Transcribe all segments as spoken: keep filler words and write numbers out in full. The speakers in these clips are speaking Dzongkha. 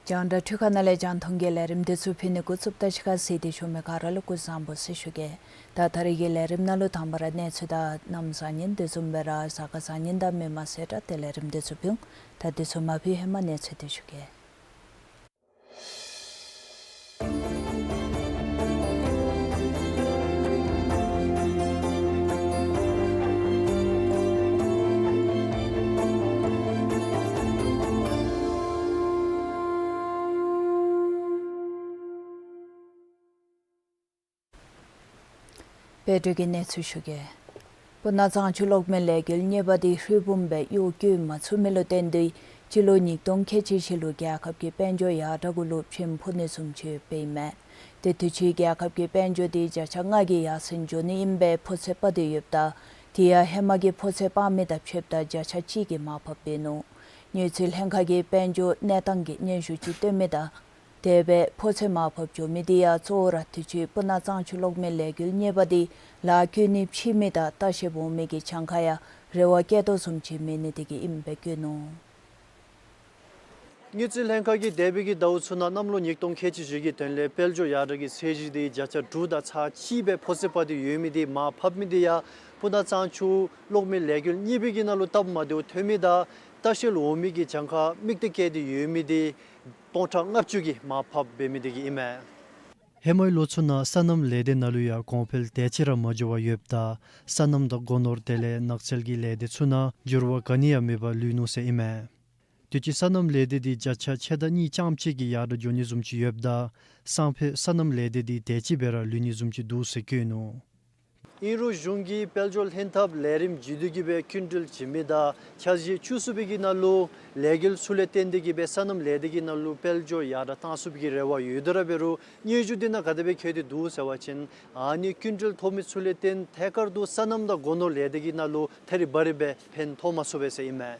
རྒྱང་བསྒྲགས་འཕྲུལ་ཁང་ནང་ལས་རྒྱང་མཐོང་གི་ལས་རིམ་འདི་ཚུ་ཕུལ་ནི་འགོ་བཙུགསཔ་ད་གཞི་ཁར་གཟིགས་ཏེ་བཞུགས་མི་ག་ར་ལུ་སྐུ་གཟུགས་བཟང་པོ་ཟེར་ཞུ་གེ། ད་ད་རིས་ཀྱི་ལས་རིམ་ནང་ལུ་དང་པ་ར་གནས་ཚུལ་དང་གནམ་བཟང་ངན་དེ་བཟུམ་སྦེ་ར་གཟའ་སྐར་བཟང་ངན་དང་མི་མང་གསལ་བསྒྲགས་ཏེ་ལས་རིམ་འདི་ཚུ་ཕུལ་འོང་། ད་འདི་ཚུ་མ་ཕུལ་ཧེ་མ་གནས་ཚུལ་འདི་ཞུ་གེ། དཔལ་འབྱོར་གྱི་གནས་ཚུལ་ཞུ་གེ། སྤུ་ན་གཙང་ཆུ་གློག་མེ་ལས་འགུལ་གཉིས་པ་དེ་ཧྲིལ་བུམ་སྦེ་གཡོག་བཀོལ་མ་ཚུགས་མི་ལུ་བརྟེན་ཏེ་སྤྱི་ལོ་ཉིས་སྟོང་ཁལ་གཅིག་བཞི་ལུ་རྒྱལ་ཁབ་ཀྱི་དཔལ་འབྱོར་ཡར་དྲག་གུ་ལུ་ཕྱེངམ་ཕོག་ནི་བཟུམ་ཅིག་ཡོདཔ་ཨིན་མས། དེ་དུས་ཅི་རྒྱལ་ཁབ་ཀྱི་དཔལ་འབྱོར་དེ་བརྒྱ་ཆ་ལྔ་གི་ཡར་སེང་འགྱོ་ནི་ཨིན་པའི་ཕོ་ཚོད་དཔག་སྟེ་ཡོདཔ་ད་དེ་ཡང་ཧེ་མ་གི་ཕོ་ཚོད་དཔག་མི་དང་ཕྱདཔ་ད་བརྒྱ་ཆ་གཅིག་གིས་མར་ཕབ་སྦེ་ནུག། དངུལ་རྩིས་ལྷན་ཁག་གིས་དཔལ་འབྱོར་གནས་སྟངས་ཀྱི་སྙན་ཞུ་ཅིག་བཏོན་མི་དང་དེ་སྦེ་ཕོ་ཚོད་མར་ཕབ་འགྱོ་མི་དེ་ཡང་གཙོ་བོ་ར་དུས་ཅི་སྤུ་ན་གཙང་ཆུ་གློག་མེ་ལས་འགུལ་གཉིས་པ་དེ་ལཱ་བཀོལ་ནི་ཕྱིས་མི་དང་ལྟ་བཤལ་འོང་མི་གི་གྱངས་ཁ་ཡང་རེ་བ་བསྐྱེད་དོ་བཟུམ་ཅིག་མེད་ནི་དེ་གིས་ཨིནམ་སྦེ་བཀོད་ནུག། དངུལ་རྩིས་ལྷན་ཁག་གིས་འདས་པའི་གི་ཟླཝ་ཚུ་ནང་གནམ་ལོ་ཉིས་སྟོང་ཁལ་གཅིག་བཞི་གི་དོན་ལས་དཔལ་འབྱོར་ཡར་དྲག་གི་ཚད་གཞི་དེ་བརྒྱ་ཆ་དྲུག་དང་ཚག་གཅིག་སྦེ་ཕོ་ཚོད་དཔག་སྟེ་ཡོད་མི་དེ་མར་ཕབ་མི་དེ་ཡང་སྤུ་ན་གཙང་ཆུ་གློག་མེ་ལས་འགུལ་གཉིས་པའི་གི་ནང་ལུ་སྟབས་མ་བདེཝ་ཐོན་མི་དང་ལྟ་བཤལ་འོང་མི་གི་གྱངས་ཁ་དམིགས་གཏད་བསྐྱེད་དེ་ཡོད་མི་དེ་སྟོང་ཕྲག་ལྔ་བཅུ་གིས་མར་ཕབ་འབད་མི་དེ་གིས་ཨིན་མས། ཧེ་མའི་ལོ་ཚུ་ནང་སོ་ནམ་ལས་སྡེ་ནང་ལུ་ཡང་གོང་འཕེལ་དེ་ཅིག་ར་མ་འགྱོ་བར་ཡོདཔ་ད་སོ་ནམ་དང་སྒོ་ནོར་དེ་ལས་ནགས་ཚལ་གྱི་ལས་སྡེ་ཚུ་ནང་འགྱུར་བ་ག་ནི་ཡང་མེད་པར་ལུས་ནུག་ཟེར་ཨིན་མས། དུས་ཅི་སོ་ནམ་ལས་སྡེ་དེ་བརྒྱ་ཆ་ཕྱེད་དང་གཉིས་རྐྱངམ་ཅིག་གིས་ཡར་དྲག་འགྱོ་ནི་བཟུམ་ཅིག་ཡོདཔ་ད་སང་ཕོད་སོ་ནམ་ལས་སྡེ་དེ་དེ་ཅིག་སྦེ་ར་ལུས་ནི་བཟུམ་ཅིག་འདུག་ཟེར་བཀོད་ནུག། ཨིན་རུང་གཞུང་གིས་དཔལ་འབྱོར་ལྷན་ཐབས་ལས་རིམ་བརྒྱུད་དེ་གི་སྦེ་སྐྱིན་འགྲུལ་བྱིན་མི་དང་འཆར་གཞི་བཅུ་གསུམ་པའི་གི་ནང་ལུ་ལས་འགུལ་ཚུ་ལས་བརྟེན་ཏེ་གི་སྦེ་སོ་ནམ་ལས་སྡེ་གི་ནང་ལུ་དཔལ་འབྱོར་ཡར་དྲག་གཏང་ཚུགས་པའི་གི་རེ་བ་ཡོད་དེ་ར་འབད་རུང་སྙན་ཞུ་དེ་ནང་ག་དེ་སྦེ་བཀོད་དེ་འདུག་ཟེར་བ་ཅིན་ཨ་ནི་སྐྱིན་འགྲུལ་ཐོབ་མི་ཚུ་ལས་བརྟེན་ཐད་ཀར་དུ་སོ་ནམ་དང་སྒོ་ནོར་ལས་སྡེ་གི་ནང་ལུ་ཐད་རི་བ་རི་སྦེ་ཕན་ཐོགས་མ་ཚུགས་པས་ཟེར་ཨིན་མས།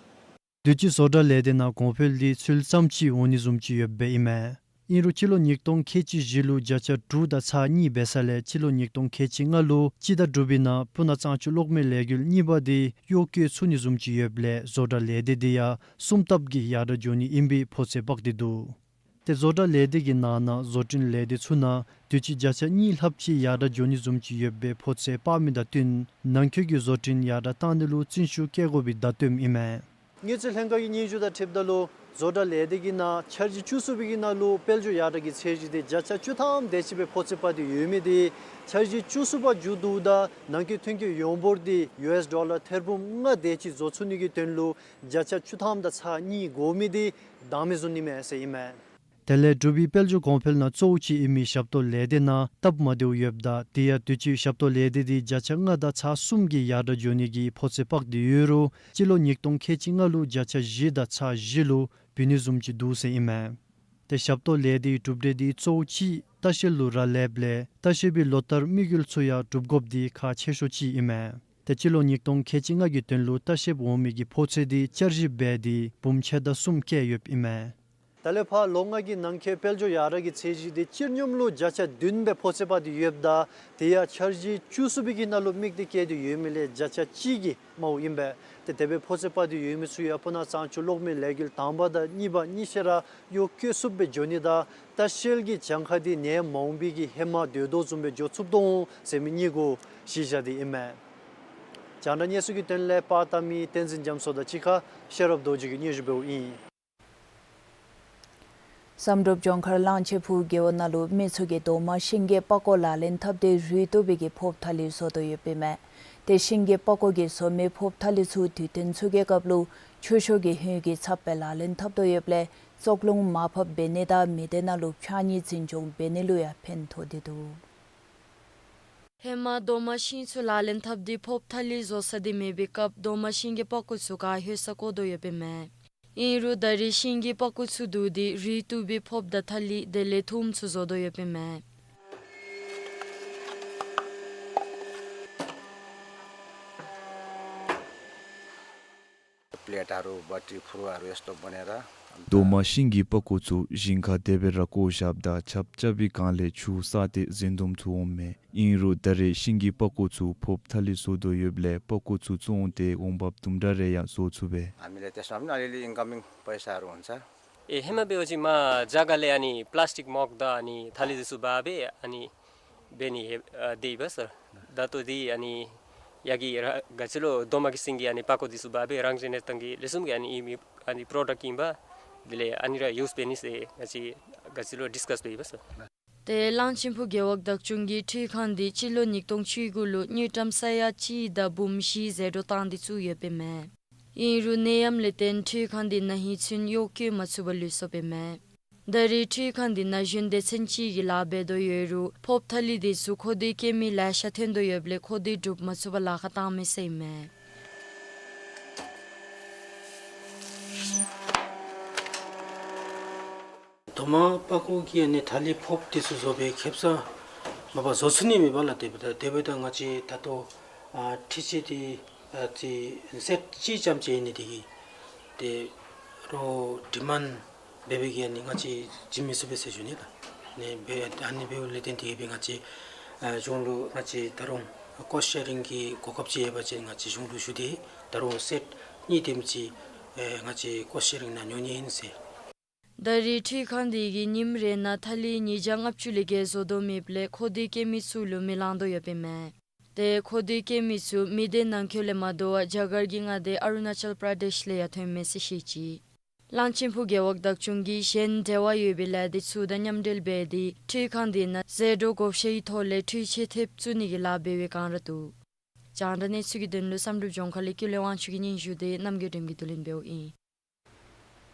དུས་ཅི་བཟོ་གྲྭ་ལས་སྡེ་ནང་གོང་འཕེལ་དེ་ཚུལ་ཙམ་ཅིག་འོང་ནི་བཟུམ་ཅིག་ཡོདཔ་སྦེ་ཨིན་མས། ཨིན་རུང་སྤྱི་ལོ་ཉིས་སྟོང་ཁལ་གཅིག་བཞི་ལུ་བརྒྱ་ཆ་དྲུག་དང་ཚག་གཉིས་འབད་ས་ལས་སྤྱི་ལོ་ཉིས་སྟོང་ཁལ་གཅིག་ལྔ་ལུ་སྤྱི་ཟླ་དྲུག་པའི་ནང་སྤུ་ན་གཙང་ཆུ་གློག་མེ་ལས་འགུལ་གཉིས་པ་དེ་གཡོག་བཀོལ་ཚུགས་ནི་བཟུམ་ཅིག་ཡོདཔ་ལས་བཟོ་གྲྭ་ལས་སྡེ་དེ་ཡང་གསུམ་ལྟབ་ཀྱིས་ཡར་དྲག་འགྱོ་ནི་ཨིན་པའི་ཕོ་ཚོད་དཔག་སྟེ་འདུག། ཏེ་བཟོ་གྲྭ་ལས་སྡེ་གི་ནང་ན་བཟོ་སྐྲུན་ལས་སྡེ་ཚུ་ནང་དུས་ཅི་བརྒྱ་ཆ་གཉིས་ལྷགཔ་ཅིག་ཡར་དྲག་འགྱོ་ནི་བཟུམ་ཅིག་ཡོད་པའི་ཕོ་ཚོད་དཔག་མི་དང་བསྟུན་ནང་འཁོད་ཀྱི་བཟོ་སྐྲུན་ཡར་དྲག་གཏང་ནི་ལུ་བརྩོན་ཤུགས་བསྐྱེད་དགོ་པའི་བརྡ་སྟོནམ་ཨིན་མས། དངུལ་རྩིས་ལྷན་ཁག་གི་སྙན་ཞུ་དང་འཁྲིལཝ་ད་ལུ་བཟོ་གྲྭ་ལས་སྡེ་གི་ནང་འཆར་གཞི་བཅུ་གསུམ་པའི་གི་ནང་ལུ་དཔལ་འབྱོར་ཡར་དྲག་གི་ཚད་གཞི་དེ་བརྒྱ་ཆ་བཅུ་ཐམ་དེ་ཅིག་སྦེ་ཕོ་ཚོད་དཔག་སྟེ་ཡོད་མི་དེ་འཆར་གཞི་བཅུ་གསུམ་པ་མཇུག་བསྡུཝ་ད་ནང་འཁོད་ཐོན་སྐྱེད་ཡོངས་འབོར་དེ་ཡུ་ཨེསི་ཌོ་ལར་ཐེར་འབུམ་ལྔ་དེ་ཅིག་བཟོ་ཚུགས་ནི་གི་དོན་ལུ་བརྒྱ་ཆ་བཅུ་ཐམ་དང་ཚག་གཉིས་དགོ་མི་དེ་འདང་མི་བཟུང་ནི་མས་ཟེར་ཨིན་མས། དེ་ལས་འབྲུག་པའི་དཔལ་འབྱོར་གོང་འཕེལ་ནང་གཙོ་བོ་ཅིག་ཨིན་མི་ཞབས་ཏོག་ལས་སྡེ་ནང་སྟབས་མ་བདེཝ་ཡོདཔ་ད་དེ་ཡང་དུས་ཅི་ཞབས་ཏོག་ལས་སྡེ་དེ་བརྒྱ་ཆ་ལྔ་དང་ཚག་གསུམ་གྱིས་ཡར་དྲག་འགྱོ་ནི་གི་ཕོ་ཚོད་དཔག་སྟེ་ཡོད་རུང་སྤྱི་ལོ་ཉིས་སྟོང་ཁལ་གཅིག་ལྔ་ལུ་བརྒྱ་ཆ་བཞི་དང་ཚག་བཞི་ལུ་བུད་ནི་བཟུམ་ཅིག་འདུག་ཟེར་ཨིན་མས། ཏེ་ཞབས་ཏོག་ལས་སྡེའི་གྲུབ་འབྲས་དེ་གཙོ་བོ་ཅིག་ལྟ་བཤལ་ལུ་རག་ལསཔ་ལས་ལྟ་བཤལ་པའི་ལོ་ལྟར་དམིགས་ཡུལ་ཚུ་ཡང་འགྲུབ་དགོཔ་དེ་ཁག་ཆེ་ཤོས་ཅིག་ཨིན་མས། ཏེ་སྤྱི་ལོ་ཉིས་སྟོང་ཁལ་གཅིག་ལྔ་གི་དོན་ལུ་ལྟ་བཤལཔ་འོང་མི་གི་ཕོགས་ཚད་འདི་བསྐྱར་ཞིབ་འབད་དེ་འབུམ་ཕྱེད་དང་གསུམ་བཀལ་ཡོདཔ་ཨིན་མས། ད་ལས་ཕར་ལོ་ལྔ་གི་ནང་འཁོད་དཔལ་འབྱོར་ཡར་དྲག་གི་ཚད་གཞི་འདི་སྤྱིར་སྙོམས་ལུ་བརྒྱ་ཆ་བདུན་སྦེ་ཕོགས་ཚད་སྤར་ཏེ་ཡོདཔ་ད་དེ་ཡང་འཆར་གཞི་བཅུ་གསུམ་པའི་གི་ནང་ལུ་དམིགས་ཏེ་བཀལ་ཏེ་ཡོད་མི་ལས་བརྒྱ་ཆ་གཅིག་གིས་མངམ་ཨིན་པས། ཏེ་དེ་སྦེ་ཕོགས་ཚད་སྤར་ཏེ་ཡོད་མི་ཚུ་ཡང་སྤུ་ན་གཙང་ཆུ་གློག་མེ་ལས་འགུལ་དང་པ་དང་གཉིས་པ་གཉིས་ཆ་ར་གཡོག་བཀོལ་ཚུགསཔ་སྦེ་འགྱོ་ནི་དང་ལྟ་བཤལ་གྱི་གྱངས་ཁ་འདི་ནེ་མ་འོངས་པའི་གི་ཧེ་མ་སྡོད་དོ་བཟུམ་སྦེ་འགྱོ་ཚུགས་དོ་འོང་ཟེར་མི་གཉིས་གུ་གཞི་བཞག་སྟེ་ཨིན་མས། རྒྱང་བསྒྲགས་གནས་ཚུལ་གྱི་དོན་ལས་པར་བཏབ་མི་བསྟན་འཛིན་རྒྱ་མཚོ་དང་གཅིག་ཁར་ཤེས་རབ་རྡོ་རྗེ་གིས་སྙན་ཞུ་འབདཝ་ཨིན། བསམ་གྲུབ་ལྗོངས་མཁར་གླང་ཆེན་ཕུག་རྒེད་འོག་ནང་ལུ་མི་ཚུ་གིས་རྡོག་མ་ཤིང་གི་པགས་ཀོ་ལག་ལེན་འཐབ་སྟེ་རུལ་བཏུབ་པའི་གི་ཕོརཔ་ཐ་ལི་བཟོ་དོ་ཡོདཔ་ཨིན་མས། ཏེ་ཤིང་གི་པགས་ཀོ་གིས་བཟོ་མི་ཕོརཔ་ཐ་ལི་ཚུ་དུས་སྟོན་ཚུ་གི་སྐབས་ལུ་ཆུ་ཤོག་གི་ཧོད་ཀྱིས་ཚབ་སྦེ་ལག་ལེན་འཐབ་དོ་ཡོདཔ་ལས་བཙོག་རླུང་མར་ཕབ་འབད་ནི་དང་མི་སྡེ་ནང་ལུ་ཕྱགས་སྙིགས་འཛིན་སྐྱོང་འབད་ནི་ལུ་ཡང་ཕན་ཐོགས་ཏེ་འདུག། ཧེ་མ་རྡོག་མ་ཤིང་ཚུ་ལག་ལེན་འཐབ་སྟེ་ཕོརཔ་ཐ་ལི་བཟོ་ས་འདི་མེད་པའི་སྐབས་རྡོག་མ་ཤིང་གི་པགས་ཀོ་ཚུ་ག་ཧོད་ས་བཀོ་དོ་ཡོདཔ་ཨིན་མས། ཨིན་རུང་ད་རེས་ཤིང་གི་པགས་ཀོ་ཚུ་བསྡུ་སྟེ་རུལ་བཏུབ་པའི་ཕོརཔ་དང་ཐ་ལི་དེ་ལས་ཐུམ་ཚུ་བཟོ་དོ་ཡོདཔ་ཨིན་མས། प्लेटहरू, बट्टी, फुर्वाहरू यस्तो बनाएर རྡོག་མ་ཤིང་གི་པགས་ཀོ་ཚུ་ཞིང་ཁར་དེ་སྦེ་ར་བཀོ་བཞགཔ་ད་ཆརཔ་རྐྱབ་པའི་སྒང་ལས་ཆུ་བསགས་ཏེ་རྫུན་འདུམ་ཚུ་འོངམ་མས། ཨིན་རུང་ད་རེས་ཤིང་གི་པགས་ཀོ་ཚུ་ཕོརཔ་ཐ་ལི་བཟོ་དོ་ཡོདཔ་ལས་པགས་ཀོ་ཚུ་བཙོང་སྟེ་འོང་འབབ་དུམ་གྲ་རེ་ཡང་བཟོ་ཚུགས་པས། हामीले त्यसमा पनि अलिअलि इन्कमिङ पैसाहरू हुन्छ। ए, हेमा बेहोजी मा जग्गा ले अनि प्लास्टिक मग द अनि थाली दिसु बाबे अनि बेनी हे, अ, देइबस। दातो दि अनि यागी र-, गचिलो दोमा की सिंगी अनि पाको दिसु बाबे रंग जेने तंगी लेसुम के अनि इमी अनि प्रोडक्ट किंबा दिले अनि र युज बेनी से गची गचिलो डिस्कस बेइबस। ཏེ་གླང་ཆེན་ཕུག་རྒེད་འོག་བདག་སྐྱོང་གིས་འཕྲུལ་ཁང་འདི་སྤྱི་ལོ་ཉིས་སྟོང་བཅུ་དགུ་ལུ་དངུལ་ཀྲམ་ས་ཡ་གཅིག་དང་འབུམ་བཞི་ཟད་འགྲོ་བཏང་སྟེ་བཙུགས་ཡོདཔ་ཨིན་མས། ཨིན་རུང་ནད་ཡམས་ལས་བརྟེན་འཕྲུལ་ཁང་འདི་ན་ཧིང་ཚུན་གཡོག་བཀོལ་མ་ཚུགས་པར་ལུས་སོཔ་ཨིན་མས། ད་རེས་འཕྲུལ་ཁང་འདི་ན་གཞོན་སྡེ་ཚན་ཅིག་གིས་ལཱ་འབད་དོ་ཡོད་རུང་ཕོརཔ་ཐ་ལི་འདི་ཚུ་མཁོ་འདོད་བཀལ་མི་ལེ་ཤ་ཐོན་དོ་ཡོདཔ་ལས་མཁོ་འདོད་སྒྲུབ་མ་ཚུགས་པར་ལཱ་ཁག་བཏང་མི་ཟེར་ཨིན་མས། རྡོག་མ་པགས་ཀོ་གི་ཨ་ནི་ཐ་ལི་ཕོརཔ་འདི་ཚུ་བཟོ་བའི་ཁེབ་ས་མ་པ་བཟོ་ཚུགས་ནི་མེད་པ་ལགས། དེ་འབདཝ་ད་དེ་འབདཝ་ད་ང་བཅས་ད་ལྟོ་ཨ་འཕྲུལ་ཆས་འདི་ཨ་ཅིག་སེཊ་གཅིག་རྐྱངམ་ཅིག་ཨིན་ནི་དེ་གིས་ཏེ་རོགས་ཌི་མཱནཌ་འབད་བའི་གི་ཨ་ནི་ང་བཅས་བྱིན་མི་ཚུགས་པས་ཟེར་ཞུ་ནི་ལགས། ཨ་ནི་འབད་ཨ་ནི་འབདཝ་ལས་བརྟེན་ཏེ་གིས་སྦེ་ང་བཅས་ཨ་གཞུང་ལུ་ང་བཅས་ད་རུང་ཀོསཊ་ཤེ་རིང་གི་གོ་སྐབས་ཅིག་ཡོད་པ་ཅིན་ང་བཅས་གཞུང་ལུ་ཞུ་སྟེ་ད་རུང་སེཊ་གཉིས་དེམ་ཅིག་ཨེ་ང་བཅས་ཀོསཊ་ཤེ་རིང་ནང་ཉོ་ནི་ཨིན་ཟེར། ད་རེས་འཕྲུལ་ཁང་འདི་གིས་ཉིནམ་རེ་ནང་ཐ་ལི་ཉིས་བརྒྱ་ལྔ་བཅུ་ལས་བརྒལ་བཟོ་དོ་མེདཔ་ལས་མཁོ་འདོད་བཀལ་མི་ཚུ་ལུ་མི་ལང་དོ་ཡོདཔ་ཨིན་མས། ཏེ་མཁོ་འདོད་བཀལ་མི་ཚུ་མི་སྡེ་ནང་འཁོད་ལས་མ་དོ་བར་རྒྱ་གར་གྱི་མངའ་སྡེ་ཨ་རུ་ན་ཅལ་པྲ་དེཤ་ལས་ཡང་ཐོན་མས་ཟེར་བཤད་ཅི། གླང་ཆེན་ཕུག་རྒེད་འོག་བདག་སྐྱོང་གིས་གཞན་འབྲེལ་བ་ཡོད་པའི་ལས་སྡེ་ཚུ་དང་མཉམ་འབྲེལ་འབད་དེ་འཕྲུལ་ཁང་འདི་ནང་ཟད་འགྲོ་བགོ་བཤའི་ཐོག་ལས་འཕྲུལ་ཆས་ཐེབས་བཙུགས་ནི་གི་ལཱ་འབད་བའི་བསྒང་ར་འདུག། རྒྱང་བསྒྲགས་གནས་ཚུལ་གྱི་དོན་ལུ་བསམ་གྲུབ་ལྗོངས་མཁར་ལས་ཀུན་ལེགས་དབང་ཕྱུག་གི་སྙན་ཞུ་དེ་རྣམ་རྒྱལ་སྒྲོལམ་གྱིས་བསྡུ་ལེན་འབདཝ་ཨིན།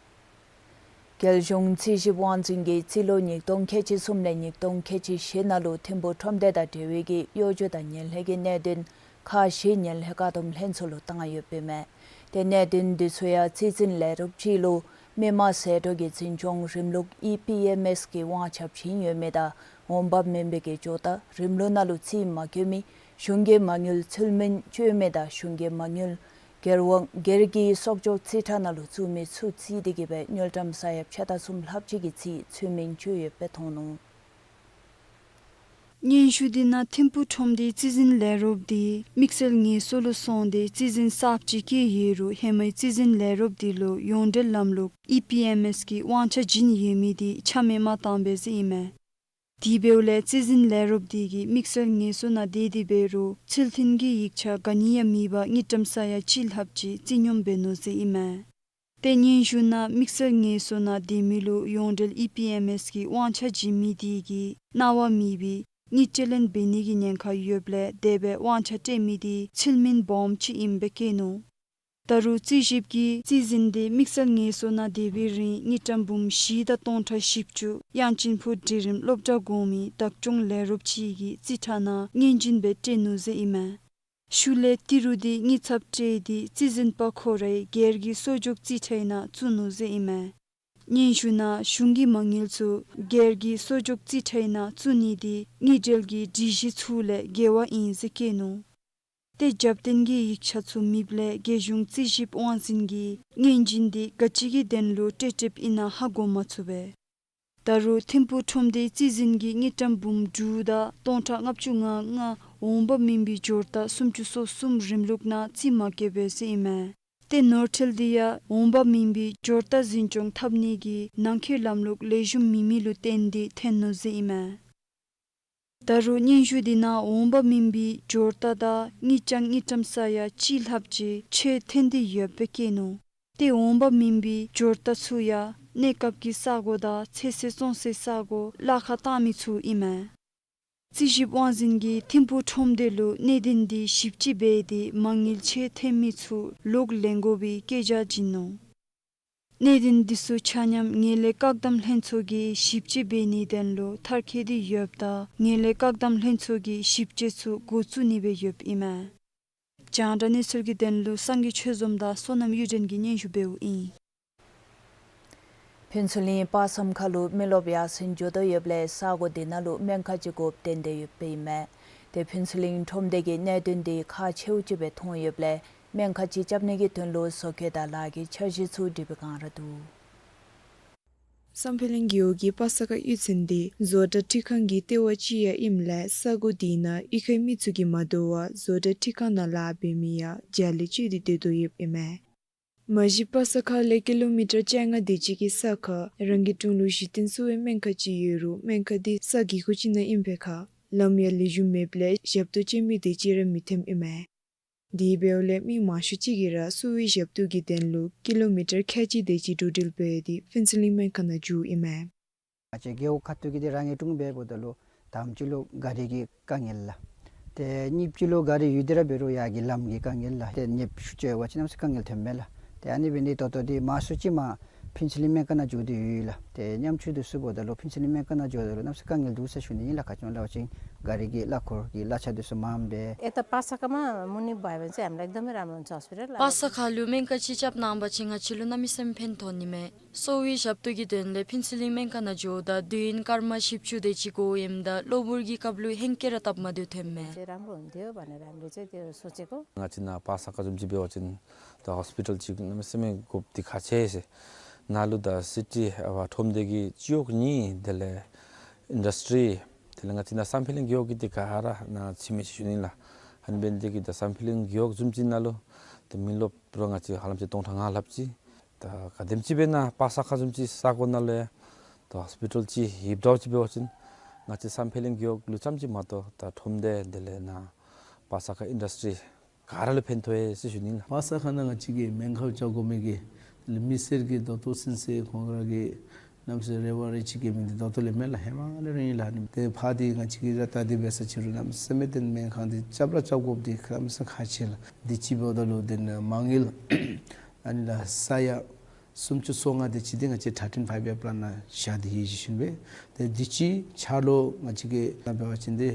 རྒྱལ་གཞུང་རྩིས་ཞིབ་དབང་འཛིན་གྱིས་རྩིས་ལོ་ཉིས་སྟོང་ཁལ་གཅིག་གསུམ་ལས་ཉིས་སྟོང་ཁལ་གཅིག་བཞི་ནང་ལུ་ཐིམ་ཕུག་ཁྲོམ་སྡེ་དང་འབྲེལ་བའི་གི་གཡོ་སྒྱུ་དང་ངན་ལྷད་ཀྱི་གནད་དོན་ཁག་བཞི་ངན་ལྷད་བཀག་སྡོམ་ལྷན་ཚོགས་ལུ་བཏང་ཡོདཔ་ཨིན་མས། ཏེ་གནད་དོན་འདི་ཚུ་ཡང་རྩིས་འཛིན་ལས་རོགསཔ་ཅིག་ལུ་མི་མང་ཟད་འགྲོ་གི་འཛིན་སྐྱོང་རིམ་ལུགས་ཨི་པི་ཨེམ་ཨེསི་གི་དབང་ཆ་བྱིན་ཡོད་མི་དང་འོང་འབབ་མེན་པའི་གི་ཇོ་བདག་རིམ་ལུགས་ནང་ལུ་རྩིས་མ་བཀོད་མི་གཞུང་གི་མ་དངུལ་ཚུལ་མིན་སྤྱོད་མི་དང་གཞུང་གི་མ་དངུལ་སྒེར་དབང་སྒེར་གྱི་གསོག་འཇོག་རྩིས་ཁྲ་ནང་ལུ་བཙུགས་མི་ཚུ་རྩིས་ཏེ་གིས་སྦེ་དངུལ་ཀྲམ་ས་ཡ་ཕྱེད་དང་གསུམ་ལྷགཔ་ཅིག་གི་རྩིས་ཚུལ་མིན་སྤྱོད་ཡོདཔ་སྦེ་མཐོང་ནུག། སྙན་ཞུ་འདི་ནང་ཐིམ་ཕུག་ཁྲོམ་སྡེའི་རྩིས་འཛིན་ལས་རོགསཔ་དེ་དམིགས་བསལ་ངལ་གསོ་ལུ་སོང་སྟེ་རྩིས་འཛིན་གསརཔ་ཅིག་བསྐོས་ཡོད་རུང་ཧེ་མའི་རྩིས་འཛིན་ལས་རོགསཔ་དེ་ལུ་ཡོངས་འབྲེལ་ལམ་ལུགས་ཨི་པི་ཨེམ་ཨེསི་གི་དབང་ཆ་བྱིན་ཡོད་མི་དེ་ཆ་མེད་མ་བཏང་པས་ཟེར་ཨིན་མས། དེ་འབདཝ་ལས་རྩིས་འཛིན་ལས་རོགསཔ་དེ་གིས་དམིགས་བསལ་ངལ་གསོ་ནང་སྡོད་དེ་འབད་རུང་ཚུལ་མཐུན་གྱི་ཡིག་ཆ་ག་ནི་ཡང་མེད་པར་དངུལ་ཀྲམ་ས་ཡ་གཅིག་ལྷགཔ་ཅིག་རྩིས་སྙོམས་འབད་ནུག་ཟེར་ཨིན་མས། ཏེ་སྙན་ཞུ་ནང་དམིགས་བསལ་ངལ་གསོ་ནང་སྡོད་མི་ལུ་ཡོངས་འབྲེལ་ཨི་པི་ཨེམ་ཨེསི་གི་དབང་ཆ་བྱིན་མི་དེ་གིས་གནང་བ་མེད་པའི་དངུལ་སྤྲོད་ལེན་འབད་ནི་གི་ཉེན་ཁ་ཡོདཔ་ལས་དེ་སྦེ་དབང་ཆ་སྤྲོད་མི་དེ་ཚུལ་མིན་སྦོམ་ཅིག་ཨིནམ་སྦེ་བཀོད་ནུག། ད་རུང་རྩིས་ཞིབ་ཀྱིས་རྩིས་འཛིན་དེ་དམིགས་བསལ་ངལ་གསོ་ནང་སྡོད་པའི་རིང་དངུལ་ཀྲམ་འབུམ་བཞི་དང་སྟོང་ཕྲག་བཞི་བཅུ་དབྱངས་ཅན་ཕུག་འབྲིང་རིམ་སློབ་གྲྭ་གོང་མའི་བདག་སྐྱོང་ལས་རོགསཔ་ཅིག་གི་རྩིས་ཁྲ་ནང་ངོས་འཛིན་འབད་སྤྲོད་ནུག་ཟེར་ཨིན་མས། ཤུལ་ལས་ཏི་རུ་དེ་དངུལ་ཚབ་སྤྲོད་དེ་རྩིས་འཛིན་པ་ཁོ་རའི་སྒེར་གྱི་གསོག་འཇོག་རྩིས་ཁྲའི་ནང་བཙུགས་ནུག་ཟེར་ཨིན་མས། སྙན་ཞུ་ནང་གཞུང་གི་མ་དངུལ་ཚུ་སྒེར་གྱི་གསོག་འཇོག་རྩིས་ཁྲའི་ནང་བཙུགས་ནི་དེ་དངུལ་འབྲེལ་གྱི་སྒྲིག་གཞི་ཚུ་ལས་འགལ་བ་ཨིན་ཟེར་བཀོད་ནུག། ཏེ་རྒྱབ་རྟེན་གྱི་ཡིག་ཆ་ཚུ་མེདཔ་ལས་རྒྱལ་གཞུང་རྩིས་ཞིབ་དབང་འཛིན་གྱིས་སྙན་འབྱིན་འདི་ག་ཅི་གི་དོན་ལུ་སྤྲོད་སྤྲོདཔ་ཨིན་ན་ཧ་གོ་མ་ཚུགས་པས། ད་རུང་ཐིམ་ཕུག་ཁྲོམ་སྡེའི་རྩིས་འཛིན་གྱིས་དངུལ་ཀྲམ་འབུམ་དྲུག་དང་སྟོང་ཕྲག་ལྔ་བཅུ་ང་ལྔ་འོང་འབབ་མིན་པའི་འབྱོར་རྟགས་སུམ་ཅུ་སོ་གསུམ་རིམ་ལུགས་ནང་རྩིས་མ་བཀོད་པས་ཟེར་ཨིན་མས། ཏེ་ནོར་འཁྲུལ་འདི་ཡང་འོང་འབབ་མིན་པའི་འབྱོར་རྟགས་འཛིན་སྐྱོང་འཐབ་ནི་གི་ནང་འཁོད་ལམ་ལུགས་ལེགས་ཤོམ་མེད་མི་ལུ་བརྟེན་ཏེ་ཐོན་ནུག་ཟེར་ཨིན་མས། ད་རུང་སྙན་ཞུ་འདི་ནང་འོང་འབབ་མིན་པའི་འབྱོར་རྟགས་དང་དངུལ་རྐྱང་དངུལ་ཀྲམ་ས་ཡ་གཅིག་ལྷགཔ་ཅིག་ཆད་ཐོན་ཏེ་ཡོདཔ་སྦེ་བཀོད་ནུག། ཏེ་འོང་འབབ་མིན་པའི་འབྱོར་རྟགས་ཚུ་ཡང་གནས་སྐབས་ཀྱི་ས་སྒོ་དང་ཚོད་བསྲེ་བཙོང་སའི་ས་སྒོ་གླ་ཁར་བཏང་མི་ཚུ་ཨིན་མས། རྩིས་ཞིབ་དབང་འཛིན་གྱིས་ཐིམ་ཕུག་ཁྲོམ་སྡེ་ལུ་གནད་དོན་འདི་ཞིབ་དཔྱད་འབད་དེ་མ་དངུལ་ཆད་ཐོན་མི་ཚུ་ལོག་ལེན་དགོ་པའི་བཀའ་རྒྱ་བྱིན་ནུག། གནད་དོན་འདི་ཚུ་ཆ་མཉམ་ངན་ལྷད་བཀག་སྡོམ་ལྷན་ཚོགས་ཀྱིས་ཞིབ་དཔྱད་འབད་ནིའི་དོན་ལུ་མཐར་འཁྱོལ་ཏེ་ཡོདཔ་ད་ངན་ལྷད་བཀག་སྡོམ་ལྷན་ཚོགས་ཀྱིས་ཞིབ་དཔྱད་ཚུ་འགོ་བཙུགས་ནི་སྦེ་ཡོདཔ་ཨིན་མས། རྒྱང་བསྒྲགས་གནས་ཚུལ་གྱི་དོན་ལུ་སངས་རྒྱས་ཆོས་འཛོམས་དང་བསོད་ནམས་གཡུ་སྒྲོན་གྱིས་སྙན་ཞུ་འབདཝ་ཨིན། ཕུན་ཚོགས་གླིང་པ་སངས་ཁ་ལུ་མི་རློབས་ཡར་སེང་འགྱོ་དོ་ཡོདཔ་ལས་ས་སྒོ་དེ་ནང་ལུ་སྨན་ཁང་ཅིག་དགོཔ་བཏོན་ཏེ་ཡོདཔ་ཨིན་མས། ཏེ་ཕུན་ཚོགས་གླིང་ཁྲོམ་སྡེ་གིས་གནད་དོན་དེ་ཁག་ཆེཝ་ཅིག་སྦེ་མཐོང་ཡོདཔ་ལས་སྨན་ཁང་ཅིག་རྐྱབ་ནི་གི་དོན་ལུ་བཟོ་བཀོད་དང་ལཱ་གི་འཆར་གཞི་ཚུ་སྒྲིག་པའི་བསྒང་ར་འདུག། བསམ་འཕེལ་གླིང་རྒེད་འོག་གི་པ་སངས་ཁ་གཡུས་ཚན་འདི་བཟོ་གྲྭ་འཕྲུལ་ཁང་གི་ལྟེ་བ་ཅིག་ཡང་ཨིནམ་ལས་ས་སྒོ་དེ་ནང་གཡུས་ཁའི་མི་ཚུ་གིས་མ་དོ་བར་བཟོ་གྲྭ་འཕྲུལ་ཁང་ནང་ལཱ་འབད་མི་ཡང་བརྒྱ་ལས་བཅད་དེ་སྡོད་དོ་ཡོདཔ་ཨིན་མས། མ་གཞི་པ་སངས་ཁ་ལས་ཀི་ལོ་མི་ཊར་བཅོ་ལྔ་དེ་ཅིག་གི་ས་ཁར་རང་གི་དྲུང་ལུ་གཞི་རྟེན་གསོ་བའི་སྨན་ཁང་ཅིག་ཡོད་རུང་སྨན་ཁང་དེ་ས་སྒེའུ་ཁུང་ཅིག་ནང་ཨིན་པའི་ཁར་ལམ་ཡང་ལེགས་ཤོམ་མེདཔ་ལས་ཞབས་ཏོག་བྱིན་མི་དེ་ཅིག་ར་མི་ཐོནམ་ཨིན་མས། དེ་འབདཝ་ལས་མི་མང་ཤོས་ཅིག་གིས་ར་གསོ་བའི་ཞབས་ཏོག་གི་དོན་ལུ་ཀི་ལོ་མི་ཊར་ཁལ་གཅིག་དེ་ཅིག་འགྲོ་འགྲུལ་འབད་དེ་ཕུན་ཚོགས་གླིང་སྨན་ཁང་ནང་འགྱོཝ་ཨིན་མས། ང་བཅས་རྒེད་འོག་ཁ་ཐུག་གི་དེ་རང་གི་དྲུང་འབདཝ་ད་ལུ་དང་པ་ཅིག་ལུ་གཱ་རི་གི་དཀའ་ངལ་ལགས། ཏེ་གཉིས་པ་ཅིག་ལུ་གཱ་རི་ཡོད་དེ་ར་འབད་རུང་ཡར་གྱི་ལམ་གྱི་དཀའ་ངལ་ལགས། ཏེ་ཉེསཔ་ཤུགས་ཅིག་འབད་བ་ཅིན་གནམ་མེད་ས་མེད་དཀའ་ངལ་ཐོནམ་མས་ལགས། ཏེ་ཨ་ནི་འབད་ནི་ད་ལྟོ་འདི་མང་ཤོས་ཅིག་མར་ཕུན་ཚོགས་གླིང་སྨན་ཁང་ནང་འགྱོ་སྟེ་ཡོད་ལགས། ཏེ་མཉམ་ཞུ་དེ་ཚུ་འབདཝ་ད་ལུ་ཕུན་ཚོགས་གླིང་སྨན་ཁང་ནང་འགྱོཝ་ད་ལུ་གནམ་མེད་ས་མེད་དཀའ་ངལ་འདུག་ཟེར་ཞུ་ནི་ཨིན་ལགས། ག་ཅི་སྨོ་ལབ་པ་ཅིན་གཱ་རི་གི་གླ་འཁོར་གྱི་གླ་ཆ་དེ་ཚུ་མངམ་སྦེ། यता पासाकामा मुनि भयो भने चाहिँ हामीलाई एकदमै राम्रो हुन्छ हस्पिटल। པ་སངས་ཁ་ལུ་སྨན་ཁང་ཅིག་རྐྱབ་གནང་པ་ཅིན་ང་བཅས་ལུ་གནམ་མེད་ས་མེད་ཕན་ཐོགས་ནི་མས། གསོ་བའི་ཞབས་ཏོག་གི་དོན་ལས་ཕུན་ཚོགས་གླིང་སྨན་ཁང་ནང་འགྱོཝ་ད་དུས་ཡུན་སྐར་མ་བཞི་བཅུ་དེ་ཅིག་འགོརཝ་ཨིནམ་ད་གློ་བུར་གྱི་སྐབས་ལུ་ཧེང་སྐལ་ར་སྟབས་མ་བདེཝ་ཐོནམ་མས། चाहिँ राम्रो हुन्थ्यो भनेर हामीले चाहिँ त्यो सोचेको। ང་བཅས་ནཱ་པ་སངས་ཁ་བཟུམ་ཅིག་འབད་བ་ཅིན་ད་ཧོསི་པི་ཊལ་ཅིག་གནམ་མེད་ས་མེད་དགོཔ་འདི་ཁག་ཆེ་ཟེར། ནཱ་ལུ་ད་སི་ཊི་ཨ་ཁྲོམ་སྡེ་གི་སྤྱི་འོག་གཉིས་དེ་ལས་ཨིན་ཌསི་ཊི་དེ་ལས་ང་བཅས་ནཱ་བསམ་འཕེལ་གླིང་རྒེད་འོག་གི་འདི་ག་ར་ནཱ་ཕྱི་མི་ཅིག་ཞུ་ནི་ལགས། ཨ་ནི་འབད་ནི་དེ་གིས་ད་བསམ་འཕེལ་གླིང་རྒེད་འོག་བཟུམ་ཅིག་ནང་ལུ་ད་མི་རློབས་ར་ང་བཅས་ཧ་ལམ་ཅིག་སྟོང་ཕྲག་ལྔ་ལྷགཔ་ཅིག་ད་ག་དེམ་ཅིག་སྦེ་ནཱ་པ་སངས་ཁ་བཟུམ་ཅིག་ས་གོ་ནང་ལུ་ཡང་ད་ཧོསི་པི་ཊལ་ཅིག་ཡོདཔ་འདྲཝ་ཅིག་འབད་བ་ཅིན་ང་བཅས་བསམ་འཕེལ་གླིང་རྒེད་འོག་ལུ་ཙམ་ཅིག་མ་གཏོགས་ད་ཁྲོམ་སྡེ་དེ་ལས་ནཱ་པ་སངས་ཁ་ཨིན་ཌསི་ཊི་ག་ར་ལུ་ཕན་ཐོགས་ཡི་ཟེར་ཞུ་ནི་ལགས། པ་སངས་ཁ་ནང་ང་བཅས་ཀྱིས་སྨན་ཁང་རྐྱབ་དགོ་མི་གི་མི་སེར་གྱི་ད་ལྟོ་ཚུན་ཚོད་ཁོང་ར་གི་གནམ་མེད་ས་མེད་རེ་བ་རེ་ཅིག་བསྐྱེད་མི་འདི་ད་ལྟོ་ལས་མེན་ལགས། ཧེ་མ་ལས་ར་ཨིན་ལགས། ཨ་ནི་དེ་ཕར་འདི་ང་བཅས་ཀྱིས་ར་ད་འདི་འབད་ས་ཅིག་རུང་གནམ་མེད་ས་མེད་དེ་སྨན་ཁང་འདི་རྐྱབ་ར་རྐྱབ་དགོཔ་འདི་གནམ་མེད་ས་མེད་ཁག་ཆེ་ལགས། འདི་ཅིག་འབདཝ་ད་ལུ་དེ་ནང་མ་དངུལ་ཨ་ནི་ལགས་ས་ཡ་སུམ་ཅུ་སོ་ལྔ་དེ་ཅིག་འདི་ང་བཅས་ཊར་ཊིན་ཕའིབ་ཡར་པི་ལཱན་ནང་བཞག་སྟེ་ཡོད་ཟེར་ཞུ་ནི་སྦེ། ཏེ་འདི་ཅིག་ཆ་ལུ་ང་བཅས་ཀྱིས་ནཱ་འབད་བ་ཅིན་འདི་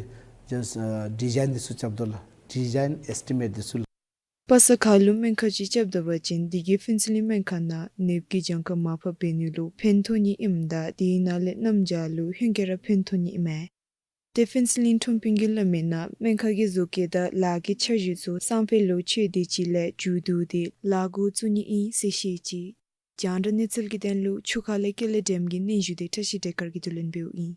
ཇཱསཊ་ཨ་ཌི་ཛའིན་འདི་ཚུ་རྐྱབ་དོ་ལགས། ཌི་ཛའིན་ཨེསི་ཊི་མེཊ་འདི་ཚུ་ལགས། པ་སངས་ཁ་ལུ་སྨན་ཁང་ཅིག་རྐྱབ་ད་པ་ཅིན་དེ་གིས་ཕུན་ཚོགས་གླིང་སྨན་ཁང་ནང་ནདཔ་གི་གྱངས་ཁ་མར་ཕབ་འབད་ནི་ལུ་ཕན་ཐོགས་ནི་ཨིནམ་ད་དེ་ནང་ལས་གནམ་བྱཱར་ལུ་ཧེང་སྐལ་ར་ཕན་ཐོགས་ནི་ཨིན་མས། ཏེ་ཕུན་ཚོགས་གླིང་ཁྲོམ་དཔོན་གྱིས་སླབ་མིའི་ནང་སྨན་ཁང་གི་བཟོ་བཀོད་དང་ལཱ་གི་འཆར་གཞི་ཚུ་སང་ཕོད་ལོ་ཕྱེད་དེ་ཅིག་ལས་མཇུག་བསྡུ་སྟེ་ལཱ་འགོ་བཙུགས་ནི་ཨིན་ཟེར་བཤད་ཅི། རྒྱང་བསྒྲགས་གནས་ཚུལ་གྱི་དོན་ལུ་ཆུ་ཁ་ལས་ཀེ་ལེ་སྒྲོལམ་གྱི་སྙན་ཞུ་དེ་བཀྲ་ཤིས་བདེ་སྐར་གྱིས་བསྡུ་ལེན་འབདཝ་ཨིན།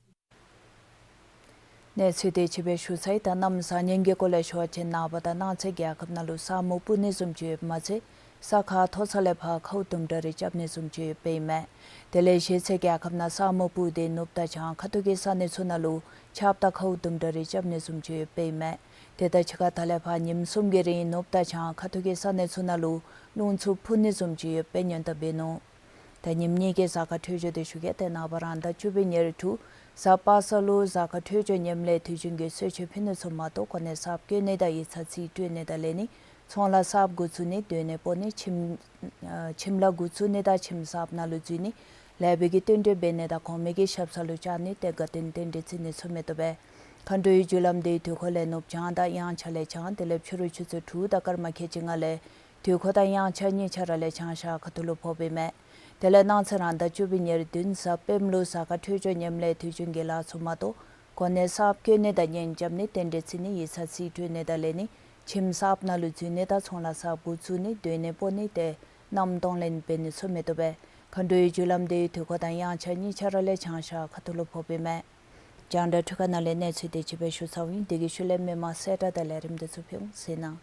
གནས་ཚུལ་དེ་ཅིག་སྦེ་ཞུ་ཚར་ཡི། ད་གནམ་བཟང་ངན་གྱི་སྐོར་ལས་ཞུ་བ་ཅིན་ནངས་པ་དང་གནངས་ཚེ་རྒྱལ་ཁབ་ནང་ལུ་ས་སྨུག་སྤུབ་ནི་བཟུམ་ཅིག་ཡོདཔ་མ་ཚད་ས་ཁ་མཐོ་ས་ལས་ཕར་ཁཝ་དུམ་གྲ་རེ་རྐྱབ་ནི་བཟུམ་ཅིག་ཡོདཔ་ཨིན་མས། དེ་ལས་གཞེས་ཚེ་རྒྱལ་ཁབ་ནང་ས་སྨུག་སྤུབ་སྟེ་ནུབ་དང་བྱང་ཁ་ཐུག་གི་ས་གནས་ཚུ་ནང་ལུ་ཆརཔ་དང་ཁཝ་དུམ་གྲ་རེ་རྐྱབ་ནི་བཟུམ་ཅིག་ཡོདཔ་ཨིན་མས། དེ་དང་གཅིག་ཁར་ད་ལས་ཕར་ཉིནམ་གསུམ་གྱི་རིང་ནུབ་དང་བྱང་ཁ་ཐུག་གི་ས་གནས་ཚུ་ནང་ལུ་རླུང་འཚུབ་འཕུ་ནི་བཟུམ་ཅིག་ཡོདཔ་སྦེ་སྔོན་བརྡ་འབད་ནུག། ད་ཉིནམ་གཉིས་ཀྱི་གཟའ་སྐར་འཕྲོད་སྦྱོར་དེ་ཞུ་གེ། ཏེ་ནངས་པ་རང་ཟླ་བཅུ་པའི་ཉེར་དྲུག་གཟའ་པ་སངས་ལུ་གཟའ་སྐར་འཕྲོད་སྦྱོར་ཉེསམ་ལས་དུས་རྒྱུན་གྱི་གསོལ་མཆོད་ཕུལ་ནི་ཚུ་མ་གཏོགས་གོ་གནས་གསརཔ་བསྐོ་ནི་དང་ཡིག་ཚང་རྩིས་སྤྲོད་ནི་དང་ལེན་ནི། ཚོང་ལཱ་གསརཔ་འགོ་བཙུགས་ནི། སྡོད་གནས་སྤོ་ནི། ཁྱིམ་ཨ་ཁྱིམ་ལཱ་འགོ་བཙུགས་ནི་དང་ཁྱིམ་གསརཔ་ནང་ལུ་འཛུལ་ནི། ལེགས་པའི་གི་རྟེན་འབྲེལ་འབད་ནི་དང་གོང་མའི་གི་ཞབས་ས་ལུ་བཅར་ནི། ཏེ་དགའ་སྟོན་རྟེན་འབྲེལ་བརྩི་ནི་ཚུ་མེད་དོ་པས། མཁའ་འགྲོའི་རྒྱུ་ལམ་དེ་དུས་འཁོར་ལས་ནུབ་བྱང་དང་དབྱངས་འཆར་ལས་བྱང་། དེ་ལས་ཕྱི་རུ་ཆུ་ཚོད་དྲུག་དང་སྐར་མ་ཁལ་གཅིག་ལྔ་ལས་དུས་འཁོར་དང་དབྱངས་འཆར་གཉིས་ཆ་ར་ལས་བྱང་ཤར་ཁ་ཐུག་ལུ་ཕོགཔ་ཨིན་མས། དེ་ལས་གནངས་ཚེ་རང་ཟླ་བཅུ་པའི་ཉེར་བདུན་གཟའ་སྤེནམ་ལུ་གཟའ་སྐར་འཕྲོད་སྦྱོར་ཉེསམ་ལས་དུས་རྒྱུན་གྱི་ལཱ་ཚུ་མ་གཏོགས་གོ་གནས་གསརཔ་བསྐོ་ནི་དང་གཉེན་རྐྱབ་ནི། རྟེན་འབྲེལ་བརྩི་ནི། ཡིག་ཚང་རྩིས་སྤྲོད་ནི་དང་ལེན་ནི། ཁྱིམ་གསརཔ་ནང་ལུ་འཛུལ་ནི་དང་ཚོང་ལཱ་གསརཔ་འགོ་བཙུགས་ནི་སྡོད་གནས་སྤོ་ནི་ཏེ་མནའམ་གཏོང་ལེན་འབད་ནི་ཚུ་མི་བཏུབ་པས། མཁའ་འགྲོའི་རྒྱུ་ལམ་དེའི་དུས་འཁོར་དང་དབྱངས་འཆར་གཉིས་ཆ་ར་ལས་བྱང་ཤར་ཁ་ཐུག་ལུ་ཕོགཔ་ཨིན་མས། རྒྱང་བསྒྲགས་འཕྲུལ་ཁང་ནང་ལས་གནས་ཚུལ་དེ་ཅིག་སྦེ་ཞུ་ཚརཝ་ཨིན། དེ་གི་ཤུལ་ལས་མི་མང་གསལ་བསྒྲགས་དང་ལས་རིམ་དེ་ཚུ་ཕུལ་འོང་ཟེར་ན།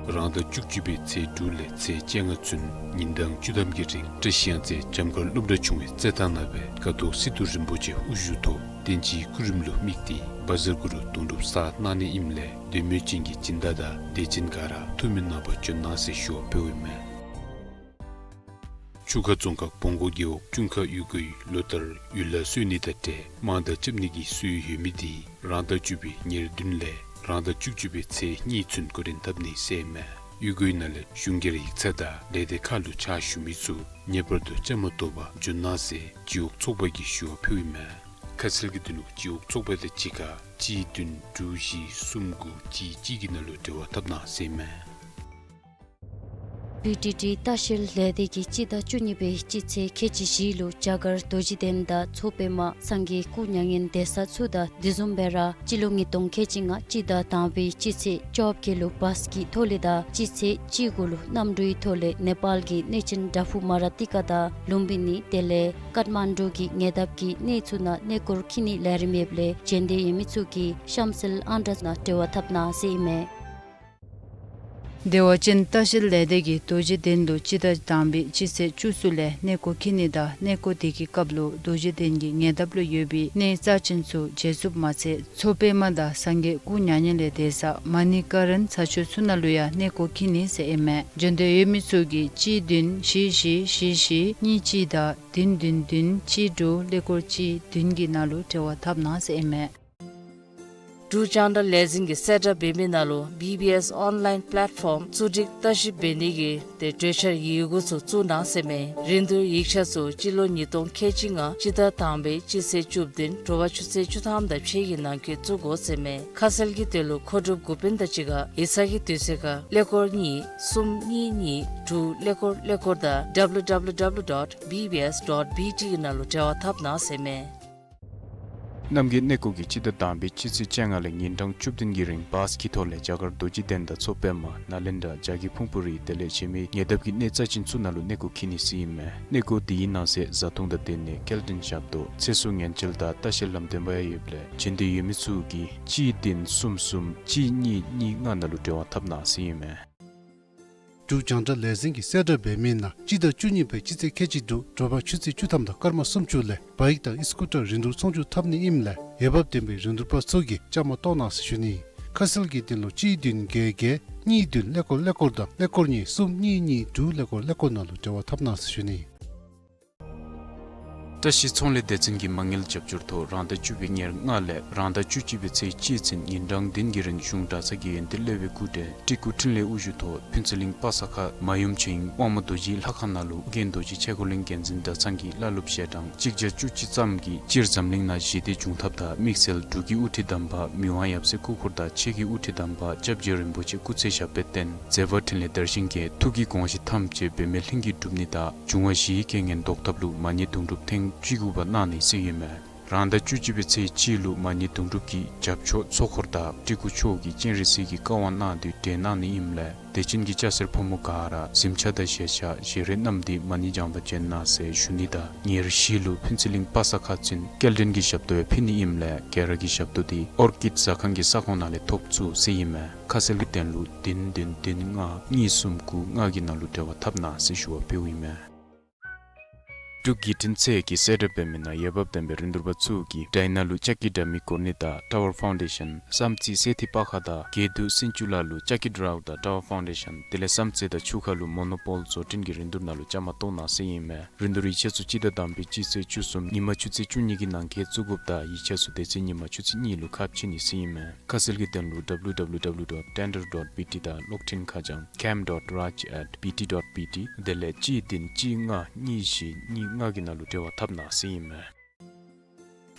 རང་ཟླ་བཅུ་གཅིག་པའི་ཚེས་དྲུག་ལས་ཚེས་བཅོ་ལྔ་ཚུན་ཉིན་གྲངས་བཅུ་ཐམ་གྱི་རིང་བཀྲ་ཤིས་གཡང་རྩེ་བྱམས་མགོན་སློབ་གྲྭ་ཆུང་བའི་རྩེད་ཐང་ནང་སྦེ་ཀཿཐོག་སི་ཏུ་རིན་པོ་ཆེ་དབུ་བཞུགས་ཐོག་བསྟན་སྤྱིའི་སྐུ་རིམ་ལུ་དམིགས་ཏེ་བཛྲ་གུ་རུ་དུང་སྒྲུབ་གསར་གནང་ནི་ཨིནམ་ལས་འདོད་མོས་ཅན་གྱི་སྦྱིན་བདག་དང་དད་ཅན་ག་ར་ཐུགས་སྨོན་གནང་བར་འབྱོན་གནང་ཟེར་ཞུ་བ་ཕུལཝ་ཨིན་མས། ཆུ་ཁ་རྫོང་ཁག་བོང་སྒོ་རྒེད་འོག་ཅུང་ཁ་གཡུས་སྒོའི་ལོ་ལྟར་ཡུལ་ལྷ་གསོལ་ནི་དང་འབྲེལ་དམངས་དང་རྐྱབ་ནི་གི་སྲོལ་ཡོད་མི་དེ་རང་ཟླ་བཅུ་པའི་ཉེར་བདུན་ལས་རང་ཟླ་བཅུ་གཅིག་པའི་ཚེས་གཉིས་ཚུན་འགོ་འདྲེན་འཐབ་ནི་ཟེར་ཨིན་མས། གཡུས་སྒོའི་ནང་ལས་གཞུང་སྒེར་ཡིག་ཚང་དང་ལས་སྡེ་ཁག་ལུ་ཕྱག་ཞུ་མི་ཚུ་ངེས་པར་དུ་བཅའ་མར་གཏོགས་པར་འབྱོན་གནང་ཟེར་སྤྱི་འོག་ཚོགས་པ་གིས་ཞུ་བ་ཕུལཝ་ཨིན་མས། ཁ་གསལ་གྱི་དོན་ལུ་སྤྱི་འོག་ཚོགས་པ་དང་གཅིག་ཁར་གཅིག་བདུན་དྲུག་བཞི་གསུམ་དགུ་གཅིག་གཅིག་གི་ནང་ལུ་འབྲེལ་བ་འཐབ་གནང་ཟེར་ཨིན་མས། བི་ཊི་ཊི་ལྟ་བཤལ་ལས་སྡེ་གིས་སྤྱི་ཟླ་བཅུ་གཉིས་པའི་སྤྱི་ཚེས་ཁལ་གཅིག་བཞི་ལུ་རྒྱ་གར་རྡོ་རྗེ་གདན་དང་མཚོ་པདྨ་སངས་རྒྱས་སྐུ་མྱ་ངན་འདས་ས་ཚུ་དང་དེ་བཟུམ་སྦེ་ར་སྤྱི་ལོ་ཉིས་སྟོང་ཁལ་གཅིག་ལྔ་སྤྱི་ཟླ་དང་པའི་སྤྱི་ཚེས་བཅོ་བརྒྱད་ལུ་བཱས་ཀྱི་ཐོག་ལས་དང་སྤྱི་ཚེས་བཅུ་དགུ་ལུ་གནམ་གྲུའི་ཐོག་ལས་ནེ་པཱལ་གྱི་གནས་ཆེན་དྲ་ཕུག་མ་ར་ཏི་ཀ་དང་ལུམ་བི་ནི་དེ་ལས་ཀཏ་མན་ཌུ་གི་ཉེ་འདབས་ཀྱི་གནས་ཚུ་ནང་གནས་སྐོར་འཁྱིད་ནིའི་ལས་རིམ་ཡོདཔ་ལས་བྱོན་འདོད་ཡོད་མི་ཚུ་གིས་གཤམ་གསལ་ཨང་གྲངས་ནང་འབྲེལ་བ་འཐབ་གནང་ཟེར་ཨིན་མས། བདེ་བ་ཅན་ལྟ་བཤལ་ལས་སྡེ་གིས་རྡོ་རྗེ་གདན་ལུ་སྤྱི་ཟླ་དང་པའི་སྤྱི་ཚེས་བཅུ་གསུམ་ལས་གནས་སྐོར་འཁྱིད་ནི་དང་གནས་སྐོར་དེ་གི་སྐབས་ལུ་རྡོ་རྗེ་གདན་གྱི་ཉེ་འདབས་ལུ་ཡོད་པའི་གནས་རྩ་ཅན་ཚུ་མཇལ་ཚུགསཔ་མ་ཚད་མཚོ་པདྨ་དང་སངས་རྒྱས་སྐུ་མྱ་ངན་ལས་འདས་ས་མ་ཎི་ཀ་རན་ཚ་ཆུ་ཚུ་ནང་ལུ་ཡང་གནས་སྐོར་འཁྱིད་ནི་ཟེར་ཨིན་མས། བྱོན་འདོད་ཡོད་མི་ཚུ་གིས་གཅིག་བདུན་བཞི་བཞི་བཞི་བཞི་གཉིས་གཅིག་དང་བདུན་བདུན་བདུན་གཅིག་དྲུག་ཀླད་ཀོར་གཅིག་བདུན་གྱི་ནང་ལུ་འབྲེལ་བ་འཐབ་གནང་ཟེར་ཨིན་མས། འབྲུག་རྒྱང་བསྒྲགས་ལས་འཛིན་གྱིས་གསལ་བསྒྲགས་འབད་མི་ནང་ལུ་བི་བི་ཨེསི་ཨོན་ལཱའིན་པེ་ལེཊ་ཕོམ་བཙུགས་སྒྲིག་བརྟག་ཞིབ་འབད་ནི་གི་ཏེ་གྲོས་འཆར་ཡི་གུ་ཚུ་བཙུགས་གནང་ཟེར་མས། རིན་བསྡུར་ཡིག་ཆ་ཚུ་སྤྱི་ལོ་ཉིས་སྟོང་ཁལ་གཅིག་ལྔ་སྤྱི་ཟླ་དང་པའི་སྤྱི་ཚེས་བཅུ་བདུན་དྲོ་པ་ཆུ་ཚོད་བཅུ་ཐམ་དང་ཕྱེད་ཀྱི་ནང་འཁོད་བཙུགས་དགོ་ཟེར་མས། ཁ་གསལ་གྱི་དོན་ལུ་མཁོ་སྒྲུབ་འགོ་དཔོན་དང་གཅིག་ཁར་ཡིག་ཚང་གི་དུས་ཚོད་ཁར་ཀླད་ཀོར་གཉིས་གསུམ་གཉིས་གཉིས་དྲུག་ཀླད་ཀོར་ཀླད་ཀོར་དང་W W W dot B B S dot B T གི་ནང་ལུ་འབྲེལ་བ་འཐབ་གནང་ཟེར་མས། རྣམ་རྒྱལ་གནས་སྐོར་གྱིས་སྤྱི་ཟླ་དང་པའི་སྤྱི་ཚེས་བཅོ་ལྔ་ལས་ཉིན་གྲངས་བཅུ་བདུན་གྱི་རིང་བཱས་ཀྱི་ཐོག་ལས་རྒྱ་གར་རྡོ་རྗེ་གདན་དང་མཚོ་པདྨ་ནཱ་ལེནྡྲ་བྱ་རྒོད་ཕུང་པོ་རི་དེ་ལས་གཞན་མི་ཉེ་འདབས་ཀྱི་གནས་རྩ་ཅན་ཚུ་ནང་ལུ་གནས་སྐོར་འཁྱིད་ནི་ཟེར་ཨིན་མས། གནས་སྐོར་དེའི་ནང་གསེས་བཟའ་འཐུང་དང་སྡོད་གནས་སྐྱེལ་འདྲེན་ཞབས་ཏོག་ཚེ་སྲོག་ཉེན་བཅོལ་དང་ལྟ་བཤལ་ལམ་སྟོན་པ་ཡང་ཡོདཔ་ལས་བྱོན་འདོད་ཡོད་མི་ཚུ་གིས་གཅིག་བདུན་གསུམ་གསུམ་གཅིག་གཉིས་གཉིས་ལྔ་ནང་ལུ་འབྲེལ་བ་འཐབ་གནང་ཟེར་ཨིན་མས། འབྲུག་རྒྱང་བསྒྲགས་ལས་འཛིན་གྱིས་གསལ་བསྒྲགས་འབད་མི་ནང་སྤྱི་ཟླ་བཅུ་གཉིས་པའི་སྤྱི་ཚེས་ཁལ་གཅིག་དྲུག་དྲོ་པ་ཆུ་ཚོད་བཅུ་ཐམ་དང་སྐར་མ་སུམ་ཅུ་ལས་བཱའིཀ་དང་ཨི་སི་ཀུ་ཊར་རིན་བསྡུར་ཚོང་བསྒྱུར་འཐབ་ནི་ཨིནམ་ལས་འོས་འབབ་ལྡན་པའི་རིན་བསྡུར་པ་ཚུ་གིས་བཅའ་མར་གཏོགས་གནང་ཟེར་ཞུ་ནི། ཁ་གསལ་གྱི་དོན་ལུ་གཅིག་བདུན་བརྒྱད་བརྒྱད་གཉིས་བདུན་ཀླད་ཀོར་ཀླད་ཀོར་དང་ཀླད་ཀོར་གཉིས་གསུམ་གཉིས་གཉིས་དྲུག་ཀླད་ཀོར་ཀླད་ཀོར་ནང་ལུ་འབྲེལ་བ་འཐབ་གནང་ཟེར་ཞུ་ནི། བཀྲ་ཤིས་ཚོང་ལས་སྡེ་ཚན་གྱི་མ་དངུལ་རྒྱབ་སྐྱོར་ཐོག་རང་ཟླ་བཅུ་པའི་ཉེར་ལྔ་ལས་རང་ཟླ་བཅུ་གཅིག་པའི་ཚེས་གཅིག་ཚུན་ཉིན་གྲངས་བདུན་གྱི་རིང་གཞུང་གྲྭ་ཚང་གི་ཡོན་ཏན་སློབ་དཔོན་སྐུ་བགྲེས་སྤྲུལ་སྐུ་འཕྲིན་ལས་དབུ་བཞུགས་ཐོག་ཕུན་ཚོགས་གླིང་པ་ས་ཁ་མ་ཡུམ་ཆོས་དབྱིངས་དབང་མོ་རྡོ་རྗེའི་ལྷ་ཁང་ནང་ལུ་ཨོ་རྒྱན་རྡོ་རྗེ་ཆས་འཁོར་གླིང་རྒྱལ་འཛིན་གྲྭ་ཚང་གི་བླ་སློབ་ཞལ་གྲངས་གཅིག་བརྒྱ་བཅུ་གཅིག་ཙམ་གྱིས་སྤྱིར་འཛམ་གླིང་ནང་ཞི་བདེ་འབྱུང་ཐབས་དང་དམིགས་བསལ་འབྲུག་གི་དབུ་ཁྲིད་དམ་པ་མི་དབང་ཡབ་སྲས་སྐུ་འཁོར་དང་ཆོས་ཀྱི་དབུ་ཁྲིད་དམ་པ་སྐྱབས་རྗེ་རིན་པོ་ཆེ་སྐུ་ཚེ་ཞབས་པད་བརྟན་མཛད་པ་འཕྲིན་ལས་དར་ཞིང་རྒྱས་ཐུགས་ཀྱི་དགོངས་གཞི་ཐམས་ཅད་འབད་མེད་ལྷུན་གྱིས་འགྲུབ་ནི་དང་འབྱུང་བ་བཞིའི་རྐྱེན་ངན་ཟློག་ཐབས་ལུ་མ་ཉེས་དུང་སྒྲུབ་ཐེངས་བཅུ་དགུ་པ་གནང་ནི་ཟེར་ཨིན་མས། རང་ཟླ་བཅུ་གཅིག་པའི་ཚེས་གཅིག་ལུ་མ་ཉེས་དུང་སྒྲུབ་ཀྱི་རྒྱབ་ཕྱོགས་ཚོགས་འཁོར་དང་སྤྲུལ་སྐུ་མཆོག་གིས་སྤྱན་རས་གཟིགས་ཀྱི་བཀའ་དབང་གནང་སྟེ་གྲོལ་གནང་ནི་ཨིནམ་ལས་དད་ཅན་གྱི་སྐྱ་སེར་ཕོ་མོ་ག་ར་གཟིམ་ཆས་དང་ཞལ་ཆས་བཞེས་རས་བསྣམས་ཏེ་མ་ཎི་བགྱང་པར་འབྱོན་གནང་ཟེར་ཞུ་ནི་དང་ཉེར་བཞི་ལུ་ཕུན་ཚོགས་གླིང་པ་ས་ཁ་ཚུན་སྐྱེལ་འདྲེན་གྱི་ཞབས་ཏོག་ཡང་ཕུལ་ནི་ཨིནམ་ལས་ག་ར་གིས་ཞབས་ཏོག་དེ་ཨོར་ཀིཌ་ཟ་ཁང་གི་ས་ཁོངས་ནང་ལས་ཐོབ་ཚུགས་ཟེར་ཨིན་མས། ཁ་གསལ་གྱི་དོན་ལུ་བདུན་བདུན་བདུན་ལྔ་གཉིས་གསུམ་དགུ་ལྔ་གི་ནང་ལུ་འབྲེལ་བ་འཐབ་གནང་ཟེར་ཞུ་བ་ཕུལཝ་ཨིན་མས། འབྲུག་བརྒྱུད་འཕྲིན་ཚད་ཀྱིས་གསལ་བསྒྲགས་འབད་མི་ནང་འོས་འབབ་ལྡན་པའི་རིན་བསྡུར་པ་ཚུ་གིས་ཌའི་ནང་ལུ་ལྕགས་ཀྱི་དྲ་མིག་བཀོར་ནི་དང་ཊ་ཝར་ཕའུན་ཌེ་ཤཱན་བསམ་རྩེ་སེ་ཐི་པ་ཁ་དང་དགེ་འདུན་སེང་ཆུ་ལ་ལུ་ལྕགས་ཀྱི་ཌི་རའུ་དང་ཊ་ཝར་ཕའུན་ཌེ་ཤཱན་དེ་ལས་བསམ་རྩེ་དང་ཆུ་ཁ་ལུ་མོ་ནོ་པོལ་བཟོ་སྐྲུན་གྱི་རིན་བསྡུར་ནང་ལུ་བཅའ་མར་གཏོགས་གནང་ཟེར་ཨིན་མས། རིན་བསྡུར་ཡིག་ཆ་ཚུ་སྤྱི་ཟླ་དང་པའི་སྤྱི་ཚེས་བཅུ་གསུམ་ཉིན་མ་ཆུ་ཚོད་བཅུ་གཉིས་ཀྱི་ནང་འཁོད་བཙུགས་དགོཔ་དང་ཡིག་ཆ་ཚུ་དེ་ཚེ་ཉིན་མ་ཆུ་ཚོད་གཉིས་ལུ་ཁ་ཕྱེ་ནི་ཟེར་ཨིན་མས། ཁ་གསལ་གྱི་དོན་ལུ་W W W dot tender dot B T དང་གློག་འཕྲིན་ཁ་བྱང་cam dot raj at B T dot B T དེ་ལས་གཅིག་བདུན་གཅིག་ལྔ་གཉིས་བཞི་གཉིས་ལྔ་གི་ནང་ལུ་འབྲེལ་བ་འཐབ་གནང་ཟེར་ཨིན་མས།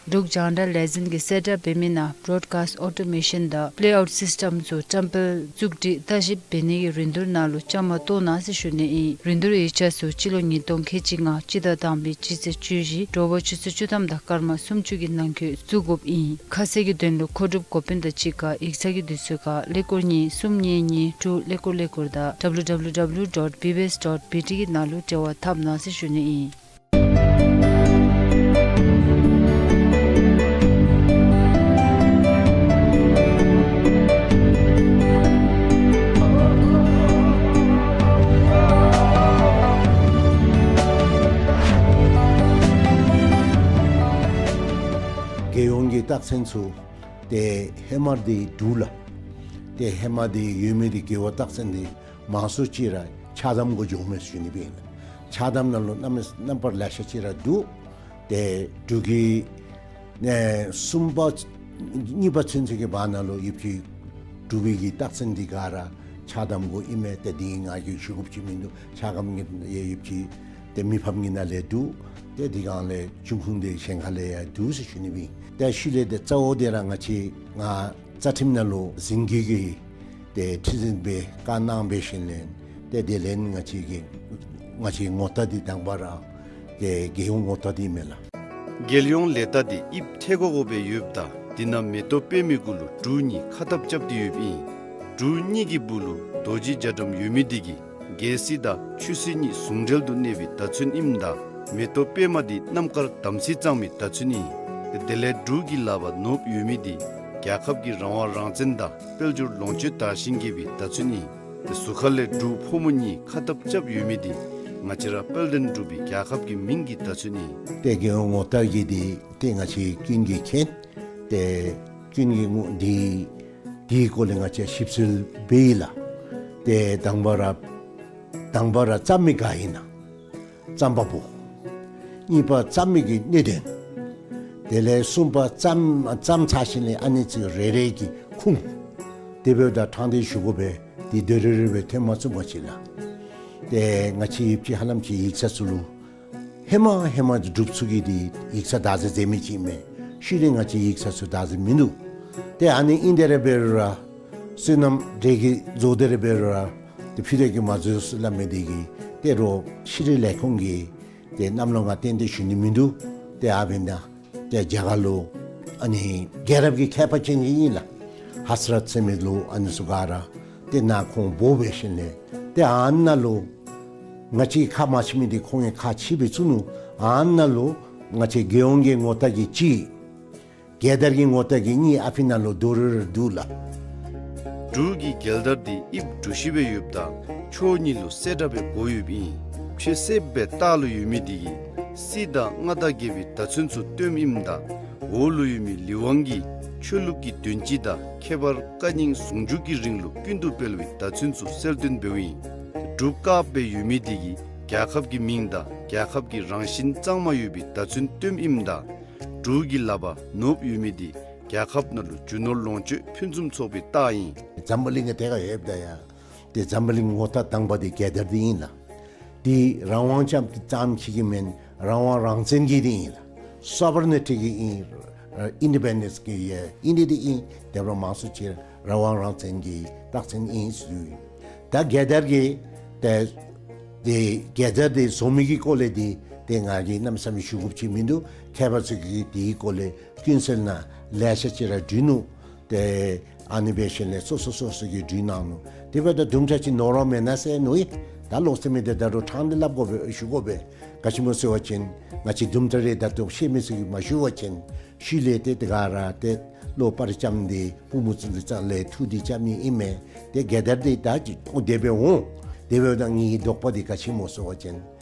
འབྲུག་རྒྱང་བསྒྲགས་ལས་འཛིན་གྱིས་གསལ་བསྒྲགས་འབད་མི་ནང་བྲོཌ་ཀཱསཊ་ཨོ་ཊོ་མེ་ཤཱན་དང་པེ་ལེ་ཨའུཊ་སིསི་ཊེམ་ཚུ་བཀྲམ་སྤེལ་བཙུགས་སྒྲིག་བརྟག་ཞིབ་འབད་ནི་གི་རིན་བསྡུར་ནང་ལུ་བཅའ་མར་གཏོགས་གནང་ཟེར་ཞུ་ནི་ཨིན། རིན་བསྡུར་ཡིག་ཆ་ཚུ་སྤྱི་ལོ་ཉིས་སྟོང་ཁལ་གཅིག་ལྔ་སྤྱི་ཟླ་དང་པའི་སྤྱི་ཚེས་བཅུ་བཞི་དྲོ་པ་ཆུ་ཚོད་བཅུ་ཐམ་དང་སྐར་མ་སུམ་ཅུ་གི་ནང་འཁོད་བཙུགས་དགོཔ་ཨིན། ཁ་གསལ་གྱི་དོན་ལུ་མཁོ་སྒྲུབ་འགོ་དཔོན་དང་གཅིག་ཁར་ཡིག་ཚང་གི་དུས་ཚོད་ཁར་ཀླད་ཀོར་གཉིས་གསུམ་གཉིས་གཉིས་དྲུག་ཀླད་ཀོར་ཀླད་ཀོར་དང་W W W dot B B S dot B T གི་ནང་ལུ་འབྲེལ་བ་འཐབ་གནང་ཟེར་ཞུ་ནི་ཨིན། རྒྱལ་ཡོངས་ཀྱི་རྟགས་མཚན་ཚུ་ཏེ་ཧེ་མ་འདི་འབྲུག་ལགས། ཏེ་ཧེ་མ་འདི་ཡོད་མི་འདི་རྒེད་འོག་རྟགས་མཚན་འདི་མང་སུ་ཅིག་ར་ཕྱག་དམ་གུ་འགྱོཝ་མས་ཟེར་ཞུ་ནི་སྦེ་ཨིན། ཕྱག་དམ་ནང་ལུ་གནམ་མེད་ས་མེད་ལེ་ཤ་ཅིག་ར་འདུག། ཏེ་འབྲུག་གི་ཨེ་གསུམ་པ་གཉིས་པ་ཚུན་ཚོད་ཀྱི་བར་ན་ལུ་ཡོདཔ་ཅིག་འབྲུག་པའི་གི་རྟགས་མཚན་འདི་ག་ར་ཕྱག་དམ་གུ་ཨིན་མས། ཏེ་འདི་ང་གིས་ཞུ་དགོཔ་ཅིག་མིན་འདུག། ཕྱག་དམ་གྱི་ཡོདཔ་ཅིག་ཏེ་མི་ཕམ་གྱི་ནང་ལས་འདུག། ཏེ་འདི་གང་ལས་འབྱུང་ཁུངས་འདི་གཞན་ཁ་ལས་ཡང་འདུག་ཟེར་ཞུ་ནི་སྦེ་ཨིན། ཏེ་ཤུལ་ལས་ཏེ་གཙོ་བོ་འདི་ར་ང་བཅས་ང་རྩ་ཁྲིམས་ནང་ལུ་ཟིན་བྲིས་ཀྱི་ཏེ་ཁྲི་འཛིན་སྦེ་བཀའ་གནང་འབད་ཞིནམ་ལས་ཏེ་དེ་ལས་ང་བཅས་ཀྱི་ང་བཅས་ངོ་རྟགས་འདི་དང་པ་ར་ཏེ་རྒྱལ་ཡོངས་ངོ་རྟགས་འདི་མས་ལགས། རྒྱལ་ཡོངས་ལས་རྟགས་འདི་དབྱིབས་ཐལ་གོ་གོ་སྦེ་ཡོདཔ་ད་འདི་ནང་མེ་ཏོག་པདྨའི་གུ་ལུ་འབྲུག་གཉིས་ཁ་ཐབ་རྐྱབ་སྟེ་ཡོདཔ་ཨིན། འབྲུག་གཉིས་ཀྱི་སྦུག་ལུ་རྡོ་རྗེ་རྒྱ་གྲམ་ཡོད་མི་འདི་གིས་རྒྱལ་སྲིད་དང་ཆོས་སྲིད་གཉིས་ཟུང་འབྲེལ་དུ་གནས་པའི་བརྡ་མཚོན་ཨིནམ་ད་མེ་ཏོག་པདྨ་འདི་རྣམ་དཀར་དམ་ཚིག་གཙང་མའི་བརྡ་མཚོན་ཨིན། དེ་ལས་འབྲུག་གི་ལག་པར་ནོར་བུ་ཡོད་མི་འདི་རྒྱལ་ཁབ་ཀྱི་རང་དབང་རང་བཙན་དང་དཔལ་འབྱོར་ལོངས་སྤྱོད་དར་ཞིང་རྒྱས་པའི་བརྡ་མཚོན་ཨིན། དེ་གཟུགས་ཁ་ལས་འབྲུག་ཕོ་མོ་གཉིས་ཁ་ཐབ་རྐྱབ་ཡོད་མི་འདི་ང་བཅས་ར་དཔལ་ལྡན་འབྲུག་པའི་རྒྱལ་ཁབ་ཀྱི་མིང་གི་བརྡ་མཚོན་ཨིན། ཏེ་རྒྱལ་ཡོངས་ངོ་རྟགས་ཀྱི་འདི་ཏེ་ང་བཅས་ཀུན་གྱིས་མཁྱེན། ཏེ་ཀུན་གྱིས་ངོ་འདི་འདིའི་སྐོར་ལས་ང་བཅས་ཞིབ་འཚོལ་འབད་ཡི་ལགས། ཏེ་དང་པ་ར་དང་པ་ར་བརྩམ་མི་ག་ཨིན་ན། བརྩམ་པ་པོ། གཉིས་པ་བརྩམ་མི་གི་གནད་དོན། དེ་ལས་གསུམ་པ་བརྩམ་བརྩམ་ཚར་ཞིནམ་ལས་ཨ་ནི་ཚུ་རེ་རེ་གི་ཁུངས། དེ་འབདཝ་ད་དྲང་སྟེ་ཞུ་དགོ་པས། འདི་དོ་རུང་རུང་སྦེ་ཐོན་མ་ཚུགས་པ་ཅིག་ལགས། ཏེ་ང་བཅས་ཡོདཔ་ཅིག་ཧ་ལམ་ཅིག་ཡིག་ཚང་ཚུ་ལུ་ཧེ་མ་ཧེ་མ་འབྲུགཔ་ཚུ་གིས་འདི་ཡིག་ཚང་བདག་འཛིན་མཛད་མི་ཅིག་མས། ཤུལ་ལས་ང་བཅས་ཡིག་ཚང་ཚུ་བདག་འཛིན་མིན་འདུག། ཏེ་ཨ་ནི་ཨིན་དེ་ར་འབད་རུང་ར་བསོད་ནམས་འདྲེ་གིས་རྫོགས་དེ་ར་འབད་རུང་ར་ཏེ་ཕུད་རྒྱུད་ཀྱིས་མ་རྫོགས་ཟེར་སླབ་མི་འདི་གིས་ཏེ་རོགས་ཤེས་རིག་ལས་ཁུངས་ཀྱིས་ཏེ་གནམ་ལོ་ང་ཏན་ཏན་ཞུ་ནི་མིན་འདུག། ཏེ་ཨ་འབདན་ཏེ་རྒྱ་གར་ལུ་ཨ་ནི་རྒྱལ་རབས་ཀྱི་མཁས་པ་ཅན་ཅིག་ཨིན་ལགས། ཧ་སི་རཏ་ཟེར་མི་ལུ་ཨ་ནི་ཚུ་ག་ར་ཏེ་ནཱ་ཁོང་འབོ་འབད་ཞིནམ་ལས་ཏེ་ཨ་ནཱ་ལུ་ང་བཅས་ཁ་མ་ཕྱེ་མི་འདི་ཁོང་གིས་ཁ་ཕྱེ་སྦེ་བཙུགས་ནུག། ཨ་ནཱ་ལུ་ང་བཅས་རྒྱལ་ཡོངས་ཀྱི་ངོ་རྟགས་ཀྱི་གཅིག། རྒྱལ་དར་གྱི་ངོ་རྟགས་ཀྱི་གཉིས་ཨ་ཕི་ནང་ལུ་དོ་རུང་རུང་འདུག་ལགས། འབྲུག་གི་རྒྱལ་དར་འདི་དབྱིབས་འབྲུ་བཞི་སྦེ་ཡོདཔ་ད་ཕྱོགས་གཉིས་ལུ་གསལ་བཀྲམ་སྦེ་བགོ་ཡོདཔ་ཨིན། ཕྱེད་གསེབ་སྦེ་ལྟག་ལུ་ཡོད་མི་འདི་གིས་སྲིད་དང་མངའ་བདག་རྒྱལ་པོའི་བརྡ་མཚོན་ཚུ་སྟོནམ་ཨིནམ་ད་འོག་ལུ་ཡོད་མི་ལི་ཝང་གིས་ཆོས་ལུགས་ཀྱི་དོན་སྤྱི་དང་ཁྱད་པར་བཀའ་རྙིང་ཟུང་འཇུག་གི་རིང་ལུགས་ཀུན་ཏུ་སྤེལ་བའི་བརྡ་མཚོན་ཚུ་གསལ་སྟོན་འབདཝ་ཨིན། འབྲུགཔ་དཀརཔོ་སྦེ་ཡོད་མི་འདི་གིས་རྒྱལ་ཁབ་ཀྱི་མིང་དང་རྒྱལ་ཁབ་ཀྱི་རང་བཞིན་གཙང་མ་ཡོད་པའི་བརྡ་མཚོན་སྟོནམ་ཨིནམ་ད་འབྲུག་གི་ལག་པར་ནོར་བུ་ཡོད་མི་འདི་རྒྱལ་ཁབ་ནང་ལུ་རྒྱུ་ནོར་ལོངས་སྤྱོད་ཕུན་སུམ་ཚོགས་པའི་རྟགས་ཨིན། འཛམ་བུ་གླིང་གི་ཐད་ཁར་ཡོདཔ་ད་ཡང་ཏེ་འཛམ་བུ་གླིང་ངོ་རྟགས་དང་པ་འདི་རྒྱལ་དར་འདི་ཨིན་ལགས། འདི་རང་དབང་ཅམ་ཙམ་ཅིག་གི་མེན། རང་དབང་རང་བཙན་གྱི་འདི་ཨིན་ལགས། སོ་བར་ནི་ཊི་གི་ཨིན། ཨིན་ཌི་པེན་ཌེནསི་གི་ཨིན་འདི་འདི་ཨིན། དེ་འབདཝ་མང་སུ་ཅིག་རང་དབང་རང་བཙན་གྱི་རྟགས་མཚན་ཨིན་ཟེར་ཞུ་ཡི། ད་རྒྱལ་དར་གྱི་ཏེ་ཏེ་རྒྱལ་དར་འདི་བཟོ་མི་གི་སྐོར་ལས་འདི་ཏེ་ང་གིས་གནམ་མེད་ས་མེད་ཞུ་དགོཔ་ཅིག་མིན་འདུག། མཁས་པ་ཚུ་གིས་འདིའི་སྐོར་ལས་ཀུན་གསལ་ནང་ལེ་ཤ་ཅིག་ར་བྲིས་ནུག། ཏེ་ཨ་ནི་འབད་ཞིནམ་ལས་སོ་སོ་སོ་སོ་གིས་བྲིས་གནང་ནུག། དེ་འབདཝ་ད་དུམ་གྲ་ཅིག་ནོར་བ་མེན་ན་ཟེར་མནོ་ཡི། ད་ལོག་སྟེ་མི་འདི་ད་རུང་དྲང་སྟེ་སླབ་དགོ་པས་ཞུ་དགོ་པས། ག་ཅི་སྨོ་ཟེར་བ་ཅིན་ང་བཅས་དུམ་གྲ་རེ་ད་ལྟོ་ཤེས་མི་ཚུ་གིས་མ་ཞུ་བ་ཅིན་ཤུལ་ལས་ཏེ་དེ་ག་ར་ཏེ་བློ་སྤར་རྐྱབ་སྟེ་པུས་མོ་བཙུགས་ཏེ་རྩ་ལས་ཐུགས་འདི་རྐྱབ་ནི་ཨིན་མས། ཏེ་རྒྱལ་དར་འདི་ད་ཅི་འོང་དེ་སྦེ་འོང་། དེ་འབདཝ་ད་ངེའི་དོགས་པ་འདི་ག་ཅི་སྨོ་ཟེར་བ་ཅིན་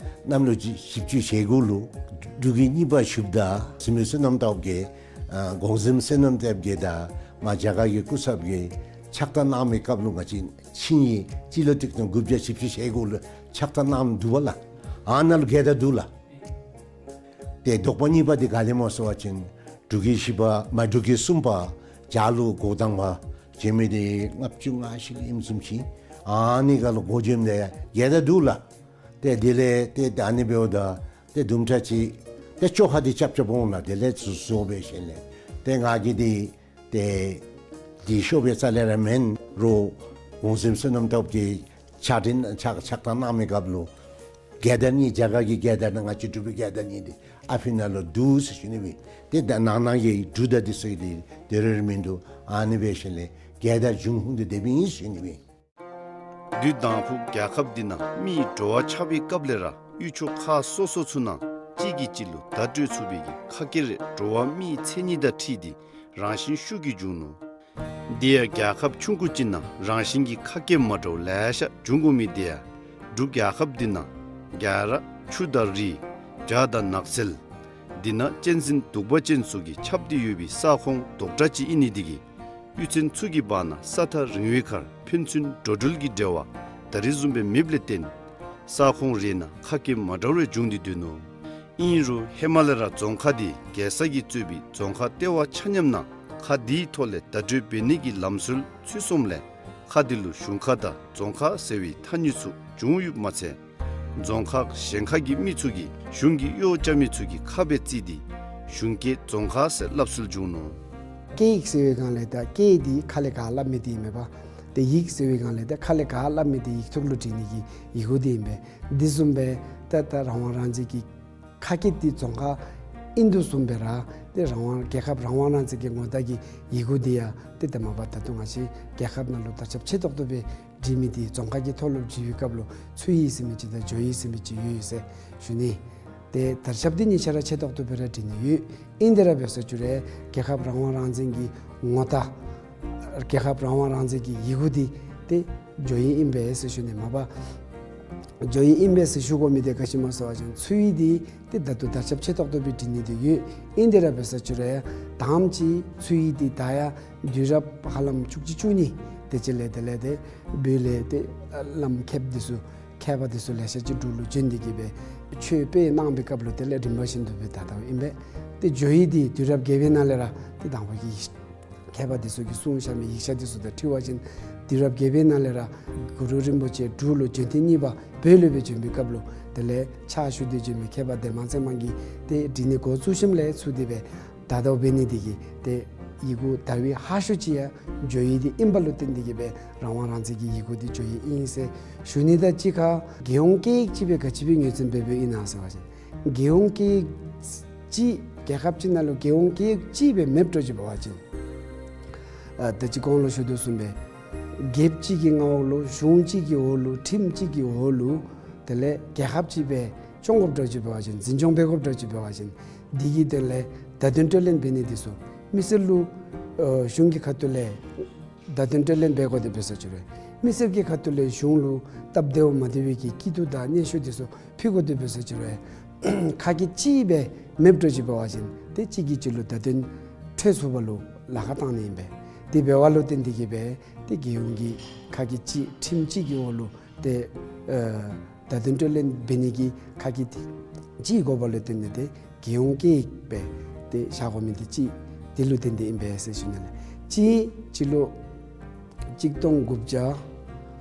གནམ་ལོ་བཞི་བཅུ་ཞེ་དགུ་ལུ་འབྲུག་གི་གཉིས་པ་ཞུཝ་ད་ཟིན་མི་བསོད་ནམས་སྟོབས་རྒྱས་ཨ་གོང་གཟིམ་བསོད་ནམས་སྟོབས་རྒྱས་དང་མར་རྒྱ་གར་གྱི་སྐུ་ཚབ་ཀྱིས་ཕྱག་རྟགས་གནང་མི་སྐབས་ལུ་ང་བཅས་ཆིངས་ཡིག་སྤྱི་ལོ་ཆིག་སྟོང་དགུ་བརྒྱ་བཞི་བཅུ་ཞེ་དགུ་ལུ་ཕྱག་རྟགས་གནང་འདུག་པ་ལགས། ཨ་ནཱ་ལུ་རྒྱལ་དར་འདུག་ལགས། ཏེ་དོགས་པ་གཉིས་པ་འདི་ག་དེ་སྨོ་ཟེར་བ་ཅིན་འབྲུག་གི་བཞི་པ་མ་འབྲུག་གི་གསུམ་པ་བྱ་ལུ་འགོ་དང་པ་བྱོན་མི་འདི་ལྔ་བཅུ་ང་བཞི་ལུ་ཨིནམ་བཟུམ་ཅིག། ཨ་ནི་ཁར་ལུ་འགོ་བྱོནམ་ད་ཡང་རྒྱལ་དར་འདུག་ལགས། ཏེ་དེ་ལས་ཏེ་ད་ཨ་ནི་འབདཝ་ད་ཏེ་དུམ་གྲ་ཅིག་ ཏེ་བཅོ་ཁ་འདི་རྐྱབ་རྐྱབ་འོང་ལགས། དེ་ལས་ཚུར་བཟོ་སྦེ་ཞིནམ་ལས་ཏེ་ང་གིས་འདི་ཏེ་འདི་ཤོ་སྦེ་རྩ་ལས་ར་མེན་རུང་གོང་གཟིམ་བསོད་ནམས་སྟོབས་ཀྱིས་ཕྱག་འཕྲིན་ཕྱག་ཕྱག་ཐམ་གནང་མི་སྐབས་ལུ་རྒྱལ་དར་གཉིས་རྒྱ་གར་གྱི་རྒྱལ་དར་དང་ང་བཅས་འབྲུག་པའི་རྒྱལ་དར་གཉིས་འདི་ཨ་ཕི་ནང་ལུ་འདུག་ཟེར་ཞུ་ནི་སྦེ། ཏེ་ད་ནང་ན་གི་འབྲུག་དང་འདི་ཚུ་གི་འདི་དེ་རེ་རེ་མིན་འདུག། ཨ་ནི་སྦེ་ཞིནམ་ལས་རྒྱལ་དར་འབྱུང་ཁུངས་འདི་དེ་སྦེ་ཨིན་ཟེར་ཞུ་ནི་སྦེ། དུས་དང་ཕུ་རྒྱལ་ཁབ་འདི་ནང་མིའི་འགྲོ་བ་ཆགས་པའི་སྐབས་ལས་ར་ཡུལ་ཕྱོགས་ཁག་སོ་སོ་ཚུ་ནང་གཅིག་གིས་གཅིག་ལུ་བརྡ་སྤྲོད་ཚུགས་པའི་གི་ཁ་སྐད་རེ་འགྲོ་བ་མིའི་མཚན་ཉིད་དང་འཁྲིལ་ཏེ་རང་བཞིན་ཤུགས་ཀྱིས་འབྱུང་ནུག། དེ་ཡང་རྒྱལ་ཁབ་ཆུང་ཀུ་ཅིག་ནང་རང་བཞིན་གྱི་ཁ་སྐད་མ་འདྲཝ་ལེ་ཤ་འབྱུང་དགོ་མི་དེ་ཡང་འབྲུག་རྒྱལ་ཁབ་འདི་ནང་རྒྱ་ར་ཆུ་དང་རི་བྱག་དང་ནགས་ཚལ་འདི་ནང་གཅན་གཟན་གདུག་པ་ཅན་ཚུ་གིས་ཁྱབ་སྟེ་ཡོད་པའི་ས་ཁོངས་རྡོག་ཁྲ་ཅིག་ཨིན་ནི་དེ་གིས་གཡུས་ཚན་ཚུ་གི་བར་ན་ས་ཐག་རིང་བའི་ཁར་ཕན་ཚུན་འགྲོ་འགྲུལ་གྱི་འབྲེལ་བ་ད་རེས་བཟུམ་སྦེ་མེདཔ་ལས་བརྟེན་ས་ཁོངས་རེ་ནང་ཁ་སྐད་མ་འདྲཝ་རེ་འབྱུང་སྟེ་སྡོད་ནུག། ཨིན་རུང་ཧེ་མ་ལས་ར་རྫོང་ཁག་འདི་རྒྱལ་ས་གིས་གཙོས་པའི་རྫོང་ཁག་ལྟེ་བ་ཆ་མཉམ་ནང་ཁག་འདིའི་ཐོག་ལས་བརྡ་སྤྲོད་འབད་ནི་གི་ལམ་སྲོལ་ཚུད་སོངམ་ལས་ཁག་འདི་ལུ་གཞུང་ཁག་དང་རྫོང་ཁག་ཟེར་བའི་ཐ་སྙད་ཚུ་བྱུང་ཡོདཔ་མ་ཚད་རྫོང་ཁག་གཞན་ཁག་གི་མི་ཚུ་གིས་གཞུང་གི་གཡོག་རྐྱབ་མི་ཚུ་གི་ཁ་སྦེ་བརྩི་སྟེ་གཞུང་སྐད་རྫོང་ཁ་ཟེར་སླབ་སྲོལ་བྱུང་ནུག། སྐད་ཡིག་ཟེར་བའི་སྒང་ལས་ད་སྐད་འདི་ཁ་ལས་ག་སླབ་མི་འདི་ཨིན་མས་པ། ཏེ་ཡིག་ཟེར་བའི་སྒང་ལས་ད་ཁ་ལས་ག་སླབ་མི་འདི་ཡིག་ཐོག་ལུ་བྲི་ནི་གི་ཡི་གུ་འདི་ཨིན་པས། འདི་བཟུམ་སྦེ་ད་ད་རང་དབང་རང་བཙན་གྱི་ཁ་སྐད་འདི་རྫོང་ཁ་ཨིན་དོ་བཟུམ་སྦེ་ར་ཏེ་རང་དབང་རྒྱལ་ཁབ་རང་དབང་རང་བཙན་གྱི་ངོ་རྟགས་ཀྱི་ཡི་གུ་འདི་ཡང་ཏེ་ད་མ་པ་ད་ལྟོ་ང་བཅས་རྒྱལ་ཁབ་ནང་ལུ་དར་ཁྱབ་ཆེ་ཏོག་ཏོ་སྦེ་བྲི་མི་འདི་རྫོང་ཁ་གི་ཐོག་ལུ་བྲི་བའི་སྐབས་ལུ་ཚུའེ་ཡིག་ཟེར་མི་ཅིག་དང་ཇོ་ཡིག་ཟེར་མི་ཅིག་ཡོད་ཟེར་ཞུ་ནི། ཏེ་དར་ཁྱབ་འདི་གཉིས་ཆ་ར་ཆེ་ཏོག་ཏོ་སྦེ་ར་བྲི་ནི་ཡོད། ཨིན་ཏེ་ར་འབད་ས་ཅིག་རུང་རྒྱལ་ཁབ་རང་དབང་རང་བཙན་གྱི་ངོ་རྟགས་རྒྱལ་ཁབ་རང་དབང་རང་བཙན་གྱི་ཡི་གུ་འདི་ཏེ་ཇོ་ཡིག་ཨིན་པས་ཟེར་ཞུ་ནི། མ་པ་ཇོ་ཡིག་ཨིན་པས་ཟེར་ཞུ་དགོ་མི་འདི་ག་ཅི་སྨོ་ཟེར་བ་ཅིན་ཚུའེ་ཡིག་འདི་ཏེ་ད་ལྟོ་དར་ཁྱབ་ཆེ་ཏོག་ཏོ་སྦེ་བྲི་ནི་འདི་ཡོད། ཨིན་ཏེ་ར་འབད་ས་ཅིག་རུང་ཡང་དང་པ་ཅིག་ཚུའེ་ཡིག་འདི་ད་ཡང་དུས་རབས་ཧ་ལམ་བཅུ་གཅིག་བཅུ་གཉིས་དེ་ཅིག་ལས་དེ་ལས་ཏེ་བོད་ལས་ཏེ་བླམ་མཁསཔ་འདི་ཚུ་མཁས་པ་འདི་ཚུ་ལེ་ཤ་ཅིག་འབྲུག་ལུ་བྱོན་ཏེ་གིས་སྦེ་ཆོས་སྤེལ་གནང་བའི་སྐབས་ལུ་དེ་ལས་རིམ་པ་བཞིན་དུ་སྦེ་དར་དརཝ་ཨིན་པས། ཏེ་ཇོ་ཡིག་འདི་དུས་རབས་བརྒྱད་པའི་ནང་ལས་ར་ཏེ་དང་པ་གི་མཁས་པ་འདི་ཚུ་གིས་གསུངས་བཞག་མི་ཡིག་ཆ་འདི་ཚུ་དང་འཁྲིལ་བ་ཅིན་དུས་རབས་བརྒྱད་པའི་ནང་ལས་ར་གུ་རུ་རིན་པོ་ཆེ་འབྲུག་ལུ་བྱོན་ཐེངས་གཉིས་པ་བོད་ལུ་སྦེ་བྱོན་པའི་སྐབས་ལུ་དེ་ལས་ཕྱག་ཞུ་སྟེ་བྱོན་མི་མཁས་པ་ལྡན་མ་ཚེ་དམན་གྱིས་ཏེ་བྲི་ནི་འགོ་བཙུགས་ཞིནམ་ལས་ཚུར་དེ་སྦེ་དར་དརཝ་འབད་ནི་འདི་གིས་ཏེ་ཡི་གུ་དར་བའི་ཧ་ཤོས་ཅིག་ཡང་ཇོ་ཡིག་འདི་ཨིནམ་ལུ་བརྟེན་ཏེ་གིས་སྦེ་རང་དབང་རང་བཙན་གྱི་ཡི་གུ་འདི་ཇོ་ཡིག་ཨིན་ཟེར་ཞུ་ནི་དང་གཅིག་ཁར་རྒྱལ་ཡོངས་སྐད་ཡིག་ཅིག་སྦེ་ག་ཅི་སྦེ་ངོས་འཛིན་འབད་འབདཝ་ཨིན་ན་ཟེར་བ་ཅིན་རྒྱལ་ཡོངས་སྐད་ཡིག་ཅིག་རྒྱལ་ཁབ་ཅིག་ནང་ལུ་རྒྱལ་ཡོངས་སྐད་ཡིག་ཅིག་སྦེ་མེདཔ་འགྱོ་ཅི་འབད་བ་ཅིན་ཨ་ད་ཅི་གོང་ལུ་ཞུ་དོ་བཟུམ་སྦེ་རྒྱལཔོ་གཅིག་གི་མངའ་འོག་ལུ་གཞུང་གཅིག་གི་འོག་ལུ་ཁྲིམས་གཅིག་གི་འོག་ལུ་དེ་ལས་རྒྱལ་ཁབ་ཅིག་སྦེ་སྐྱོང་དགོཔ་འགྱོ་ཅི་འབད་བ་ཅིན་འཛིན་སྐྱོང་འབད་དགོཔ་འགྱོ་ཅི་འབད་བ་ཅིན་འདི་གི་དོན་ལས་བརྡ་དོན་སྤྲོད་ལེན་འབད་ནི་འདི་ཚུ་མི་སེར་ལུ་ཨ་གཞུང་གི་ཁ་ཐུག་ལས་བརྡ་དོན་སྤྲོད་ལེན་འབད་དགོ་དེ་འབད་ས་ཅིག་རུང་མི་སེར་གྱི་ཁ་ཐུག་ལས་གཞུང་ལུ་སྟབས་བདེཝ་མ་བདེ་བའི་གི་སྐྱིད་སྡུག་དང་སྙན་ཞུ་འདི་ཚུ་ཕུལ་དགོ་དེ་འབད་ས་ཅིག་རུང་ཁ་སྐད་གཅིག་སྦེ་མེདཔ་འགྱོ་ཅི་འབད་བ་ཅིན་ཏེ་གཅིག་གིས་གཅིག་ལུ་བརྡ་དོན་འཕྲོད་ཚུགས་པ་ལུ་ལཱ་ཁག་བཏང་ནི་ཨིན་པས། དེ་འབད་བ་ལུ་བརྟེན་ཏེ་གིས་སྦེ་ཏེ་རྒྱལ་ཡོངས་ཀྱི་ཁ་སྐད་གཅིག་ཁྲིམས་གཅིག་གི་འོག་ལུ་ཏེ་ཨ་བརྡ་དོན་སྤྲོད་ལེན་འབད་ནི་གི་ཁ་སྐད་གཅིག་དགོ་པ་ལུ་བརྟེན་ཏེ་ཏེ་རྒྱལ་ཡོངས་སྐད་ཡིག་སྦེ་ཏེ་བཞག་དགོ་མི་འདི་གཅིག་འདི་ལུ་བརྟེན་ཏེ་ཨིན་པས་ཟེར་ཞུ་ནི་ལགས། གཅིག་སྤྱི་ལོ་གཅིག་སྟོང་དགུ་བརྒྱ་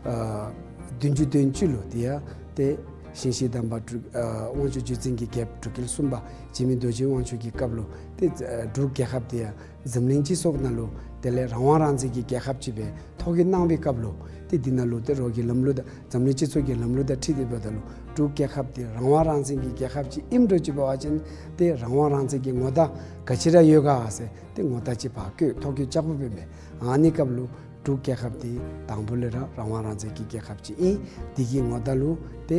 ཨ་བདུན་ཅུ་དོན་བཅུ་ལུ་དེ་ཡང་ཏེ་ཞིང་གཤེགས་དམ་པ་འབྲུག་ཨ་དབང་ཕྱུག་བརྒྱུད་འཛིན་གྱི་རྒྱལཔོ་འབྲུག་རྒྱལ་གསུམ་པ་འཇིགས་མེད་རྡོ་རྗེ་དབང་ཕྱུག་གི་སྐབས་ལུ་ཏེ་ཨ་འབྲུག་རྒྱལ་ཁབ་དེ་ཡང་འཛམ་གླིང་སྤྱི་ཚོགས་ནང་ལུ་དེ་ལས་རང་དབང་རང་བཙན་གྱི་རྒྱལ་ཁབ་ཅིག་སྦེ་ཐོ་བཀོད་གནང་བའི་སྐབས་ལུ་ཏེ་འདི་ནང་ལུ་ཏེ་རོགས་ཀྱི་ལམ་ལུགས་དང་འཛམ་གླིང་སྤྱི་ཚོགས་ཀྱི་ལམ་ལུགས་དང་འཁྲིལ་ཏེ་འབདཝ་ད་ལུ་འབྲུག་རྒྱལ་ཁབ་འདི་རང་དབང་རང་བཙན་གྱི་རྒྱལ་ཁབ་ཅིག་ཨིནམ་འགྱོ་ཅི་འབད་བ་ཅིན་ཏེ་རང་དབང་རང་བཙན་གྱི་ངོ་རྟགས་ག་ཅི་ར་ཡོད་ག་ཟེར་ཏེ་ངོ་རྟགས་ཅིག་ཕར་བཀོད་ཐོ་བཀོད་རྐྱབ་དགོཔ་ཨིན་པས། ཨ་ནི་སྐབས་ལུ་འབྲུག་རྒྱལ་ཁབ་འདི་དང་པོ་ལས་ར་རང་དབང་རང་བཙན་གྱི་རྒྱལ་ཁབ་ཅིག་ཨིན། འདི་གི་ངོ་རྟགས་ལུ་ཏེ་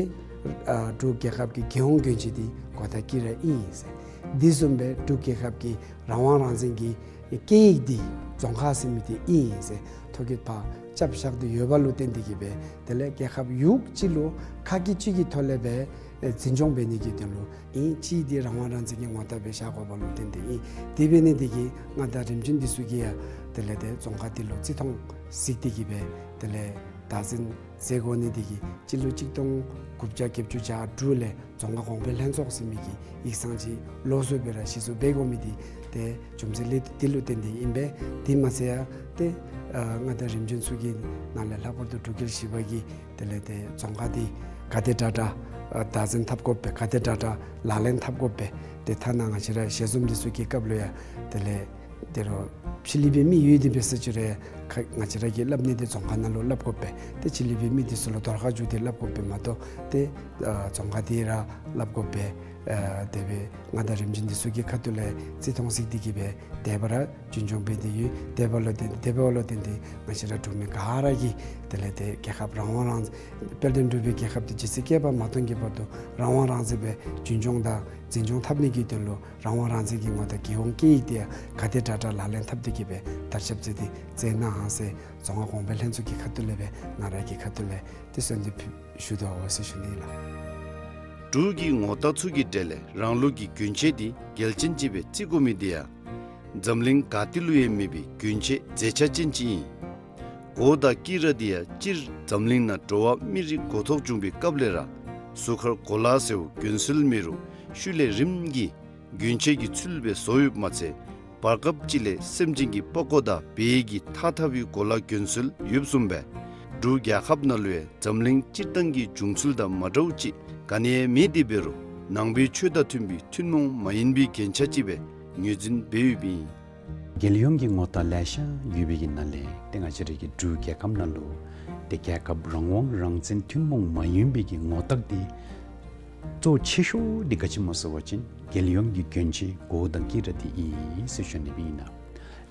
ཨ་འབྲུག་རྒྱལ་ཁབ་ཀྱི་རྒྱལ་ཡོངས་གྱོན་ཆས་འདི་གོ་ཐག་དཀྱི་ར་ཨིན་ཟེར། འདི་བཟུམ་སྦེ་འབྲུག་རྒྱལ་ཁབ་ཀྱི་རང་དབང་རང་བཙན་གྱི་སྐད་ཡིག་འདི་རྫོང་ཁ་ཟེར་མི་འདི་ཨིན་ཟེར་ཐོ་བཀོད་ཕར་རྐྱབ་བཞག་སྟེ་ཡོདཔ་ལུ་བརྟེན་ཏེ་གིས་སྦེ་དེ་ལས་རྒྱལ་ཁབ་ཡུལ་གཅིག་ལུ་ཁ་སྐད་གཅིག་གི་ཐོག་ལས་སྦེ་ཨེ་འཛིན་སྐྱོང་འབད་ནི་གི་དོན་ལུ་ཨིན། གཅིག་འདི་རང་དབང་རང་བཙན་གྱི་ངོ་རྟགས་སྦེ་བཞག་དགོཔ་ལུ་བརྟེན་ཏེ་ཨིན། དེ་འབད་ནི་འདི་གིས་མངའ་བདག་རིམ་བྱོན་འདི་ཚུ་གིས་ཡང་དེ་ལས་ཏེ་རྫོང་ཁ་འདི་ལུ་བརྩི་མཐོང་གཟིགས་ཏེ་གིས་སྦེ་དེ་ལས་བདག་འཛིན་མཛད་དགོ་ནི་འདི་གིས་སྤྱི་ལོ་གཅིག་སྟོང་དགུ་བརྒྱ་བརྒྱད་ཅུ་གྱ་དྲུག་ལས་རྫོང་ཁ་གོང་འཕེལ་ལྷན་ཚོགས་ཟེར་མི་གི་ཡིག་ཚང་ཅིག་ལོགས་སུ་སྦེ་ར་གཞི་བཙུགས་འབད་དགོ་མི་འདི་ ཏེ་རྒྱུ་མཚན་ལས་དེ་ལུ་བརྟེན་ཏེ་ཨིན་པས། དེ་མ་ཚད་ཡང་ཏེ་ཨ་མངའ་བདག་རིམ་བྱོན་ཚུ་གི་ནང་ལས་ལྷག་པར་དུ་འབྲུག་རྒྱལ་བཞི་པ་གིས་དེ་ལས་ཏེ་རྫོང་ཁག་འདི་ག་དེ་དྲག་དྲག་ཨ་བདག་འཛིན་འཐབ་དགོ་པས། ག་དེ་དྲག་དྲག་ལག་ལེན་འཐབ་དགོ་པས། ཏེ་ཐ་ན་ང་བཅས་ར་ཞལ་འཛོམས་འདི་ཚུ་གི་སྐབས་ལུ་ཡང་དེ་ལས་ཏེ་རོགས་ཕྱི་གླིང་པའི་མི་ཡོད་དེ་འབད་ས་ཅིག་རུང་ཁ་ང་བཅས་ར་གིས་སླབ་ནི་འདི་རྫོང་ཁག་ནང་ལུ་སླབ་དགོ་པས། ཏེ་ཕྱི་གླིང་པའི་མི་འདི་ཚུ་ལུ་དོར་ཁ་བཅུག་སྟེ་སླབ་དགོ་པས་མ་གཏོགས་ཏེ་ཨ་རྫོང་ཁག་འདི་ར་སླབ་དགོ་པས། ཨ་དེ་སྦེ་མངའ་བདག་རིམ་བྱོན་འདི་ཚུ་གི་ཁ་ཐུག་ལས་བརྩི་མཐོང་གཟིགས་ཏེ་གིས་སྦེ་དེ་སྦེ་ར་རྒྱུན་སྐྱོང་འབད་དེ་ཡོད། དེ་འབདཝ་ལུ་བརྟེན་དེ་འབདཝ་ལུ་བརྟེན་ཏེ་ང་བཅས་ར་འབྲུག་མི་ག་ར་གིས་དེ་ལས་ཏེ་རྒྱལ་ཁབ་རང་དབང་རང་དཔལ་ལྡན་འབྲུག་པའི་རྒྱལ་ཁབ་འདི་རྗེ་བཙུན་བསྐལ་པ་མ་སྟོང་གི་བར་དུ་རང་དབང་རང་བཙན་སྦེ་རྒྱུན་སྐྱོང་དང་འཛིན་སྐྱོང་འཐབ་ནི་གི་དོན་ལུ་རང་དབང་རང་བཙན་གྱི་ངོ་རྟགས་རྒྱལ་ཡོངས་བཀལ་ཡི་དེ་ཡང་ག་དེ་དྲག་དྲག་ལག་ལེན་འཐབ་སྟེ་གིས་སྦེ་དར་ཁྱབ་མཛད་དེ་མཛད་གནང་ཟེར་རྫོང་ཁག་གོང་འཕེལ་ལྷན་ཚོགས་ཀྱི་ཁ་ཐུག་ལས་སྦེ་ང་ར་གི་ཁ་ཐུག་ལས་ཏེ་གསོལ་འདེབས་ཞུ་དོ་ཟེར་ཞུ་ནི་ལགས། འབྲུག་གི་ངོ་རྟགས་ཚུ་གི་གྲས་ལས་རང་ལུགས་ཀྱི་གྱོན་ཆས་འདི་གལ་ཆེན་ཅིག་སྦེ་བརྩི་དགོ་མི་འདི་ཡང་འཛམ་གླིང་ག་ཏེ་ལུ་ཡང་མེད་པའི་གྱོན་ཆས་མཛེས་ཆ་ཅན་ཅིག་ཨིན། གོ་དང་དཀྱི་ར་འདི་ཡང་སྤྱིར་འཛམ་གླིང་ནང་འགྲོ་བ་མི་རིགས་འགོ་ཐོག་བྱུང་བའི་སྐབས་ལས་ར་གཟུགས་ཁར་གོ་ལ་ཟེར་བ་གྱོན་སྲོལ་མེད་རུང་ཤུལ་ལས་རིམ་གྱིས་གྱོན་ཆས་ཀྱི་ཚུལ་སྦེ་བཟོ་ཡོདཔ་མ་ཚད་བར་སྐབས་ཅིག་ལས་སེམས་ཅན་གྱི་པགས་ཀོ་དང་བལ་གྱི་ཐགས་འཐག་པའི་གོ་ལ་གྱོན་སྲོལ་ཡོདཔ་བཟུམ་སྦེ་འབྲུག་རྒྱལ་ཁབ་ནང་ལུ་ཡང་འཛམ་གླིང་སྤྱིར་བཏང་གི་བྱུང་ཚུལ་དང་མ་འདྲཝ་ཅིག་ག་ནི་ཡང་མེད་དེ་འབད་རུང་ནང་པའི་ཆོས་དང་མཐུན་པའི་ཐུན་མོང་མ་ཡིན་པའི་རྒྱན་ཆ་ཅིག་སྦེ་ངོས་འཛིན་འབད་ཡོདཔ་ཨིན། རྒྱལ་ཡོངས་ཀྱི་ངོ་རྟགས་ལེ་ཤ་ཡོད་པའི་གི་ནང་ལས་ཏེ་ང་བཅས་ར་གི་འབྲུག་རྒྱལ་ཁབ་ནང་ལུ་ཏེ་རྒྱལ་ཁབ་རང་དབང་རང་བཙན་ཐུན་མོང་མ་ཡིན་པའི་གི་ངོ་རྟགས་འདི་གཙོ་ཆེ་ཤོས་འདི་ག་ཅི་སྨོ་ཟེར་བ་ཅིན་རྒྱལ་ཡོངས་ཀྱི་གྱོན་ཆས་གོ་དང་དཀྱི་ར་འདི་ཨིན་ཟེར་ཞུ་ནི་སྦེ་ཨིན་ལགས།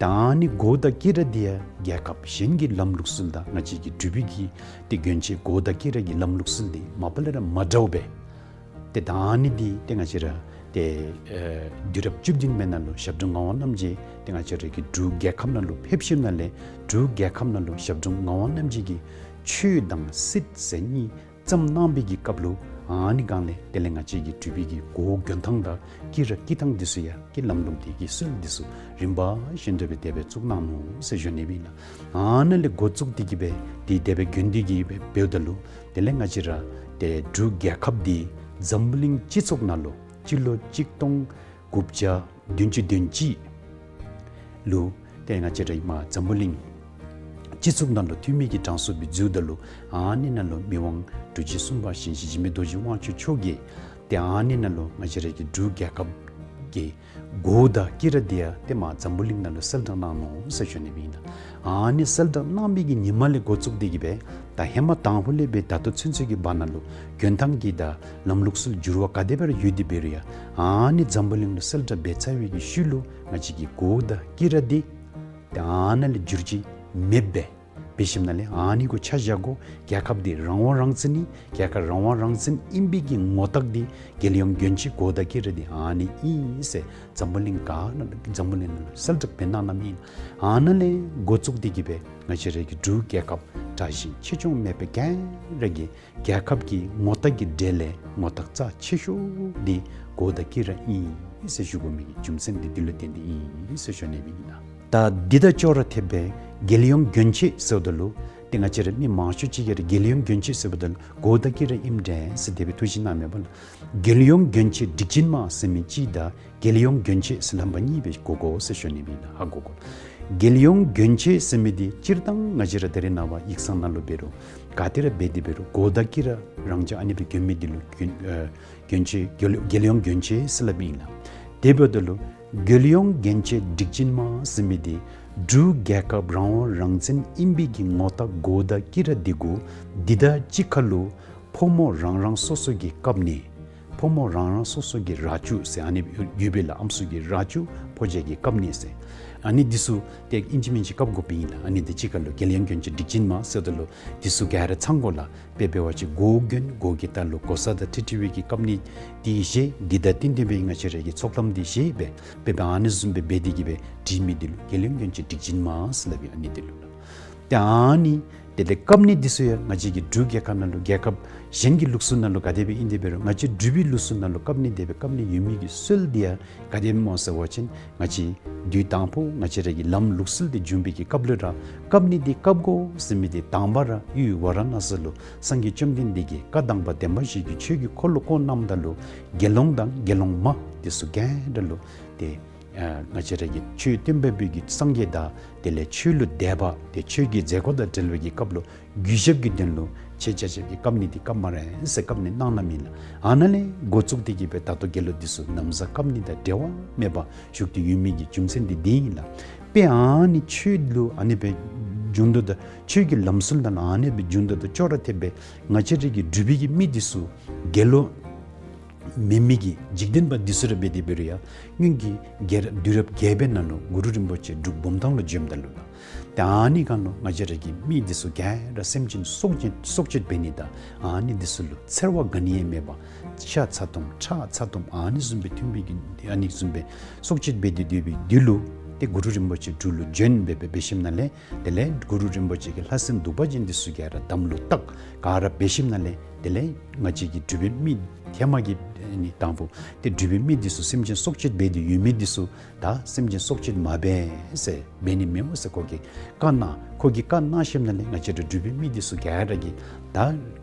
ད་ཨ་ནི་གོ་དང་དཀྱི་ར་འདི་ཡང་རྒྱལ་ཁབ་གཞན་གྱི་ལམ་ལུགས་སྲོལ་དང་ང་བཅས་ཀྱི་འབྲུག་པའི་གི་ཏེ་གྱོན་ཆས་གོ་དང་དཀྱི་ར་གི་ལམ་ལུགས་སྲོལ་འདི་མ་པ་ལས་ར་མ་འདྲཝ་སྦེ། ཏེ་ད་ཨ་ནི་འདི་ཏེ་ང་བཅས་ར་ཏེ་ཨེ་དུས་རབས་བཅུ་བདུན་པའི་ནང་ལུ་ཞབས་དྲུང་ངག་དབང་རྣམ་རྒྱལ་ཏེ་ང་བཅས་ར་གི་འབྲུག་རྒྱལ་ཁབ་ནང་ལུ་ཕེབས་ཞིནམ་ལས་འབྲུག་རྒྱལ་ཁབ་ནང་ལུ་ཞབས་དྲུང་ངག་དབང་རྣམ་རྒྱལ་གྱིས་ཆོས་དང་སྲིད་ཟེར་གཉིས་བརྩམས་གནང་བའི་གི་སྐབས་ལུ་ཨ་ནི་སྒང་ལས་དེ་ལས་ང་བཅས་ཀྱི་འབྲུག་པའི་གི་གོ་གྱོན་ཐངས་དང་དཀྱི་ར་དཀྱི་ཐངས་འདི་ཚུ་ཡང་དཀྱི་ལམ་ལུགས་འདི་གི་སྲོལ་འདི་ཚུ་རིམ་པ་བཞིན་དུ་སྦེ་དེ་སྦེ་བཙུགས་གནང་ནུག་ཟེར་ཞུ་ནི་སྦེ་ཨིན་ལགས། ཨ་ནཱ་ལས་འགོ་བཙུགས་ཏེ་གིས་སྦེ་འདི་དེ་སྦེ་གྱོན་ཏེ་གིས་སྦེ་འབདཝ་ད་ལུ་དེ་ལས་ང་བཅས་ར་ཏེ་འབྲུག་རྒྱལ་ཁབ་འདི་འཛམ་བུ་གླིང་སྤྱི་ཚོགས་ནང་ལུ་སྤྱི་ལོ་གཅིག་སྟོང་དགུ་བརྒྱ་བདུན་ཅུ་དོན་གཅིག་ལུ་ཏེ་ང་བཅས་ར་ཨིནམ་འཛམ་བུ་གླིང་སྤྱི་ཚོགས་ནང་ལུ་འཐུས་མི་གི་གྲངས་སུ་སྦེ་འཛུལཝ་ད་ལུ་ཨ་ནི་ནང་ལུ་མི་དབང་འབྲུག་རྗེ་གསུམ་པ་ཞིང་གཤེགས་འཇིགས་མེད་རྡོ་རྗེ་དབང་ཕྱུག་མཆོག་གིས་ཏེ་ཨ་ནི་ནང་ལུ་ང་བཅས་ར་གི་འབྲུག་རྒྱལ་ཁབ་ཀྱི་གོ་དང་དཀྱི་ར་འདི་ཡང་ཏེ་མར་འཛམ་བུ་གླིང་ནང་ལུ་གསལ་བསྒྲགས་གནང་ནུག་ཟེར་ཞུ་ནི་སྦེ་ཨིན་ལགས། ཨ་ནི་གསལ་བསྒྲགས་གནང་བའི་གི་ཉིནམ་ལས་འགོ་བཙུགས་ཏེ་གིས་སྦེ་ད་ཧེ་མ་དང་ཕུ་ལས་སྦེ་ད་ལྟོ་ཚུན་ཚོད་ཀྱི་བར་ན་ལུ་གྱོན་ཐངས་ཀྱི་དང་ལམ་ལུགས་སྲོལ་འགྱུར་བ་ག་དེ་སྦེ་ར་ཡོད་དེ་འབད་རུང་ཡང་ཨ་ནི་འཛམ་བུ་གླིང་ལུ་གསལ་བསྒྲགས་འབད་ཚར་བའི་གི་ཤུལ་ལུ་ང་བཅས་ཀྱི་གོ་དང་དཀྱི་ར་འདི་ཏེ་ཨ་ནཱ་ལས་འགྱུར་བཅོས་མེདཔ་སྦེ་འབད་ཞིནམ་ལས་ཨ་ནི་གུ་ཆ་བཞག་དགོ། རྒྱལ་ཁབ་འདི་རང་དབང་རང་བཙན་ཨིན། རྒྱལ་ཁབ་རང་དབང་རང་བཙན་ཨིན་པའི་གི་ངོ་རྟགས་འདི་རྒྱལ་ཡོངས་གྱོན་ཆས་གོ་དང་དཀྱི་ར་འདི་ཨ་ནི་ཨིན་ཟེར་འཛམ་བུ་གླིང་ག་ནང་འཛམ་བུ་གླིང་ནང་ལུ་གསལ་བསྒྲགས་འབད་གནང་གནངམ་ཨིན། ཨ་ནཱ་ལས་འགོ་བཙུགས་ཏེ་གིས་སྦེ་ང་བཅས་ར་གི་འབྲུག་རྒྱལ་ཁབ་དྲག་ཞན་ཆེ་ཆུང་མེད་པར་ག་ར་གི་རྒྱལ་ཁབ་ཀྱི་ངོ་རྟགས་ཀྱི་གྲས་ལས་ངོ་རྟགས་རྩ་ཆེ་ཤོས་འདི་གོ་དང་དཀྱི་ར་ཨིན་ཟེར་ཞུ་དགོ་མི་གི་རྒྱུ་མཚན་འདི་འདི་ལུ་བརྟེན་ཏེ་ཨིན་ཟེར་ཞུ་ནི་སྦེ་ཨིན་ལགས། ད་འདི་དང་ཅོག་ར་འཐདཔ་སྦེ་རྒྱལ་ཡོངས་གྱོན་ཆས་ཟེརཝ་ད་ལུ་ཏེ་ང་བཅས་ར་མི་མང་ཤོས་ཅིག་གིས་ར་རྒྱལ་ཡོངས་གྱོན་ཆས་ཟེརཝ་ད་ལུ་གོ་དང་དཀྱི་ར་ཨིནམ་འདྲས་ཟེར་དེ་སྦེ་ཐུགས་བཞེད་གནང་མེད་པ་ལགས། རྒྱལ་ཡོངས་གྱོན་ཆས་སྒྲིག་ཆེན་མ་ཟེར་མི་གཅིག་དང་རྒྱལ་ཡོངས་གྱོན་ཆས་ཟེར་ལྷམ་པ་གཉིས་སྦེ་གོ་དགོ་ཟེར་ཞུ་ནི་སྦེ་ཨིན་ལགས། ཧ་གོ་དགོ། རྒྱལ་ཡོངས་གྱོན་ཆས་ཟེར་མི་འདི་སྤྱིར་བཏང་ང་བཅས་ར་ད་རེས་ནངས་པ་ཡིག་ཚང་ནང་ལུ་འབད་རུང་ག་ཏེ་ར་འབད་དེ་འབད་རུང་གོ་དང་དཀྱི་ར་རང་འཇགས་ཨ་ནི་སྦེ་གྱོན་མི་འདི་ལུ་གྱོན་ཨེ་གྱོན་ཆས་རྒྱལ་རྒྱལ་ཡོངས་གྱོན་ཆས་ཟེར་སླབ་ཨིན་ལགས། དེ་འབདཝ་ད་ལུ་རྒྱལ་ཡོངས་གྱོན་ཆས་སྒྲིག་ཆེན་མ་ཟེར་མི་འདི་འབྲུག་རྒྱལ་ཁབ་རང་དབང་རང་བཙན་ཨིན་པའི་གི་ངོ་རྟགས་གོ་དང་དཀྱི་ར་འདི་གུ་འདི་དང་གཅིག་ཁར་ལུ་ཕོ་མོ་རང་རང་སོ་སོ་གི་བཀབ་ནི་ཕོ་མོ་རང་རང་སོ་སོ་གི་ར་ཅུ་ཟེར་ཨ་ནི་ཡོད་པས་ལགས། ཨམ་སྲུ་གི་ར་ཅུ་ཕོ་རྒྱས་ཀྱི་བཀབ་ནི་ཟེར་ཨ་ནི་འདི་ཚུ་ཏེ་ཨིན་ཅི་མིན་ཅི་བཀབ་དགོཔ་ཨིན་ལགས། ཨ་ནི་འདི་གཅིག་ཁར་ལུ་རྒྱལ་ཡོངས་གྱོན་ཆས་སྒྲིག་ཆེན་མ་ཟེརཝ་ད་ལུ་འདི་ཚུ་ག་ར་ཚང་དགོ་ལགས། དཔེ་འབད་བ་ཅིན་མགོ་གྱོན་མགོ་གི་ལྟག་ལུ་གོ་ས་དང་འཁྲིལ་འཁྲིལ་བའི་གི་བཀབ་ནི་འདི་བཞེས། འདི་དང་བསྟུན་ཏེ་སྦེ་ང་བཅས་ར་གི་ཚོགས་ལམ་འདི་བཞེས་སྦེ་དཔེ་འབད་ཨ་ནི་བཟུམ་སྦེ་འབད་དེ་གིས་སྦེ་སྒྲིག་མི་འདི་ལུ་རྒྱལ་ཡོངས་གྱོན་ཆས་སྒྲིག་ཆེན་མ་ཟེར་སླབ་ཨིན། ཨ་ནི་འདི་ལུ་ལགས། ཏེ་ཨ་ནི་དེ་ལས་བཀབ་ནི་འདི་ཚུ་ཡང་ང་བཅས་ཀྱི་འབྲུག་རྒྱལ་ཁབ་ནང་ལུ་རྒྱལ་ཁབ་གཞན་གྱི་ལུགས་སྲོལ་ནང་ལུ་ག་དེ་སྦེ་ཨིན་དེ་འབད་རུང་ང་བཅས་འབྲུག་པའི་ལུགས་སྲོལ་ནང་ལུ་བཀབ་ནི་དེ་སྦེ་བཀབ་ནི་ཡོད་མི་གི་སྲོལ་འདི་ཡང་ག་དེ་སྦེ་སྨོ་ཟེར་བ་ཅིན་ང་བཅས་དུས་དང་ཕུ་ང་བཅས་ར་གི་ལམ་ལུགས་སྲོལ་འདི་བྱུང་བའི་གི་སྐབས་ལུ་ར་བཀབ་ནི་འདི་བཀབ་དགོ་ཟེར་མི་འདི་དང་པ་ར་ཡུལ་ཝཱ་ར་ཎ་སི་ལུ་སངས་རྒྱས་བཅོམ་ལྡན་འདས་ཀྱིས་བཀའ་དང་པ་བདེན་པ་བཞི་གི་ཆོས་ཀྱི་འཁོར་ལོ་བསྐོར་གནངམ་ད་ལུ་དགེ་སློང་དང་དགེ་སློང་མ་འདི་ཚུ་ག་ར་ལུ་ཏེ་ ཨ་ང་བཅས་ར་གི་ཆོས་སྟོན་པ་པོ་གི་སངས་རྒྱས་དང་དེ་ལས་ཆོས་ལུ་དད་པ་དེ་ཆོས་ཀྱི་མཛད་སྒོ་དང་འབྲེལ་བའི་གི་སྐབས་ལུ་གུས་ཞབས་ཀྱི་དོན་ལུ་ཆེ་ཆ་ཆབ་ཀྱི་བཀབ་ནི་དེ་བཀབ་སྨ་རེ་ཟེར་བཀབ་ནི་གནང་གནངམ་ཨིན་ལགས། ཨ་ནཱ་ལས་འགོ་བཙུགས་ཏེ་གི་སྦེ་ད་ལྟོ་དགེ་སློང་འདི་ཚུ་ན་བཟའ་བཀབ་ནི་དང་འབྲལ་བ་མེད་པར་བཞུགས་ཏེ་ཡོད་མི་གི་རྒྱུ་མཚན་དེ་འདི་ཨིན་ལགས། དཔེ་ཨ་ནི་ཆོས་ལུ་ཨ་ནི་སྦེ་འགྱུར་ལྡོག་དང་ཆོས་ཀྱི་ལམ་སྲོལ་དང་ཨ་ནི་སྦེ་འགྱུར་ལྡོག་དང་ཅོག་ར་འཐདཔ་སྦེ་ང་བཅས་ར་གི་འབྲུག་པའི་གི་མི་འདི་ཚུ་དགེ་སློང་མེན་མི་གི་འཇིག་རྟེན་པ་འདི་ཚུ་ར་འབད་དེ་འབད་རུང་ཡང་སྔོན་གྱི་རྒྱལ་རབས་དུས་རབས་བརྒྱད་པའི་ནང་ལུ་གུ་རུ་རིན་པོ་ཆེ་འབྲུག་བུམ་ཐང་ལུ་བྱོནམ་ད་ལུ་ལགས། ཏེ་ཨ་ནི་སྒང་ལུ་ང་བཅས་ར་གི་མི་འདི་ཚུ་ག་ར་སེམས་ཅན་སྲོག་ཅིག་སྲོག་གཅོད་འབད་ནི་དང་ཨ་ནི་འདི་ཚུ་ལུ་འཚེར་བ་ག་ནི་ཡང་མེད་པར་ཤ་ཚ་ཏོམ་ཁྲག་ཚ་ཏོམ་ཨ་ནི་བཟུམ་སྦེ་ཐོན་པའི་གི་ཨ་ནི་བཟུམ་སྦེ་སྲོག་གཅོད་འབད་དེ་སྡོད་པའི་དུས་ལུ་ཏེ་གུ་རུ་རིན་པོ་ཆེ་འབྲུག་ལུ་བྱོན་སྦེ་འབད་འབད་ཞིནམ་ལས་དེ་ལས་གུ་རུ་རིན་པོ་ཆེ་གི་ལྷ་སྲིན་གདུག་པ་ཅན་འདི་ཚུ་ག་ར་དམ་ལུ་བཏགས་ག་ར་འབད་ཞིནམ་ལས་དེ་ལས་ང་བཅས་ཀྱི་འབྲུག་པའི་མི་ཧེ་མ་གི་ཨ་ནི་དང་པོ་ཏེ་འབྲུག་པའི་མི་འདི་ཚུ་སེམས་ཅན་སྲོག་གཅོད་འབད་དེ་ཡོད་མི་འདི་ཚུ་ད་སེམས་ཅན་སྲོག་གཅོད་མ་འབད་ཟེར་འབད་ནི་མེདཔ་ཟེར་ཁོ་གིས་བཀའ་གནང་། ཁོ་གིས་བཀའ་གནང་ཞིནམ་ལས་ང་བཅས་ར་འབྲུག་པའི་མི་འདི་ཚུ་ག་ར་གིས་ད་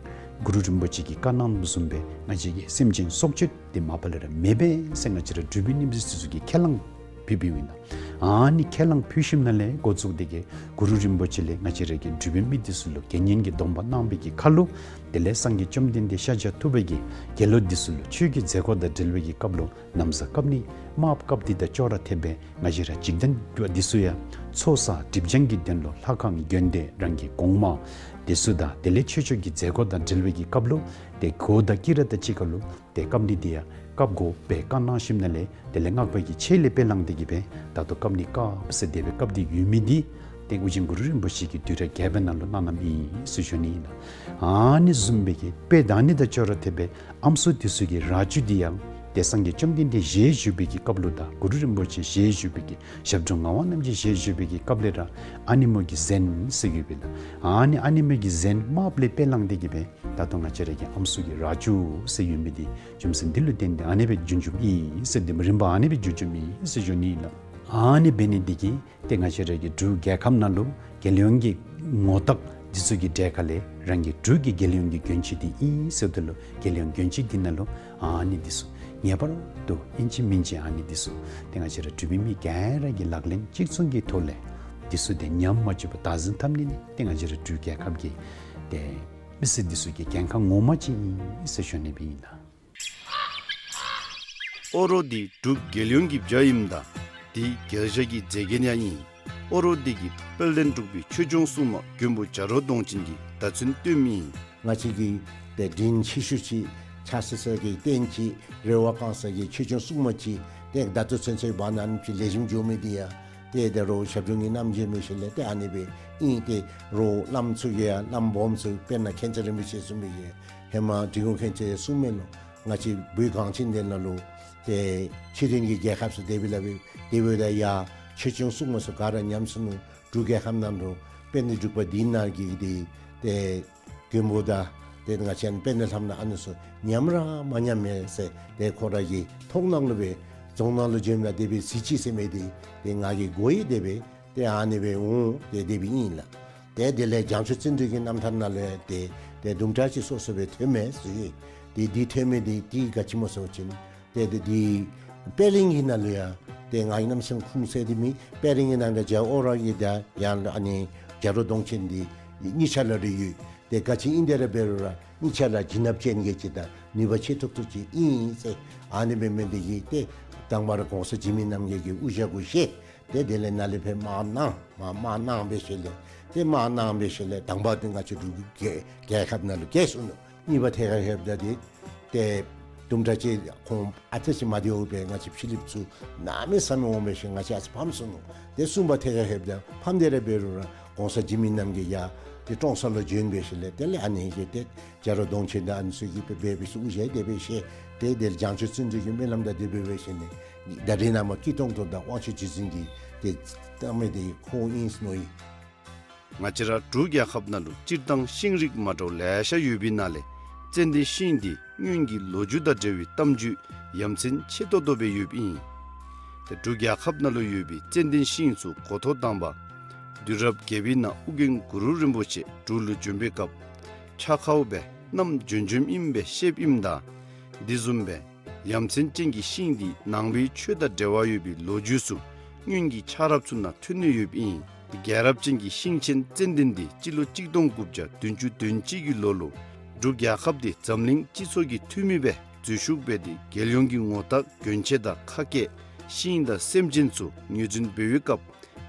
གུ་རུ་རིན་པོ་ཆེ་གིས་བཀའ་གནང་བཟུམ་སྦེ་ང་བཅས་ཀྱིས་སེམས་ཅན་སྲོག་གཅོད་དེ་མ་པ་ལས་ར་མི་འབད་ཟེར་ང་བཅས་ར་འབྲུག་པའི་མི་འདི་ཚུ་གིས་ཁས་བླངས་ཕུལ་ཕུལཝ་ཨིན་ལགས། ཨ་ནི་ཁས་བླངས་ཕུལ་ཞིནམ་ལས་འགོ་བཙུགས་ཏེ་གི་གུ་རུ་རིན་པོ་ཆེ་ལས་ང་བཅས་ར་གི་འབྲུག་པའི་མི་འདི་ཚུ་ལུ་དགེ་བསྙེན་གྱི་སྡོམ་པ་གནང་བའི་གི་ཁར་ལུ་དེ་ལས་སངས་རྒྱས་བཅོམ་ལྡན་འདས་ཤཱཀྱ་ཐུབ་པ་གིས་དགེ་སློང་འདི་ཚུ་ལུ་ཆོས་ཀྱི་མཛད་སྒོ་དང་འབྲེལ་བའི་གི་སྐབས་ལུ་ན་བཟའ་བཀབ་ནི་དམརཔོ་བཀབ་ནི་དང་ཅོག་ར་འཐདཔ་སྦེ་ང་བཅས་ར་འཇིག་རྟེན་པ་འདི་ཚུ་ཡང་ཚོགས་བསགས་སྒྲིབ་སྦྱང་གི་དོན་ལུ་ལྷ་ཁང་དགོན་སྡེ་རང་གི་གོང་མ་འདི་ཚུ་དང་དེ་ལས་ཆོས་ཕྱོགས་ཀྱི་མཛད་སྒོ་དང་འབྲེལ་བའི་གི་སྐབས་ལུ་ཏེ་གོས་དང་དཀྱི་ར་དང་གཅིག་ཁར་ལུ་ཏེ་བཀབ་ནི་འདི་ཡང་བཀབ་དགོ་པའི་བཀའ་གནང་ཞིནམ་ལས་དེ་ལས་སྔགས་པ་གི་ཆས་ལས་དཔེ་བླངས་ཏེ་གི་སྦེ་ད་ལྟོ་བཀབ་ནི་བཀབ་ཟེར་དེ་སྦེ་བཀབ་སྟེ་ཡོད་མི་འདི་ཏེ་ཨོ་རྒྱན་གུ་རུ་རིན་པོ་ཆེ་གིས་དུས་རབས་བརྒྱད་པའི་ནང་ལུ་གནང་གནངམ་ཨིན་ཟེར་ཞུ་ནི་ཨིན་ལགས། ཨ་ནི་བཟུམ་སྦེ་གི་དཔེ་ད་ཨ་ནི་དང་ཅོག་ར་འཐདཔ་སྦེ་ཨམ་སྲུ་འདི་ཚུ་གི་རྭ་ཅོ་འདི་ཡང་ཏེ་སངས་རྒྱས་བཅོམ་ལྡན་འདས་ཞལ་བཞུགས་པའི་གི་སྐབས་ལུ་དང་གུ་རུ་རིན་པོ་ཆེ་ཞལ་བཞུགས་པའི་གི་ཞབས་དྲུང་ངག་དབང་རྣམ་རྒྱལ་ཞལ་བཞུགས་པའི་གི་སྐབས་ལས་ར་ཨ་ནེ་མོ་གི་གཟན་ཟེར་ཡོདཔ་ཨིན་ལགས། ཨ་ནི་ཨ་ནེ་མོ་གི་གཟན་དམརཔོ་ལས་དཔེ་བླངས་ཏེ་གི་སྦེ་ད་ལྟོ་ང་བཅས་ར་གི་ཨམ་སྲུ་གི་རྭ་ཅོ་ཟེར་ཡོད་མི་འདི་རྒྱུ་མཚན་འདི་ལུ་བརྟེན་ཏེ་ཨ་ནི་སྦེ་བྱུང་བྱུངམ་ཨིན་ཟེར་ཏེ་རིམ་པ་ཨ་ནི་སྦེ་བྱུང་བྱུངམ་ཨིན་ཟེར་ཞུ་ནི་ཨིན་ལགས། ཨ་ནི་འབད་ནི་འདི་གིས་ཏེ་ང་བཅས་ར་གི་འབྲུག་རྒྱལ་ཁབ་ནང་ལུ་རྒྱལ་ཡོངས་ཀྱི་ངོ་རྟགས་འདི་ཚུ་གི་གྲས་ཁ་ལས་རང་གི་འབྲུག་གི་རྒྱལ་ཡོངས་ཀྱི་གྱོན་ཆས་འདི་ཨིན་ཟེརཝ་ད་ལུ་རྒྱལ་ཡོངས་གྱོན་ཆས་འདི་ནང་ལུ་ཨ་ནི་འདི་ཚུ་ངེས་པར་དུ་ཨིན་ཅི་མིན་ཅི་ཨ་ནི་འདི་ཚུ་ཏེ་ང་བཅས་ར་འབྲུག་པའི་མི་ག་ར་གིས་ལག་ལེན་གཅིག་མཚུངས་ཀྱི་ཐོག་ལས་འདི་ཚུ་ཏེ་ཉམས་མ་བཅུག་པར་བདག་འཛིན་འཐབ་ནི་ནི་ཏེ་ང་བཅས་ར་འབྲུག་རྒྱལ་ཁབ་ཀྱི་ཏེ་མི་སེར་འདི་ཚུ་གི་འགན་ཁག་ངོ་མ་ཅིག་ཨིན་ཟེར་ཞུ་ནི་སྦེ་ཨིན་ལགས། ཨོ་རོག་འདི་འབྲུག་རྒྱལ་ཡོངས་ཀྱི་བྱ་ཨིནམ་ད་འདི་རྒྱལ་བྱ་གི་མཛེས་རྒྱན་ཡང་ཨིན། ཨོ་རོག་འདི་གིས་དཔལ་ལྡན་འབྲུག་པའི་ཆོས་སྐྱོང་སྲུང་མ་མགོན་པོ་བྱ་རོག་གདོང་ཅན་གྱི་བརྡ་མཚོན་སྟོནམ་ཨིན། ང་བཅས་ཀྱི་ཏེ་དྲིན་ཆེ་ཤོས་ཅིག་ཕྱག་འཚལ་ས་གི་རྟེན་ཅིག་རེ་བ་བསྐང་ས་གི་ཆོས་སྐྱོང་སྲུང་མ་ཅིག་ཏེ་ད་ལྟོ་ཚུན་ཚོད་བར་ན་ཨ་ནེམ་ཅིག་ལེགས་ཤོམ་འགྱོ་མི་འདི་ཡང་ཏེ་ད་རུང་ཞབས་དྲུང་གི་རྣམ་རྒྱལ་མི་ཤེས་ལས་ཏེ་ཨ་ནི་སྦེ་ཨིན། ཏེ་རོགས་བླམ་ཚུ་གིས་ཡང་བླམ་སྦོམ་ཚུ་དཔེར་ན་མཁྱེན་བརྩེ་རིན་པོ་ཆེ་གསུངས་མི་གི་ཧེ་མ་འབྲི་གུང་མཁྱེན་བརྩེ་གསུངས་མི་ལུ་ང་བཅས་བོད་གངས་ཅན་འདི་ནང་ལུ་ཏེ་ཕྱི་དོན་གྱི་རྒྱལ་ཁབ་ཚུ་དེ་སྦེ་ལགས་སྦེ་དེ་སྦེ་ད་ཡ་ཆོས་སྐྱོང་སྲུང་མ་ཚུ་ག་ར་ཉམས་སོ་ནུག། འབྲུག་རྒྱལ་ཁབ་ནང་ལུ་དཔལ་ལྡན་འབྲུག་པ་འདི་ནང་གི་འདི་ཏེ་མགོན་པོ་དང་ཏེ་ང་བཅས་དཔལ་ལྡན་ལྷ་མོ་ཨ་ནི་ཚུ་ཉམས་ར་མ་ཉམས་མས་ཟེར་ཏེ་ཁོ་ར་གི་མཐོང་སྣང་ལུ་སྦེ་རྫོང་ནང་ལུ་བྱོནམ་ད་དེ་སྦེ་གཟིགས་ཅི་ཟེར་མི་འདི་ཏེ་ང་གིས་གོ་ཡི། དེ་སྦེ་ཏེ་ཨ་ནི་སྦེ་འོང་ཏེ་དེ་སྦེ་ཨིན་ལགས། ཏེ་དེ་ལས་བྱང་ཆུབ་བརྩོན་འགྲུས་ཀྱི་རྣམ་ཐར་ནང་ལས་ཏེ་ཏེ་དུམ་གྲ་ཅིག་སོ་སོ་སྦེ་ཐོན་མས་ཟེར། ཏེ་འདི་ཐོན་མི་འདི་ཏེ་ག་ཅི་སྨོ་ཟེར་བ་ཅིན་ཏེ་ཏེ་འདི་དཔལ་རི་གི་ནང་ལུ་ཡང་ཏེ་ང་གི་རྣམ་སེམས་ཁུངས་གསལ་འདི་མེད། དཔལ་རི་གི་ནང་གི་བྱ་ཨོ་རོག་གི་ད་ཡང་ཨ་ནི་བྱ་རོག་གདོང་ཅན་འདི་གཉིས་ཆ་ར་རེ་ཡོད། ཏེ་ག་ཅི་ཨིན་དེ་ར་འབད་རུང་ར་གཉིས་ཆ་ར་བྱིན་རླབས་ཅན་གྱི་ཅིག་དང་ནུས་པ་ཆེ་ཏོག་ཏོ་ཅིག་ཨིན་ཟེར། ཨ་ནི་འབད་མི་འདི་གིས་ཏེ་དང་པ་ར་གོང་ས་འཇིགས་མེད་རྣམ་རྒྱལ་གྱིས་དབུ་ཞྭ་གུ་བཞེས། ཏེ་དེ་ལས་ནཱ་ལས་ཕར་དམག་གནང་མར་དམག་གནང་འབད་ཞིནམ་ལས་ཏེ་དམག་གནང་འབད་ཞིནམ་ལས་དང་པ་འདི་ང་བཅས་འབྲུག་རྒྱལ་རྒྱལ་ཁབ་ནང་ལུ་བཀལ་སོ་ནུག། གཉིས་པ་ཐད་ཁར་ལྷོདཔ་ད་འདི་ཏེ་དུམ་གྲ་ཅིག་ཁོང་ཨ་ཙི་ཅིག་མ་བདེཝ་སྦེ་ང་བཅས་ཕྱི་གླིངཔ་ཚུ་གནམ་མེད་ས་མེད་འོང་འབད་ཞིནམ་ང་བཅས་ཨ་ཙི་ཕམ་སོ་ནུག། ཏེ་གསུམ་པ་ཐད་ཁར་ལྷོདཔ་ད་ཕམ་སྟེ་ར་འབད་རུང་ར་གོང་ས་འཇིགས་མེད་རྣམ་རྒྱལ་ཡང་ཏེ་ཀྲོང་གསར་ལུ་བྱོན་འབད་ཞིནམ་ལས་དེ་ལས་ཨ་ནི་གིས་ཏེ་བྱ་རོག་གདོང་ཅན་དང་ཨ་ནི་ཚུ་གིས་འབད་འབད་སྦེ་དབུ་ཞྭ་དེ་སྦེ་བཞེས། ཏེ་དེ་ལས་བྱང་ཆུབ་བརྩོན་འགྲུས་ཀྱི་སྨོན་ལམ་དང་དེ་སྦེ་འབད་ཞིནམ་ལས་ད་རེས་ནངས་པ་སྐྱིད་ཏོང་ཏོ་དང་དབང་ཕྱུག་རྗེ་བཙུན་གྱི་ཏེ་བཏང་མི་འདི་ཁོ་ཨིན་ཟེར་མནོ་ཡི། ང་བཅས་ར་འབྲུག་རྒྱལ་ཁབ་ནང་ལུ་སྤྱིར་བཏང་ཤིང་རིགས་མ་འདྲཝ་ལེ་ཤ་ཡོད་པའི་ནང་ལས་ཙན་དན་ཤིང་འདི་སྔོན་གྱི་ལོ་རྒྱུས་དང་འབྲེལ་བའི་གཏམ་རྒྱུད་ཡ་མཚན་ཆེ་ཏོག་ཏོ་སྦེ་ཡོདཔ་ཨིན། ཏེ་འབྲུག་རྒྱལ་ཁབ་ནང་ལུ་ཡོད་པའི་ཙན་དན་ཤིང་ཚུ་འགོ་ཐོག་དང་པ་དུས་རབས་བརྒྱད་པའི་ནང་ཨོ་རྒྱན་གུ་རུ་རིན་པོ་ཆེ་འབྲུག་ལུ་བྱོན་པའི་སྐབས་ཕྱག་ཁར་སྦེ་བསྣམས་བྱོན་བྱོནམ་ཨིན་པའི་བཤདཔ་ཨིནམ་ད་འདི་བཟུམ་སྦེ་ ཡ་མཚན་ཅན་གྱི་ཤིང་འདི་ནང་པའི་ཆོས་དང་འབྲེལ་བ་ཡོད་པའི་ལོ་རྒྱུས་ཚུ་སྔོན་གྱི་ཆགས་རབས་ཚུ་ནང་ཐོན་ནི་ཡོདཔ་ཨིན། རྒྱལ་རབས་ཅན་གྱི་ཤིང་ཆེན་ཙན་དན་འདི་སྤྱི་ལོ་གཅིག་སྟོང་དགུ་བརྒྱ་བདུན་ཅུ་དོན་གཅིག་གི་ལོ་ལུ་འབྲུག་རྒྱལ་ཁབ་འདི་འཛམ་གླིང་སྤྱི་ཚོགས་ཀྱི་འཐུས་མི་སྦེ་འཛུལ་ཞུགས་འབད་དེ་རྒྱལ་ཡོངས་ཀྱི་ངོ་རྟགས་གྱོན་ཆས་དང་ཁ་སྐད་ཤིང་དང་སེམས་ཅན་ཚུ་ངོས་འཛིན་འབད་བའི་སྐབས་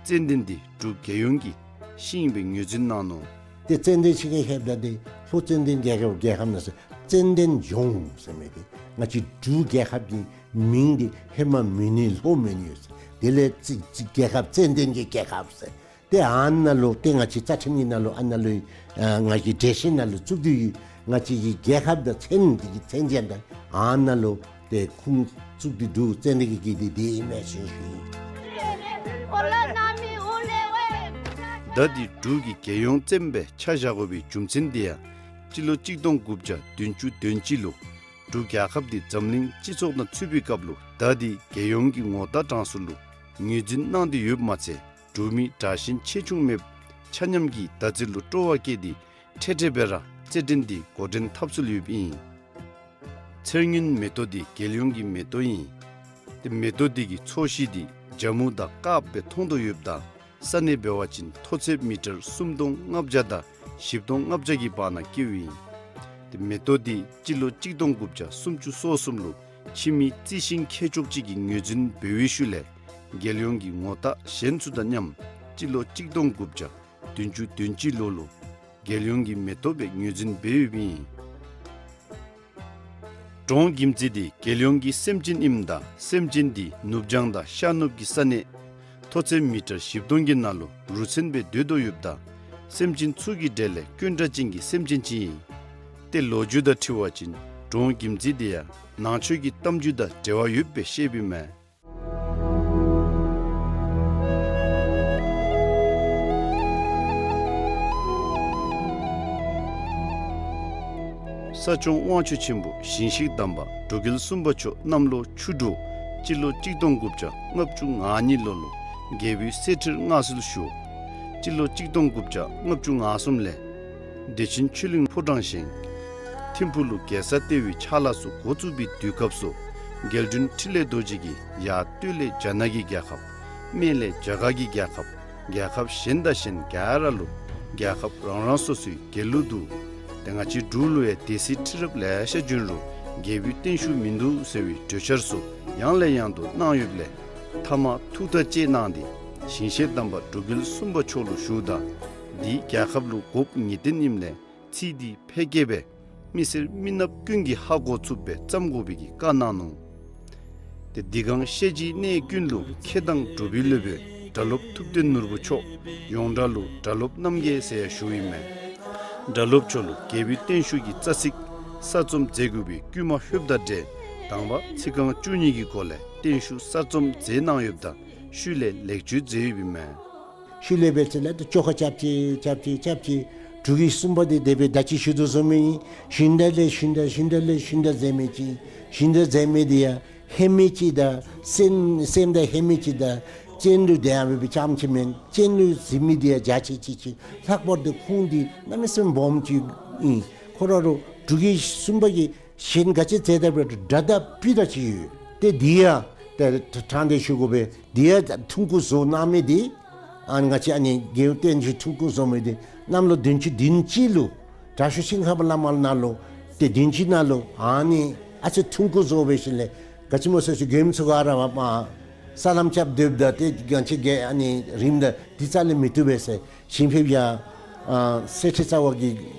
ཙན་དན་འདི་འབྲུག་རྒྱལ་ཡོངས་ཀྱི་ཤིང་སྦེ་ངོས་འཛིན་གནང་ནུག། ཏེ་ཙན་དན་ཤིང་གི་ཧེབ་ད་འདི་ལྷོ་ཙན་དན་རྒྱལ་ཁབ་རྒྱལ་ཁབ་ནང་སོ་ཙན་དན་ལྗོངས་ཟེར་མི་འདི་ང་བཅས་འབྲུག་རྒྱལ་ཁབ་ཀྱི་མིང་འདི་ཧེ་མ་མེད་ནི་ལྷོ་མེད་ནི་ཡོད་ཟེར། དེ་ལས་ཙི་ཙི་རྒྱལ་ཁབ་ཙན་དན་གྱི་རྒྱལ་ཁབ་ཟེར། ཏེ་ཨ་ནཱ་ལུ་ཏེ་ང་བཅས་རྩ་ཁྲིམས་ཀྱི་ནང་ལུ་ཨ་ནཱ་ལུ་ཨ་ང་བཅས་འགྲེལ་བཤད་ནང་ལུ་བཙུགས་ཏེ་ཡོད། ང་བཅས་ཀྱི་རྒྱལ་ཁབ་དང་མཚན་འདི་གི་མཚན་ཅན་དང་ཨ་ནཱ་ལུ་ཏེ་ཁུངས་བཙུགས་ཏེ་འདུག། ཙན་དན་གྱི་གི་འདི་འདི་ཨིན་མས་ཟེར་ཞུ་ཡི། ད་འདི་འབྲུག་གི་རྒྱལ་ཡོངས་ཙན་སྦེ་ཆ་བཞག་དགོ་པའི་རྒྱུ་མཚན་འདི་ཡང་སྤྱི་ལོ་གཅིག་སྟོང་དགུ་བརྒྱ་བདུན་ཅུ་དོན་གཅིག་ལུ་འབྲུག་རྒྱལ་ཁབ་འདི་འཛམ་གླིང་སྤྱི་ཚོགས་དང་ཚུད་པའི་སྐབས་ལུ་ད་འདི་རྒྱལ་ཡོངས་ཀྱི་ངོ་རྟགས་གྲངས་སུ་ལུ་ངོས་འཛིན་གནང་སྟེ་ཡོདཔ་མ་ཚད་འབྲུག་མི་དྲག་ཞན་ཆེ་ཆུང་མེད་པར་ཆ་མཉམ་གྱིས་ད་ཚེ་ལུ་སྤྲོ་བ་བསྐྱེད་དེ་འཕྲལ་འཕྲལ་སྦེ་ར་རྩེད་འགྲན་འདི་འགོ་འདྲེན་འཐབ་སྲོལ་ཡོདཔ་ཨིན། ཚེར་སྔོན་མེ་ཏོག་འདི་རྒྱལ་ཡོངས་ཀྱི་མེ་ཏོག་ཨིན། ཏེ་མེ་ཏོག་འདི་གི་ཚོས་གཞི་འདི་ཇ་མུ་དང་དཀརཔོ་སྦེ་མཐོང་དོ་ཡོདཔ་ད་ས་གནས་འབད་བ་ཅིན་མཐོ་ཚད་མི་ཊར་སུམ་སྟོང་ལྔ་བརྒྱ་དང་བཞི་སྟོང་ལྔ་བརྒྱ་གི་བར་ན་བཀལཝ་ཨིན། ཏེ་མེ་ཏོག་འདི་སྤྱི་ལོ་གཅིག་སྟོང་དགུ་བརྒྱ་སུམ་ཅུ་སོ་གསུམ་ལུ་ཕྱི་མི་རྩི་ཤིང་མཁས་མཆོག་ཅིག་གིས་ངོས་འཛིན་འབད་བའི་ཤུལ་ལས་རྒྱལ་ཡོངས་ཀྱི་ངོ་རྟགས་གཞན་ཚུ་དང་མཉམ་སྤྱི་ལོ་གཅིག་སྟོང་དགུ་བརྒྱ་བདུན་ཅུ་དོན་གཅིག་ལོ་ལུ་རྒྱལ་ཡོངས་ཀྱི་མེ་ཏོག་སྦེ་ངོས་འཛིན་འབད་ཡོདཔ་ཨིན། འབྲོང་གིམ་ཙི་འདི་རྒྱལ་ཡོངས་ཀྱི་སེམས་ཅན་ཨིནམ་ད་སེམས་ཅན་འདི་ནུབ་བྱང་དང་ཤར་ནུབ་ཀྱི་ས་གནས་མཐོ་ཚད་མི་ཊར་བཞི་སྟོང་གི་ནང་ལུ་རུ་མཚོན་སྦེ་སྡོད་དོ་ཡོདཔ་ད་སེམས་ཅན་ཚུ་གི་གྲས་ལས་དཀོན་དྲགས་ཅན་གྱི་སེམས་ཅན་ཅིག་ཨིན། ཏེ་ལོ་རྒྱུས་དང་འཁྲིལ་བ་ཅིན་འབྲོང་གིམ་ཙི་འདི་ཡང་ནང་ཆོས་ཀྱི་གཏམ་རྒྱུད་དང་འབྲེལ་བ་ཡོདཔ་སྦེ་བཤདཔ་ཨིན་མས། ས་སྐྱོང་དབང་ཕྱུག་ཆེན་པོ་ཞིང་གཤེགས་དམ་པ་འབྲུག་རྒྱལ་གསུམ་པ་མཆོག་གནམ་ལོ་ཆུ་འབྲུག་སྤྱི་ལོ་གཅིག་སྟོང་དགུ་བརྒྱ་ལྔ་བཅུ་ང་གཉིས་ལོ་ལུ་རྒྱལ་པོའི་གསེར་ཁྲིར་མངའ་གསོལ་ཞུ། སྤྱི་ལོ་གཅིག་སྟོང་དགུ་བརྒྱ་ལྔ་བཅུ་ང་གསུམ་ལས་བདེ་ཆེན་ཆོས་གླིང་ཕོ་བྲང་བཞེངས། ཐིམ་ཕུག་ལུ་རྒྱལ་ས་ལྟེ་བའི་ཕྱག་ལཱ་ཚུ་འགོ་བཙུགས་པའི་དུས་སྐབས་སུ་རྒྱལ་དྲུང་འཕྲིན་ལས་རྡོ་རྗེ་གིས་ཡར་སྟོད་ལས་རྒྱ་ནག་གི་རྒྱལ་ཁབ། སྨད་ལས་རྒྱ་གར་གྱི་རྒྱལ་ཁབ། རྒྱལ་ཁབ་གཞན་དང་གཞན་ག་ར་ལུ་རྒྱལ་ཁབ་རང་རང་སོ་སོའི་རྒྱལ་གླུ་འདུག། ཏེ་ང་བཅས་འབྲུག་ལུ་ཡང་སྡེ་སྲིད་ཁྲི་རབས་ལེ་ཤ་བྱོན་རུང་རྒྱལ་པོའི་བརྟན་བཞུགས་མིན་འདུག་ཟེར་བའི་གྲོས་འཆར་ཚུ་ཡང་ལས་ཡང་དུ་གནང་ཡོདཔ་ལས་མཐའ་མ་ཐུགས་ཐག་བཅད་གནང་སྟེ་ཞིང་གཤེགས་དམ་པ་འབྲུག་རྒྱལ་གསུམ་པ་མཆོག་ལུ་ཞུཝ་ད་འདི་རྒྱལ་ཁབ་ལུ་དགོཔ་ངེས་བདེན་ཨིནམ་ལས་ཚིག་འདི་ཕལ་སྐད་སྦེ་མི་སེར་མི་ནགཔ་ཀུན་གྱིས་ཧ་གོ་ཚུགསཔ་སྦེ་བརྩམ་དགོ་པའི་གི་བཀའ་གནང་ནུག། ཏེ་འདི་གང་བཤད་རྗེས་གནས་ཀུན་ལུ་མཁས་དང་གྲུབ་པའི་སློབ་དཔོན་སྒྲ་སློབ་ཐུབ་བསྟན་ནོར་བུ་མཆོག་ཡོངས་གྲགས་ལུ་སྒྲ་སློབ་རྣམ་རྒྱལ་ཟེར་ཡང་ཞུཝ་ཨིན་མས། སྒྲ་སློབ་མཆོག་ལུ་རྒྱལ་པོའི་བརྟན་བཞུགས་ཀྱི་རྩ་ཚིག་གསར་རྩོམ་མཛད་དགོ་པའི་བསྐུལ་མ་ལྷོདཔ་དང་འབྲེལ་དང་པ་ཚིག་རྐང་བཅུ་གཉིས་ཀྱི་སྒོ་ལས་བརྟན་བཞུགས་གསར་རྩོམ་མཛད་གནང་ཡོདཔ་ད་ཤུལ་ལས་ལེགས་བཅོས་མཛད་ཡོདཔ་ཨིན་མས། ཤུལ་ལས་འབད་ཚེ་ལས་ཏེ་བཅོ་ཁ་རྐྱབ་ཅི་རྐྱབ་ཅི་རྐྱབ་ཅི་འབྲུག་གི་གསུམ་པ་འདི་དེ་སྦེ་ད་ཅི་ཞུ་དོ་བཟུམ་མའི་ཞུན་དག་ལས་ཞུན་དག་ཞུན་དག་ལས་ཞུན་དག་མཛད་མི་ཅིག། ཞུན་དག་མཛད་མི་འདི་ཡང་ཧེ་མི་ཅིག་དང་སེམས་སེམས་དང་ཧེ་མི་ཅིག་དང་སྤྱན་ལུ་དེ་ཡང་འབད་བའི་རྐྱངམ་ཅིག་མེན། སྤྱན་ལུ་གཟིགས་མི་འདི་ཡང་རྒྱ་ཆེ་ཅིག་ཅིག། ལྷག་པར་དུ་ཁོང་འདི་གནམ་མེད་ས་མེད་སྦོམ་ཅིག་ཨིན། ཁོ་ར་ལུ་འབྲུག་གི་གསུམ་པ་གིས་གཞན་ག་ཅི་མཛད་ད་འབད་རུང་དགྲ་དང་སྤུ་དང་ཅིག་ཡོད། ཏེ་འདི་ཡང་ཏེ་ཕྲང་སྟེ་ཞུ་དགོ་པས། འདི་ཡང་ཐུང་ཀུ་བཟོ་གནང་མི་འདི་ཨ་ང་བཅས་ཨ་ནི་རྒྱལ་པོའི་བརྟན་བཞུགས་ཐུང་ཀུ་བཟོ་མི་འདི་གནམ་ལོ་བདུན་ཅུ་དོན་གཅིག་ལུ་དྲག་ཤོས་ཤིང་ཁམས་བླ་མ་ནང་ལུ་ཏེ་བདུན་ཅུ་ནང་ལུ་ཨ་ནི་ཨ་ཙི་ཐུང་ཀུ་བཟོ་བའི་ཤུལ་ལས་ག་ཅི་སྨོ་ཟེར་ཞུ་མགྱོནམ་ཚུ་ག་ར་མར་སྲང་ལམ་རྐྱབ་སྡོདཔ་ད་ཏེ་ང་བཅས་ཀྱི་ཨ་ནི་རིངམ་ད་འདི་རྩ་ལས་མི་བཏུབ་པས་ཟེར་ཞིང་ཕེབས་ཡང་ཨ་གསེར་ཁྲི་རྩ་བ་གི་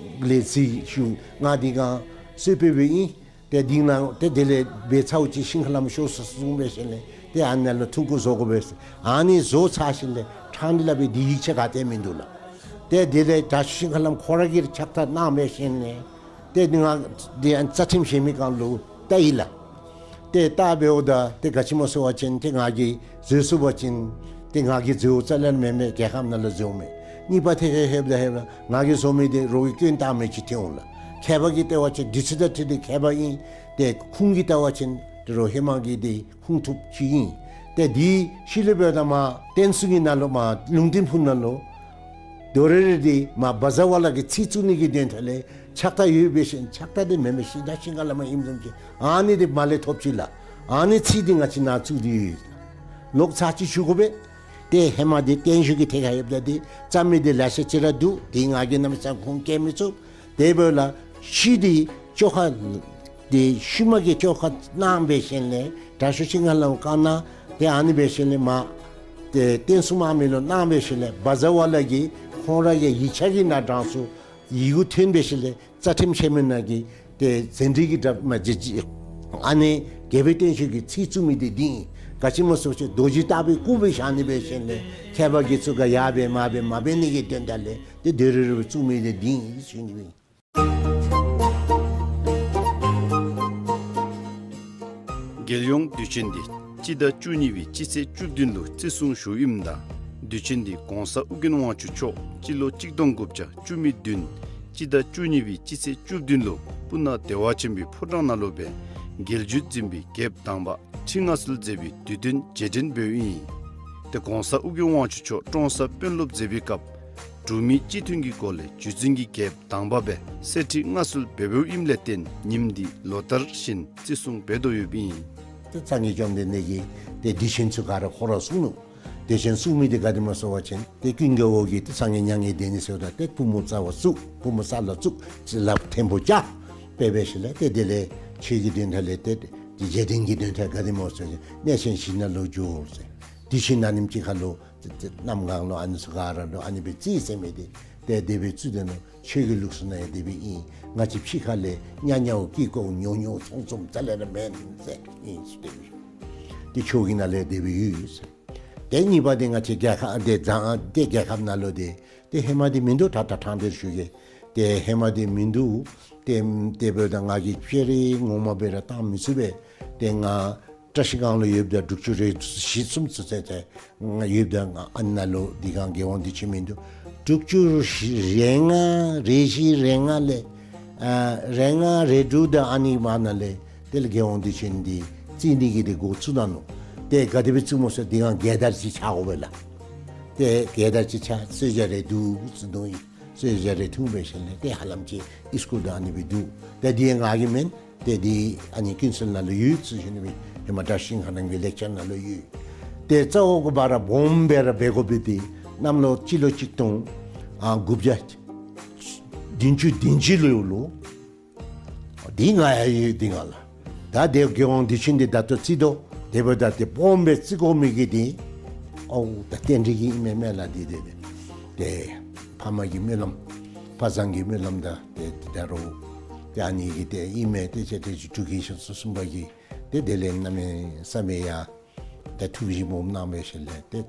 ལས་ཚིག་ཞུ་ང་འདི་གང་གསོལ་ཕེབས་པའི་ཨིན། ཏེ་འདི་ནང་ཏེ་དེ་ལས་འབད་ཚརཝ་ཅིག་ཤིང་ཁ་ལམ་ཤོར་སོ་གསུངས་པའི་ཤུལ་ལས་ཏེ་ཨ་ནཱ་ལུ་ཐུང་ཀུ་བཟོ་དགོ་པས་ཟེར། ཨ་ནི་བཟོ་ཚར་ཤུལ་ལས་ཕྲང་སྟེ་སླབ་པའི་འདི་ཡིག་ཆ་ག་ཏེ་མིན་འདུག་ལགས། ཏེ་དེ་ལས་དྲག་ཤོས་ཤིང་ཁ་ལམ་ཁོ་ར་གིས་ཕྱག་བཏབ་གནང་བའི་ཤུལ་ལས་ཏེ་ང་འདི་ཡང་རྩ་ཁྲིམས་བཞེས་མི་གང་ལུ་བལྟ་ཡི་ལགས། ཏེ་བལྟ་འབདཝ་ད་ཏེ་ག་ཅི་སྨོ་ཟེར་བ་ཅིན་ཏེ་ང་གིས་བཟོ་ཚུགས་པ་ཅིན་ཏེ་ང་གིས་བཟོཝ་རྩ་ལས་མེན་མས། རྒྱལ་ཁབ་ནང་ལུ་བཟོཝ་མས། གཉིས་པ་ཐད་ཁར་ལྷོདཔ་ད་ལྷོདཔ་ད་ང་གིས་བཟོ་མི་འདི་རོགས་ཀྱིས་སྐྱོན་བཏགས་མི་ཅིག་ཐོན་འོང་ལགས། མཁས་པ་གིས་བལྟ་བ་ཅིན་འདི་ཚུ་དང་འཁྲིལ་ཏེ་མཁས་པ་ཨིན། ཏེ་ཁུངས་ཀྱིས་བལྟ་བ་ཅིན་ཏེ་རོགས་ཧེ་མ་གི་འདི་ཁུངས་ཐུབ་ཅིག་ཨིན། ཏེ་འདི་ཤུལ་ལས་འབདཝ་ད་མར་བསྟན་སྲུང་གི་ནང་ལུ་མར་ལུང་བསྟན་ཕུག་ནང་ལུ་དོ་རེ་རེ་འདི་མར་བཛྲ་ཝཱ་ལ་གི་ཚིག་བཙུགས་ནི་གི་དོན་དག་ལས་ ཕྱག་རྟགས་ཡོད་པས་ཤིང་ཕྱག་རྟགས་འདི་མེན་པས་ཤིང་ད་ཤིང་ཁ་ལས་མར་ཨིནམ་བཟུམ་ཅིག་ཨ་ནི་འདི་མར་ལས་ཐོབ་ཅི་ལགས། ཨ་ནི་ཚིག་འདི་ང་བཅས་ནཱ་བཙུགས་ཏེ་ཡོད། ལོག་ཚར་གཅིག་ཞུ་དགོ་པས། ཏེ་ཧེ་མ་འདི་བརྟན་བཞུགས་ཀྱི་ཐད་ཁར་ཡོདཔ་ད་འདི་རྩ་མེད་འདི་ལེ་ཤ་ཅིག་ར་འདུག། འདི་ང་གིས་གནམ་མེད་ས་མེད་ཁུངས་སྐྱེལ་མི་ཚུགས། དེ་འབདཝ་ལས་ཤུལ་འདི་བཅོ་ཁ་འདི་ཤུལ་མ་གི་བཅོ་ཁ་གནང་པའི་ཤུལ་ལས་དྲག་ཤོས་ཤིང་ཁ་ལས་བཀའ་གནང་སྟེ་ཨ་ནི་འབད་ཤུལ་ལས་མར་ཏེ་བསྟན་སྲུང་དམག་མི་ལུ་གནང་པའི་ཤུལ་ལས་བཛྲ་ཝཱ་ལ་གིས་ཁོང་ར་གི་ཡིག་ཆ་གི་ནང་དྲངས་སོ། ཡི་གུ་ཐོན་པའི་ཤུལ་ལས་རྩ་ཁྲིམས་ཆེན་མོའི་ནང་གི་ཏེ་ཟན་དྲི་གི་དྲ་མ་ཇི་ཇི་ཨ་ནི་རྒྱལ་པོའི་བརྟན་བཞུགས་ཀྱི་ཚིག་བཙུགས་མི་འདི་འདི་ཨིན། ག་ཅི་སྨོ་ཟེར་བ་ཅིན་རྡོ་རྗེ་ལྟ་བུའི་སྐུ་སྦེ་བཞག་ནི་འབད་ཤུལ་ལས་མཁས་པ་དགེ་ཚུ་ག་ཡར་འབད་མར་འབད་མ་འབད་ནི་གི་དོན་དག་ལས་ཏེ་དེ་རུ་རུ་བཙུགས་མི་འདི་འདི་ཨིན་ཞུ་ནི་ཨིན། རྒྱལ་ཡོངས་དུས་ཆེན་འདི་སྤྱི་ཟླ་བཅུ་གཉིས་པའི་སྤྱི་ཚེས་བཅུ་བདུན་ལུ་བརྩི་སྲུང་ཞུཝ་ཨིནམ་ད་དུས་ཆེན་འདི་༸གོང་ས་ཨོ་རྒྱན་དབང་ཕྱུག་མཆོག་སྤྱི་ལོ་གཅིག་སྟོང་དགུ་བརྒྱ་བཅུ་མེད་བདུན་སྤྱི་ཟླ་བཅུ་གཉིས་པའི་སྤྱི་ཚེས་བཅུ་བདུན་ལུ་སྤུ་ན་བདེ་བ་ཆེན་པོའི་ཕོ་བྲང་ནང་ལུ་སྦེ་རྒྱལ་བརྒྱུད་འཛིན་པའི་རྒྱལཔོ་དང་པ་ཁྲི་མངའ་གསོལ་མཛད་པའི་དུས་སྟོན་རྗེས་དྲན་འབདཝ་ཨིན། ཏེ་༸གོང་ས་ཨོ་རྒྱན་དབང་ཕྱུག་མཆོག་ཀྲོང་གསར་དཔོན་སློབ་མཛད་པའི་སྐབས་འབྲུག་མི་སྤྱི་མཐུན་གྱི་སྒོ་ལས་བརྒྱུད་འཛིན་གྱི་རྒྱལཔོ་དང་པ་སྦེ་གསེར་ཁྲི་མངའ་གསོལ་འབད་འབདཝ་ཨིནམ་ལས་བརྟེན་ཉིནམ་འདི་ལོ་ལྟར་བཞིན་བརྩི་སྲུང་འབད་དོ་ཡོདཔ་ཨིན། ཏེ་སངས་རྒྱས་བཅོམ་ལྡན་འདས་ཀྱིས་ཏེ་དུས་ཆེན་ཚུ་ག་ར་ཁོ་ར་གསུངས་ནུག། དུས་ཆེན་གསུངས་མི་འདི་ག་དེ་སྨོ་ཟེར་བ་ཅིན་ཏེ་ཀུན་དགའ་བོ་གིས་ཏེ་སངས་རྒྱས་མྱ་ངན་འདས་ནི་ཟེརཝ་ད་ཏེ་པུས་མོ་རྩ་བར་བཙུགས། པུས་མོ་ས་ལུ་བཙུགས། ལགཔ་མཐོན་པོ་བཅའ། དཔེ་འབད་ཞིནམ་ལས་ཏེ་དེ་ལས་ཆོས་ཀྱི་དོན་དག་ལས་ཏེ་རྗེས་དྲན་གྱི་དོན་དག་ག་དེ་སྨོ་ཟེར་བ་ཅིན་གནས་ཆེན་བཞི་ནང་ལུ་འགྱོ་ཟེར། དུས་ཆེན་ནང་ཉིནམ་གཅིག་ཁར་ལུ་ཏེ་ཏེ་གནམ་གང་ལུ་ཨ་ནི་ཚུ་ག་ར་ལུ་ཨ་ནི་སྦེ་རྩིས་ཟེར་མི་འདི་ཏེ་དེ་སྦེ་བཙུགས་ཏེ་ནུག། ཆོས་ཀྱི་ལུགས་སྲོལ་ནང་ཡང་དེ་སྦེ་ཨིན། ང་བཅས་ཕྱི་ཁ་ལས་ཉ་ཉའོ་ཀི་ཀོ་ཉོ་ཉོ་ཚོང་ཚོང་རྩ་ལས་ར་མེན་ཟེར་ཨིན་ཟེར་དེ་སྦེ་ཞུ། ཏེ་ཆོས་ཀྱི་ནང་ལས་དེ་སྦེ་ཡོད་ཟེར། ཏེ་གཉིས་པ་འདི་ང་བཅས་རྒྱལ་ཁབ་འདི་བཟང་ཏེ་རྒྱལ་ཁབ་ནང་ལུ་འདི་ཏེ་ཧེ་མ་འདི་མིན་འདུག། ད་ད་ཐང་འདིར་ཞུ་གེ། ཏེ་ཧེ་མ་འདི་མིན་འདུག། ཏེ་དེ་འབདཝ་ད་ང་གིས་ཕྱི་རུ་ངོ་མ་སྦེ་ར་བཏང་མི་ཚུགས་པས། ཏེ་ང་བཀྲ་ཤིས་སྒང་ལུ་ཡོདཔ་ད་དྲུག་ཅུ་རེ་བཞི་གསུམ་ཚུན་ཚོད་ཏེ་ང་ཡོདཔ་ད་ང་ཨ་ནཱ་ལུ་འདི་སྒང་རྒྱལ་དབང་དུས་ཆེན་མིན་འདུག། དྲུག་ཅུ་རེ་ལྔ་རེ་བཞི་རེ་ལྔ་ལས་ཨ་རེ་ལྔ་རེ་དྲུག་དང་ཨ་ནི་བར་ན་ལས་དེ་ལས་རྒྱལ་དབང་དུས་ཆེན་འདི་བརྩི་ནི་གི་འདི་འགོ་བཙུགས་གནང་ནུག། ཏེ་ག་དེ་སྦེ་བཙུགས་སྨོ་ཟེར་འདི་སྒང་རྒྱལ་དར་ཅིག་ཆགས་དགོ་པས་ལགས། ཏེ་རྒྱལ་དར་ཅིག་ཆགས་གསོལ་ཇ་རེ་འཐུང་ཟེར་འདུག་ཡི། གསོལ་ཇ་རེ་འཐུང་སྦེ་ཞིནམ་ལས་ཏེ་ཧ་ལམ་ཅིག་ཨིས་ཀུལ་དང་ཨ་ནི་སྦེ་འདུག། ཏེ་འདི་ང་གི་མེན། ཏེ་འདི་ཨ་ནི་ཀུན་གསལ་ནང་ལུ་ཡོད་ཟེར་ཞུ་ནི་སྦེ་ཧེ་མ་བཀྲ་ཤིས་ཤིང་ཁ་རྣམ་རྒྱལ་ལེགས་སྦྱར་ནང་ལུ་ཡོད། ཏེ་རྩ་བ་གུ་བ་ར་སྦོམ་སྦེ་ར་འབད་དགོ་པའི་འདི་གནམ་ལོ་སྤྱི་ལོ་གཅིག་སྟོང་ཨ་དགུ་བརྒྱ་བདུན་ཅུ་དོན་གཅིག་ལུ་ཡོད་ལོ། འདི་ང་ཡང་ཡོད་འདི་ང་ལགས། ད་དེ་རྒྱལ་དབང་དུས་ཆེན་འདི་ད་ལྟོ་བརྩི་དོ། དེ་འབདཝ་ད་ཏེ་སྦོམ་སྦེ་བརྩི་དགོ་མི་གི་འདི་ཨོ་ད་རྟེན་འབྲེལ་གྱི་ཨིན་མས་མེན་ལགས། འདི་འདི་འདི་ཏེ་ཕ་མ་གི་སྨོན་ལམ་ཕ་བཟང་གི་སྨོན་ལམ་དང་ཏེ་ཏེ་ད་རུང་ཏེ་ཨ་ནི་གི་ཏེ་ཨིན་མས། ཏེ་ཅེ་ཏེ་ཅིག་འབྲུག་རྒྱལ་ཤིང་སོ་གསུམ་པ་གིས་ཏེ་དེ་ལས་གནམ་མེད་ས་མེད་ཡ་ཏེ་ཐུགས་བཞེད་སྦོམ་གནང་སྦེ་ཞིནམ་ལས་ཏེ་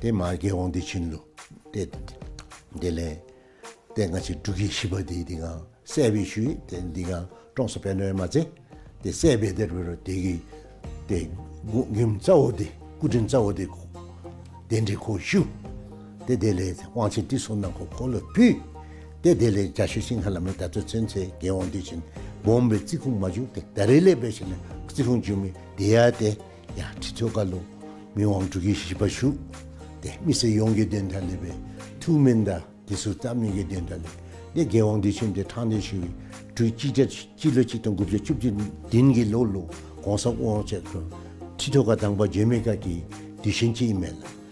ཏེ་མ་རྒྱལ་དབང་དུས་ཆེན་ལུ་ཏེ་དེ་ལས་ཏེ་ང་བཅས་འབྲུག་རྒྱལ་བཞི་པ་འདི་འདི་སྒང་གསལ་སྦེ་ཞུ་ཡི། ཏེ་འདི་སྒང་ཀྲོང་གསར་དཔོན་སློབ་མ་ཚེ་ཏེ་གསལ་སྦེ་དེ་རུ་རུ་དེ་གི་ཏེ་མགུ་མགུནམ་རྩ་བོ་འདི་སྐུ་དྲིན་རྩ་བོ་འདི་གདན་འདྲེན་ཁོ་ཞུ། ཏེ་དེ་ལས་དབང་ཆེན་ཏི་སོ་ནང་ཁོ་ཁོ་ལུ་ཕུལ། ཏེ་དེ་ལས་རྒྱ་ཤོད་ཤིང་ཁ་ལས་མར་ད་ལྟོ་ཚུན་ཚོད་རྒྱལ་དབང་དུས་ཆེན་སྦོམ་སྦེ་བརྩི་ཁུངས་མ་བྱུང་། ཏེ་ད་རེས་ལས་འབད་ཞིནམ་ལས་བརྩི་ཁུངས་བྱུང་མི་དེ་ཡང་ཏེ་ཡར་ཁྲི་ཐོག་ཁ་ལུ་མི་དབང་འབྲུག་རྒྱལ་བཞི་པ་བཞུགས། ཏེ་མི་སེར་ཡོངས་ཀྱི་དོན་དག་ལས་སྦེ་ཐུགས་སྨོན་དང་དེ་ཚུ་བཏབ་ནི་གི་དོན་དག་ལས་ཏེ་རྒྱལ་དབང་དུས་ཆེན་འདི་ཕྲང་སྟེ་ཞུ་བའི་དུས་ཅི་ཏེ་སྤྱི་ལོ་གཅིག་སྟོང་དགུ་བརྒྱ་བཅུ་བདུན་གྱི་ལོ་ལུ་གོང་ས་དབང་ཕྱུག་ཁོ་ཁྲི་ཐོག་ཁར་དང་པ་འབྱོན་མི་སྐབས་ཀྱི་དུས་ཆེན་ཅིག་ཨིན་མས་ལགས།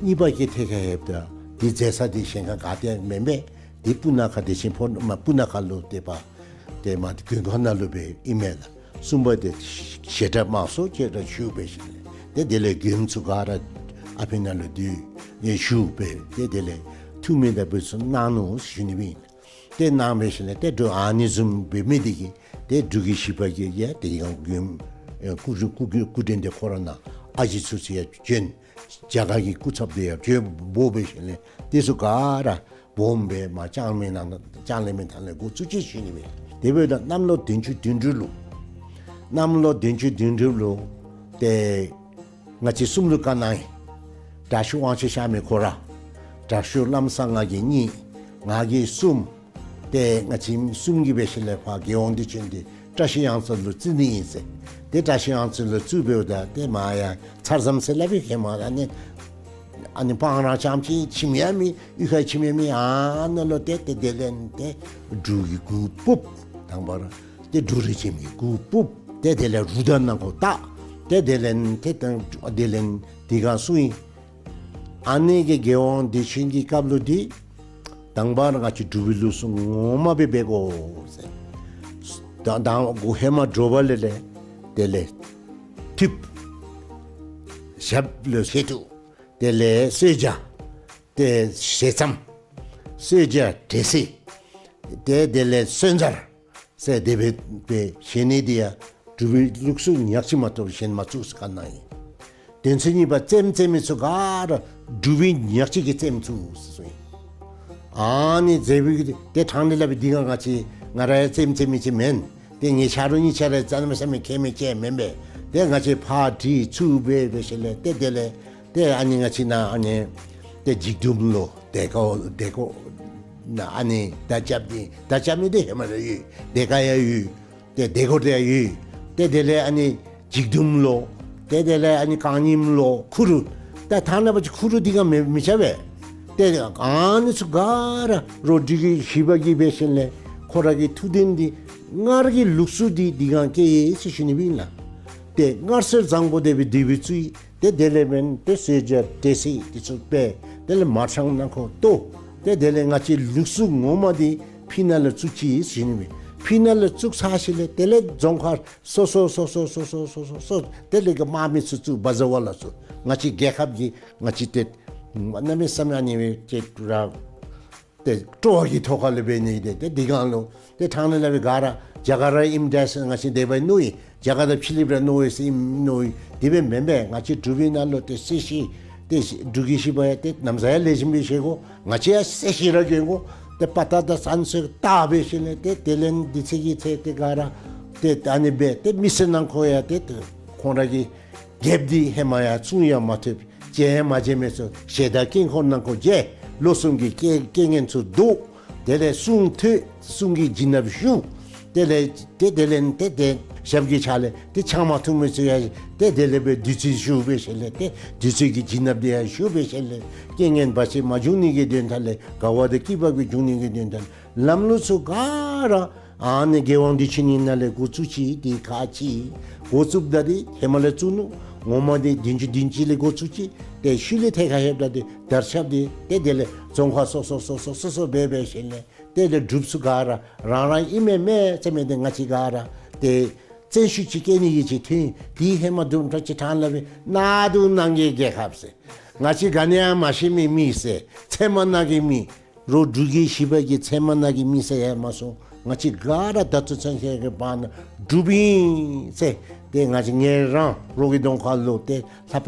གཉིས་པ་གི་ཐད་ཁར་ལྷོདཔ་ད་འདི་མཛད་ས་འདི་གཞན་ཁར་ག་ཏེ་མེན་པས། འདི་སྤུ་ན་ཁ་བདེ་ཆེན་ཕོ་མ་སྤུ་ན་ཁ་ལུ་ཏེ་པ་ཏེ་མ་མགོན་ཁང་ནང་ལུ་སྦེ་ཨིན་མས་ལགས། གསུམ་པ་འདི་བཤད་གྲྭ་དམངས་སྲོལ་ཅིག་ར་ཞུ་སྦེ་ཞིནམ་ལས་ཏེ་དེ་ལས་མགྱོནམ་ཚུ་ག་ར་ཨ་ཕི་ནང་ལུ་འདུས་ཡོད་ཞུ་སྦེ་ཏེ་དེ་ལས་ཐུགས་སྨོན་དང་འབུལ་ཚུ་གནང་ནུག་ཞུ་ནི་སྦེ་ཨིན། ཏེ་གནང་སྦེ་ཞིནམ་ལས་ཏེ་འབྲུག་ཨ་ནི་བཟུམ་འབད་མི་འདི་གིས་ཏེ་འབྲུག་རྒྱལ་བཞི་པ་གིས་ཡང་ཏེ་ཡང་མགྱོནམ་ཨེ་སྐུ་སྐུ་སྐུ་སྐུ་དྲིན་འདི་ཁོ་ར་ནང་ཨ་ཞེ་ཚུ་ཚུ་ཡང་བྱོན། རྒྱ་གར་གྱི་སྐུ་ཚབ་འདི་ཡང་བྱོན་འབོ་སྦེ་ཞིནམ་ལས་དེ་ཚུ་ག་ར་སྦོམ་སྦེ་མར་ལྕང་གླིང་མའི་ནང་ལྕང་གླིང་མའི་ཐང་ལས་འགོ་བཙུགས་ཅི་ཞུ་ནི་སྦེ། དེ་འབདཝ་ད་གནམ་ལོ་བདུན་ཅུ་དོན་དྲུག་ལུ་གནམ་ལོ་བདུན་ཅུ་དོན་དྲུག་ལུ་ཏེ་ང་བཅས་གསུམ་ལུ་བཀའ་གནང་ཡི། དྲག་ཤོས་དབང་ཕྱུག་གཤགས་མི་ཁོ་ར་དྲག་ཤོས་བླམ་གསང་སྔགས་ཀྱིས་གཉིས་ང་གིས་གསུམ། ཏེ་ང་བཅས་གསུམ་གྱིས་འབད་ཞིནམ་ལས་ཕར་རྒྱལ་དབང་དུས་ཆེན་འདི་བཀྲ་ཤིས་གཡང་རྩེ་ལུ་བརྩི་ནི་ཨིན་ཟེར། ཏེ་བཀྲ་ཤིས་གཡང་རྩེ་ལུ་བརྩིཝ་ད་ཏེ་མར་ཡང་མཚར་ཟམ་ཟེར་སླབ་པའི་ཧེ་མ་ཨ་ནི་ ཨ་ནི་སྤང་ར་རྐྱངམ་ཅིག་ཁྱིམ་ཡང་མེད། གཡུས་ཁར་ཁྱིམ་ཡང་མེད། ཨ་ནཱ་ལུ་ཏེ་ཏེ་དེ་ལས་ཏེ་འབྲུག་གི་གུར་ཕུབ། དང་པ་ར་ཏེ་འབྲུག་རིགས་ཅན་གྱི་གུར་ཕུབ། ཏེ་དེ་ལས་རུ་དར་ནང་འཁོད་བཏགས། ཏེ་དེ་ལས་ཏེ་ཏེ་དེ་ལས་དེ་སྒང་སོང་ཡི། ཨ་ནི་གི་རྒྱལ་དབང་བདེ་ཆེན་གྱི་སྐབས་ལུ་འདི་དང་པ་ར་ང་བཅས་འབྲུག་པའི་ལུགས་སྲོལ་ངོ་མ་སྦེ་འབད་དགོ་ཟེར། ད་ད་འགོ་ཧེ་མ་དྲོ་པ་ལས་ལས་དེ་ལས་ཐུབ། ཞབས་ལུ་བཞེས་ཐུབ། དེ་ལས་གསོལ་ཇ། ཏེ་ཞལ་ཙམ། གསོལ་ཇ་འབྲས་སིལ། ཏེ་དེ་ལས་གསོལ་ཇ་ཟེར་དེ་སྦེ་སྦེ་བཞེས་ནི་འདི་ཡང་འབྲུག་པའི་ལུགས་སྲོལ་ཉག་གཅིག་མ་གཏོགས་གཞན་མ་བཙུགས་ཟེར་བཀའ་གནང་ཡི། དོན་ཚན་གཉིས་པ་རྩེདམོ་རྩེ་མི་ཚུ་ག་ར་འབྲུག་པའི་ཉག་གཅིག་གིས་རྩེདམོ་བཙུགས་ཟེར་གསུངས་ཡི། ཨ་ནི་རྩེདམོ་གི་ཏེ་ཕྲང་སྟེ་སླབ་པའི་འདི་སྒང་ང་བཅས་ང་ར་ཡང་རྩེདམོ་རྩེ་མི་ཅིག་མེན། ཏེ་ངེའི་ཆ་རོགས་གཉིས་ཆ་ར་རྩེདམོ་རྩེ་མི་མཁས་མི་ཅིག་མེན་པས། ཏེ་ང་བཅས་ཕར་དྲི་ཚུར་འབད་འབད་ཞིནམ་ལས་ཏེ་དེ་ལས་ཏེ་ཨ་ནི་ང་བཅས་ནཱ་ཨ་ནི་ཏེ་འཇིགས་མདུང་ལུ་དེ་ཀ་དེ་ཀ་ནཱ་ཨ་ནི་མདའ་རྐྱབ་ནི་མདའ་རྐྱབ་ནི་འདི་ཧེ་མ་ར་ཡོད། དེ་ཀ་ཡང་ཡོད། ཏེ་དེ་ཀ་དེ་ཡང་ཡོད། ཏེ་དེ་ལས་ཨ་ནི་འཇིགས་མདུང་ལོ། ཏེ་དེ་ལས་ཨ་ནི་རྐང་རྙིངམ་ལོ། ཁུ་རུ། ད་ཐ་ན་པ་ཅིག་ཁུ་རུ་འདི་སྒང་མེད་མི་ཆ་བས། ཏེ་ཨ་ནི་ཚུ་ག་ར་རོགས་འབྲུག་རྒྱལ་བཞི་པ་གིས་འབད་ཞིནམ་ལས་ཁོ་ར་གི་ཐུགས་དོན་འདི་སྔར་གྱི་ལུགས་སྲོལ་འདི་འདི་སྒང་བསྐྱལ་ཡི་ཟེར་ཞུ་ནི་སྦེ་ཨིན་ལགས། ཏེ་སྔར་སྲོལ་བཟང་པོ་དེ་སྦེ་དེ་སྦེ་བཙུགས་ཡི། ཏེ་དེ་ལས་འབདན་ཏེ་གསོལ་ཇ་འབྲས་སིལ་འདི་ཚུ་སྦེ་དེ་ལས་མར་ཤང་ནང་འཁོད་གཏོར། ཏེ་དེ་ལས་ང་བཅས་ལུགས་སྲོལ་ངོ་མ་འདི་ཕི་ནང་ལུ་བཙུགས་ཅི་ཟེར་ཞུ་ནི་སྦེ། ཕི་ནང་ལུ་བཙུགས་ཚར་ཞིནམ་ལས་དེ་ལས་རྫོང་ཁག་སོ་སོ་སོ་སོ་དེ་ལས་གི་དམག་མི་ཚུ་བཙུགས། བ་ཛ་ཝ་ལ་ཚུ་ང་བཅས་རྒྱལ་ཁབ་ཀྱི་ང་བཅས་ཏེ་གནམ་མེད་ས་མེད་ཨ་ནི་སྦེ་ཅིག་ར་ཏེ་སྤྲོ་བ་གི་ཐོག་ཁ་ལས་འབད་ནི་ཏེ་ཏེ་འདི་སྒང་ལུ་ཏེ་ཕྲང་སྟེ་སླབ་པའི་ག་ར་རྒྱ་གར་ར་ཨིནམ་འདྲས་ཟེར་ང་བཅས་དེ་སྦེ་མནོ་ཡི། རྒྱ་གར་དང་ཕྱི་གླིངཔ་ར་མནོ་ཡི་ཟེར་ཨིནམ་མནོ་ཡི། དེ་སྦེ་མེན་པས། ང་བཅས་འབྲུག་པའི་ནང་ལུ་ཏེ་སྲིད་ཞི་ཏེ་འབྲུག་རྒྱལ་བཞི་པ་ཡང་ཏེ་ནམ་ཟེར་ཡང་ལེགས་ཤོམ་སྦེ་བཞེས་དགོ། ང་བཅས་ཡང་སྲིད་ཞི་ར་གྱོན་དགོ། ཏེ་དཔའ་རྟགས་དང་བསམ་ཚུལ་བཏགས་འབད་ཞིནམ་ལས་ཏེ་དེ་ལས་འདི་ཚེ་གི་ཚེ་ཏེ་ག་ར་ཏེ་ཨ་ནི་སྦེ་ཏེ་མི་སེར་ནང་འཁོད་ཡང་ཏེ་ཏེ་ཁོང་ར་གི་རྒྱལཔོ་འདི་ཧེ་མ་ཡང་བཙུན་ཡང་མ་ཐུབ། མཇལ་ཡང་མ་མཇལ་མི་ཚུ་ཞལ་ཏ་དཀྱིལ་འཁོར་ནང་འཁོད་མཇལ། ལོ་གསུམ་གྱི་རྐྱེན་རྐྱེན་ངན་ཚུ་བཟློག། དེ་ལས་གསུང་ཐོས། གསུང་གི་བྱིན་རླབས་ཞུ། དེ་ལས་ཏེ་དེ་ལས་ཏེ་ཏེ་ཞབས་ཀྱི་ཕྱག་ལས་ཏེ་ཆང་མ་འཐུང་མི་ཚུ་ཡང་ཏེ་དེ་ལས་སྦེ་བདུད་རྩི་ཞུ་འབད་ཞིནམ་ལས་ཏེ་བདུད་རྩི་གི་བྱིན་རླབས་འདི་ཡང་ཞུ་འབད་ཞིནམ་ལས་རྐྱེན་ངན་བར་ཆད་མ་འབྱུང་ནི་གི་དོན་དག་ལས་དགའ་བ་དང་སྐྱིད་པ་གི་འབྱུང་ནི་གི་དོན་དག་ལས་ལམ་ལུགས་ཚུ་ག་ར་ཨ་ནི་རྒྱལ་དབང་བདེ་ཆེན་ནང་ལས་འགོ་བཙུགས་ཅི། དེ་ཁག་ཅིག་འགོ་བཙུགསཔ་ད་འདི་ཧེ་མ་ལས་བཙུགས་ནུག། ངོ་མ་འདི་བདུན་ཅུ་བདུན་ཅུ་ལས་འགོ་བཙུགས་ཅི། ཏེ་ཤུལ་ལས་ཐད་ཁར་ལྷོདཔ་ད་འདི་དར་ཁྱབ་སྟེ་ཏེ་དེ་ལས་རྫོང་ཁག་སོ་སོ་སོ་སོ་སོ་སོ་སྦེ་འབད་ཞིནམ་ལས་ཏེ་དེ་འབྲུགཔ་ཚུ་ག་ར་རང་རང་ཨིན་མས་མས་ཟེར་མི་འདི་ང་བཅས་ག་ར་ཏེ་བཙན་ཤུགས་ཅིག་བཀལ་ནི་གི་ཅིག་ཐོན། དེ་ཧེ་མ་དུམ་གྲ་ཅིག་ཕྲང་སླབ་པའི་ནང་དུ་ནང་གི་རྒྱལ་ཁབ་ཟེར། ང་བཅས་ག་ནི་ཡང་མ་ཤེས་མི་མི་ཟེར། ཚལ་མ་ནང་གི་མི། རོགས་འབྲུག་རྒྱལ་བཞི་པ་གི་ཚལ་མ་ནང་གི་མི་ཟེར་ཡང་མ་སོང་། ང་བཅས་ག་ར་ད་ལྟོ་ཚུན་ཆད་ཀྱི་བར་ན་འབྲུགཔ་ཨིན་ཟེར་ཏེ་ང་བཅས་ངེ་རང་རོགས་ཀྱི་གདོང་ཁ་ལུ་ཏེ་ལྷ་པ་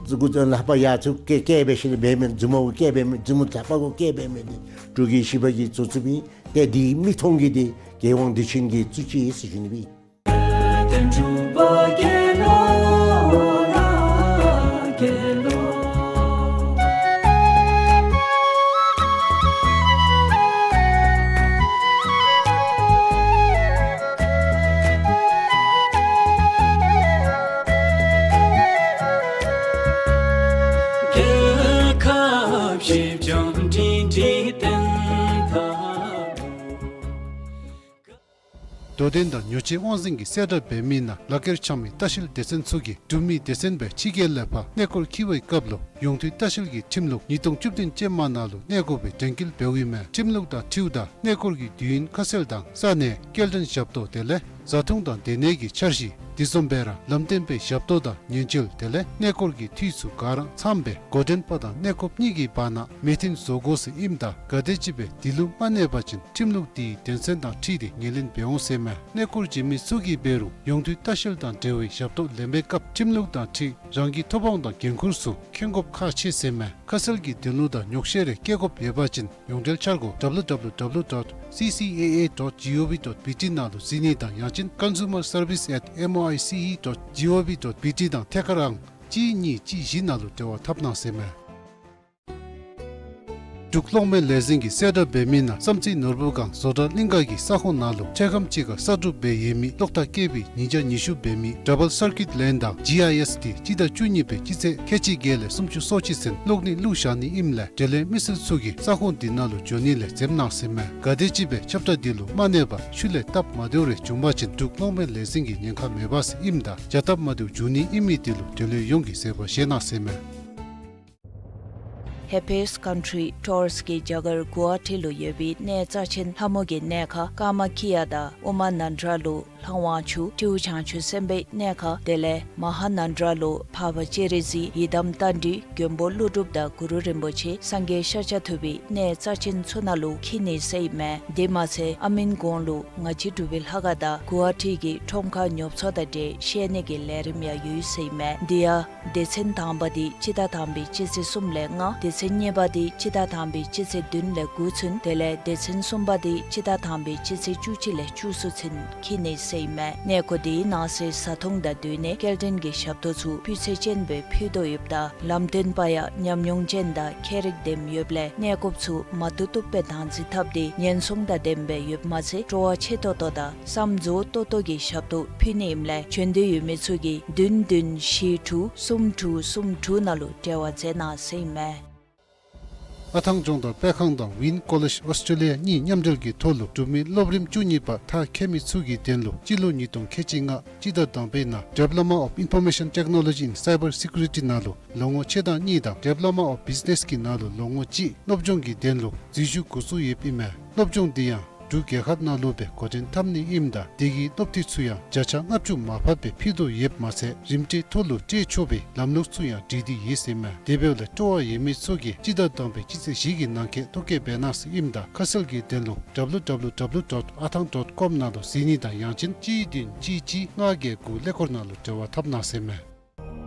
ལྷ་པ་ཡ་ཚུ་སྐད་སྐད་འབད་ཞིནམ་ལས་འབད་མི། མཛུབ་མོ་གུ་སྐད་འབད་མི། མཛུབ་མོ་ལྷ་པ་གུ་སྐད་འབད་མི་འདི་འབྲུག་རྒྱལ་བཞི་པ་གིས་བཙུགས་བཙུགསཔ་ཨིན། ཏེ་འདི་མིག་མཐོང་གི་འདི་རྒྱལ་དབང་བདེ་ཆེན་གྱིས་བཙུགས་ཅི་ཟེར་ཞུ་ནི་སྦེ། དོ་ལྡན་དང་ཉོ་ཆས་དབང་འཛིན་གྱིས་གསལ་བསྒྲགས་འབད་མི་ནང་ལག་ཁྱེར་འཆང་མི་ལྟ་བཤལ་སྡེ་ཚན་ཚུ་གིས་འབྲུག་མི་སྡེ་ཚན་སྦེ་ཕྱི་རྒྱལ་ལས་ཕར་གནས་སྐོར་འཁྱིད་པའི་སྐབས་ལུ་ཡོངས་འདུས་ལྟ་བཤལ་གྱི་ཁྲིམས་ལུགས་ཉིས་སྟོང་བཅུ་བདུན་ཅན་མ་ནང་ལུ་གནས་དགོ་པའི་དྲན་སྐུལ་འབདཝ་ཨིན་མས། ཁྲིམས་ལུགས་དང་འཁྲིལཝ་ད་གནས་སྐོར་གྱི་དུས་ཡུན་ཁ་གསལ་དང་ས་གནས་སྐྱེལ་འདྲེན་ཞབས་ཏོག་དེ་ལས་བཟའ་འཐུང་དང་སྡོད་གནས་ཀྱི་འཆར་གཞི། དེ་བཟུམ་སྦེ་ར་ལམ་སྟོན་པའི་ཞབས་ཏོག་དང་ཉེན་བཅོལ་དེ་ལས་གནས་སྐོར་གྱི་འཐུས་ཚུ་ག་ར་ཚངམ་སྦེ་འགོ་འདྲེན་པ་དང་གནས་སྐོརཔ་གཉིས་ཀྱི་བར་ན་མོས་མཐུན་བཟོ་དགོ་ཟེར་ཨིནམ་ད་ག་དེམ་ཅིག་སྦེ་དེ་ལུ་མ་གནས་པ་ཅིན་ཁྲིམས་ལུགས་དེའི་དོན་ཚན་དང་འཁྲིལ་ཏེ་ངོས་ལེན་འབད་འོང་ཟེར་མས། གནས་སྐོར་བྱོན་མི་ཚུ་གིས་འབད་རུང་ཡོངས་འདུས་ལྟ་བཤལ་དང་འབྲེལ་བའི་ཞབས་ཏོག་ལེན་པའི་སྐབས་ཁྲིམས་ལུགས་དང་འཁྲིལ་རང་གི་ཐོབ་དབང་དང་འགན་ཁུར་ཚུ་མཁྱེན་དགོཔ་ཁག་ཆེ་ཟེར་མས། ཁ་གསལ་གྱི་དོན་ལུ་དང་ཉོགས་བཤད་རེ་བཀལ་དགོཔ་ཡོད་པ་ཅིན་ཡོངས་འབྲེལ་འཆར་སྒོ་W W W dot C C A A dot gov dot B T ནང་ལུ་གཟིགས་ནི་དང་ཡང་ཅིན་consumer service at M O I C E dot gov dot B T དང་ཐད་ཀར་ཨང་གཅིག་གཉིས་གཅིག་བཞི་ནང་ལུ་འབྲེལ་བ་འཐབ་གནང་ཟེར་མས། འབྲུག་གློག་མེ་ལས་འཛིན་གྱིས་གསལ་བསྒྲགས་འབད་མི་ནང་བསམ་རྩེ་ནོར་བུ་སྒང་བཟོ་གྲྭ་གླིང་ག་གི་ས་ཁོངས་ནང་ལུ་འཕྲལ་ཁམས་ཅིག་ཁར་གསར་སྒྲུབ་འབད་ཡོད་མི་གློག་ཐག་བཀལ་བའི་ཉིས་བརྒྱ་ཉི་ཤུ་འབད་མི་ཌབ་བཱལ་སར་ཀིཊ་ལེན་དང་ཇི་ཨའི་ཨེསི་དེ་སྤྱི་ཟླ་བཅུ་གཉིས་པའི་སྤྱི་ཚེས་ཁལ་གཅིག་བརྒྱད་ལས་སུམ་ཅུ་སོ་གཅིག་ཚུན་གློག་ནད་བླུགས་བཞག་ནི་ཨིནམ་ལས་འབྲེལ་ཡོད་མི་སེར་ཚུ་གིས་ས་ཁོངས་འདི་ནང་ལུ་འགྱོ་ནི་ལས་འཛེམ་གནང་ཟེར་མས། ག་དེམ་ཅིག་སྦེ་ཁྱབ་བསྒྲགས་འདི་ལུ་མ་གནས་པར་ཤུལ་ལས་སྟབས་མ་བདེཝ་རེ་བྱུང་པ་ཅིན་འབྲུག་གློག་མེ་ལས་འཛིན་གྱིས་ཉེན་ཁ་མེད་པས་ཟེར་ཨིནམ་ད་བྱ་སྟབས་མ་བདེཝ་འབྱུང་ནི་ཨིན་མི་འདི་ལུ་འབྲེལ་ཡོད་ཡོངས་ཀྱིས་བཟོད་པ་བཞེས་གནང་ཟེར་མས། Happiest Country Tours གིས་རྒྱ་གར་གུ་ཝ་ཊི་ལུ་ཡོད་པའི་གནས་རྩ་ཆེན་ལྷ་མོ་གི་གནས་ཁང་ཀ་མ་ཁི་ཡ་དང་ཨུ་མ་ནན་དྲ་ལུ་ལྷ་དབང་ཕྱུག་སྤྲེའུ་བྱང་ཆུབ་སེམས་དཔའི་གནས་ཁང་དེ་ལས་མ་ཧཱ་ནན་དྲ་ལུ་འཕགས་པ་སྤྱན་རས་གཟིགས་ཡི་དམ་རྟ་མགྲིན་མགོན་པོ་ཀླུ་སྒྲུབ་དང་གུ་རུ་རིན་པོ་ཆེ་སངས་རྒྱས་ཤཱཀྱ་ཐུབ་པའི་གནས་རྩ་ཆེན་ཚུ་ནང་ལུ་འཁྱིད་ནི་ཟེར་ཨིན་མས། དེ་མ་ཚད་ཨ་མིན་གོང་ལུ་ང་བཅས་འབྲུག་པའི་ལྷ་ཁང་དང་གུ་ཝ་ཊི་གི་ཁྲོམ་ཁར་ཉོ་ཚོང་དང་འབྲེལ་བཤད་ནི་གི་ལས་རིམ་ཡང་ཡོད་ཟེར་ཨིན་མས། དེ་ཡང་སྡེ་ཚན་དང་པ་འདི་སྤྱི་ཟླ་དང་པའི་སྤྱི་ཚེས་གསུམ་ལས་ལྔ། སྡེ་ཚན་གཉིས་པ་འདི་སྤྱི་ཟླ་དང་པའི་སྤྱི་ཚེས་བདུན་ལས་དགུ་ཚུན། དེ་ལས་སྡེ་ཚན་གསུམ་པ་འདི་སྤྱི་ཟླ་དང་པའི་སྤྱི་ཚེས་བཅུ་གཅིག་ལས་བཅུ་གསུམ་ཚུན་འཁྱིད་ནི་ཟེར་ཨིན་མས། གནས་སྐོར་འདིའི་ནང་གསེས་བཟའ་འཐུང་དང་སྡོད་གནས་སྐྱེལ་འདྲེན་གྱི་ཞབས་ཏོག་ཚུ་སྤུས་ཚད་ཅན་སྦེ་ཕུལ་དོ་ཡོདཔ་ད་ལམ་སྟོན་པ་ཡང་ཉམས་མྱོང་ཅན་དང་མཁས་རིག་ལྡན་ཡོདཔ་ལས་གནས་སྐོརཔ་ཚུ་མ་བཏུབ་བཏུབ་སྦེ་བདག་འཛིན་འཐབ་སྟེ་ཉེན་སྲུང་དང་ལྡནམ་སྦེ་ཡོདཔ་མ་ཚད་སྤྲོ་བ་ཆེ་ཏོག་ཏོ་དང་བསམ་རྫོགས་ཏོག་ཏོ་གི་ཞབས་ཏོག་ཕུལ་ནི་ཨིནམ་ལས་བྱོན་འདོད་ཡོད་མི་ཚུ་གིས་བདུན་བདུན་བཞི་དྲུག་གསུམ་དྲུག་གསུམ་དྲུག་ནང་ལུ་འབྲེལ་བ་མཛད་གནང་ཟེར་ཨིན་མས། ཨ་ཐང་ལྗོངས་དང་སྤེལ་ཁང་དང་ཝིན་ཀོ་ལེཇ་ཨོསི་ཊྲེ་ལི་ཡ་གཉིས་མཉམ་འབྲེལ་གྱི་ཐོག་ལུ་གྲུབ་མི་སློབ་རིམ་བཅུ་གཉིས་པ་མཐར་འཁྱོལ་མི་ཚུ་གི་དོན་ལུ་སྤྱི་ལོ་ཉིས་སྟོང་ཁལ་གཅིག་ལྔ་སྤྱི་ཟླ་དང་པའི་ནང་Diploma of Information Technology in Cyber Security ནང་ལུ་ལོ་ངོ་ཕྱེད་དང་གཉིས་དང་Diploma of Business གི་ནང་ལུ་ལོ་ངོ་གཅིག་སློབ་སྦྱོང་གི་དོན་ལུ་འཛུལ་ཞུགས་འགོ་བཙུགས་ཡོདཔ་ཨིན་མས། སློབ་སྦྱོང་འདི་ཡང་འབྲུག་རྒྱལ་ཁབ་ནང་ལུ་སྦེ་འགོ་འདྲེན་འཐབ་ནི་ཨིནམ་ད་དེ་གི་སློབ་དུས་ཚུ་ཡང་བརྒྱ་ཆ་ལྔ་བཅུ་མར་ཕབ་སྦེ་ཕུལ་དོ་ཡོདཔ་མ་ཚད་རིམ་གྲོའི་ཐོག་ལུ་སྤྲོད་ཆོག་པའི་ལམ་ལུགས་ཚུ་ཡང་བྲིས་ཏེ་ཡོད་ཟེར་ཨིན་མས། དེ་འབདཝ་ལས་སྤྲོ་བ་ཡོད་མི་ཚུ་གིས་སྤྱི་ཟླ་དང་པའི་སྤྱི་ཚེས་བཞི་གི་ནང་འཁོད་ཐོ་བཀོད་འབད་གནང་ཟེར་ཨིནམ་ད་ཁ་གསལ་གྱི་དོན་ལུ་W W W dot athang dot com ནང་ལུ་གཟིགས་ནི་དང་ཡང་ཅིན་གཅིག་བདུན་གཅིག་གཅིག་ལྔ་བརྒྱད་དགུ་ཀླད་ཀོར་ནང་ལུ་འབྲེལ་བ་འཐབ་གནང་ཟེར་ཨིན་མས།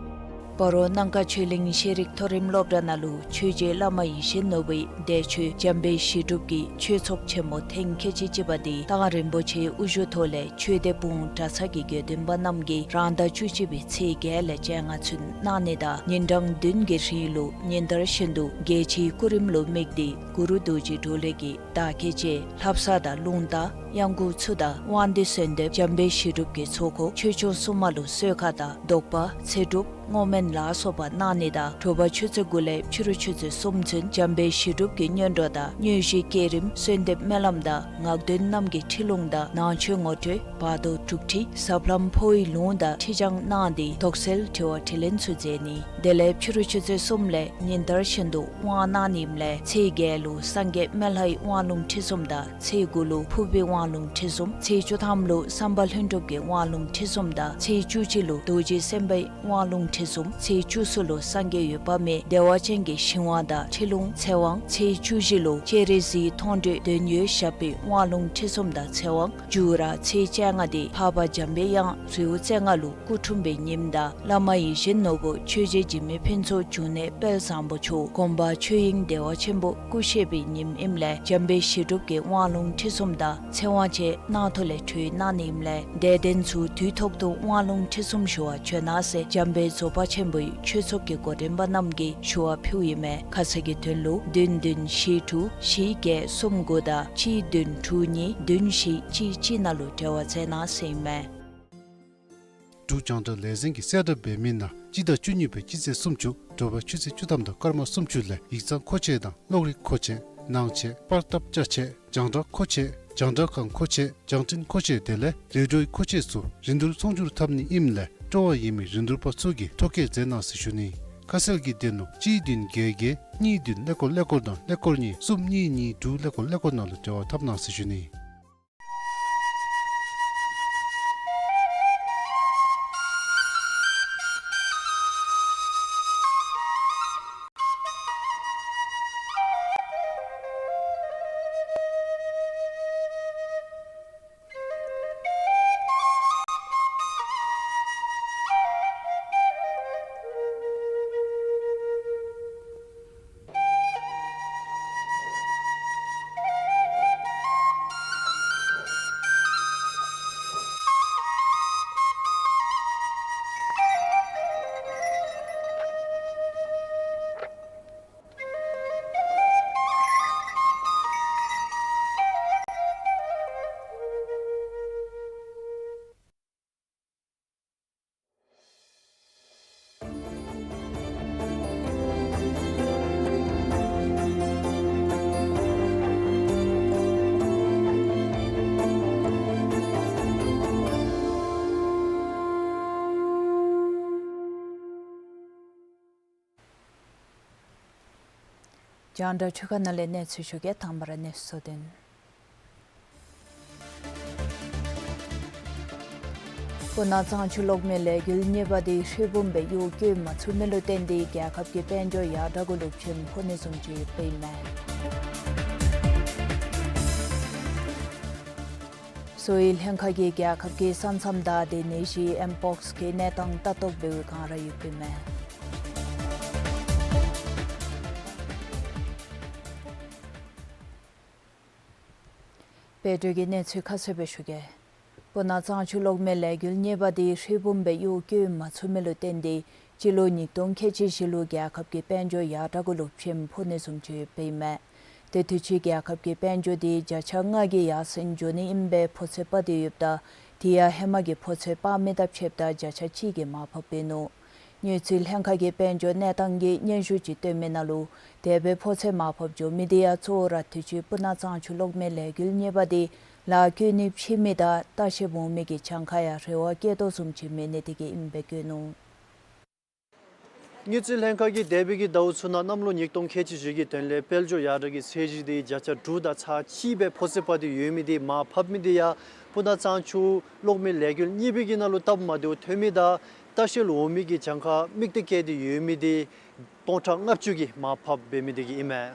སྤ་རོ་སྣང་ཁ་ཆོས་གླིང་ཤེས་རིག་མཐོ་རིམ་སློབ་གྲྭ་ནང་ལུ་ཆོས་རྗེ་བླ་མ་ཡིད་བཞིན་ནོར་བུའི་འདས་མཆོད་འཇམ་དཔལ་ཞི་སྒྲུབ་ཀྱི་ཆོས་ཚོགས་ཆེན་མོ་ཐེངས་ཁལ་གཅིག་གཅིག་པ་འདི་ཏང་རིན་པོ་ཆེའི་དབུ་བཞུགས་ཐོག་ལས་ཆོས་སྡེ་སྤུངས་གྲྭ་ཚང་གི་དགེ་འདུན་པ་རྣམས་ཀྱིས་རང་ཟླ་བཅུ་གཅིག་པའི་ཚེས་བརྒྱད་ལས་བཅོ་ལྔ་ཚུན་གནང་ནི་དང་ཉིན་གྲངས་བདུན་གྱི་རིང་ལུ་ཉིན་ལྟར་བཞིན་དུ་རྒྱལ་སྤྱིའི་སྐུ་རིམ་ལུ་དམིགས་ཏེ་གུ་རུ་རྡོ་རྗེ་གྲོ་ལོད་ཀྱི་བདག་བསྐྱེད་བཅས་ལྷ་བསངས་དང་རླུང་རྟ་གཡང་འགུགས་ཚུ་དང་དབང་འདུས་གསོལ་འདེབས་འཇམ་དཔལ་ཞི་སྒྲུབ་ཀྱི་ཚོགས་འཁོར་ཆོས་སྐྱོང་སྲུང་མ་ལུ་གསོལ་ཁ་དང་བཟློག་པ་ཚེ་སྒྲུབ་བསྔོ་སྨོན་ལ་སོགས་པ་གནང་ནི་དང་དྲོ་པ་ཆུ་ཚོད་དགུ་ལས་ཕྱི་རུ་ཆུ་ཚོད་གསུམ་ཚུན་འཇམ་དཔལ་ཞི་སྒྲུབ་ཀྱི་སྔོན་འགྲོ་དང་དངོས་གཞི་བསྐྱེད་རིམ་གསོལ་འདེབས་སྨོན་ལམ་དང་ངག་འདོན་རྣམས་ཀྱི་ཁྲིད་ལུང་དང་ནང་ཆོས་ངོ་སྤྲོད་བར་དོ་དྲུག་ཁྲིད་ཟབ་ལམ་འཕོ་བའི་ལུང་དང་ཁྲིད་བྱང་གནང་སྟེ་དོགས་སེལ་དྲི་བ་དྲིས་ལན་ཚུ་མཛད་ནི། དེ་ལས་ཕྱི་རུ་ཆུ་ཚོད་གསུམ་ལས་ཉིན་ལྟར་བཞིན་དུ་དབང་གནང་ནི་ཨིནམ་ལས་ཚེས་བརྒྱད་ལུ་སངས་རྒྱས་སྨན་ལྷའི་དབང་ལུང་ཁྲིད་གསུམ་དང་ཚེས་དགུ་ལུ་ཕུར་པའི་དབང་ལུང་ཁྲིད་གསུམ། ཚེས་བཅུ་ཐམ་ལུ་བསམ་པ་ལྷུན་གྲུབ་ཀྱི་དབང་ལུང་ཁྲིད་གསུམ་དང་ཚེས་བཅུ་གཅིག་ལུ་རྡོ་རྗེ་སེམས་དཔའི་དབང་ལུང་ཁྲིད་གསུམ། ཚེས་བཅུ་གསུམ་ལུ་སངས་རྒྱས་འོད་དཔག་མེད་བདེ་བ་ཅན་གྱི་ཞིང་དབང་དང་ཁྲིད་ལུང་ཚེ་དབང་ཚེས་བཅུ་བཞི་ལུ་སྤྱན་རས་གཟིགས་མཐོང་གྲོལ་དོན་ཡོད་ཞབས་པད་དབང་ལུང་ཁྲིད་གསུམ་དང་ཚེ་དབང་མཇུག་ར་ཚེས་བཅོ་ལྔ་འདི་འཕགས་པ་འཇམ་པའི་དབྱངས་རིའུ་རྩེ་ལྔ་ལུ་སྐུ་འཁྲུངས་པའི་ཉིནམ་དང་བླ་མ་ཡིད་བཞིན་ནོར་བུ་ཆོས་རྗེ་འཇིགས་མེད་ཕུན་ཚོགས་འབྱུང་གནས་དཔལ་བཟང་པོ་མཆོག་དགོངས་པ་ཆོས་དབྱིངས་བདེ་བ་ཆེན་པོ་སྐུ་གཤེགས་པའི་ཉིནམ་ཨིནམ་ལས་འཇམ་དཔལ་ཞི་སྒྲུབ་ཀྱི་དབང་ལུང་ཁྲིད་གསུམ་དང་ཚེ་དབང་བཅས་གནང་ཐོག་ལས་གྲོལ་གནང་ནི་ཨིནམ་ལས་དད་ལྡན་ཚུ་དུས་ཐོག་ཏུ་དབང་ལུང་ཁྲིད་གསུམ་ཞུ་བར་བྱོན་གནང་ཟེར་འཇམ་དཔལ་རྫོགས་པ་ཆེན་པོའི་ཆོས་ཚོགས་ཀྱི་འགོ་འདྲེན་པ་རྣམས་ཀྱིས་ཞུ་བ་ཕུལཝ་ཨིན་མས། ཁ་གསལ་གྱི་དོན་ལུ་བདུན་བདུན་བཞི་དྲུག་བཞི་བརྒྱད་གསུམ་དགུ་དང་གཅིག་བདུན་དྲུག་གཉིས་བདུན་བཞི་གཅིག་གཅིག་ནང་ལུ་འབྲེལ་བ་མཛད་གནང་ཟེར་ཨིན་མས། འབྲུག་རྒྱང་བསྒྲགས་ལས་འཛིན་གྱིས་གསལ་བསྒྲགས་འབད་མི་ནང་སྤྱི་ཟླ་བཅུ་གཉིས་པའི་སྤྱི་ཚེས་སུམ་ཅུ་དྲོ་པ་ཆུ་ཚོད་བཅུ་ཐམ་དང་སྐར་མ་སུམ་ཅུ་ལས་ཡིག་ཚང་མཁོ་ཆས་དང་གློག་རིག་མཁོ་ཆས་ནང་ཆས་པར་ཐབ་ཅ་ཆས་རྒྱང་བསྒྲགས་མཁོ་ཆས་རྒྱང་བསྒྲགས་ཁང་མཁོ་ཆས་རྒྱང་འཕྲིན་མཁོ་ཆས་དེ་ལས་རེ་ཌིའོའི་མཁོ་ཆས་ཚུ་རིན་བསྡུར་ཚོང་སྒྱུར་འཐབ་ནི་ཨིནམ་ལས་སྤྲོ་བ་ཡོད་མི་རིན་བསྡུར་པ་ཚུ་གིས་ཐོ་བཀོད་མཛད་གནང་ཟེར་ཞུ་ནི། ཁ་གསལ་གྱི་དོན་ལུ་གཅིག་བདུན་བརྒྱད་བརྒྱད་གཉིས་བདུན་ཀླད་ཀོར་ཀླད་ཀོར་དང་ཀླད་ཀོར་གཉིས་གསུམ་གཉིས་གཉིས་དྲུག་ཀླད་ཀོར་ཀླད་ཀོར་ནང་ལུ་འབྲེལ་བ་འཐབ་གནང་ཟེར་ཞུ་ནི། རྒྱང་བསྒྲགས་ཆུ་ཁ་ནང་ལས་གནས་ཚུལ་ཞུ་གེ། དང་པ་ར་གནས་ཚུལ་གཙོ་དོན། སྤུ་ན་གཙང་ཆུ་གློག་མེ་ལས་འགུལ་གཉིས་པ་དེ་ཧྲིལ་བུམ་སྦེ་གཡོག་བཀོལ་མ་ཚུགས་མི་ལུ་བརྟེན་ཏེ་རྒྱལ་ཁབ་ཀྱི་དཔལ་འབྱོར་ཡར་དྲག་གུ་ལུ་ཕྱེངམ་ཕོག་ནི་བཟུམ་ཅིག་ཡོདཔ་ཨིན་མས། གསོ་བའི་ལྷན་ཁག་གིས་རྒྱལ་ཁབ་ཀྱི་ས་མཚམས་བདའ་སྟེ་ནད་གཞི་ཨེམ་པོགསི་གི་གནས་སྟངས་ལྟ་རྟོག་འབད་བའི་བསྒང་ར་ཡོདཔ་ཨིན་མས། སྦེ་འབྲུག་གི་གནས་ཚུལ་ཁ་གསལ་སྦེ་ཞུ་གེ། སྤུ་ན་གཙང་ཆུ་གློག་མེ་ལས་འགུལ་གཉིས་པ་དེ་ཧྲིལ་བུམ་སྦེ་གཡོག་བཀོལ་མ་ཚུགས་མི་ལུ་བརྟེན་ཏེ་སྤྱི་ལོ་ཉིས་སྟོང་ཁལ་གཅིག་བཞི་ལུ་རྒྱལ་ཁབ་ཀྱི་དཔལ་འབྱོར་ཡར་དྲག་གུ་ལུ་ཕྱེངམ་ཕོག་ནི་བཟུམ་ཅིག་ཡོདཔ་ཨིན་མས། ཏེ་དུས་ཅི་རྒྱལ་ཁབ་ཀྱི་དཔལ་འབྱོར་དེ་བརྒྱ་ཆ་ལྔ་གི་ཡར་སེང་འགྱོ་ནི་ཨིན་པའི་ཕོ་ཚོད་དཔག་སྟེ་ཡོདཔ་ད་དེ་ཡང་ཧེ་མ་གི་ཕོ་ཚོད་དཔག་མི་དང་ཕྱདཔ་ད་བརྒྱ་ཆ་གཅིག་གི་མར་ཕབ་འབད་ནུག། དངུལ་རྩིས་ལྷན་ཁག་གིས་དཔལ་འབྱོར་གནས་སྟངས་ཀྱི་སྙན་ཞུ་ཅིག་བཏོན་མི་ནང་ལུ་དེ་སྦེ་ཕོ་ཚོད་མར་ཕབ་འགྱོ་མི་དེ་ཡང་གཙོ་བོ་ར་དུས་ཅི་སྤུ་ན་གཙང་ཆུ་གློག་མེ་ལས་འགུལ་གཉིས་པ་དེ་ལཱ་བཀོལ་ནི་ཕྱིས་མི་དང་ལྟ་བཤལཔ་འོང་མི་གི་གྱངས་ཁ་ཡང་རེ་བ་བསྐྱེད་དོ་བཟུམ་ཅིག་མེད་ནི་དེ་གིས་ཨིན་པས་བཀོད་ནུག། དངུལ་རྩིས་ལྷན་ཁག་གིས་འདས་པའི་གི་ཟླཝ་ཚུ་ནང་གནམ་ལོ་ཉིས་སྟོང་ཁལ་གཅིག་བཞི་གི་དོན་ལས་དཔལ་འབྱོར་ཡར་དྲག་གི་ཚད་གཞི་དེ་བརྒྱ་ཆ་དྲུག་དང་ཚག་གཅིག་སྦེ་ཕོ་ཚོད་དཔག་སྟེ་ཡོད་མི་དེ་མར་ཕབ་མི་དེ་ཡང་སྤུ་ན་གཙང་ཆུ་གློག་མེ་ལས་འགུལ་གཉིས་པའི་གི་ནང་ལུ་སྟབས་མ་བདེཝ་ཐོན་མི་དང་ལྟ་བཤལ་འོང་མི་གི་གྱངས་ཁ་དམིགས་གཏད་བསྐྱེད་དེ་ཡོད་མི་དེ་སྟོང་ཕྲག་ལྔ་བཅུ་གི་མར་ཕབ་འབད་མི་དེ་གིས་ཨིན་མས།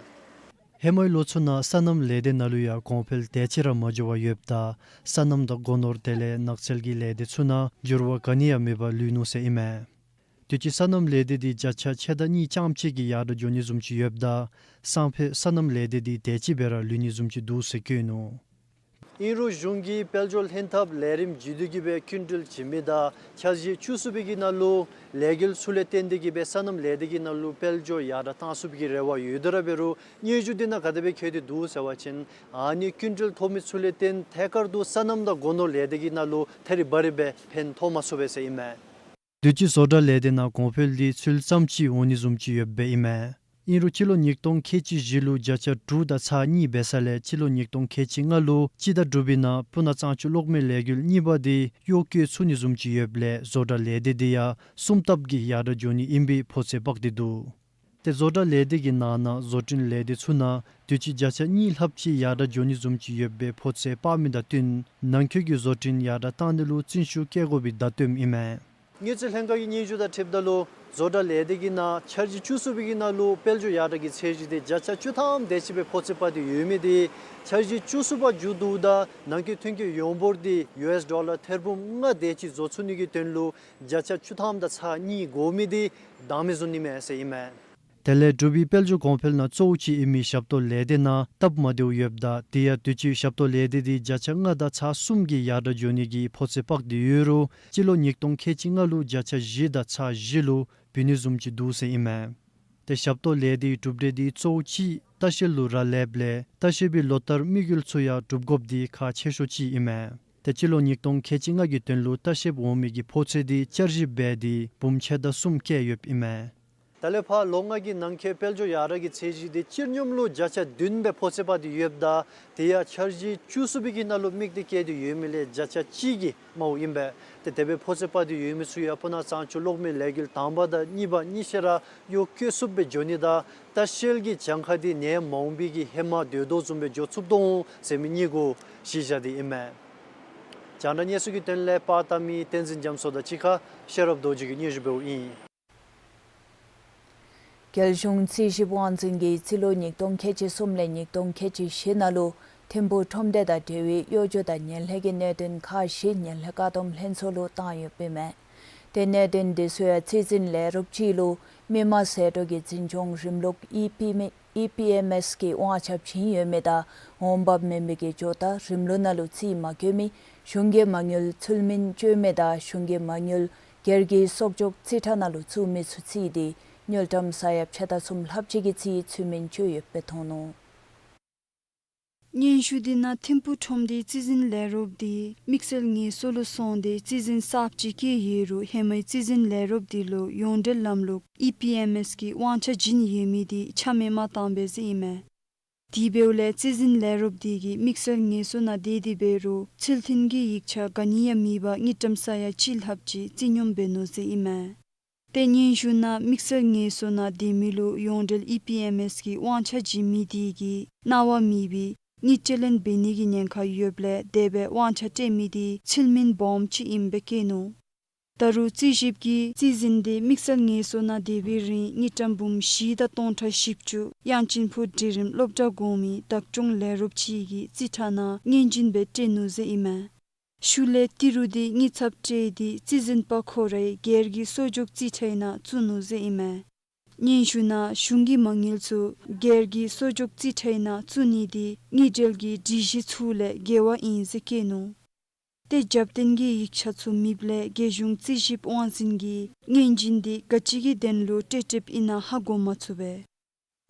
ཧེ་མའི་ལོ་ཚུ་ནང་སོ་ནམ་ལས་སྡེ་ནང་ལུ་ཡང་གོང་འཕེལ་དེ་ཅིག་ར་མ་འགྱོ་བར་ཡོདཔ་ད་སོ་ནམ་དང་སྒོ་ནོར་དེ་ལས་ནགས་ཚལ་གྱི་ལས་སྡེ་ཚུ་ནང་འགྱུར་བ་ག་ནི་ཡང་མེད་པར་ལུས་ནུག་ཟེར་ཨིན་མས། དུས་ཅི་སོ་ནམ་ལས་སྡེ་དེ་བརྒྱ་ཆ་ཕྱེད་དང་གཉིས་རྐྱངམ་ཅིག་གི་ཡར་དྲག་འགྱོ་ནི་བཟུམ་ཅིག་ཡོདཔ་ད་སང་ཕོད་སོ་ནམ་ལས་སྡེ་དེ་དེ་ཅིག་སྦེ་ར་ལུས་ནི་བཟུམ་ཅིག་འདུག་ཟེར་བཀོད་ནུག། ཨིན་རུང་གཞུང་གིས་དཔལ་འབྱོར་ལྷན་ཐབས་ལས་རིམ་བརྒྱུད་དེ་གིས་སྦེ་སྐྱིན་འགྲུལ་བྱིན་མི་དང་འཆར་གཞི་བཅུ་གསུམ་པའི་གི་ནང་ལུ་ལས་འགུལ་ཚུ་ལས་བརྟེན་ཏེ་གིས་སྦེ་སོ་ནམ་ལས་སྡེ་གི་ནང་ལུ་དཔལ་འབྱོར་ཡར་དྲག་གཏང་ཚུགས་པའི་གི་རེ་བ་ཡོད་དེ་ར་འབད་རུང་སྙན་ཞུ་དེ་ནང་ག་དེ་སྦེ་བཀོད་དེ་འདུག་ཟེར་བ་ཅིན་ཨ་ནི་སྐྱིན་འགྲུལ་ཐོབ་མི་ཚུ་ལས་བརྟེན་ཐད་ཀར་དུ་སོ་ནམ་དང་སྒོ་ནོར་ལས་སྡེ་གི་ནང་ལུ་ཐད་རི་བ་རི་སྦེ་ཕན་ཐོགས་མ་ཚུགས་པས་ཟེར་ཨིན་མས། དུས་ཅི་བཟོ་གྲྭ་ལས་སྡེ་ནང་གོང་འཕེལ་དེ་ཚུལ་ཙམ་ཅིག་འོང་ནི་བཟུམ་ཅིག་ཡོདཔ་ཨིན་མས། ཨིན་རུང་སྤྱི་ལོ་ཉིས་སྟོང་ཁལ་གཅིག་བཞི་ལུ་བརྒྱ་ཆ་དྲུག་དང་ཚག་གཉིས་འབད་ས་ལས་སྤྱི་ལོ་ཉིས་སྟོང་ཁལ་གཅིག་ལྔ་ལུ་སྤྱི་ཟླ་དྲུག་པའི་ནང་སྤུ་ན་གཙང་ཆུ་གློག་མེ་ལས་འགུལ་གཉིས་པ་དེ་གཡོག་བཀོལ་ཚུགས་ནི་བཟུམ་ཅིག་ཡོདཔ་ལས་བཟོ་གྲྭ་ལས་སྡེ་དེ་ཡང་གསུམ་ལྟབ་ཀྱིས་ཡར་དྲག་འགྱོ་ནི་ཨིན་པའི་ཕོ་ཚོད་དཔག་སྟེ་འདུག། ཏེ་བཟོ་གྲྭ་ལས་སྡེ་གི་ནང་ན་བཟོ་སྐྲུན་ལས་སྡེ་ཚུ་ནང་དུས་ཅི་བརྒྱ་ཆ་གཉིས་ལྷགཔ་ཅིག་ཡར་དྲག་འགྱོ་ནི་བཟུམ་ཅིག་ཡོད་པའི་ཕོ་ཚོད་དཔག་མི་དང་བསྟུན་ནང་འཁོད་ཀྱི་བཟོ་སྐྲུན་ཡར་དྲག་གཏང་ནི་ལུ་བརྩོན་ཤུགས་བསྐྱེད་དགོ་པའི་བརྡ་སྟོནམ་ཨིན་མས། དངུལ་རྩིས་ལྷན་ཁག་གི་སྙན་ཞུ་དང་འཁྲིལཝ་ད་ལུ་བཟོ་གྲྭ་ལས་སྡེ་གི་ནང་འཆར་གཞི་བཅུ་གསུམ་པའི་གི་ནང་ལུ་དཔལ་འབྱོར་ཡར་དྲག་གི་ཚད་གཞི་དེ་བརྒྱ་ཆ་བཅུ་ཐམ་དེ་ཅིག་སྦེ་ཕོ་ཚོད་དཔག་སྟེ་ཡོད་མི་དེ་འཆར་གཞི་བཅུ་གསུམ་པ་མཇུག་བསྡུཝ་ད་ནང་འཁོད་ཐོན་སྐྱེད་ཡོངས་འབོར་དེ་ཡུ་ཨེསི་ཌོ་ལར་ཐེར་འབུམ་ལྔ་དེ་ཅིག་བཟོ་ཚུགས་ནི་གི་དོན་ལུ་བརྒྱ་ཆ་བཅུ་ཐམ་དང་ཚག་གཉིས་དགོ་མི་དེ་དང་མི་བཟུང་ནི་མས་ཟེར་ཨིན་མས། དེ་ལས་འབྲུག་པའི་དཔལ་འབྱོར་གོང་འཕེལ་ནང་གཙོ་བོ་ཅིག་ཨིན་མི་ཞབས་ཏོག་ལས་སྡེ་ནང་སྟབས་མ་བདེཝ་ཡོདཔ་ད་དེ་ཡང་དུས་ཅི་ཞབས་ཏོག་ལས་སྡེ་དེ་བརྒྱ་ཆ་ལྔ་དང་ཚག་གསུམ་གྱི་ཡར་དྲག་འགྱོ་ནི་གི་ཕོ་ཚོད་དཔག་སྟེ་ཡོད་རུང་སྤྱི་ལོ་ཉིས་སྟོང་ཁལ་གཅིག་ལྔ་ལུ་བརྒྱ་ཆ་བཞི་དང་ཚག་བཞི་ལུ་བུད་ནི་བཟུམ་ཅིག་འདུག་ཟེར་ཨིན་མས། ཏེ་ཞབས་ཏོག་ལས་སྡེའི་གྲུབ་འབྲས་དེ་གཙོ་བོ་ཅིག་ལྟ་བཤལ་ལུ་རག་ལསཔ་ལས་ལྟ་བཤལ་པའི་ལོ་ལྟར་དམིགས་ཡུལ་ཚུ་ཡང་འགྲུབ་དགོཔ་དེ་ཁག་ཆེ་ཤོས་ཅིག་ཨིན་མས། ཏེ་སྤྱི་ལོ་ཉིས་སྟོང་ཁལ་གཅིག་ལྔ་གི་དོན་ལུ་ལྟ་བཤལཔ་འོང་མི་གི་ཕོ་ཚོད་དེ་བསྐྱར་ཞིབ་འབད་དེ་འབུམ་ཕྱེད་དང་གསུམ་བཀལ་ཡོདཔ་ཨིན་མས། ད་ལས་ཕར་ལོ་ལྔ་གི་ནང་འཁོད་དཔལ་འབྱོར་ཡར་དྲག་གི་ཚད་གཞི་དེ་སྤྱིར་སྙོམས་ལུ་བརྒྱ་ཆ་བདུན་སྦེ་ཕོ་ཚོད་དཔག་སྟེ་ཡོདཔ་ད་དེ་ཡང་འཆར་གཞི་བཅུ་གསུམ་པའི་གི་ནང་ལུ་དམིགས་གཏད་བསྐྱེད་དེ་ཡོད་མི་ལས་བརྒྱ་ཆ་གཅིག་གི་མངམ་ཨིན་པས། ཏེ་དེ་སྦེ་ཕོ་ཚོད་དཔག་སྟེ་ཡོད་མི་ཚུ་ཡང་སྤུ་ན་གཙང་ཆུ་གློག་མེ་ལས་འགུལ་དང་པ་དང་གཉིས་པ་གཉིས་ཆ་ར་གཡོག་བཀོལ་ཚུགསཔ་སྦེ་འགྱོ་ནི་དང་ལྟ་བཤལ་གྱི་གྱངས་ཁ་དེ་ནད་མ་འོང་པའི་གི་ཧེ་མ་སྡོད་དོ་བཟུམ་སྦེ་འགྱོ་ཚུགས་དོ་འོང་ཟེར་མི་གཉིས་གུ་གཞི་བཞག་སྟེ་ཨིན་མས། རྒྱང་བསྒྲགས་གནས་ཚུལ་གྱི་དོན་ལས་པར་བཏབ་མི་བསྟན་འཛིན་རྒྱ་མཚོ་དང་གཅིག་ཁར་ཤེས་རབ་རྡོ་རྗེ་གིས་སྙན་ཞུ་འབདཝ་ཨིན། རྒྱལ་གཞུང་རྩིས་ཞིབ་དབང་འཛིན་གྱིས་རྩིས་ལོ་ཉིས་སྟོང་ཁལ་གཅིག་གསུམ་ལས་ཉིས་སྟོང་ཁལ་གཅིག་བཞི་ནང་ལུ་ཐིམ་ཕུག་ཁྲོམ་སྡེ་དང་འབྲེལ་བའི་གཡོ་སྒྱུ་དང་ཉེན་ལྷད་ཀྱི་གནད་དོན་ཁག་བཞི་ཉེན་ལྷད་བཀག་སྡོམ་ལྷན་ཚོགས་ལུ་བཏང་ཡོདཔ་ཨིན་མས། ཏེ་གནད་དོན་དེ་ཚུ་ཡང་རྩིས་འཛིན་ལས་རོགསཔ་ཅིག་ལུ་མི་དམངས་ཟད་འགྲོ་གི་འཛིན་སྐྱོང་རིམ་ལུགས་ཨི་པི་ཨེམ་ཨེསི་ཨི་པི་ཨེམ་ཨེསི་གི་དབང་ཆ་བྱིན་ཡོད་མི་དང་འོང་འབབ་མེད་མི་གི་ཇོ་བདག་རིམ་ལུགས་ནང་ལུ་རྩིས་མ་བཀོད་མི་གཞུང་གི་མ་དངུལ་ཚུལ་མིན་སྤྱོད་མི་དང་གཞུང་གི་མ་དངུལ་སྒེར་གྱི་གསོག་འཇོག་རྩིས་ཁྲ་ནང་ལུ་བཙུགས་མི་ཚུ་རྩིས་དེ་དངུལ་ཀྲམ་ས་ཡ་ཕྱེད་དང་གསུམ་ལྷགཔ་ཅིག་གི་རྩིས་ཚུལ་མིན་སྤྱོད་ཡོདཔ་སྦེ་མཐོང་ནུག། སྙན་ཞུ་དེ་ནང་ཐིམ་ཕུག་ཁྲོམ་སྡེའི་རྩིས་འཛིན་ལས་རོགསཔ་དེ་དམིགས་བསལ་ངལ་གསོ་ལུ་སོང་སྟེ་རྩིས་འཛིན་གསརཔ་ཅིག་བསྐོས་ཡོད་རུང་ཧེ་མའི་རྩིས་འཛིན་ལས་རོགསཔ་དེ་ལུ་ཡོངས་འབྲེལ་ལམ་ལུགས་ཨི་པི་ཨེམ་ཨེསི་གི་དབང་ཆ་བྱིན་ཡོད་མི་དེ་ཆ་མེད་མ་བཏང་པས་ཟེར་ཨིན་མས། དེ་འབདཝ་ལས་རྩིས་འཛིན་ལས་རོགསཔ་དེ་གིས་དམིགས་བསལ་ངལ་གསོ་ནང་བསྡད་དེ་འབད་རུང་ཚུལ་མཐུན་གྱི་ཡིག་ཆ་ག་ནི་ཡང་མེད་པར་དངུལ་ཀྲམ་ས་ཡ་གཅིག་ལྷགཔ་ཅིག་རྩིས་སྙོམས་འབད་ནུག་ཟེར་ཨིན་མས། ཏེ་སྙན་ཞུ་ནང་དམིགས་བསལ་ངལ་གསོ་ནང་སྡོད་མི་ལུ་ཡོངས་འབྲེལ་ཨི་པི་ཨེམ་ཨེསི་གི་དབང་ཆ་བྱིན་མི་དེ་གིས་གནང་བ་མེད་པའི་དངུལ་སྤྲོད་ལེན་འབད་ནི་གི་ཉེན་ཁ་ཡོདཔ་ལས་དེ་སྦེ་དབང་ཆ་སྤྲོད་མི་དེ་ཚུལ་མིན་སྦོམ་ཅིག་ཨིནམ་སྦེ་བཀོད་ནུག། ད་རུང་རྩིས་ཞིབ་ཀྱིས་རྩིས་འཛིན་དེ་དམིགས་བསལ་ངལ་གསོ་ནང་སྡོད་པའི་རིང་དངུལ་ཀྲམ་འབུམ་བཞི་དང་སྟོང་ཕྲག་བཞི་བཅུ་དབྱངས་ཅན་ཕུག་སྒྲིག་རིམ་སློབ་གྲྭ་གོང་མའི་བདག་སྐྱོང་ལས་རོགསཔ་ཅིག་གི་རྩིས་ཁྲ་ནང་སྙན་འབུལ་སྦེ་སྤྲོད་ནུག་ཟེར་ཨིན་མས། ཤུལ་ལས་ཏི་རུ་དེ་དངུལ་ཚབ་སྤྲོད་དེ་རྩིས་འཛིན་པ་ཁོ་རའི་སྒེར་གྱི་གསོག་འཇོག་རྩིས་ཁྲའི་ནང་བཙུགས་ནུག་ཟེར་ཨིན་མས། སྙན་ཞུ་ནང་གཞུང་གི་མ་དངུལ་ཚུ་སྒེར་གྱི་གསོག་འཇོག་རྩིས་ཁྲའི་ནང་བཙུགས་ནི་དེ་དངུལ་འབྲེལ་གྱི་སྒྲིག་གཞི་ཚུ་ལས་འགལ་བ་ཨིན་ཟེར་བཀོད་ནུག། ཏེ་རྒྱབ་རྟེན་གྱི་ཡིག་ཆ་ཚུ་མེདཔ་ལས་རྒྱལ་གཞུང་རྩིས་ཞིབ་དབང་འཛིན་གྱིས་སྙན་འབུལ་དེ་ག་ཅི་གི་དོན་ལུ་སྤྲོད་སྤྲོདཔ་ཨིན་ན་ཧ་གོ་མ་ཚུགས་པས།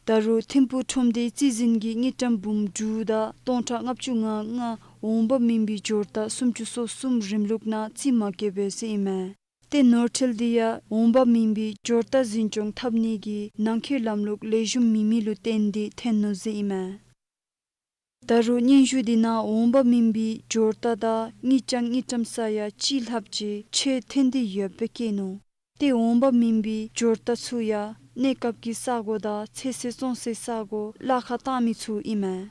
ད་རུང་ཐིམ་ཕུག་ཁྲོམ་སྡེའི་རྩིས་འཛིན་གྱིས་དངུལ་ཀྲམ་འབུམ་དྲུག་དང་སྟོང་ཕྲག་ལྔ་བཅུ་ང་ལྔ་འོང་འབབ་མིན་པའི་འབྱོར་རྟགས་སུམ་ཅུ་སོ་གསུམ་རིམ་ལུགས་ནང་རྩིས་མ་བཀོད་པས་ཟེར་ཨིན་མས། ཏེ་ནོར་འཁྲུལ་དེ་ཡང་འོང་འབབ་མིན་པའི་འབྱོར་རྟགས་འཛིན་སྐྱོང་འཐབ་ནི་གི་ནང་འཁོད་ལམ་ལུགས་ལེགས་ཤོམ་མེད་མི་ལུ་བརྟེན་ཏེ་ཐོན་ནུག་ཟེར་ཨིན་མས། ད་རུང་སྙན་ཞུ་དེ་ནང་འོང་འབབ་མིན་པའི་འབྱོར་རྟགས་དང་དངུལ་རྐྱང་དངུལ་ཀྲམ་ས་ཡ་གཅིག་ལྷགཔ་ཅིག་ཆད་ཐོན་ཏེ་ཡོདཔ་སྦེ་བཀོད་ནུག། ཏེ་འོང་འབབ་མིན་པའི་འབྱོར་རྟགས་ཚུ་ཡང་གནས་སྐབས་ཀྱི་ས་གོ་དང་ཚོད་བསྲེ་བཙོང་སའི་ས་གོ་གླ་ཁར་བཏང་མི་ཚུ་ཨིན་མས།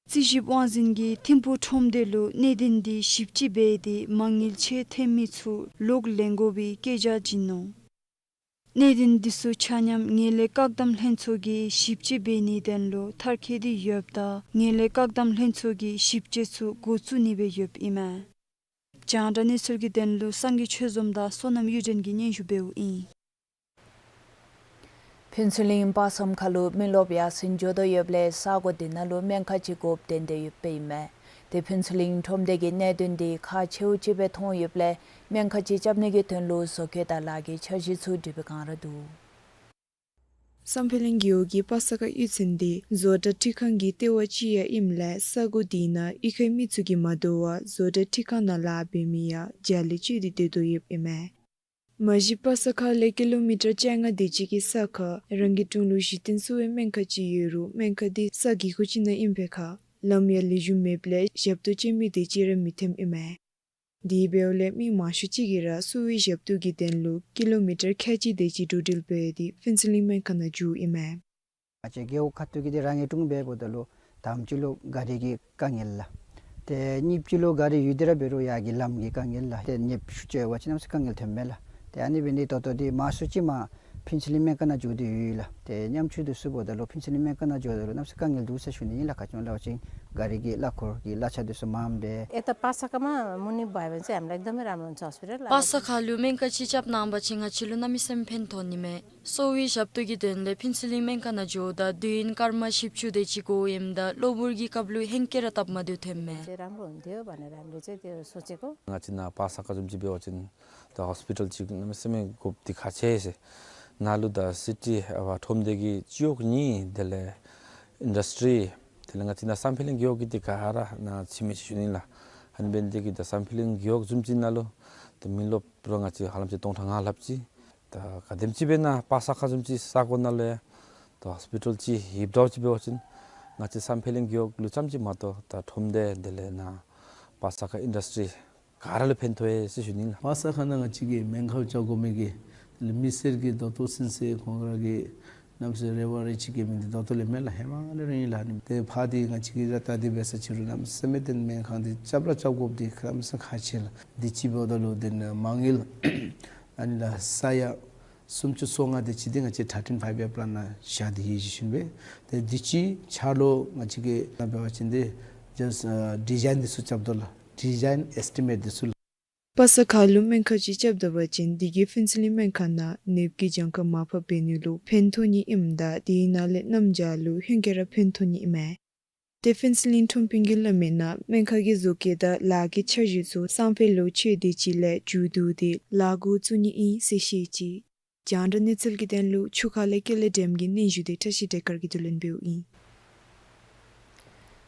རྩིས་ཞིབ་དབང་འཛིན་གྱིས་ཐིམ་ཕུག་ཁྲོམ་སྡེ་ལུ་གནད་དོན་དེ་ཞིབ་དཔྱད་འབད་དེ་མ་དངུལ་ཆད་ཐོན་མི་ཚུ་ལོག་ལེན་དགོ་པའི་བཀའ་རྒྱ་བྱིན་ནུག། གནད་དོན་དེ་ཚུ་ཆ་མཉམ་ངན་ལྷད་བཀག་སྡོམ་ལྷན་ཚོགས་ཀྱིས་ཞིབ་དཔྱད་འབད་ནིའི་དོན་ལུ་མཐར་འཁྱོལ་ཏེ་ཡོདཔ་ད་ངན་ལྷད་བཀག་སྡོམ་ལྷན་ཚོགས་ཀྱིས་ཞིབ་དཔྱད་ཚུ་འགོ་བཙུགས་ནི་སྦེ་ཡོདཔ་ཨིན་མས། རྒྱང་བསྒྲགས་གནས་ཚུལ་གྱི་དོན་ལུ་སངས་རྒྱས་ཆོས་འཛོམས་དང་བསོད་ནམས་གཡུ་སྒྲོན་གྱིས་སྙན་ཞུ་འབདཝ་ཨིན། ཕུན་ཚོགས་གླིང་པ་སངས་ཁ་ལུ་མི་རློབས་ཡར་སེང་འགྱོ་དོ་ཡོདཔ་ལས་ས་གོ་དེ་ནང་ལུ་སྨན་ཁང་ཅིག་དགོཔ་ཏན་ཏན་ཡོདཔ་ཨིན་མས། ཏེ་ཕུན་ཚོགས་གླིང་ཁྲོམ་སྡེ་གིས་གནད་དོན་དེ་ཁག་ཆེཝ་ཅིག་སྦེ་མཐོང་ཡོདཔ་ལས་སྨན་ཁང་ཅིག་རྐྱབ་ནི་གི་དོན་ལུ་བཟོ་བཀོད་དང་ལཱ་གི་འཆར་གཞི་ཚུ་སྒྲིག་པའི་བསྒང་ར་འདུག། སམ་ཕེ་ལིང་རྒེད་འོག་གི་པ་ས་ཁ་གཡུས་ཚན་དེ་བཟོ་གྲྭ་སྒྲིག་ཁང་གི་ལྟེ་བ་ཅིག་ཡང་ཨིནམ་ལས་ས་གོ་དེ་ནང་གཡུས་ཁའི་མི་ཚུ་གིས་མ་དོ་བར་བཟོ་གྲྭ་སྒྲིག་ཁང་ནང་ལཱ་འབད་མི་ཡང་བརྒྱ་ལས་བཅད་དེ་སྡོད་དོ་ཡོདཔ་ཨིན་མས། མ་གཞི་པ་ས་ཁ་ལས་ཀི་ལོ་མི་ཊར་བཅོ་ལྔ་དེ་ཅིག་གི་ས་ཁར་རང་གི་དྲུང་ལུ་གཞི་རྟེན་གསོ་བའི་སྨན་ཁང་ཅིག་ཡོད་རུང་སྨན་ཁང་དེ་ས་སྒེའུ་ཁུང་ཅིག་ནང་ཨིན་པའི་ཁར་ལམ་ཡང་ལེགས་ཤོམ་མེདཔ་ལས་ཞབས་ཏོག་སྤྱོད་མི་དེ་ཅིག་ར་མི་ཐོནམ་ཨིན་མས། དེ་འབདཝ་ལས་མི་མང་ཤོས་ཅིག་གིས་ར་གསོ་བའི་ཞབས་ཏོག་གི་དོན་ལུ་ཀི་ལོ་མི་ཊར་ཁལ་གཅིག་དེ་ཅིག་འགྲོ་འགྲུལ་འབད་དེ་ཕུན་ཚོགས་གླིང་སྨན་ཁང་ནང་འགྱོཝ་ཨིན་མས། ང་བཅས་རྒེད་འོག་ཁ་ཐུག་གི་འདི་རང་གི་དྲུང་འབདཝ་ད་ལུ་དང་པ་ཅིག་ལུ་གཱ་རི་གི་དཀའ་ངལ་ལགས། ཏེ་གཉིས་པ་ཅིག་ལུ་གཱ་རི་ཡོད་དེ་ར་འབད་རུང་ཡར་གྱི་ལམ་གྱི་དཀའ་ངལ་ལགས། ཏེ་ཉེསཔ་ཤུགས་ཆེ་བ་ཅིན་གནམ་མེད་ས་མེད་དཀའ་ངལ་ཐོནམ་མས་ལགས། ཏེ་ཨ་ནི་འབད་ནི་ད་ལྟོ་འདི་མང་ཤོས་ཅིག་མར་ཕུན་ཚོགས་གླིང་སྨན་ཁང་ནང་འགྱོ་སྟེ་ཡོད་ལགས། ཏེ་ཉམས་བཅོས་འདི་ཚུ་འབདཝ་ད་ལུ་ཕུན་ཚོགས་གླིང་སྨན་ཁང་ནང་འགྱོཝ་ད་ལུ་གནམ་མེད་ས་མེད་དཀའ་ངལ་འདུག་ཟེར་ཞུ་ནི་ཨིན་ལགས། ག་ཅི་སྨོ་ཟེར་བ་ཅིན་གཱ་རི་གི་གླ་འཁོར་གྱི་གླ་ཆ་འདི་ཚུ་མངམ་སྦེ། यता पासाकामा मुनि भयो भने चाहिँ हामीलाई एकदमै राम्रो हुन्छ हस्पिटल। པ་ས་ཁ་ལུ་སྨན་ཁང་ཅིག་རྐྱབ་གནང་པ་ཅིན་ང་བཅས་ལུ་གནམ་མེད་ས་མེད་ཕན་ཐོགས་ནི་མས། གསོ་བའི་ཞབས་ཏོག་གི་དོན་ལས་ཕུན་ཚོགས་གླིང་སྨན་ཁང་ནང་འགྱོཝ་ད་དུས་ཡུན་སྐར་མ་བཞི་བཅུ་དེ་ཅིག་འགོརཝ་ཨིནམ་ད་གློ་བུར་གྱི་སྐབས་ལུ་ཧེང་སྐལ་ར་སྟབས་མ་བདེཝ་ཐོནམ་མས། चाहिँ राम्रो हुन्थ्यो भनेर हामीले चाहिँ त्यो सोचेको। ང་བཅས་ནཱ་པ་ས་ཁ་བཟུམ་ཅིག་འབད་བ་ཅིན་ད་ཧོསི་པི་ཊལ་ཅིག་གནམ་མེད་ས་མེད་དགོཔ་འདི་ཁག་ཆེ་ཟེར། ནཱ་ལུ་ད་སི་ཊི་ཨ་ཁྲོམ་སྡེ་གི་སྤྱི་འོག་གཉིས་དེ་ལས་ཨིན་ཌསི་ཊི་རི་དེ་ལས་ང་བཅས་ནཱ་སམ་ཕེ་ལིང་རྒེད་འོག་གི་འདི་ག་ར་ནཱ་ཕྱི་མི་ཅིག་ཞུ་ནི་ལགས། ཨ་ནི་འབད་ནི་དེ་གིས་ད་སམ་ཕེ་ལིང་རྒེད་འོག་བཟུམ་ཅིག་ནང་ལུ་ད་མི་རློབས་ར་ང་བཅས་ཧ་ལམ་ཅིག་སྟོང་ཕྲག་ལྔ་ལྷགཔ་ཅིག། ད་ག་དེམ་ཅིག་སྦེ་ནཱ་པ་ས་ཁ་བཟུམ་ཅིག་ས་གོ་ནང་ལུ་ཡང་ད་ཧོསི་པི་ཊལ་ཅིག་ཡོདཔ་འདྲཝ་ཅིག་འབད་བ་ཅིན་ང་བཅས་སམ་ཕེ་ལིང་རྒེད་འོག་ལུ་རྐྱངམ་ཅིག་མ་གཏོགས་ད་ཁྲོམ་སྡེ་དེ་ལས་ནཱ་པ་ས་ཁ་ཨིན་ཌསི་ཊི་རི་ག་ར་ལུ་ཕན་ཐོགས་ཡི་ཟེར་ཞུ་ནི་ལགས། པ་ས་ཁ་ནང་ང་བཅས་ཀྱིས་སྨན་ཁང་རྐྱབ་དགོ་མི་གི་དེ་ལས་མི་སེར་གྱི་ད་ལྟོ་ཚུན་ཚོད་ཁོང་ར་གིས་གནམ་མེད་ས་མེད་རེ་བ་རེ་ཅིག་བསྐྱེད་མི་འདི་ད་ལྟོ་ལས་མེད་ལགས། ཧེ་མ་ལས་ར་ཨིན་ལགས། ཨ་ནི་ཏེ་ཕར་འདི་ང་བཅས་ཀྱིས་ར་ད་འདི་འབད་ས་ཅིག་རུང་གནམ་མེད་ས་མེད་ཏེ་སྨན་ཁང་འདི་རྐྱབ་ར་རྐྱབ་དགོཔ་འདི་གནམ་མེད་ས་མེད་ཁག་ཆེ་ལགས། འདི་ཅིག་འབདཝ་ད་ལུ་ཏེ་མ་དངུལ་ཨ་ནི་ལགས་ས་ཡ་སུམ་ཅུ་སོ་ལྔ་དེ་ཅིག་འདི་ང་བཅས་ད་ཊིན་ཕའིབ་ཡར་པི་ལཱན་ནང་བཞག་སྟེ་ཡོད་ཟེར་ཞུ་ནི་སྦེ། ཏེ་འདི་ཅིག་ཆ་ལུ་ང་བཅས་ཀྱིས་ནཱ་འབད་བ་ཅིན་འདི་ཇཱསཊ་ཨ་ཌི་ཛའིན་འདི་ཚུ་རྐྱབ་དོ་ལགས། ཌི་ཛའིན་ཨེསི་ཊི་མེཊ་འདི་ཚུ་ལགས། པ་ས་ཁ་ལུ་སྨན་ཁང་ཅིག་རྐྱབ་ད་པ་ཅིན་དེ་གིས་ཕུན་ཚོགས་གླིང་སྨན་ཁང་ནང་ནདཔ་གི་གྱངས་ཁ་མར་ཕབ་འབད་ནི་ལུ་ཕན་ཐོགས་ནི་ཨིནམ་ད་དེ་ནང་ལས་གནམ་བྱཱར་ལུ་ཧེང་སྐལ་ར་ཕན་ཐོགས་ནི་ཨིན་མས། ཏེ་ཕུན་ཚོགས་གླིང་ཁྲོམ་དཔོན་གྱིས་སླབ་མིའི་ནང་སྨན་ཁང་གི་བཟོ་བཀོད་དང་ལཱ་གི་འཆར་གཞི་ཚུ་སང་ཕོད་ལོ་ཕྱེད་དེ་ཅིག་ལས་མཇུག་བསྡུ་སྟེ་ལཱ་འགོ་བཙུགས་ནི་ཨིན་ཟེར་བཤད་ཅི། རྒྱང་བསྒྲགས་གནས་ཚུལ་གྱི་དོན་ལུ་ཆུ་ཁ་ལས་ཀེ་ལེ་ཌེམ་གྱི་སྙན་ཞུ་དེ་བཀྲ་ཤིས་བདེ་དཀར་གྱིས་བསྡུ་ལེན་འབདཝ་ཨིན།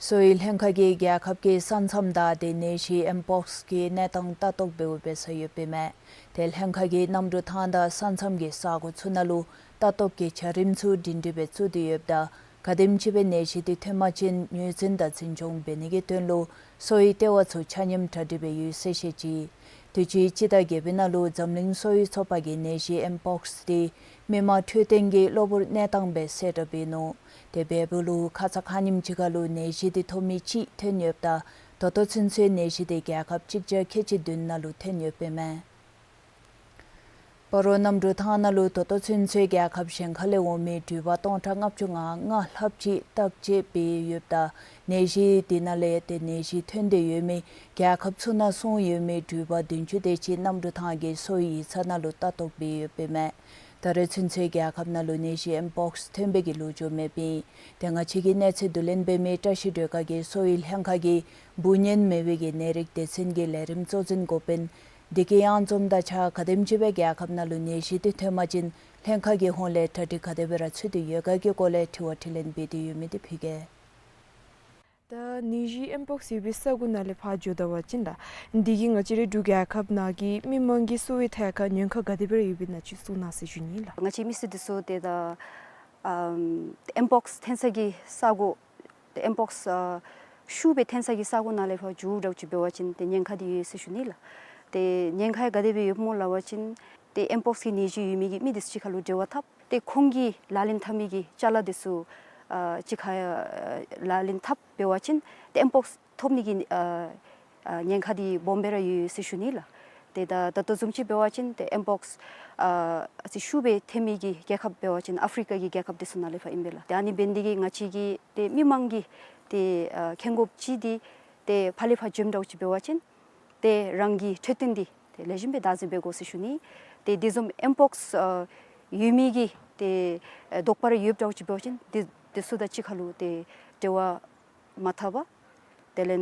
གསོ་བའི་ལྷན་ཁག་གིས་རྒྱལ་ཁབ་ཀྱི་ས་མཚམས་བདའ་སྟེ་ནད་གཞི་ཨེམ་པོགསི་གི་གནས་སྟངས་ལྟ་རྟོག་འབདཝ་འབད་ས་ཡོདཔ་ཨིན་མས། ཏེ་ལྷན་ཁག་གིས་གནམ་གྲུ་ཐང་དང་ས་མཚམས་ཀྱི་ས་གོ་ཚུ་ནང་ལུ་ལྟ་རྟོག་གི་བྱ་རིམ་ཚུ་སྒྲིང་སྒྲི་སྦེ་བཙུགས་ཏེ་ཡོདཔ་ད་ག་དེམ་ཅིག་སྦེ་ནད་གཞི་དེ་ཐོན་པ་ཅིན་ངོས་འཛིན་དང་འཛིན་སྐྱོང་འབད་ནི་གི་དོན་ལུ་གསོ་བའི་ལྟེ་བ་ཚུ་ཆ་མཉམ་གྲ་སྒྲིག་སྦེ་ཡོད་ཟེར་བཤད་ཅི། དུས་ཅི་སྤྱི་ཟླ་བརྒྱད་པའི་ནང་ལུ་འཛམ་གླིང་གསོ་བའི་ཚོགས་པ་གིས་ནད་གཞི་ཨེམ་པོགསི་འདི་མི་མང་འཕྲོད་བསྟེན་གྱི་གློ་བུར་གནས་སྟངས་སྦེ་གསལ་བསྒྲགས་འབད་ནུག། དེ་འབདཝ་ལུ་ཁ་ཙ་ཁ་ཉིནམ་ཅིག་ཁར་ལུ་ནད་གཞི་འདི་ཐོབ་མི་གཅིག་ཐོན་ཡོདཔ་ད་ད་ལྟོ་ཚུན་ཚོད་ནད་གཞི་འདི་རྒྱལ་ཁབ་གཅིག་བརྒྱ་ཁལ་གཅིག་བདུན་ནང་ལུ་ཐོན་ཡོདཔ་ཨིན་མས། སྤ་རོ་གནམ་གྲུ་ཐང་ནང་ལུ་ད་ལྟོ་ཚུན་ཚོད་རྒྱལ་ཁབ་གཞན་ཁ་ལས་འོང་མི་འགྲུལ་པ་སྟོང་ཕྲག་ལྔ་བཅུ་ང་ལྔ་ལྷགཔ་ཅིག་བརྟག་དཔྱད་འབད་ཡོདཔ་ད་ནད་གཞི་འདི་ནང་ལས་ཏེ་ནད་གཞི་ཐོན་ཏེ་ཡོད་མི་རྒྱལ་ཁབ་ཚུ་ནང་སོང་ཡོད་མི་འགྲུལ་པ་བདུན་ཅུ་དེ་ཅིག་གནམ་གྲུ་ཐང་གི་གསོ་བའི་ཡིག་ཚང་ནང་ལུ་ལྟ་རྟོག་འབད་ཡོདཔ་ཨིན་མས། ད་རེས་ཚུན་ཚོད་རྒྱལ་ཁབ་ནང་ལུ་ནད་གཞི་ཨེམ་པོགསི་ཐོན་པའི་གི་ལོ་རྒྱུས་མེདཔ་ཨིན། ཏེ་ང་བཅས་ཀྱི་གནས་ཚུལ་བསྡུ་ལེན་འབད་མི་བཀྲ་ཤིས་སྒྲོལ་དཀར་གྱིས་གསོ་བའི་ལྷན་ཁག་གི་འབུ་གཉན་མེད་པའི་གི་ནད་རིགས་སྡེ་ཚན་གྱི་ལས་རིམ་གཙོ་འཛིན་འགོ་དཔོན་བདེ་སྐྱིད་གཡང་འཛོམས་དང་གཅིག་ཁར་ག་དེམ་ཅིག་སྦེ་རྒྱལ་ཁབ་ནང་ལུ་ནད་གཞི་འདི་ཐོན་པ་ཅིན་ལྷན་ཁག་གི་ཧོངས་ལས་གྲ་སྒྲིག་ག་དེ་སྦེ་ར་ཚུད་དེ་ཡོད་ག་གི་སྐོར་ལས་དྲི་བ་དྲིས་ལན་འབད་དེ་ཡོད་མི་འདི་ཕུལ་གེ། ད་ནད་གཞི་ཨེམ་པོགསི་ཡོད་པའི་ས་གོ་ནང་ལས་ཕར་འགྱོ་ད་པ་ཅིན་ད་འདི་གིས་ང་བཅས་རའི་འབྲུག་རྒྱལ་ཁབ་ནང་གི་མི་མང་གི་གསོ་བའི་ཐད་ཁར་ཉེན་ཁ་ག་དེ་སྦེ་ར་ཡོདཔ་ཨིན་ན་ཅིག་གསུང་གནང་ཟེར་ཞུ་ནི་ལགས། ང་བཅས་མི་སེར་འདི་ཚུ་ཏེ་ད་ཨམ་ཨེམ་པོགསི་ཐོན་ས་གི་ས་གོ་ཏེ་ཨེམ་པོགསི་ཨ་ཤུགས་སྦེ་ཐོན་ས་གི་ས་གོ་ནང་ལས་ཕར་འགྱོ་དྲགས་ཅིག་འབད་བ་ཅིན་ཏེ་ཉེན་ཁ་འདི་ཡོད་ཟེར་ཞུ་ནི་ལགས། ཏེ་ཉེན་ཁ་ག་དེ་སྦེ་ཡོདཔ་སྨོ་ལབ་པ་ཅིན་ཏེ་ཨེམ་པོགསི་གི་ནད་གཞི་ཡོད་མི་གི་མི་འདི་ཚུ་གཅིག་ཁར་ལུ་འབྲེལ་བ་འཐབ་སྟེ་ཁོང་གིས་ལག་ལེན་འཐབ་མི་གི་ཅ་ལ་འདི་ཚུ་ཨ་གཅིག་ཁར་ཨ་ལག་ལེན་འཐབ་འབད་བ་ཅིན་ཏེ་ཨེམ་པོགསི་ཐོབ་ནི་གི་ཨ་ཨ་ཉེན་ཁ་འདི་སྦོམ་སྦེ་ར་ཡོད་ཟེར་ཞུ་ནི་ལགས། ཏེ་ད་ད་ལྟོ་བཟུམ་ཅིག་འབད་བ་ཅིན་ཏེ་ཨེམ་པོགསི་ཨ་ཨ་ཙི་ཤུགས་སྦེ་ཐོན་མི་གི་རྒྱལ་ཁབ་འབད་བ་ཅིན་ཨ་ཕི་རི་ཀ་གི་རྒྱལ་ཁབ་འདི་ཚུ་ནང་ལས་ཕར་ཨིན་པས་ལགས། ཏེ་ཨ་ནི་འབད་ནི་འདི་གིས་ང་བཅས་ཀྱི་ཏེ་མི་མང་གིས་ཏེ་ཨ་མཁྱེན་དགོཔ་ཅིག་འདི་ཏེ་ཕར་ལས་ཕར་འགྱོཝ་འདྲཝ་ཅིག་འབད་བ་ཅིན་ཏེ་རང་གི་འཕྲོད་བསྟེན་འདི་ཏེ་ལེགས་ཤོམ་སྦེ་བདག་འཛིན་འབད་དགོ་ཟེར་ཞུ་ནི། ཏེ་དེ་བཟུམ་ཨེམ་པོགསི་ཨ་ཡོད་མི་གི་ཏེ་ཨ་དོགས་པ་ར་ཡོདཔ་འདྲཝ་ཅིག་འབད་བ་ཅིན་དེ་དེ་ཚུ་དང་གཅིག་ཁར་ལུ་ཏེ་འབྲེལ་བ་མ་འཐབ་པར་དེ་ལས་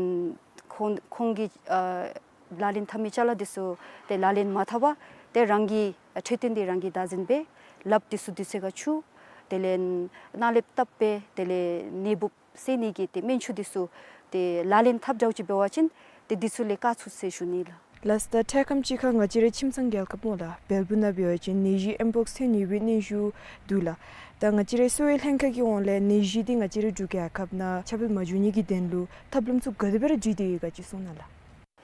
ཁོང་ཁོང་གིས་ཨ་ལག་ལེན་འཐབ་མི་ཅ་ལ་འདི་ཚུ་ཏེ་ལག་ལེན་མ་འཐབ་པར་ཏེ་རང་གི་ཨ་འཕྲོད་བསྟེན་འདི་རང་གིས་བདག་འཛིན་འབད་ལགཔ་འདི་ཚུ་དུས་ཚོད་ཁར་འཁྱུ་དེ་ལས་ནང་ལས་བཏབ་སྦེ་དེ་ལས་ནད་འབུཔ་བསལ་ནི་གི་ཏེ་སྨན་ཆུ་འདི་ཚུ་ཏེ་ལག་ལེན་འཐབ་འདྲཝ་ཅིག་འབད་བ་ཅིན་ཏེ་འདི་ཚུ་ལས་བཀག་ཚུགས་ཟེར་ཞུ་ནི་ལགས། ལགས་སོ། ད་འཕྲལ་ཁམས་ཅིག་ཁར་ང་བཅས་རའི་ཁྱིམ་ཚང་རྒྱལ་ཁབ་སྨོ་ལགས་བལ་པོ་ནང་འབད་བ་ཅིན་ནད་གཞི་ཨེམ་པོགསི་ཐོན་ཡོད་པའི་གནས་ཚུལ་འདུག་ལགས། ད་ང་བཅས་རའི་གསོ་བའི་ལྷན་ཁག་གི་ཧོངས་ལས་ནད་གཞི་འདི་ང་བཅས་རའི་འབྲུག་རྒྱལ་ཁབ་ནང་ཁྱབ་སྤེལ་མ་འགྱོ་ནི་གི་དོན་ལུ་ཐབས་ལམ་ཚུ་ག་དེ་སྦེ་ར་བརྒྱུད་དེ་ཡོད་ག་ཅིག་གསུང་གནང་ལགས།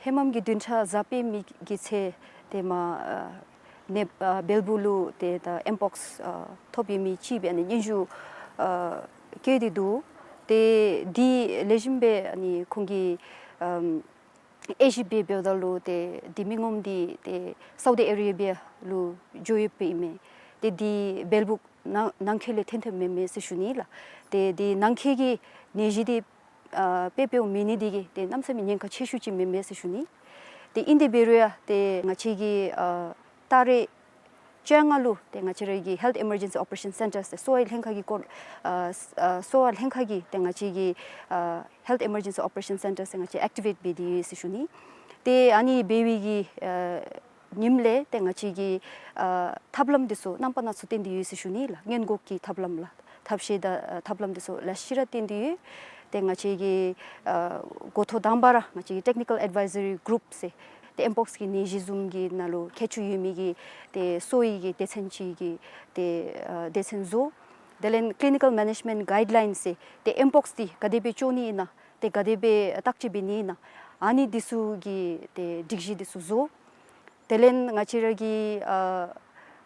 ཧེ་མམ་གྱི་བདུན་ཕྲག་གཟའ་སྤེན་པའི་གི་ཚེ་ཏེ་མར་ཨ་ནད་ཨ་བལ་པོ་ལུ་ཏེ་ད་ཨེམ་པོགསི་ཨ་ཐོབ་ཡོད་མི་ཅིག་སྦེ་ཨ་ནི་སྙན་ཞུ་ཨ་བཀོད་དེ་འདུག། ཏེ་འདི་ལེགས་ཤོམ་སྦེ་ཨ་ནི་ཁོང་གིས་ཨམ་དབྱེ་ཞིབ་འབད་འབདཝ་ད་ལུ་ཏེ་འདི་མི་ངོམ་འདི་ཏེ་སའུ་དི་ཨ་རེ་བི་ཡ་ལུ་འགྱོ་ཡོདཔ་ཨིན་མས། ཏེ་འདི་བལ་པོ་ནང་ནང་འཁོད་ལས་ཐོན་ཐོནམ་མེན་མས་ཟེར་ཞུ་ནི་ལགས། ཏེ་འདི་ནང་འཁོད་ཀྱི་ནད་གཞི་འདི་ཨ་དཔེ་དཔེ་མེད་ནི་འདི་གིས་ཏེ་གནམ་མེད་ས་མེད་ཉེན་ཁ་ཆེ་ཤོས་ཅིག་མེན་མས་ཟེར་ཞུ་ནི། ཏེ་ཨིན་ཏེ་འབད་རུང་ཡང་ཏེ་ང་བཅས་ཀྱིས་ཨ་ད་རེས་བཅོ་ལྔ་ལུ་ཏེ་ང་བཅས་ར་གི་Health Emergency Operation Centre ཟེར་གསོ་བའི་ལྷན་ཁག་གི་སྐོར་ཨ་ཨ་གསོ་བ་ལྷན་ཁག་གིས་ཏེ་ང་བཅས་ཀྱི་ཨ་Health Emergency Operation Centre ཟེར་ང་བཅས་ཨེཀ་ཊི་ཝེཊ་འབད་དེ་ཡོད་ཟེར་ཞུ་ནི། ཏེ་ཨ་ནི་འབད་བའི་གི་ཨ་ཉིནམ་ལས་ཏེ་ང་བཅས་ཀྱིས་ཨ་ཐབས་ལམ་འདི་ཚུ་རྣམ་པ་སྣ་ཚོགས་བཏོན་ཏེ་ཡོད་ཟེར་ཞུ་ནི་ལགས། སྔོན་འགོག་གི་ཐབས་ལམ་ལགས། ཐབས་ཤེས་དང་ཨ་ཐབས་ལམ་འདི་ཚུ་ལེ་ཤ་ར་བཏོན་ཏེ་ཡོད། ཏེ་ང་བཅས་ཀྱིས་ཨ་འགོ་ཐོག་དང་པ་ར་ང་བཅས་ཀྱི་Technical Advisory Group ཟེར་ཏེ་ཨེམ་པོགསི་གི་ནད་གཞི་བཟུམ་གྱི་ནང་ལུ་མཁས་མཆོག་ཡོད་མི་གི་ཏེ་གསོ་བའི་གི་སྡེ་ཚན་ཅིག་གི་ཏེ་ཨ་སྡེ་ཚན་བཟོ། དེ་ལས་Clinical Management Guidelines ཟེར་ཏེ་ཨེམ་པོགསི་འདི་ག་དེ་སྦེ་བཅོ་ནི་ཨིན་ན་ཏེ་ག་དེ་སྦེ་བརྟག་དཔྱད་འབད་ནི་ཨིན་ན་ཨ་ནི་འདི་ཚུ་གི་ཏེ་སྒྲིག་གཞི་འདི་ཚུ་བཟོ། དེ་ལས་ང་བཅས་ར་གི་ཨ་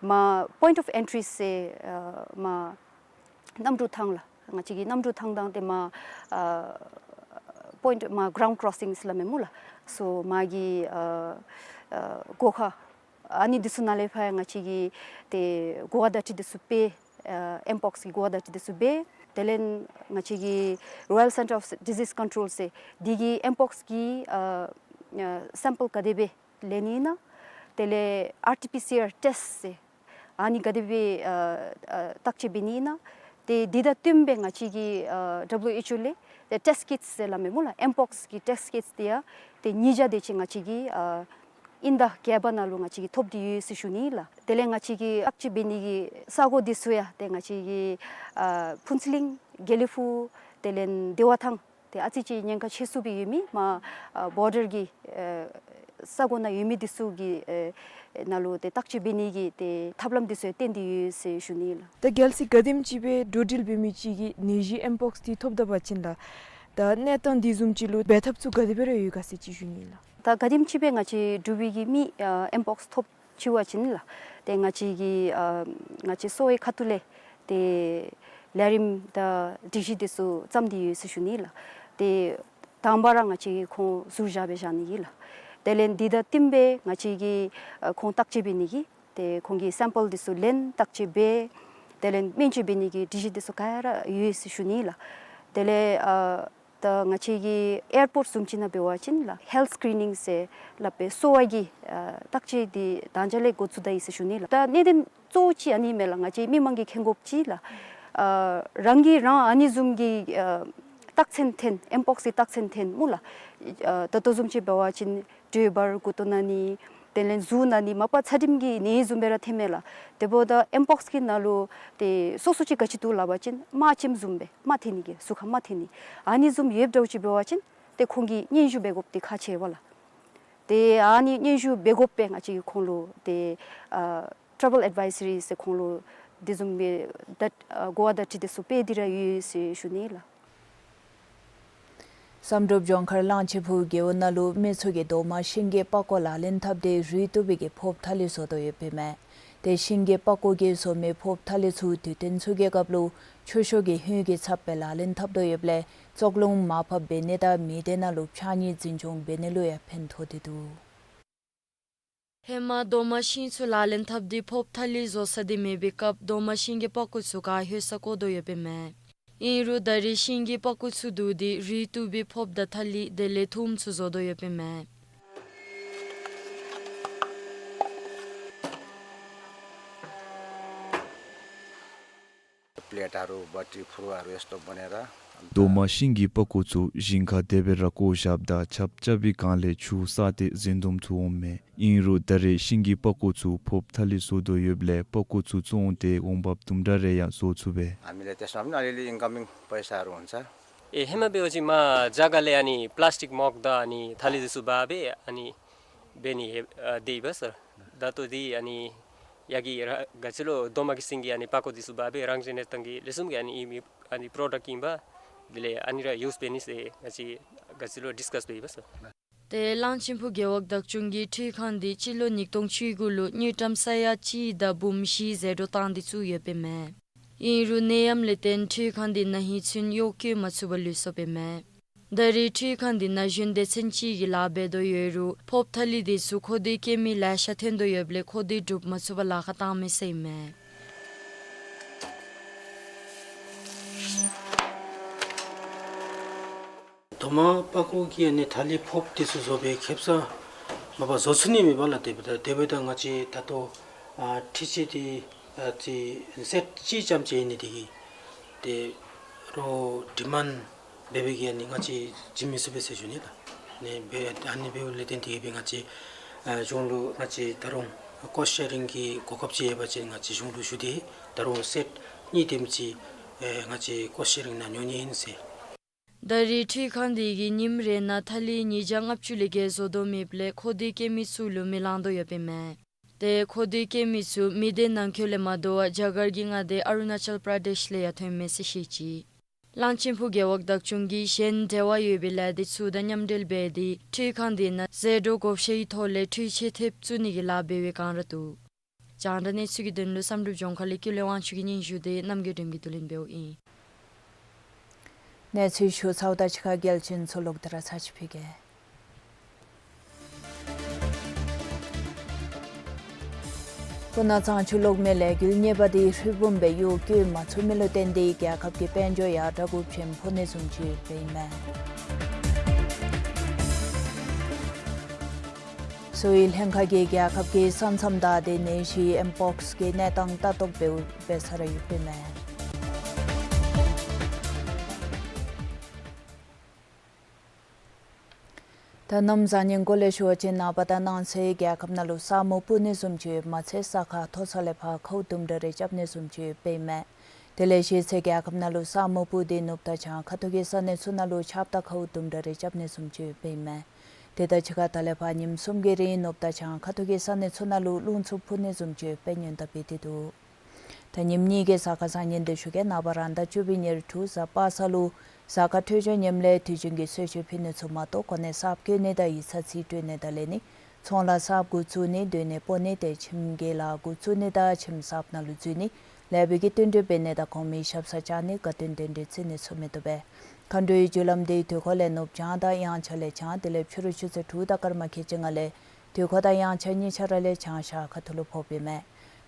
མར་Point of Entry ཟེར་ཨ་མར་གནམ་གྲུ་ཐང་ལགས། ང་བཅས་ཀྱི་གནམ་གྲུ་ཐང་དང་ཏེ་མར་ཨ་པོའིནཊ་མར་གརའུནཌ་ཀོརོ་སིང་ཟེར་སླབ་མས་སྨོ་ལགས། སོ་མར་གྱི་ཨ་ཨ་སྒོ་ཁར་ཨ་ནི་འདི་ཚུ་ནང་ལས་ཕར་ཡང་ང་བཅས་ཀྱིས་ཏེ་གོ་བ་བརྡ་སྤྲོད་འདི་ཚུ་སྤེལ། ཨ་ཨེམ་པོགསི་གི་གོ་བ་བརྡ་སྤྲོད་འདི་ཚུ་སྤེལ། དེ་ལས་ང་བཅས་ཀྱི་Royal Centre of Disease Control ཟེར་འདི་གིས་ཨེམ་པོགསི་གི་ཨ་ཨ་སེམ་པཱལ་ག་དེ་སྦེ་ལེན་ནི་ཨིན་ན། དེ་ལས་ཨར་ཊི་པི་སི་ཨར་ཊེསཊ་ཟེར་ཨ་ནི་ག་དེ་སྦེ་ཨ་ཨ་བརྟག་དཔྱད་འབད་ནི་ཨིན་ན། ཏེ་འདི་དང་བསྟུན་སྦེ་ང་བཅས་ཀྱི་ཨ་ཌབ་ལུ་ཨེཆ་ཨོ་ལས་ཏེ་ཊེསཊ་ཀིཊསི་ཟེར་སླབ་མས་སྨོ་ལགས། ཨེམ་པོགསི་གི་ཊེསཊ་ཀིཊསི་འདི་ཡང་ཏེ་ཉིས་བརྒྱ་དེ་ཅིག་ང་བཅས་ཀྱིས་ཨ་དབྱིན་ཟླ་བརྒྱད་པ་ནང་ལུ་ང་བཅས་ཀྱིས་ཐོབ་སྟེ་ཡོད་ཟེར་ཞུ་ནི་ལགས། དེ་ལས་ང་བཅས་ཀྱིས་བརྟག་དཔྱད་འབད་ནི་གི་ས་གོ་འདི་ཚུ་ཡང་ཏེ་ང་བཅས་ཀྱི་ཨ་ཕུན་ཚོགས་གླིང་དགེ་ལེགས་ཕུག་དེ་ལས་བདེ་བ་ཐང་ཏེ་ཨ་ཙི་ཅིག་ཉེན་ཁ་ཆེ་སུ་སྦེ་ཡོད་མི་མར་ཨ་བོར་ཌར་གྱི་ཨ་ས་གོ་ནང་ཡོད་མི་འདི་ཚུ་གི་ཨ་ནང་ལུ་ཏེ་བརྟག་དཔྱད་འབད་ནི་གི་ཏེ་ཐབས་ལམ་འདི་ཚུ་ཡང་བཏོན་ཏེ་ཡོད་ཟེར་ཞུ་ནི་ལགས། ད་གལ་སྲིད་ག་དེམ་ཅིག་སྦེ་འགྲོ་འགྲུལ་འབད་མི་ཅིག་གིས་ནད་གཞི་ཨེམ་པོགསི་འདི་ཐོབ་ད་པ་ཅིན་ལགས། ད་གནས་སྟངས་འདི་བཟུམ་ཅིག་ལུ་འབད་ཐབས་ཚུ་ག་དེ་སྦེ་ར་ཡོད་ག་ཟེར་ཅིག་ཞུ་ནི་ལགས། ད་ག་དེམ་ཅིག་སྦེ་ང་བཅས་འབྲུག་པའི་གི་མི་ཨ་ཨེམ་པོགསི་ཐོབ་ཅི་བ་ཅིན་ལགས། ཏེ་ང་བཅས་ཀྱི་ཨ་ང་བཅས་གསོ་བའི་ཁ་ཐུག་ལས་ཏེ་ལས་རིམ་དང་སྒྲིག་གཞི་འདི་ཚུ་བརྩམས་ཏེ་ཡོད་ཟེར་ཞུ་ནི་ལགས། ཏེ་དང་པ་ར་ང་བཅས་ཀྱིས་ཁོང་ཟུར་བཞག་སྦེ་བཞག་ནི་ཨིན་ལགས། དེ་ལས་འདི་དང་བསྟུན་སྦེ་ང་བཅས་ཀྱིས་ཨ་ཁོང་བརྟག་དཔྱད་འབད་ནི་གི་ཏེ་ཁོང་གི་སེམ་པཱལ་འདི་ཚུ་ལེན་བརྟག་དཔྱད་འབད། དེ་ལས་སྨན་བཅོས་འབད་ནི་གི་སྒྲིག་གཞི་འདི་ཚུ་ག་ར་ཡོད་ཟེར་ཞུ་ནི་ལགས། དེ་ལས་ཨ་ད་ང་བཅས་ཀྱི་ཨེར་པོརཊ་བཟུམ་ཅིག་ནང་འབད་བ་ཅིན་ལགས་ཧེལཐ་སི་ཀི་རི་ནིང་ཟེར་སླབ་སྦེ་གསོ་བ་གི་ཨ་བརྟག་དཔྱད་འདི་ད་ཅི་ལས་འགོ་བཙུགས་ད་ཡི་ཟེར་ཞུ་ནི་ལགས། ད་གནད་དོན་གཙོ་བོ་ཅིག་ཨ་ནི་མས་ལགས། ང་བཅས་མི་མང་གིས་མཁྱེན་དགོཔ་ཅིག་ལགས། ཨ་རང་གིས་རང་ཨ་ནི་བཟུམ་གྱི་ཨ་རྟགས་མཚན་ཐོན་ཨེམ་པོགསི་གི་རྟགས་མཚན་ཐོན་སྨོ་ལགས། ཨ་ད་ལྟོ་བཟུམ་ཅིག་འབད་བ་ཅིན་དྲོད་འབར་མགུ་ཏོ་ན་ནི། དེ་ལས་གཟུགས་ན་ནི་མ་པ་ཚད་རིམས་ཀྱི་ནད་བཟུམ་སྦེ་ར་ཐོནམ་མས་ལགས། དེ་འབདཝ་ད་ཨེམ་པོགསི་གི་ནང་ལུ་ཏེ་སོ་སོ་ཅིག་ག་ཅི་འདུག་སླབ་པ་ཅིན་རྨ་ཆེནམ་བཟུམ་སྦེ་རྨ་ཐོན་ནི་གི་གཟུགས་ཁར་རྨ་ཐོན་ནི་ཨ་ནི་བཟུམ་ཡོདཔ་འདྲཝ་ཅིག་འབད་བ་ཅིན་ཏེ་ཁོང་གིས་སྙན་ཞུ་འབད་དགོཔ་འདི་ཁག་ཆེ་བས་ལགས། ཏེ་ཨ་ནི་སྙན་ཞུ་འབད་དགོ་པའི་ང་བཅས་ཀྱིས་ཁོང་ལུ་ཏེ་ཨ་ཊེ་རེ་བཱལ་ཨེཌ་ཝའི་ཛ་རི་ཟེར་ཁོང་ལུ་དེ་བཟུམ་སྦེ་ད་ཨ་གོ་བ་བརྡ་སྤྲོད་འདི་ཚུ་སྤེལ་ཏེ་ར་ཡོད་ཟེར་ཞུ་ནི་ལགས། བསམ་གྲུབ་ལྗོངས་མཁར་གླང་ཆེན་ཕུག་རྒེད་འོག་ནང་ལུ་མི་ཚུ་གིས་རྡོག་མ་ཤིང་གི་པགས་ཀོ་ལག་ལེན་འཐབ་སྟེ་རུལ་བཏུབ་པའི་གི་ཕོརཔ་ཐ་ལི་བཟོ་དོ་ཡོདཔ་ཨིན་མས། ཏེ་ཤིང་གི་པགས་ཀོ་གིས་བཟོ་མི་ཕོརཔ་ཐ་ལི་ཚུ་དུས་སྟོན་ཚུ་གི་སྐབས་ལུ་ཆུ་ཤོག་གི་ཧོད་ཀྱི་ཚབ་སྦེ་ལག་ལེན་འཐབ་དོ་ཡོདཔ་ལས་བཙོག་རླུང་མར་ཕབ་འབད་ནི་དང་མི་སྡེ་ནང་ལུ་ཕྱགས་སྙིགས་འཛིན་སྐྱོང་འབད་ནི་ལུ་ཡང་ཕན་ཐོགས་ཏེ་འདུག། ཧེ་མ་རྡོག་མ་ཤིང་ཚུ་ལག་ལེན་འཐབ་སྟེ་ཕོརཔ་ཐ་ལི་བཟོ་ས་འདི་མེད་པའི་སྐབས་རྡོག་མ་ཤིང་གི་པགས་ཀོ་ཚུ་ག་ལྷོད་ས་བཀོ་དོ་ཡོདཔ་ཨིན་མས། ཨིན་རུང་ད་རེས་ཤིང་གི་པགས་ཀོ་ཚུ་བསྡུ་སྟེ་རུལ་བཏུབ་པའི་ཕོརཔ་དང་ཐ་ལི་དེ་ལས་ཐུམ་ཚུ་བཟོ་དོ་ཡོདཔ་ཨིན་མས། प्लेटहरू, बट्टी, फुर्वाहरू यस्तो बनेर। རྡོག་མ་ཤིང་གི་པགས་ཀོ་ཚུ་ཞིང་ཁར་དེ་སྦེ་ར་བཀོ་བཞགཔ་ད་ཆརཔ་རྐྱབ་པའི་སྒང་ལས་ཆུ་བསགས་ཏེ་འཛིང་དུམ་ཚུ་འོངམ་མས། ཨིན་རུང་ད་རེས་ཤིང་གི་པགས་ཀོ་ཚུ་ཕོརཔ་ཐ་ལི་བཟོ་དོ་ཡོདཔ་ལས་པགས་ཀོ་ཚུ་བཙོང་སྟེ་འོང་འབབ་དུམ་གྲ་རེ་ཡང་བཟོ་ཚུགས་པས། हामीले त्यसमा पनि अलिअलि इन्कमिङ पैसाहरू हुन्छ। ए, हेमा बेहोजी मा जग्गाले अनि प्लास्टिक मग द अनि थाली जसु बाबे अनि बेनी हे, अ, देइबस। दातो दि अनि यागी र-, गचिलो दोमा किसिंगी अनि पाको दिसु बाबे रंगजेने तंगी लेसुम गे अनि इमी अनि प्रोडक्ट किंबा दिले अनि र use बेनी से गची, गचिलो डिस्कस बेइबस। ཏེ་གླང་ཆེན་ཕུག་རྒེད་འོག་བདག་སྐྱོང་གིས་འཕྲུལ་ཁང་འདི་སྤྱི་ལོ་ཉིས་སྟོང་བཅུ་དགུ་ལུ་དངུལ་ཀྲམ་ས་ཡ་གཅིག་དང་འབུམ་བཞི་ཟད་འགྲོ་བཏང་སྟེ་བཙུགས་ཡོདཔ་ཨིན་མས། ཨིན་རུང་ནད་ཡམས་ལས་བརྟེན་འཕྲུལ་ཁང་འདི་ན་ཧིང་ཚུན་གཡོག་བཀོལ་མ་ཚུགས་པར་ལུས་སོཔ་ཨིན་མས། ད་རེས་འཕྲུལ་ཁང་འདི་ན་གཞོན་སྡེ་ཚན་ཅིག་གིས་ལཱ་འབད་དོ་ཡོད་རུང་ཕོརཔ་ཐ་ལི་འདི་ཚུ་མཁོ་འདོད་བཀལ་མི་ལེ་ཤ་ཐོན་དོ་ཡོདཔ་ལས་མཁོ་འདོད་སྒྲུབ་མ་ཚུགས་པར་ལཱ་ཁག་བཏང་མི་ཟེར་ཨིན་མས། རྡོག་མ་པགས་ཀོ་གི་ཨ་ནི་ཐ་ལི་ཕོརཔ་འདི་ཚུ་བཟོ་བའི་ཁེབ་ས་མ་པ་བཟོ་ཚུགས་ནི་མེད་པ་ལགས། དེ་འབདཝ་ད་དེ་འབདཝ་ད་ང་བཅས་ད་ལྟོ་ཨ་འཕྲུལ་ཆས་འདི་ཨ་ཅིག་སེཊ་གཅིག་རྐྱངམ་ཅིག་ཨིན་ནི་དེ་གིས་ཏེ་རོགས་ཌི་མཱནཌ་འབད་བའི་གི་ཨ་ནི་ང་བཅས་བྱིན་མི་ཚུགས་པས་ཟེར་ཞུ་ནི་ལགས། ཨ་ནི་འབད་ཨ་ནི་འབདཝ་ལས་བརྟེན་དེ་གིས་སྦེ་ང་བཅས་ཨ་གཞུང་ལུ་ང་བཅས་ད་རུང་ཀོསཊ་ཤེ་རིང་གི་གོ་སྐབས་ཅིག་ཡོད་པ་ཅིན་ང་བཅས་གཞུང་ལུ་ཞུ་སྟེ་ད་རུང་སེཊ་གཉིས་དེམ་ཅིག་ཨེ་ང་བཅས་ཀོསཊ་ཤེ་རིང་ནང་ཉོ་ནི་ཨིན་ཟེར། ད་རེས་འཕྲུལ་ཁང་འདི་གིས་ཉིནམ་རེ་ནང་ཐ་ལི་ཉིས་བརྒྱ་ལྔ་བཅུ་ལས་བརྒལ་བཟོ་དོ་མེདཔ་ལས་མཁོ་འདོད་བཀལ་མི་ཚུ་ལུ་མི་ལང་དོ་ཡོདཔ་ཨིན་མས། ཏེ་མཁོ་འདོད་བཀལ་མི་ཚུ་མི་སྡེ་ནང་འཁོད་ལས་མ་དོ་བར་རྒྱ་གར་གྱི་མངའ་སྡེ་ཨ་རུ་ན་ཅལ་པྲ་དེཤ་ལས་ཡང་ཐོན་མས་ཟེར་བཤད་ཅི། གླང་ཆེན་ཕུག་རྒེད་འོག་བདག་སྐྱོང་གིས་གཞན་འབྲེལ་བ་ཡོད་པའི་ལས་སྡེ་ཚུ་དང་མཉམ་འབྲེལ་འབད་དེ་འཕྲུལ་ཁང་འདི་ནང་ཟད་འགྲོ་བགོ་བཤའི་ཐོག་ལས་འཕྲུལ་ཆས་ཐེབས་བཙུགས་ནི་གི་ལཱ་འབད་བའི་བསྒང་ར་འདུག། རྒྱང་བསྒྲགས་གནས་ཚུལ་གྱི་དོན་ལུ་བསམ་གྲུབ་ལྗོངས་མཁར་ལས་ཀུན་ལེགས་དབང་ཕྱུག་གི་སྙན་ཞུ་དེ་རྣམ་རྒྱལ་སྒྲོལ་མ་གིས་བསྡུ་ལེན་འབདཝ་ཨིན། གནས་ཚུལ་ཞུ་ཚརཝ་དང་གཅིག་ཁར་གལ་ཆེན་ཚུ་ལོག་སྟེ་ར་ཚར་ཅིག་ཕུལ་གེ། སྤུ་ན་གཙང་ཆུ་གློག་མེ་ལས་འགུལ་གཉིས་པ་འདི་ཧྲིལ་བུམ་སྦེ་གཡོག་བཀོལ་མ་ཚུགས་མི་ལུ་བརྟེན་ཏེ་རྒྱལ་ཁབ་ཀྱི་དཔལ་འབྱོར་ཡང་དྲག་རྐུབ་ཆེན་ཕོག་ནི་བཟུམ་ཅིག་ཡོདཔ་ཨིན་མས། གསོ་བའི་ལྷན་ཁག་གིས་རྒྱལ་ཁབ་ཀྱི་ས་མཚམས་དང་དེ་ནད་གཞི་ཨེམ་པོགསི་གི་གནས་སྟངས་ལྟ་རྟོག་འབདཝ་འབད་ས་ར་ཡོདཔ་ཨིན་མས། ད་གནམ་བཟང་ངན་སྐོར་ལས་ཞུ་བ་ཅིན་ནངས་པ་དང་གནངས་ཚེ་རྒྱལ་ཁབ་ནང་ལུ་ས་སྨུག་སྤུབ་ནི་བཟུམ་ཅིག་ཡོདཔ་མ་ཚད་ས་ཁ་མཐོ་ས་ལས་ཕར་ཁཝ་དུམ་གྲ་རེ་རྐྱབ་ནི་བཟུམ་ཅིག་ཡོདཔ་ཨིན་མས། དེ་ལས་གཞེས་ཚེ་རྒྱལ་ཁབ་ནང་ལུ་ས་སྨུག་སྤུབ་སྟེ་ནུབ་དང་བྱང་ཁ་ཐུག་གི་ས་གནས་ཚུ་ནང་ལུ་ཆརཔ་དང་ཁཝ་དུམ་གྲ་རེ་རྐྱབ་ནི་བཟུམ་ཅིག་ཡོདཔ་ཨིན་མས། དེ་དང་གཅིག་ཁར་ད་ལས་ཕར་ཉིནམ་གསུམ་གྱི་རིང་ནུབ་དང་བྱང་ཁ་ཐུག་གི་ས་གནས་ཚུ་ནང་ལུ་རླུང་འཚུབ་འཕུ་ནི་བཟུམ་ཅིག་ཡོདཔ་སྙན་གྲགས་འབད་དེ་འདུག། ད་ཉིནམ་གཉིས་ཀྱི་གཟའ་སྐར་བཟང་ངན་འདི་ཞུ་གེ། ནངས་པ་རང་ཟླ་བཅུ་པའི་ཉེར་དྲུག་གཟའ་པ་སངས་ལུ་ གཟའ་སྐར་འཕྲོད་སྦྱོར་ཉམས་ལེན་དུས་རྒྱུན་གྱི་གསོལ་མཆོད་ཕུལ་ནི་ཚུ་མ་གཏོགས་གོ་གནས་གསརཔ་བསྐོ་ནི་དང་ཡིག་ཚང་རྩིས་སྤྲོད་ནི་དང་ལེན་ནི་ཚོང་ལཱ་གསརཔ་འགོ་བཙུགས་ནི་སྡོད་གནས་སྤོ་ནི་དེ་ཁྱིམ་གྱི་ལཱ་འགོ་བཙུགས་ནི་དང་ཁྱིམ་གསརཔ་ནང་ལུ་འཛུལ་ནི་ལེགས་པའི་གི་བསྟུན་གྲོས་འབད་ནི་དང་གོང་མའི་ཞབས་སར་བཅར་ནི་དགའ་སྟོན་རྟེན་འབྲེལ་བརྩི་ནི་ཚུ་མི་བཏུབ་པས། མཁའ་འགྲོའི་རྒྱུ་ལམ་དེའི་དུས་འཁོར་ལས་ནུབ་བྱང་དང་དབྱངས་འཆར་ལས་བྱང་དེ་ལས་ཕྱི་རུ་ཆུ་ཚོད་དྲུག་དང་སྐར་མ་ཁལ་གཅིག་ལྔ་ལས་དུས་འཁོར་དང་དབྱངས་འཆར་གཉིས་ཆ་ར་ལས་བྱང་ཤར་ཁ་ཐུག་ལུ་ཕོགཔ་ཨིན་མས།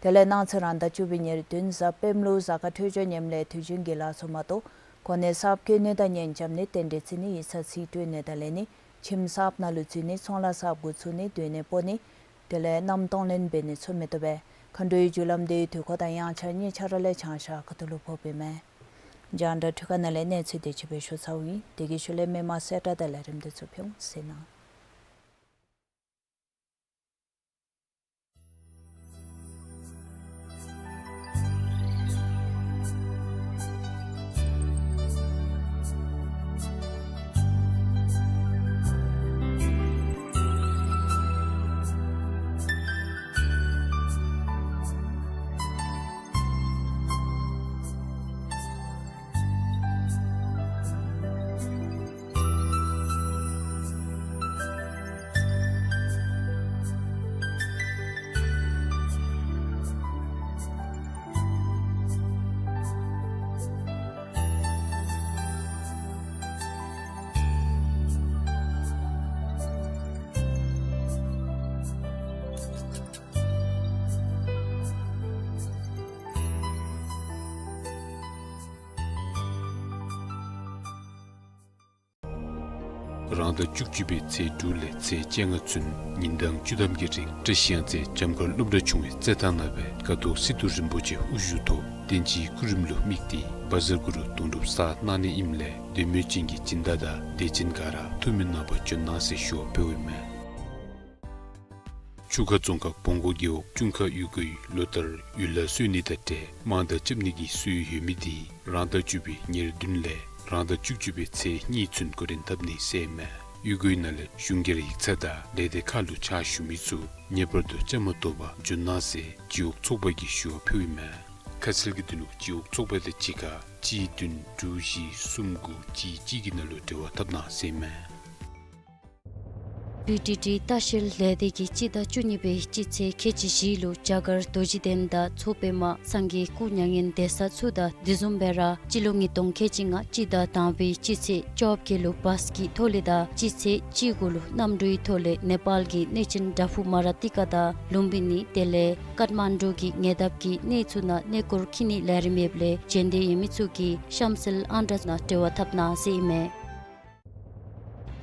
དེ་ལས་གནངས་ཚེ་རང་ཟླ་བཅུ་པའི་ཉེར་བདུན་གཟའ་སྤེནམ་ལུ་གཟའ་སྐར་འཕྲོད་སྦྱོར་ཉམས་ལེན་དུས་རྒྱུན་གྱི་ལཱ་ཚུ་མ་གཏོགས་གོ་གནས་གསརཔ་བསྐོ་ནི་དང་གཉེན་རྐྱབ་ནི་རྟེན་འབྲེལ་བརྩི་ནི་ཡིག་ཚང་རྩིས་སྤྲོད་ནི་དང་ལེན་ནི་ཁྱིམ་གསརཔ་ནང་ལུ་འཛུལ་ནི་ཚོང་ལཱ་གསརཔ་འགོ་བཙུགས་ནི་སྡོད་གནས་སྤོ་ནི་དེ་ལས་མནའམ་གཏོང་ལེན་འབད་ནི་ཚུ་མི་བཏུབ་པས། མཁའ་འགྲོའི་རྒྱུ་ལམ་དེའི་དུས་འཁོར་དང་དབྱངས་འཆར་གཉིས་ཆ་ར་ལས་བྱང་ཤར་ཁ་ཐུག་ལུ་ཕོགཔ་ཨིན་མས། རྒྱང་བསྒྲགས་འཕྲུལ་ཁང་ནང་ལས་གནས་ཚུལ་དེ་ཅིག་སྦེ་ཞུ་ཚརཝ་ཨིན། དེ་གི་ཤུལ་ལས་མི་མང་གསལ་བསྒྲགས་དང་ལས་རིམ་དེ་ཚུ་ཕུལ་འོང་ཟེར་ན། རང་ཟླ་བཅུ་གཅིག་པའི་ཚེས་དྲུག་ལས་ཚེས་བཅོ་ལྔ་ཚུན་ཉིན་གྲངས་བཅུ་ཐམ་གྱི་རིང་བཀྲིས་གཡང་རྩེ་བྱམས་མགོན་སློབ་གྲྭ་ཆུང་བའི་རྩེད་ཐང་ནང་སྦེ་དགའ་ཐོག་སི་ཏུ་རིན་པོ་ཆེ་དབུ་བཞུགས་ཐོག་བསྟན་སྤྱིའི་སྐུ་རིམ་ལུ་དམིགས་ཏེ་བཛྲ་གུ་རུ་དུང་སྒྲུབ་གསར་གནང་ནི་ཨིནམ་ལས་འདོད་མོས་ཅན་གྱི་སྦྱིན་བདག་དང་དད་ཅན་ག་ར་ཐུགས་སྨོན་གནང་བར་འབྱོན་གནང་ཟེར་ཞུ་བ་ཕུལཝ་ཨིན་མས། ཆུ་ཁ་རྫོང་ཁག་བོང་སྒོ་རྒེད་འོག་ཀྲུང་ཁ་ཡུལ་སྐོར་ལོ་ལྟར་ཡུལ་ལྷ་གསོལ་ནི་དང་འབྲེལ་དམངས་དང་རྐྱབ་ནི་གི་སྲོལ་ཡོད་མི་དེ་རང་ཟླ་བཅུ་པའི་ཉེར་བདུན་ལས་རང་ཟླ་བཅུ་གཅིག་པའི་ཚེས་གཉིས་ཚུན་འགོ་འདྲེན་འཐབ་ནི་ཟེར་ཨིན་མས། ཡུལ་སྐོར་ནང་ལས་གཞུང་སྒེར་ཡིག་ཚང་དང་ལས་སྡེ་ཁག་ལུ་ཕྱག་ཞུ་མི་ཚུ་ངེས་པར་དུ་བཅའ་མར་གཏོགས་པར་འབྱོན་གནང་ཟེར་སྤྱི་འོག་ཚོགས་པ་གིས་ཞུ་བ་ཕུལཝ་ཨིན་མས། ཁ་གསལ་གྱི་དོན་ལུ་སྤྱི་འོག་ཚོགས་པ་དང་གཅིག་ཁར་གཅིག་བདུན་དྲུག་བཞི་གསུམ་དགུ་གཅིག་གཅིག་གི་ནང་ལུ་འབྲེལ་བ་འཐབ་གནང་ཟེར་ཨིན་མས། བི་ཌི་ཊི་ལྟ་བཤལ་ལས་སྡེ་གིས་སྤྱི་ཟླ་བཅུ་གཉིས་པའི་སྤྱི་ཚེས་ཁལ་གཅིག་བཞི་ལུ་རྒྱ་གར་རྡོ་རྗེ་གདན་དང་མཚོ་པདྨ་སངས་རྒྱས་སྐུ་མྱ་ངན་འདས་ས་ཚུ་དང་དེ་བཟུམ་སྦེ་ར་སྤྱི་ལོ་ཉིས་སྟོང་ཁལ་གཅིག་ལྔ་སྤྱི་ཟླ་དང་པའི་སྤྱི་ཚེས་བཅོ་བརྒྱད་ལུ་བཱས་ཀྱི་ཐོག་ལས་དང་སྤྱི་ཚེས་བཅུ་དགུ་ལུ་གནམ་གྲུའི་ཐོག་ལས་ནེ་པཱལ་གྱི་གནས་ཆེན་བྲག་ཕུག་མ་ར་ཏི་ཀ་དང་ལུམ་བི་ནི་དེ་ལས་ཀཏ་མན་ཌུ་གི་ཉེ་འདབས་ཀྱི་གནས་ཚུ་ནང་གནས་སྐོར་འཁྱིད་ནི་ལས་རིམ་ཡོདཔ་ལས་བྱོན་འདོད་ཡོད་མི་ཚུ་གིས་གཤམ་གསལ་ཨང་གྲངས་ནང་འབྲེལ་བ་འཐབ་གནང་ཟེར་ཨིན་མས།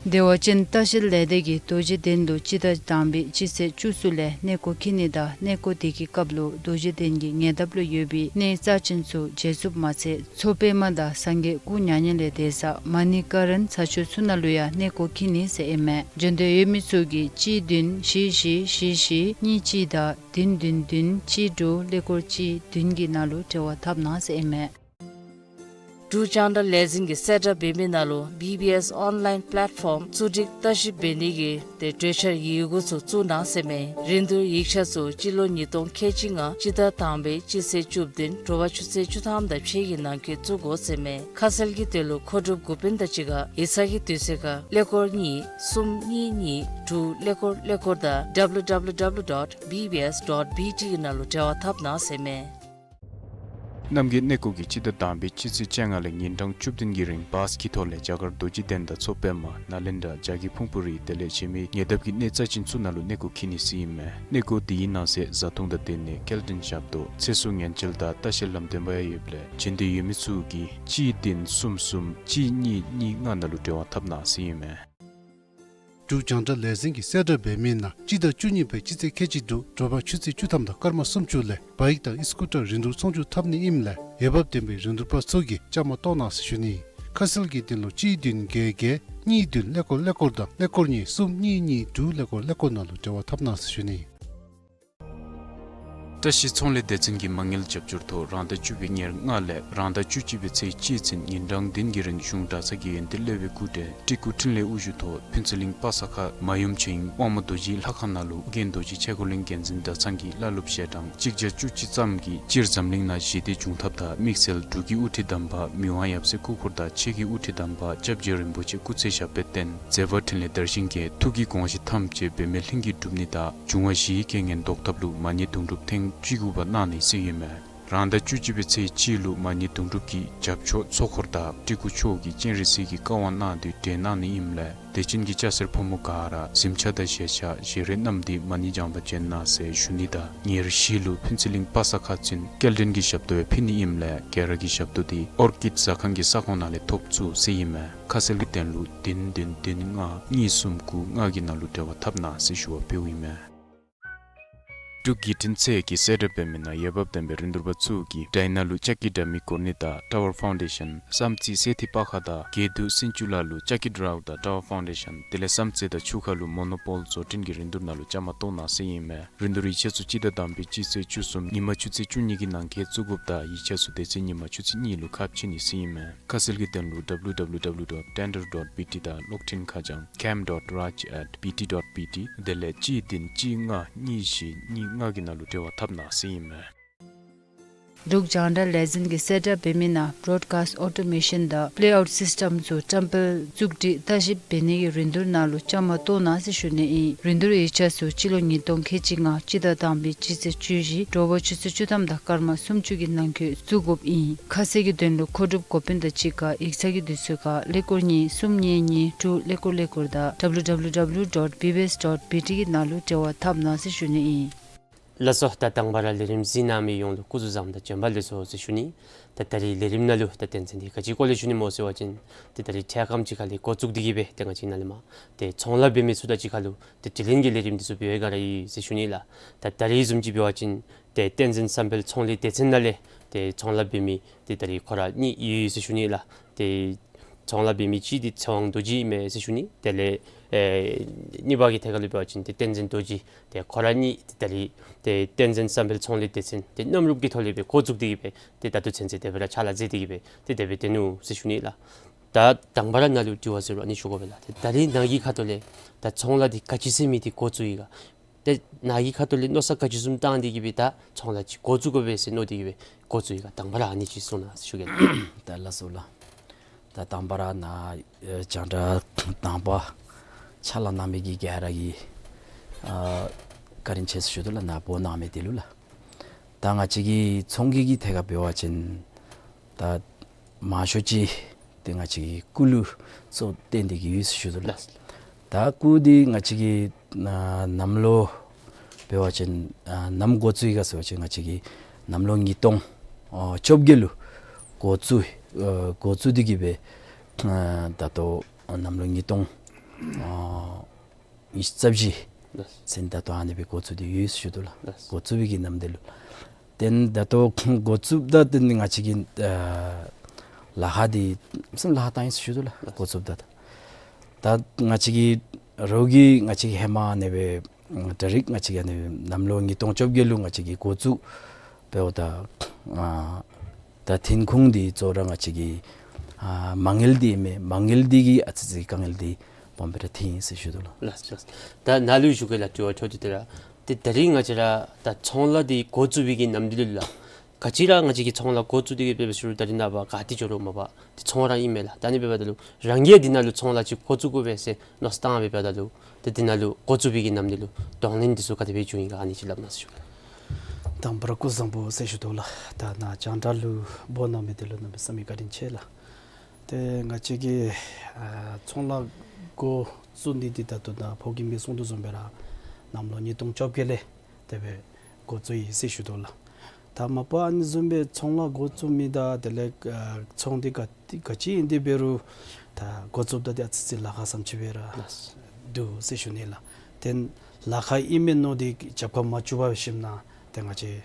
བདེ་བ་ཅན་ལྟ་བཤལ་ལས་སྡེ་གིས་རྡོ་རྗེ་གདན་ལུ་སྤྱི་ཟླ་དང་པའི་སྤྱི་ཚེས་བཅུ་གསུམ་ལས་གནས་སྐོར་འཁྱིད་ནི་དང་གནས་སྐོར་དེ་གི་སྐབས་ལུ་རྡོ་རྗེ་གདན་གྱི་ཉེ་འདབས་ལུ་ཡོད་པའི་གནས་རྩ་ཅན་ཚུ་མཇལ་ཚུགསཔ་མ་ཚད་མཚོ་པདྨ་དང་སངས་རྒྱས་སྐུ་མྱ་ངན་ལས་འདས་ས་མ་ཎི་ཀ་རན་ས་ཆ་ཚུ་ནང་ལུ་ཡང་གནས་སྐོར་འཁྱིད་ནི་ཟེར་ཨིན་མས། འབྱོན་འདོད་ཡོད་མི་ཚུ་གིས་གཅིག་བདུན་བཞི་བཞི་བཞི་བཞི་གཉིས་གཅིག་དང་བདུན་བདུན་བདུན་གཅིག་དྲུག་ཀླད་ཀོར་གཅིག་བདུན་གྱི་ནང་ལུ་འབྲེལ་བ་འཐབ་གནང་ཟེར་ཨིན་མས། འབྲུག་རྒྱང་བསྒྲགས་ལས་འཛིན་གྱིས་གསལ་བསྒྲགས་འབད་མི་ནང་ལུ་བི་བི་ཨེསི་ཨོན་ལཱའིན་པེ་ལེཊ་ཕོམ་བཙུགས་སྒྲིག་བརྟག་ཞིབ་འབད་ནི་གི་ཏེ་གྲོས་འཆར་ཡི་གུ་ཚུ་བཙུགས་གནང་ཟེར་མས། རིན་བསྡུར་ཡིག་ཆ་ཚུ་སྤྱི་ལོ་ཉིས་སྟོང་ཁལ་གཅིག་ལྔ་སྤྱི་ཟླ་དང་པའི་སྤྱི་ཚེས་བཅུ་བདུན་དྲོ་པ་ཆུ་ཚོད་བཅུ་ཐམ་དང་ཕྱེད་ཀྱི་ནང་འཁོད་བཙུགས་དགོ་ཟེར་མས། ཁ་གསལ་གྱི་དོན་ལུ་མཁོ་སྒྲུབ་འགོ་དཔོན་དང་གཅིག་ཁར་ཡིག་ཚང་གི་དུས་ཚོད་ཁར་ཀླད་ཀོར་གཉིས་གསུམ་གཉིས་གཉིས་དྲུག་ཀླད་ཀོར་ཀླད་ཀོར་དང་W W W dot B B S dot B T གི་ནང་ལུ་འབྲེལ་བ་འཐབ་གནང་ཟེར་མས། རྣམ་རྒྱལ་གནས་སྐོར་གྱིས་སྤྱི་ཟླ་དང་པའི་སྤྱི་ཚེས་བཅོ་ལྔ་ལས་ཉིན་གྲངས་བཅུ་བདུན་གྱི་རིང་བཱས་ཀྱི་ཐོག་ལས་རྒྱ་གར་རྡོ་རྗེ་གདན་དང་མཚོ་པདྨ་ནཱ་ལེནྡྲ་རྒྱ་གི་ཕུང་པོ་རི་དེ་ལས་བྱེ་མའི་ཉེ་འདབས་ཀྱི་གནས་རྩ་ཅན་ཚུ་ནང་ལུ་གནས་སྐོར་འཁྱིད་ནི་ཟེར་ཨིན་མས། གནས་སྐོར་དེའི་ནང་གསེས་བཟའ་འཐུང་དང་སྡོད་གནས་སྐྱེལ་འདྲེན་ཞབས་ཏོག་ཚེ་སྲོག་ཉེན་བཅོལ་དང་ལྟ་བཤལ་ལམ་སྟོན་པ་ཡང་ཡོདཔ་ལས་འབྱོན་འདོད་ཡོད་མི་ཚུ་གིས་གཅིག་བདུན་གསུམ་གསུམ་གཅིག་གཉིས་གཉིས་ལྔ་ནང་ལུ་འབྲེལ་བ་འཐབ་གནང་ཟེར་ཨིན་མས། འབྲུག་རྒྱང་བསྒྲགས་ལས་འཛིན་གྱིས་གསལ་བསྒྲགས་འབད་མི་ནང་སྤྱི་ཟླ་བཅུ་གཉིས་པའི་སྤྱི་ཚེས་ཁལ་གཅིག་དྲུག་དྲོ་པ་ཆུ་ཚོད་བཅུ་ཐམ་དང་སྐར་མ་སུམ་ཅུ་ལས་བཱའིཀ་དང་ཨི་སི་ཀུ་ཊར་རིན་བསྡུར་ཚོང་བསྒྱུར་འཐབ་ནི་ཨིནམ་ལས་འོས་འབབ་ལྡན་པའི་རིན་བསྡུར་པ་ཚུ་གིས་བཅའ་མར་གཏོགས་གནང་ཟེར་ཞུ་ནི། ཁ་གསལ་གྱི་དོན་ལུ་གཅིག་བདུན་བརྒྱད་བརྒྱད་གཉིས་བདུན་ཀླད་ཀོར་ཀླད་ཀོར་དང་ཀླད་ཀོར་གཉིས་གསུམ་གཉིས་གཉིས་དྲུག་ཀླད་ཀོར་ཀླད་ཀོར་ནང་ལུ་འབྲེལ་བ་འཐབ་གནང་ཟེར་ཞུ་ནི། བཀྲ་ཤིས་ཚོང་ལས་སྡེ་ཚན་གྱི་མ་དངུལ་རྒྱབ་སྐྱོར་ཐོག་རང་ཟླ་བཅུ་པའི་ཉེར་ལྔ་ལས་རང་ཟླ་བཅུ་གཅིག་པའི་ཚེས་གཅིག་ཚུན་ཉིན་གྲངས་བདུན་གྱི་རིང་གཞུང་གྲྭ་ཚང་གི་ཡོན་ཏན་སློབ་དཔོན་སྐུ་བགྲེས་སྤྲུལ་སྐུ་འཕྲིན་ལས་དབུ་བཞུགས་ཐོག་ཕུན་ཚོགས་གླིང་པ་ས་ཁ་མ་ཡུམ་ཆོས་དབྱིངས་དབང་མོ་རྡོ་རྗེའི་ལྷ་ཁང་ནང་ལུ་རྒན་རྡོ་རྗེ་ཆས་གོས་གླིང་རྒྱལ་འཛིན་གྲྭ་ཚང་གི་བླ་སློབ་ཞལ་གྲངས་གཅིག་བརྒྱ་བཅུ་གཅིག་ཙམ་གྱིས་སྤྱིར་འཛམ་གླིང་ནང་ཞི་བདེ་འབྱུང་ཐབས་དང་དམིགས་བསལ་འབྲུག་གི་དབུ་ཁྲིད་དམ་པ་མི་དབང་ཡབ་སྲས་སྐུ་འཁོར་དང་ཆོས་ཀྱི་དབུ་ཁྲིད་དམ་པ་སྐྱབས་རྗེ་རིན་པོ་ཆེ་སྐུ་ཚེ་ཞབས་པད་བརྟན་མཛད་པ་འཕྲིན་ལས་དར་ཞིང་རྒྱས། ཐུགས་ཀྱི་དགོངས་གཞི་ཐམས་ཅད་འབད་མེད་ལྷུན་གྱིས་གྲུབ་ནི་དང་འབྱུང་བ་བཞིའི་རྐྱེན་ངན་ཟློག་ཐབས་ལུ་མ་ཎི་དུང་སྒྲུབ་ཐེངས་བཅུ་དགུ་པ་གནང་ནི་ཟེར་ཨིན་མས། རང་ཟླ་བཅུ་གཅིག་པའི་ཚེས་གཅིག་ལུ་མ་ཎི་དུང་སྒྲུབ་ཀྱི་རྒྱབ་ཕྱོགས་ཚོགས་འཁོར་དང་སྤྲུལ་སྐུ་མཆོག་གིས་སྤྱན་རས་གཟིགས་ཀྱི་བཀའ་དབང་གནང་དོན་འགྲེལ་གནང་ནི་ཨིནམ་ལས་དད་ཅན་གྱི་སྐྱ་སེར་ཕོ་མོ་ག་ར་གཟིམ་ཆས་དང་བཞེས་ཆས་བཞེས་རས་བསྣམས་ཏེ་མ་ཎི་བགྱང་བར་བྱོན་གནང་ཟེར་ཞུ་ནི་དང་ཉེར་བཞི་ལུ་ཕུན་ཚོགས་གླིང་པ་ས་ཁ་ཚུན་སྐྱེལ་འདྲེན་གྱི་ཞབས་ཏོག་ཡང་ཕུལ་ནི་ཨིནམ་ལས་ག་ར་གིས་ཞབས་ཏོག་འདི་ཨོར་ཀིཌ་ཟ་ཁང་གི་ས་ཁོངས་ནང་ལས་ཐོབ་ཚུགས་ཟེར་ཨིན་མས། ཁ་གསལ་གྱི་དོན་ལུ་བདུན་བདུན་བདུན་ལྔ་གཉིས་གསུམ་དགུ་ལྔ་གི་ནང་ལུ་འབྲེལ་བ་འཐབ་གནང་ཟེར་ཞུ་བ་འབདཝ་ཨིན་མས། འབྲུག་བརྒྱུད་འཕྲིན་ཚད་ཀྱིs set up འབད་མི་ནང་འོས་འབབ་ལྡན་པའི་རིན་བསྡུར་པ་ཚུ་གིས་དྲ་ནང་ལུ་ལྕགས་ཀྱི་དྲ་མིག་སྐོར་ནི་དང་ཊ་ཝར་ཕའུན་ཌེ་ཤཱན་བསམ་རྩེ་སེ་ཐི་པ་ཁ་དང་དགེ་འདུན་སུན་ཅུ་ལ་ལུ་ལྕགས་ཀྱི་རའུ་ཊར་ཊ་ཝར་ཕའུན་ཌེ་ཤཱན་དེ་ལས་བསམ་རྩེ་དང་ཆུ་ཁ་ལུ་མོ་ནོ་པོལ་བཟོ་སྐྲུན་གྱི་རིན་བསྡུར་ནང་ལུ་བཅའ་མར་གཏོགས་གནང་ཟེར་ཨིན་མས། རིན་བསྡུར་ཡིག་ཆ་ཚུ་སྤྱི་ཟླ་དང་པའི་སྤྱི་ཚེས་བཅུ་གསུམ་ཉིན་མ་ཆུ་ཚོད་བཅུ་གཉིས་ཀྱི་ནང་འཁོད་བཙུགས་དགོཔ་དང་ཡིག་ཆ་ཚུ་དེ་ཚེ་ཉིན་མ་ཆུ་ཚོད་གཉིས་ལུ་ཁ་ཕྱེ་ནི་ཟེར་ཨིན་མས། ཁ་གསལ་གྱི་དོན་ལུ་W W W dot tender dot B T དང་གློག་འཕྲིན་ཁ་བྱང་camp dot raj at B T dot B T དེ་ལས་གཅིག་བདུན་གཅིག་ལྔ་གཉིས་བཞི་གཉིས་ལྔ་གི་ནང་ལུ་འབྲེལ་བ་འཐབ་གནང་ཟེར་ཨིན་མས། འབྲུག་རྒྱང་བསྒྲགས་ལས་འཛིན་གྱིས་set up འབད་མི་ནང་broadcast automation དང་playout system ཚུ་བཀྲམ་སྤེལ་བཙུགས་སྒྲིག་ལྟ་ཞིབ་འབད་ནི་གི་རིན་བསྡུར་ནང་ལུ་བཅའ་མར་གཏོགས་གནང་ཟེར་ཞུ་ནི་ཨིན། རིན་བསྡུར་ཡིག་ཆ་ཚུ་སྤྱི་ལོ་ཉིས་སྟོང་ཁལ་གཅིག་ལྔ་སྤྱི་ཟླ་དང་པའི་སྤྱི་ཚེས་བཅུ་བཞི་དྲོ་པ་ཆུ་ཚོད་བཅུ་ཐམ་དང་སྐར་མ་སུམ་ཅུ་གི་ནང་འཁོད་བཙུགས་དགོཔ་ཨིན། ཁ་གསལ་གྱི་དོན་ལུ་མཁོ་སྒྲུབ་འགོ་དཔོན་དང་གཅིག་ཁར་ཡིག་ཚང་གི་དུས་ཚོད་ཁར་ཀླད་ཀོར་གཉིས་གསུམ་གཉིས་གཉིས་དྲུག་ཀླད་ཀོར་ཀླད་ཀོར་དང་W W W dot B B S dot B T གི་ནང་ལུ་འབྲེལ་བ་འཐབ་གནང་ཟེར་ཞུ་ནི་ཨིན། ལགས་སོ། ད་དང་པ་ར་ལས་རིམ་གཟིགས་གནང་མི་ཡོངས་ལུ་སྐུ་གཟུགས་བཟང་དང་བྱོན་པ་ལེགས་སོ་ཟེར་ཞུ་ནི། ད་ད་རིས་ལས་རིམ་ནང་ལུ་ད་དོན་ཚན་འདི་ག་ཅི་སྐོར་ལས་ཞུ་ནི་སྨོ་ཟེར་བ་ཅིན་ཏེ་ད་རིས་འཕྲལ་ཁམས་ཅིག་ཁ་ལས་འགོ་བཙུགས་ཏེ་གི་སྦེ་ཏེ་ང་བཅས་ནཱ་ལས་མར་ཏེ་ཚོང་ལཱ་འབད་མི་ཚུ་དང་གཅིག་ཁར་ལུ་ཏེ་དྲི་ལན་གྱི་ལས་རིམ་འདི་ཚུ་འབད་བའི་སྒང་ར་ཡོད་ཟེར་ཞུ་ནི་ལགས། ད་ད་རིས་བཟུམ་ཅིག་འབད་བ་ཅིན་ཏེ་བསྟན་འཛིན་བསམ་འཕེལ་ཚོང་ལས་སྡེ་ཚན་ནང་ལས་ཏེ་ཚོང་ལཱ་འབད་མི་ཏེ་ད་རིས་ཁོ་ར་གཉིས་ཡོད་ཟེར་ཞུ་ནི་ལགས། ཏེ་ཚོང་ལཱ་འབད་མི་གཅིག་འདི་ཚེ་དབང་རྡོ་རྗེ་ཨིན་མས་ཟེར་ཞུ་ནི། དེ་ལས་ཨེ་གཉིས་པ་གི་ཐད་ཁར་ལུ་འབད་བ་ཅིན་ཏེ་བསྟན་འཛིན་རྡོ་རྗེ། ཏེ་ཁོ་ར་གཉིས་ཏེ་ད་རིས་ཏེ་བསྟན་འཛིན་བསམ་འཕེལ་ཚོང་ལས་སྡེ་ཚན་ཏེ་གནམ་རུབ་ཀྱི་ཐོག་ལས་སྦེ་འགོ་བཙུགས་ཏེ་གི་སྦེ་ཏེ་ད་ལྟོ་ཚུན་ཚོད་དེ་སྦེ་ར་ཕྱག་ལཱ་མཛད་དེ་གི་སྦེ་ཏེ་དེ་སྦེ་སྡོད་ནུག་ཟེར་ཞུ་ནི་ལགས། ད་དང་པ་ར་ནཱ་ལུ་དྲི་བ་ཟེར་རུང་ཨ་ནི་ཞུ་དགོ་པས་ལགས། ཏེ་ད་རིས་ནཱ་གི་ཁ་ཐུག་ལས་ད་ཚོང་ལཱ་འདི་ག་ཅི་ཟེར་མི་འདི་འགོ་བཙུགས་ཡི་ག། ཏེ་ནཱ་གི་ཁ་ཐུག་ལས་མནོ་བསམ་ག་ཅི་བཟུམ་བཏང་སྟེ་གི་སྦེ་ད་ཚོང་ལཱ་ཅིག་འགོ་བཙུགས་དགོ་པས་ཟེར་མནོ་སྟེ་གི་སྦེ་འགོ་བཙུགས་ཡི་ག། དང་པ་ར་ཨ་ནི་ཅིག་གསུང་གནང་ཟེར་ཞུ་གེ་ལགས། ད་ལགས་སོ་ལགས། ད་དང་པ་ར་ནཱ་ཨེ་རྒྱང་བསྒྲགས་དང་པ་ཕྱག་ལཱ་གནང་མི་གི་ག་ར་གི་ཨ་བཀའ་དྲིན་ཆེ་ཟེར་ཞུ་དོ་ལགས། ནཱ་འབོ་གནང་མི་འདི་ལུ་ལགས། ད་ང་བཅས་ཀྱི་ཚོང་གི་གི་ཐད་ཁར་འབད་བ་ཅིན་ད་མང་ཤོས་ཅིག་ཏེ་ང་བཅས་ཀྱི་སྐུ་ལུ་གཙོ་བོ་བཏོན་ཏེ་གི་ཡོད་ཟེར་ཞུ་དོ་ལགས། ལགས། ད་སྐུ་འདི་ང་བཅས་ཀྱི་ཨ་གནམ་ལོ་འབད་བ་ཅིན་ཨ་ནམ་འགོ་བཙུགས་ཡི་ག་ཟེར་བ་ཅིན་ང་བཅས་ཀྱི་གནམ་ལོ་ཉིས་སྟོང་ཨ་བཅོ་བརྒྱད་ལུ་འགོ་བཙུགས་ཨ་འགོ་བཙུགས་ཏེ་གི་སྦེ་ཨ་ད་ལྟོ་གནམ་ལོ་ཉིས་སྟོང་ཨ་ཉི་ཤུ་རྩ་བཞི་ལགས། ཚུན་ད་ལྟོ་ཨ་ནི་སྦེ་འགོ་བཙུགས་ཏེ་ཡོད་ཟེར་ཞུ་དོ་ལགས། ལགས། འགོ་བཙུགས་པའི་གི་ནམ་དུས་ལུ། ཏེ་ད་ལྟོ་འགོ་བཙུགསཔ་ད་ཏེ་ང་བཅས་ཀྱི་ཨ་ལཱ་ཁག་འདི་བསམ་ལཱ་ཁག་བཏང་ཡི་ཟེར་ཞུ་དོ་ལགས། ལགས། འགོ་བཙུགསཔ་ད་ད་ད་ང་བཅས་ཀྱི་རོགས་ཀྱིས་ང་བཅས་ཀྱི་ཧེ་མ་ཨ་ནི་སྦེ་ད་རིས་ང་བཅས་ཀྱི་ཨ་ནི་གནམ་ལོ་ཉིས་སྟོང་བཅོ་བརྒྱད་ལུ་ང་བཅས་ཀྱི་འགོ་བཙུགས་འབདཝ་ད་ཨ་ད་ཐོན་ཁུངས་འདི་གཙོ་བོ་ར་ང་བཅས་ཀྱི་ཨ་མ་དངུལ་འདི་ཨིན་མས། མ་དངུལ་འདི་གིས་ཨ་ཙི་ཙི་དཀའ་ངལ་འདི་སྦོམ་སྦེ་ར་ཐོན་ཡི་ཟེར་ཞུ་དོ་ལགས། ལགས་ལགས། ད་ནཱ་ལུ་ཞུ་གེ་ལགས། དྲི་བ་འཕྲོ་མཐུད་དེ་ར་ཏེ་ད་རིས་ང་བཅས་ར་ད་ཚོང་ལཱ་འདི་འགོ་བཙུགས་པའི་གི་ནམ་དུས་ལུ་ལགས། ག་ཅི་ར་ང་བཅས་ཀྱིས་ཚོང་ལཱ་འགོ་བཙུགས་ཏེ་གི་འབད་བའི་ཤུལ་ད་རིས་ནངས་པ་ག་ཏེ་འགྱོ་རུང་མ་པ་ཏེ་ཚོང་ར་ཨིན་མས་ལགས། ད་ཨ་ནི་འབདཝ་ད་ལུ་རང་གིས་འདི་ནང་ལུ་ཚོང་ལཱ་ཅིག་འགོ་བཙུགས་དགོ་པས་ཟེར་མནོ་བསམ་བཏང་འབདཝ་ད་ལུ་ཏེ་འདི་ནང་ལུ་འགོ་བཙུགས་པའི་གི་ནམ་དུས་ལུ་གདོང་ལེན་འདི་ཚུ་ག་དེ་སྦེ་བྱུང་ཡི་ག་ཨ་ནི་ཅིག་སླབ་གནང་ཟེར་ཞུ་གེ། དང་པ་ར་སྐུ་གཟུགས་བཟང་པོ་ཟེར་ཞུ་དོ་ལགས། ད་ནཱ་རྒྱང་བསྒྲགས་ལུ་འབོ་གནང་མི་འདི་ལུ་གནམ་མེད་ས་མེད་བཀའ་དྲིན་ཆེ་ལགས། ཏེ་ང་བཅས་ཀྱི་ཨ་ཚོང་ལཱ་འགོ་བཙུགས་ནི་འདི་ད་ལྟོ་ནཱ་ཕོ་རྒནམ་གིས་གསུང་དོ་བཟུམ་སྦེ་ར་གནམ་ལོ་ཉིས་སྟོང་བཅོ་བརྒྱད་ལས་དེ་སྦེ་འགོ་བཙུགས་ཡི་ཟེར་ཞུ་དོ་ལགས། ད་མ་པ་ཨ་ནི་བཟུམ་སྦེ་ཚོང་ལཱ་འགོ་བཙུགས་མི་དང་དེ་ལས་ཨ་ཚོང་འདི་ག་ག་ཅི་ཨིན་ཏེ་འབད་རུང་ད་འགོ་བཙུགསཔ་ད་ཏེ་ཨ་ཙི་ཙི་ལཱ་ཁག་བཟུམ་ཅིག་སྦེ་ར་ལགས། འདུག་ཟེར་ཞུ་ནི་ལགས། ཏེ་ལཱ་ཁག་ཨིན་མས་མནོ་སྟེ་རྒྱབ་ཁར་མ་བཙུགས་པར་ཞིནམ་ན་ཏེ་ང་བཅས་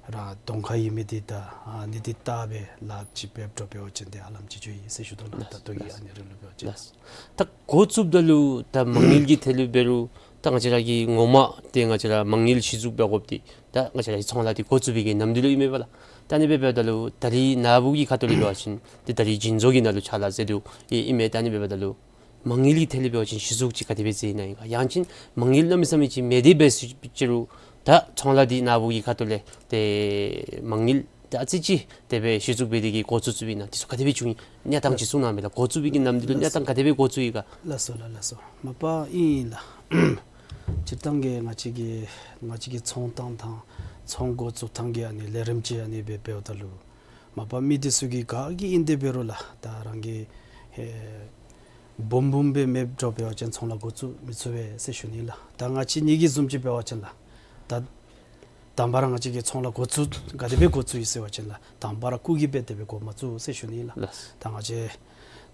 ཨ་ ར་གདོང་ཁ་ཨིན་མི་འདི་ད་ཨ་ནི་འདི་བལྟ་སྦེ་ལཱ་ཅིག་འབད་འགྱོ་བ་ཅིན་ཏེ་ཧ་ལམ་ཅིག་འགྱོ་ཡི་ཟེར་ཞུ་དོ་ལགས། ལགས། ད་ལྟོ་གི་ལགས། ཨ་ནི་རིམ་ལུ་འབད་བ་ཅིན། ལགས། ད་འགོ་བཙུགསཔ་ད་ལུ་ད་མ་དངུལ་གྱི་ཐད་ལུ་འབད་རུང་ད་ང་བཅས་ར་གི་ངོ་མ་ཏེ་ང་བཅས་ར་མ་དངུལ་གཞི་བཙུགས་འབད་དགོཔ་འདི་ད་ང་བཅས་ར་གི་ཚོང་ལཱ་འདི་འགོ་བཙུགས་པའི་གི་ནམ་དུས་ལུ་ཨིན་མས་པ་ལགས། ད་ཨ་ནི་སྦེ་འབདཝ་ད་ལུ་ད་རིས་ནཱ་བུ་གི་ཁ་ཐུག་ལས་འབད་བ་ཅིན་ཏེ་ད་རིས་བྱིན་མཛོད་ཀྱི་ནང་ལུ་ཕྱག་ལཱ་མཛད་དོ་ཨིན་མས། ད་ཨ་ནི་སྦེ་འབདཝ་ད་ལུ་མ་དངུལ་གྱི་ཐད་ལུ་འབད་བ་ཅིན་གཞི་བཙུགས་ཅིག་ག་དེ་སྦེ་མཛད་ནི་ཨིན་ག། ཡང་ཅིན་མ་དངུལ་གནམ་མེད་ས་མེད་ཅིག་མེད་དེ་འབད་ཟེར་ཅི་རུང་ད་ཚོང་ལཱ་འདི་ནཱ་བུ་གི་ཁ་ཐུག་ལས་ཏེ་མ་དངུལ་ད་ཨ་ཙི་ཅིག་དེ་སྦེ་གཞི་བཙུགས་འབད་དེ་གི་འགོ་བཙུགས་བཙུགསཔ་ཨིན་ན་འདི་ཚུ་ག་དེ་སྦེ་བྱུང་ཡི་གནས་སྟངས་ཅིག་གསུང་གནང་མས་ལགས། འགོ་བཙུགས་པའི་གི་ནམ་དུས་ལུ་གནས་སྟངས་ག་དེ་སྦེ་འགོ་བཙུགས་ཡི་ག། ལགས་སོ་ལགས། ལགས་སོ། མ་པ་ཨིན་ལགས། སྤྱིར་བཏང་གི་ང་བཅས་ཀྱི་ང་བཅས་ཀྱི་ཚོང་བཏང་ཐངས་ཚོང་འགོ་བཙུགས་ཐངས་ཀྱི་ཨ་ནི་ལས་རིམ་ཅིག་ཨ་ནི་སྦེ་འབདཝ་ད་ལུ་མ་པ་མི་འདི་ཚུ་གིས་ག་གིས་ཨིན་ཏེ་འབད་རུང་ལགས། ད་རང་གི་ཨེ་འབུམ་འབུམ་སྦེ་མེདཔ་འགྱོ་བ་ཅིན་ཚོང་ལཱ་འགོ་བཙུགས་མི་ཚུགས་པས་ཟེར་ཞུ་ནི་ལགས། ད་ང་བཅས་གཉིས་ཀྱི་བཟུམ་ཅིག་འབད་བ་ཅིན་ལགས། ད་དང་པ་ར་ང་བཅས་ཀྱིས་ཚོང་ལཱ་འགོ་བཙུགས་ག་དེ་སྦེ་འགོ་བཙུགས་ཡི་ཟེར་བ་ཅིན་ལགས། དང་པ་ར་སྐུགས་ཀྱིས་སྦེ་དེ་སྦེ་འགོ་མ་བཙུགས་ཟེར་ཞུ་ནི་ལགས། ལགས། ད་ང་བཅས་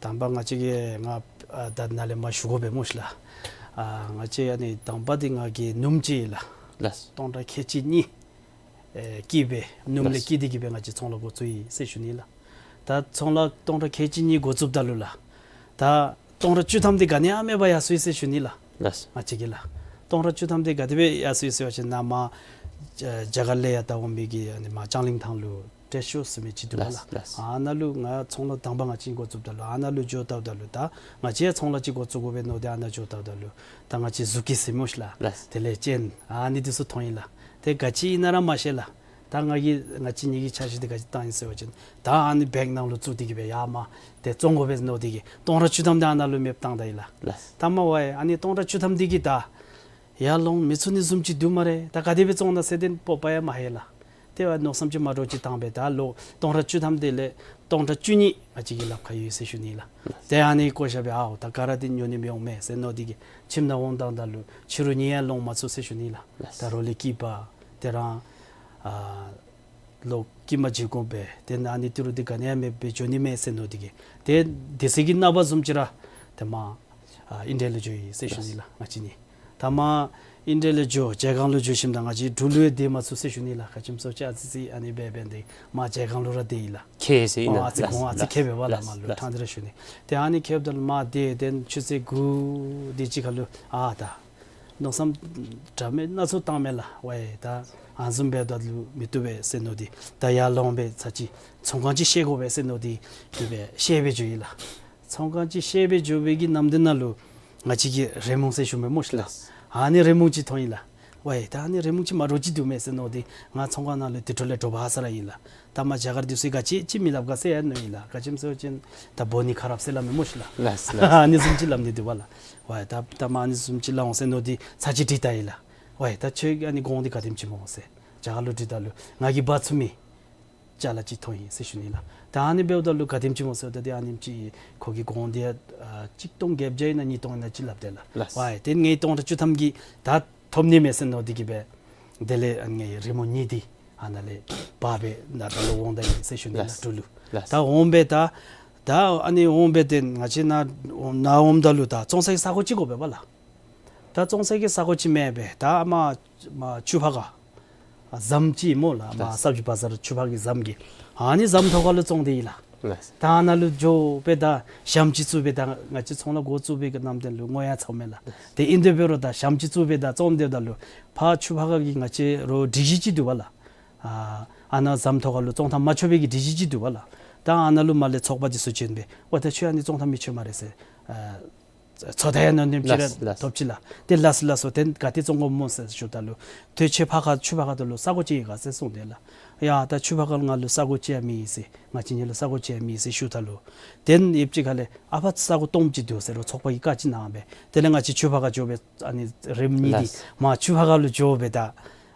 དང་པ་ང་བཅས་ཀྱིས་ང་ཨ་ད་ནཱ་ལས་མར་ཞུ་དགོ་པས་སྨོ་ཤི་ལགས། ཨ་ང་བཅས་ཨ་ནི་དང་པ་འདི་ང་གི་ནུམོ་ཅིག་ལགས། ལགས། སྟོང་ཕྲག་ཁལ་གཅིག་གཉིས་ཨེ་བསྐྱིས་སྦེ་ནུམོ་ལས། ལགས། བསྐྱིས་ཏེ་གི་སྦེ་ང་བཅས་ཚོང་ལཱ་འགོ་བཙུགས་ཡི་ཟེར་ཞུ་ནི་ལགས། ད་ཚོང་ལཱ་སྟོང་ཕྲག་ཁལ་གཅིག་གཉིས་འགོ་བཙུགསཔ་ད་ལུ་ལགས། ད་སྟོང་ཕྲག་བཅུ་ཐམ་འདི་ག་ནི་ཡང་མེད་པར་ཡར་སོ་ཡི་ཟེར་ཞུ་ནི་ལགས། ལགས། ང་བཅས་ཀྱིས་ལགས། སྟོང་ཕྲག་བཅུ་ཐམ་འདི་ག་དེ་སྦེ་ཡར་སོ་ཡི་ཟེར་བ་ཅིན་ནཱ་མར་རྒྱ་གར་ལས་ཡར་ད་འོང་མི་གི་ཨ་ནི་མར་ལྕང་གླིང་ཐང་ལུ་ཊེསི་ཤོ་ཟེར་མི་ཅིག་འདུག་པ་ལགས། ལགས། ལགས། ཨ་ནཱ་ལུ་ང་ཚོང་ལཱ་དང་པ་ང་བཅས་འགོ་བཙུགསཔ་ད་ལུ་ཨ་ནཱ་ལུ་འགྱོ་བལྟཝ་ད་ལུ་ད་ང་བཅས་ཡང་ཚོང་ལཱ་ཅིག་འགོ་བཙུགས་དགོ་པས་མནོ་སྟེ་ཨ་ནཱ་འགྱོ་བལྟཝ་ད་ལུ་ད་ང་བཅས་གཟུགས་ཀྱི་ཟེར་སྨོ་ཤི་ལགས། ལགས། དེ་ལས་ཅན་ཨ་ནི་འདི་ཚུ་མཐོང་ཡི་ལགས། ཏེ་ག་ཅི་ཨིན་ན་ར་མ་ཤེས་ལགས། ད་ང་གིས་ང་བཅས་གཉིས་ཀྱི་འཆར་གཞི་འདི་ག་ཅི་བཏང་ཡི་ཟེར་བ་ཅིན་ད་ཨ་ནི་བེག་ནང་ལུ་བཙུགས་ཏེ་གི་སྦེ་ཡར་མར་ཏེ་བཙོང་དགོ་པས་མནོ་སྟེ་གི་སྟོང་ཕྲག་བཅུ་ཐམ་འདི་ཨ་ནཱ་ལུ་མེདཔ་བཏང་ད་ཡི་ལགས། ལགས། ད་མ་པ་ཨ་ནི་སྟོང་ཕྲག་བཅུ་ཐམ་འདི་གིས་ད་ཡར་ལོང་མི་ཚུགས་ནི་བཟུམ་ཅིག་འདུག་སྨ་རེ། ད་ག་དེ་སྦེ་བཙོང་ན་ཟེར་ཏེ་སྤོབས་པ་ཡང་མ་ལྷོད་ལགས། ཏེ་ཨ་མནོ་བསམ་ཅིག་མ་འདྲཝ་ཅིག་བཏང་སྦེ་ད་ལོག་སྟོང་ཕྲག་བཅུ་ཐམ་འདི་ལས་སྟོང་ཕྲག་བཅུ་གཉིས་ང་བཅས་ཀྱི་ལགཔ་ཁར་ཡོད་ཟེར་ཞུ་ནི་ལགས། ཏེ་ཨ་ནི་བཀོ་བཞག་སྦེ་ཨའོ་ད་ག་ར་འདི་ཉོ་ནི་མི་འོང་མས་ཟེར་མནོ་སྟེ་གི་ཁྱིམ་ནང་འོང་བཏང་ད་ལུ་ཕྱི་རུ་གཉིད་ཡང་ལོང་མ་ཚུགས་ཟེར་ཞུ་ནི་ལགས། ད་རོ་ལས་སྐྱིད་པ་དེ་རང་ཨ་ལོག་སྐྱིད་མ་བྱིན་དགོ་པས། ཏེ་ཨ་ནི་ཏི་རུ་འདི་ག་ནི་ཡང་མེདཔ་སྦེ་འགྱོ་ནི་མས་ཟེར་མནོ་སྟེ་གི་ཏེ་དེ་ཚེ་གི་ནངས་པ་བཟུམ་ཅིག་ར་ཏེ་མར་ཨ་ཨིན་ཌི་ཡ་ལུ་འགྱོ་ཡི་ཟེར་ཞུ་ནི་ལགས། ང་བཅས་གཉིས་ད་མར་ཨིན་ཌི་ཡ་ལུ་འགྱོ་ཇལ་ཁང་ལུ་འགྱོ་ཞིནམ་ད་ང་བཅས་འབྲུག་ལུ་ཡང་སྡོད་མ་ཚུགས་ཟེར་ཞུ་ནི་ལགས། ག་ཅི་སྨོ་ཟེར་བ་ཅིན་ཨ་ཙི་ཨ་ནི་སྦེ་འབད་དེ་མར་ཇལ་ཁང་ལུ་ར་སྡོད་ཡི་ལགས། ཁྱད་ཟེར་ཨིན་ན། ཨ་ཙི་ལགས། གོང་ཨ་ཙི་ལགས། ཁེབས་པས་པ་ལགས། ལགས། མར་ལུ་ལགས། ཕྲང་སྟེ་ར་ཞུ་ནི། ཏེ་ཨ་ནི་ཁེབས་ད་ལུ་མར་སྡོད་དེ་ཆུ་ཚོད་དགུ་དེ་ཅིག་ཁར་ལུ་ཨ་ད་མནོ་བསམ་འདྲ་མིན་སྣ་ཚོགས་བཏང་མས་ལགས། ཝའི་ད་ཨ་ནི་བཟུམ་འབདཝ་ད་ལུ་མི་བཏུབ་པས་ཟེར་མནོ་སྟེ་ད་ཡར་ལོང་སྦེ་ཚར་ཅིག་ཚོང་ཁང་ཅིག་བཤལ་དགོ་པས་ཟེར་མནོ་སྟེ་དེ་སྦེ་བཤལ་སྦེ་འགྱོ་ཡི་ལགས། ཚོང་ཁང་ཅིག་བཤལ་སྦེ་འགྱོ་བའི་གི་ནམ་དུས་ནང་ལུ་ང་བཅས་ཀྱི་རེ་མུང་ཟེར་ཞུ་མི་སྨོ་ཤི་ལགས། ལགས། ཨ་ནི་རེ་མུང་ཅིག་མཐོང་ཡི་ལགས། ཝའི་ད་ཨ་ནི་རེ་མུང་ཅིག་མ་འདྲཝ་ཅིག་འདུག་མས་ཟེར་མནོ་སྟེ་ང་ཚོང་ཁང་ནང་ལུ་དེ་འཕྲོ་ལས་འདྲོག་པ་ཧ་སག་ར་ཨིན་ལགས། ད་མར་རྒྱ་གར་འདི་ཚུ་གིས་ག་ཅི་ཅིག་མི་སླབ་ག་ཟེར་ཡང་མནོ་ཡི་ལགས། ག་ཅི་སྨོ་ཟེར་བ་ཅིན་ད་འབོ་ནི་ཁ་རབ་ཟེར་སླབ་མི་སྨོ་ཤི་ལགས། ལགས། ལགས། ཨ་ནི་བཟུམ་ཅིག་སླབ་ནི་འདུག་པ་ལགས། ཝའི་ད་ད་མར་ཨ་ནི་བཟུམ་ཅིག་སླབ་འོང་ཟེར་མནོ་སྟེ་ཚར་ཅིག་དྲིས་ད་ཡི་ལགས། ཝའི་ད་ཁྱོད་ཨ་ནི་གོང་འདི་ག་དེམ་ཅིག་སྨོ་ཟེར་རྒྱ་གར་ལུ་དྲིས་ད་ལུ་ང་གིས་འབག་ཚུགས་མི་ཅ་ལ་ཅིག་མཐོང་ཡི་ཟེར་ཞུ་ནི་ལགས། ད་ཨ་ནི་འབདཝ་ད་ལུ་ག་དེམ་ཅིག་སྨོ་ཟེརཝ་ད་ཏེ་ཨ་ནེམ་ཅིག་ཁོ་གིས་གོང་འདི་ཨ་ཆིག་སྟོང་བརྒྱད་བརྒྱ་ཨིན་ན་ཉིས་སྟོང་ཨིན་ན་ཅིག་སླབ་དེས་ལགས། ལགས། ཝའི་ཏེ་ངེའི་སྟོང་ཕྲག་བཅུ་ཐམ་གྱིས་ད་ཐོབ་ནི་མས་ཟེར་མནོ་སྟེ་གི་སྦེ་དེ་ལས་ཨ་ནི་ངེའི་རི་མོ་གཉིས་འདི་ཨ་ནཱ་ལས་འབག་སྦེ་ད་ད་ལོག་འོང་ད་ཡི་ཟེར་ཞུ་ནི་ལགས། ལགས། འབྲུག་ལུ། ལགས། ད་འོང་སྦེ་ད་ད་ཨ་ནི་འོང་སྦེ་ཏེ་ང་བཅས་ནཱ་ནཱ་འོངམ་ད་ལུ་ད་བཙོང་སའི་ས་གོ་ཅིག་དགོ་པས་པ་ལགས། ད་བཙོང་སའི་གི་ས་གོ་ཅིག་མེད་པས། ད་མར་མར་ཆུ་ཕག་ཁ་ཟམ་ཅིག་སྨོ་ལགས། མར་ལགས། ས་བཅུ་པ་ཟེར་ཆུ་ཕག་གི་ཟམ་གྱི་ཨ་ནི་ཟམ་ཐོག་ཁ་ལུ་བཙོང་སྟེ་ཡི་ལགས། ལགས། ད་ཨ་ནཱ་ལུ་འགྱོ་སྦེ་ད་ཞྭམོ་ཅིག་བཙུགས་སྦེ་ད་ང་བཅས་ཚོང་ལཱ་འགོ་བཙུགས་པའི་གི་ནམ་དུས་ལུ་སྔོ་ཡང་ཚ་མས་ལགས། ཏེ་ཨིན་དེ་འབད་རུང་ད་ཞྭམོ་ཅིག་བཙུགས་སྦེ་ད་བཙོང་སྡོདཔ་ད་ལུ་ཕར་ཆུ་ཕག་ཁ་གི་ང་བཅས་རོགས་སྒྲིག་གཞི་ཅིག་འདུག་པ་ལགས། ཨ་ཨ་ནཱ་ཟམ་ཐོག་ཁ་ལུ་བཙོང་ཐངས་མ་ཆོག་པའི་གི་སྒྲིག་གཞི་ཅིག་འདུག་པ་ལགས། ད་ཨ་ནཱ་ལུ་མར་ལས་ཚོགས་པ་འདི་ཚུ་བྱོན་སྦེ་ཝའི་ད་ཁྱོད་ཨ་ནི་བཙོང་ཐངས་མི་ཆོག་སྨ་རེ་ཟེར་ཨ་ཚོད་ལྟ་ཡང་མནོ་ནེམ་ཅིག་ར་ལགས། ལགས། ཐོབ་ཅི་ལགས། ཏེ་ལགས་སོ་ལགས་སོ། ཏེ་ག་ཏེ་བཙོང་དགོཔ་སྨོ་ཟེར་ཞུཝ་ད་ལུ་ཏེ་ཁྱོད་ཕར་ཁ་ཆུ་ཕག་ཁ་ད་ལུ་ས་གོ་ཅིག་ཡོད་ག་ཟེར་གསུངས་དེས་ལགས། ཡ་ད་ཆུ་ཕག་ཁ་ལུ་ང་ལུ་ས་གོ་ཅིག་ཡང་མེད་ཟེར། ང་བཅས་གཉིས་ལུ་ས་གོ་ཅིག་ཡང་མེད་ཟེར་ཞུཝ་ད་ལུ་ཏེ་ཡུདཔ་ཅིག་ཁ་ལས་ཨ་ཕར་ས་གོ་སྟོངམ་ཅིག་འདུག་ཟེར་རོགས་ཚོགས་པ་གིས་བཀའ་ཅིག་གནང་སྦེ་དེ་ལས་ང་བཅས་ཆུ་ཕག་ཁ་འགྱོ་སྦེ་ཨ་ནི་རེབ་གཉིས་འདི་ལགས། མར་ཆུ་ཕག་ཁ་ལུ་འགྱོ་སྦེ་ད་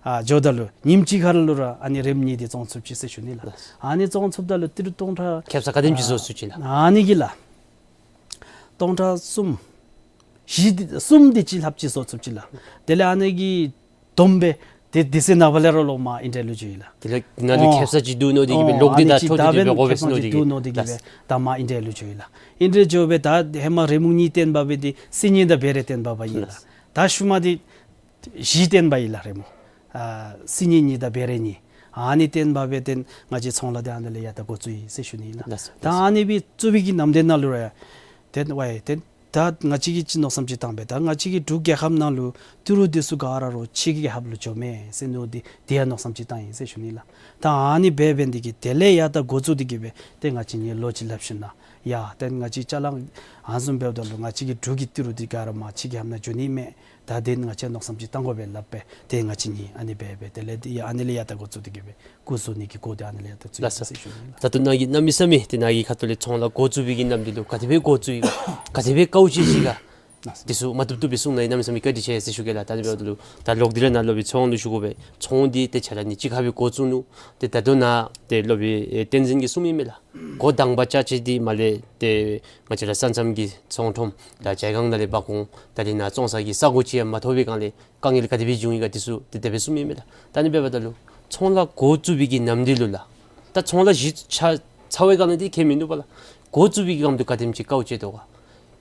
ཨ་འགྱོཝ་ད་ལུ་ཉིནམ་གཅིག་ཁར་ལུ་ར་ཨ་ནི་རེབ་གཉིས་འདི་བཙོང་ཚུགསཔ་ཅིག་ཟེར་ཞུ་ནི་ལགས། ལགས། ཨ་ནི་བཙོང་ཚུགསཔ་ད་ལུ་ཏི་རུ་སྟོང་ཕྲག་ཁེབ་ས་ག་དེམ་ཅིག་བཟོ་ཚུགས་ཅི་ལགས། ཨ་ནི་གི་ལགས། སྟོང་ཕྲག་གསུམ་བཞི་འདི་གསུམ་འདི་ཅིག་ལྷགཔ་ཅིག་བཟོ་ཚུགསཔ་ཅིག་ལགས། དེ་ལས་ཨ་ནི་གིས་བསྡོམས་སྦེ་ཏེ་དེ་ཚེ་ནངས་པ་ལས་ར་ལོག་མར་ཨིན་ཌི་ཡ་ལུ་འགྱོ་ཡི་ལགས། དེ་ལས་ནཱ་ལུ་ཨོ་ཁེབ་ས་ཅིག་འདུག་མནོ་སྟེ་གི་སྦེ་ཨོ་ལོག་ཨ་སྟེ་ནི་ད་ཅིག་ཐོབ་ད་སྟེ་སྦེ་འབད་ནི་འབད་དགོ་པས་ཁེབ་ས་མནོ་སྟེ་ཅིག་གི་འདུག་མནོ་སྟེ་གི་ལགས། སྦེ་ད་མར་ཨིན་ཌི་ཡ་ལུ་འགྱོ་ཡི་ལགས། ཨིན་ཌི་ཡ་འགྱོ་སྦེ་ད་ཧེ་མ་རེབ་གཉིས་བཏོན་འབག་སྦེ་ཏེ་སིལ་སྙན་དང་བེ་རེ་བཏོན་འབགཔ་ཨིན་ལགས། ལགས། ད་ཤུལ་མ་འདི་བཞི་བཏོན་འབག་ཡི་ལགས་རེབ་མོ། ཨ་སིལ་སྙན་གཉིས་དང་བེ་རེ་གཉིས། ཨ་ནི་བརྟེན་པ་སྦེ་ཏེ་ང་བཅས་ཚོང་ལཱ་འདི་ཨ་ནི་ལས་ཡར་ད་འགོ་བཙུགས་ཡི་ཟེར་ཞུ་ནི་ལགས། ལགས་སོ། ད་ཨ་ནི་སྦེ་བཙུགས་པའི་གི་ནམ་དུས་ནང་ལུ་ར་ཏེ་ཝའི་ཏེ་ད་ང་བཅས་ཀྱིས་ཅིག་མནོ་བསམ་ཅིག་བཏང་སྦེ་ད་ང་བཅས་ཀྱི་འབྲུག་རྒྱལ་ཁབ་ནང་ལུ་ཏི་རུ་འདི་ཚུ་ག་ར་རོགས་ཕྱི་རྒྱལ་ཁབ་ལུ་འགྱོཝ་མས་ཟེར་མནོ་སྟེ་དེ་ཡང་མནོ་བསམ་ཅིག་བཏང་ཡི་ཟེར་ཞུ་ནི་ལགས། ད་ཨ་ནི་སྦེ་འབད་ནི་དེ་གིས་དེ་ལས་ཡར་ད་འགོ་བཙུགས་ཏེ་གི་སྦེ་ཏེ་ང་བཅས་ནི་ལོ་ཅིག་ལྷགཔ་ཞིནམ་ཡ་ཏེ་ང་བཅས་ཅ་ལ་ཨ་ནི་བཟུམ་འབདཝ་ད་ལུ་ང་བཅས་ཀྱི་འབྲུག་གི་ཏི་རུ་འདི་ག་ར་མར་ཕྱི་རྒྱལ་ཁབ་ནང་འགྱོ་ནི་མས། ད་དེ་ང་བཅས་མནོ་བསམ་ཅིག་བཏང་དགོ་པས་སླབ་སྦེ་ཏེ་ང་བཅས་ནི་ཨ་ནི་སྦེ་སྦེ་དེ་ལས་ཏེ་ཡ་ཨ་ནི་ལས་ཡར་ད་འགོ་བཙུགས་ཏེ་གི་སྦེ་སྐུ་གཟུགས་ནི་གི་སྐོར་འདི་ཨ་ནི་ལས་ཡར་ད་བཙུགས་ཡི་ཟེར་ཞུ་ནི་ལགས། ད་ལྟོ་ནཱ་གིས་གནམ་མེད་ས་མེད་ཏེ་ནཱ་གི་ཁ་ཐུག་ལས་ཚོང་ལཱ་འགོ་བཙུགས་པའི་གི་ནམ་དུས་ལུ་ག་དེ་སྦེ་འགོ་བཙུགས་ཡི་ག་དེ་སྦེ་དཀའཝ་སྤྱད་ཅི་ག་དེ་ཚུ་མ་བཏུབ་བཏུབ་སྦེ་གསུང་གནང་ཡི། གནམ་མེད་ས་མེད་བཀའ་དྲིན་ཆེ་ཟེར་ཞུ་གེ་ལགས། ད་ནི་འབདཝ་ད་ལུ་ད་ལོག་སྟེ་ར་ནཱ་སློབ་དཔོན་ཚེ་དབང་ལུ་ཞུ་དགོ་པས། ཚོང་འདི་ཏེ་ཁྱོད་ར་ནི་གཅིག་ཁར་སྦེ་འགོ་བཙུགས་ནུག། ཏེ་ད་ལྟོ་ནཱ་ཏེ་སློབ་དཔོན་བསྟན་འཛིན་གྱིས་གསུངམ་ཨིན་མས་ལགས། འགོ་དང་པ་རྐྱབ་ཅི་འདི་མར་ལས་ཏེ་ང་བཅས་ར་ས་མཚམས་ཀྱི་ཚོང་ཁྲོམ་ད་ཇའི་སྒང་ནང་ལས་འབག་འོང་། ད་རིས་ནཱ་བཙོང་ས་གི་ས་གོ་ཅིག་ཡང་མ་ཐོབ་པའི་སྒང་ལས་དཀའ་ངལ་ག་དེ་སྦེ་འབྱུང་ཡི་ག་དེ་ཚུ་ཏེ་དེ་སྦེ་གསུངམ་ཨིན་མས་ལགས། ད་ནི་འབདཝ་ད་ལུ་ཚོང་ལཱ་འགོ་བཙུགས་པའི་གི་ནམ་དུས་ལུ་ལགས། ད་ཚོང་ལཱ་གཞི་ཆགས་ཚར་བའི་སྒང་ལས་འདི་ཁྱད་མིན་འདུག་པ་ལགས། འགོ་བཙུགས་པའི་གི་སྒང་དུ་ག་དེམ་ཅིག་དཀའཝ་སྤྱད་དོ་ག་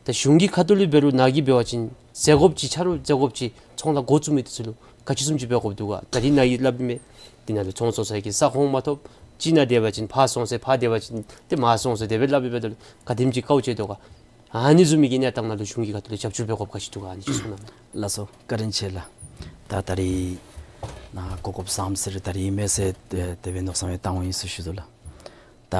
ད་གཞུང་གི་ཁ་ཐུག་ལས་འབད་རུང་ནཱ་གིས་འབད་བ་ཅིན་ཟད་དགོཔ་ཅིག་ཆ་རོགས་ཟད་དགོཔ་ཅིག་ཚོང་ལཱ་འགོ་བཙུགས་མི་འདི་ཚུ་ལུ་ག་ཅི་བཟུམ་ཅིག་འབད་དགོཔ་འདུག་ག་ད་རིས་ནཱ་གིས་སླབ་ཨིན་མས། འདི་ནང་ལུ་ཚོང་བཙོང་ས་གི་ས་ཁོངས་མ་ཐོབ། གཅིག་ནང་སྡོད་པ་ཅིན་ཕར་སོང་ཟེར་ཕར་སྡོད་པ་ཅིན་ཏེ་མར་སོང་ཟེར་དེ་སྦེ་སླབ་ཨིན་པས། ད་ལུ་ག་དེམ་ཅིག་དཀའཝ་སྤྱད་དོ་ག་ཨ་ནི་བཟུམ་མའི་གི་གནས་སྟངས་ནང་ལུ་གཞུང་གི་ཁ་ཐུག་ལས་རྒྱབ་སྐྱོར་འབད་དགོཔ་ག་ཅི་འདུག་ག་ཨ་ནི་ཅིག་གསུང་གནང་། ལགས་སོ། བཀའ་དྲིན་ཆེ་ལགས། ད་ད་རིས་ནཱ་གོ་སྐབས་བཟངམ་ཟེར་ད་རིས་ཨིན་མས་ཟེར་ཏེ་དེ་སྦེ་མནོ་བསམ་ཡང་བཏང་འོང་ཡི་ཟེར་ཞུ་དོ་ལགས། ད་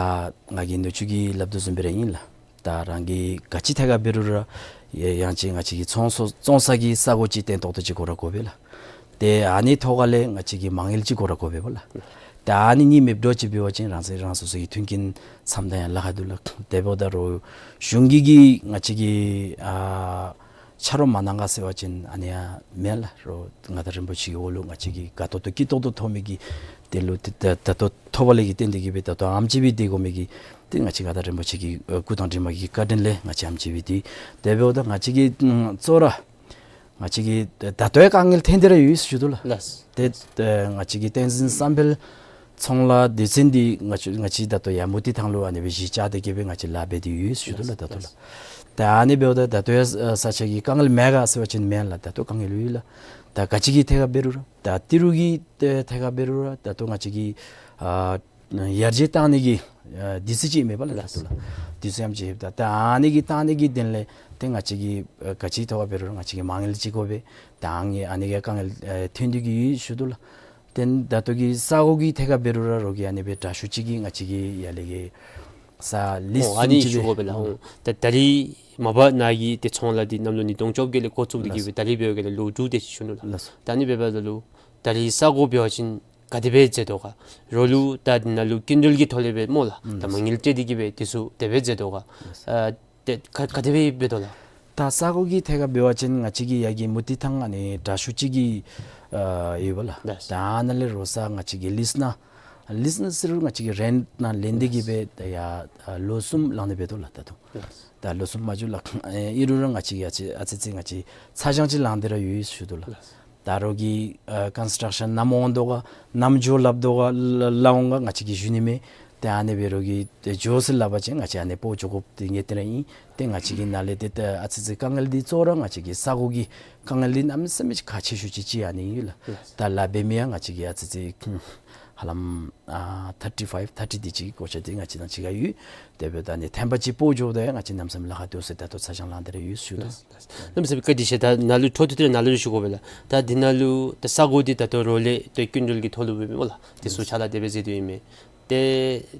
ང་གིས་ནུ་གཅུང་གིས་སླབ་དོ་བཟུམ་སྦེ་ར་ཨིན་ལགས། ད་རང་གིས་ག་ཅི་ཐད་ཁར་འབད་རུང་ར་ཡ་ཡང་ཅིན་ང་བཅས་ཀྱི་ཚོང་སོ་བཙོང་ས་གི་ས་གོ་ཅིག་བརྟན་ཏོག་ཏོ་ཅིག་དགོ་ར་དགོ་པས་ལགས། ཏེ་ཨ་ནི་ཐོག་ཁ་ལས་ང་བཅས་ཀྱི་མ་དངུལ་ཅིག་དགོ་ར་དགོ་པས་པ་ལགས། ཏེ་ཨ་ནི་གཉིས་མེདཔ་འདྲཝ་ཅིག་འབད་བ་ཅིན་རང་སོ་རང་སོ་སོ་གི་མཐུན་རྐྱེན་བཟུམ་ད་ཡང་ལཱ་ཁག་འདུག་ལགས། དེ་འབདཝ་ད་རོགས་གཞུང་གིས་གིས་ང་བཅས་ཀྱི་ཨ་ཆ་རོགས་མ་གནང་ག་ཟེར་བ་ཅིན་ཨ་ནི་ཡང་མེན་ལགས། རོགས་མངའ་བདག་རིན་པོ་ཆེ་གི་འོག་ལུ་ང་བཅས་ཀྱིས་དགའ་ཏོག་ཏོ་སྐྱིད་ཏོག་ཏོ་ཐོབ་མི་གི་དེ་ལུ་ཏེ་ད་ད་ལྟོ་ཐོབ་པ་ལས་ཀྱི་བརྟེན་ཏེ་གིས་སྦེ་ད་ལྟོ་ཨེམ་ཅི་སྦེ་སྡོད་དགོ་མི་གི་ཏེ་ང་བཅས་མངའ་བདག་རིན་པོ་ཆེ་གི་ཨ་སྐུ་དང་གྲིབ་མ་གི་བཀའ་དྲིན་ལས་ང་བཅས་ཨེམ་ཅི་སྦེ་སྡོད། དེ་འབདཝ་ད་ང་བཅས་ཀྱིས་ཨམ་གཙོ་བོ་ར་ང་བཅས་ཀྱིས་ད་ལྟོ་ཡང་དཀའ་ངལ་ཐོན་ཏེ་ར་ཡོད་ཟེར་ཞུ་དོ་ལགས། ལགས། ཏེ་ཏེ་ང་བཅས་ཀྱི་བསྟན་འཛིན་བསམ་འཕེལ་ཚོང་ལཱ་སྡེ་ཚན་འདི་ང་བཅས་ང་བཅས་ད་ལྟོ་ཡར་མུ་ཏིག་ཐང་ལུ་ཨ་ནི་སྦེ་གཞི་བཅགས་ཏེ་གིས་སྦེ་ང་བཅས་ལཱ་འབད་དེ་ཡོད་ཟེར་ཞུ་དོ་ལགས། ད་ལྟོ་ལགས། ད་ཨ་ནི་འབདཝ་ད་ད་ལྟོ་ཡང་ས་ཆ་གི་དཀའ་ངལ་མེད་ག་ཟེར་བ་ཅིན་མེན་ལགས། ད་ལྟོ་དཀའ་ངལ་ཡོད་ལགས། ད་ག་ཅི་གི་ཐད་ཁར་འབད་རུང་ར་ད་ཏི་རུ་གི་ཐད་ཁར་འབད་རུང་ར་ད་ལྟོ་ང་བཅས་ཀྱིས་ཨ་ཡར་རྒྱས་བཏང་ནི་གི་ཨ་དུས་ཚོད་ཅིག་མེད་པ་ལགས། ད་ལྟོ་ལགས། དུས་ཚོད་ཨེམ་ཅིག་ཡོདཔ་ད་ད་ཨ་ནི་གི་བཏང་ནི་གི་དོན་ལས་ཏེ་ང་བཅས་ཀྱིས་ཨ་ག་ཅི་ཐོག་ཁར་འབད་རུང་ར་ང་བཅས་ཀྱིས་མ་དངུལ་ཅིག་དགོ་པས། ད་ཨ་ནི་ཨ་ནི་གི་དཀའ་ངལ་ཨ་ཐོན་ཏེ་གིས་ཡོད་ཟེར་ཞུ་དོ་ལགས། ཏེ་ད་ལྟོ་གི་ས་གོ་གི་ཐད་ཁར་འབད་རུང་ར་རོགས་ཀྱིས་ཨ་ནི་སྦེ་དྲག་ཤོས་ཅིག་གིས་ང་བཅས་ཀྱི་ཡར་ལས་ཀྱི་ས་ལིསི་ཨོ་ཨ་བཟུམ་ནི་ཅིག་ཞུ་དགོ་པས་ལགས། ཨོ་ད་ད་རིས་མ་པ་ནཱ་གི་ཏེ་ཚོང་ལཱ་འདི་གནམ་ལོ་ཉིས་སྟོང་བཅོ་བརྒྱད་ལས་འགོ་བཙུགས་ཏེ་གིས་སྦེ་ད་རིས་འབད་བའི་སྒང་ལས་ལོ་དྲུག་དེ་ཅིག་ཞུ་ནུག་ལགས། ལགས། ད་ཨ་ནི་འབདཝ་ད་ལུ་ད་རིས་ས་གོ་འབད་བ་ཅིན་ག་དེ་སྦེ་མཛད་དོ་ག། རོགས་ལུ་ད་འདི་ནང་ལུ་སྐྱིན་འགྲུལ་གྱི་ཐོག་ལས་སྦེ་སྨོ་ལགས། ད་མ་དངུལ་སྤྲོད་དེ་གིས་སྦེ་དེ་ཚུ་དེ་སྦེ་མཛད་དོ་ག། ཨ་ཏེ་ག་ག་དེ་སྦེ་འབད་དོ་ལགས། ད་ས་གོ་གི་ཐད་ཁར་འབད་བ་ཅིན་ང་བཅས་ཀྱི་ཡར་གྱི་མུ་ཏིག་ཐང་ཨ་ནི་དྲག་ཤོས་ཅིག་གི་ཨ་ཡོད་པ་ལགས། ལགས། ད་ཨ་ནཱ་ལས་རོགས་ས་ང་བཅས་ཀྱིས་ལིསི་ནང་ལིསི་ནང་ཟེར་རུང་ང་བཅས་ཀྱིས་རེནཊ་ནང་ལེན་ཏེ་གིས་སྦེ་ད་ཡར་ཨ་ལོ་གསུམ་ལང་ནི་འབད་དོ་ལགས་ད་དུང་། ལགས། ད་ལོ་གསུམ་མ་འགྱོ་ལགས། ཨེ་ཨིན་རུང་ར་ང་བཅས་ཀྱིས་ཨ་ཙི་ཨ་ཙི་ཅིག་ང་བཅས་ཚ་གྱང་ཅིག་ལང་སྟེ་ར་ཡོད་ཟེར་ཞུ་དོ་ལགས། ལགས། ད་རོགས་ཀྱིས་ཨ་ཀོན་སི་ཊརཀ་ཤཱན་ནམ་འོང་དོ་ག་ནམ་འགྱོ་སླབ་དོ་ག་ལ་ལ་འོང་ག་ང་བཅས་ཀྱིས་ཞུ་ནི་མེད། ཏེ་ཨ་ནི་སྦེ་རོགས་ཀྱིས་ཏེ་འགྱོ་ཟེར་སླབ་པ་ཅིན་ང་བཅས་ཨ་ནི་སྤོ་འགྱོ་དགོཔ་འདི་ངེས་གཏན་ར་ཨིན། ཏེ་ང་བཅས་ཀྱི་ནཱ་ལས་ཏེ་ཏེ་ཨ་ཙི་ཅིག་དཀའ་ངལ་འདི་གཙོ་བོ་ར་ང་བཅས་ཀྱི་ས་གོ་གི་དཀའ་ངལ་འདི་གནམ་མེད་ས་མེད་ཅིག་ཁག་ཆེ་ཤོས་ཅིག་ཅིག་ཨ་ནི་ཨིན་ལགས། ལགས། ད་ལཱ་འབད་མི་ཡང་ང་བཅས་ཀྱི་ཨ་ཙི་ཅིག་ཧ་ལམ་ཨ་ཐར་ཊི་ཕའིབ་ཐར་ཊི་དེ་ཅིག་གི་གོ་ཆ་འདི་ང་བཅས་དང་གཅིག་ཁར་ཡོད། དེ་འབདཝ་ད་ཨ་ནི་ཐེམ་པ་ཅིག་སྤོ་འགྱོཝ་ད་ཡང་ང་བཅས་གནམ་མེད་ས་མེད་ལཱ་ཁག་འདུག་ཟེར་ད་ལྟོ་ཚ་གྱང་ལང་སྟེ་ར་ཡོད་ཟེར་ཞུ་དོ། ལགས། ལགས། གནམ་མེད་ས་མེད་བཀའ་དྲིན་ཆེ། ད་ནཱ་ལུ་འཕྲོ་མཐུད་དེ་ནཱ་ལུ་ཞུ་དགོ་པས་ལགས། ད་འདི་ནང་ལུ་ད་ས་གོ་འདི་ད་ལྟོ་རོགས་ལས་ཏེ་སྐྱིན་འགྲུལ་གྱི་ཐོག་ལུ་འབད་མི་སྨོ་ལགས། དེ་ཚུ་ཕྱག་ལཱ་དེ་སྦེ་མཛད་དོ་ཡོད་མས། ཏེ་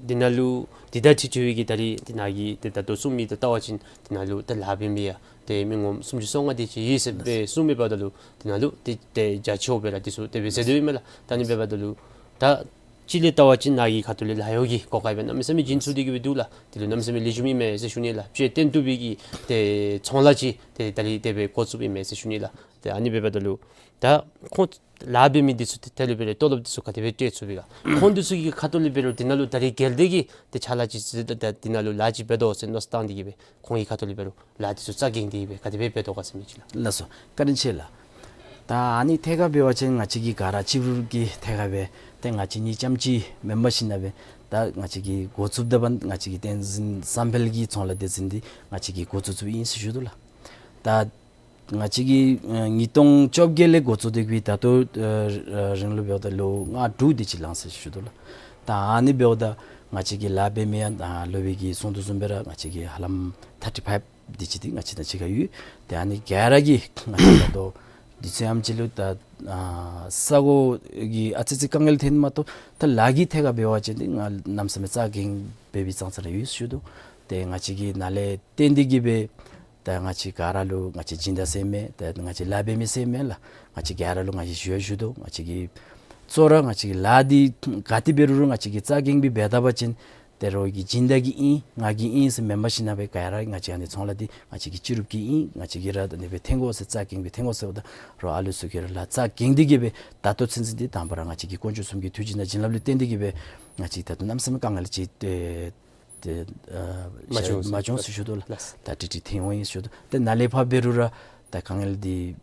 འདི་ནང་ལུ་འདི་དང་འཁྲིལ་འཁྲིལ་བའི་གི་ད་རིས་ཏེ་ནཱ་གིས་ཏེ་ད་ལྟོ་གསུངས་མི་དང་བལྟ་བ་ཅིན་འདི་ནང་ལུ་ཏེ་ལཱ་འབད་མི་ཡང་ཏེ་མི་ངོམ་སུམ་ཅུ་སོ་ལྔ་དེ་ཅིག་ཡོད་ཟེར་སྦེ་གསུངས་མི་འབདཝ་ད་ལུ་འདི་ནང་ལུ་ཏེ་ཏེ་རྒྱ་ཆེཝ་སྦེ་ར་དེ་ཚུ་དེ་སྦེ་མཛད་དོ་ཡོད་མས་ལགས། ད་ཨ་ནི་འབདཝ་ད་ལུ་ད་སྤྱིར་ལས་བལྟ་བ་ཅིན་ནཱ་གི་ཁ་ཐུག་ལས་ལཱ་གཡོག་གི་གོ་སྐབས་སྦེ་གནམ་མེད་ས་མེད་བྱིན་ཚུགས་ཏེ་གིས་སྦེ་འདུག་ལགས། དེ་ལུ་གནམ་མེད་ས་མེད་ལེགས་ཤོམ་ཨིན་མས་ཟེར་ཞུ་ནི་ལགས། དཔྱ་བཏང་བཏུབ་པའི་གི་ཏེ་ཚོང་ལཱ་ཅིག་ཏེ་ད་རིས་དེ་སྦེ་འགོ་བཙུགསཔ་ཨིན་མས་ཟེར་ཞུ་ནི་ལགས། ཏེ་ཨ་ནི་འབདཝ་ད་ལུ་ད་ཁོང་ལཱ་འབད་མི་འདི་ཚུ་ཏེ་དེ་ལུ་འབད་རུང་ཏོ་ལོབ་འདི་ཚུ་ག་དེ་སྦེ་སྤྲོད་ཚུགས་པས་ག། ཁོང་འདི་ཚུ་གི་ཁ་ཐུག་ལས་འབད་རུང་འདི་ནང་ལུ་ད་རིས་རྒྱལ་སྡེ་གི་ཏེ་ཕྱག་ལཱ་ཅིག་ཟེར་ད་འདི་ནང་ལུ་ལཱ་ཅིག་འབད་དོ་ཟེར་མནོ་བསམ་བཏང་སྟེ་གིས་སྦེ་ཁོང་གི་ཁ་ཐུག་ལས་འབད་རུང་ལཱ་འདི་ཚུ་རྩ་འགེངས་ཏེ་གིས་སྦེ་ག་དེ་སྦེ་འབད་དོ་ག་ཟེར་མི་ཅིག་ལགས། ལགས་སོ། བཀའ་དྲིན་ཆེ་ལགས། ད་ཨ་ནི་ཐད་ཁར་འབད་བ་ཅིན་ང་བཅས་ཀྱི་ག་ར་གཅིག་པུ་གི་ཐད་ཁར་སྦེ་ཏེ་ང་བཅས་གཉིས་རྐྱངམ་ཅིག་མེན་པར་ཞིན་ན་སྦེ་ད་ང་བཅས་ཀྱིས་འགོ་བཙུགསཔ་ད་འབདན་ང་བཅས་ཀྱི་བསྟན་འཛིན་བསམ་འཕེལ་གྱི་ཚོང་ལཱ་སྡེ་ཚན་འདི་ང་བཅས་ཀྱིས་འགོ་བཙུགས་བཙུགསཔ་ཨིན་ཟེར་ཞུ་དོ་ལགས། ད་ ང་བཅས་ཀྱིས་ཨ་ཉིས་སྟོང་བཅོ་བརྒྱད་ལས་འགོ་བཙུགས་ཏེ་གི་ད་ལྟོ་ཨ་རིང་ལུ་འབདཝ་ད་ལོ་ལྔ་དྲུག་དེ་ཅིག་ལང་ཟེར་ཞུ་དོ་ལགས། ད་ཨ་ནི་འབདཝ་ད་ང་བཅས་ཀྱི་ལཱ་འབད་མི་ཡང་ད་སློབ་དཔོན་གྱིས་གསུང་དོ་བཟུམ་སྦེ་ར་ང་བཅས་ཀྱི་ཧ་ལམ་ཐར་ཊི་ཕའིབ་དེ་ཅིག་དེ་ང་བཅས་དང་གཅིག་ཁར་ཡོད། ཏེ་ཨ་ནི་ག་ར་གིས་ང་བཅས་ད་ལྟོ་དུས་ཚོད་ཨམ་ཅིག་ལུ་ད་ཨ་ས་གོ་གི་ཨ་ཙི་ཙི་དཀའ་ངལ་ཐོན་མ་གཏོགས་ད་ལཱ་གི་ཐད་ཁར་འབད་བ་ཅིན་ཏེ་ང་གནམ་མེད་ས་མེད་རྩ་འགེངས་འབད་བའི་ཙང་ཙ་ར་ཡོད་ཞུ་དོ། ཏེ་ང་བཅས་ཀྱིས་ནཱ་ལས་བརྟེན་ཏེ་གི་སྦེ་ད་ང་བཅས་ག་ར་ལུ་ང་བཅས་སྦྱིན་བདག་ཟེར་མེན། ད་ང་བཅས་ལཱ་འབད་མི་ཟེར་མེན་ལགས། ང་བཅས་ག་ར་ལུ་ང་བཅས་ཞུ་ཡང་ཞུ་དོ། ང་བཅས་ཀྱིས་གཙོ་བོ་ར་ང་བཅས་ཀྱི་ལཱ་འདི་ག་ཏེ་འབད་རུང་ར་ང་བཅས་ཀྱིས་རྩ་འགེངས་སྦེ་འབད་ད་པ་ཅིན་ཏེ་རོགས་ཀྱི་སྦྱིན་བདག་གི་ཨིན་ང་གི་ཨིན་ཟེར་མེན་པར་ཞིན་ན་སྦེ་ག་ར་ང་བཅས་ཨ་ནི་ཚོང་ལཱ་འདི་ང་བཅས་ཀྱི་སྤྱི་རུབ་ཀྱི་ཨིན། ང་བཅས་ཀྱིས་ར་ད་ཨ་ནི་སྦེ་འཐོན་དགོ་ཟེར་རྩ་འགེངས་སྦེ་འཐོན་དགོ་ཟེརཝ་ད་རོགས་ཨ་ལུ་ཚུ་གིས་ར་ལཱ་རྩ་འགེངས་ཏེ་གི་སྦེ་ད་ལྟོ་ཚུན་ཚོད་འདི་དང་པ་ར་ང་བཅས་ཀྱི་དཀོན་མཆོག་གསུམ་གྱི་ཐུགས་རྗེ་དང་བྱིན་རླབས་ལུ་བརྟེན་ཏེ་གི་སྦེ་ང་བཅས་ད་ལྟོ་གནམ་མེད་ས་མེད་དཀའ་ངལ་ཅིག་ཏེ་ཏེ་ཨ་མ་བྱུང་མ་བྱུང་ཟེར་ཞུ་དོ་ལགས། ལགས། ད་ཏིག་ཏིག་ཐོན་འོང་ཡི་ཟེར་ཞུ་དོ། ཏེ་ནཱ་ལས་ཕར་འབད་རུང་ར་ད་དཀའ་ངལ་འདི་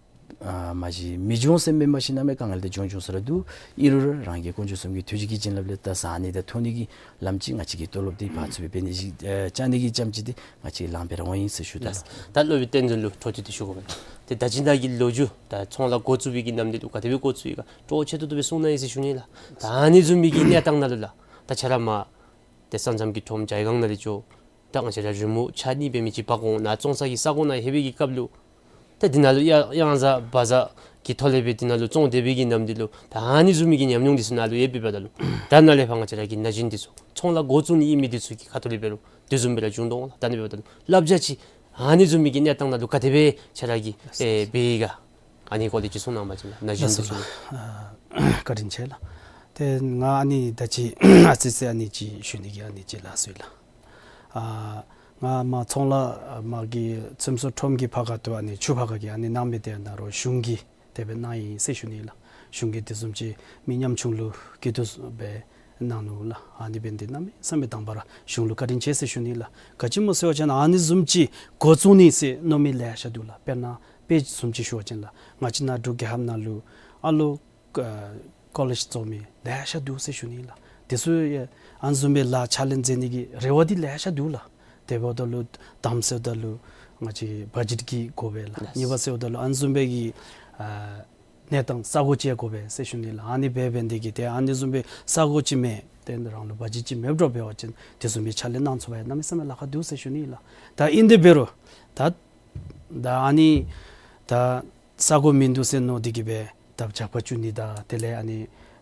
ཨ་མ་གཞི་མི་འབྱུང་ཟེར་མེན་པར་ཞིན་ན་མས། དཀའ་ངལ་འདི་འབྱུང་འབྱུང་ས་ར་འདུག། ཨིན་རུང་ར་རང་གི་དཀོན་མཆོག་གསུམ་གྱི་ཐུགས་རྗེ་གི་བྱིན་རླབས་ལས་ད་ཟ་ནི་དང་འཐུང་ནི་གི་ལམ་ཅིག་ང་བཅས་ཀྱིས་དོན་ལུ་འདི་ཕར་ཚུར་སྦེ་འབད་ནི་ཅིག་ཨ་བཅའ་ནི་གི་ཙམ་ཅིག་འདི་ང་བཅས་ལང་སྦེ་ར་འོང་ཡི་ཟེར་ཞུ་དོ་ལགས། ལགས། ད་སློབ་དཔོན་བསྟན་འཛིན་ལུ་འཕྲོ་མཐུད་དེ་ཞུ་དགོ་པས། ཏེ་ད་ཅི་ནཱ་གི་ལོ་རྒྱུས་ད་ཚོང་ལཱ་འགོ་བཙུགས་པའི་གི་ནམ་དུས་ལུ་ག་དེ་སྦེ་འགོ་བཙུགས་ཡི་ག་སྤྲོ་ཆེ་ཏོག་ཏོ་སྦེ་གསུང་གནང་ཡི་ཟེར་ཞུ་ནི་ལགས། ད་ཨ་ནི་བཟུམ་མའི་གི་གནས་སྟངས་ནང་ལུ་ལགས། ད་ཁྱོད་ར་མར་ཏེ་ས་མཚམས་ཀྱི་ཁྲོམ་ཇའི་སྒང་ནང་ལས་འགྱོ། ད་ང་བཅས་ར་རི་མོ་ཆ་གཉིས་འབད་མི་ཅིག་འབག་འོང་། ནཱ་བཙོང་ས་གི་ས་གོ་ནང་ལྷོད་པའི་གི་སྐབས་ལུ་ད་འདི་ནང་ལུ་གཡང་གཡང་གཟར་བ་གཟར་གྱི་ཐོག་ལས་སྦེ་འདི་ནང་ལུ་བཙོང་སྡོད་པའི་གི་ནམ་དུས་ལུ་ད་ཨ་ནི་བཟུམ་མའི་གི་ཉམས་མྱོང་འདི་ཚུ་ནཱ་ལུ་ཡོད་པའི་འབདཝ་ད་ལུ་ད་ནཱ་ལས་ཕར་ང་བཅས་ར་གི་ན་གཞོན་འདི་ཚུ་ཚོང་ལཱ་འགོ་བཙུགས་ནི་ཨིན་མི་འདི་ཚུ་གི་ཁ་ཐུག་ལས་འབད་རུང་དེ་བཟུམ་སྦེ་ར་བྱུང་དོ་འོང་ལགས། ད་ཨ་ནི་འབདཝ་ད་ལུ་བསླབ་བྱ་ཅིག་ཨ་ནི་བཟུམ་མའི་གི་གནས་སྟངས་ནང་ལུ་ག་དེ་སྦེ་ཁྱོད་ར་གིས་ཨེ་འབད་ཡི་ག། ཨ་ནི་སྐོར་ལས་ཅིག་གསུང་གནང་བ་ཅིན་ལགས། ན་གཞོན་འདི་ཚུ་ལུ། ལགས་སོ་ལགས། བཀའ་དྲིན་ཆེ་ལགས། ཏེ་ང་ཨ་ནི་ད་ཅི་ཨ་ཙི་ཙི་ཨ་ནི་ཅིག་ཞུ་ནི་གི་ཨ་ནི་ཅིག་ལགས་སོ་ལགས། ཨ་ང་མར་ཚོང་ལཱ་མར་གྱི་ཚོང་ཟོག་ཁྲོམ་གྱི་ཕར་ཁ་ཐུག་ཨ་ནི་ཆུ་ཕར་ཁ་གི་ཨ་ནི་གནང་མི་དེ་ནཱ་རོགས་གཞུང་གིས་དེ་སྦེ་གནང་ཡི་ཟེར་ཞུ་ནི་ལགས། གཞུང་གིས་དེ་བཟུམ་ཅིག་མི་ཉམ་ཆུང་ལུ་སྐྱིད་སྡུག་སྦེ་གནང་ནུག་ལགས། ཨ་ནི་འབད་ནི་འདི་གནམ་མེད་ས་མེད་དང་པ་ར་གཞུང་ལུ་བཀའ་དྲིན་ཆེ་ཟེར་ཞུ་ནི་ལགས། ག་ཅི་སྨོ་ཟེར་བ་ཅིན་ཨ་ནི་བཟུམ་ཅིག་འགོ་བཙུགས་ནི་ཟེར་མནོ་མི་ལེ་ཤ་འདུག་ལགས། དཔེར་ན་དཔེ་བཟུམ་ཅིག་ཞུ་བ་ཅིན་ལགས། ང་བཅས་ནཱ་འབྲུག་རྒྱལ་ཁབ་ནང་ལུ་ཨ་ལོ་ཨ་ཀོ་ལེཇ་རྫོགས་མི་ལེ་ཤ་འདུག་ཟེར་ཞུ་ནི་ལགས། དེ་ཚུ་ཡང་ཨ་ནི་བཟུམ་སྦེ་ལཱ་ཕྱག་ལཱ་མཛད་ནི་གི་རེ་བ་འདི་ལེ་ཤ་འདུག་ལགས། དེ་འབདཝ་ད་ལུ་དང་པ་ཟེརཝ་ད་ལུ་ང་བཅས་བ་ཇེཊ་ཀྱི་དགོ་པས་ལགས། ལགས། གཉིས་པ་ཟེརཝ་ད་ལུ་ཨ་ནི་བཟུམ་སྦེ་གི་ཨ་གནས་སྟངས་ས་གོ་ཅིག་དགོ་པས་ཟེར་ཞུ་ནི་ལགས། ཨ་ནི་འབད་འབད་ནི་དེ་གིས་ཏེ་ཨ་ནི་བཟུམ་སྦེ་ས་གོ་ཅིག་མེད། ཏེ་རང་ལུ་བ་ཇེཊ་ཅིག་མེདཔ་འདྲཝ་འབད་བ་ཅིན་དེ་བཟུམ་སྦེ་ཕྱག་ལཱ་གནང་ཚུགས་པར་གནམ་མེད་ས་མེད་ལཱ་ཁག་འདུག་ཟེར་ཞུ་ནི་ལགས། ད་ཨིན་དེ་འབད་རུང་ད་ད་ཨ་ནི་ད་ས་གོ་མིན་འདུག་ཟེར་མནོ་སྟེ་གི་སྦེ་ད་ཇག་པ་བཙུགས་ནི་དང་དེ་ལས་ཨ་ནི་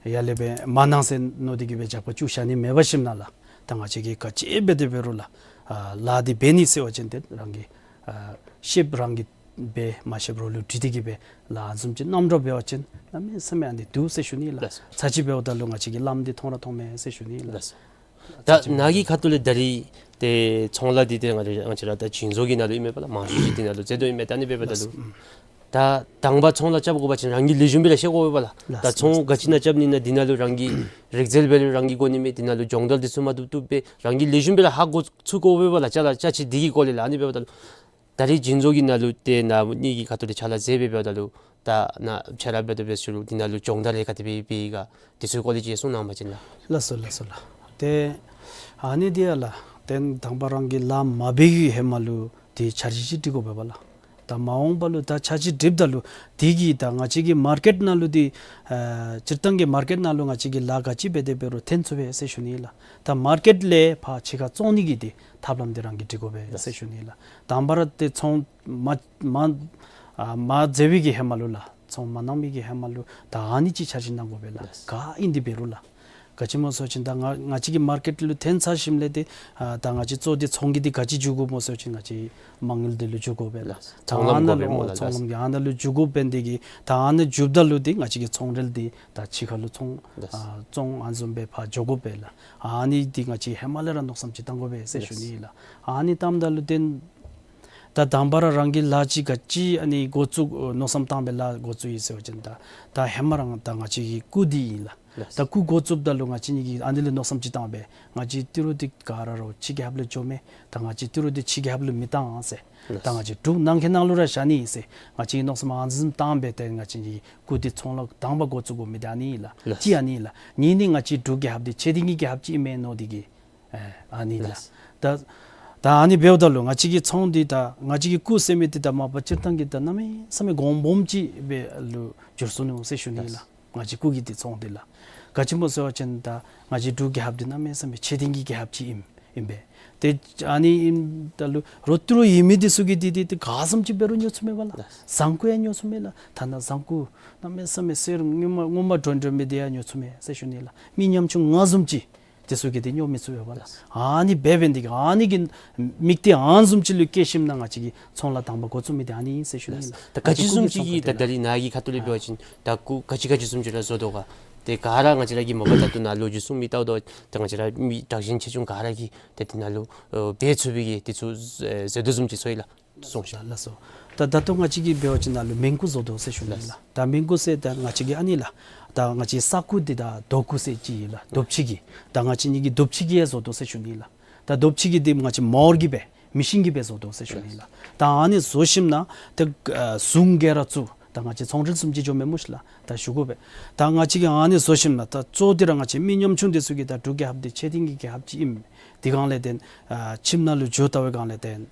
ཡར་ལས་སྦེ་མ་གནང་ཟེར་མནོ་སྟེ་གི་སྦེ་ཇག་པ་བཙུགས་བཞག་ནི་མེད་པར་ཞིནམ་ལས་ད་ང་བཅས་ཀྱིས་ག་ཅི་འབད་དེ་འབད་རུང་ལགས། ཨ་ལཱ་འདི་འབད་ནི་ཟེར་བ་ཅིན་ཏེ་རང་གིས་ཨ་ཤེསཔ་རང་གིས་འབད། མ་ཤེསཔ་རོགས་ལུ་དྲི་སྟེ་གི་སྦེ་ལཱ་ཨ་ནི་བཟུམ་ཅིག་གནངམ་འདྲཝ་འབད་བ་ཅིན་གནམ་མེད་ས་མེད་ཨ་ནི་འདུག་ཟེར་ཞུ་ནི་ལགས། ལགས་སོ། ཚར་གཅིག་འབདཝ་ད་ལུ་ང་བཅས་ཀྱི་ལམ་འདི་མཐོང་ར་མཐོང་མས་ཟེར་ཞུ་ནི་ལགས། ལགས་སོ། ད་ནཱ་གི་ཁ་ཐུག་ལས་ད་རིས་ཏེ་ཚོང་ལཱ་འདི་ཏེ་ང་བཅས་ང་བཅས་ར་ད་བྱིན་མཛོད་ཀྱི་ནང་ལུ་ཨིན་མས་པ་ལགས། མང་ཤོས་ཅིག་འདི་ནང་ལུ་འཛུལ་དོ་ཨིན་མས། ད་ཨ་ནི་འབདཝ་ད་ལུ་ད་དང་པ་ཚོང་ལཱ་རྐྱབ་དགོ་པ་ཅིན་རང་གིས་ལེགས་ཤོམ་སྦེ་ར་ཤེས་དགོ་པས་པ་ལགས། ད་ཚོང་ག་ཅི་ནང་རྐྱབ་ནི་ན་འདི་ནང་ལུ་རང་གིས་རིག་རྩལ་འབད་རུང་རང་གིས་དགོ་ནི་མས། འདི་ནང་ལུ་སྦྱོང་བརྡར་འདི་ཚུ་མ་བཏུབ་བཏུབ་སྦེ་རང་གིས་ལེགས་ཤོམ་སྦེ་ར་ཧ་གོ་ཚུགས་དགོ་པས་པ་ལགས། ཅ་ལ་ཅ་ཆས་འདི་གི་སྐོར་ལས་ལགས། ཨ་ནི་འབདཝ་ད་ལུ་ད་རིས་བྱིན་མཛོད་ཀྱི་ནང་ལུ་ཏེ་ནཱ་གཉིས་ཀྱི་ཁ་ཐུག་ལས་ཕྱག་ལཱ་མཛད་སྦེ་འབདཝ་ད་ལུ་ད་ནཱ་ཕྱག་ལཱ་འབད་དོ་འབད་ཞུ་རུང་འདི་ནང་ལུ་སྦྱོང་བརྡར་རེ་ག་དེ་སྦེ་འབད་ཡི་ག་དེ་ཚུ་སྐོར་ལས་ཅིག་གསུང་གནང་བ་ཅིན་ལགས། ལགས་སོ་ལགས་སོ་ལགས། ཏེ་ཨ་ནི་འདི་ཡང་ལགས་ཏེ་དང་པ་རང་གིས་ལཱ་མ་འབད་བའི་ཧེ་མ་ལུ་ཏེ་འཆར་གཞི་ཅིག་སྒྲིག་དགོ་པས་པ་ལགས། ད་མ་འོངས་པ་ལུ་ད་འཆར་གཞི་སྒྲིགཔ་ད་ལུ་དེ་གིས་ད་ང་བཅས་ཀྱི་མར་ཀེཊ་ནང་ལུ་འདི་ཨ་སྤྱིར་བཏང་གི་མར་ཀེཊ་ནང་ལུ་ང་བཅས་ཀྱིས་ལཱ་ག་ཅི་འབད་དེ་འབད་རུང་ཐོན་ཚུགས་པས་ཟེར་ཞུ་ནི་ལགས། ད་མར་ཀེཊ་ལས་ཕར་ཕྱི་ཁར་བཙོང་ནི་གི་འདི་ཐབས་ལམ་འདི་རང་གིས་སྒྲིག་དགོ་པས་ཟེར་ཞུ་ནི་ལགས། དང་པ་ར་ཏེ་ཚོང་མ་མ་ཨ་མ་མཛད་པའི་གི་ཧེ་མ་ལུ་ལགས། ཚོང་མ་གནང་མི་གི་ཧེ་མ་ལུ་ད་ཨ་ནི་ཅིག་འཆར་གཞི་གནང་དགོ་པས་ལགས། ག་ཨིན་དེ་འབད་རུང་ལགས། ག་ཅི་སྨོ་ཟེར་བ་ཅིན་ད་ང་ང་བཅས་ཀྱི་མར་ཀེཊ་ལུ་ཐོན་ཚར་ཞིནམ་ལས་ཏེ་ཨ་ད་ང་བཅས་གཙོ་འདི་ཚོང་གི་འདི་ག་ཅི་འཇུག་དགོཔ་སྨོ་ཟེར་བ་ཅིན་ང་བཅས་མ་དངུལ་འདི་ལུ་འཇུག་དགོ་པས་ལགས། ལགས། ད་ཚོང་ལམ་ཨ་ནཱ་དགོ་པས་ལུ་སྨོ་ལགས། ཚོང་ལམ་གྱི་ཨ་ནཱ་ལུ་འཇུག་དགོ་པས། འདི་གིས་ད་ཨ་ནཱ་འཇུགཔ་ད་ལུ་འདི་ང་བཅས་ཀྱི་ཚོང་རལ་འདི་ད་ཕྱི་ཁ་ལུ་ཚོང་ལགས། ཨ་བཙོང་ཨ་ནི་བཟུམ་སྦེ་ཕར་འགྱོ་དགོ་པས་ལགས། ཨ་ནི་འདི་ང་བཅས་ཧེ་མ་ལས་ར་མནོ་བསམ་ཅིག་བཏང་དགོ་པས་ཟེར་ཞུ་ནི་ལགས། ཨ་ནི་བཏངམ་ད་ལུ་ཏེ་ད་དང་པ་ར་རང་གིས་ལཱ་ཅིག་ག་ཅི་ཨ་ནི་འགོ་བཙུགས་མནོ་བསམ་བཏང་སྦེ་ལཱ་འགོ་བཙུགས་ཡི་ཟེར་བ་ཅིན་ད་ད་ཧེ་མ་རང་ད་ང་བཅས་ཀྱི་སྐུ་འདི་ཨིན་ལགས། ལགས། ད་སྐུ་འགོ་བཙུགསཔ་ད་ལུ་ང་བཅས་གཉིས་ཀྱིས་ཨ་ནི་ལས་མནོ་བསམ་ཅིག་བཏང་སྦེ་ང་བཅས་ཏི་རུ་འདི་ག་ར་ར་ཕྱི་རྒྱལ་ཁབ་ལུ་འགྱོ་མས། ད་ང་བཅས་ཏི་རུ་འདི་ཕྱི་རྒྱལ་ཁབ་ལུ་མི་བཏང་ཟེར། ལགས། ད་ང་བཅས་འབྲུག་ནང་གི་ནང་ལུ་ར་བཞག་ནི་ཟེར་ང་བཅས་ཀྱིས་མནོ་བསམ་ཨ་ནི་བཟུམ་བཏང་སྦེ་ཏེ་ང་བཅས་ཀྱི་སྐུ་འདི་ཚོང་ལཱ་དང་པ་འགོ་བཙུགས་དགོ་མི་འདི་ཨ་ནི་ཨིན་ལགས། ལགས། གཅིག་ཨ་ནི་ཨིན་ལགས། གཉིས་ནི་ང་བཅས་འབྲུག་རྒྱལ་ཁབ་འདི་ཆེ་འདི་གཉིས་རྒྱལ་ཁབ་ཅིག་ཨིན་མས་མནོ་སྟེ་གི་ཨེ་ཨ་ནི་ལགས། ལགས། ད་ད་ ད་ཨ་ནི་འབདཝ་ད་ལུ་ང་བཅས་ཀྱི་ཚོང་འདི་ད་ང་བཅས་ཀྱི་སྐུ་ཟེར་མི་འདི་ད་མ་པ་སྤྱིར་བཏང་གི་ད་གནམ་མེད་ས་མེད་གོང་སྦོམ་ཅིག་སྦེ་ལུ་འགྱུར་སོ་ནུག་ཟེར་ཞུ་ནི་ལགས། ལགས། ང་བཅས་སྐུ་གི་འདི་ཚོང་འདི་ལགས། ག་ཅི་སྨོ་ཟེར་བ་ཅིན་ད་ང་བཅས་འབྲུག་རྒྱལ་ཁབ་འདི་གནམ་མེད་ས་མེད་ཆེ་ལྡིང་གི་རྒྱལ་ཁབ་ཅིག་ཨིན་ཨིན་པས། ཏེ་ཨ་ནི་ཨིནམ་ད་ལུ་རོ་ཏི་རོ་ཡོད་མི་འདི་ཚུ་གིས་འདི་འདི་ཏེ་ག་བཟུམ་ཅིག་འབད་རུང་ཉོ་ཚུགས་མས་པ་ལགས། ལགས། ཟངས་ཀུ་ཡང་ཉོ་ཚུགས་མས་ལགས། ཐ་ན་ཟངས་ཀུ་གནམ་མེད་ས་མེད་གསེར་སྔོན་མ་སྔོན་མ་འདྲོན་འདྲོན་མི་འདི་ཡང་ཉོ་ཚུགས་མས་ཟེར་ཞུ་ནི་ལགས། མི་ཉམ་ཆུང་ང་བཟུམ་ཅིག་འདི་ཚུ་གིས་འདི་ཉོ་མི་ཚུགས་པས་པ་ལགས། ལགས། ཨ་ནི་འབད་འབད་ནི་འདི་གིས་ཨ་ནི་གི་དམིགས་གཏད་ཨ་ནི་བཟུམ་ཅིག་ལུ་བསྐྱེད་ཞིནམ་ན་ང་བཅས་ཀྱིས་ཚོང་ལཱ་དང་པ་འགོ་བཙུགས་མི་འདི་ཨ་ནི་ཨིན་ཟེར་ཞུ་ནི་ལགས། ད་ག་ཅི་བཟུམ་ཅིག་གིས་ད་ད་རིས་ནཱ་གི་ཁ་ཐུག་ལས་འབད་བ་ཅིན་ད་སྐུ་ག་ཅི་ག་ཅི་བཟུམ་ཅིག་ལགས་བཟོ་དོ་ག། ཏེ་ག་ར་ང་བཅས་ར་གིས་མ་པ་ད་ལྟོ་ནཱ་ལོ་རྒྱུས་གསུང་མི་ལྟཝ་ད་ད་ང་བཅས་ར་མི་དྲག་ཞན་ཆེ་ཆུང་ག་ར་གིས་ཏེ་འདི་ནང་ལུ་འབད་ཚུགས་པའི་གི་འདི་ཚུ་ཟེར་དོ་བཟུམ་ཅིག་ཚོར་ཡི་ལགས། གསུངས་ཤིག། ལགས་སོ། ད་ད་ལྟོ་ང་བཅས་ཀྱིས་འབད་བ་ཅིན་ནཱ་ལུ་མིང་གུ་བཟོ་དོ་ཟེར་ཞུ་ནི་ལགས། ད་མིང་གུ་ཟེར་ད་ང་བཅས་ཀྱི་ཨ་ནི་ལགས། ད་ང་བཅས་ས་ཁུ་འདི་ད་རྡོ་ཁུ་ཟེར་ཅིག་ཨིན་ལགས། རྡོ་ཕྱེ་གི། ད་ང་བཅས་ནི་གི་རྡོ་ཕྱེ་གི་ཡང་བཟོ་དོ་ཟེར་ཞུ་ནི་ལགས། ད་རྡོ་ཕྱེ་གི་འདི་ང་བཅས་མོར་གྱིས་སྦེ་མི་ཤིན་གྱིས་སྦེ་བཟོ་དོ་ཟེར་ཞུ་ནི་ལགས། ད་ཨ་ནི་བཟོ་ཞིནམ་ན་ད་ཨ་ཟུང་ག་ར་བཙུགས། ད་ང་བཅས་ཚོང་འབྲེལ་བཟུམ་ཅིག་འགྱོ་མས་སྨོ་ཤིག་ལགས། ད་ཞུ་དགོ་པས། ད་ང་བཅས་ཀྱིས་ཨ་ནི་བཟོ་ཞིནམ་ན་ད་གཙོ་འདི་ར་ང་བཅས་མི་ཉམ་ཆུང་འདི་ཚུ་གིས་ད་འབྲུག་རྒྱལ་ཁབ་འདི་ཆེ་ལྡིང་གི་རྒྱལ་ཁབ་ཅིག་ཨིནམ་འདི་སྒང་ལས་བརྟེན་ཨ་ཁྱིམ་ནང་ལུ་འགྱོ་བལྟ་བའི་སྒང་ལས་བརྟེན་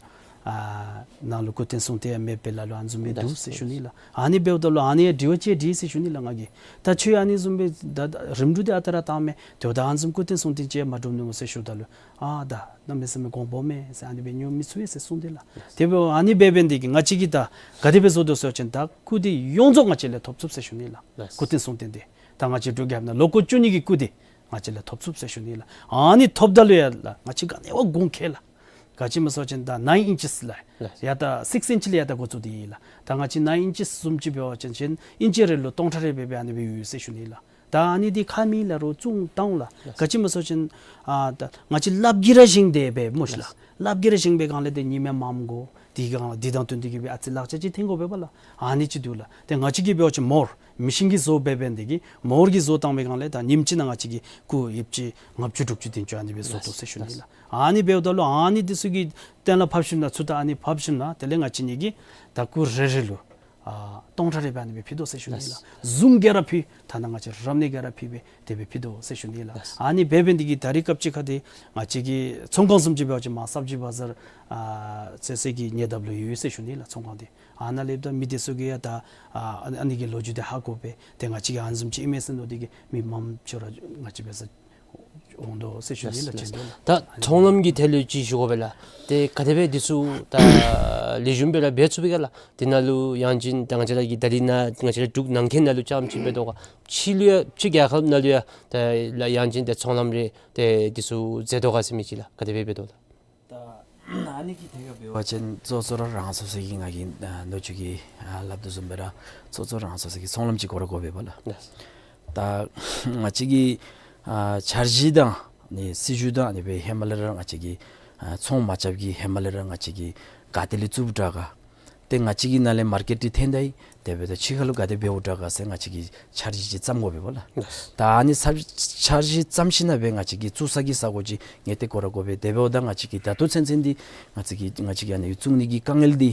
ཨ་ནཱ་ལུ་སྐུ་རྟེན་གསུང་རྟེན་ཡང་མེདཔ་སྦེ་ལ་ལུ་ཨ་ནི་བཟུམ་མའི་འདུག་ཟེར་ཞུ་ནི་ལགས། ཨ་ནི་འབདཝ་ད་ལུ་ཨ་ནི་ཡང་དྲི་བ་ཅིག་དྲིས་ཟེར་ཞུ་ནི་ལགས་ང་གིས། ད་ཁྱོད་ཨ་ནི་བཟུམ་སྦེ་ད་ད་རིམ་གྲོ་འདི་ཨ་རྟག་ར་བཏང་མས། དེ་འབདཝ་ད་ཨ་ནི་བཟུམ་སྐུ་རྟེན་གསུང་རྟེན་ཅིག་ཡང་མ་གྲུབ་ནུག་ཟེར་ཞུཝ་ད་ལུ་ཨ་ད་གནམ་མེད་ས་མེད་གོང་སྦོམ་མས་ཟེར། ཨ་ནི་སྦེ་ཉོ་མི་ཚུགས་པས་ཟེར་གསུངས་ཏེ་ལགས། དེ་འབདཝ་ཨ་ནི་འབད་འབད་ནི་འདི་གིས་ང་བཅས་ཀྱིས་ད་ག་དེ་སྦེ་བཟོ་དོ་ཟེར་བ་ཅིན་ད་སྐུ་འདི་ཡོངས་རྫོགས་ང་བཅས་ལས་ཐོབ་ཚུགས་ཟེར་ཞུ་ནི་ལགས། ལགས། སྐུ་རྟེན་གསུང་རྟེན་འདི་ད་ང་བཅས་འབྲུག་རྒྱལ་ཁབ་ནང་ལོ་འཁོར་བཅུ་གཉིས་ཀྱི་སྐུ་འདི་ང་བཅས་ལས་ཐོབ་ཚུགས་ཟེར་ཞུ་ནི་ལགས། ཨ་ནི་ཐོབ་ད་ལུ་ཡང་ལགས་ང་བཅས་ག་ནི་བ་དགོངས་ཁེལ་ལགས། ག་ཅི་སྨོ་ཟེར་བ་ཅིན་ད་ནའིན་ཨིན་ཅིས་ལགས། ལགས། ཡར་ད་སིགསི་ཨིན་ཅི་ལས་ཡར་ད་འགོ་བཙུགས་ཏེ་ཨིན་ལགས། ད་ང་བཅས་ནའིན་ཨིན་ཅིས་བཟུམ་ཅིག་འབད་བ་ཅིན་ཅིན་ཨིན་ཅི་རེ་ལུ་སྟོང་ཕྲག་རེ་སྦེ་སྦེ་ཨ་ནི་སྦེ་ཡོད་ཟེར་ཞུ་ནི་ལགས། ད་ཨ་ནི་འདི་ཁ་མི་ལ་རོ་བཙུགས་བཏང་ལགས། ལགས། ག་ཅི་སྨོ་ཟེར་བ་ཅིན་ཨ་ད་ང་བཅས་ལགཔ་གིས་ར་བཞེངས་ཏེ་སྦེ་སྨོ་ཤིག་ལགས། ལགས། ལགཔ་གིས་ར་བཞེངས་པའི་སྒང་ལས་ཏེ་ཉིམ་ཡང་མངམ་དགོ། དེ་སྒང་འདི་དང་བསྟུན་ཏེ་གིས་སྦེ་ཨ་ཙི་ལག་ཆ་ཅིག་འཐེན་དགོ་པས་པ་ལགས། ཨ་ནི་ཅིག་འདུག་ལགས། ཏེ་ང་བཅས་ཀྱིས་འབད་བ་ཅིན་མོར་མི་ཤིན་གྱིས་བཟོ་འབད་འབད་ནི་འདི་གིས་མོར་གྱིས་བཟོ་བཏང་བའི་སྒང་ལས་ད་ཉིནམ་གཅིག་ནང་ང་བཅས་ཀྱིས་སྐུ་ཡོདཔ་ཅིག་ལྔ་བཅུ་དྲུག་ཅུ་བདུན་ཅུ་ཨ་ནི་སྦེ་བཟོ་དོ་ཟེར་ཞུ་ནི་ལགས། ཨ་ནི་འབདཝ་ད་ལུ་ཨ་ནི་འདི་ཚུ་གི་གཏན་ལ་ཕབ་ཞིནམ་ན་ཚུ་ད་ཨ་ནི་ཕབ་ཞིནམ་ན་དེ་ལས་ང་བཅས་ནི་གིས་ད་སྐུ་རེ་རེ་ལུ་ཨ་སྟོང་ཕྲག་རེ་སྦེ་ཨ་ནི་སྦེ་ཕུལ་དོ་ཟེར་ཞུ་ནི་ལགས། ཟུང་ག་ར་ཕུལ། ཐ་ན་ང་བཅས་རབ་གནས་ག་ར་ཕུལ་སྦེ་དེ་སྦེ་ཕུལ་དོ་ཟེར་ཞུ་ནི་ལགས། ཨ་ནི་འབད་འབད་ནི་འདི་གིས་ད་རིས་སྐབས་ཅིག་ཁར་འདི་ང་བཅས་ཀྱི་ཚོང་ཁང་བཟུམ་ཅིག་འབད་བ་ཅིན་མར་སབ་ཇི་བ་ཛར་ཨ་ཟེར་ཟེར་གྱི་ཉེ་འདབས་ལུ་ཡོད་ཟེར་ཞུ་ནི་ལགས། ཚོང་ཁང་འདི་ཨ་ནཱ་ལས་ད་མི་འདི་ཚུ་གིས་ཡང་ད་ཨ་ཨ་ནི་གི་ལོ་རྒྱུས་འདི་ཧ་གོ་སྦེ་ཏེ་ང་བཅས་ཀྱིས་ཨ་ནི་བཟུམ་ཅིག་ཨིན་མས་ཟེར་མནོ་སྟེ་གིས་མི་མངམ་ཅིག་ར་ང་བཅས་འབད་ས་འོང་དོ་ཟེར་ཞུ་ནི་ལགས། ལགས། ཅིག་འདུག་ལགས། ད་ཚོང་ལམ་གྱི་ཐད་ལུ་ཅིག་ཞུ་དགོ་པས་ལགས། ཏེ་ག་དེ་སྦེ་འདི་ཚུ་ད་ལེགས་ཤོམ་སྦེ་ར་འབད་ཚུགས་པས་ག་ལགས། དེ་ནང་ལུ་ཡང་ཅིན་ད་ང་བཅས་ར་གི་ད་རིས་ནཱ་ང་བཅས་ར་འབྲུག་ནང་འཁོད་ནང་ལུ་རྐྱངམ་ཅིག་འབད་དོ་ག། ཕྱི་ལུ་ཡང་ཕྱི་རྒྱལ་ཁབ་ནང་ལུ་ཡང་ད་ལགས་ཡང་ཅིན་ད་ཚོང་ལམ་རེ་ཏེ་འདི་ཚུ་མཛད་དོ་ག་ཟེར་མི་ཅིག་ལགས། ག་དེ་སྦེ་འབད་དོ་ལགས། ད་ཨ་ནི་གི་ཐད་ཁར་འབད་བ་ཅིན་གཙོ་གཙོ་ར་རང་སོ་སོ་གི་ང་གིས་ཨ་ལོ་རྒྱུས་ཀྱི་ཨ་སླབ་དོ་བཟུམ་སྦེ་ར་གཙོ་གཙོ་རང་སོ་སོ་གི་ཚོང་ལམ་ཅིག་དགོ་ར་དགོ་པས་པ་ལགས། ལགས། ད་ང་བཅས་ཀྱི་ཨ་འཆར་གཞི་དང་ནི་སྲིད་བྱུས་དང་ཨ་ནི་སྦེ་ཧེ་མ་ལས་ར་ང་བཅས་ཀྱི་ཨ་ཚོང་མ་རྐྱབ་ཀྱི་ཧེ་མ་ལས་ར་ང་བཅས་ཀྱིས་ག་ཏེ་ལས་བཙུགསཔ་དྲག་ག། ཏེ་ང་བཅས་ཀྱི་ནང་ལས་མར་ཀེཊ་འདི་འཐོན་ད་ཡི། དེ་འབདཝ་ད་ཕྱི་ཁ་ལུ་ག་དེ་འབདཝ་དྲག་ག་ཟེར་ང་བཅས་ཀྱིས་འཆར་གཞི་ཅིག་བརྩམ་དགོ་པས་པ་ལགས། ལགས། ད་ཨ་ནི་འཆར་འཆར་གཞི་བརྩམ་ཞིནམ་ན་སྦེ་ང་བཅས་ཀྱིས་བཙུགས་ས་གི་ས་གོ་ཅིག་ངེས་ཏེ་དགོ་ར་དགོ་པས། དེ་འབདཝ་ད་ང་བཅས་ཀྱིས་ད་ལྟོ་ཚུན་ཚོད་འདི་ང་བཅས་ཀྱིས་ང་བཅས་ཀྱིས་ཨ་ནི་བཙུགས་ནི་གི་དཀའ་ངལ་འདི་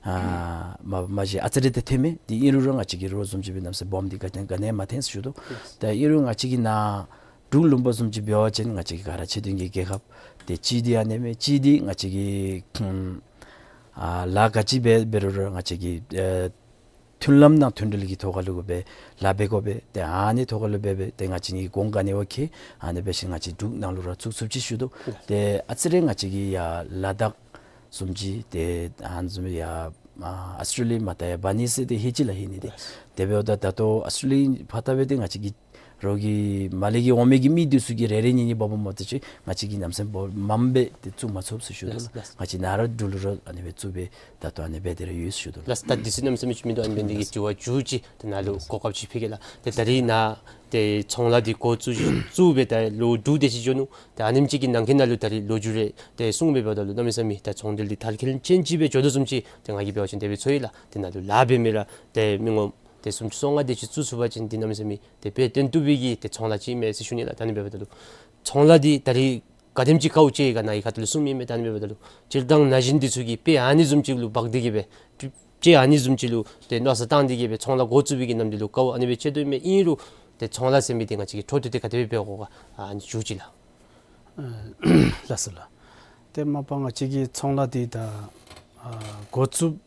ཨ་མ་མ་གཞི་ཨ་ཙི་རེ་ཏེ་ཐོན་མས། དེ་ཨིན་རུང་ར་ང་བཅས་ཀྱིས་རོགས་བཟུམ་ཅིག་སྦེ་གནམ་མེད་ས་མེད་སྦོམ་འདི་ག་ཏེ་ག་ནི་ཡང་མ་འཐོན་ཟེར་ཞུ་དོ། ད་ཨིན་རུང་ང་བཅས་ཀྱི་ནཱ་འབྲུག་ལུང་པ་བཟུམ་ཅིག་འབད་བ་ཅིན་ང་བཅས་ཀྱི་ག་ར་ཆེ་ལྡིང་གི་རྒྱལ་ཁབ་ཏེ་གཅིག་འདི་ཨ་ནི་མས། གཅིག་འདི་ང་བཅས་ཀྱི་ཨ་ལཱ་ག་ཅི་འབད་འབད་རུང་ར་ང་བཅས་ཀྱི་ཨ་མཐུན་ལམ་དང་མཐུན་འབྲེལ་གྱི་ཐོག་ཁ་ལུ་སྦེ་ལཱ་འབད་དགོ་པས། ཏེ་ཨ་ནི་ཐོག་ཁ་ལུ་སྦེ་སྦེ་ཏེ་ང་བཅས་ནི་གོང་ག་ནི་བ་ཁེ་ཨ་ནི་འབད་ཞིནམ་ང་བཅས་འབྲུག་ནང་ལུ་ར་བཙུགས་ཚུགསཔ་ཅིག་ཞུ་དོ། ཏེ་ཨ་ཙི་རེ་ང་བཅས་ཀྱི་ཡར་ལ་དྭགས་བཟུམ་ཅིག་ཏེ་ཨ་ནི་བཟུམ་ཡར་ཨ་ཨོསི་ཊེ་ལི་ཡ་མར་ད་ཡར་འབག་ནི་ཟེར་ཏེ་ཧེ་ཅི་ལགས་ཧེ་ནི་ཏེ། དེ་འབདཝ་ད་ད་ལྟོ་ཨོསི་ཊེ་ལི་ཡ་ཕར་ད་འབད་དེ་ང་བཅས་ཀྱི་རོགས་ཀྱི་མར་ལས་ཀྱི་འོང་མི་གི་མི་འདི་ཚུ་གིས་རེ་རེ་གཉིས་གཉིས་འབག་འབགཔ་མ་གཏོགས་ཅིག་ང་བཅས་ཀྱིས་གནམ་མེད་ས་མེད་སྦོམ་མངམ་སྦེ་ཏེ་བཙུགས་མ་ཚུགས་ཟེར་ཞུ་དོ་ལགས། ལགས། ང་བཅས་ནཱ་ར་འབྲུག་ལུ་ར་ཨ་ནི་སྦེ་བཙུགས་སྦེ་ད་ལྟོ་ཨ་ནི་སྦེ་དེ་ར་ཡོད་ཟེར་ཞུ་དོ་ལགས། ལགས། ད་དུས་ཚོད་གནམ་མེད་ས་མེད་ཅིག་མིན་འདུག། ཨ་ནི་འབད་ནི་འདི་གིས་དྲི་བ་མཇུག་ཅིག་ད་ནཱ་ལུ་གོ་སྐབས་ཅིག་ཕུལ་གེ་ལགས། ཏེ་ད་རིས་ནཱ་ཏེ་ཚོང་ལཱ་འདི་འགོ་བཙུགས་བཙུགས་སྦེ་ད་ལོ་དྲུག་དེ་ཅིག་འགྱོ་ནུག། ཏེ་ཨ་ནེམ་ཅིག་གི་ནང་འཁོད་ནང་ལུ་ད་རིས་ལོ་རྒྱུས་རེ་ཏེ་གསུངས་སྦེ་འབདཝ་ད་ལུ་གནམ་མེད་ས་མེད་ད་ཚོང་འབྲེལ་འདི་དར་ཁྱབ་ཅན་ཅིག་སྦེ་འགྱོ་དོ་བཟུམ་ཅིག་ཏེ་ང་གིས་འབད་བ་ཅིན་དེ་སྦེ་ཚོར་ཡི་ལགས། ཏེ་ནཱ་ལུ་ལཱ་འབད་མི་ར་ཏེ་མི་ངོམ་ཏེ་སུམ་ཅུ་སོ་ལྔ་དེ་ཅིག་བཙུགས་ཚུགས་པ་ཅིན་འདི་གནམ་མེད་ས་མེད་ཏེ་དཔེ་སྟོན་བཏུབ་པའི་གི་ཏེ་ཚོང་ལཱ་ཅིག་ཨིན་མས་ཟེར་ཞུ་ནི་ལགས། ད་ཨ་ནི་འབདཝ་ད་ལུ་ཚོང་ལཱ་འདི་ད་རིས་ག་དེམ་ཅིག་དཀའཝ་སྤྱད་ཡི་ག་ནཱ་གི་ཁ་ཐུག་ལས་གསུངམ་ཨིན་མས། ད་ཨ་ནི་འབདཝ་ད་ལུ་སྤྱིར་བཏང་ན་གཞོན་འདི་ཚུ་གིས་དཔེ་ཨ་ནི་བཟུམ་ཅིག་ལུ་འབག་སྟེ་གིས་སྦེ་དཔེ་ཨ་ནི་བཟུམ་ཅིག་ལུ་ཏེ་མནོ་བསམ་བཏང་སྟེ་གིས་སྦེ་ཚོང་ལཱ་འགོ་བཙུགས་པའི་གི་ནམ་དུས་ལུ་དཀའཝ་ཨ་ནི་སྦེ་སྤྱད་དོ་ཨིན་མས། ཨིན་རུང་ཏེ་ཚོང་ལཱ་ཟེར་མི་འདི་ང་བཅས་ཀྱིས་འཕྲོ་མཐུད་དེ་ག་དེ་སྦེ་འབད་དགོ་ག་ཨ་ནི་མཇུག་ཅིག་ལགས། ལགས་སོ་ལགས། ཏེ་མ་པ་ང་བཅས་ཀྱི་ཚོང་ལཱ་འདི་ད་ཨ་འགོ་བཙུགས་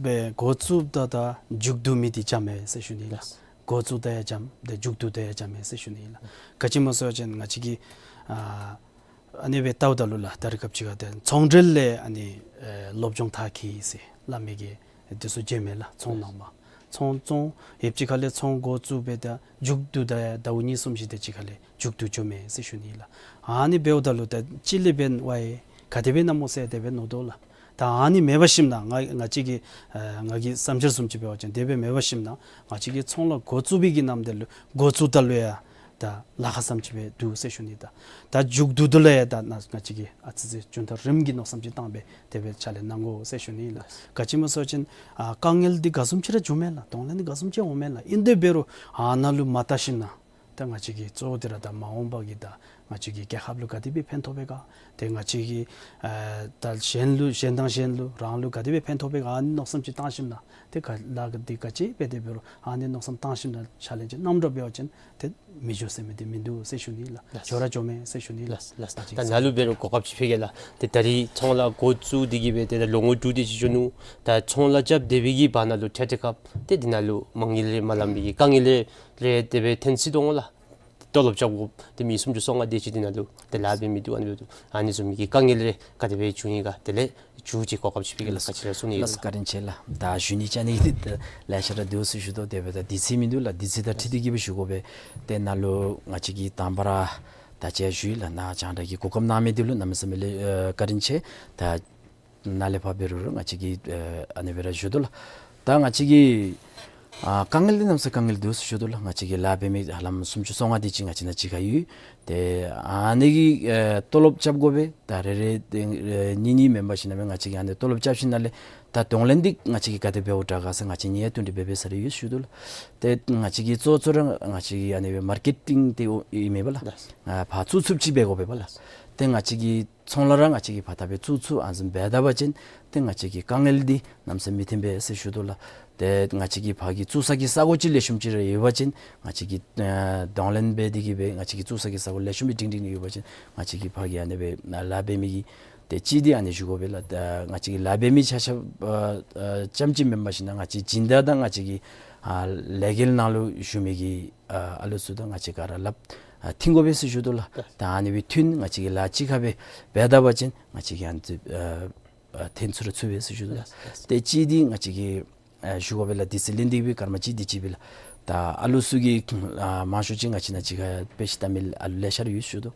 པའི་འགོ་བཙུགསཔ་ད་ད་མཇུག་བསྡུ་མི་འདི་འཇམ་མས་ཟེར་ཞུ་ནི་ལགས། ལགས། འགོ་བཙུགསཔ་ད་ཡང་འཇམ་ཏེ་མཇུག་བསྡུཝ་ད་ཡང་འཇམ་མས་ཟེར་ཞུ་ནི་ལགས། ག་ཅི་སྨོ་ཟེར་བ་ཅིན་ང་བཅས་ཀྱིས་ཨ་ཨ་ནི་སྦེ་བལྟཝ་ད་ལུ་ལགས། ད་རེས་སྐབས་ཅིག་ཁར་ཏེ་ཚོང་འབྲེལ་ལས་ཨ་ནི་ཨེ་སློབ་སྦྱོང་མཐར་འཁྱོལ་ཟེར་སླབ་མི་གི་འདི་ཚུ་མཇལཝ་མས་ལགས། ཚོང་ནང་མ་ཚོང་ཚོང་ཡོདཔ་ཅིག་ཁ་ལས་ཚོང་འགོ་བཙུགས་སྦེ་ད་མཇུག་བསྡུཝ་ད་ཡང་ཟླཝ་གཉིས་གསུམ་ཅིག་དེ་ཅིག་ཁ་ལས་མཇུག་བསྡུ་འགྱོཝ་མས་ཟེར་ཞུ་ནི་ལགས། ཨ་ནི་འབདཝ་ད་ལུ་ད་ཅི་ལས་འབད་བའི་ག་དེ་སྦེ་ཨིན་ན་སྨོ་ཟེར་དེ་སྦེ་མནོ་དོ་ལགས། ད་ཨ་ནི་མེད་པར་ཞིནམ་ན་ང་ང་བཅས་ཀྱི་ཨ་ང་གི་བསམ་འཆར་བཟུམ་ཅིག་འབད་བ་ཅིན་དེ་སྦེ་མེད་པར་ཞིནམ་ན་ང་བཅས་ཀྱི་ཚོང་ལཱ་འགོ་བཙུགས་པའི་གི་ནམ་དེ་ལུ་འགོ་བཙུགསཔ་ད་ལུ་ཡང་ད་ལཱ་ཁག་བཟུམ་ཅིག་སྦེ་འདུག་ཟེར་ཞུ་ནི། ད་ད་མཇུག་བསྡུཝ་ད་ལུ་ཡང་ད་ན་ང་བཅས་ཀྱིས་ཨ་ཙི་ཙི་རྒྱུན་མཐའ་རིམ་གྱིས་མནོ་བསམ་ཅིག་བཏང་སྦེ་དེ་སྦེ་ཕྱག་ལཱ་གནང་དགོ་ཟེར་ཞུ་ནི་ལགས། ག་ཅི་སྨོ་ཟེར་བ་ཅིན་ཨ་དཀའ་ངལ་འདི་ག་བཟུམ་ཅིག་ར་འབྱུངམ་མས་ལགས། གདོང་ལེན་འདི་ག་བཟུམ་ཅིག་འོངམ་མས་ལགས། ཨིན་དེ་འབད་རུང་ཨ་ནཱ་ལུ་མ་བལྟ་ཞིནམ་ན་ད་ང་བཅས་ཀྱིས་གཙོ་བོ་དེ་ར་ད་མ་འོངས་པ་གི་ད་ང་བཅས་ཀྱི་རྒྱལ་ཁབ་ལུ་ག་དེ་སྦེ་ཕན་ཐོགས་པས་ག། ཏེ་ང་བཅས་ཀྱིས་ཨ་ད་གཞན་ལུ་གཞན་དང་གཞན་ལུ་རང་ལུ་ག་དེ་སྦེ་ཕན་ཐོགས་པས་ག། ཨ་ནི་མནོ་བསམ་ཅིག་བཏང་ཞིནམ་ན་ཏེ་ག་ལཱ་འདི་ག་ཅི་འབད་དེ་འབད་རུང་ཨ་ནི་མནོ་བསམ་བཏང་ཞིནམ་ན་ཕྱག་ལཱ་ཅིག་གནངམ་འདྲཝ་འབད་བ་ཅིན་ཏེ་མི་འགྱོ་ཟེར་མི་འདི་མིན་འདུག་ཟེར་ཞུ་ནི་ལགས། ལགས། འགྱོ་ར་འགྱོཝ་མས་ཟེར་ཞུ་ནི་ལགས། ལགས་ལགས། ད་ནཱ་ལུ་འབད་རུང་གོ་སྐབས་ཅིག་ཕུལ་གེ་ལགས། ཏེ་ད་རིས་ཚོང་ལཱ་འགོ་བཙུགས་ཏེ་གི་སྦེ་ཏེ་ད་ལོ་ངོ་དྲུག་དེ་ཅིག་འགྱོ་ནུག། ད་ཚོང་ལཱ་རྐྱབ་སྡོད་པའི་གི་བར་ན་ལུ་འཕྲལ་འཕྲལ་སྐབས་ཏེ་འདི་ནང་ལུ་མ་དངུལ་རེ་མ་ལངམ་པའི་གི་དཀའ་ངལ་རེ་རེ་དེ་སྦེ་ཐོན་སྲིད་དོ་འོང་ལགས། ཏེ་ཏོ་ལོབ་རྐྱབ་དགོཔ་ཏེ་མི་སུམ་ཅུ་སོ་ལྔ་དེ་ཅིག་འདི་ནང་ལུ་ཏེ་ལཱ་འབད་མི་འདུག། ཨ་ནི་འབདཝ་ད་ཨ་ནི་བཟུམ་མའི་གི་དཀའ་ངལ་རེ་ག་དེ་སྦེ་བྱུང་ཡི་ག། དེ་ལས་མཇུག་ཅིག་གོ་སྐབས་ཅིག་ཕུལ་གེ་ལགས། ག་ཅི་ར་གསུང་ནི་ཡོད་ལགས། བཀའ་དྲིན་ཆེ་ལགས། ད་ཞུ་ནི་བཅའ་ནི་འདི་ད་ལེ་ཤ་ར་འདུག་ཟེར་ཞུ་དོ། དེ་འབདཝ་ད་དུས་ཚོད་མིན་འདུག་ལགས། དུས་ཚོད་དང་འཁྲིལ་ཏེ་གི་སྦེ་ཞུ་དགོ་པས། ཏེ་ནཱ་ལུ་ང་བཅས་ཀྱིས་དང་པ་ར་ད་ཅི་ཞུ་ཡི་ལགས། ནཱ་རྒྱང་བསྒྲགས་ཀྱི་གོ་སྐབས་གནང་མི་འདི་ལུ་གནམ་མེད་ས་མེད་ལས་ཨ་བཀའ་དྲིན་ཆེ། ད་ནཱ་ལས་ཕར་འབད་རུང་ར་ང་བཅས་ཀྱིས་ཨ་ཨ་ནི་སྦེ་ར་ཞུ་དོ་ལགས། ད་ང་བཅས་ཀྱི་ཨ་དཀའ་ངལ་འདི་གནམ་མེད་ས་མེད་དཀའ་ངལ་འདུག་ཟེར་ཞུ་དོ་ལགས། ང་བཅས་ཀྱི་ལཱ་འབད་མི་ཧ་ལམ་སུམ་ཅུ་སོ་ལྔ་དེ་ཅིག་ང་བཅས་ནཱ་གཅིག་ཁར་ཡོད། ཏེ་ཨ་ནི་གི་ཨེ་ཏོ་ལོབ་རྐྱབ་དགོ་པས། ད་རེ་རེ་ཏེ་ཨེ་གཉིས་གཉིས་མེན་པར་ཞིནམ་ལས་ང་བཅས་ཀྱིས་ཨ་ནི་ཏོ་ལོབ་རྐྱབ་ཞིནམ་ལས་ད་གདོང་ལེན་འདི་ང་བཅས་ཀྱིས་ག་དེ་འབདཝ་དྲག་ག་ཟེར་ང་བཅས་གཉིས་ཡང་བསྟུན་གྲོས་འབད་འབད་ས་ར་ཡོད་ཞུ་དོ་ལགས། ཏེ་ང་བཅས་ཀྱི་གཙོ་གཙོ་ར་ང་བཅས་ཀྱི་ཨ་ནི་སྦེ་མར་ཀེ་ཊིང་འདི་ཨིན་མས་པ་ལགས། ལགས། ཨ་ཕར་བཙུགས་ཚུགསཔ་ཅིག་འབད་དགོ་པས་པ་ལགས། ཏེ་ང་བཅས་ཀྱི་ཚོང་ལཱ་ར་ང་བཅས་ཀྱིས་ཕར་ད་སྦེ་བཙུགས་ཚུགས་ཨ་ནི་བཟུམ་འབད་ད་པ་ཅིན་ཏེ་ང་བཅས་ཀྱི་དཀའ་ངལ་འདི་གནམ་མེད་ས་མེད་མི་ཐོན་པས་ཟེར་ཞུ་དོ་ལགས། ཏེ་ང་བཅས་ཀྱི་ཕར་གྱི་བཙུགས་ས་གི་ས་གོ་ཅིག་ལེགས་ཤོམ་ཅིག་ར་ཡོད་པ་ཅིན་ང་བཅས་ཀྱིས་ཨ་གདོང་ལེན་འབད་དེ་གི་སྦེ་ང་བཅས་ཀྱི་བཙུགས་ས་གི་ས་གོ་ལེགས་ཤོམ་སྦེ་སྒྲིང་སྒྲིང་ཡོད་པ་ཅིན་ང་བཅས་ཀྱིས་ཕར་གྱི་ཨ་ནི་སྦེ་ལཱ་འབད་མི་གི་ཏེ་གཅིག་འདི་ཨ་ནི་ཞུ་དགོ་པས་ལགས། ད་ང་བཅས་ཀྱི་ལཱ་འབད་མི་ཆ་ཁྱབ་ཨ་ཨ་རྐྱངམ་ཅིག་མེན་པར་ཞིནམ་ལས་ང་བཅས་སྦྱིན་བདག་དང་ང་བཅས་ཀྱི་ཨ་ལས་འགུལ་ནང་ལུ་ཞུགས་མི་གི་ཨ་ཨ་ལུ་ཚུ་དང་ང་བཅས་ག་ར་སླབ་ཨ་མཐུན་དགོ་པས་ཟེར་ཞུ་དོ་ལགས། ད་ཨ་ནི་སྦེ་མཐུན་ང་བཅས་ཀྱིས་ལཱ་གཅིག་ཁར་སྦེ་འབད་ད་པ་ཅིན་ང་བཅས་ཀྱིས་ཨ་ནི་ཚུ་ཨ་ཨ་ཐོན་ཚུགས་ར་ཚུགས་པས་ཟེར་ཞུ་དོ་ལགས། ལགས། ཏེ་གཅིག་འདི་ང་བཅས་ཀྱིས་ཨ་ཞུ་དགོ་པས་ལགས། དུས་ཚོད་ལེན་ཏེ་སྦེ་སྐར་མ་གཅིག་དེ་ཅིག་སྦེ་ལགས། ད་ཨ་ལུ་ཚུ་གི་ཨ་མང་ཤོས་ཅིག་ང་བཅས་ནཱ་གཅིག་ཁར་དཔེ་ཆ་ལྟ་མི་ཨ་ལུ་ལེ་ཤ་ར་ཡོད་ཞུ་དོ།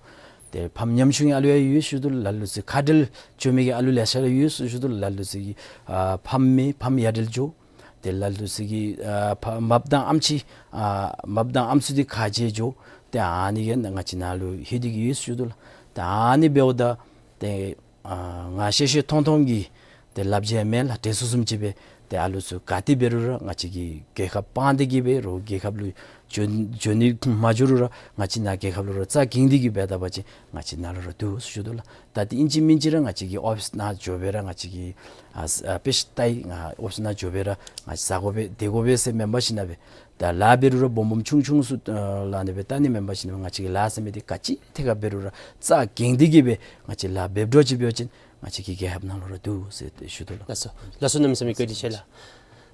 ཏེ་ཕམ་ཉམ་ཆུང་གི་ཨ་ལུ་ཡང་ཡོད་ཞུ་དོ་ལགས། ལ་ལུ་ཚུ་ཁ་བྲལ་འགྱོ་མི་གི་ཨ་ལུ་ལེ་ཤ་ར་ཡོད་ཞུ་དོ་ལགས། ལ་ལུ་ཚུ་གི་ཨ་ཕམ་མེད་ཕམ་ཡ་བྲལ་འགྱོ། ཏེ་ལ་ལུ་ཚུ་གི་ཨ་ཕ་མ་པ་དང་ཨམ་ཆི་ཨ་མ་པ་དང་ཨམ་སྲུ་འདི་ཁ་རྗེ་འགྱོ། ཏེ་ཨ་ནི་གིས་ང་བཅས་ནཱ་ལུ་ལྷོད་དེ་གི་ཡོད་ཞུ་དོ་ལགས། ཏེ་ཨ་ནི་འབདཝ་ད་ཏེ་ཨ་ང་ཤེས་ཤེས་མཐོང་མཐོང་གི་ཏེ་ལབ་བྱ་མེན་ལགས། དྲན་གསོ་བཟུམ་ཅིག་སྦེ་ཏེ་ཨ་ལུ་ཚུ་ག་ཏེ་འབད་རུང་ར་ང་བཅས་ཀྱི་རྒྱལ་ཁབ་སྤང་སྟེ་གི་སྦེ་རོགས་རྒྱལ་ཁབ་ལུ་འགྱོ་འགྱོ་ནི་མ་འགྱོ་རུང་ར་ང་བཅས་ནཱ་རྒྱལ་ཁབ་ལུ་ར་རྩ་འགེངས་ཏེ་གི་འབད་ད་པ་ཅིན་ང་བཅས་ནཱ་ལུ་ར་འདུག་ཞུ་དོ་ལགས། ད་ཏེ་ཨིན་ཅི་མིན་ཅི་ར་ང་བཅས་ཀྱི་ཨོ་ཕིསི་ནང་འགྱོ་སྦེ་ར་ང་བཅས་ཀྱིས་ཨ་ཨ་དཔེ་ཆ་ལྟ་ཡི། ང་ཨོ་ཕིསི་ནང་འགྱོ་སྦེ་ར་ང་བཅས་ཟ་དགོ་པས་སྡོད་དགོ་པས་ཟེར་མེན་པར་ཞིནམ་ལས་ད་ལཱ་འབད་རུང་ར་སྦོམ་སྦོམ་ཆུང་ཆུང་ཚུ་ཨ་ལཱ་ཨ་ནི་སྦེ་ལྟ་ནི་མེན་པར་ཞིནམ་ལས་ང་བཅས་ཀྱི་ལཱ་ཟེར་མི་འདི་ག་ཅི་ཐད་ཁར་འབད་རུང་ར་རྩ་འགེངས་ཏེ་གི་སྦེ་ང་བཅས་ལཱ་འབདཝ་འདྲཝ་ཅིག་འབད་བ་ཅིན་ང་བཅས་ཀྱི་རྒྱལ་ཁབ་ནང་ལུ་ར་འདུག་ཟེར་ཏེ་ཞུ་དོ་ལགས། ལགས་སོ། ལགས་སོ། གནམ་མེད་ས་མེད་བཀའ་དྲིན་ཆེ་ལགས།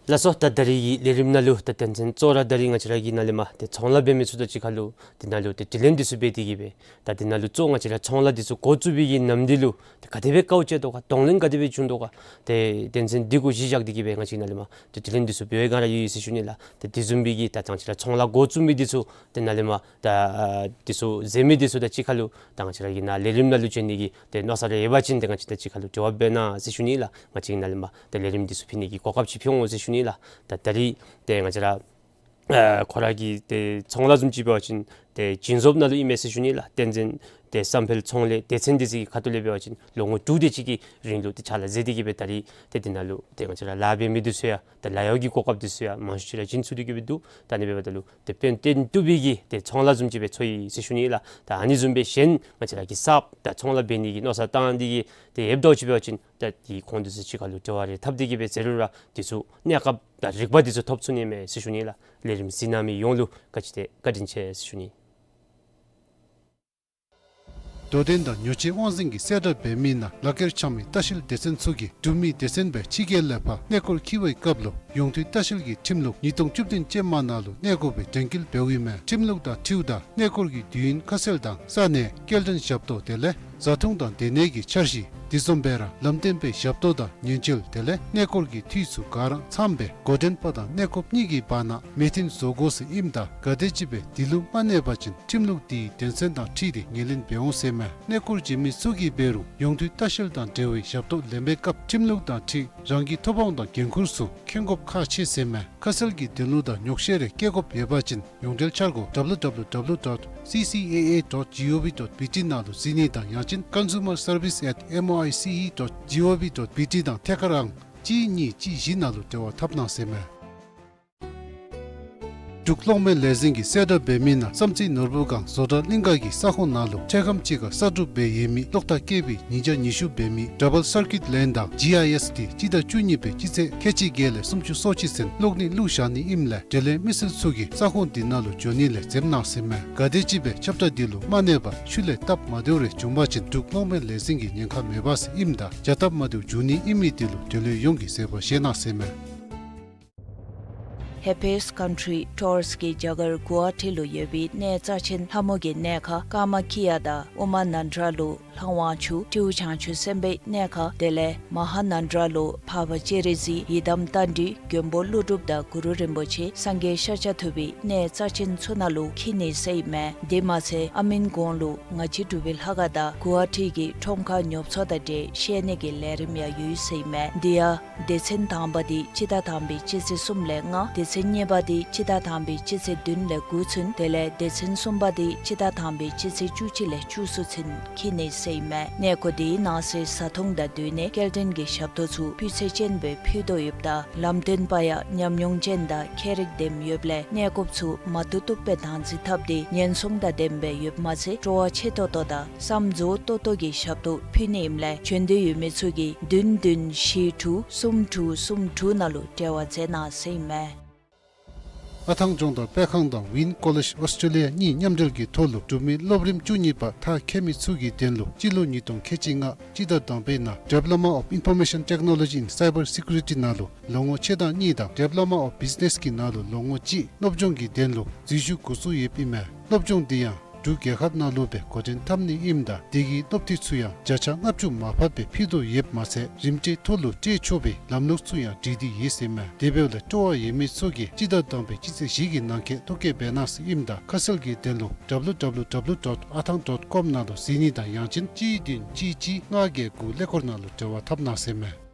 ལགས་སོ། ད་ད་རིས་ཀྱི་ལས་རིམ་ནང་ལུ་ད་དོན་ཚན་གཙོ་བོ་ར་ད་རིས་ང་བཅས་ར་གི་ནཱ་ལས་མར་ཏེ་ཚོང་ལཱ་འབད་མི་ཚུ་དང་གཅིག་ཁར་ལུ་ཏེ་ནཱ་ལུ་ཏེ་དྲི་ལན་འདི་ཚུ་འབད་དེ་གི་སྦེ་ད་འདི་ནང་ལུ་གཙོ་ང་བཅས་ར་ཚོང་ལཱ་འདི་ཚུ་འགོ་བཙུགས་པའི་གི་ནམ་དུས་ལུ་ཏེ་ག་དེ་སྦེ་དཀའཝ་སྤྱད་དོ་ག། གདོང་ལེན་ག་དེ་སྦེ་བྱུང་དོ་ག། ཏེ་དོན་ཚན་འདི་གུ་གཞི་བཞག་སྟེ་གི་སྦེ་ང་བཅས་ནཱ་ལས་མར་ཏེ་དྲི་ལན་འདི་ཚུ་འབད་བའི་སྒང་ར་ཡོད་ཡོད་ཟེར་ཞུ་ནི་ལགས། ཏེ་དེ་བཟུམ་སྦེ་གི་ད་ང་བཅས་ར་ཚོང་ལཱ་འགོ་བཙུགས་མི་འདི་ཚུ་ཏེ་ནཱ་ལས་མར་ད་ཨ་འདི་ཚུ་མཛད་མི་འདི་ཚུ་དང་གཅིག་ཁར་ལུ་ད་ང་བཅས་ར་གི་ནཱ་ལས་རིམ་ནང་ལུ་འབྱོན་ནི་གི་ཏེ་མནོ་བསམ་རེ་ཡོད་པ་ཅིན་ཏེ་ང་བཅས་དང་གཅིག་ཁར་ལུ་འབྲེལ་བ་འབད་གནང་ཟེར་ཞུ་ནི་ལགས། ང་བཅས་ནཱ་ལས་མར་ཏེ་ལས་རིམ་འདི་ཚུ་ཕུལ་ནི་གི་གོ་སྐབས་ཅིག་ཕུལ་འོང་ཟེར་ཞུ་ནི་ལགས། ད་ད་རིས་ཏེ་ང་བཅས་ར་ཨ་ཁོ་ར་གི་ཏེ་ཚོང་ལཱ་བཟུམ་ཅིག་འབད་བ་ཅིན་ཏེ་སྦྱིན་བཟོཔ་ནང་ལུ་ཨིན་མས་ཟེར་ཞུ་ནི་ལགས། དོན་ཚན་ཏེ་བསམ་འཕེལ་ཚོང་ལས་སྡེ་ཚན་འདི་ཚུ་གི་ཁ་ཐུག་ལས་འབད་བ་ཅིན་ལོ་ངོ་དྲུག་དེ་ཅིག་གི་རིང་ལུ་ཏེ་ཕྱག་ལཱ་མཛད་དེ་གི་སྦེ་ད་རིས་ཏེ་འདི་ནང་ལུ་ཏེ་ང་བཅས་ར་ལཱ་འབད་མི་འདི་ཚུ་ཡང་ཏེ་ལཱ་གཡོག་གི་གོ་སྐབས་འདི་ཚུ་ཡང་མང་ཤོས་ཅིག་ར་བྱིན་ཚུགས་ཏེ་གི་སྦེ་འདུག། ད་ཨ་ནི་འབདཝ་ད་ལུ་ཏེ་དཔལ་ལྡན་ཏོ་བི་གི་ཏེ་ཚོང་ལཱ་བཟུམ་ཅིག་སྦེ་ཚོར་ཡི་ཟེར་ཞུ་ནི་ལགས། ད་ཨ་ནི་བཟུམ་སྦེ་གཞན་ང་བཅས་ར་གི་གསརཔ་ད་ཚོང་ལཱ་འབད་ནི་གི་མནོ་བསམ་བཏང་སྟེ་གི་ཏེ་ཡོདཔ་འདྲཝ་ཅིག་འབད་བ་ཅིན་ད་ཏེ་ཁོང་འདི་ཚུ་གཅིག་ཁར་ལུ་འབྲེལ་བ་རེ་འཐབ་སྟེ་གི་སྦེ་མཛད་རུང་ར་འདི་ཚུ་གནས་སྐབས་ད་རིག་པ་འདི་ཚུ་ཐོབ་ཚུགས་ནི་མས་ཟེར་ཞུ་ནི་ལགས། ལས་རིམ་གཟིགས་གནང་མི་ཡོངས་ལུ་བཀའ་དྲིན་ཏེ་བཀའ་དྲིན་ཆེ་ཟེར་ཞུ་ནི། དོ་བརྡ་དང་ཉོ་ཆས་དབང་འཛིན་གྱིས་གསལ་བསྒྲགས་འབད་མི་ནང་ལག་ཁྱེར་འཆང་མི་ལྟ་བཤལ་སྡེ་ཚན་ཚུ་གིས་འབྲུག་མི་སྡེ་ཚན་སྦེ་ཕྱི་རྒྱལ་ལས་ཕར་གནས་སྐོར་འཁྱིད་པའི་སྐབས་ལུ་ཡོངས་འཐུས་ལྟ་བཤལ་གྱི་ཁྲིམས་ལུགས་ཉིས་སྟོང་བཅུ་བདུན་ཅན་མ་ནང་ལུ་གནས་དགོ་པའི་དྲན་སྐུལ་འབདཝ་ཨིན་མས། ཁྲིམས་ལུགས་དང་འཁྲིལཝ་ད་གནས་སྐོར་གྱི་དུས་ཡུན་ཁ་གསལ་དང་ས་གནས་སྐྱེལ་འདྲེན་ཞབས་ཏོག་དེ་ལས་བཟའ་འཐུང་དང་སྡོད་གནས་ཀྱི་འཆར་གཞི་དེ་བཟུམ་སྦེ་ར་ལམ་སྟོན་པའི་ཞབས་ཏོག་དང་ཉེན་བཅོལ་དེ་ལས་གནས་སྐོར་གྱི་འཐུས་ཚུ་ག་ར་ཚངམ་སྦེ་འགོ་འདྲེན་པ་དང་གནས་སྐོརཔ་གཉིས་ཀྱི་བར་ན་མོས་མཐུན་བཟོ་དགོ་ཟེར་ཨིནམ་ད་ག་དེམ་ཅིག་སྦེ་དེ་ལུ་མ་གནས་པ་ཅིན་ཁྲིམས་ལུགས་དེའི་དོན་ཚན་དང་འཁྲིལ་ཏེ་ངོས་ལེན་འབད་འོང་ཟེར་མས། གནས་སྐོར་བྱོན་མི་ཚུ་གིས་འབད་རུང་ཡོངས་འཐུས་ལྟ་བཤལ་དང་འབྲེལ་བའི་ཞབས་ཏོག་ལེན་པའི་སྐབས་ཁྲིམས་ལུགས་དང་འཁྲིལ་རང་གི་ཐོབ་དབང་དང་འགན་ཁུར་ཚུ་མཁྱེན་དགོཔ་ཁག་ཆེ་ཟེར་མས། ཁ་གསལ་གྱི་དོན་ལུ་དང་ཉོགས་བཤད་རེ་བསྐྱལ་དགོཔ་ཡོད་པ་ཅིན་ཡོངས་འབྲེལ་འཆར་སྒོ་W W W dot C C A A dot gov dot B T ནང་ལུ་གཟིགས་ནི་དང་ཡང་ཅིན་consumer service at M O I C E dot gov dot B T དང་ཐད་ཀར་ཨང་གཅིག་གཉིས་གཅིག་བཞི་ནང་ལུ་འབྲེལ་བ་འཐབ་གནང་ཟེར་མས། འབྲུག་གློག་མེ་ལས་འཛིན་གྱིས་གསལ་བསྒྲགས་འབད་མི་ནང་བསམ་རྩེ་ནོར་བུ་སྒང་བཟོ་གྲྭ་གླིང་ག་གི་ས་ཁོངས་ནང་ལུ་འཕྲལ་ཁམས་ཅིག་ཁར་གསར་སྒྲུབ་འབད་ཡོད་མི་གློག་ཐག་བཀལ་བའི་ཉིས་བརྒྱ་ཉི་ཤུ་འབད་མི་ཌབ་བལ་སར་ཀིཊ་ལེན་དང་ཇི་ཨའི་ཨེསི་དེ་སྤྱི་ཟླ་བཅུ་གཉིས་པའི་སྤྱི་ཚེས་ཁལ་གཅིག་བརྒྱད་ལས་སུམ་ཅུ་སོ་གཅིག་ཚུན་གློག་ནད་བླུགས་བཞག་ནི་ཨིནམ་ལས་འབྲེལ་ཡོད་མི་སེར་ཚུ་གིས་ས་ཁོངས་དེ་ནང་ལུ་འགྱོ་ནི་ལས་འཛེམ་གནང་ཟེར་མས། ག་དེམ་ཅིག་སྦེ་ཁྱབ་བརྡལ་དེ་ལུ་མ་གནས་པར་ཤུལ་ལས་སྟབས་མ་བདེཝ་རེ་བྱུང་པ་ཅིན་འབྲུག་གློག་མེ་ལས་འཛིན་གྱིས་ཉེན་ཁ་མེད་པས་ཟེར་ཨིནམ་ད་བྱ་སྟབས་མ་བདེཝ་འབྱུང་ནི་ཨིན་མི་དེ་ལུ་འབྲེལ་ཡོད་ཡོངས་ཀྱིས་གཟིགས་པར་བཞེས་གནང་ཟེར་མས། Happiest Country Tours གིས་རྒྱ་གར་གུ་ཝ་ཊི་ལུ་ཡོད་པའི་གནས་རྩ་ཆེན་ལྷ་མོ་གི་གནས་ཁང་ཀ་མ་ཁི་ཡ་དང་ཨོ་མ་ནན་དྲ་ལུ་ལྷ་དབང་ཕྱུག་སྤྲེའུ་བྱང་ཆུབ་སེམས་དཔའི་གནས་ཁང་དེ་ལས་མ་ཧཱ་ནན་དྲ་ལུ་འཕགས་པ་སྤྱན་རས་གཟིགས་ཡི་དམ་རྟ་མགྲིན་མགོན་པོ་ཀླུ་སྒྲུབ་དང་གུ་རུ་རིན་པོ་ཆེ་སངས་རྒྱས་ཤཱཀྱ་ཐུབ་པའི་གནས་རྩ་ཆེན་ཚུ་ནང་ལུ་འཁྱིད་ནི་ཟེར་ཨིན་མས། དེ་མ་ཚད་ཨ་མིན་གོང་ལུ་ང་བཅས་འབྲུག་པའི་ལྷ་ཁང་དང་གུ་ཝ་ཊི་གི་ཁྲོམ་ཁར་ཉོ་ཚོང་དང་འབྲེལ་བཤད་ནི་གི་ལས་རིམ་ཡང་ཡོད་ཟེར་ཨིན་མས། དེ་ཡང་སྡེ་ཚན་དང་པ་དེ་སྤྱི་ཟླ་དང་པའི་སྤྱི་ཚེས་གསུམ་ལས་ལྔ། སྡེ་ཚན་གཉིས་པ་དེ་སྤྱི་ཟླ་དང་པའི་སྤྱི་ཚེས་བདུན་ལས་དགུ་ཚུན། དེ་ལས་སྡེ་ཚན་གསུམ་པ་དེ་སྤྱི་ཟླ་དང་པའི་སྤྱི་ཚེས་བཅུ་གཅིག་ལས་བཅུ་གསུམ་ཚུན་འཁྱིད་ནི་ཟེར་ཨིན་མས། གནས་སྐོར་དེའི་ནང་གསེས་བཟའ་འཐུང་དང་སྡོད་གནས་སྐྱེལ་འདྲེན་གྱི་ཞབས་ཏོག་ཚུ་སྤུས་ཚད་ཅན་སྦེ་ཕུལ་དོ་ཡོདཔ་ད་ལམ་སྟོན་པ་ཡང་ཉམས་མྱོང་ཅན་དང་མཁས་རིག་ལྡནམ་ཡོདཔ་ལས་གནས་སྐོརཔ་ཚུ་མ་བཏུབ་བཏུབ་སྦེ་བདག་འཛིན་འཐབ་སྟེ་ཉེན་སྲུང་དང་ལྡནམ་སྦེ་ཡོདཔ་མ་ཚད་སྤྲོ་བ་ཆེ་ཏོག་ཏོ་དང་བསམ་རྫོགས་ཏོག་ཏོ་གི་ཞབས་ཏོག་ཕུལ་ནི་ཨིནམ་ལས་བྱོན་འདོད་ཡོད་མི་ཚུ་གིས་བདུན་བདུན་བཞི་དྲུག་གསུམ་དྲུག་གསུམ་དྲུག་ནང་ལུ་འབྲེལ་བ་མཛད་གནང་ཟེར་ཨིན་མས། ཨ་ཐང་ལྗོངས་བདག་སྤེལ་ཁང་དང་ཝིན་ཀོ་ལེཇ་ཨོསི་ཊྲེ་ལི་ཡ་གཉིས་མཉམ་འབྲེལ་གྱི་ཐོག་ལུ་འབྲུག་མི་སློབ་རིམ་བཅུ་གཉིས་པ་མཐར་འཁྱོལ་མི་ཚུ་གི་དོན་ལུ་སྤྱི་ལོ་ཉིས་སྟོང་ཁལ་གཅིག་ལྔ་སྤྱི་ཟླ་དང་པའི་ནང་Diploma of Information Technology in Cyber Security ནང་ལུ་ལོ་ངོ་ཕྱེད་དང་གཉིས་དང་Diploma of Business གི་ནང་ལུ་ལོ་ངོ་གཅིག་སློབ་སྦྱོང་གི་དོན་ལུ་འཛུལ་ཞུགས་འགོ་བཙུགས་ཡོདཔ་ཨིན་མས། སློབ་སྦྱོང་འདི་ཡང་འབྲུག་རྒྱལ་ཁབ་ནང་ལུ་སྦེ་འགོ་འདྲེན་འཐབ་ནི་ཨིནམ་ད་དེ་གི་སློབ་ཐུན་ཚུ་ཡང་བརྒྱ་ཆ་ལྔ་བཅུ་མར་ཕབ་སྦེ་ཕུལ་དོ་ཡོདཔ་མ་ཚད་རིམ་གྲོའི་ཐོག་ལུ་སྤྲོད་ཆོག་པའི་ལམ་ལུགས་ཚུ་ཡང་བྲིས་ཏེ་ཡོད་ཟེར་ཨིན་མས། དེ་འབདཝ་ལས་སྤྲོ་བ་ཡོད་མི་ཚུ་གིས་སྤྱི་ཟླ་དང་པའི་སྤྱི་ཚེས་བཞི་གི་ནང་འཁོད་ཐོ་བཀོད་འབད་གནང་ཟེར་ཨིནམ་ད་ཁ་གསལ་གྱི་དོན་ལུ་W W W dot athang dot com ནང་ལུ་གཟིགས་ནི་དང་ཡང་ཅིན་གཅིག་བདུན་གཅིག་གཅིག་ལྔ་བརྒྱད་དགུ་ཀླད་ཀོར་ནང་ལུ་འབྲེལ་བ་འཐབ་གནང་ཟེར་ཨིན་མས།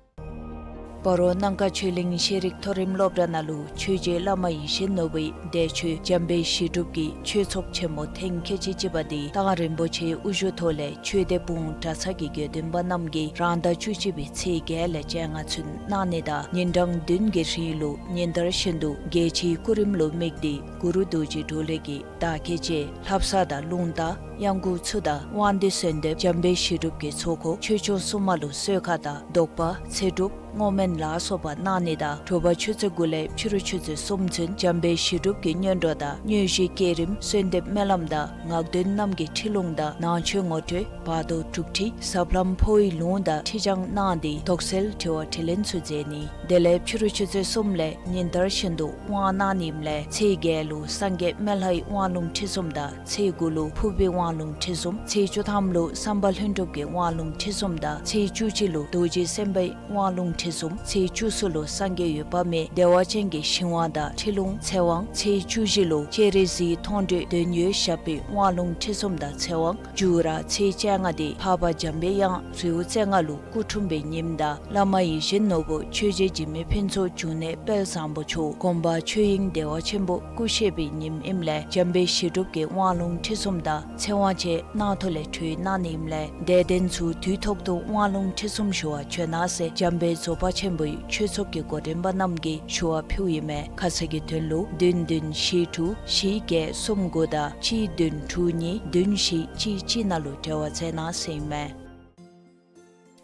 སྤ་རོ་སྣང་དཀར་ཆོས་གླིང་ཤེས་རིག་མཐོ་རིམ་སློབ་གྲྭ་ནང་ལུ་ཆོས་རྗེ་བླ་མ་ཡིད་བཞིན་ནོར་བུའི་འདས་མཆོད་འཇམ་དཔལ་བཞི་སྒྲུབ་ཀྱི་ཆོས་ཚོགས་ཆེན་མོ་ཐེངས་ཁལ་གཅིག་གཅིག་པ་དེ་མདང་རིན་པོ་ཆེའི་དབུ་བཞུགས་ཐོག་ལས་ཆོས་སྡེ་སྤུངས་གྲྭ་ཚང་གི་དགེ་འདུན་པ་རྣམས་ཀྱིས་རང་ཟླ་བཅུ་གཅིག་པའི་ཚེས་བརྒྱད་ལས་བཅོ་ལྔ་ཚུན་གནང་ནི་དང་ཉིན་གྲངས་བདུན་གྱི་རིང་ལུ་ཉིན་ལྟར་བཞིན་དུ་རྒྱལ་སྤྱིའི་སྐུ་རིམ་ལུ་དམིགས་ཏེ་གུ་རུ་རྡོ་རྗེ་གྲོ་ལོད་ཀྱི་བདག་བསྐྱེད་བཅས་ལྷ་བསངས་དང་རླུང་རྟ་གཡང་འགུགས་ཚུ་དང་དབང་འདུས་གསོལ་འདེབས་འཇམ་དཔལ་བཞི་སྒྲུབ་ཀྱི་ཚོགས་འཁོར་ཆོས་སྐྱོང་སྲུང་མ་ལུ་གསོལ་ཁ་དང་བཟློག་པ་ཚེ་སྒྲུབ་བསྔོ་སྨོན་ལ་སོགས་པ་གནང་ནི་དང་དྲོ་པ་ཆུ་ཚོད་དགུ་ལས་ཕྱི་རུ་ཆུ་ཚོད་གསུམ་ཚུན་འཇམ་དཔལ་བཞི་སྒྲུབ་ཀྱི་སྔོན་འགྲོ་དང་དངོས་གཞི་བསྐྱེད་རིམ་གསོལ་འདེབས་སྨོན་ལམ་དང་ངག་འདོན་རྣམས་ཀྱི་ཁྲིད་ལུང་དང་ནང་ཆོས་ངོ་སྤྲོད་བར་དོ་དྲུག་ཁྲིད་ཟབ་ལམ་འཕོ་བའི་ལུང་དང་ཁྲིད་བྱང་གནང་སྟེ་དོགས་སེལ་དྲི་བ་དྲིས་ལན་ཚུ་མཛད་ནི། དེ་ལས་ཕྱི་རུ་ཆུ་ཚོད་གསུམ་ལས་ཉིན་ལྟར་བཞིན་དུ་དབང་གནང་ནི་ཨིནམ་ལས་ཚེས་བརྒྱད་ལུ་སངས་རྒྱས་སྨན་ལྷའི་དབང་ལུང་ཁྲིད་གསུམ་དང་ཚེས་དགུ་ལུ་ཕུར་པའི་དབང་ལུང་ཁྲིད་གསུམ། ཚེས་བཅུ་ཐམ་ལུ་སམ་བྷ་ལྷུན་གྲུབ་ཀྱི་དབང་ལུང་ཁྲིད་གསུམ་དང་ཚེས་བཅུ་གཅིག་ལུ་རྡོ་རྗེ་སེམས་དཔའི་དབང་ལུང་ཁྲིད་གསུམ། ཚེས་བཅུ་གསུམ་ལུ་སངས་རྒྱས་འོད་དཔག་མེད་བདེ་བ་ཅན་གྱི་ཞིང་དབང་དང་ཁྲིད་ལུང་ཚེ་དབང་། ཚེས་བཅུ་བཞི་ལུ་སྤྱན་རས་གཟིགས་མཐོང་གྲོལ་འདོད་ཡོན་ཞགས་པའི་དབང་ལུང་ཁྲིད་གསུམ་དང་ཚེ་དབང་མཇུག་ར་ཚེས་བཅོ་ལྔ་དེ་འཕགས་པ་འཇམ་པའི་དབྱངས་རི་བོ་རྩེ་ལྔ་ལུ་སྐུ་འཁྲུངས་པའི་ཉིནམ་དང་བླ་མ་ཡིད་བཞིན་ནོར་བུ་ཆོས་རྗེ་འཇིགས་མེད་ཕུན་ཚོགས་འབྱུང་གནས་དཔལ་བཟང་པོ་མཆོག་དགོངས་པ་ཆོས་དབྱིངས་བདེ་བ་ཆེན་པོ་སྐུ་གཤེགས་པའི་ཉིནམ་ཨིནམ་ལས་འཇམ་དཔལ་བཞི་སྒྲུབ་ཀྱི་དབང་ལུང་ཁྲིད་གསུམ་དང་ཚེ་དབང་བཅས་གནང་ཐོག་ལས་གྲོལ་གནང་ནི་ཨིནམ་ལས་དད་ལྡན་ཚུ་དུས་ཐོག་ཏུ་དབང་ལུང་ཁྲིད་གསུམ་ཞུ་བར་བྱོན་གནང་ཟེར་འཇམ་དཔལ་རྫོགས་པ་ཆེན་པོའི་ཆོས་ཚོགས་ཀྱི་འགོ་འདྲེན་པ་རྣམས་ཀྱིས་ཞུ་བ་ཕུལཝ་ཨིན་མས། ཁ་གསལ་གྱི་དོན་ལུ་བདུན་བདུན་བཞི་དྲུག་བཞི་བརྒྱད་གསུམ་དགུ་དང་གཅིག་བདུན་དྲུག་གཉིས་བདུན་བཞི་གཅིག་གཅིག་ནང་ལུ་འབྲེལ་བ་མཛད་གནང་ཟེར་ཨིན་མས།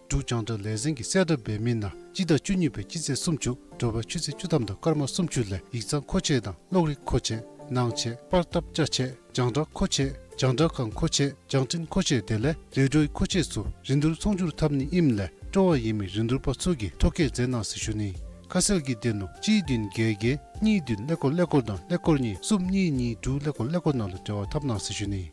འབྲུག་རྒྱང་བསྒྲགས་ལས་འཛིན་གྱིས་གསལ་བསྒྲགས་འབད་མི་ནང་སྤྱི་ཟླ་བཅུ་གཉིས་པའི་སྤྱི་ཚེས་སུམ་ཅུ་དྲོ་པ་ཆུ་ཚོད་བཅུ་ཐམ་དང་སྐར་མ་སུམ་ཅུ་ལས་ཡིག་ཚང་མཁོ་ཆས་དང་གློག་རིག་མཁོ་ཆས་ནང་ཆས་པར་བཏབ་ཅ་ཆས་རྒྱང་བསྒྲགས་མཁོ་ཆས་ རྒྱང་བསྒྲགས་ཁང་མཁོ་ཆས་རྒྱང་འཕྲིན་མཁོ་ཆས་དེ་ལས་རེ་ཌིའོའི་མཁོ་ཆས་ཚུ་རིན་བསྡུར་ཚོང་སྒྱུར་འཐབ་ནི་ཨིནམ་ལས་སྤྲོ་བ་ཡོད་མི་རིན་བསྡུར་པ་ཚུ་གིས་ཐོ་བཀོད་མཛད་གནང་ཟེར་ཞུ་ནི། ཁ་གསལ་གྱི་དོན་ལུ་གཅིག་བདུན་བརྒྱད་བརྒྱད་གཉིས་བདུན་ཀླད་ཀོར་ཀླད་ཀོར་དང་ཀླད་ཀོར་གཉིས་གསུམ་གཉིས་གཉིས་དྲུག་ཀླད་ཀོར་ཀླད་ཀོར་ནང་ལུ་འབྲེལ་བ་འཐབ་གནང་ཟེར་ཞུ་ནི།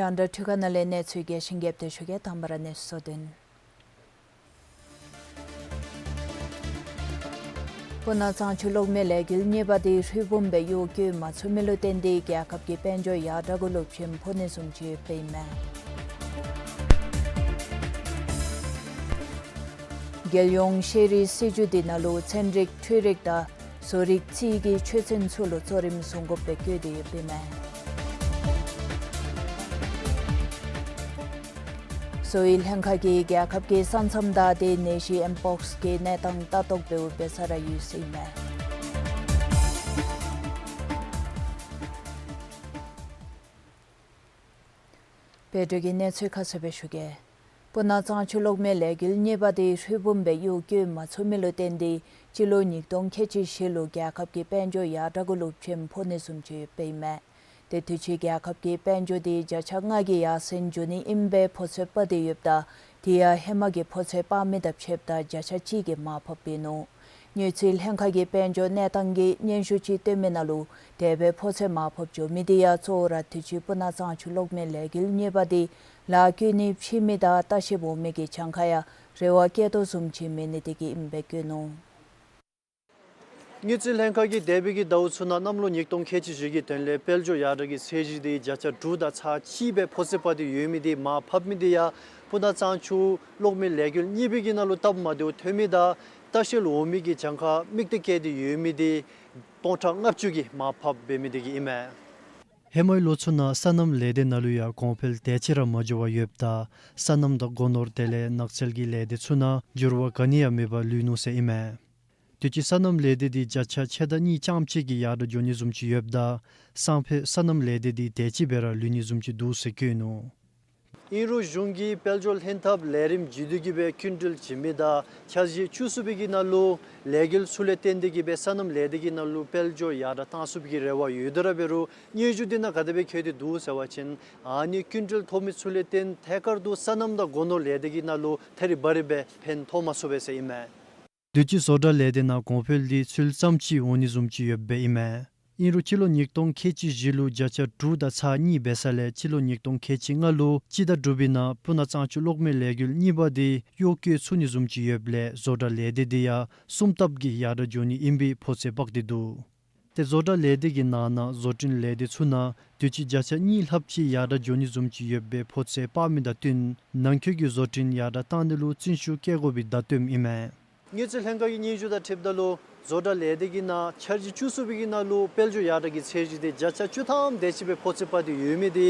རྒྱང་བསྒྲགས་འཕྲུལ་ཁང་ནང་ལས་གནས་ཚུལ་རྒྱས་ཤིང་རྒྱས་པ་ཞུ་གེ། དང་པ་ར་གནས་ཚུལ་གཙོ་དོན། སྤུ་ན་གཙང་ཆུ་གློག་མེ་ལས་འགུལ་གཉིས་པ་དེ་ཧྲིལ་བུམ་སྦེ་གཡོག་བཀོལ་མ་ཚུགས་མི་ལུ་བརྟེན་ཏེ་རྒྱལ་ཁབ་ཀྱི་དཔལ་འབྱོར་ཡར་དྲག་གུ་ལུ་ཕྱེམ་ཕོག་ནི་བཟུམ་ཅིག་ཡོདཔ་ཨིན་མས། རྒྱལ་ཡོངས་ཤེས་རིག་སྲིད་བྱུས་དེ་ནང་ལུ་ཚན་རིག་འཕྲུལ་རིག་དང་བཟོ་རིག་རྩིས་ཀྱི་ཆོས་ཚན་ཚུ་ལུ་གཙོ་རིམ་བཟུང་དགོཔ་སྦེ་བཀོད་དེ་ཡོདཔ་ཨིན་མས། གསོ་བའི་ལྷན་ཁག་གིས་རྒྱལ་ཁབ་ཀྱི་ས་མཚམས་དང་དེ་ནད་གཞི་ཨེམ་པོགསི་གི་གནས་སྟངས་ལྟ་རྟོག་འབདཝ་འབད་ས་ར་ཡོད་ཟེར་ཨིན་མས། བོད་དུས་ཀྱི་གནས་ཚུལ་ཁ་གསལ་སྦེ་ཞུ་གེ། སྤུ་ན་གཙང་ཆུ་གློག་མེ་ལས་འགུལ་གཉིས་པ་དེ་ཧྲིལ་བུམ་སྦེ་གཡོག་བཀོལ་མ་ཚུགས་མི་ལུ་བརྟེན་ཏེ་སྤྱི་ལོ་ཉིས་སྟོང་ཁལ་གཅིག་བཞི་ལུ་རྒྱལ་ཁབ་ཀྱི་དཔལ་འབྱོར་ཡར་དྲག་གུ་ལུ་ཕྱེམ་ཕོག་ནི་བཟུམ་ཅིག་ཡོདཔ་ཨིན་མས། དེ་དུས་ཅི་རྒྱལ་ཁབ་ཀྱི་དཔལ་འབྱོར་དེ་བརྒྱ་ཆ་ལྔ་གི་ཡར་སེང་འགྱོ་ནི་ཨིནམ་སྦེ་ཕོ་ཚོད་དཔག་སྟེ་ཡོདཔ་ད་དེ་ཡང་ཧེ་མ་གི་ཕོ་ཚོད་དཔག་མི་དང་ཕྱདཔ་ད་བརྒྱ་ཆ་གཅིག་གིས་མར་ཕབ་ཨིན་ནུག། དངུལ་རྩིས་ལྷན་ཁག་གིས་དཔལ་འབྱོར་གནས་སྟངས་ཀྱི་སྙན་ཞུ་ཅིག་བཏོན་མི་ནང་ལུ་དེ་སྦེ་ཕོ་ཚོད་མར་ཕབ་འགྱོ་མི་དེ་ཡང་གཙོ་བོ་ར་དུས་ཅི་སྤུ་ན་གཙང་ཆུ་གློག་མེ་ལས་འགུལ་གཉིས་པ་དེ་ལཱ་བཀོལ་ནི་ཕྱེ་མི་དང་ལྟ་བཤལཔ་འོང་མི་གི་གྱངས་ཁ་ཡང་རེ་བ་བསྐྱེད་དོ་བཟུམ་ཅིག་མེད་ནི་དེ་གིས་ཨིནམ་སྦེ་བཀོད་ནུག། དངུལ་རྩིས་ལྷན་ཁག་གིས་འདས་པའི་གི་ཟླཝ་ཚུ་ནང་གནམ་ལོ་ཉིས་སྟོང་ཁལ་གཅིག་བཞི་གི་དོན་ལས་དཔལ་འབྱོར་ཡར་དྲག་གི་ཚད་གཞི་དེ་བརྒྱ་ཆ་དྲུག་དང་ཚག་གཅིག་སྦེ་ཕོ་ཚོད་དཔག་སྟེ་ཡོད་མི་དེ་མར་ཕབ་མི་དེ་ཡང་སྤུ་ན་གཙང་ཆུ་གློག་མེ་ལས་འགུལ་གཉིས་པའི་གི་ནང་ལུ་སྟབས་མ་བདེཝ་ཐོན་མི་དང་ལྟ་བཤལ་འོང་མི་གི་གྱངས་ཁ་དམིགས་གཏད་བསྐྱེད་དེ་ཡོད་མི་དེ་སྟོང་ཕྲག་ལྔ་བཅུ་གིས་མར་ཕབ་འབད་མི་དེ་གིས་ཨིན་མས། ཧེ་མའི་ལོ་ཚུ་ནང་སོ་ནམ་ལས་སྡེ་ནང་ལུ་ཡང་གོང་འཕེལ་དེ་ཅིག་ར་མ་འགྱོ་བར་ཡོདཔ་ད་སོ་ནམ་དང་སྒོ་ནོར་དེ་ལས་ནགས་ཚལ་གྱི་ལས་སྡེ་ཚུ་ནང་འགྱུར་བ་ག་ནི་ཡང་མེད་པར་ལུས་ནུག་ཟེར་ཨིན་མས། དུས་ཅི་སོ་ནམ་ལས་སྡེ་དེ་བརྒྱ་ཆ་ཕྱེད་དང་གཉིས་རྐྱངམ་ཅིག་གིས་ཡར་དྲག་འགྱོ་ནི་བཟུམ་ཅིག་ཡོདཔ་ད་སང་ཕོད་སོ་ནམ་ལས་སྡེ་དེ་དེ་ཅིག་སྦེ་ར་ལུས་ནི་བཟུམ་ཅིག་འདུག་ཟེར་བཀོད་ནུག། ཨིན་རུང་གཞུང་གིས་དཔལ་འབྱོར་ལྷན་ཐབས་ལས་རིམ་བརྒྱུད་དེ་གི་སྦེ་སྐྱིན་འགྲུལ་བྱིན་མི་དང་འཆར་གཞི་བཅུ་གསུམ་པའི་གི་ནང་ལུ་ལས་འགུལ་ཚུ་ལས་བརྟེན་ཏེ་གི་སྦེ་སོ་ནམ་ལས་སྡེ་གི་ནང་ལུ་དཔལ་འབྱོར་ཡར་དྲག་གཏང་ཚུགས་པའི་གི་རེ་བ་ཡོད་དེ་ར་འབད་རུང་སྙན་ཞུ་དེ་ནང་ག་དེ་སྦེ་བཀོད་དེ་འདུག་ཟེར་བ་ཅིན་ཨ་ནི་སྐྱིན་འགྲུལ་ཐོབ་མི་ཚུ་ལས་བརྟེན་ཐད་ཀར་དུ་སོ་ནམ་དང་སྒོ་ནོར་ལས་སྡེ་གི་ནང་ལུ་ཐད་རི་བ་རི་སྦེ་ཕན་ཐོགས་མ་ཚུགས་པས་ཟེར་ཨིན་མས། དུས་ཅི་བཟོ་གྲྭ་ལས་སྡེ་ནང་གོང་འཕེལ་དེ་ཚུལ་ཙམ་ཅིག་འོང་ནི་བཟུམ་ཅིག་ཡོདཔ་ཨིན་མས། ཨིན་རུང་སྤྱི་ལོ་ཉིས་སྟོང་ཁལ་གཅིག་བཞི་ལུ་བརྒྱ་ཆ་དྲུག་དང་ཚག་གཉིས་འབད་ས་ལས་སྤྱི་ལོ་ཉིས་སྟོང་ཁལ་གཅིག་ལྔ་ལུ་སྤྱི་ཟླ་དྲུག་པའི་ནང་སྤུ་ན་གཙང་ཆུ་གློག་མེ་ལས་འགུལ་གཉིས་པ་དེ་གཡོག་བཀོལ་ཚུགས་ནི་བཟུམ་ཅིག་ཡོདཔ་ལས་བཟོ་གྲྭ་ལས་སྡེ་དེ་ཡང་གསུམ་ལྟབ་ཀྱིས་ཡར་དྲག་འགྱོ་ནི་ཨིན་པའི་ཕོ་ཚོད་དཔག་སྟེ་འདུག། ཏེ་བཟོ་གྲྭ་ལས་སྡེ་གི་ནང་ན་བཟོ་སྐྲུན་ལས་སྡེ་ཚུ་ནང་དུས་ཅི་བརྒྱ་ཆ་གཉིས་ལྷགཔ་ཅིག་ཡར་དྲག་འགྱོ་ནི་བཟུམ་ཅིག་ཡོད་པའི་ཕོ་ཚོད་དཔག་མི་དང་བསྟུན་ནང་འཁོད་ཀྱི་བཟོ་སྐྲུན་ཡར་དྲག་གཏང་ནི་ལུ་བརྩོན་ཤུགས་བསྐྱེད་དགོ་པའི་བརྡ་སྟོནམ་ཨིན་མས། དངུལ་རྩིས་ལྷན་ཁག་གི་སྙན་ཞུ་དང་འཁྲིལཝ་ད་ལུ་བཟོ་གྲྭ་ལས་སྡེ་གི་ནང་འཆར་གཞི་བཅུ་གསུམ་པའི་གི་ནང་ལུ་དཔལ་འབྱོར་ཡར་དྲག་གི་ཚད་གཞི་དེ་བརྒྱ་ཆ་བཅུ་ཐམ་དེ་ཅིག་སྦེ་ཕོ་ཚོད་དཔག་སྟེ་ཡོད་མི་དེ་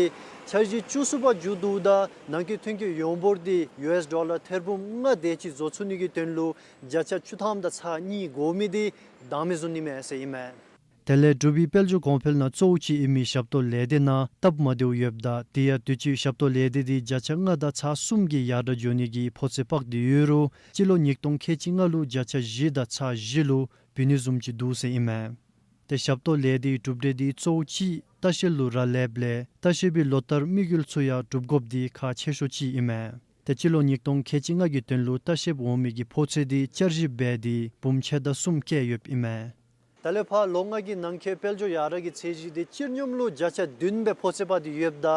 འཆར་གཞི་བཅུ་གསུམ་པ་མཇུག་བསྡུཝ་ད་ནང་འཁོད་ཐོན་སྐྱེད་ཡོངས་འབོར་དེ་ཡུ་ཨེསི་ཌོ་ལར་ཐེར་འབུམ་ལྔ་དེ་ཅིག་བཟོ་ཚུགས་ནི་གི་དོན་ལུ་བརྒྱ་ཆ་བཅུ་ཐམ་དང་ཚག་གཉིས་དགོ་མི་དེ་འདང་མི་བཟུང་ནི་མས་ཟེར་ཨིན་མས། དེ་ལས་འབྲུག་པའི་དཔལ་འབྱོར་གོང་འཕེལ་ནང་གཙོ་བོ་ཅིག་ཨིན་མི་ཞབས་ཏོག་ལས་སྡེ་ནང་སྟབས་མ་བདེཝ་ཡོདཔ་ད་དེ་ཡང་དུས་ཅི་ཞབས་ཏོག་ལས་སྡེ་དེ་བརྒྱ་ཆ་ལྔ་དང་ཚག་གསུམ་གྱིས་ཡར་དྲག་འགྱོ་ནི་གི་ཕོ་ཚོད་དཔག་སྟེ་ཡོད་རུང་སྤྱི་ལོ་ཉིས་སྟོང་ཁལ་གཅིག་ལྔ་ལུ་བརྒྱ་ཆ་བཞི་དང་ཚག་བཞི་ལུ་བུད་ནི་བཟུམ་ཅིག་འདུག་ཟེར་ཨིན་མས། ཏེ་ཞབས་ཏོག་ལས་སྡེའི་གྲུབ་འབྲས་དེ་གཙོ་བོ་ཅིག་ལྟ་བཤལ་ལུ་རག་ལསཔ་ལས་ལྟ་བཤལ་པའི་ལོ་ལྟར་དམིགས་ཡུལ་ཚུ་ཡང་འགྲུབ་དགོཔ་དེ་ཁག་ཆེ་ཤོས་ཅིག་ཨིན་མས། ཏེ་སྤྱི་ལོ་ཉིས་སྟོང་ཁལ་གཅིག་ལྔ་གི་དོན་ལུ་ལྟ་བཤལཔ་འོང་མི་གི་ཕོ་ཚོད་དེ་བསྐྱར་ཞིབ་འབད་དེ་འབུམ་ཕྱེད་དང་གསུམ་བཀལ་ཡོདཔ་ཨིན་མས། ད་ལས་ཕར་ལོ་ལྔ་གི་ནང་འཁོད་དཔལ་འབྱོར་ཡར་དྲག་གི་ཚད་གཞི་དེ་སྤྱིར་སྙོམས་ལུ་བརྒྱ་ཆ་བདུན་སྦེ་ཕོག་ཚད་པ་དེ་ཡོདཔ་ད་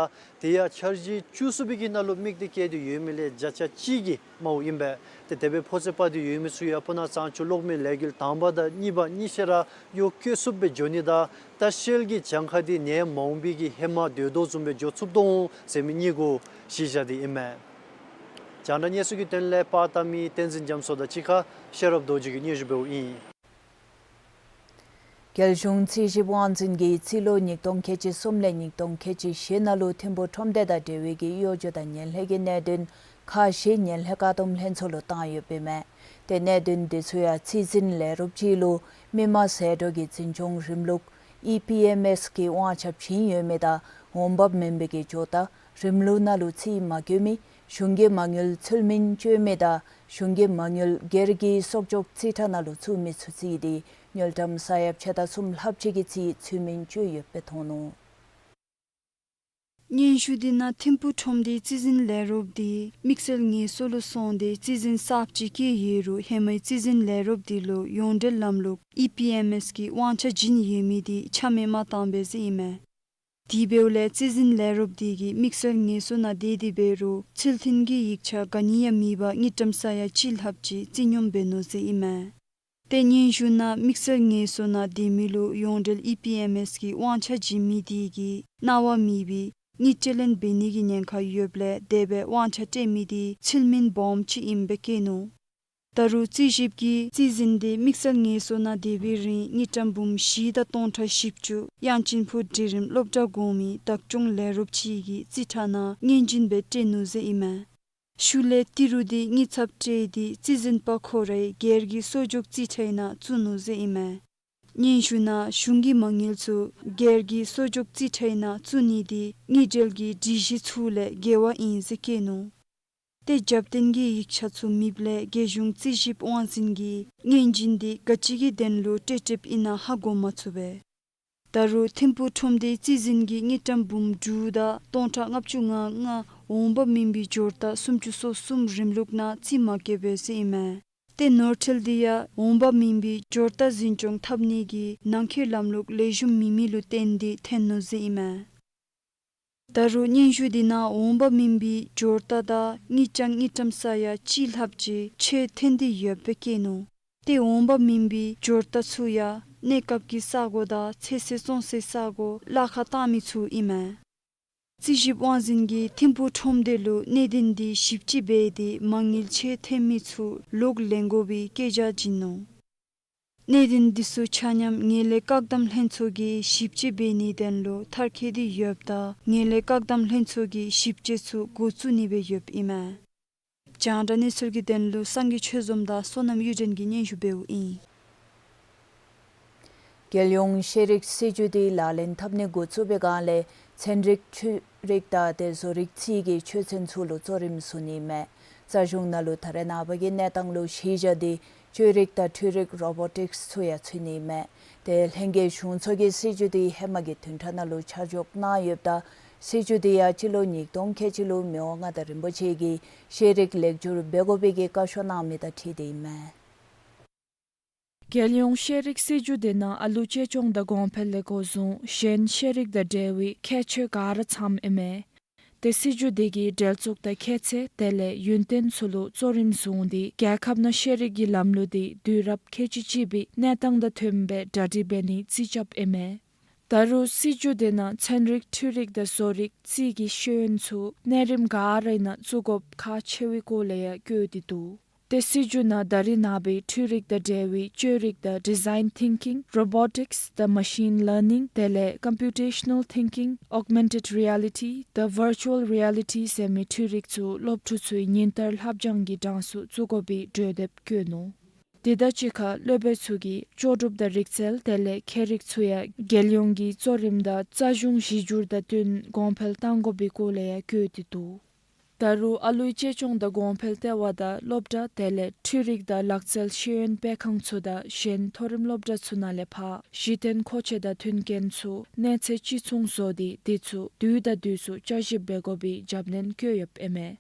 དེ་ཡང་འཆར་གཞི་བཅུ་གསུམ་པའི་གི་ནང་ལུ་དམིགས་ཏེ་བཀལ་ཏེ་ཡོད་མི་ལས་བརྒྱ་ཆ་གཅིག་གིས་མངམ་ཨིན་པས། ཏེ་དེ་སྦེ་ཕོག་ཚད་པ་དེ་ཡོད་མི་ཚུ་ཡང་སྤུ་ན་གཙང་ཆུ་གློག་མེ་ལས་འགུལ་དང་པ་དང་གཉིས་པ་གཉིས་ཆ་ར་གཡོག་བཀོལ་ཚུགསཔ་སྦེ་འགྱོ་ནི་དང་ལྟ་བཤལ་གྱི་གྱངས་ཁ་དེ་ནད་མ་འོང་པའི་གི་ཧེ་མ་སྡོད་དོ་བཟུམ་སྦེ་འགྱོ་ཚུགས་དོ་འོང་ཟེར་མི་གཉིས་གུ་གཞི་བཞག་སྟེ་ཨིན་མས། རྒྱང་བསྒྲགས་གནས་ཚུལ་གྱི་དོན་ལས་པར་བཏབ་མི་བསྟན་འཛིན་རྒྱ་མཚོ་དང་གཅིག་ཁར་ཤེས་རབ་རྡོ་རྗེ་གིས་སྙན་ཞུ་འབདཝ་ཨིན། རྒྱལ་གཞུང་རྩིས་ཞིབ་དབང་འཛིན་གྱིས་རྩིས་ལོ་ཉིས་སྟོང་ཁལ་གཅིག་གསུམ་ལས་ཉིས་སྟོང་ཁལ་གཅིག་བཞི་ནང་ལུ་ཐིམ་ཕུག་ཁྲོམ་སྡེ་དང་འབྲེལ་བའི་གི་གཡོ་སྒྱུ་དང་ངན་ལྷད་ཀྱི་གནད་དོན་ཁག་བཞི་ངན་ལྷད་བཀག་སྡོམ་ལྷན་ཚོགས་ལུ་བཏང་ཡོདཔ་ཨིན་མས། ཏེ་གནད་དོན་དེ་ཚུ་ཡང་རྩིས་འཛིན་ལས་རོགསཔ་ཅིག་ལུ་མི་དམངས་ཟད་འགྲོ་གི་འཛིན་སྐྱོང་རིམ་ལུགས་ཨི་པི་ཨེམ་ཨེས་ཀྱི་དབང་ཆ་བྱིན་ཡོད་མི་དང་འོང་འབབ་མེན་པའི་གི་ཇོ་བདག་རིམ་ལུགས་ནང་ལུ་རྩིས་མ་བཀོད་མི་གཞུང་གི་མ་དངུལ་ཚུལ་མིན་སྤྱོད་མི་དང་གཞུང་གི་མ་དངུལ་སྒེར་གྱི་གསོག་འཇོག་རྩིས་ཁྲ་ནང་ལུ་བཙུགས་མི་ཚུ་རྩིས་ཏེ་དངུལ་ཀྲམ་ས་ཡ་ཕྱེད་དང་གསུམ་ལྷགཔ་ཅིག་གི་རྩིས་ཚུལ་མིན་སྤྱོད་ཡོདཔ་སྦེ་མཐོང་ནུག། སྙན་ཞུ་དེ་ནང་ཐིམ་ཕུག་ཁྲོམ་སྡེའི་རྩིས་འཛིན་ལས་རོགསཔ་དེ་དམིགས་བསལ་ངལ་གསོ་ལུ་སོང་སྟེ་རྩིས་འཛིན་གསརཔ་ཅིག་བསྐོས་ཡོད་རུང་ཧེ་མའི་རྩིས་འཛིན་ལས་རོགསཔ་དེ་ལུ་ཡོངས་འབྲེལ་ལམ་ལུགས་ཨི་པི་ཨེམ་ཨེས་ཀྱི་དབང་ཆ་བྱིན་ཡོད་མི་དེ་ཆ་མེད་མ་བཏང་པས་ཟེར་ཨིན་མས། དེ་འབདཝ་ལས་རྩིས་འཛིན་ལས་རོགསཔ་དེ་གིས་དམིགས་བསལ་ངལ་གསོ་ནང་བསྡད་དེ་འབད་རུང་རྩིས་མཐུན་གྱི་ཡིག་ཆ་ག་ནི་ཡང་མེད་པར་དངུལ་ཀྲམ་ས་ཡ་གཅིག་ལྷགཔ་ཅིག་རྩིས་སྙོམས་འབད་ནུག་ཟེར་ཨིན་མས། ཏེ་སྙན་ཞུ་ནང་དམིགས་བསལ་ངལ་གསོ་ནང་སྡོད་མི་ལུ་ཡོངས་འབྲེལ་ཨི་པི་ཨེམ་ཨེས་ཀྱི་དབང་ཆ་བྱིན་མི་དེ་གིས་གནང་བ་མེད་པའི་དངུལ་སྤྲོད་ལེན་འབད་ནི་གི་ཉེན་ཁ་ཡོདཔ་ལས་དེ་སྦེ་དབང་ཆ་སྤྲོད་མི་དེ་ཚུལ་མིན་སྦོམ་ཅིག་ཨིནམ་སྦེ་བཀོད་ནུག། ད་རུང་རྩིས་ཞིབ་ཀྱིས་རྩིས་འཛིན་དེ་དམིགས་བསལ་ངལ་གསོ་ནང་སྡོད་པའི་རིང་དངུལ་ཀྲམ་འབུམ་བཞི་དང་སྟོང་ཕྲག་བཞི་བཅུ་དབྱང་ཅིན་ཕུ་འབྲིང་རིམ་སློབ་གྲྭ་གོང་མའི་བདག་སྐྱོང་ལས་རོགསཔ་ཅིག་གི་རྩིས་ཁྲ་ནང་ངོས་འཛིན་འབད་སྤྲོད་ནུག་ཟེར་ཨིན་མས། ཤུལ་ལས་ཏི་རུ་དེ་དངུལ་ཚབ་སྤྲོད་དེ་རྩིས་འཛིན་པ་ཁོ་རའི་སྒེར་གྱི་གསོག་འཇོག་རྩིས་ཁྲའི་ནང་བཙུགས་ནུག་ཟེར་ཨིན་མས། སྙན་ཞུ་ནང་གཞུང་གི་མ་དངུལ་ཚུ་སྒེར་གྱི་གསོག་འཇོག་རྩིས་ཁྲའི་ནང་བཙུགས་ནི་དེ་དངུལ་འབྲེལ་གྱི་སྒྲིག་གཞི་ཚུ་ལས་འགལ་བ་ཨིན་ཟེར་བཀོད་ནུག། ཏེ་རྒྱབ་རྟེན་གྱི་ཡིག་ཆ་ཚུ་མེདཔ་ལས་རྒྱལ་གཞུང་རྩིས་ཞིབ་དབང་འཛིན་གྱིས་ངོས་འཛིན་དེ་ག་ཅི་གི་དོན་ལུ་སྤྲོད་སྤྲོདཔ་ཨིན་ན་ཧ་གོ་མ་ཚུགས་པས། ད་རུང་ཐིམ་ཕུག་ཁྲོམ་སྡེའི་རྩིས་འཛིན་གྱིས་དངུལ་ཀྲམ་འབུམ་དྲུག་དང་སྟོང་ཕྲག་ལྔ་བཅུ་ང་ལྔ་འོང་འབབ་མེན་པའི་འབྱོར་རྟགས་སུམ་ཅུ་སོ་གསུམ་རིམ་ལུགས་ནང་རྩིས་མ་བཀོད་པས་ཟེར་ཨིན་མས། ཏེ་ནོར་འཁྲུལ་དེ་ཡང་འོང་འབབ་མེན་པའི་འབྱོར་རྟགས་འཛིན་སྐྱོང་འཐབ་ནི་གི་ནང་འཁོད་ལམ་ལུགས་ལེགས་ཤོམ་མེད་མི་ལུ་བརྟེན་ཏེ་ཐོན་ནུག་ཟེར་ཨིན་མས། ད་རུང་སྙན་ཞུ་དེ་ནང་འོང་འབབ་མེན་པའི་འབྱོར་རྟགས་དང་དངུལ་རྐྱང་དངུལ་ཀྲམ་ས་ཡ་གཅིག་ལྷགཔ་ཅིག་ཆད་ཐོན་ཏེ་ཡོདཔ་སྦེ་བཀོད་ནུག། ཏེ་འོང་འབབ་མེན་པའི་འབྱོར་རྟགས་ཚུ་ཡང་གནས་སྐབས་ཀྱི་ས་སྒོ་དང་ཚོད་བསྲེ་བཙོང་སའི་ས་སྒོ་གླ་ཁར་བཏང་མི་ཚུ་ཨིན་མས། རྩིས་ཞིབ་དབང་འཛིན་གྱིས་ཐིམ་ཕུག་ཁྲོམ་སྡེ་ལུ་གནད་དོན་དེ་ཞིབ་དཔྱད་འབད་དེ་མ་དངུལ་ཆད་ཐོན་མི་ཚུ་ལོག་ལེན་དགོ་པའི་བཀའ་རྒྱ་བྱིན་ནུག། གནད་དོན་འདི་ཚུ་ཆ་མཉམ་ངན་ལྷད་བཀག་སྡོམ་ལྷན་ཚོགས་ཀྱིས་ཞིབ་དཔྱད་འབད་ནིའི་དོན་ལུ་མཐར་འཁྱོལ་ཏེ་ཡོདཔ་ད་ངན་ལྷད་བཀག་སྡོམ་ལྷན་ཚོགས་ཀྱིས་ཞིབ་དཔྱད་ཚུ་འགོ་བཙུགས་ནི་སྦེ་ཡོདཔ་ཨིན་མས། རྒྱང་བསྒྲགས་གནས་ཚུལ་གྱི་དོན་ལུ་སངས་རྒྱས་ཆོས་འཛོམས་དང་བསོད་ནམས་གཡུ་སྒྲོན་གྱིས་སྙན་ཞུ་འབདཝ་ཨིན། རྒྱལ་ཡོངས་ཤེས་རིག་སྲིད་བྱུས་དེ་ལག་ལེན་འཐབ་ནི་འགོ་བཙུགས་པའི་སྒང་ལས་ཚན་རིག་འཕྲུལ་རིག་དང་དེ་བཟོ་རིག་རྩིས་ཀྱི་ཆོས་ཚན་ཚུ་ལུ་གཙོ་རིམ་བཟུང་ནི་མས། རྩ་གཞུང་ནང་ལུ་ད་རེས་ནངས་པ་གི་གནས་སྟངས་ལུ་གཞི་བཞག་སྟེ་བཅོས་རིག་དང་འཕྲུལ་རིག་རོ་བོ་ཊིཀསི་ཚུ་ཡང་ཚུད་ནི་མས། དེ་ལྷན་རྒྱས་གཞུང་ཚོགས་ཀྱིས་སྲིད་བྱུས་དེ་ཧེ་མ་གི་བདུན་ཕྲག་ནང་ལུ་ཆ་འཇོག་གནང་ཡོདཔ་ད་སྲིད་བྱུས་དེ་ཡང་སྤྱི་ལོ་ཉིས་སྟོང་ཁལ་གཅིག་ལུ་མི་དབང་མངའ་བདག་རིན་པོ་ཆེ་གིས་ཤེས་རིག་ལེགས་བསྒྱུར་འབད་དགོ་པའི་གི་བཀའ་ཤོག་གནང་མི་དང་འཁྲིལ་ཏེ་ཨིན་མས། རྒྱལ་ཡོངས་ཤེས་རིག་སྲིད་བྱུས་དེ་ནང་ཨ་ལུ་གཅེས་སྐྱོང་དང་གོང་འཕེལ་ལས་འགོ་བཟུང་གཞན་ཤེས་རིག་དང་འབྲེལ་བའི་ཁྱད་ཆོས་ག་ར་ཚངམ་ཨིན་མས། དེ་སྲིད་བྱུས་དེ་གི་འགྲེལ་བཙུགས་དང་ཁྱད་ཚད་དེ་ལས་ཡུན་བརྟན་ཚུ་ལུ་གཙོ་རིམ་བཟུང་སྟེ་རྒྱལ་ཁབ་ནང་ཤེས་རིག་གི་ལམ་ལུགས་དེ་དུས་རབས་ཁལ་གཅིག་གཅིག་པའི་གནས་སྟངས་དང་མཐུནམ་སྦེ་གྲ་སྒྲིག་འབད་ནི་རྩིས་རྐྱབ་ཨིན་མས། ད་རུང་སྲིད་བྱུས་དེ་ནང་ཚན་རིག་འཕྲུལ་རིག་དང་བཟོ་རིག་རྩིས་ཀྱི་ཤེས་ཡོན་ཚུ་གནས་རིམ་ག་རའི་ནང་བཙུགས་དགོཔ་ཁག་ཆེ་བའི་སྐོར་ལས་ཡང་བཀོད་དེ་འདུག། དེ་སྲིད་བྱུས་ནང་ད་རེས་ནངས་པའི་འཕྲུལ་རིག་དང་འབྲེལ་བའི་བཅོས་རིག་དང་ཌི་ཛའིན་ཐིང་ཀིང་རོ་བོ་ཊིཀསི་དང་མ་ཤིན་ལར་ནིང་དེ་ལས་ཀམ་པིའུ་ཊེ་ཤ་ནལ་ཐིང་ཀིང་ཨོག་མེན་ཊེཌ་རི་ཡ་ལི་ཊི་དང་ཝར་ཅུ་ཝལ་རི་ཡ་ལི་ཊི་ཟེར་མི་འཕྲུལ་རིག་ཚུ་སློབ་ཕྲུག་ཚུའི་ཉིན་ལྟར་བསླབ་སྦྱང་གི་གྲངས་སུ་བཙུགས་དགོ་པའི་གྲོས་འདེབས་བཀོད་ནུག། དེ་དང་གཅིག་ཁར་སློབ་དཔོན་ཚུ་གིས་ལྕོགས་གྲུབ་དང་རིག་རྩལ་དེ་ལས་ཁྱད་རིག་ཚུ་ཡང་རྒྱལ་ཡོངས་ཀྱི་གཙོ་རིམ་དང་རྩ་གཞུང་གཞི་འགྱུར་དང་བསྟུན་གོང་འཕེལ་གཏང་དགོ་པའི་སྐོར་ལས་ཡང་བཀོད་དེ་འདུག། ད་རུང་ཨ་ལུའི་གཅེས་སྐྱོང་དང་གོང་འཕེལ་ལྟེ་བ་དང་སློབ་གྲྭ་དེ་ལས་འཕྲུལ་རིག་དང་ལག་རྩལ་ཤེས་ཡོན་སྤེལ་ཁང་ཚུ་དང་གཞན་མཐོ་རིམ་སློབ་གྲྭ་ཚུ་ནང་ལས་ཕར་གཞི་རྟེན་མཁོ་ཆས་དང་མཐུན་རྐྱེན་ཚུ་གནས་ཚད་གཅིག་མཚུངས་བཟོ་སྟེ་དེ་ཚུ་དུས་དང་དུས་སུ་བསྐྱར་ཞིབ་འབད་དགོ་པའི་རྒྱབ་སྣོན་བཀོད་ཡོདཔ་ཨིན་མས།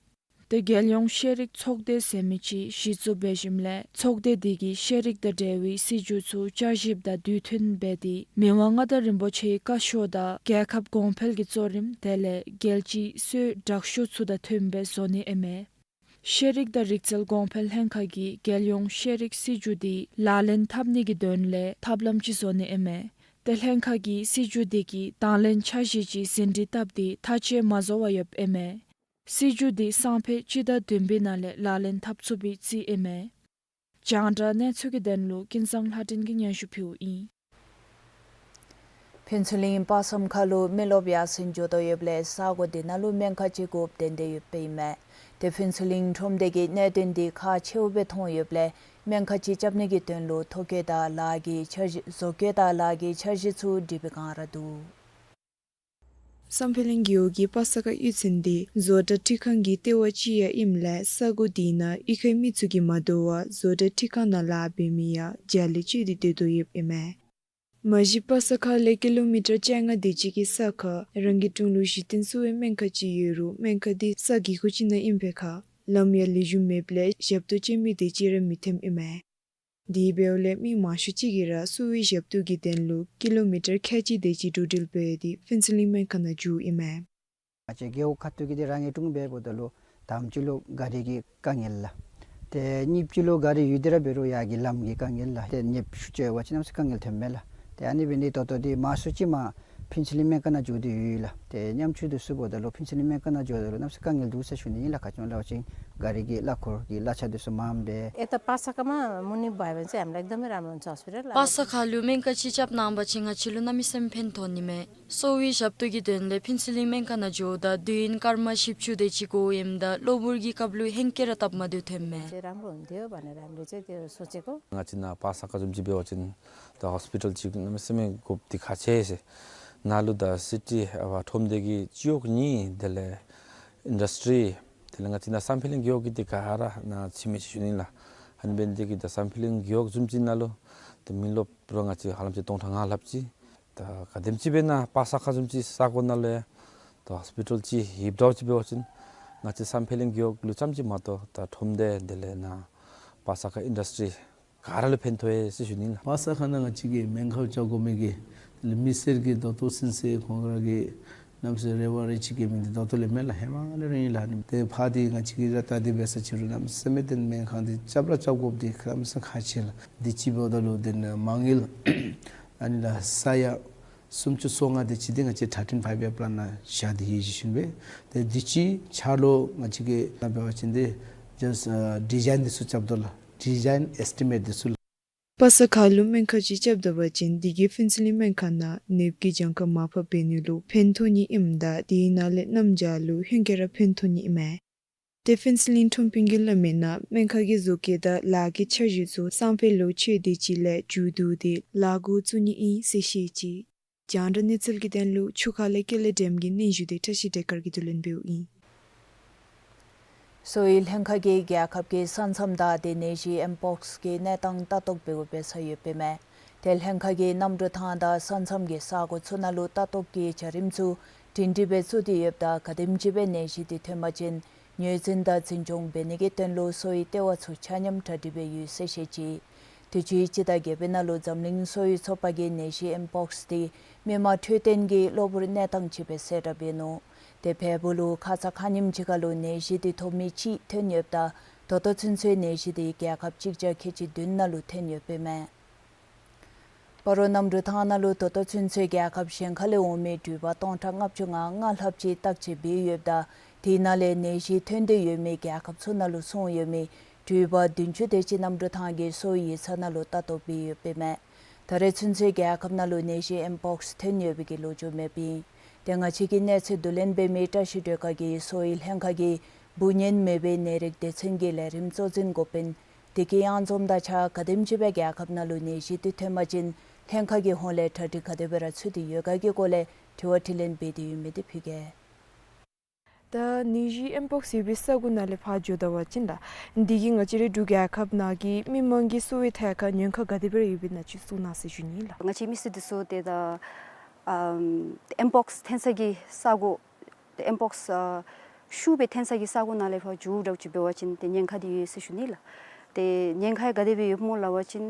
ཏེ་རྒྱལ་ཡོངས་ཤེས་རིག་ཚོགས་སྡེ་ཟེར་མི་ཅིག་གཞི་བཙུགས་འབད་ཞིནམ་ལས་ཚོགས་སྡེ་འདི་གིས་ཤེས་རིག་དང་འབྲེལ་བའི་སྲིད་བྱུས་ཚུ་བསྐྱར་ཞིབ་དང་དུས་མཐུན་འབད་དེ་མི་དབང་མངའ་བདག་རིན་པོ་ཆེའི་བཀའ་ཤོག་དང་རྒྱལ་ཁབ་གོང་འཕེལ་གྱི་གཙོ་རིམ་དེ་ལས་རྒྱལ་སྤྱིའི་སྲོལ་དྲག་ཤོས་ཚུ་དང་མཐུནམ་སྦེ་བཟོ་ནི་ཨིན་མས། ཤེས་རིག་དང་རིག་རྩལ་གོང་འཕེལ་ལྷན་ཁག་གིས་རྒྱལ་ཡོངས་ཤེས་རིག་སྲིད་བྱུས་འདི་ལག་ལེན་འཐབ་ནི་གི་དོན་ལས་ཐབས་ལམ་ཅིག་བཟོ་ནི་ཨིན་མས། ཏེ་ལྷན་ཁག་གིས་སྲིད་བྱུས་འདི་གི་དང་ལེན་འཆར་གཞི་ཅིག་ཟིན་བྲིས་བཏབ་སྟེ་མཐའ་དཔྱད་མ་བཟོ་བར་ཡོདཔ་ཨིན་མས། སྲིད་བྱུས་འདི་སང་ཕོད་སྤྱི་ཟླ་བདུན་པའི་ནང་ལས་ལག་ལེན་འཐབ་ཚུགས་པའི་རྩིས་ཨིན་མས། རྒྱང་བསྒྲགས་གནས་ཚུལ་གྱི་དོན་ལུ་ཀུན་བཟང་ལྷ་སྒྲོན་གྱིས་སྙན་ཞུ་ཕུལཝ་ཨིན། ཕུན་ཚོགས་གླིང་པ་སངས་ཁ་ལུ་མི་རློབས་ཡར་སེང་འགྱོ་དོ་ཡོདཔ་ལས་ས་གོ་འདི་ནང་ལུ་སྨན་ཁང་ཅིག་དགོཔ་བཏོན་ཏེ་ཡོདཔ་ཨིན་མས། ཏེ་ཕུན་ཚོགས་གླིང་ཁྲོམ་སྡེ་གིས་གནད་དོན་འདི་ཁག་ཆེཝ་སྦེ་མཐོང་ཡོདཔ་ལས་སྨན་ཁང་ཅིག་རྐྱབ་ནི་གི་དོན་ལུ་ཐོ་བཀོད་དང་ལཱ་གི་འཆར་གཞི་བཟོ་བཀོད་དང་ལཱ་གི་འཆར་གཞི་ཚུ་བྲིས་པའི་སྒང་ར་འདུག། སང་ཕོད་གླིང་རྒེད་འོག་གི་པ་སངས་ཁ་གཡུས་ཚན་འདི་བཟོ་གྲྭ་སྒྲིག་ཁང་གི་ལྟེ་བ་ཅིག་ཡང་ཨིནམ་ལས་ས་གོ་འདི་ནང་གཡུས་ཁའི་མི་ཚུ་གིས་མ་དོ་བར་བཟོ་གྲྭ་སྒྲིག་ཁང་ནང་ལཱ་འབད་མི་ཡང་མཇལ་ལུ་བྱོན་ཏེ་སྡོད་དོ་ཡོདཔ་ཨིན་མས། མ་གཞི་པ་སངས་ཁ་ལས་ཀི་ལོ་མི་ཊར་བཅོ་ལྔ་དེ་ཅིག་གི་ས་ཁར་རང་གི་དྲུང་ལུ་གཞི་རྟེན་བསུ་བའི་སྨན་ཁང་ཅིག་ཡོད་རུང་སྨན་ཁང་འདི་ས་སྒེའུ་ཁུང་ཅིག་ནང་ཨིན་པའི་ཁར་ལམ་ཡང་ལེགས་ཤོམ་མེདཔ་ལས་ཞབས་ཏོག་བྱིན་མི་དེ་ཅིག་ར་མི་ཐོནམ་ཨིན་མས། དེ་འབདཝ་ལས་མི་མང་ཤོས་ཅིག་གིས་ར་བསུ་བའི་ཞབས་ཏོག་གི་དོན་ལུ་ཀི་ལོ་མི་ཊར་ཁལ་གཅིག་དེ་ཅིག་འགྲོ་འགྲུལ་འབད་དེ་ཕུན་ཚོགས་གླིང་སྨན་ཁང་ནང་འགྱོཝ་ཨིན་མས། ང་བཅས་རྒེད་འོག་ཁ་ཐུག་གི་འདི་རང་གི་དྲུང་འབདཝ་ད་ལུ་དང་པ་ཅིག་ལུ་གཱ་རི་གི་དཀའ་ངལ་ལགས། ཏེ་གཉིས་པ་ཅིག་ལུ་གཱ་རི་ཡོད་དེ་ར་འབད་རུང་ཡར་གྱི་ལམ་གྱི་དཀའ་ངལ་ལགས། ཏེ་ཉེསཔ་ཤུགས་ཅིག་ཡོད་པ་ཅིན་གནམ་མེད་ས་མེད་དཀའ་ངལ་ཐོནམ་མས་ལགས། ཏེ་ཨ་ནི་འབད་ནི་ད་ལྟོ་འདི་མང་ཤོས་ཅིག་མར་ཕུན་ཚོགས་གླིང་སྨན་ཁང་ནང་འགྱོ་སྟེ་ཡོད་ལགས། ཏེ་ཉམས་བཅོས་འདི་ཚུ་འབདཝ་ད་ལུ་ཕུན་ཚོགས་གླིང་སྨན་ཁང་ནང་འགྱོཝ་ད་ལུ་གནམ་མེད་ས་མེད་དཀའ་ངལ་འདུག་ཟེར་ཞུ་ནི་ཨིན་ལགས། ག་ཅི་སྨོ་ཟེར་བ་ཅིན་གཱ་རི་གི་གླ་འཁོར་གྱི་གླ་ཆ་འདི་ཚུ་མངམ་སྦེ། ཨེ་ད་པ་སངས་ཁ་མ་མུ་ནི་བ་བན་ཚེ་ཨམ་ལེགས་དམ་རམ་རོན་ཚོགས་སྤེ་ར་ལགས། པ་སངས་ཁ་ལུ་སྨན་ཁང་ཅིག་རྐྱབ་གནང་པ་ཅིན་ང་བཅས་ལུ་གནམ་མེད་ས་མེད་ཕན་ཐོགས་ནི་མས། གསོ་བའི་ཞབས་ཏོག་གི་དོན་ལས་ཕུན་ཚོགས་གླིང་སྨན་ཁང་ནང་འགྱོཝ་ད་དུས་ཡུན་སྐར་མ་བཞི་བཅུ་དེ་ཅིག་འགོརཝ་ཨིནམ་ད་གློ་བུར་གྱི་སྐབས་ལུ་ཧེང་སྐལ་ར་སྟབས་མ་བདེཝ་ཐོནམ་མས། ང་བཅས་ནཱ་པ་སངས་ཁ་བཟུམ་ཅིག་འབད་བ་ཅིན་ད་ཧོས་པི་ཊལ་ཅིག་གནམ་མེད་ས་མེད་དགོཔ་འདི་ཁག་ཆེ་ཟེར། ནཱ་ལུ་ད་སི་ཊི་ཨ་བ་ཁྲོམ་སྡེ་གི་སྤྱི་འོག་གཉིས་དེ་ལས་ཨིན་ཌསི་ཊི་དེ་ལས་ང་བཅས་ནཱ་སང་ཕོད་གླིང་རྒེད་འོག་གི་འདི་ག་ར་ནཱ་ཕྱེ་མི་ཅིག་ཞུ་ནི་ལགས། ཨ་ནི་འབད་ནི་དེ་གིས་ད་སང་ཕོད་གླིང་རྒེད་འོག་བཟུམ་ཅིག་ནང་ལུ་ད་མི་རློབས་ར་ང་བཅས་ཧ་ལམ་ཅིག་སྟོང་ཕྲག་ལྔ་ལྷགཔ་ཅིག། ད་ག་དེམ་ཅིག་སྦེ་ནཱ་པ་སངས་ཁ་བཟུམ་ཅིག་ས་གོ་ནང་ལུ་ཡང་ད་ཧོས་པི་ཊལ་ཅིག་ཡོདཔ་འདྲཝ་ཅིག་འབད་བ་ཅིན་ང་བཅས་སང་ཕོད་གླིང་རྒེད་འོག་ལུ་ཙམ་ཅིག་མ་གཏོགས་ད་ཁྲོམ་སྡེ་དེ་ལས་ནཱ་པ་སངས་ཁ་ཨིན་ཌསི་ཊི་ག་ར་ལུ་ཕན་ཐོགས་ཡི་ཟེར་ཞུ་ནི་ལགས། པ་སངས་ཁ་ནང་ང་བཅས་ཀྱིས་སྨན་ཁང་རྐྱབ་དགོ་མི་གི་དེ་ལས་མི་སེར་གྱིས་ད་ལྟོ་ཚུན་ཚོད་ཁོང་ར་གིས་གནམ་མེད་ས་མེད་རེ་བ་རེ་ཅིག་བསྐྱེད་མི་འདི་ད་ལྟོ་ལས་མེན་ལགས། ཧེ་མ་ལས་ར་ཨིན་ལགས། ཨ་ནི་དེ་ཕར་འདི་ང་བཅས་ཀྱིས་ར་ད་འདི་འབད་ས་ཅིག་རུང་གནམ་མེད་ས་མེད་དེ་སྨན་ཁང་འདི་རྐྱབ་ར་རྐྱབ་དགོཔ་འདི་གནམ་མེད་ས་མེད་ཁག་ཆེ་ལགས། འདི་ཅིག་འབདཝ་ད་ལུ་དེ་ནཱ་མ་དངུལ་ཨ་ནི་ལགས་ས་ཡ་སུམ་ཅུ་སོ་ལྔ་དེ་ཅིག་འདི་ང་བཅས་ད་ཊིན་ཕའིབ་ཡར་པི་ལཱན་ནང་བཞག་སྟེ་ཡོད་ཟེར་ཞུ་ནི་སྦེ། ཏེ་འདི་ཅིག་ཆ་ལུ་ང་བཅས་ཀྱིས་ནཱ་འབད་བ་ཅིན་འདི་ཇཱསཊ་ཨ་ཌི་ཛའིན་འདི་ཚུ་རྐྱབ་དོ་ལགས། ཌི་ཛའིན་ཨེསི་ཊི་མེཊ་འདི་ཚུ་ལགས། པ་སངས་ཁ་ལུ་སྨན་ཁང་ཅིག་རྐྱབ་ད་པ་ཅིན་དེ་གིས་ཕུན་ཚོགས་གླིང་སྨན་ཁང་ནང་ནདཔ་གི་གྱངས་ཁ་མར་ཕབ་འབད་ནི་ལུ་ཕན་ཐོགས་ནི་ཨིནམ་ད་དེ་ནང་ལས་གནམ་བྱཱར་ལུ་ཧེང་སྐལ་ར་ཕན་ཐོགས་ནི་ཨིན་མས། ཏེ་ཕུན་ཚོགས་གླིང་ཁྲོམ་དཔོན་གྱིས་སླབ་མིའི་ནང་སྨན་ཁང་གི་བཟོ་བཀོད་དང་ལཱ་གི་འཆར་གཞི་ཚུ་སང་ཕོད་ལོ་ཕྱེད་དེ་ཅིག་ལས་མཇུག་བསྡུ་སྟེ་ལཱ་འགོ་བཙུགས་ནི་ཨིན་ཟེར་བཤད་ཅི། རྒྱང་བསྒྲགས་གནས་ཚུལ་གྱི་དོན་ལུ་ཆུ་ཁ་ལས་ཀེ་ལེ་ཌེམ་གྱི་སྙན་ཞུ་འདི་བཀྲ་ཤིས་བདེ་དཀར་གྱིས་བསྡུ་ལེན་འབདཝ་ཨིན། གསོ་བའི་ལྷན་ཁག་གིས་རྒྱལ་ཁབ་ཀྱི་ས་མཚམས་དང་དེ་ནད་གཞི་ཨེམ་པོགསི་གི་གནས་སྟངས་ལྟ་རྟོག་འབད་དགོཔ་སྦེ་ས་ཡོདཔ་ཨིན་མས། ཏེ་ལྷན་ཁག་གིས་གནམ་གྲུ་ཐང་དང་ས་མཚམས་ཀྱི་ས་གོ་ཚུ་ནང་ལུ་ལྟ་རྟོག་གི་བྱ་རིམ་ཚུ་སྒྲིང་སྒྲི་སྦེ་བཙུགས་ཏེ་ཡོདཔ་ད་ག་དེམ་ཅིག་སྦེ་ནད་གཞི་འདི་ཐོན་པ་ཅིན་ངོས་འཛིན་དང་འཛིན་སྐྱོང་འབད་ནི་གི་དོན་ལུ་གསོ་བའི་ལྟེ་བ་ཚུ་ཆ་མཉམ་གྲ་སྒྲིག་སྦེ་ཡོད་ཟེར་བཤད་ཅི། དུས་ཅི་སྤྱི་ཟླ་བརྒྱད་པའི་ནང་ལུ་འཛམ་གླིང་གསོ་བའི་ཚོགས་པ་གིས་ནད་གཞི་ཨེམ་པོགསི་འདི་མི་མང་འཕྲོད་བསྟེན་གྱི་གློ་བུར་གནས་སྟངས་ཅིག་སྦེ་གསལ་བསྒྲགས་འབད་ནུག། ཏེ་བལ་པོ་ལུ་ཁ་ཙ་ཁ་ཉིནམ་ཅིག་ཁར་ལུ་ནད་གཞི་འདི་ཐོབ་མི་གཅིག་ཐོན་ཡོདཔ་ད་ད་ལྟོ་ཚུན་ཚོད་ནད་གཞི་འདི་རྒྱལ་ཁབ་གཅིག་བརྒྱ་ཁལ་གཅིག་བདུན་ནང་ལུ་ཐོན་ཡོདཔ་ཨིན་མས། སྤ་རོ་གནམ་གྲུ་ཐང་ནང་ལུ་ད་ལྟོ་ཚུན་ཚོད་རྒྱལ་ཁབ་གཞན་ཁ་ལས་འོང་མི་འགྲུལ་པ་སྟོང་ཕྲག་ལྔ་བཅུ་ང་ལྔ་ལྷགཔ་ཅིག་བརྟག་དཔྱད་འབད་ཡོདཔ་ད་དེ་ནང་ལས་ནད་གཞི་ཐོན་ཏེ་ཡོད་མི་རྒྱལ་ཁབ་ཚུ་ནང་ལུ་སོང་ཡོད་མི་འགྲུལ་པ་བདུན་ཅུ་དེ་ཅིག་གནམ་གྲུ་ཐང་གི་གསོ་བའི་ཡིག་ཚང་ནང་ལུ་ལྟ་རྟོག་འབད་ཡོདཔ་ཨིན་མས། ད་རེས་ཚུན་ཚོད་རྒྱལ་ཁབ་ནང་ལུ་ནད་གཞི་ཨེམ་པོགསི་ཐོན་ཡོད་པའི་གི་ལོ་རྒྱུས་མེདཔ་ཨིན། ཏེ་ང་བཅས་ཀྱི་གནས་ཚུལ་བསྡུ་ལེན་འབད་མི་བཀྲ་ཤིས་སྒྲོལ་དཀར་གྱིས་གསོ་བའི་ལྷན་ཁག་གིས་འབུ་གཉན་མེད་པའི་ནད་རིགས་སྡེ་ཚན་གྱི་ལས་རིམ་གཙོ་འཛིན་འགོ་དཔོན་བདེ་སྐྱིད་གཡང་འཛོམས་དང་གཅིག་ཁར་ག་དེམ་ཅིག་སྦེ་རྒྱལ་ཁབ་ནང་ལུ་ནད་གཞི་འདི་ཐོན་པ་ཅིན་ལྷན་ཁག་གི་ཧོངས་ལས་གྲ་སྒྲིག་ག་དེ་སྦེ་ར་ཚུད་དེ་ཡོད་ག་གི་སྐོར་ལས་དྲི་བ་དྲིས་ལན་འབད་དེ་ཡོད་མི་འདི་ཕུལ་གེ། ད་ནད་གཞི་ཨེམ་པོགསི་ཡོད་པའི་ས་གོ་ནང་ལས་ཕར་འགྱོ་ད་པ་ཅིན་ད་འདི་གིས་ང་བཅས་རའི་འབྲུག་རྒྱལ་ཁབ་ནང་གི་མི་མང་གི་གསོ་བའི་ཐད་ཁར་ཉེན་ཁ་ག་དེ་སྦེ་ར་ཡོདཔ་ཨིན་ན་ཅིག་གསུང་གནང་ཟེར་ཞུ་ནི་ལགས། ང་བཅས་མི་སེར་འདི་ཚུ་ཏེ་ད་ཨམ་ཨེམ་པོགསི་ཐོན་ས་གི་ས་གོ་ཏེ་ཨེམ་པོགསི་ཨ་ ཤུགས་སྦེ་འཐོན་ས་གི་ས་གོ་ནང་ལས་ཕར་འགྱོ་འདྲཝ་ཅིག་འབད་བ་ཅིན་ཏེ་ཉེན་ཁ་འདི་ཡོད་ཟེར་ཞུ་ནི་ལགས། ཏེ་ཉེན་ཁ་ག་དེ་སྦེ་ཡོདཔ་སྨོ་སླབ་པ་ཅིན་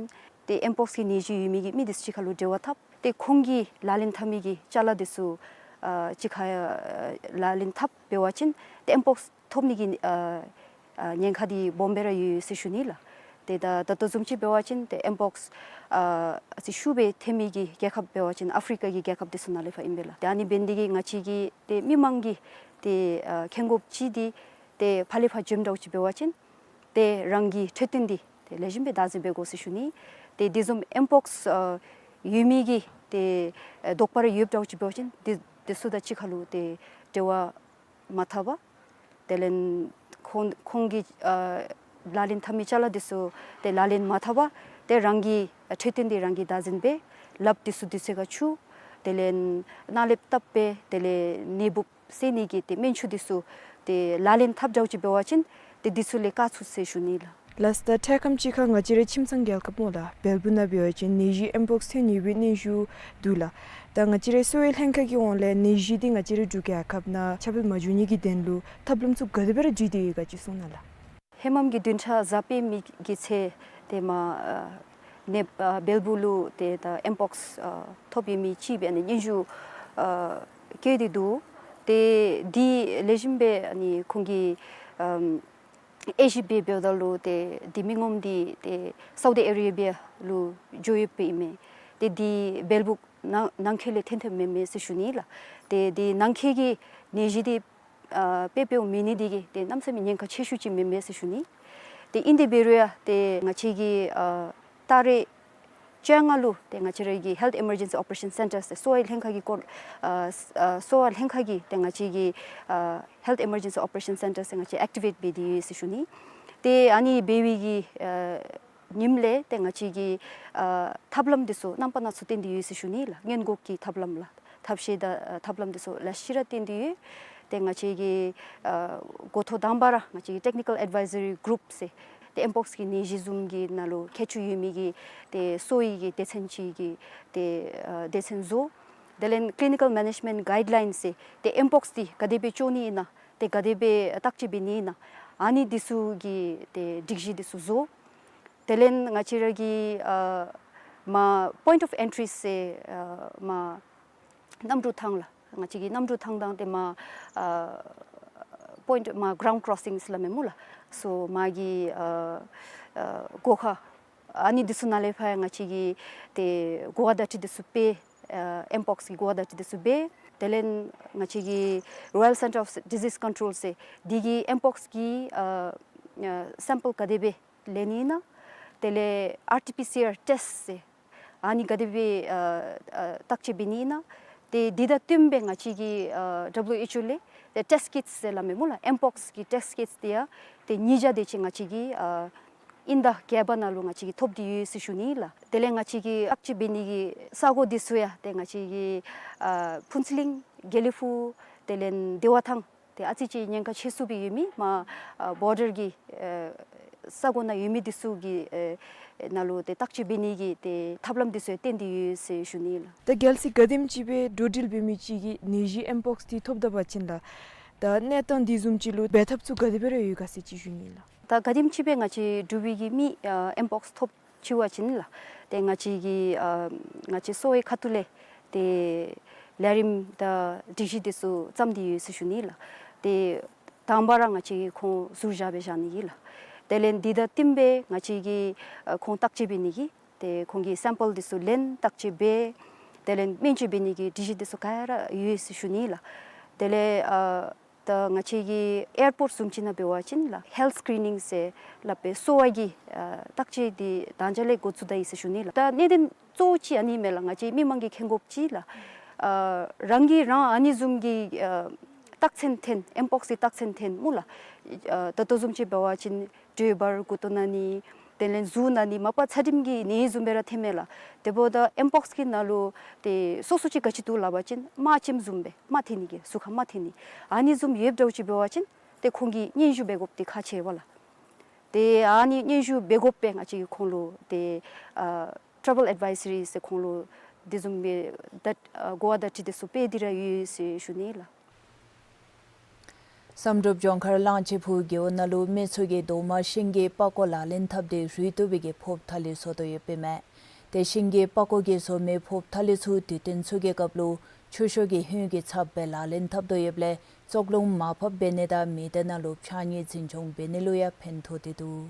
ཏེ་ཨེམ་པོགསི་གི་ནད་གཞི་ཡོད་མི་གི་མི་འདི་ཚུ་གཅིག་ཁར་ལུ་འབྲེལ་བ་འཐབ། ཏེ་ཁོང་གིས་ལག་ལེན་འཐབ་མི་གི་ཅ་ལ་འདི་ཚུ་ཨ་གཅིག་ཁར་ཨ་ལག་ལེན་འཐབ་འབད་བ་ཅིན་ཏེ་ཨེམ་པོགསི་ཐོབ་ནི་གི་ཨ་ཨ་ཉེན་ཁ་འདི་སྦོམ་སྦེ་ར་ཡོད་ཟེར་ཞུ་ནི་ལགས། ཏེ་ད་ད་ལྟོ་བཟུམ་ཅིག་འབད་བ་ཅིན་ཏེ་ཨེམ་པོགསི་ཨ་ཨ་ཙི་ཤུགས་སྦེ་འཐོན་མི་གི་རྒྱལ་ཁབ་འབད་བ་ཅིན་ཨཕ་རི་ཀ་གི་རྒྱལ་ཁབ་འདི་ཚུ་ནང་ལས་ཕར་ཨིན་པས་ལགས། ཏེ་ཨ་ནི་འབད་ནི་འདི་གིས་ང་བཅས་ཀྱི་ཏེ་མི་མང་གིས་ཏེ་ཨ་མཁྱེན་དགོཔ་ཅིག་འདི་ཏེ་ཕར་ལས་ཕར་འཛོམས་འདྲཝ་ཅིག་འབད་བ་ཅིན་ཏེ་རང་གི་འཕྲོད་བསྟེན་འདི་ཏེ་ལེགས་ཤོམ་སྦེ་བདག་འཛིན་འབད་དགོ་ཟེར་ཞུ་ནི། ཏེ་དེ་བཟུམ་ཨེམ་པོགསི་ཨ་ཡོད་མི་གི་ཏེ་ཨ་དོགས་པ་རེ་ཡོདཔ་འདྲཝ་ཅིག་འབད་བ་ཅིན་དེ་དེ་ཚུ་དང་གཅིག་ཁར་ལུ་ཏེ་འབྲེལ་བ་མ་འཐབ་པར་དེ་ལས་ཁོང་ཁོང་གིས་ཨ་ལག་ལེན་འཐབ་མི་ཅ་ལ་འདི་ཚུ་ཏེ་ལག་ལེན་མ་འཐབ་པར་ཏེ་རང་གི་ཨ་འཕྲོད་བསྟེན་འདི་རང་གིས་བདག་འཛིན་འབད་ལགཔ་འདི་ཚུ་དུས་ཚོད་ཁར་འཁྱུ། དེ་ལས་ནཱ་ལེབ་བཏབ་སྦེ་དེ་ལས་ནད་འབུཔ་བསལ་ནི་གི་ཏེ་སྨན་ཆུ་འདི་ཚུ་ཏེ་ལག་ལེན་འཐབ་འདྲཝ་ཅིག་འབད་བ་ཅིན་ཏེ་འདི་ཚུ་ལས་བཀག་ཚུགས་ཟེར་ཞུ་ནི་ལགས། ལགས་སོ། ད་འཕྲལ་ཁམས་ཅིག་ཁར་ང་བཅས་རའི་ཁྱིམ་ཚང་རྒྱལ་ཁབ་སྨོ་ལགས། བལ་པོ་ནང་འབད་བ་ཅིན་ནད་གཞི་ཨེམ་པོགསི་ཐོན་ཡོད་པའི་གནས་ཚུལ་འདུག་ལགས། ད་ང་བཅས་རའི་གསོ་བའི་ལྷན་ཁག་གི་ཧོངས་ལས་ནད་གཞི་འདི་ང་བཅས་རའི་འབྲུག་རྒྱལ་ཁབ་ནང་ཁྱབ་སྤེལ་མ་འགྱོ་ནི་གི་དོན་ལུ་ཐབས་ལམ་ཚུ་ག་དེ་སྦེ་ར་བརྒྱུད་དེ་ཡོད་ག་ཅིག་གསུང་གནང་ལགས། ཧེ་མམ་གི་བདུན་ཕྲག་གཟའ་སྤེན་པའི་གི་ཚེ་ཏེ་མར་ཨ་ནེ་ཨ་བལ་པོ་ལུ་ཏེ་ད་ཨེམ་པོགསི་ཨ་ཐོབ་ཡོད་མི་ཅིག་སྦེ་ཨ་ནི་སྙན་ཞུ་ཨ་བཀོད་དེ་འདུག། ཏེ་འདི་ལེགས་ཤོམ་སྦེ་ཨ་ནི་ཁོང་གིས་ཨམ་དབྱེ་ཞིབ་འབད་འབདཝ་ད་ལུ་ཏེ་འདི་མི་ངོམ་འདི་ཏེ་སའུ་ཌི་ཨ་རེ་བི་ཡ་ལུ་འགྱོ་ཡོདཔ་ཨིན་མས། ཏེ་འདི་བལ་པོ་ནང་ནང་འཁོད་ལས་ཐོན་ཐོནམ་མེན་མས་ཟེར་ཞུ་ནི་ལགས། ཏེ་འདི་ནང་འཁོད་ཀྱི་ནད་གཞི་འདི་ཨ་དཔེ་དཔེ་མེད་ནི་འདི་གིས་ཏེ་གནམ་མེད་ས་མེད་ཉེན་ཁ་ཆེ་ཤོས་ཅིག་མེན་མས་ཟེར་ཞུ་ནི། ཏེ་ཨིན་དེ་འབད་རུང་ཡང་ཏེ་ང་བཅས་ཀྱིས་ཨ་ད་རེས་བཅོ་ལྔ་ལུ་ཏེ་ང་བཅས་ར་གི་Health Emergency Operation Centres ཏེ་གསོ་བའི་ལྷན་ཁག་གི་སྐོར་ཨ་ཨ་གསོ་བ་ལྷན་ཁག་གིས་ཏེ་ང་བཅས་ཀྱི་ཨ་Health Emergency Operation Centres ཏེ་ང་བཅས་ཨེག་ཊི་ཝེཊ་འབད་དེ་ཡོད་ཟེར་ཞུ་ནི། ཏེ་ཨ་ནི་འབད་བའི་གི་ཨ་ཉིནམ་ལས་ཏེ་ང་བཅས་ཀྱིས་ཨ་ཐབས་ལམ་འདི་ཚུ་རྣམ་པ་སྣ་ཚོགས་བཏོན་ཏེ་ཡོད་ཟེར་ཞུ་ནི་ལགས། སྔོན་འགོག་གི་ཐབས་ལམ་ལགས། ཐབས་ཤེས་དང་ཨ་ཐབས་ལམ་འདི་ཚུ་ལེ་ཤ་ར་བཏོན་ཏེ་ཡོད། ཏེ་ང་བཅས་ཀྱིས་ཨ་འགོ་ཐོག་དང་པ་ར་ང་བཅས་ཀྱི་Technical Advisory Group ཟེར་ཏེ་ཨེམ་པོགསི་གི་ནད་གཞི་བཟུམ་གྱི་ནང་ལུ་མཁས་མཆོག་ཡོད་མི་གི་ཏེ་གསོ་བའི་གི་སྡེ་ཚན་ཅིག་གི་ཏེ་ཨ་སྡེ་ཚན་བཟོ། དེ་ལས་Clinical Management Guidelines ཟེར་ཏེ་ཨེམ་པོགསི་འདི་ག་དེ་སྦེ་བཅོ་ནི་ཨིན་ན་ཏེ་ག་དེ་སྦེ་བརྟག་དཔྱད་འབད་ནི་ཨིན་ན་ཨ་ནི་འདི་ཚུ་གི་ཏེ་སྒྲིག་གཞི་འདི་ཚུ་བཟོ། དེ་ལས་ང་བཅས་ར་གི་ཨ་མར་Point of Entry ཟེར་ཨ་མར་གནམ་གྲུ་ཐང་ལགས། ང་བཅས་ཀྱི་གནམ་གྲུ་ཐང་དང་ཏེ་མར་ཨ་པོའིནཊ་མར་གརའུནཌ་ཀོརོ་སིང་ཟེར་སླབ་མས་སྨོ་ལགས། སོ་མར་གྱི་ཨ་ཨ་སྒོ་ཁར་ཨ་ནི་འདི་ཚུ་ནང་ལས་ཕར་ང་བཅས་ཀྱིས་ཏེ་གོ་བ་བརྡ་སྤྲོད་འདི་ཚུ་འབད། ཨ་ཨེམ་པོགསི་གི་གོ་བ་བརྡ་སྤྲོད་འདི་ཚུ་འབད། དེ་ལས་ང་བཅས་ཀྱི་Royal Centre of Disease Control ཟེར་འདི་གིས་ཨེམ་པོགསི་གི་ཨ་ཨ་སེམ་པཱལ་ག་དེ་སྦེ་ལེན་ནི་ཨིན་ན། དེ་ལས་ཨར་ཊི་པི་སི་ཨར་ཊེསཊ་ཟེར་ཨ་ནི་ག་དེ་སྦེ་ཨ་ཨ་བརྟག་དཔྱད་འབད་ནི་ཨིན་ན། ཏེ་འདི་དང་བསྟུན་སྦེ་ང་བཅས་ཀྱིས་ཨ་ཌབ་ལུ་ཨེཆ་ཨོ་ལས་ཏེ་ཊེསཊ་ཀིཊསི་ཟེར་སླབ་མས་སྨོ་ལགས། ཨེམ་པོགསི་གི་ཊེསཊ་ཀིཊསི་འདི་ཡང་ཏེ་ཉིས་བརྒྱ་དེ་ཅིག་ང་བཅས་ཀྱིས་ཨ་དབྱིན་ཟླ་བརྒྱད་པ་ནང་ལུ་ང་བཅས་ཀྱིས་ཐོབ་སྟེ་ཡོད་ཟེར་ཞུ་ནི་ལགས། དེ་ལས་ང་བཅས་ཀྱིས་བརྟག་དཔྱད་འབད་ནི་གི་ས་གོ་འདི་ཚུ་ཡང་ཏེ་ང་བཅས་ཀྱིས་ཨ་ཕུན་ཚོགས་གླིང་དགེ་ལེགས་ཕུག་དེ་ལས་བདེ་བ་ཐང་ཏེ་ཨ་ཙི་ཅིག་ཉེན་ཁ་ཆེ་སུ་སྦེ་ཡོད་མི་མར་ཨ་བོར་ཌར་གྱི་ཨ་ས་གོ་ནང་ཡོད་མི་འདི་ཚུ་གི་ཨ་ནང་ལུ་ཏེ་བརྟག་དཔྱད་འབད་ནི་གི་ཏེ་ཐབས་ལམ་འདི་ཚུ་བཏོན་ཏེ་ཡོད་ཟེར་ཞུ་ནི་ལགས། ད་གལ་སྲིད་ག་དེམ་ཅིག་སྦེ་འགྲོ་འགྲུལ་འབད་མི་ཅིག་གིས་ནད་གཞི་ཨེམ་པོགསི་འདི་ཐོབ་ད་པ་ཅིན་ལགས། ད་གནས་སྟངས་འདི་བཟུམ་ཅིག་ལུ་འབད་ཐབས་ཚུ་ག་དེ་སྦེ་ར་ཡོད་ག་ཟེར་ཅིག་ཞུ་ནི་ལགས། ད་ག་དེམ་ཅིག་སྦེ་ང་བཅས་འབྲུག་པའི་གི་མི་ཨ་ཨེམ་པོགསི་ཐོབ་ཅི་བ་ཅིན་ལགས། ཏེ་ང་བཅས་ཀྱི་ཨ་ང་བཅས་གསོ་བའི་ཁ་ཐུག་ལས་ཏེ་ལས་རིམ་དང་སྒྲིག་གཞི་འདི་ཚུ་བརྩམས་ཏེ་ཡོད་ཟེར་ཞུ་ནི་ལགས། ཏེ་དང་པ་ར་ང་བཅས་ཀྱིས་ཁོང་ཟུར་བཞག་སྦེ་བཞག་ནི་ཨིན་ལགས། དེ་ལས་འདི་དང་བསྟུན་སྦེ་ང་བཅས་ཀྱིས་ཨ་ཁོང་བརྟག་དཔྱད་འབད་ནི་གི་ཏེ་ཁོང་གི་སེམ་པཱལ་འདི་ཚུ་ལེན་བརྟག་དཔྱད་འབད། དེ་ལས་སྨན་བཅོས་འབད་ནི་གི་སྒྲིག་གཞི་འདི་ཚུ་ག་ར་ཡོད་ཟེར་ཞུ་ནི་ལགས། དེ་ལས་ཨ་ད་ང་བཅས་ཀྱི་ཨེར་པོརཊ་བཟུམ་ཅིག་ནང་འབད་བ་ཅིན་ལགས་ཧེལཐ་སི་ཀི་རི་ནིང་ཟེར་སླབ་པའི་གསོ་བ་གི་ཨ་བརྟག་དཔྱད་འདི་ད་ཅི་ལས་འགོ་བཙུགས་ད་ཡི་ཟེར་ཞུ་ནི་ལགས། ད་གནད་དོན་གཙོ་བོ་ཅིག་ཨ་ནི་མས་ལགས། ང་བཅས་མི་མང་གིས་མཁྱེན་དགོཔ་ཅིག་ལགས། ཨ་རང་གིས་རང་ཨ་ནི་བཟུམ་གྱི་ཨ་རྟགས་མཚན་ཐོན་ཨེམ་པོགསི་གི་རྟགས་མཚན་ཐོན་སྨོ་ལགས། ཨ་ད་ལྟོ་བཟུམ་ཅིག་འབད་བ་ཅིན་དྲོད་འབར་མགུ་ཏོ་ན་ནི་དེ་ལས་གཟུགས་ན་ནི་མ་པ་ཚད་རིམས་ཀྱི་ནད་བཟུམ་སྦེ་ར་ཐོནམ་མས་ལགས། དེ་འབདཝ་ད་ཨེམ་པོགསི་གི་ནང་ལུ་ཏེ་སོ་སོ་ཅིག་ག་ཅི་འདུག་སླབ་པ་ཅིན་རྨ་ཆེམ་བཟུམ་སྦེ་རྨ་ཐོན་ནི་གི་གཟུགས་ཁར་རྨ་ཐོན་ནི་ཨ་ནི་བཟུམ་ཡོདཔ་འདྲཝ་ཅིག་འབད་བ་ཅིན་ཏེ་ཁོང་གིས་སྙན་ཞུ་འབད་དགོཔ་འདི་ཁག་ཆེ་བས་ལགས། ཏེ་ཨ་ནི་སྙན་ཞུ་འབད་དགོ་པའི་ང་བཅས་ཁོང་ལུ་ཏེ་ཨ་ཊེ་རེ་ཝེལ་ཨེཌ་ཝའི་ཟ་རི་ཟེར་ཁོང་ལུ་དེ་བཟུམ་སྦེ་ད་ཨ་གོ་བ་བརྡ་སྤྲོད་འདི་ཚུ་འབད་དེ་ར་ཡོད་ཟེར་ཞུ་ནི་ལགས། བསམ་གྲུབ་ལྗོངས་མཁར་གླང་ཆེན་ཕུག་རྒེད་འོག་ནང་ལུ་མི་ཚུ་གིས་རྡོག་མ་ཤིང་གི་པགས་ཀོ་ལག་ལེན་འཐབ་སྟེ་རུལ་བཏུབ་པའི་གི་ཕོརཔ་ཐ་ལི་བཟོ་དོ་ཡོདཔ་ཨིན་མས། ཏེ་ཤིང་གི་པགས་ཀོ་གིས་བཟོ་མི་ཕོརཔ་ཐ་ལི་ཚུ་དུས་སྟོན་ཚུ་གི་སྐབས་ལུ་ཆུ་ཤོག་གི་ཧོད་ཀྱི་ཚབ་སྦེ་ལག་ལེན་འཐབ་དོ་ཡོདཔ་ལས་བཙོག་རླུང་མར་ཕབ་འབད་ནི་དང་མི་སྡེ་ནང་ལུ་ཕྱགས་སྙིགས་འཛིན་སྐྱོང་འབད་ནི་ལུ་ཡང་ཕན་ཐོགས་ཏེ་འདུག།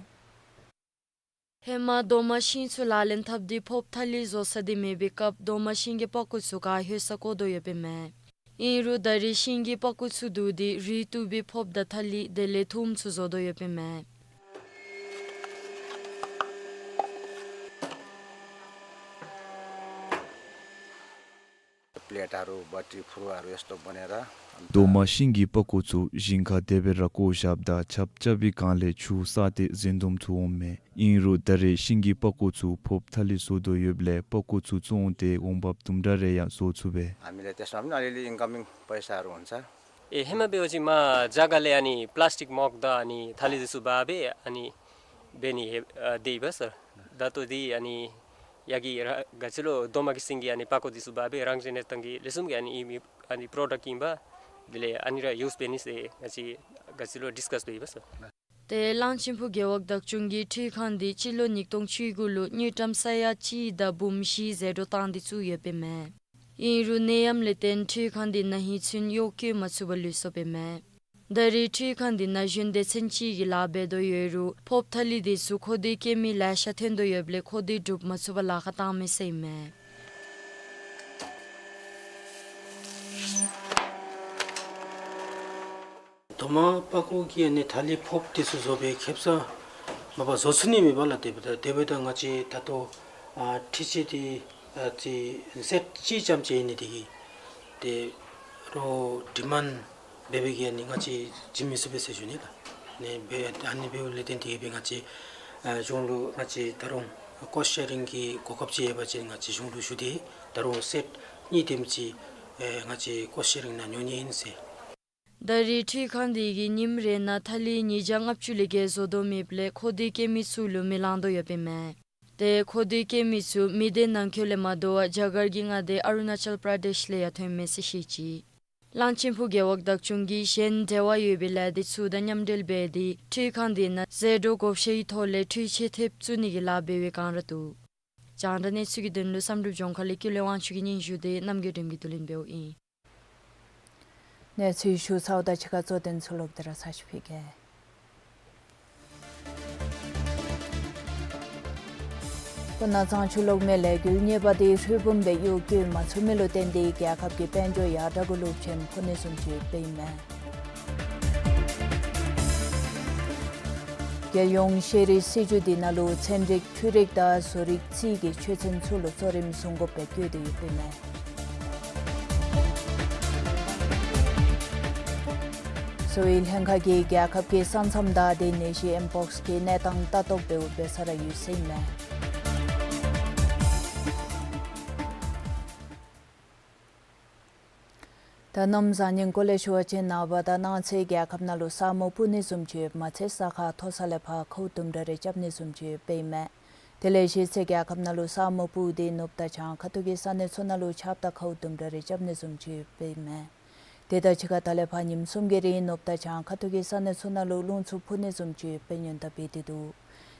ཧེ་མ་རྡོག་མ་ཤིང་ཚུ་ལག་ལེན་འཐབ་སྟེ་ཕོརཔ་ཐ་ལི་བཟོ་ས་འདི་མེད་པའི་སྐབས་རྡོག་མ་ཤིང་གི་པགས་ཀོ་ཚུ་ག་ཧོད་ས་བཀོ་དོ་ཡོདཔ་ཨིན་མས། ཨིན་རུང་ད་རེས་ཤིང་གི་པགས་ཀོ་ཚུ་བསྡུ་སྟེ་རུལ་བཏུབ་པའི་ཕོརཔ་དང་ཐ་ལི་དེ་ལས་ཐུམ་ཚུ་བཟོ་དོ་ཡོདཔ་ཨིན་མས། प्लेटहरू, बट्टी फुरुवाहरू यस्तो बनाएर, अनि त རྡོག་མ་ཤིང་གི་པགས་ཀོ་ཚུ་ཞིང་ཁར་དེ་སྦེ་ར་བཀོ་བཞགཔ་ད་ཆརཔ་རྐྱབ་པའི་སྒང་ལས་ཆུ་བསགས་ཏེ་རྫུན་དུམ་ཚུ་འོངམ་མས། ཨིན་རུང་ད་རེས་ཤིང་གི་པགས་ཀོ་ཚུ་ཕོརཔ་ཐ་ལི་བཟོ་དོ་ཡོདཔ་ལས་པགས་ཀོ་ཚུ་བཙོང་སྟེ་འོང་འབབ་དུམ་གྲ་རེ་ཡང་བཟོ་ཚུགས་པས། हामीले त्यसमा पनि अलिअलि इन्कमिङ पैसाहरू हुन्छ। ए, हेमा बेहोजी मा जग्गाले अनि प्लास्टिक मग द अनि थाली जसु बाबे अनि बेनी हे, अ, देइबस। दातो दी अनि यागी र-, गचिलो दोमा किसिंगी अनि पाको दिसु बाबे रंगजेने तंगी लेसुम गे अनि इमी अनि प्रोडक्ट किंबा दिले अनि र युज बेनी से गची गचिलो डिस्कस बेइबस। ཏེ་གླང་ཆེན་ཕུག་རྒེད་འོག་བདག་སྐྱོང་གིས་འཕྲུལ་ཁང་འདི་སྤྱི་ལོ་ཉིས་སྟོང་བཅུ་དགུ་ལུ་དངུལ་ཀྲམ་ས་ཡ་གཅིག་དང་འབུམ་བཞི་ཟད་འགྲོ་བཏང་སྟེ་བཙུགས་ཡོདཔ་ཨིན་མས། ཨིན་རུང་ནད་ཡམས་ལས་བརྟེན་འཕྲུལ་ཁང་འདི་ན་ཧིང་ཚུན་གཡོག་བཀོལ་མ་ཚུགས་པར་ལུས་སོཔ་ཨིན་མས། ད་རེས་འཕྲུལ་ཁང་འདི་ན་གཞོན་སྡེ་ཚན་ཅིག་གིས་ལཱ་འབད་དོ་ཡོད་རུང་ཕོརཔ་ཐ་ལི་འདི་ཚུ་མཁོ་འདོད་སྐྱེ་མི་ལེ་ཤ་ཐོན་དོ་ཡོདཔ་ལས་མཁོ་འདོད་སྒྲུབ་མ་ཚུགས་པར་ལཱ་ཁག་བཏང་མི་ཟེར་ཨིན་མས། རྡོག་མ་པགས་ཀོ་གི་ཨ་ནི་ཐ་ལི་ཕོརཔ་དེ་ཚུ་བཟོ་བའི་ཁེབ་ས་མ་པ་བཟོ་ཚུགས་ནི་མེད་པ་ལགས། དེ་འབདཝ་ད་དེ་འབདཝ་ད་ང་བཅས་ད་ལྟོ་ཨ་འཕྲུལ་ཆས་དེ་ཨ་ཅིག་སེཊ་གཅིག་ཙམ་ཅིག་ཨིན་ནི་དེ་གིས་ཏེ་རོགས་ཌི་མཱནཌ་འབད་བའི་གི་ཨ་ནི་ང་བཅས་བྱིན་མི་ཚུགས་པས་ཟེར་ཞུ་ནི་ལགས། ཨ་ནི་འབད་ཨ་ནི་འབདཝ་ལས་བརྟེན་ཏེ་སྦེ་ང་བཅས་ཨ་གཞུང་ལུ་ང་བཅས་ད་རུང་ཀོསཊ་ཤེ་རིང་གི་གོ་སྐབས་ཅིག་ཡོད་པ་ཅིན་ང་བཅས་གཞུང་ལུ་ཞུ་སྟེ་ད་རུང་སེཊ་གཉིས་དེམ་ཅིག་ཨེ་ང་བཅས་ཀོསཊ་ཤེ་རིང་ནང་ཉོ་ནི་ཨིན་ཟེར། ད་རེས་འཕྲུལ་ཁང་འདི་གིས་ཉིནམ་རེ་ནང་ཐ་ལི་ཉིས་བརྒྱ་ལྔ་བཅུ་ལས་བརྒལ་བཟོ་དོ་མེདཔ་ལས་མཁོ་འདོད་སྐྱེ་མི་ཚུ་ལུ་མི་ལང་དོ་ཡོདཔ་ཨིན་མས། ཏེ་མཁོ་འདོད་སྐྱེ་མི་ཚུ་མི་སྡེ་ནང་འཁོད་ལས་མ་དོ་བར་རྒྱ་གར་གྱི་མངའ་སྡེ་ཨ་རུ་ན་ཅལ་པྲ་དེཤ་ལས་ཡང་ཐོན་མས་ཟེར་བཤད་ཅི། གླང་ཆེན་ཕུག་རྒེད་འོག་བདག་སྐྱོང་གིས་གཞན་འབྲེལ་བ་ཡོད་པའི་ལས་སྡེ་ཚུ་དང་མཉམ་འབྲེལ་འབད་དེ་འཕྲུལ་ཁང་འདི་ནང་ཟད་འགྲོ་བགོ་བཤའི་ཐོག་ལས་འཕྲུལ་ཆས་ཐེབས་བཙུགས་ནི་གི་ལཱ་འབད་བའི་བསྒང་ར་འདུག། རྒྱང་བསྒྲགས་གནས་ཚུལ་གྱི་དོན་ལུ་བསམ་གྲུབ་ལྗོངས་མཁར་ལས་ཀུན་ལེགས་དབང་ཕྱུག་གི་སྙན་ཞུ་དེ་རྣམ་རྒྱལ་སྒྲོལམ་གྱིས་བསྡུ་ལེན་འབདཝ་ཨིན། གནས་ཚུལ་ཞུ་ཚརཝ་ད་ཕྱི་ཁ་གཙོ་དོན་ཚུ་ལོག་སྟེ་ར་ཚར་ཅིག་ཕུལ་གེ། སྤུ་ན་གཙང་ཆུ་གློག་མེ་ལས་འགུལ་གཉིས་པ་དེ་ཧྲུལ་བུམ་སྦེ་གཡུག་བཀོལ་མ་ཚུགས་མི་ལུ་བརྟེན་ཏེ་རྒྱལ་ཁབ་ཀྱི་དཔལ་འབྱོར་ཡར་དྲག་གུ་རློབས་ཆེན་ཕོག་ནི་བཟུམ་ཅིག་ཡོདཔ་ཨིན་མས། རྒྱལ་ཡོངས་ཤེས་རིག་སྲིད་བྱུས་འདི་ནང་ལུ་ཚན་རིག་འཕྲུལ་རིག་དང་བཟོ་རིག་རྩིས་ཀྱི་ཆོས་ཚན་ཚུ་ལུ་གཙོ་རིམ་བཟུང་དགོཔ་སྦེ་བཀོད་དེ་ཡོདཔ་ཨིན་མས། གསོ་བའི་ལྷན་ཁག་གིས་རྒྱལ་ཁབ་ཀྱི་ས་མཚམས་བདའ་སྟེ་ནད་གཞི་ཨེམ་པོགསི་གི་གནས་སྟངས་ལྟ་རྟོག་འབདཝ་འབད་ས་ར་ཡོད་ཟེར་ཨིན་མས། ད་གནམ་བཟང་ངན་སྐོར་ལས་ཞུ་བ་ཅིན་ནངས་པ་དང་གནངས་ཚེ་རྒྱལ་ཁབ་ནང་ལུ་ས་སྨུག་སྤུབ་ནི་བཟུམ་ཅིག་ཡོདཔ་མ་ཚད་ས་ཁ་མཐོ་ས་ལས་ཕར་ཁཝ་དུམ་གྲ་རེ་རྐྱབ་ནི་བཟུམ་ཅིག་ཡོདཔ་ཨིན་མས། དེ་ལས་གཞེས་ཚེ་རྒྱལ་ཁབ་ནང་ལུ་ས་སྨུག་སྤུབ་སྟེ་ནུབ་དང་བྱང་ཁ་ཐུག་གི་ས་གནས་ཚུ་ནང་ལུ་ཆརཔ་དང་ཁཝ་དུམ་གྲ་རེ་རྐྱབ་ནི་བཟུམ་ཅིག་ཡོདཔ་ཨིན་མས། དེ་དང་གཅིག་ཁར་ད་ལས་ཕར་ཉིནམ་གསུམ་གྱི་རིང་ནུབ་དང་བྱང་ཁ་ཐུག་གི་ས་གནས་ཚུ་ནང་ལུ་རླུང་འཚུབ་འཕུ་ནི་བཟུམ་ཅིག་ཡོདཔ་སྦེ་སྔོན་བརྡ་འབད་དེ་འདུག།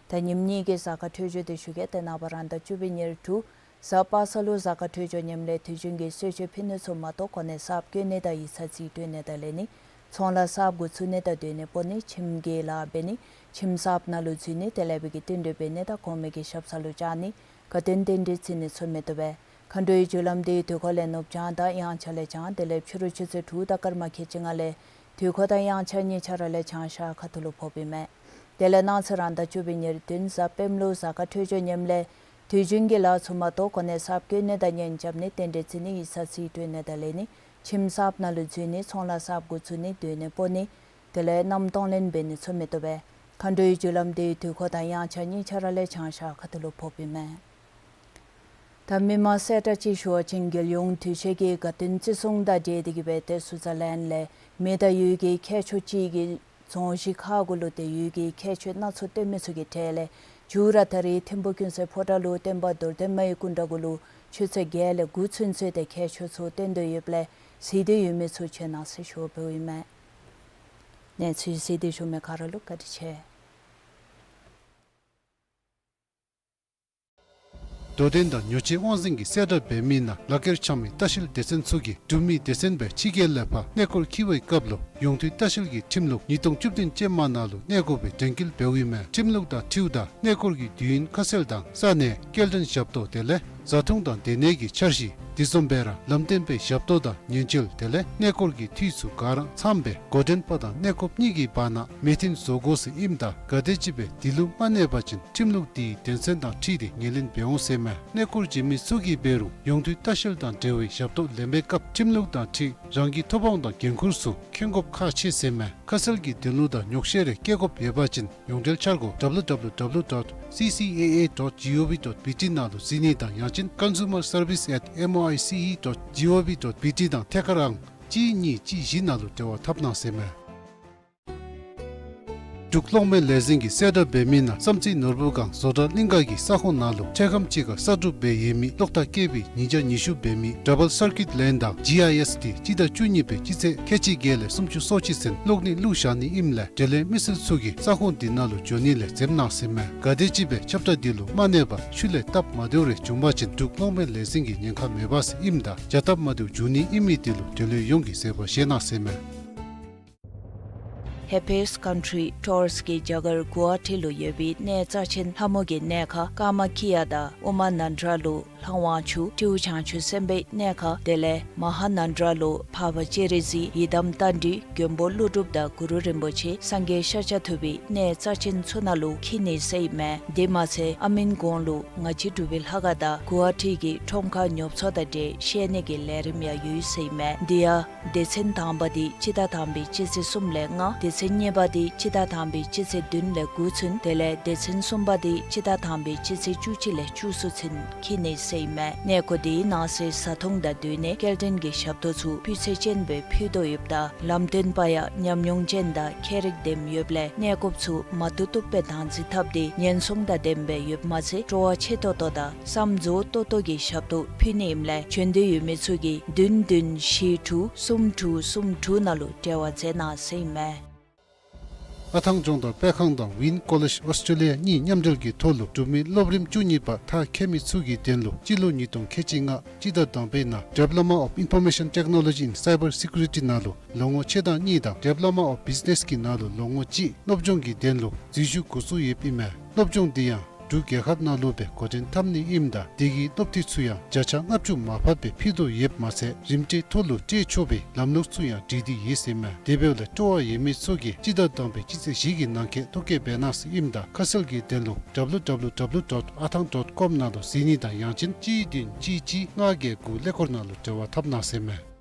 ད་ཉིནམ་གཉིས་ཀྱི་གཟའ་སྐར་འཕྲོད་སྦྱོར་དེ་ཞུ་གེ། ཏེ་ནངས་པ་རང་ཟླ་བཅུ་པའི་ཉེར་དྲུག་གཟའ་པ་སངས་ལུ་གཟའ་སྐར་འཕྲོད་སྦྱོར་ཉེསཔ་ལས་དུས་རྒྱུན་གྱི་གསོལ་མཆོད་ཕུལ་ནི་ཚུ་མ་གཏོགས་གོ་གནས་གསརཔ་བསྐོ་ནི་དང་ཡིག་ཚང་རྩིས་སྤྲོད་ནི་དང་ལེན་ནི་ཚོང་ལཱ་གསརཔ་འགོ་བཙུགས་ནི་དང་སྡོད་གནས་སྤོ་ནི་ཁྱིམ་གྱི་ལཱ་འབད་ནི་ཁྱིམ་གསརཔ་ནང་ལུ་འཛུལ་ནི་དེ་ལས་བུ་གི་བསྟུན་གྲོས་འབད་ནི་དང་གོང་མའི་གི་ཞབས་ས་ལུ་བཅར་ནི་དགའ་སྟོན་རྟེན་འབྲེལ་བརྩི་ནི་ཚུ་མི་བཏུབ་པས། མཁའ་འགྲོའི་རྒྱུ་ལམ་དེ་དུས་འཁོར་ལས་ནུབ་བྱང་དང་དབྱངས་འཆར་ལས་བྱང་དེ་ལས་ཕྱི་རུ་ཆུ་ཚོད་དྲུག་དང་སྐར་མ་ཁལ་གཅིག་ལྔ་ལས་དུས་འཁོར་དང་དབྱངས་འཆར་གཉིས་ཆ་ར་ལས་བྱང་ཤར་ཁ་ཐུག་ལུ་ཕོགཔ་ཨིན་མས། དེ་ལས་གནངས་ཚེ་རང་ཟླ་བཅུ་པའི་ཉེར་བདུན་གཟའ་སྤེནམ་ལུ་གཟའ་སྐར་འཕྲོད་སྦྱོར་ཉེསཔ་ལས་དུས་རྒྱུན་གྱི་ལཱ་ཚུ་མ་གཏོགས་གོ་གནས་གསརཔ་བསྐོ་ནི་དང་གཉེན་རྐྱབ་ནི་རྟེན་འབྲེལ་བརྩི་ནི་ཡིག་ཚང་རྩིས་སྤྲོད་ནི་དང་ལེན་ནི་ཁྱིམ་གསརཔ་ནང་ལུ་འཛུལ་ནི་ཚོང་ལཱ་གསརཔ་འགོ་བཙུགས་ནི་སྡོད་གནས་སྤོ་ནི་དེ་ལས་མནའམ་གཏོང་ལེན་འབད་ནི་ཚུ་མི་བཏུབ་པས། མཁའ་འགྲོའི་རྒྱུ་ལམ་དེ་དུས་འཁོར་དང་དབྱངས་འཆར་གཉིས་ཆ་ར་ལས་བྱང་ཤར་ཁ་ཐུག་ལུ་ཕོགཔ་ཨིན་མས། ད་མི་མང་གསལ་བསྒྲགས་ཅིག་ཞུ་བ་ཅིན་རྒྱལ་ཡོངས་དུས་ཆེན་གྱི་དགའ་སྟོན་བརྩི་སྲུང་དང་འབྲེལ་ཏེ་གིས་སྦེ་ཏེ་སུའུ་ཙར་ལེནཌ་ལས་མི་དང་ཡུལ་གྱི་མཁས་མཆོག་ཅིག་གིས་རྫོང་གཞི་ཁག་གུ་ལུ་ཏེ་ཡུལ་གྱི་མཁས་མཆོག་སྣ་ཚོགས་སྟོན་མི་ཚུ་གི་གྲས་ལས་མཇུག་ར་ད་རེས་ཐིམ་ཕུ་ཀུན་གསལ་ཕོ་བྲང་ལུ་སྟོན་པ་རྡོར་གདན་མ་ཡི་སྐུ་འདྲ་གུ་ལུ་ཆུ་ཚོད་བརྒྱད་ལས་དགུ་ཚུན་ཚོད་ཏེ་མཁས་མཆོག་ཚུ་སྟོན་དོ་ཡོདཔ་ལས་གཟིགས་འདོད་ཡོད་མི་ཚུ་བྱོན་གནང་ཟེར་ཞུ་བ་འབདཝ་ཨིན་མས། གནས་ཚུལ་གཟིགས་ཏེ་བཞུགས་མི་ག་ར་ལུ་བཀའ་དྲིན་ཆེ། དོ་ལྡན་དང་ཉོ་སྤྱོད་དབང་འཛིན་གྱིས་གསལ་བསྒྲགས་འབད་མི་ནང་ལག་ཁྱེར་འཆང་མི་ལྟ་བཤལ་སྡེ་ཚན་ཚུ་གིས་འབྲུག་མི་སྡེ་ཚན་སྦེ་ཕྱི་རྒྱལ་ལས་ཕར་གནས་སྐོར་འཁྱིད་པའི་སྐབས་ལུ་ཡོངས་འདུས་ལྟ་བཤལ་གྱི་ཁྲིམས་ལུགས་ཉིས་སྟོང་བཅུ་བདུན་ཅན་མ་ནང་ལུ་གནས་དགོ་པའི་དྲན་སྐུལ་འབདཝ་ཨིན་མས། ཁྲིམས་ལུགས་དང་འཁྲིལཝ་ད་གནས་སྐོར་གྱི་དུས་ཡུན་ཁ་གསལ་དང་ས་གནས་སྐྱེལ་འདྲེན་ཞབས་ཏོག་དེ་ལས་བཟའ་འཐུང་དང་སྡོད་གནས་ཀྱི་འཆར་གཞི་དེ་བཟུམ་སྦེ་ར་ལམ་སྟོན་པའི་ཞབས་ཏོག་དང་ཉེན་བཅོལ་དེ་ལས་གནས་སྐོར་གྱི་འཐུས་ཚུ་ག་ར་ཚངམ་སྦེ་འགོ་འདྲེན་པ་དང་གནས་སྐོརཔ་གཉིས་ཀྱི་བར་ན་མོས་མཐུན་བཟོ་དགོ་ཟེར་ཨིནམ་ད་ག་དེམ་ཅིག་སྦེ་དེ་ལུ་མ་གནས་པ་ཅིན་ཁྲིམས་ལུགས་དེའི་དོན་ཚན་དང་འཁྲིལ་ཏེ་ངོས་ལེན་འབད་འོང་ཟེར་མས། གནས་སྐོར་བྱོན་མི་ཚུ་གིས་འབད་རུང་ཡོངས་འདུས་ལྟ་བཤལ་དང་འབྲེལ་བའི་ཞབས་ཏོག་ལེན་པའི་སྐབས་ཁྲིམས་ལུགས་དང་འཁྲིལ་རང་གི་ཐོབ་དབང་དང་འགན་ཁུར་ཚུ་མཁྱེན་དགོཔ་ཁག་ཆེ་ཟེར་མས། ཁ་གསལ་གྱི་དོན་ལུ་དང་ཉོག་བཤད་རེ་བཀལ་དགོཔ་ཡོད་པ་ཅིན་ཡོངས་འབྲེལ་འཆར་སྒོ་W W W dot C C A A dot G O V dot B T ནང་ལུ་གཟིགས་ནི་དང་ཡང་ཅིན་consumer service at M O I C E dot G O V dot B T དང་ཐད་ཀར་ཨང་གཅིག་གཉིས་གཅིག་བཞི་ནང་ལུ་འབྲེལ་བ་འཐབ་གནང་ཟེར་མས། འབྲུག་གློག་མེ་ལས་འཛིན་གྱིས་གསལ་བསྒྲགས་འབད་མི་ནང་བསམ་རྩེ་ནོར་བུ་སྒང་བཟོ་གྲྭ་གླིང་ག་གི་ས་ཁོངས་ནང་ལུ་འཕྲལ་ཁམས་ཅིག་ཁར་གསར་སྒྲུབ་འབད་ཡོད་མི་གློག་ཐག་བཀལ་བའི་ཉིས་བརྒྱ་ཉི་ཤུ་འབད་མི་double circuit line དང་G I S དེ་སྤྱི་ཟླ་བཅུ་གཉིས་པའི་སྤྱི་ཚེས་ཁལ་གཅིག་བརྒྱད་ལས་སུམ་ཅུ་སོ་གཅིག་ཚུན་གློག་ནད་བླུགས་བཞག་ནི་ཨིནམ་ལས་འབྲེལ་ཡོད་མི་སེར་ཚུ་གིས་ས་ཁོངས་དེ་ནང་ལུ་འགྱོ་ནི་ལས་འཛེམ་གནང་ཟེར་མས། ག་དེམ་ཅིག་སྦེ་ཁྱབ་བསྒྲགས་དེ་ལུ་མ་གནས་པར་ཤུལ་ལས་སྟབས་མ་བདེཝ་རེ་བྱུང་པ་ཅིན་འབྲུག་གློག་མེ་ལས་འཛིན་གྱིས་ཉེན་ཁ་མེད་པས་ཟེར་ཨིནམ་ད་བྱ་སྟབས་མ་བདེཝ་འབྱུང་ནི་ཨིན་མི་དེ་ལུ་འབྲེལ་ཡོད་ཡོངས་ཀྱིས་གཟབ་པ་བཞེས་གནང་ཟེར་མས། Happiest Country Tours གིས་རྒྱ་གར་གུ་ཝ་ཊི་ལུ་ཡོད་པའི་གནས་རྩ་ཆེན་ལྷ་མོ་གི་གནས་ཁང་ཀ་མ་ཁི་ཡ་དང་ཨུ་མ་ནན་དྲ་ལུ་ལྷ་དབང་ཕྱུག་སྤྲེའུ་བྱང་ཆུབ་སེམས་དཔའི་གནས་ཁང་དེ་ལས་མ་ཧཱ་ནན་དྲ་ལུ་འཕགས་པ་སྤྱན་རས་གཟིགས་ཡི་དམ་རྟ་མགྲིན་མགོན་པོ་ཀླུ་སྒྲུབ་དང་གུ་རུ་རིན་པོ་ཆེ་སངས་རྒྱས་ཤཱཀྱ་ཐུབ་པའི་གནས་རྩ་ཆེན་ཚུ་ནང་ལུ་འཁྱིད་ནི་ཟེར་ཨིན་མས། དེ་མ་ཚད་ཨ་མིན་གོང་ལུ་ང་བཅས་འབྲུག་པའི་ལྷ་ཁང་དང་གུ་ཝ་ཊི་གི་ཁྲོམ་ཁར་ཉོ་ཚོང་དང་འབྲེལ་བཤད་ནི་གི་ལས་རིམ་ཡང་ཡོད་ཟེར་ཨིན་མས། དེ་ཡང་སྡེ་ཚན་དང་པ་དེ་སྤྱི་ཟླ་དང་པའི་སྤྱི་ཚེས་གསུམ་ལས་ལྔ། སྡེ་ཚན་གཉིས་པ་དེ་སྤྱི་ཟླ་དང་པའི་སྤྱི་ཚེས་བདུན་ལས་དགུ་ཚུན། དེ་ལས་སྡེ་ཚན་གསུམ་པ་དེ་སྤྱི་ཟླ་དང་པའི་སྤྱི་ཚེས་བཅུ་གཅིག་ལས་བཅུ་གསུམ་ཚུན་འཁྱིད་ནི་ཟེར་ཨིན་མས། གནས་སྐོར་དེའི་ནང་གསེས་བཟའ་འཐུང་དང་སྡོད་གནས་སྐྱེལ་འདྲེན་གྱི་ཞབས་ཏོག་ཚུ་སྤུས་ཚད་ཅན་སྦེ་ཕུལ་དོ་ཡོདཔ་ད་ལམ་སྟོན་པ་ཡང་ཉམས་མྱོང་ཅན་དང་མཁས་རིག་ལྡན་ཡོདཔ་ལས་གནས་སྐོརཔ་ཚུ་མ་བཏུབ་བཏུབ་སྦེ་བདག་འཛིན་འཐབ་སྟེ་ཉེན་སྲུང་དང་ལྡནམ་སྦེ་ཡོདཔ་མ་ཚད་སྤྲོ་བ་ཆེ་ཏོག་ཏོ་དང་བསམ་རྫོགས་ཏོག་ཏོ་གི་ཞབས་ཏོག་ཕུལ་ནི་ཨིནམ་ལས་བྱོན་འདོད་ཡོད་མི་ཚུ་གིས་བདུན་བདུན་བཞི་དྲུག་གསུམ་དྲུག་གསུམ་དྲུག་ནང་ལུ་འབྲེལ་བ་མཛད་གནང་ཟེར་ཨིན་མས། ཨ་ཐང་ལྗོངས་དང་དཔེ་ཁང་དང་ཝིན་ཀོ་ལེཇ་ཨོསི་ཊྲེ་ལི་ཡ་གཉིས་མཉམ་འབྲེལ་གྱི་ཐོག་ལུ་འབྲུག་མི་སློབ་རིམ་བཅུ་གཉིས་པ་མཐར་འཁྱོལ་མི་ཚུ་གི་དོན་ལུ་སྤྱི་ལོ་ཉིས་སྟོང་ཁལ་གཅིག་ལྔ་སྤྱི་ཟླ་དང་པའི་ནང་Diploma of Information Technology in Cyber Security ནང་ལུ་ལོ་ངོ་ཕྱེད་དང་གཉིས་དང་Diploma of Business གི་ནང་ལུ་ལོ་ངོ་གཅིག་སློབ་སྦྱོང་གི་དོན་ལུ་འཛུལ་ཞུགས་འགོ་བཙུགས་ཡོདཔ་ཨིན་མས། སློབ་སྦྱོང་འདི་ཡང་འབྲུག་རྒྱལ་ཁབ་ནང་ལུ་སྦེ་འགོ་འདྲེན་འཐབ་ནི་ཨིནམ་ད་དེ་གི་སློབ་ཐུན་ཚུ་ཡང་བརྒྱ་ཆ་ལྔ་བཅུ་མར་ཕབ་སྦེ་ཕུལ་དོ་ཡོདཔ་མ་ཚད་རིམ་གྲོའི་ཐོག་ལུ་སྤྲོད་ཆོག་པའི་ལམ་ལུགས་ཚུ་ཡང་བྲིས་ཏེ་ཡོད་ཟེར་མས། དེ་འབདཝ་ལས་སྤྲོ་བ་ཡོད་མི་ཚུ་གིས་སྤྱི་ཟླ་དང་པའི་སྤྱི་ཚེས་བཞི་གི་ནང་འཁོད་ཐོ་བཀོད་འབད་གནང་ཟེར་ཨིནམ་ད་ཁ་གསལ་གྱི་དོན་ལུ་W W W dot athang dot com ནང་ལུ་གཟིགས་ནི་དང་ཡང་ཅིན་གཅིག་བདུན་གཅིག་གཅིག་ལྔ་བརྒྱད་དགུ་ཀླད་ཀོར་ནང་ལུ་འབྲེལ་བ་འཐབ་གནང་ཟེར་མས།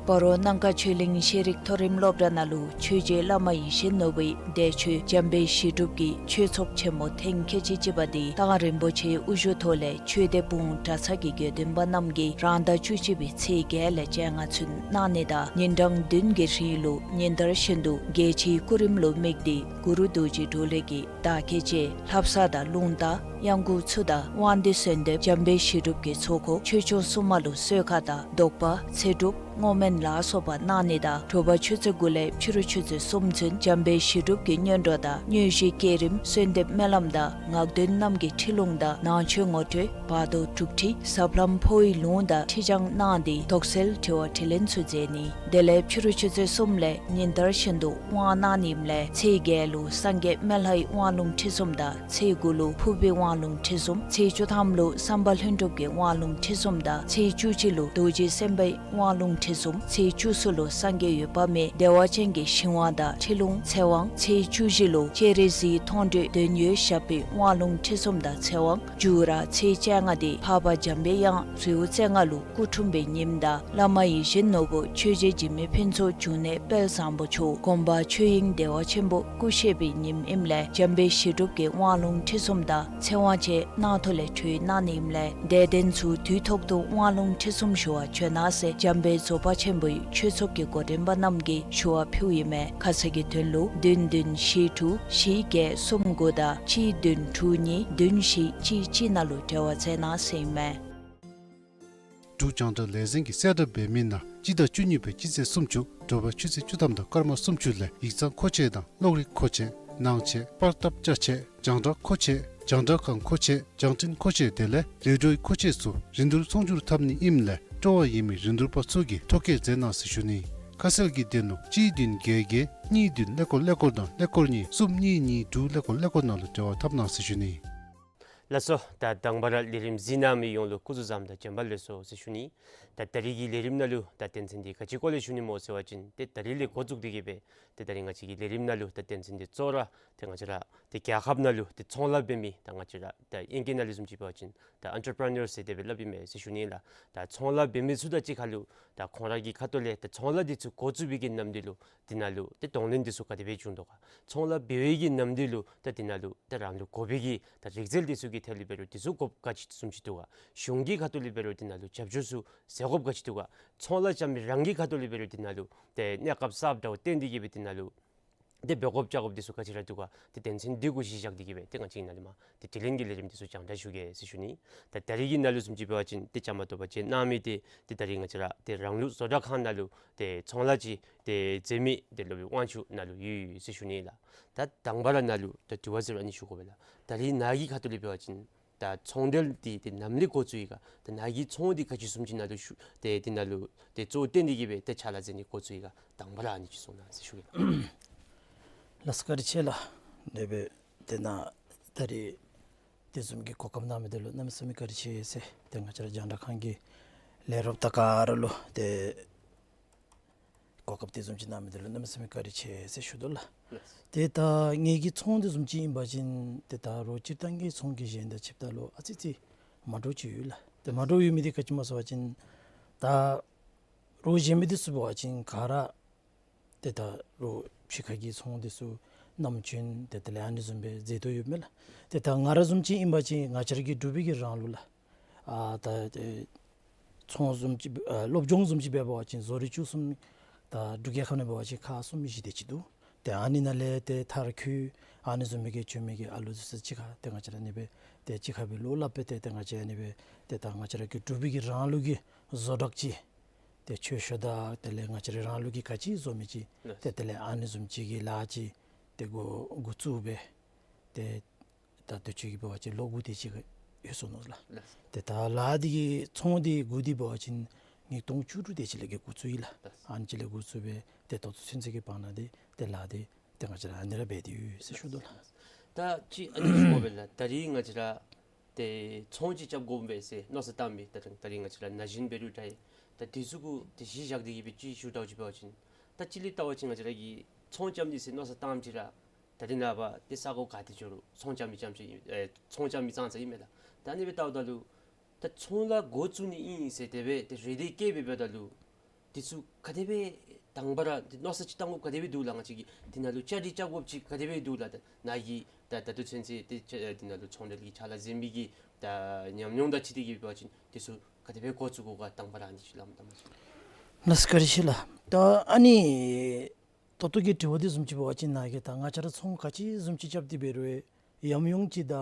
སྤ་རོ་སྣང་དཀར་ཆོས་གླིང་ཤེས་རིག་མཐོ་རིམ་སློབ་གྲྭ་ནང་ལུ་ཆོས་རྗེ་བླ་མ་ཡིད་བཞིན་ནོར་བུའི་འདས་མཆོད་འཇམ་དཔལ་ཞི་སྒྲུབ་ཀྱི་ཆོས་ཚོགས་ཆེན་མོ་ཐེངས་ཁལ་གཅིག་གཅིག་པ་དེ་མདང་རིན་པོ་ཆེའི་དབུ་བཞུགས་ཐོག་ལས་ཆོས་སྡེ་སྤུངས་གྲྭ་ཚང་གི་དགེ་འདུན་པ་རྣམས་ཀྱིས་རང་ཟླ་བཅུ་གཅིག་པའི་ཚེས་བརྒྱད་ལས་བཅོ་ལྔ་ཚུན་གནང་ནི་དང་ཉིན་གྲངས་བདུན་གྱི་རིང་ལུ་ཉིན་ལྟར་བཞིན་དུ་རྒྱལ་སྤྱིའི་སྐུ་རིམ་ལུ་དམིགས་ཏེ་གུ་རུ་རྡོ་རྗེ་གྲོ་ལོད་ཀྱི་བདག་བསྐྱེད་བཅས་ལྷ་བསངས་དང་རླུང་རྟ་གཡང་འགུགས་ཚུ་དང་དབང་འདུས་གསོལ་འདེབས་འཇམ་དཔལ་ཞི་སྒྲུབ་ཀྱི་ཚོགས་འཁོར་ཆོས་སྐྱོང་སྲུང་མ་ལུ་གསོལ་ཁ་དང་དོགས་པ་ཚེ་སྒྲུབ་བསྔོ་སྨོན་ལ་སོགས་པ་གནང་ནི་དང་དྲོ་པ་ཆུ་ཚོད་དགུ་ལས་ཕྱི་རུ་ཆུ་ཚོད་གསུམ་ཚུན་འཇམ་དཔལ་ཞི་སྒྲུབ་ཀྱི་སྔོན་འགྲོ་དང་དངོས་གཞི་བསྐྱེད་རིམ་གསོལ་འདེབས་སྨོན་ལམ་དང་ངག་འདོན་རྣམས་ཀྱི་ཁྲིད་ལུང་དང་ནང་མཆོད་ངོ་སྤྲོད་བར་དོ་དྲུག་ཁྲིད་ཟབ་ལམ་འཕོ་བའི་ལུང་དང་ཁྲིད་བྱང་གནང་སྟེ་དོགས་སེལ་དྲི་བ་དྲིས་ལན་ཚུ་མཛད་ནི། དེ་ལས་ཕྱི་རུ་ཆུ་ཚོད་གསུམ་ལས་ཉིན་ལྟར་བཞིན་དུ་དབང་གནང་ནི་ཨིནམ་ལས་ཚེས་བརྒྱད་ལུ་སངས་རྒྱས་སྨན་ལྷའི་དབང་ལུང་ཁྲིད་གསུམ་དང་ཚེས་དགུ་ལུ་ཕུར་པའི་དབང་ལུང་ཁྲིད་གསུམ། ཚེས་བཅུ་ཐམ་ལུ་བསམ་པ་ལྷུན་གྲུབ་ཀྱི་དབང་ལུང་ཁྲིད་གསུམ་དང་ཚེས་བཅུ་གཅིག་ལུ་རྡོ་རྗེ་སེམས་དཔའི་དབང་ལུང་ཁྲིད་གསུམ། ཚེས་བཅུ་གསུམ་ལུ་སངས་རྒྱས་འོད་དཔག་མེད་བདེ་བ་ཅན་གྱི་ཞིང་དབང་དང་ཁྲིད་ལུང་ཚེ་དབང་། ཚེས་བཅུ་བཞི་ལུ་སྤྱན་རས་གཟིགས་མཐོང་གྲོལ་དོན་ཡོད་ཞབས་པད་དབང་ལུང་ཁྲིད་གསུམ་དང་ཚེ་དབང་། མཇུག་ར་ཚེས་བཅོ་ལྔ་དེ་འཕགས་པ་འཇམ་པའི་དབྱངས་རི་བོ་རྩེ་ལྔ་ལུ་སྐུ་འཁྲུངས་པའི་ཉིནམ་དང་བླ་མ་ཡིད་བཞིན་ནོར་བུ་ཆོས་རྗེ་འཇིགས་མེད་ཕུན་ཚོགས་འབྱུང་གནས་དཔལ་བཟང་པོ་མཆོག་དགོངས་པ་ཆོས་དབྱིངས་བདེ་བ་ཆེན་པོ་སྐུ་གཤེགས་པའི་ཉིནམ་ཨིནམ་ལས་འཇམ་དཔལ་ཞི་སྒྲུབ་ཀྱི་དབང་ལུང་ཁྲིད་གསུམ་དང་ཚེ་དབང་བཅས་གནང་ཐོག་ལས་གྲོལ་གནང་ནི་ཨིནམ་ལས་དད་ལྡན་ཚུ་དུས་ཐོག་ཏུ་དབང་ལུང་ཁྲིད་གསུམ་ཞུ་བར་བྱོན་གནང་ཟེར་འཇམ་དཔལ་རྫོགས་པ་ཆེན་པོའི་ཆོས་ཚོགས་ཀྱི་འགོ་འདྲེན་པ་རྣམས་ཀྱིས་ཞུ་བ་ཕུལཝ་ཨིན་མས། ཁ་གསལ་གྱི་དོན་ལུ་བདུན་བདུན་བཞི་དྲུག་བཞི་བརྒྱད་གསུམ་དགུ་དང་གཅིག་བདུན་དྲུག་གཉིས་བདུན་བཞི་གཅིག་གཅིག་ནང་ལུ་འབྲེལ་བ་མཛད་གནང་ཟེར་ཨིན་མས། འབྲུག་རྒྱང་བསྒྲགས་ལས་འཛིན་གྱིས་གསལ་བསྒྲགས་འབད་མི་ནང་ སྤྱི་ཟླ་བཅུ་གཉིས་པའི་སྤྱི་ཚེས་སུམ་ཅུ་དྲོ་པ་ཆུ་ཚོད་བཅུ་ཐམ་དང་སྐར་མ་སུམ་ཅུ་ལས་ཡིག་ཚང་མཁོ་ཆས་དང་གློག་རིག་མཁོ་ཆས། ནང་ཆས། པར་ཐབ་ཅ་ཆས། རྒྱང་བསྒྲགས་མཁོ་ཆས། རྒྱང་བསྒྲགས་ཁང་མཁོ་ཆས། རྒྱང་འཕྲིན་མཁོ་ཆས་དེ་ལས་ལས་སྒྲོལ་མཁོ་ཆས་ཚུ་རིན་བསྡུར་ཚོང་སྒྱུར་འཐབ་ནི་ཨིནམ་ལས་སྤྲོ་བ་ཡོད་མི་རིན་བསྡུར་པ་ཚུ་གིས་ཐོ་བཀོད་མཛད་གནང་ཟེར་ཞུ་ནི། ཁ་གསལ་གྱི་དོན་ལུ་གཅིག་བདུན་བརྒྱད་བརྒྱད་གཉིས་བདུན་ཀླད་ཀོར་ཀླད་ཀོར་དང་ཀླད་ཀོར་གཉིས་གསུམ་གཉིས་གཉིས་དྲུག་ཀླད་ཀོར་ཀླད་ཀོར་ནང་ལུ་འབྲེལ་བ་འཐབ་གནང་ཟེར་ཞུ་ནི། ལགས་སོ། ད་དང་པ་ར་ལས་རིམ་གཟིགས་གནང་མི་ཡོངས་ལུ་སྐུ་གཟུགས་བཟང་དང་བྱོན་པ་ལེགས་སོ་ཟེར་ཞུ་ནི། ད་ད་རིས་ཀྱི་ལས་རིམ་ནང་ལུ་ད་དོན་ཚན་འདི་ག་ཅི་སྐོར་ལས་ཞུ་ནི་སྨོ་ཟེར་བ་ཅིན་ཏེ་ད་རིས་ལས་འགོ་བཙུགས་ཏེ་གི་སྦེ་ཏེ་ད་རིས་ང་བཅས་ཀྱི་ལས་རིམ་ནང་ལུ་ད་དོན་ཚན་འདི་གཙོ་བོ་ར་ཏེ་ང་བཅས་ར་ཏེ་རྒྱལ་ཁབ་ནང་ལུ་ཏེ་ཚོང་ལཱ་འབད་མི་ད་ང་བཅས་ར་ད་དབྱིན་སྐད་ནང་ལུ་བཟུམ་ཅིག་འབད་བ་ཅིན་ད་ཨེན་ཊར་པི་རི་ནར་ཟེར་དེ་སྦེ་སླབ་ཨིན་མས་ཟེར་ཞུ་ནི་ལགས། ད་ཚོང་ལཱ་འབད་མི་ཚུ་དང་གཅིག་ཁར་ལུ་ད་ཁོང་ར་གི་ཁ་ཐུག་ལས་ད་ཚོང་ལཱ་འདི་ཚུ་འགོ་བཙུགས་པའི་གི་ནམ་དུས་ལུ་འདི་ནང་ལུ་ཏེ་གདོང་ལེན་འདི་ཚུ་ག་དེ་སྦེ་བྱུང་དོ་ག། ཚོང་ལཱ་འབད་བའི་གི་ནམ་དུས་ལུ་ད་འདི་ནང་ལུ་ད་རང་ལུ་དགོ་པའི་གི་ད་རིག་རྩལ་འདི་ཚུ་གི་ཐད་ལུ་འབད་རུང་འདི་ཚུ་དགོཔ་ག་ཅི་བཟུམ་ཅིག་འདུག་ག། གཞུང་གི་ཁ་ཐུག་ལས་འབད་རུང་འདི་ནང་ལུ་རྒྱབ་སྐྱོར་ཚུ་ཟེར་དགོཔ་ག་ཅི་འདུག་ག། ཚོང་ལཱ་རྐྱབ་མི་རང་གི་ཁ་ཐུག་ལས་འབད་རུང་འདི་ནང་ལུ་ཏེ་གནས་སྐབས་གསརཔ་འདྲཝ་བཏོན་ཏེ་གི་སྦེ་འདི་ནང་ལུ་ཏེ་འབད་དགོཔ་བྱ་དགོཔ་འདི་ཚུ་ག་ཅི་ར་འདུག་ག། ཏེ་དོན་ཚན་འདི་གུ་གཞི་བཞག་སྟེ་གི་སྦེ་ཏེ་ང་བཅས་ནཱ་ལས་མར་ཏེ་དྲི་ལན་གྱི་ལས་རིམ་འདི་ཚུ་རྒྱང་བསྒྲགས་ཞུ་གེ་ཟེར་ཞུ་ནི། ད་ད་རིས་ཀྱི་ནང་ལུ་བཟུམ་ཅིག་འབད་བ་ཅིན་ཏེ་བཅའ་མར་གཏོགས་པ་བཅས་གནང་མི་འདི་ཏེ་ད་རིས་ང་བཅས་ར་ཏེ་རང་ལུགས་བཟོ་གྲྭ་ཁང་ནང་ལུ་ཏེ་ཚོང་ལཱ་ཅིག་ཏེ་མཛད་མི་ཏེ་སློབ་དཔོན་དབང་ཕྱུག་ནཱ་ལུ་ཡོད་ཟེར་ཞུ་ནི་ལགས། ད་དང་པ་ར་ནཱ་ལུ་ད་དྲི་བ་ཟེར་ཨ་ནི་ཞུ་དགོ་པས་ལགས། ད་རིས་ནཱ་གི་ཁ་ཐུག་ལས་འབད་བ་ཅིན་ད་ཚོང་འབྲེལ་འདི་ཏེ་ནམ་ལས་འགོ་བཙུགས་ཡི་ག། ད་ནཱ་གི་ཚོང་འདི་ག་ཅི་བཟུམ་ཅིག་ནཱ་ལུ་ཞུ་ཏེ་འདི་ནང་ལུ་ཏེ་གཙོ་བོ་བཏོན་ཏེ་གི་སྦེ་ཏེ་ཕྱག་ལཱ་མཛད་ནི་འགོ་བཙུགས་ཡི་ག། དང་པ་ར་ཨ་ནི་ཅིག་གསུང་གནང་ཟེར་ཞུ་གེ་ལགས། ལགས་སོ་བཀའ་དྲིན་ཆེ་ལགས། དེ་སྦེ་ཏེ་ནཱ་ད་རིས་དེ་བཟུམ་གྱི་གོ་སྐབས་གནང་མི་འདི་ལུ་གནམ་མེད་ས་མེད་བཀའ་དྲིན་ཆེ་ཟེར་ཏེ་ང་བཅས་ར་རྒྱང་བསྒྲགས་ཁང་གི་ལས་རོགསཔ་དང་ག་ར་ལུ་ཏེ་གོ་སྐབས་དེ་བཟུམ་ཅིག་གནང་མི་འདི་ལུ་གནམ་མེད་ས་མེད་བཀའ་དྲིན་ཆེ་ཟེར་ཞུ་དོ་ལགས། ལགས། ཏེ་ད་ངེ་གི་ཚོང་འདི་བཟུམ་ཅིག་ཨིན་པ་ཅིན་ཏེ་ད་རོགས་སྤྱིར་བཏང་གི་ཚོང་གི་གཞན་དང་ཕྱདཔ་ད་ལུ་ཨ་ཙི་ཙི་མ་འདྲཝ་ཅིག་ཡོད་ལགས། ཏེ་མ་འདྲཝ་ཡོད་མི་འདི་ག་ཅི་སྨོ་ཟེར་བ་ཅིན་ད་རོགས་གཞན་མི་འདི་ཚུ་འབད་བ་ཅིན་ག་ར་ཏེ་ད་རོགས་ཕྱི་ཁ་གི་ཚོང་འདི་ཚུ་ནམ་རྒྱུན་ཏེ་དེ་ལས་ཨ་ནི་བཟུམ་སྦེ་མཛད་དོ་ཡོདཔ་མས་ལགས། ཏེ་ད་ང་ར་བཟུམ་ཅིག་ཨིན་པ་ཅིན་ང་བཅས་ར་གི་འབྲུག་པའི་གི་རང་ལུགས་ལགས། ཨ་ད་ཏེ་ཚོང་བཟུམ་ཅིག་ཨ་སློབ་སྦྱོང་བཟུམ་ཅིག་འབད་བ་ཅིན་བཟོ་རིག་བཅུ་གསུམ་ད་འབྲུག་རྒྱལ་ཁབ་ནང་འབད་བ་ཅིན་ཁག་གསུམ་བཞི་དེ་ཅིག་འདུག། ཏེ་ཨ་ནི་ནང་ལས་ཏེ་མཐར་འཁྱོལ་ཨ་ནི་བཟུམ་མའི་གི་བྱོན་མི་གི་ཨ་ལུ་འདི་ཚུ་གཅིག་ཁར་ཏེ་ང་བཅས་ར་ཨ་ནི་སྦེ་ཏེ་གཅིག་ཁར་སྦེ་བློ་སླབ་སྦེ་ཏེ་ཏེ་ང་བཅས་ཨ་ནི་སྦེ་ཏེ་ད་ང་བཅས་ར་གི་འབྲུག་པའི་གི་རང་ལུགས་ཀྱི་བཟོ་གྲྭ་ཅིག་ཏེ་ཆོས་ཤོག་དང་དེ་ལས་ང་བཅས་ར་རང་ལུགས་ཀྱི་ག་ཅི་བཟོ་མི་ཅིག་ཏེ་དེ་ལས་ཨ་ནི་བཟུམ་ཅིག་གི་ལཱ་ཅིག་ཏེ་འགོ་འགོ་བཙུགས་སྦེ་ཏེ་ད་དུས་ཅི་གི་འབད་བ་ཅིན་ལོ་དགུ་དེ་ཅིག་ཡོད་སོ་ནུག་ལགས། ལགས། ཏེ་ད་ལཱ་འདི་གི་ཚོང་འདི་འགོ་འདི་འབད་བ་ཅིན་ཉིས་སྟོང་བཅུ་དྲུག་དེ་ཅིག་ལས་གི་འགོ་བཙུགས་ཡི་ལགས། ལགས། ཨ་ནི་ཅིག་ལས་འགོ་བཙུགས་སྦེ་ཏེ་ད་ལྟོ་ཚུན་ཚོད་ཀྱི་བར་ན་འདི་ཏེ་ལཱ་འདི་ཏེ་ང་བཅས་ར་ཨ་ནི་ར་འབད་དེ་ཡོད་ཟེར་ཞུ་དོ་ལགས། ད་ཅི་ཨ་ནི་ཞུ་དགོ་པས་ལགས། ད་རིས་ང་བཅས་ར་ཏེ་ཚོང་ཅིག་རྐྱབ་དགོ་པས་ཟེར་མནོ་བསམ་བཏང་མི་ད་ད་རིས་ང་བཅས་ར་ན་གཞོན་འབད་རུང་འདྲ་ད་འདི་ཚུ་གུ་ཏེ་གཞི་བཞག་སྟེ་གི་སྦེ་ཅིག་ཞུ་དྲགས་ཅིག་འབད་བ་ཅིན་ད་ཅི་ལས་བལྟ་བ་ཅིན་ང་བཅས་ར་གིས་ཚོང་རྐྱབ་ནི་ཟེར་མནོ་བསམ་བཏངམ་ཅིག་ར་ད་རིས་ནངས་པ་ཏེ་ས་གོ་ག་ཏེ་འགྱོ་རུང་ཚོང་རྐྱབ་མི་རྐྱངམ་ཅིག་ཨེ་ཚོང་རྐྱབ་མི་ཙང་ཙ་ཨིན་མས་ལགས། ད་ཨ་ནི་སྦེ་བལྟཝ་ད་ལུ་ད་ཚོང་ལཱ་འགོ་བཙུགས་ནི་ཨིན་ཟེར་དེ་སྦེ་ཏེ་རེ་འདོད་བསྐྱེད་སྦེ་འབདཝ་ད་ལུ་འདི་ཚུ་ག་དེ་སྦེ་དང་པ་ར་འདི་མནོ་བསམ་ཅིག་བཏང་དགོཔ་ག་དེ་སྦེ་འདུག་ལགས། ང་བཅས་ཀྱིས་འདི་ནང་ལུ་བཅའ་སྒྲིག་རྐྱབ་དགོཔ་ཅིག་ག་དེ་སྦེ་འདུག་ལགས། ད་ནཱ་གིས་ད་ད་ལྟོ་ཚུན་ཚོད་ཏེ་ཅ་འདི་ནང་ལུ་ཚོང་འབྲེལ་གྱི་ཕྱག་ལཱ་མཛད་མི་གི་ད་ཉམས་མྱོང་དང་འཁྲིལ་ཏེ་གི་འབད་བ་ཅིན་འདི་ཚུ་ག་དེ་སྦེ་འགོ་བཙུགས་དགོ་ག་དང་པ་ར་འདི་ཅིག་སླབ་དང་པ་ཅིག། ལགས་སོ་བཀའ་དྲིན་ཆེ་ལགས། ད་ཨ་ནི་ད་ལྟོ་གི་དྲི་བ་འདི་བཟུམ་ཅིག་འབད་བ་ཅིན་ནཱ་གིས་ད་ང་བཅས་ར་ཚོང་ག་ཅི་བཟུམ་ཅིག་རྐྱབ་སྟེ་འབད་རུང་ཡང་ཡང་ཅིག་ད་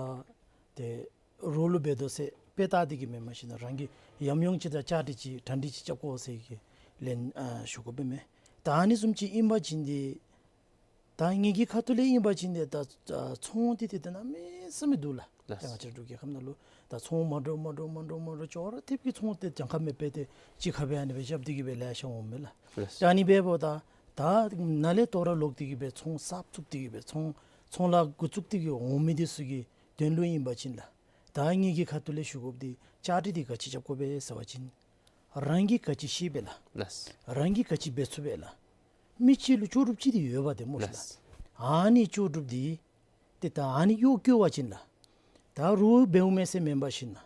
ཏེ་རོགས་ལུ་འབད་དོ་ཟེར་དཔེ་བལྟ་སྟེ་གི་མེན། མ་གཞི་ནཱ་རང་གིས་ཡང་ཡང་ཅིག་ད་བཅའ་སྒྲིག་ཅིག་གྲ་སྒྲིག་ཅིག་རྐྱབ་དགོ་ཟེར་གི་ལན་ཨ་ཞུ་དགོ་པས་མས། ད་ཨ་ནི་བཟུམ་ཅིག་ཨིན་པ་ཅིན་འདི་ད་ངེ་གི་ཁ་ཐུག་ལས་ཨིན་པ་ཅིན་འདི་ད་ཚོང་འདི་ཏེ་ཏེ་གནམ་མེད་ས་མེད་འདུག་ལགས། ལགས། ད་ང་བཅས་འབྲུག་རྒྱལ་ཁབ་ནང་ལུ་ད་ཚོང་མ་འདྲཝ་མ་འདྲཝ་མ་འདྲཝ་མ་འདྲཝ་ཅོག་ར་འཐདཔ་གི་ཚོང་འདི་གྱངས་ཁ་མེད་པར་ཏེ་གཅིག་ཁར་སྦེ་ཨ་ནི་སྦེ་རྐྱབ་སྟེ་གི་སྦེ་ལེ་ཤ་འོངམ་མས་ལགས། ལགས། ད་ཨ་ནི་འབདཝ་ད་ད་ནཱ་ལས་ད་རུང་ལོག་སྟེ་གི་སྦེ་ཚོང་གསརཔ་བཙུགས་ཏེ་གི་སྦེ་ཚོང་ཚོང་ལཱ་འགོ་བཙུགས་ཏེ་གི་འོང་མི་འདི་ཚུ་གི་དོན་ལུ་ཨིན་པ་ཅིན་ལགས། ད་ངེ་གི་ཁ་ཐུག་ལས་ཞུ་དགོཔ་འདི་བཅའ་སྒྲིག་འདི་ག་ཅི་རྐྱབ་དགོ་པས་ཟེར་བ་ཅིན་རང་གིས་ག་ཅི་ཤེས་པས་ལགས། ལགས། རང་གིས་ག་ཅི་འབད་ཚུགས་པས་ལགས། མི་གཅིག་ལུ་ལྕོགས་གྲུབ་ཅིག་འདི་ཡོདཔ་འདི་སྨོ་ལགས། ལགས། ཨ་ནི་ལྕོགས་གྲུབ་འདི་ཏེ་ད་ཨ་ནི་གཡོག་བཀོལ་བ་ཅིན་ལགས། ད་རོགས་འབདཝ་མས་ཟེར་མེན་པར་ཞིན་ན་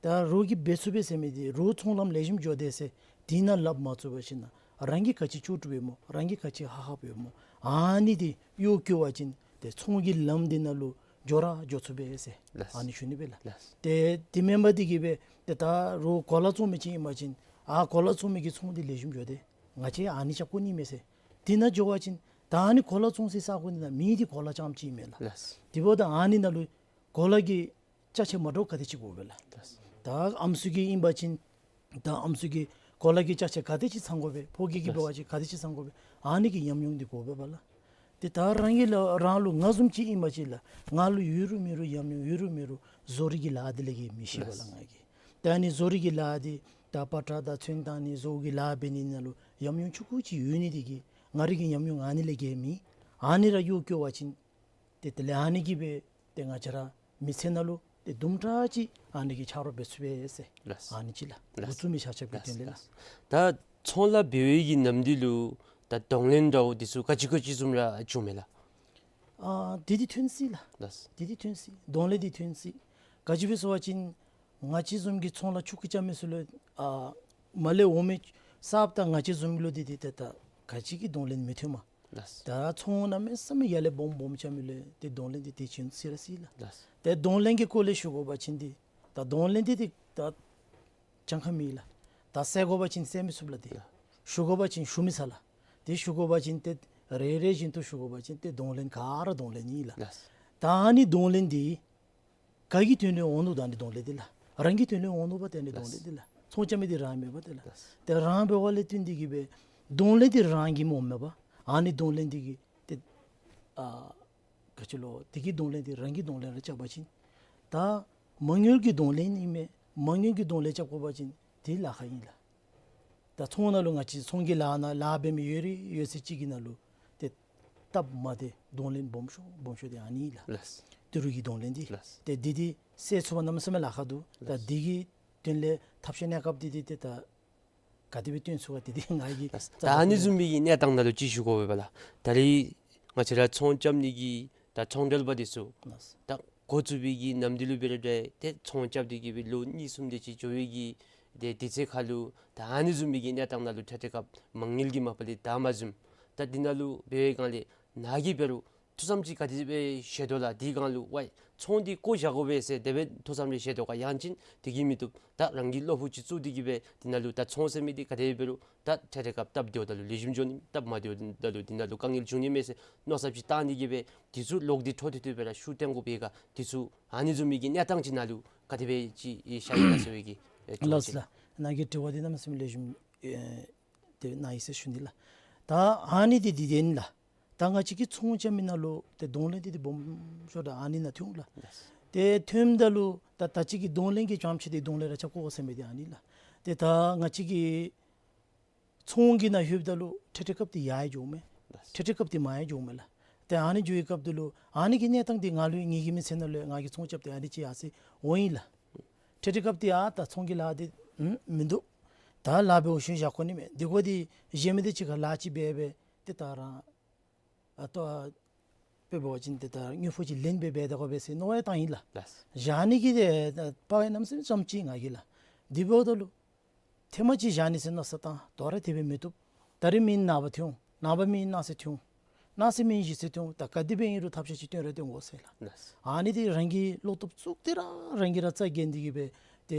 ད་རོགས་ཀྱིས་འབད་ཚུགས་པས་ཟེར་མི་འདི་རོགས་ཚོང་ལམ་ལེགས་ཤོམ་འགྱོ་དེས་ཟེར་འདི་ནང་ལགཔ་མ་བཙུགས་པར་ཞིན་ན་རང་གི་ག་ཅི་ལྕོགས་གྲུབ་ཡོད་སྨོ་རང་གི་ག་ཅི་ཧ་ཧབ་ཡོད་སྨོ་ཨ་ནི་འདི་གཡོག་བཀོལ་བ་ཅིན་ཏེ་ཚོང་གི་ལམ་འདི་ནང་ལུ་འགྱོ་ར་འགྱོ་ཚུགས་པས་ཟེར། ལགས། ཨ་ནི་ཞུ་ནི་སྦེ་ལགས། ལགས། ཏེ་དེ་མེན་པར་འདི་གིས་སྦེ་ཏེ་ད་རོགས་གོ་ལ་བཙོང་མི་ཅིག་ཨིན་པ་ཅིན་ཨ་གོ་ལ་བཙོང་མི་གི་ཚོང་འདི་ལེགས་ཤོམ་འགྱོ་དེས། ང་བཅས་ཨ་ནི་རྐྱབ་དགོ་ནི་མས་ཟེར། དེ་ནང་འགྱོ་བ་ཅིན་ད་ཨ་ནི་གོ་ལ་བཙོང་སའི་ས་གོ་འདི་ནང་མེད་འདི་གོ་ལ་རྐྱངམ་ཅིག་ཨིན་མས་ལགས། ལགས། དེ་འབདཝ་ད་ཨ་ནི་ནང་ལུ་གོ་ལ་གི་ཅ་ཆས་མ་འདྲཝ་ག་དེ་ཅིག་དགོ་པས་ལགས། ལགས། ད་ཨམ་སྲུ་གི་ཨིན་པ་ཅིན་ད་ཨམ་སྲུ་གི་ གོ་ལ་གི་ཅ་ཆས་ག་དེ་ཅིག་ཚང་དགོ་པས། ཕོ་སྐྱེས་ཀྱི་འབད་བ་ཅིན་ག་དེ་ཅིག་ཚང་དགོ་པས། ཨ་ནི་གི་ཉམས་མྱོང་འདི་དགོ་པས་པ་ལགས། ཏེ་ད་རང་གི་ལགས་རང་ལུ་ང་བཟུམ་ཅིག་ཨིན་པ་ཅིན་ལགས་ང་ལུ་ཡོད་རུང་མེད་རུང་ཉམས་མྱོང་ཡོད་རུང་མེད་རུང་བཟོ་རིག་གི་ལཱ་འདི་ལས་བརྒལ་མི་ཤེས་པས་ལགས་ལགས། ང་གིས་ཏེ་ཨ་ནི་བཟོ་རིག་གི་ལཱ་འདི་ད་པ་ཏྲ་དང་ཚོན་བཏང་ནི་བཟོ་གི་ལཱ་འབད་ནི་ནང་ལུ་ཉམས་མྱོང་ཆུང་ཀུ་ཅིག་ཡོད་ནི་འདི་གིས་ང་རའི་གི་ཉམས་མྱོང་ཨ་ནི་ལས་བརྒལ་མེད། ཨ་ནི་ར་གཡོག་བཀོལ་བ་ཅིན་ཏེ་དེ་ལས་ཨ་ནི་གིས་སྦེ་ཏེ་ང་བཅས་ར་མི་ཚེ་ནང་ལུ་ཏེ་དུམ་གྲ་ཅིག་ཨ་ནི་གིས་ཆ་རོགས་འབད་ཚུགས་པས་ཟེར། ལགས། ཨ་ནི་ཅིག་ལགས། ལགས། འགོ་བཙུགས་མི་ཆ་ཁྱབ་ཀྱི་དོན་ལས་ལགས། ལགས། ད་ཚོང་ལཱ་འབད་བའི་གི་ནམ་དུས་ལུ་ད་གདོང་ལེན་འདྲཝ་འདི་ཚུ་ག་ཅི་ག་ཅི་བཟུམ་ར་བྱུངམ་མས་ལགས། ཨ་དེ་འདི་ཐོན་སྲིད་ལགས། ལགས། དེ་འདི་ཐོན་སྲིད། གདོང་ལེན་འདི་ཐོན་སྲིད། ག་ཅི་སྦེ་ཟེར་བ་ཅིན་ང་བཅས་བཟུམ་གྱི་ཚོང་ལཱ་ཆུང་ཀུ་རྐྱབ་མི་ཚུ་ལུ་ཨ་མར་ལས་འོང་མི་གསརཔ་དང་ང་བཅས་བཟུམ་ལུ་འདི་འདི་ཏེ་ད་ག་ཅི་གི་གདོང་ལེན་མི་ཐོནམ། ལགས། ད་ཚོང་གནམ་མེད་ས་མེད་ཡར་ལས་སྦོམ་སྦོམ་རྐྱབ་མི་ལུ་ཏེ་གདོང་ལེན་འདི་ཏེ་བྱིན་ཟེར་ར་སྲིད་ལགས། ལགས། ཏེ་གདོང་ལེན་གྱི་སྐོར་ལས་ཞུ་དགོ་པ་ཅིན་འདི་ད་གདོང་ལེན་འདི་ཏེ་ད་གྱངས་ཁ་མེད་ལགས། ད་བསལ་དགོ་པ་ཅིན་བསལ་མི་ཚུགས་ལགས། ཏེ་ལགས། ཞུ་དགོ་པ་ཅིན་ཞུ་མི་ཚར་ལགས། ཏེ་ཞུ་དགོ་པ་ཅིན་ཏེ་རེ་རེ་བཞིན་དུ་ཞུ་དགོ་པ་ཅིན་ཏེ་གདོང་ལེན་ག་ར་གདོང་ལེན་ཨིན་ལགས། ལགས། ད་ཨ་ནི་གདོང་ལེན་འདི་ག་གི་དོན་ལས་འོང་ནུག། ད་ཨ་ནི་གདོང་ལེན་འདི་ལགས་རང་གི་དོན་ལས་འོང་ནུག་པ། ཏེ་ཨ་ནི་གདོང་ལེན་འདི་ལགས་ཚོང་རྐྱབ་མི་འདི་རང་མེན་པ། ཏེ་ལགས། ལགས། ཏེ་རང་འབདཝ་ལས་བརྟེན་འདི་གིས་སྦེ་གདོང་ལེན་འདི་རང་གིས་སྨོ་མེན་པ། ཨ་ནི་གདོང་ལེན་འདི་གིས་ཏེ་ཨ་ག་ཅི་ལོ་དེ་གི་གདོང་ལེན་འདི་རང་གི་གདོང་ལེན་ར་རྐྱབ་པ་ཅིན་ད་མ་དངུལ་གྱི་གདོང་ལེན་ཨིན་མས། མ་དངུལ་གྱི་གདོང་ལེན་རྐྱབ་དགོ་པ་ཅིན་དེ་ལཱ་ཁག་ཨིན་ལགས། ད་ཚོང་ནང་ལུ་ང་བཅས་ཚོང་གི་ལཱ་ནང་ལཱ་འབད་མི་ཡོད་རིགས་ཡོད་ཚད་ཅིག་གི་ནང་ལུ་ཏེ་སྟབས་མ་བདེ་གདོང་ལེན་སྦོམ་ཤོས་སྦོམ་ཤོས་འདི་ཨ་ནི་ལགས། ལགས། ཏི་རུ་གི་གདོང་ལེན་འདི། ལགས། ཏེ་འདི་འདི་སེལ་ཚུགས་པ་གནམ་མེད་ས་མེད་ལཱ་ཁག་འདུག། ད་ལགས། འདི་གི་དོན་ལས་ཐབས་ཤེས་གནས་སྐབས་འདི་འདི་ཏེ་ད་ག་དེ་སྦེ་བཏོན་ཚུགས་ག་འདི་འདི་ང་གིས། ལགས། ད་ཨ་ནི་བཟུམ་མའི་གི་གནས་སྟངས་ནང་ལུ་ཅིག་ཞུ་དགོ་པས་པ་ལགས། ད་རེས་ང་བཅས་ར་ཚོང་རྐྱབ་ནི་གི་ད་ཚོང་འབྲེལ་པ་འདི་ཚུ། ལགས། ད་འགོ་བཙུགས་པའི་གི་ནམ་དུས་ལུ་འབད་རུང་འདྲ་ཏེ་ཚོང་རྐྱབ་སྟེ་གི་སྦེ་ལོ་གཉིས་གསུམ་དེ་ཅིག་འགྱོ་བའི་གི་ཏེ་དུས་ཚོད་ཁར་ལུ་ད་ཨ་ནི་བཟུམ་མའི་གི་གནས་སྟངས་ནང་ལུ་ཏེ་དེ་སྐབས་མ་དངུལ་གྱི་མ་པ་ལས་ད་མ་བཟུམ། ད་འདི་ནང་ལུ་འབད་བའི་སྒང་ལས་ནཱ་གིས་འབད་རུང་ཐུགས་བསམ་ཅིག་ག་དེ་སྦེ་བཞེས་དོ་ལགས། དེའི་སྒང་ལུ་ཝའི་ཚོང་འདི་བཀོ་བཞག་དགོ་པས་ཟེར་དེ་སྦེ་ཐུགས་བསམ་རེ་བཞེས་དོ་ག། ཡང་ཅིན་དེ་གིས་མི་བཏུབ། ད་རང་གི་བློ་ཕུགས་ཅིག་བཙུགས་ཏེ་གི་སྦེ་འདི་ནང་ལུ་ད་ཚོང་ཟེར་མི་འདི་ག་དེ་སྦེ་རུང་ད་ཏེ་དེ་སྐབས་སྟབས་བདེཝ་ད་ལུ་ལེགས་ཤོམ་འགྱོ་ནི་སྟབས་མ་བདེཝ་ད་ལུ་འདི་ནང་ལུ་དཀའ་ངལ་འབྱུང་ནི་མས་ཟེར་མནོ་བསམ་ཅིག་བཏང་ནི་གི་སྦེ་དེ་ཚུ་ལོག་སྟེ་འཕྲོ་མཐུད་དེ་སྦེ་ར་ཤུགས་བཏོན་དགོ་པའི་ག་དེ་ཚུ་ཨ་ནི་བཟུམ་མའི་གི་གནས་སྟངས་ཅིག་ནང་ལུ་ག་དེ་སྦེ་ཅིག་ཤར་ཡི་ལགས་ཟེར་བའི་གི་ཨེ་ལགས་ལགས། ནཱ་གི་དྲི་བ་འདི་གནམ་མེད་ས་མེད་ལེགས་ཤོམ་ཨེ་དེ་གནང་ཡི་ཟེར་ཞུ་ནི་ལགས། ད་ཨ་ནི་འདི་འདི་འདི་ཨིན་ལགས། ད་ང་བཅས་ཀྱི་ཚོང་རྐྱབ་མི་ནང་ལུ་ཏེ་གདོང་ལེན་འདི་འདི་སྦོམ་ཤོས་ད་ཨ་ནི་ནང་ཐོན་འོང་ལགས། ལགས། ཏེ་ཐོནམ་ད་ལུ་ད་ད་ཅི་གི་གདོང་ལེན་གྱི་རྐྱངམ་ཅིག་འདི་གདོང་ལེན་ར་རྐྱབ་དགོ་ཟེར་མི་འདི་ཨ་ནི་ལགས། ཏེ་ད་ང་བཅས་ཀྱི་ཚོང་གི་ནང་ལྷོདཔ་ད་ལུ་ཏེ་དེ་སྐབས་འདི་ཡར་ཡང་འགྱོཝ་མས། ལགས། ཏེ་དེ་སྐབས་འདི་མར་ཡང་འགྱོཝ་མས་ལགས། ཏེ་ཨ་ནི་འགྱོ་བའི་སྐབས་འདི་ལུ་ཨ་ནི་གི་གནས་སྟངས་འདི་ང་ལུ་ངེ་གི་མི་ཚེ་ནང་ལུ་ང་གིས་ཚོང་རྐྱབ་སྟེ་ཨ་ནི་ཅིག་ཡར་སོང་འོང་ཡི་ལགས། ཏེ་དེ་སྐབས་འདི་ཨ་ད་ཚོང་གི་ལཱ་འདི་ཨུམ་མིན་འདུག། ད་ལཱ་འབད་འོང་ཞིནམ་བཞག་དགོ་ནི་མས། དེ་གོ་འདི་གཞན་མི་འདི་ཅིག་ཁར་ལཱ་ཅིག་འབད་འབད་ཏེ་ད་རང་ཨ་ལྟོ་ཨ་དཔེ་འབད་བ་ཅིན་ཏེ་ད་དངུལ་ཕོགས་ཅིག་ལེན་སྦེ་འབད་དགོ་པས་ཟེར་མནོ་བ་བཏང་ཡི་ལགས། ལགས། བཞག་ནི་གི་ཏེ་ད་དཔའ་བའི་གནམ་མེད་ས་མེད་ཙམ་ཅིག་ང་གིས་ལགས། དེ་འབདཝ་ད་ལུ་ཐེངས་མ་གཅིག་བཞག་ནི་ཟེར་མནོ་བསམ་བཏང་། དོ་རུང་དེ་སྦེ་མི་བཏུབ། ད་རིས་མེན་ནངས་པ་ཐོན་འོང་། ནངས་པ་མེན་གནངས་ཚེ་ཐོན་འོང་། གནངས་ཚེ་མེན་གཞེས་ཚེ་ཐོན་འོང་། ད་ག་དེ་སྦེ་ཨིན་རུང་ཐབས་ཤེས་ཅིག་བཏོན་ར་བཏོན་དགོ་ཟེར་ལགས། ལགས། ཨ་ནི་འདི་རང་གིས་བློ་སྟོབས་བཙུགས་ཏེ་ར་རང་གིས་ར་རྩ་འགེངས་ཏེ་གི་སྦེ་ཏེ་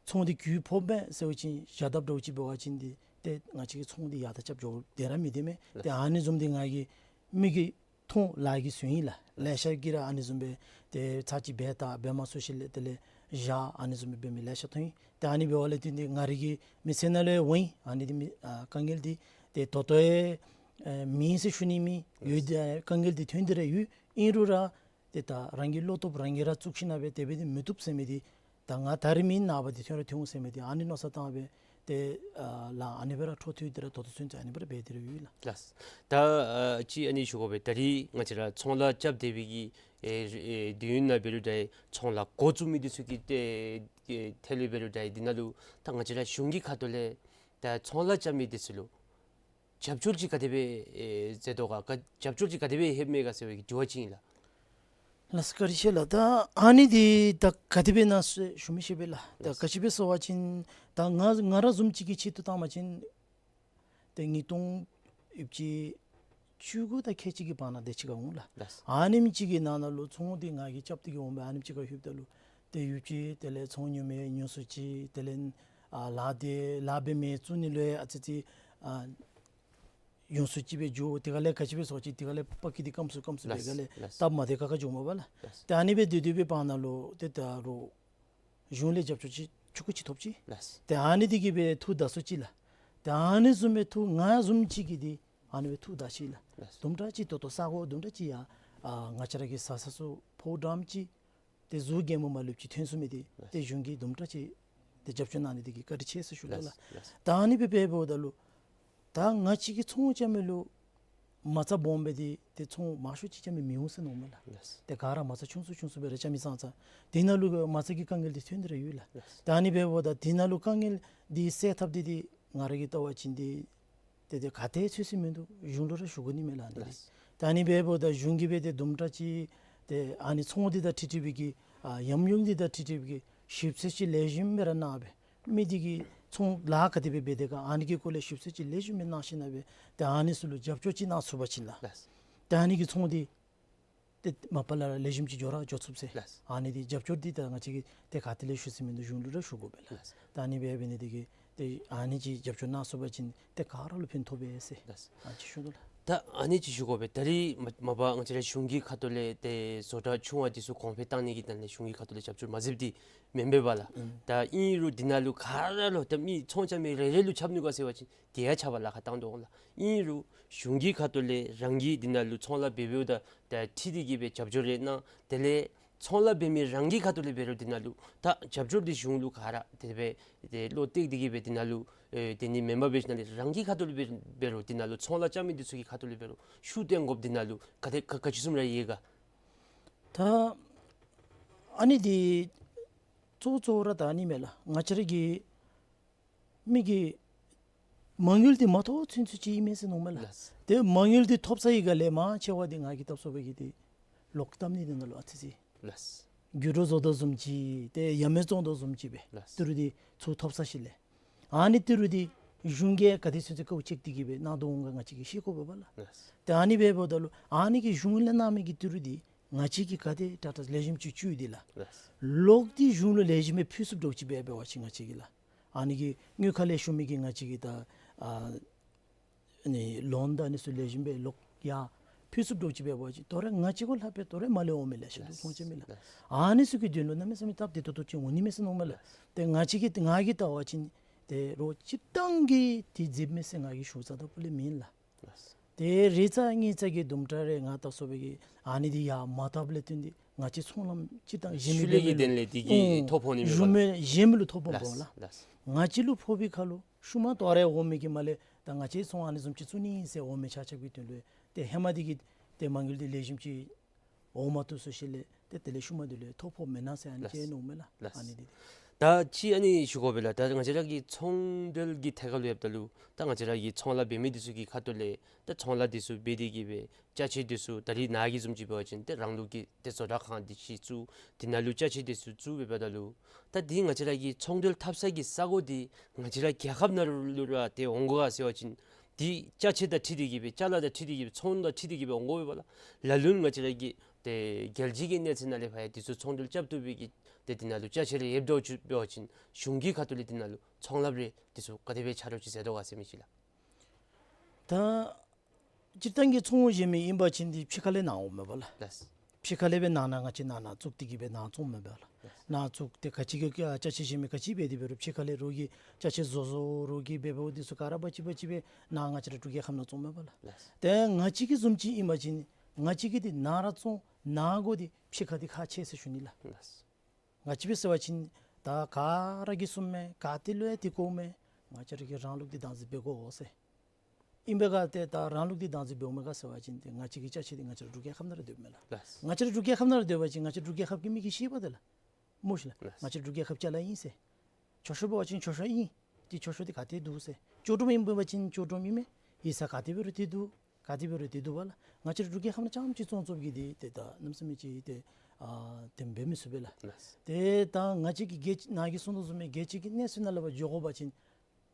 ཚོང་འདི་གྱོང་ཕོགཔ་མས་ཟེར་བ་ཅིན་བཞག་དཔ་འདྲཝ་ཅིག་འབད་བ་ཅིན་འདི་ཏེ་ང་བཅས་ཀྱི་ཚོང་འདི་ཡར་དང་རྐྱབ་འགྱོ་བདེ་ར་མི་བདེ་མས། ལགས། ཏེ་ཨ་ནི་བཟུམ་འདི་ང་གིས་མིག་གིས་མཐོང་ལག་གིས་གཟུང་ཡི་ལགས། ལེ་ཤ་གིས་ར་ཨ་ནི་བཟུམ་སྦེ་ཏེ་ཚར་གཅིག་འབད་ལྟ། འབད་མ་ཚུགས་ཞིནམ་ལས་དེ་ལས་བཞག། ཨ་ནི་བཟུམ་སྦེ་འབད་མི་ལེ་ཤ་མཐོང་ཡི། ཏེ་ཨ་ནི་འབདཝ་ལས་བརྟེན་ཏེ་ང་རའི་གི་མི་ཚེ་ནང་ལུ་འོང་ཡི། ཨ་ནི་འདི་མི་ཨ་དཀའ་ངལ་འདི་ཏེ་ད་ལྟོ་ཡང་ཨེ་མེད་ཟེར་ཞུ་ནི་མེད། ཡོད་དེ་དཀའ་ངལ་འདི་ཐོན་ཏེ་ར་ཡོད། ཨིན་རུང་ར་ཏེ་ད་རང་གི་བློ་སྟོབས་རང་གིས་ར་བཙུགས་ཞིན་ན་སྦེ་དེ་སྦེ་འདི་མི་བཏུབ་ཟེར་མི་འདི་ད་ང་ད་རིས་མེན་ནངས་པ་འདི་ཐོན་ར་ཐོན་འོང་ཟེར་མི་འདི་ཨ་ནི་མནོ་བསམ་བཏང་སྦེ་ཏེ་ཨ་ལཱ་ཨ་ནི་སྦེ་ར་འཕྲོ་མཐུད་དེ་ར་ད་ལྟོ་ཚུན་ཚོད་ཨ་ནི་སྦེ་ར་འབད་དེ་ར་ཡོད་ལགས། ལགས། ད་ཨ་ཅིག་ཨ་ནི་ཞུ་དགོ་པས། ད་རིས་ང་བཅས་ར་ཚོང་ལཱ་རྐྱབ་སྡོད་པའི་གི་ཨེ་ཨེ་དུས་ཡུན་ནང་འབད་རུང་ད་ཚོང་ལཱ་འགོ་བཙུགས་མི་འདི་ཚུ་གི་ཏེ་ཨེ་ཐད་ལུ་འབད་རུང་ད་འདི་ནང་ལུ་ད་ང་བཅས་ར་གཞུང་གི་ཁ་ཐུག་ལས་ད་ཚོང་ལཱ་རྐྱབ་མི་འདི་ཚུ་ལུ་རྒྱབ་སྐྱོར་ཅིག་ག་དེ་སྦེ་ཨེ་མཛད་དོ་ག། ག་རྒྱབ་སྐྱོར་ཅིག་ག་དེ་སྦེ་ལྷོདཔ་མས་ག་ཟེར་བའི་གི་དྲི་བ་ཅིག་ཨིན་ལགས། ལགས་སོ། བཀའ་དྲིན་ཆེ་ལགས། ད་ཨ་ནི་འདི་ད་ག་དེ་སྦེ་ཨིན་ན་ཞུ་མི་ཤེས་པས་ལགས། ད་ལགས། ག་ཅི་སྦེ་ཟེར་བ་ཅིན་ད་ང་ང་ར་བཟུམ་ཅིག་གི་ཆེད་དུ་བཏང་བ་ཅིན་ཏེ་ཉིས་སྟོང་ཡོད་ཅི་བཅུ་དགུ་དང་ཁལ་གཅིག་གི་བར་ན་དེ་ཅིག་ཁར་འོང་ལགས། ལགས། ཨ་ནེམ་ཅིག་གི་ནང་ན་ལུ་ཚོང་འདི་ང་གིས་རྐྱབ་སྟེ་གི་འོང་སྦེ་ཨ་ནེམ་ཅིག་ཁར་ལྷོདཔ་ད་ལུ་ཏེ་ཡོད་ཅི་དེ་ལས་ཚོང་ཉོ་མི་ཉུང་སུ་ཅིག། དེ་ལས་ཨ་ལཱ་འདི་ལཱ་འབད་མི་བཙུགས་ནི་ལུ་ཡང་ཨ་ཙི་ཙི་ཨ་ཉུང་སུ་ཅིག་སྦེ་འགྱོ། དེ་ཁར་ལས་ག་ཅི་སྦེ་ཟེར་བ་ཅིན་དེ་ཁར་ལས་པ་ཀི་འདི་སྐམ་སུ་སྐམ་སུ་སྦེ་ལགས། ག་ལས་ལགས། སྟབས་མ་བདེ་ཁག་ཁ་འགྱོཝ་མས་པ་ལགས། ལགས། ཏེ་ཨ་ནི་སྦེ་སྡོད་སྡོད་པའི་བར་ན་ལུ་ཏེ་ད་རུང་གཞུང་ལས་རྒྱབ་སྐྱོར་ཅིག་ ཆུང་ཀུ་ཅིག་ཐོབ་ཅི། ལགས། ཏེ་ཨ་ནི་འདི་གིས་སྦེ་ཐུགས་དགའ་སོ་ཅི་ལགས། ཏེ་ཨ་ནི་བཟུམ་སྦེ་ཐུགས་ང་བཟུམ་ཅིག་གིས་འདི་ཨ་ནི་སྦེ་ཐུགས་དགའ་ཅི་ལགས། ལགས། དུམ་གྲ་ཅིག་ཏོག་ཏོ་ས་གོ་དུམ་གྲ་ཅིག་ཡང་ཨ་ང་བཅས་ར་གི་བཟའ་ཚང་ཚུ་ཕོཝ་འགྲངམ་ཅིག་ཏེ་གཟུགས་རྒྱན་མ་མ་ལུསཔ་ཅིག་ཐོན་ཚུགས་མི་འདི། ལགས། ཏེ་གཞུང་གིས་དུམ་གྲ་ཅིག་ཏེ་རྒྱབ་སྐྱོར་གནང་ནི་འདི་གིས་བཀའ་དྲིན་ཆེ་ཟེར་ཞུ་དོ་ལགས། ལགས། ལགས། ད་ཨ་ནི་སྦེ་འབདཝ་ད་ལུ་ད་ང་བཅས་ཀྱི་ཚོང་རྐྱབ་མི་ལུ་མ་རྩ་སྦོམ་སྦེ་འདི་ཏེ་ཚོང་མང་ཤོས་ཅིག་རྐྱབ་མི་མི་འོང་ཟེར་མནོཝ་མས་ལགས། ལགས། ཏེ་ག་ར་མ་རྩ་ཆུང་སུ་ཆུང་སུ་སྦེ་ར་རྐྱབ་མི་ཙང་ཙང་འདི་ནང་ལུ་མ་རྩ་གི་དཀའ་ངལ་འདི་ཐོན་ཏེ་ར་ཡོད་ལགས། ལགས། ད་ཨ་ནི་འབདཝ་ད་འདི་ནང་ལུ་དཀའ་ངལ་འདི་སེལ་ཐབས་འདི་འདི་ང་ར་གིས་བལྟ་བ་ཅིན་འདི་ཏེ་ཏེ་ག་ཏེ་ཚོད་ཅིག་མིན་འདུག། གཞུང་ལུ་ར་ཞུ་དགོ་ནི་མས་ལགས་འདི། ལགས། ད་ཨ་ནི་འབདཝ་ད་གཞུང་གིས་སྦེ་ཏེ་དུམ་གྲ་ཅིག་ཏེ་ཨ་ནི་ཚོང་འདི་དང་འཁྲིལ་འཁྲིལ་བའི་གི་ཨ་ཡམ་ཡུམ་འདི་དང་འཁྲིལ་འཁྲིལ་བའི་གི་ཞིབ་འཚོལ་ཅིག་ལེགས་ཤོམ་སྦེ་ར་གནང་སྦེ་མི་འདི་གི་ཚོང་ལཱ་ག་དེ་སྦེ་འབད་དེས་ག་ཨ་ནི་གི་སྐོར་ལས་ཞིབ་འཚོལ་ཅིག་ལེགས་ཤོམ་སྦེ་གནང་ཞིནམ་ལས་སྦེ་ཏེ་ཨ་ནི་ཚུ་ལུ་རྒྱབ་སྐྱོར་ཅིག་གནང་ཚུགས་པ་ཅིན་ལགས། ལགས། ཏེ་ཨ་ནི་གི་ཚོང་འདི་ཏེ་མ་པ་ལས་ར་ལེགས་ཤོམ་ཅིག་འགྱོ་ར་འགྱོ་ཚུགས་ཟེར། ལགས། ཨ་ནི་འདི་རྒྱབ་སྐྱོར་འདི་ད་ང་བཅས་ཀྱིས་ཏེ་ག་ཏེ་ལས་ཞུ་ས་མིན་འདུག། གཞུང་ལུ་ར་ཞུ་དགོ་པས་ལགས། ལགས། ད་ཨ་ནི་སྦེ་འབད་ནི་འདི་གིས་ཏེ་ཨ་ནི་ཅིག་རྒྱབ་སྐྱོར་གནང་ཚུགས་པ་ཅིན་ཏེ་ག་ར་ལུ་ཕན་ཐོགས་པས་ཟེར། ལགས། ཨ་ཅིག་ཞུ་དོ་ལགས། ད་ཨ་ནི་ཅིག་ཞུ་དགོ་པས། ད་རིས་མ་མ་པ་ང་བཅས་ར་གཞུང་གི་ཁ་ཐུག་ལས་ཏེ་བཟོ་གྲྭ་ཆུང་བ་འདི་ཚུ་གོང་འཕེལ་གཏང་ནི་གི་དོན་ལས་གཞུང་གི་ཁ་ཐུག་ལས་རྒྱབ་སྐྱོར་མ་མཛདཔ་འདི་མེན་པས་པ་ལགས། ཨུམ། ད་ཨིན་རུང་འདི་ནང་ལུ་ག་ར་ལུ་ད་མི་ཚོང་རྐྱབ་མི་རེ་རེ་ལུ་ཁྱབ་ནུག་ག་ཟེར་བ་ཅིན་དེ་ཡང་ཁྱབ་པར་ལཱ་ཁག་བཏང་དོ་འོང་ལགས། ཨིན་རུང་གཞུང་གི་ཁ་ཐུག་ལས་རང་གིས་འདི་ནང་ལུ་ཚོང་ལཱ་འབད་འབདཝ་ད་ད་འཁྲིལ་ཏེ་གི་སྦེ་རྒྱབ་སྐྱོར་རེ་གནང་། དེ་ལས་ཚོང་ལཱ་འབད་མི་རང་གི་ཁ་ཐུག་ལས་འབད་རུང་འདི་ནང་ལུ་ད་རྒྱབ་སྐྱོར་འདི་གཞུང་ལུ་ག་ར་དེ་སྦེ་ཏེ་བློ་གཏད་དེ་གི་སྦེ་འདི་ནང་ལུ་ཨེ་དེ་ནི་མེན་པར་འབད་ཞིནམ་ལས་རང་གི་ཁ་ཐུག་ལས་འབད་འབད་རུང་འདི་ནང་ལུ་ཚོང་ལཱ་རྐྱབ་མི་འདི་ཚུ་གི་ཁ་ཐུག་ལས་འབད་རུང་ཤུགས་བཏོན་དགོཔ་འདི་ནང་ལུ་ག་དེ་ག་ག་ཅི་བཟུམ་ར་ཡོད་ག། ད་ཨ་ནི་འདི་གཙོ་གཙོ་བོ་ར་ད་ཨ་ནི་མས་ལགས། ང་བཅས་ར་གི་མི་གི་མ་དངུལ་འདི་མ་ཐོབ་ཚུན་ཚོད་ཅིག་ཨིན་མས་ཟེར་མནོཝ་མས་ལགས། ལགས། ཏེ་མ་དངུལ་འདི་ཐོབ་ཚར་བའི་སྒང་ལས་མང་ཆེ་བ་འདི་ང་གིས་བལྟ་སོང་བའི་གི་འདི་ལོག་བཏབ་ནི་འདི་ནང་ལུ་ཨ་ཙི་ཅིག། ལགས། རྒྱུ་འགྲོ་བཟོ་དོ་བཟུམ་ཅིག་ཏེ་ཡ་མེད་བཙོང་དོ་བཟུམ་ཅིག་སྦེ། ལགས། ཏི་རུ་འདི་ཚུར་ཐོབ་ཚར་ཞིནམ་ལས་ཨ་ནི་ཏི་རུ་འདི་གཞུང་གིས་ག་དེ་ཚུན་ཚོད་དཀའཝ་སྤྱད་དེ་གི་སྦེ་གནང་དོ་འོང་ག་ང་བཅས་ཀྱིས་ཤེས་དགོ་པས་པ་ལགས། ལགས། ཏེ་ཨ་ནི་སྦེ་འབདཝ་ད་ལུ་ཨ་ནི་གི་གཞུང་ལས་གནང་མི་གི་ཏི་རུ་འདི་ང་བཅས་ཀྱིས་ག་དེ་དྲག་དྲག་ལེགས་ཤོམ་ཅིག་བཙུགས་ཏེ་ལགས། ལགས། ལོག་སྟེ་གཞུང་ལུ་ལེགས་ཤོམ་སྦེ་ཕུལ་ཚུགསཔ་འདྲཝ་ཅིག་སྦེ་འབད་བ་ཅིན་ང་བཅས་ཀྱིས་ལགས། ཨ་ནི་གི་དངུལ་ཁང་ལས་ཞུ་མི་གི་ང་བཅས་ཀྱི་ད་ཨ་ནི་ལོན་དང་ཨ་ནི་ཚུ་ལེགས་ཤོམ་སྦེ་ལོག་ཡར་ཕུལ་ཚུགསཔ་འདྲཝ་ཅིག་འབད་བ་ཅིན་དོ་རུང་ང་བཅས་གུ་ལྷག་སྦེ་དོ་རུང་མ་ལས་འོང་མི་ལེ་ཤ་འདུག། ལགས། ཚོང་རྐྱབ་མི་ལགས། ལགས། ཨ་ནི་ཚུ་གི་དོན་ལུ་གནམ་མེད་ས་མེད་སྟབས་བདེ་ཏོག་ཏོ་ཅིག་འོང་ནི་མས་ཟེར་མནོཝ་མས་ལགས། ཏེ་ང་བཅས་ཀྱིས་ང་གིས་བལྟ་བ་ཅིན་ཏེ་རོགས་སྤྱིར་བཏང་གིས་འདི་མཛདཔ་མས་ཟེར་ང་གིས་ཞུ་ས་ད་ཕུལ་ལེ་མེན་ལགས། ལགས། ཏེ་རེ་ཙམ་གཉིས་ཙམ་གྱི་དུམ་གྲ་རེ་ང་བལྟ་སོང་བའི་གི་ཨ་ནི་འདི་ཡར་མ་བཏབ་ལས་བརྟེན་ཏེ་ང་བཅས་ཚོང་ལམ་སྤྱིར་བཏང་གཞན་མི་ཤུལ་ལས་ཀྱི་དོན་ལས་འདི་གིས་ཨོ་ཐོ་ཕོག་ནི་མས་པ། གཞན་མི་གཞན་མི་ལུ་ཐོ་ཕོགཔ་འོང་ལགས། ལགས། ལགས། ང་བཅས་ལུ་ཕོག་པའི་ཁར་ལུ་ཤུལ་མ་དོ་རུང་འོང་མི་གི་མ་ལས་ད་ང་བཅས་ཚོང་ཨ་ནི་བཟུམ་ཅིག་བཙུགས་ནི་ཨིན་ཟེར་འོང་མི་ཆ་ཁྱབ་ཀྱི་དོན་ལུ་ཏེ་ཧེ་མ་འདི་གི་ཏེ་མ་དངུལ་འདི་ལེགས་ཤོམ་ཅིག་འོང་མ་བཏུབ་སོང་ཞིནམ་ལས་ཏེ་དེ་ལས་ཤུལ་མ་འདི་ལུ་ཐོ་ཕོགཔ་མེན་ན་ཟེར་ཨ་ནི་ལགས། ཅིག་མནོཝ་མས་ལགས། ལགས། ཨ་ནི་འདི་ད་ཅིག་ཨ་ནི་ཞུ་དགོ་པས་ལགས། ད་ང་བཅས་ར་གི་ཚོང་འབྲེལ་གྱི་ཐད་ཁར་ལུ་ཡོདཔ་ད་ལུ་ད་ང་བཅས་ར་གི་ཚོང་ལཱ་འབད་མི་འདི་ཚུ་གི་ཁ་ཐུག་ལས་ད་ཚོང་ལཱ་འདི་ཚུ་འབད་དེ་གི་སྦེ་ཅ་ཆས་འདི་ཚུ་ད་རིས་ནཱ་གི་བཟུམ་ཅིག་འབད་བ་ཅིན་ཏེ་རང་ལུགས་ཀྱི་ཏེ་བཟོ་གྲྭ་ཁང་འདི་ཅིག་བཙུགས། འདི་ནང་ལུ་ཅ་ཆས་འདི་ཚུ་བཙུགས་འབདཝ་ད་ལུ་ད་འདི་ང་བཅས་ར་གི་ཚོང་འབྲེལ་འཐབ་ས་གི་ས་གོ་འདི་ང་བཅས་ར་རྒྱལ་ཁབ་ནང་ལུ་ར་ཏེ་འོང་དགོ་ག་ཟེར་བ་ཅིན་འདི་ཅ་ཆས་དང་འཁྲིལ་ཏེ་གི་སྦེ་ཅ་ལ་དང་འཁྲིལ་ཏེ་གི་སྦེ་ཚོང་དང་འཁྲིལ་ཏེ་གི་སྦེ་འོང་དགོ་པས་པ་ལགས། ལ་ལུ་ང་བཅས་ར་གི་ཏེ་རྒྱལ་སྤྱི་གི་གནས་ཚད་ནང་ལས་ཕར་ཡང་འདི་ཚུ་ཚོང་འབྲེལ་རྐྱབ་བཏུབ་པའི་གི་ཏེ་འདི་ནང་ལུ་ཅ་ཆས་རེ་ཡོདཔ་འདྲཝ་ཅིག་འབད་བ་ཅིན་གཞུང་གི་ཁ་ཐུག་ལས་འདི་ནང་ལུ་ཚོང་ལཱ་རེ་འདི་ཚུ་ག་དེ་སྦེ་ཆ་རོགས་ཅིག་མཛད་དོ་ག་ཟེར་མི་ཅིག་ལགས། ད་སྤྱིར་བཏང་གི་ཚོང་བཞེས་མི་ཨིན་པ་ཅིན་འདི་ཕྱི་ཁ་ལས་ནཱ་འོངམ་མས་པ་ལགས། ལགས། ཕྱི་ཁ་ལས་སྦེ་ནཱ་ནཱ་ང་བཅས་ནཱ་ནཱ་བཙུགས་ཏེ་གི་སྦེ་ནཱ་བཙུགསཔ་མས་པ་ལགས། ལགས། ནཱ་བཙུགས་ཏེ་ག་ཅི་གི་ཅ་ཆས་བཞེས་མི་ག་ཅི་འབད་དེ་འབད་རུང་ཕྱི་ཁ་ལས་རོགས་ཀྱིས་ཅ་ཆས་བཟོ་བཟོཝ་རོགས་ཀྱིས་འབད་འབདཝ་འདི་ཚུ་ག་ར་འབག་ཅི་འབག་ཅི་སྦེ་ནཱ་ང་བཅས་ར་འབྲུག་རྒྱལ་ཁབ་ནང་བཙོངམ་མས་པ་ལགས། ལགས། ཏེ་ང་བཅས་ཀྱི་བཟུམ་ཅིག་ཨིན་པ་ཅིན་ང་བཅས་ཀྱིས་འདི་ནཱ་ར་བཙོང་ནཱ་དགོ། འདི་ཕྱི་ཁ་འདི་ཁག་ཆེ་ཟེར་ཞུ་ནི་ལགས། ལགས། ང་བཅས་འབད་ཟེར་བ་ཅིན་ད་ག་ར་གིས་གསུངམ་མས། ག་ཏེ་ལུ་ཡང་འདི་གོཝ་མས། ང་བཅས་ར་གིས་རང་ལུགས་འདི་བདག་འཛིན་འབད་དགོ་ཟེར། ཨིན་པས་ག་ཏེ་ད་རང་ལུགས་འདི་བདག་འཛིན་འབདཝ་མས་ག་ཟེར་བ་ཅིན་ཏེ་ང་བཅས་ཀྱི་ཅ་ཆས་འདི་ང་བཅས་ར་འབྲུག་རྒྱལ་ཁབ་ནང་ར་སྡོདཔ་མས་ལགས། ལགས། ང་བཅས་ར་འབྲུག་རྒྱལ་ཁབ་ནང་ར་སྡོད་པ་ཅིན་ང་བཅས་ར་འབྲུག་རྒྱལ་ཁབ་ཀྱི་མི་གིས་ཤེས་པས་ཏེ་ལགས། སྨོ་ཤིག་ལགས། ལགས། ང་བཅས་ར་འབྲུག་རྒྱལ་ཁབ་ཅ་ལ་ཨིན་ཟེར། མཆོད་བཤམ་འབད་བ་ཅིན་མཆོད་བཤམ་ཨིན། ཏེ་མཆོད་བཤམ་འདི་ག་ཏེ་འདུག་ཟེར། ཅོག་གྲུམ་ཨིན་འབད་བ་ཅིན་ཅོག་གྲུམ་ཨིན་མས། ཡིག་ཚང་ག་ཏེ་འབད་རུང་འདི་འདུག། ག་ཏེ་འབད་རུང་འདི་འདུག་པ་ལགས། ང་བཅས་ར་འབྲུག་རྒྱལ་ཁབ་ནང་རྐྱངམ་ཅིག་བཙོང་བཙོངམ་གི་འདི་ཏེ་ད་གནམ་མེད་ས་མེད་ཅིག་ཏེ་ཨ་དེ་འབད་མི་ཚུགས་པས་ལགས། ལགས། ཏེ་ད་ང་བཅས་ཀྱི་རྒྱལ་ནཱ་གིས་གསུངས་དོ་བཟུམ་སྦེ་རྒྱལ་སྤྱི་གི་གནས་ཚད་ནང་ལས་ཕར་འགྱོ་དགོ་པ་ཅིན་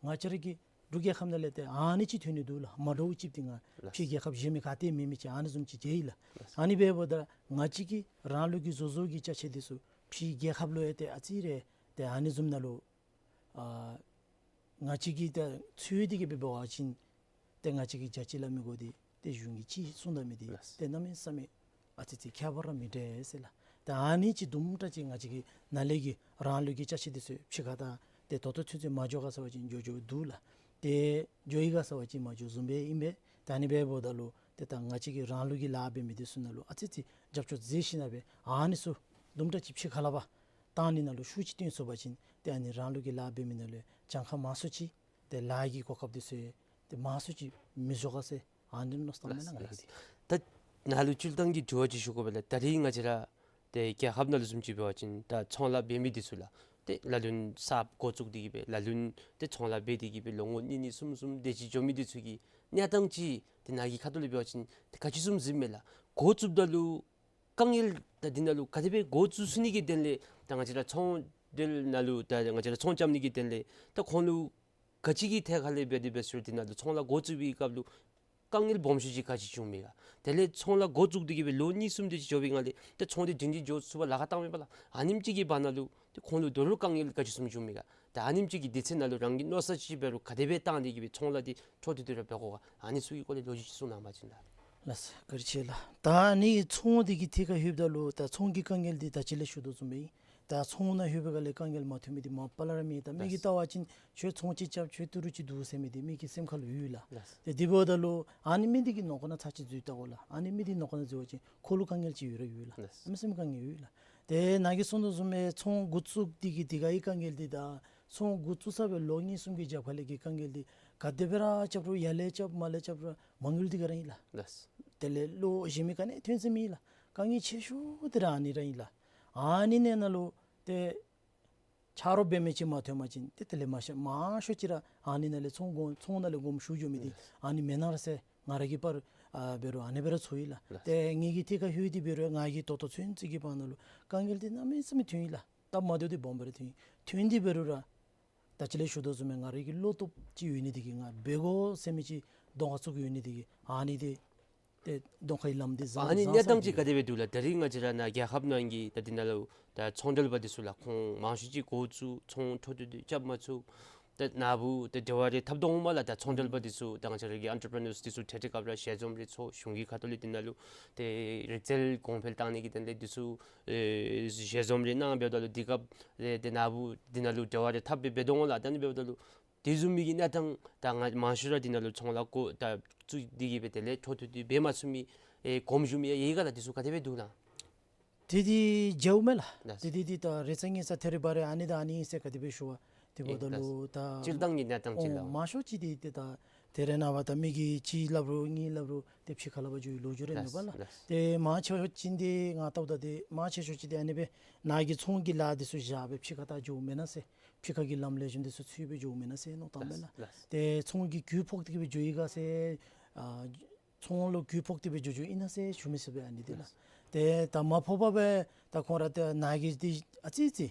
ང་བཅས་ར་གི་འབྲུག་རྒྱལ་ཁབ་ནང་ལས་ཏེ་ཨ་ནི་ཅིག་ཐོན་ནི་འདུག་ལགས། མ་འདྲཝ་ཅིག་འདི་ང་ལགས། ཕྱི་རྒྱལ་ཁབ་གཞན་མི་ག་ཏེ་མེད་མི་ཅིག་ཨ་ནི་བཟུམ་ཅིག་མཇལ་ཡི་ལགས། ལགས། ཨ་ནི་འབདཝ་ད་ང་བཅས་ཀྱི་རང་ལུགས་ཀྱི་བཟོ་བཟོཝ་གི་ཅ་ཆས་འདི་ཚུ་ཕྱི་རྒྱལ་ཁབ་ལུ་ཡང་ཏེ་ཨ་ཙི་རེ་ཏེ་ཨ་ནི་བཟུམ་ནང་ལུ་ཨ་ང་བཅས་ཀྱིས་ཏེ་འཚོལ་ཏེ་གི་སྦེ་འབད་བ་ཅིན་ཏེ་ང་བཅས་ཀྱིས་རྒྱ་ཆེ་སླབ་མི་གུ་འདི་ཏེ་གཞུང་གིས་ཅིག་གསུངས་ད་མི་འདི་ལགས། ཏེ་གནམ་མེད་ས་མེད་ཨ་ཙི་ཅིག་ཁྱད་པར་ར་མི་འདྲ་ཟེར་ལགས། ད་ ད་ཨ་ནི་ཅིག་དུམ་གྲ་ཅིག་ང་བཅས་ཀྱི་ནཱ་ལས་ཀྱི་རང་ལུགས་ཀྱི་ཅ་ཆས་འདི་ཚུ་ཕྱི་ཁར་ད་ཏེ་ད་ལྟོ་ཚུན་ཚོད་མ་འགྱོ་ག་ཟེར་བ་ཅིན་འགྱོ་འགྱོཝ་འདུག་ལགས། ཏེ་འགྱོ་ཡི་ག་ཟེར་བ་ཅིན་མ་འགྱོ་བཟུམ་སྦེ་ཨིན་པས། ད་ཨ་ནི་འབདཝ་ད་ལུ་ཏེ་ད་ང་བཅས་ཀྱི་རང་ལུགས་ཀྱི་ལཱ་འབད་མི་འདི་ཚུ་ནང་ལུ་ཨ་ཙི་ཙི་རྒྱབ་སྐྱོར་མཛད་ཞིན་ན་སྦེ་ཨ་ནི་ཚུ་དུམ་གྲ་ཅིག་ཕྱི་ཁར་ལས་ཕར་བཏང་ནི་ནང་ལུ་ཤུགས་ཅིག་བཏོན་ཚུགས་པ་ཅིན་ཏེ་ཨ་ནི་རང་ལུགས་ཀྱི་ལཱ་འབད་མི་ནང་ལུ་གྱངས་ཁ་མང་སུ་ཅིག་ཏེ་ལཱ་གི་གོ་སྐབས་འདི་ཚུ་ཏེ་མང་སུ་ཅིག་མི་འགྱོ་ག་ཟེར་ཨ་ནི་མནོ་བསམ་མས་ལགས་ང་ར་གི། ད་ནཱ་ལུ་སྤྱིར་བཏང་གི་དྲི་བ་ཅིག་ཞུ་དགོ་པས་ལགས། ད་རིས་ང་བཅས་ར་ཏེ་རྒྱལ་ཁབ་ནང་ལུ་བཟུམ་ཅིག་འབད་བ་ཅིན་ད་ཚོང་ལཱ་འབད་མི་འདི་ཚུ་ལགས་ཏེ་ལ་ལུ་ན་གསརཔ་འགོ་བཙུགས་ཏེ་གི་སྦེ་ལ་ལུ་ན་ཏེ་ཚོང་ལཱ་འབད་དེ་གི་སྦེ་ལོ་ངོ་གཉིས་གཉིས་གསུམ་གསུམ་དེ་ཅིག་འགྱོ་མི་འདི་ཚུ་གི་གནས་སྟངས་ཅིག་ཏེ་ནཱ་གི་ཁ་ཐུག་ལས་འབད་བ་ཅིན་ཏེ་ག་ཅི་བཟུམ་གཟིགསཔ་མས་ལགས། འགོ་བཙུགསཔ་ད་ལུ་དཀའ་ངལ་ད་འདི་ནང་ལུ་ག་དེ་སྦེ་འགོ་བཙུགས་ཚུགས་ནི་གི་དོན་ལས་ད་ང་བཅས་ར་ཚོང་འབྲེལ་ནང་ལུ་ད་ང་བཅས་ར་ཚོང་རྐྱབ་ནི་གི་དོན་ལས་ད་ཁོང་ལུ་ག་ཅི་གི་ཐད་ཁ་ལས་འབད་དེ་འབད་ཟེར་འདི་ནང་ལུ་ཚོང་ལཱ་འགོ་བཙུགས་པའི་སྐབས་ལུ་དཀའ་ངལ་སྦོམ་ཤོས་ཅིག་ག་ཅི་བྱུངམ་མས་ག། དེ་ལས་ཚོང་ལཱ་འགོ་བཙུགས་ཏེ་གི་སྦེ་ལོ་གཉིས་གསུམ་དེ་ཅིག་འགྱོ་བའི་སྒང་ལས་ཏེ་ཚོང་འདི་སྒྲིང་སྒྲི་འགྱོ་ཚུགས་པར་ལཱ་ཁག་བཏངམ་མས་པ་ལགས། ཨ་ནེམ་ཅིག་གི་བར་ན་ལུ་ཏེ་ཁོང་ལུ་དོ་རུང་དཀའ་ངལ་ག་ཅི་བཟུམ་བྱུངམ་མས་ག། ད་ཨ་ནེམ་ཅིག་གི་དུས་ཚོད་ནང་ལུ་རང་གིས་མནོ་བསམ་ཅིག་འབད་རུང་ག་དེ་སྦེ་བཏང་སྟེ་གི་སྦེ་ཚོང་ལཱ་འདི་འཕྲོ་མཐུད་དེ་ར་འབད་དགོ་ག། ཨ་ནི་ཚུ་གི་སྐོར་ལས་ལོ་རྒྱུས་ཅིག་གསུང་གནང་བ་ཅིན་ལགས། ལགས་སོ་བཀའ་དྲིན་ཆེ་ལགས། ད་ཨ་ནི་ཚོང་འདི་གི་ཐད་ཁར་ལྷོདཔ་ད་ལུ་ད་ཚོང་གི་དཀའ་ངལ་འདི་ད་ཅི་ལས་ཞུ་དོ་བཟུམ་སྦེ་ད་ཚོང་ནང་ལྷོད་པའི་སྒང་ལས་དཀའ་ངལ་མ་ཐོན་མི་འདི་མ་པ་ལས་ར་མེད། ད་མི་གིས་ལགས་བལྟ་བ་ཅིན་ཁྱོད་ཚོང་ཅིག་རྐྱབ་ཁྱོད་ཏི་རུ་ཅིག་འདུག་ཟེར་མི་འདི་མི་གི་སེམས་ཁར་ལུ་ཡོད་ལགས། ལགས། ཏེ་དེ་འབདཝ་ད་ལུ་ཨ་ནི་མི་འདི་གི་ནང་ཁོག་ནང་ཚར་ཅིག་འཛུལ་བལྟ་དགོ་ལགས། ཨ་ནི་མི་འདི་ནང་ཁོག་ནང་འཛུལ་བ་ཅིན་ཁོ་ལུ་དཀའ་ངལ་ཅིག་ཡོད་ར་ཡོད་ལགས། ལགས། ཨ་ནི་སེམས་དཀའ་ངལ་ཡོད་ལགས། ཏེ་ནཱ་གིས་གསུང་དོ་བཟུམ་སྦེ་ཚོང་འགོ་བཙུགས་འདི་གི་དེ་ག་གི་དཀའ་ངལ་འདི་དང་ཚོང་འགོ་བཙུགས་ཚར་བའི་ལོ་གཉིས་གསུམ་གྱི་རྒྱབ་ཁ་ལས་ཀྱི་དཀའ་ངལ་འདི་ག་དེ་སྦེ་ར་རྐྱབ་རུང་ཡར་ལས་རྐྱབ་མར་ལས་རྐྱབ་རུང་མ་དངུལ་འདི་ག་ར་ཨིན་ལགས། ལགས། དེ་ལས་བློ་གཞན་མི་ག་ནི་ཐོན་ས་མེད་ལགས། དཀའ་ངལ་ཆེ་ཤོས་འདི་ར་ཨ་ནི་ར་ཨིན་ལགས། ཨ་ནི་ནང་ན་ལུ་ཏེ་ཆ་རོགས་འབད་མི་ཅིག་མ་ཐོན་པ་ཅིན་ཏེ་དེ་ལས་མང་ཤོས་མང་ཤོས་ཅིག་ར་ཨ་ནི་ནང་ལས་ཚོང་དགོ་ཚོང་ནང་ལས་དགོངསམ་ཞུ་འགྱོ་མི་འདི་ཨ་ནི་མེན་ན་ར་ཟེར་ང་ར་གི་པར་ཨ་འབད་རུང་ཨ་ནི་སྦེ་ར་ཚོར་ཡི་ལགས། ཏེ་ངེ་གི་ཐད་ཁར་ལྷོད་དེ་འབད་རུང་ང་གིས་ད་ལྟོ་ཚུན་ཚོད་ཀྱི་བར་ན་ལུ་དཀའ་ངལ་འདི་གནམ་མེད་ས་མེད་ཐོན་ཡི་ལགས། སྟབས་མ་བདེཝ་འདི་སྦོམ་སྦེ་ར་ཐོན་ཡི། ཐོན་ཏེ་འབད་རུང་ར་ད་ཅི་ལས་ཞུ་དོ་བཟུམ་སྦེ་ང་ར་གི་བློ་སྟོབས་ཅིག་ཡོད་ནི་འདི་གིས་ང་འབད་དགོ་ཟེར་མི་ཅིག་གདོང་ཁར་བཙུགས་ཡོད་ནི་འདི་གིས་ཨ་ནི་འདི་ཏེ་གདོང་ཁའི་ལམ་འདི་བཟང་ཨ་ནི་བཟང་གནས་སྟངས་ཅིག་ག་དེ་སྦེ་འདུག་ལགས། ད་རིས་ང་བཅས་ར་ནཱ་རྒྱལ་ཁབ་ནང་གི་ད་འདི་ནང་ལུ་ད་ཚོང་འབྲེལ་པ་འདི་ཚུ་ལགས་ཁོང་མང་ཤོས་ཅིག་འགོ་བཙུགས་ཚོང་འཕྲོ་མཐུད་དེ་རྐྱབ་མ་ཚུགས། ད་ནཱ་བུ་ད་འབྲེལ་བ་རེ་འཐབ་དོ་འོང་མས་ལགས། ད་ཚོང་འབྲེལ་པ་འདི་ཚུ་ད་ང་བཅས་ར་གི་ཨེན་ཊར་པི་རི་ནརསི་འདི་ཚུ་འཕྲལ་འཕྲལ་སྐབས་ར་ཞལ་འཛོམས་རེ་ཚོགས་གཞུང་གི་ཁ་ཐུག་ལས་འདི་ནང་ལུ་ཏེ་རིག་རྩལ་གོང་འཕེལ་བཏང་ནི་གི་དོན་ལས་འདི་ཚུ་ཨེ་ཞལ་འཛོམས་རེ་གནང་འབདཝ་ད་ལུ་དེ་སྐབས་ལས་ཏེ་ནཱ་བུ་འདི་ནང་ལུ་འབྲེལ་བ་རེ་འཐབ་སྦེ་འབད་དོ་འོང་ལགས། ད་ཨ་ནི་འབདཝ་ད་ལུ་དེ་བཟུམ་མའི་གི་གནས་སྟངས་ད་ང་མང་ཤོས་ར་འདི་ནང་ལུ་ཚོང་ལཱ་འགོ་ད་བཙུགས་འདི་གིས་སྦེ་དེ་ལས་འཕྲོ་མཐུད་དེ་འབད་མ་ཚུགས་མི་ཨེ་གོངམ་བཞུགས་མི་ཡང་ཡོད་ག་ལགས། འདི་ཚུ་ག་དེ་སྦེ་འདུག་ལགས། དེ་འདི་མཇལཝ་མས་ལགས། ལགས། དེ་འདི་འདི་ད་རེ་ཚ་ཉེ་ཚ་ཐེ་རེ་བ་རེ་ཨ་ནི་དང་ཨ་ནི་ཨིན་ཟེར་ག་དེ་སྦེ་ཞུ་བ་དེ་འབདཝ་ད་ལུ་ད་སྤྱིར་བཏང་གི་གནས་སྟངས་ཅིག་ལགས། མང་ཤོས་ཅིག་འདི་ཏེ་ད་དེ་རེ་ནངས་པ་ད་མི་གིས་གཅིག་སླབ་རུང་གཉིས་སླབ་རུང་ཏེ་ཕྱི་ཁ་ལས་ཕར་འགྱོ་བའི་ལོ་རྒྱུས་རེ་མེད་པ་ལགས། ལགས། ཏེ་མང་ཆེ་ཤོས་ཅིག་འདི་ང་བལྟཝ་ད་ཏེ་མང་ཆེ་ཤོས་ཅིག་འདི་ཨ་ནི་སྦེ་ནཱ་གི་ཚོང་གི་ལཱ་འདི་ཚུ་བཞག་སྦེ་ཕྱི་ཁ་ད་འགྱོཝ་མེན་ན་ཟེར། ཕྱི་ཁ་གི་ལམ་ལེགས་ཤོམ་འདི་ཚུ་འཚོལ་སྦེ་འགྱོཝ་མེན་ན་ཟེར་མནོ་བཏངམ་མས་ལགས། ལགས། ཏེ་ཚོང་གི་རྒུད་ཕོག་སྟེ་གི་སྦེ་འགྱོ་ཡི་ག་ཟེར་ཨ་ཚོང་ལུ་རྒུད་ཕོག་སྟེ་སྦེ་འགྱོ་འགྱོཝ་ཨིན་ན་ཟེར་ཞུ་མི་ཚུགས་པས་ཨ་ནི་འདི་ལགས། ཏེ་ད་མ་ཕོག་པར་སྦེ་ད་ཁོང་ར་ཏེ་ནཱ་གི་འདི་ཨ་ཙི་ཙི་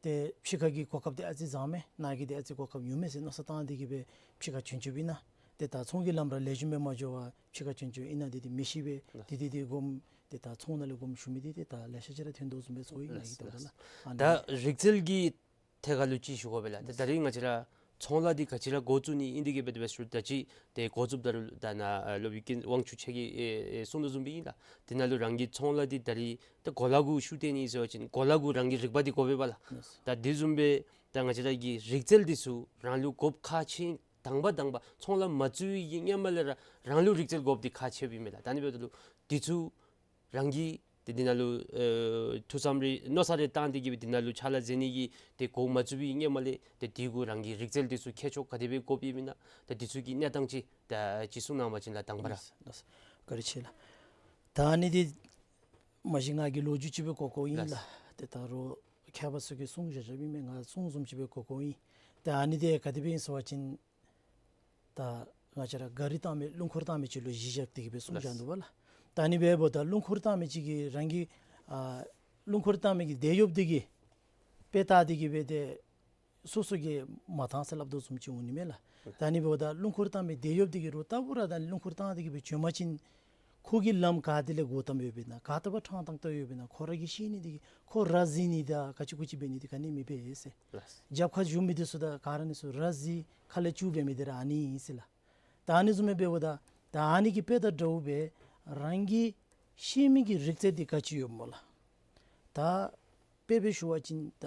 ཏེ་ཕྱི་ཁ་གི་གོ་སྐབས་འདི་ཨ་ཙི་བཟང་མས། ནཱ་གི་འདི་ཨ་ཙི་གོ་སྐབས་ཉུང་མས་ཟེར་མནོ་བསམ་བཏང་སྟེ་གི་སྦེ་ཕྱི་ཁར་བྱོན་བྱོནམ་ཨིན་ན། ཏེ་ད་ཚོང་གི་ལམ་ར་ལེགས་ཤོམ་སྦེ་མ་འགྱོ་བར་ཕྱི་ཁར་བྱོན་བྱོནམ་ཨིན་ན་འདི་འདི་མི་ཤེས་པས། ལགས། འདི་འདི་འདི་དགོངསམ་ཏེ་ད་ཚོང་ནང་ལས་དགོངསམ་ཞུ་མི་འདི་ཏེ་ད་ལེ་ཤ་ཅིག་ར་ཐོན་དོ་བཟུམ་སྦེ་ཚོར་ཡི་ནཱ་གིས་བལྟཝ་ད་ལགས། ལགས། ཨ་ནི་ད་རིག་རྩལ་གྱི་ཐད་ཁར་ལུ་ཅིག་ཞུ་དགོ་པས་ལགས། ད་ད་རིས་ང་བཅས་ར་ཚོང་ལཱ་འདི་ག་ཅི་ར་འགོ་བཙུགས་ནི་ཨིན་འདི་གིས་སྦེ་དེ་སྦེ་ཞུ་ད་ཅི་ཏེ་འགོ་བཙུགསཔ་ད་རུང་ད་ནཱ་ཨ་སློབ་དཔོན་ཀུན་དབང་ཕྱུག་མཆོག་གིས་ཨེ་ཨེ་གསུང་དོ་བཟུམ་སྦེ་ཨིན་ལགས། དེ་ནང་ལུ་རང་གི་ཚོང་ལཱ་འདི་ད་རིས་ད་གོ་ལ་གུ་ཤུགས་བཏོན་ནི་ཟེར་བ་ཅིན་གོ་ལ་གུ་རང་གི་རིག་པ་འདི་དགོ་པས་པ་ལགས། ལགས། ད་དེ་བཟུམ་སྦེ་ད་ང་བཅས་ར་གི་རིག་རྩལ་འདི་ཚུ་རང་ལུ་དགོཔ་ཁག་ཆེ། དང་པ་དང་པ་ཚོང་ལཱ་མ་བཙུགས་པའི་གི་སྔོན་མ་ལས་ར་རང་ལུ་རིག་རྩལ་དགོཔ་འདི་ཁག་ཆེཝ་ཨིན་མས་ལགས། ད་ཨ་ནི་འབདཝ་ད་ལུ་འདི་ཚུ་རང་གིས་ཏེ་འདི་ནང་ལུ་ཨེ་ཐུགས་བསམ་རེ་མནོ་བསམ་རེ་བཏང་སྟེ་གི་སྦེ་འདི་ནང་ལུ་ཕྱག་ལཱ་མཛད་ནི་གི་ཏེ་འགོ་མ་བཙུགས་པའི་སྔོན་མ་ལས་ཏེ་འདི་གུ་རང་གི་རིག་རྩལ་འདི་ཚུ་མཁས་མཆོག་ག་དེ་སྦེ་དགོཔ་ཨིན་མེན་ན། ད་འདི་ཚུ་གི་གནས་སྟངས་ཅིག་ད་ཅིག་གསུང་གནང་བ་ཅིན་ལགས་དང་པ་ར། ལགས་སོ། བཀའ་དྲིན་ཆེ་ལགས། ད་ཨ་ནི་འདི་མ་གཞི་ང་གིས་ལོ་རྒྱུས་ཅིག་སྦེ་གོ་གོཝ་ཨིན་ལགས། ལགས། ཏེ་ད་རུང་མཁས་པ་ཚུ་གིས་གསུང་བཞག་བཞགཔ་ཨིན་མས། ང་གསུང་བཟུམ་ཅིག་སྦེ་གོ་གོཝ་ཨིན། ཏེ་ཨ་ནི་འདི་ག་དེ་སྦེ་ཨིན་ཟེར་བ་ཅིན་ད་ང་བཅས་ར་གཱ་རི་བཏང་མི་རླུང་འཁོར་བཏང་མི་ཅིག་ལུ་གཞི་བཞག་སྟེ་གི་སྦེ་གསུངས་བཞག་འདུག་པ་ལགས། ད་ཨ་ནི་འབདཝ་ད་རླུང་འཁོར་བཏང་མི་ཅིག་གིས་རང་གི་ཨ་རླུང་འཁོར་བཏང་མི་གི་དེད་གཡོགཔ་འདི་གིས་དཔེ་བལྟ་སྟེ་གི་སྦེ་ཏེ་སོ་སོ་གིས་མ་བཏང་ཟེར་སླབ་དོ་བཟུམ་ཅིག་འོང་ནི་མས་ལགས། ད་ཨ་ནི་འབདཝ་ད་རླུང་འཁོར་བཏང་མི་དེད་གཡོགཔ་འདི་གིས་རོགས་ལྟ་བུ་ར་ད་རླུང་འཁོར་བཏང་སྟེ་གི་སྦེ་བྱོན་པ་ཅིན་ཁོ་གི་ལམ་ག་ཏེ་ལས་འགོ་དམ་ཡོདཔ་ཨིན་ན་ག་ཏེ་འབད་ཕྲང་ཏང་ཏ་ཡོདཔ་ཨིན་ན་ཁོ་ར་གིས་ཤེས་ནི་འདི་གིས་ཁོ་ར་གཟིགས་ནི་དང་ག་ཅི་གུ་ཅི་འབད་ནི་འདི་ག་ནི་མི་འབད་ཟེར། ལགས། རྒྱབ་ཁར་བཞུགས་མི་འདི་ཚུ་དང་ག་ར་ཨ་ནི་ཚུ་ར་གཟིགས་ཁ་ལས་བཅུག་འབད་མི་འདི་ར་ཨ་ནི་ཨིན་ཟེར་ལགས། ད་ཨ་ནི་བཟུམ་སྦེ་འབདཝ་ད་ད་ཨ་ནི་གི་དཔེ་དང་འདྲཝ་སྦེ་རང་གིས་ཤེས་མི་གི་རིག་རྩལ་འདི་ག་ཅི་ཡོདཔ་སྨོ་ལགས། ད་དཔེ་སྦེ་ཞུ་བ་ཅིན་ད་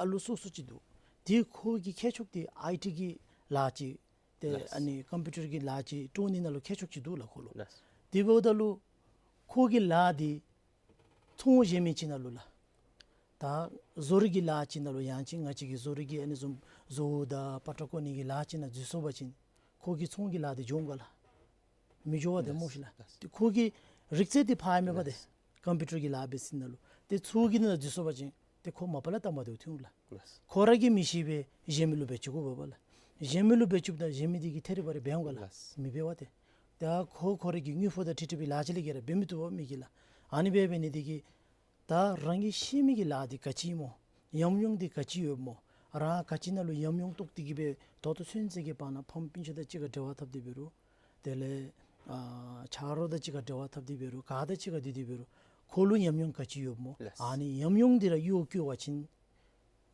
ཨ་ལུ་སོ་སོ་ཅིག་འདུག། དེ་ཁོ་གི་མཁས་མཆོག་དེ་ཨའི་ཊི་གི་ལཱ་ཅིག་ཏེ་ལགས། ཨ་ནི་ཀམ་པིའུ་ཊར་གྱི་ལཱ་ཅིག་སྤྲོ་ནི་ནང་ལུ་མཁས་མཆོག་ཅིག་འདུག་ལགས་ཁོ་ལུ། ལགས། དེ་འབདཝ་ད་ལུ་ཁོ་གི་ལཱ་འདི་ཚོང་གཞན་མི་ཅིག་ནང་ལུ་ལགས། ད་བཟོ་རིག་གི་ལཱ་ཅིག་ནང་ལུ་ཡང་ཅིན་ང་བཅས་ཀྱི་བཟོ་རིག་གི་ཨ་ནི་བཟུམ་བཟོ་དང་པ་ཏྲ་བཀོ་ནི་གི་ལཱ་ཅིག་ནང་འཛུལ་སོང་པ་ཅིན་ཁོ་གི་ཚོང་གི་ལཱ་འདི་འཇོམས་ག་ལགས། མི་འགྱོ་བ་དེ་སྨོ་ཤི་ལགས། ལགས། ཏེ་ཁོ་གི་རིག་རྩལ་འདི་ཕར་མེད་པ་དེ། ལགས། ཀམ་པིའུ་ཊར་གྱི་ལཱ་འབད་ས་ནང་ལུ་ཏེ་ཚོང་གི་ནང་འཛུལ་སོང་པ་ཅིན་ཏེ་ཁོ་མ་པ་ལས་ལྟ་མ་བདེཝ་ཐོན་འོང་ལགས། ལགས། ཁོ་ར་གིས་མི་ཤེས་པས་གཞན་མི་ལུ་འབད་བཅུག་དགོ་པས་ལགས། གཞན་མི་ལུ་འབད་བཅུགཔ་ད་གཞན་མི་དེ་གིས་ཐད་རི་བ་རི་འབད་འོང་ག་ལགས། ལགས། མི་འབད་བ་དེ། ད་ཁོ་ཁོ་ར་གི་དངུལ་ཕོགས་དང་འཁྲིལ་འཁྲིལ་བའི་ལཱ་ཅིག་ལས་བརྒལ་ར་འབད་མི་བཏུབ་པས་མི་གིས་ལགས། ཨ་ནི་འབད་འབད་ནི་དེ་གིས་ད་རང་གིས་ཤེས་མི་གི་ལཱ་འདི་ག་ཅི་སྨོ། ཉམས་མྱོང་འདི་ག་ཅི་ཡོདཔ་སྨོ། རང་ག་ཅི་ནང་ལུ་ཉམས་མྱོང་རྟོགས་ཏེ་གི་སྦེ་ད་ལྟོ་ཚུན་ཚོད་ཀྱི་བར་ན་ཕམ་སྤུན་ཆ་དང་གཅིག་ཁར་འབྲེལ་བ་འཐབ་སྟེ་འབད་རུང་དེ་ལས་ཨ་ཆ་རོགས་དང་གཅིག་ཁར་འབྲེལ་བ་འཐབ་སྟེ་འབད་རུང་ག་དང་གཅིག་ཁར་སྡོད་དེ་འབད་རུང་ཁོ་ལུ་ཉམས་མྱོང་ག་ཅི་ཡོདཔ་སྨོ། ལགས། ཨ་ནི་ཉམས་མྱོང་འདི་ར་གཡོག་བཀོལ་བ་ཅིན་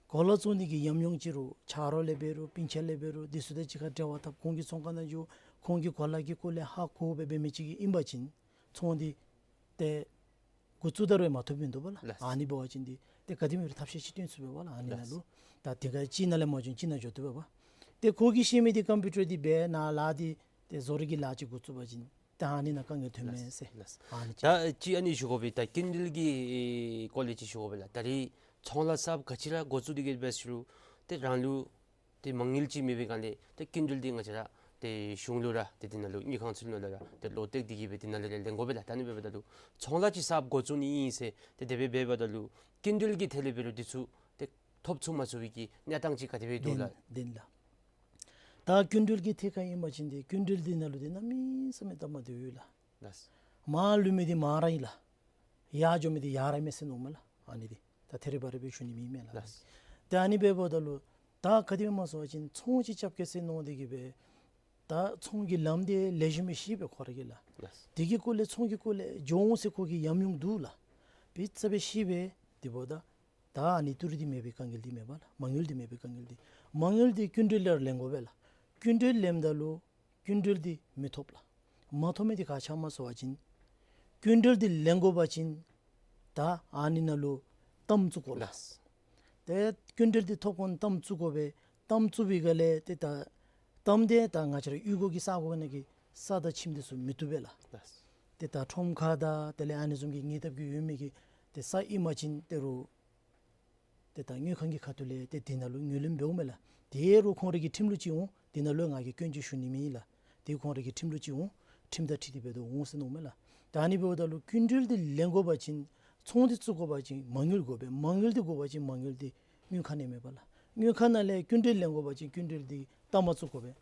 གོ་ལ་བཙོང་ནི་གི་ཉམས་མྱོང་ཅིག་རུང་ཆ་རོགས་ལས་འབད་རུང་སྤུན་ཆ་ལས་འབད་རུང་དེ་ཚུ་དང་གཅིག་ཁར་འབྲེལ་བ་འཐབ་ཁོང་གི་ཚོང་ཁང་ནང་འགྱོ་ཁོང་གི་གོ་ལ་གི་སྐོར་ལས་ཧ་གོ་སྦེ་འབད་མི་ཅིག་གིས་ཨིན་པ་ཅིན་ཚོང་འདི་ཏེ་འགོ་བཙུགས་ད་རུང་མ་ཐོབ་མི་འདུག་པ་ལགས། ལགས། ཨ་ནི་འབད་བ་ཅིན་འདི་ཏེ་ག་དེམ་ཅིག་ཐབས་ཤེས་ཅིག་སྟོན་ཚུགས་པས་པ་ལགས། ཨ་ནི་ནང་ལུ། ལགས། ད་དེ་ག་གཅིག་ནང་ལས་མ་བྱུང་གཅིག་ནང་འགྱོ་དོ་པས་པ། ཏེ་ཁོ་གིས་ཤེས་མི་འདི་ཀམ་པིའུ་ཊར་འདི་འབད་ནཱ་ལཱ་འདི་ཏེ་བཟོ་རིག་གི་ལཱ་ཅིག་འགོ་བཙུགས་པ་ཅིན་ད་ཨ་ནི་ནང་དཀའ་ངལ་ཐོན་མས་ཟེར། ལགས། ཨ་ནི་ཅིག། ད་ཅིག་ཨ་ནི་ཞུ་དགོ་པས། ད་སྐྱིན་འགྲུལ་གྱི་སྐོར་ལས་ཅིག་ཞུ་དགོ་པས་ལགས། ད་རེས་ཚོང་ལཱ་གསརཔ་ག་ཅི་ར་འགོ་བཙུགས་ཏེ་གི་འབད་ཞུ་རུང་ཏེ་རང་ལུ་ཏེ་མ་དངུལ་ཅིག་མེད་པའི་སྒང་ལས་ཏེ་སྐྱིན་འགྲུལ་འདི་ང་བཅས་ར་ཏེ་གཞུང་ལུ་ར་ཏེ་དེ་ནང་ལུ་དངུལ་ཁང་ཚུ་ནང་ལུ་ར་ཏེ་ལོག་སྟེ་གི་སྦེ་དེ་ནང་ལས་ལེན་དགོ་པས་ལགས། ད་ཨ་ནི་འབདཝ་ད་ལུ་ཚོང་ལཱ་ཅིག་གསརཔ་འགོ་བཙུགས་ནི་ཨིན་ཟེར་ཏེ་དེ་སྦེ་འབདཝ་ད་ལུ་སྐྱིན་འགྲུལ་གྱི་ཐད་ལས་འབད་རུང་དེ་ཚུ་ཏེ་ཐོབ་ཚུགས་མ་ཚུགས་པའི་གི་གནས་སྟངས་ཅིག་ག་དེ་སྦེ་འདུག་ལགས། བདེན་ལགས། ད་སྐྱིན་འགྲུལ་གྱི་ཐད་ཁར་ཨིན་པ་ཅིན་ཏེ་སྐྱིན་འགྲུལ་འདི་ནང་ལུ་ཏེ་གནམ་མེད་ས་མེད་སྟབས་མ་བདེཝ་ཡོད་ལགས། ལགས། མར་ལུས་མི་འདི་མར་ར་ཨིན་ལགས། ཡར་འགྱོ་མི་འདི་ཡར་ར་མས་ཟེར་མནོཝ་མས་ལགས། ཨ་ནི་འདི་ད་ཐད་རི་བ་རི་སྦེ་ཞུ་ནི་མེད་མས་ལགས། ལགས། ཏེ་ཨ་ནི་འབདཝ་ད་ལུ་ད་ག་དེ་སྦེ་སྨོ་ཟེར་བ་ཅིན་ཚོང་ཅིག་རྐྱབ་གེ་ཟེར་མནོ་སྟེ་གི་སྦེ་ད་ཚོང་གི་ལམ་འདི་ལེགས་ཤོམ་སྦེ་ཤེས་པས་ཁོ་ར་གིས་ལགས། ལགས། དེ་གི་སྐོར་ལས་ཚོང་གི་སྐོར་ལས་འགྱོ་འོང་ཟེར་ཁོ་གི་ཉམས་མྱོང་འདུག་ལགས། དཔེ་ཆ་སྦེ་ཤེས་པས། དེ་འབདཝ་ད་ད་ཨ་ནི་ཏི་རུ་འདི་མེད་པའི་དཀའ་ངལ་འདི་མེད་པ་ལགས། མ་དངུལ་འདི་མེད་པའི་དཀའ་ངལ་འདི། མ་དངུལ་འདི་སྐྱིན་འགྲུལ་ལས་ལེན་དགོ་པས་ལགས། སྐྱིན་འགྲུལ་ལེནམ་ད་ལུ་སྐྱིན་འགྲུལ་འདི་མི་ཐོབ་ལགས། མ་ཐོབ་མི་འདི་ག་ཅི་སྨོ་ཟེར་བ་ཅིན་སྐྱིན་འགྲུལ་འདི་ལེན་དགོ་པ་ཅིན་ད་ཨ་ནི་ནང་ལུ་གཏའམ་བཙུགས་དགོ་ལགས། ལགས། ཏེ་སྐྱིན་འགྲུལ་འདི་ཐོབ་གོང་གཏའམ་བཙུགས་དགོ་པས། གཏའམ་བཙུགས་པའི་སྒང་ལས་ཏེ་ད་གཏའམ་འདི་ད་ང་བཅས་ར་གཡུས་སྒོ་གི་ས་གོ་ནང་གི་ས་དང་ཁྱིམ་འདི་ཚུ་མི་བཏུབ་པས་ལགས། ལགས། ཏེ་ད་ཁྲོམ་ཁ་དང་དེ་ལས་ཨ་ནི་བཟུམ་གྱི་ཉེ་འདབས་ཀྱི་ཡོད་མི་གི་ཏེ་ས་ཨིན་པ་ཅིན་ཏེ་རུང་ཏེ་ད་དངུལ་ཁང་གི་ཁ་ཐུག་ལས་ཏེ་དེ་ནང་ལུ་ངོས་ལེན་འབདཝ་མས་ལགས། དེ་རུང་ཁོང་རའི་གི་ཁྲིམས་ལུགས་ཅིག་འོང་། དེ་ནང་ལུ་ང་གིས་སྐྱོན་ཅིག་ཞུ་ནི་མེད་ལགས། དེ་ཁོང་རའི་གི་ཁྲིམས་ལུགས་ཅིག་འོང་། ཁྲིམས་དང་འཁྲིལ་ཏེ་འབད་དོ་འོང་ཟེར་མནོཝ་མས་ལགས། ད་ཨ་ནི་འབདཝ་ད་ལུ་སྐྱིན་འགྲུལ་འདི་ལེན་དགོ་པ་ཅིན་ཚོང་འདི་བཙུགས་དགོ་པ་ཅིན་མ་དངུལ་དགོ་པས། མ་དངུལ་འདི་དགོ་པ་ཅིན་མ་དངུལ་འདི་དངུལ་ཁང་ནང་མེད་པ་ལགས། དངུལ་ཁང་ནང་ལས་སྐྱིན་འགྲུལ་ལེན་དགོ་པ་ཅིན་སྐྱིན་འགྲུལ་འདི་གཏའམ་བཙུགས་དགོ་པས།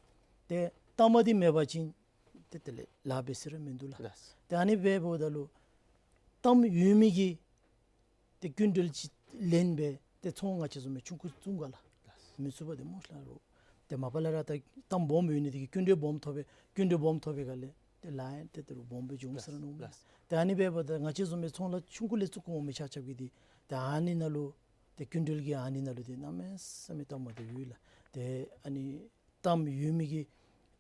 ཏེ་གཏའམ་འདི་མེད་པ་ཅིན་ཏེ་དེ་ལས་ལཱ་འབད་ས་ར་མིན་འདུག་ལགས། ལགས། ཏེ་ཨ་ནི་འབདཝ་ད་ལུ་གཏའམ་ཡོད་མི་གིས་ཏེ་སྐྱིན་འགྲུལ་ཅིག་ལེན་སྦེ་ཏེ་ཚོང་ང་བཅས་བཟུམ་སྦེ་ཆུང་ཀུ་བཙུགས་ག་ལགས། ལགས། མི་ཚུགས་པ་དེ་སྨོ་ལགས། རོགས་ཏེ་མ་པ་ལས་ར་ད་གཏའམ་སྦོམ་ཡོད་ནི་དེ་གིས་སྐྱིན་འགྲུལ་སྦོམ་ཐོབ་པས། སྐྱིན་འགྲུལ་སྦོམ་ཐོབ་པའི་སྒང་ལས་ཏེ་ལཱ་ཡང་ཏེ་ཏེ་རུང་སྦོམ་སྦེ་འབྱུང་ས་ར་མནོཝ་མས། ལགས། ཏེ་ཨ་ནི་འབདཝ་ད་ང་བཅས་བཟུམ་སྦེ་ཚོང་ལཱ་ཆུང་ཀུ་ལས་བཙུགས་འོང་མི་ཆ་ཁྱབ་ཀྱིས་ཏེ་ཏེ་ཨ་ནི་ནང་ལུ་ཏེ་སྐྱིན་འགྲུལ་གྱི་ཨ་ནི་ནང་ལུ་ཏེ་གནམ་མེད་ས་མེད་སྟབས་མ་བདེཝ་ཡོད་ལགས། ཏེ་ཨ་ནི་གཏའམ་ཡོད་མི་གིས་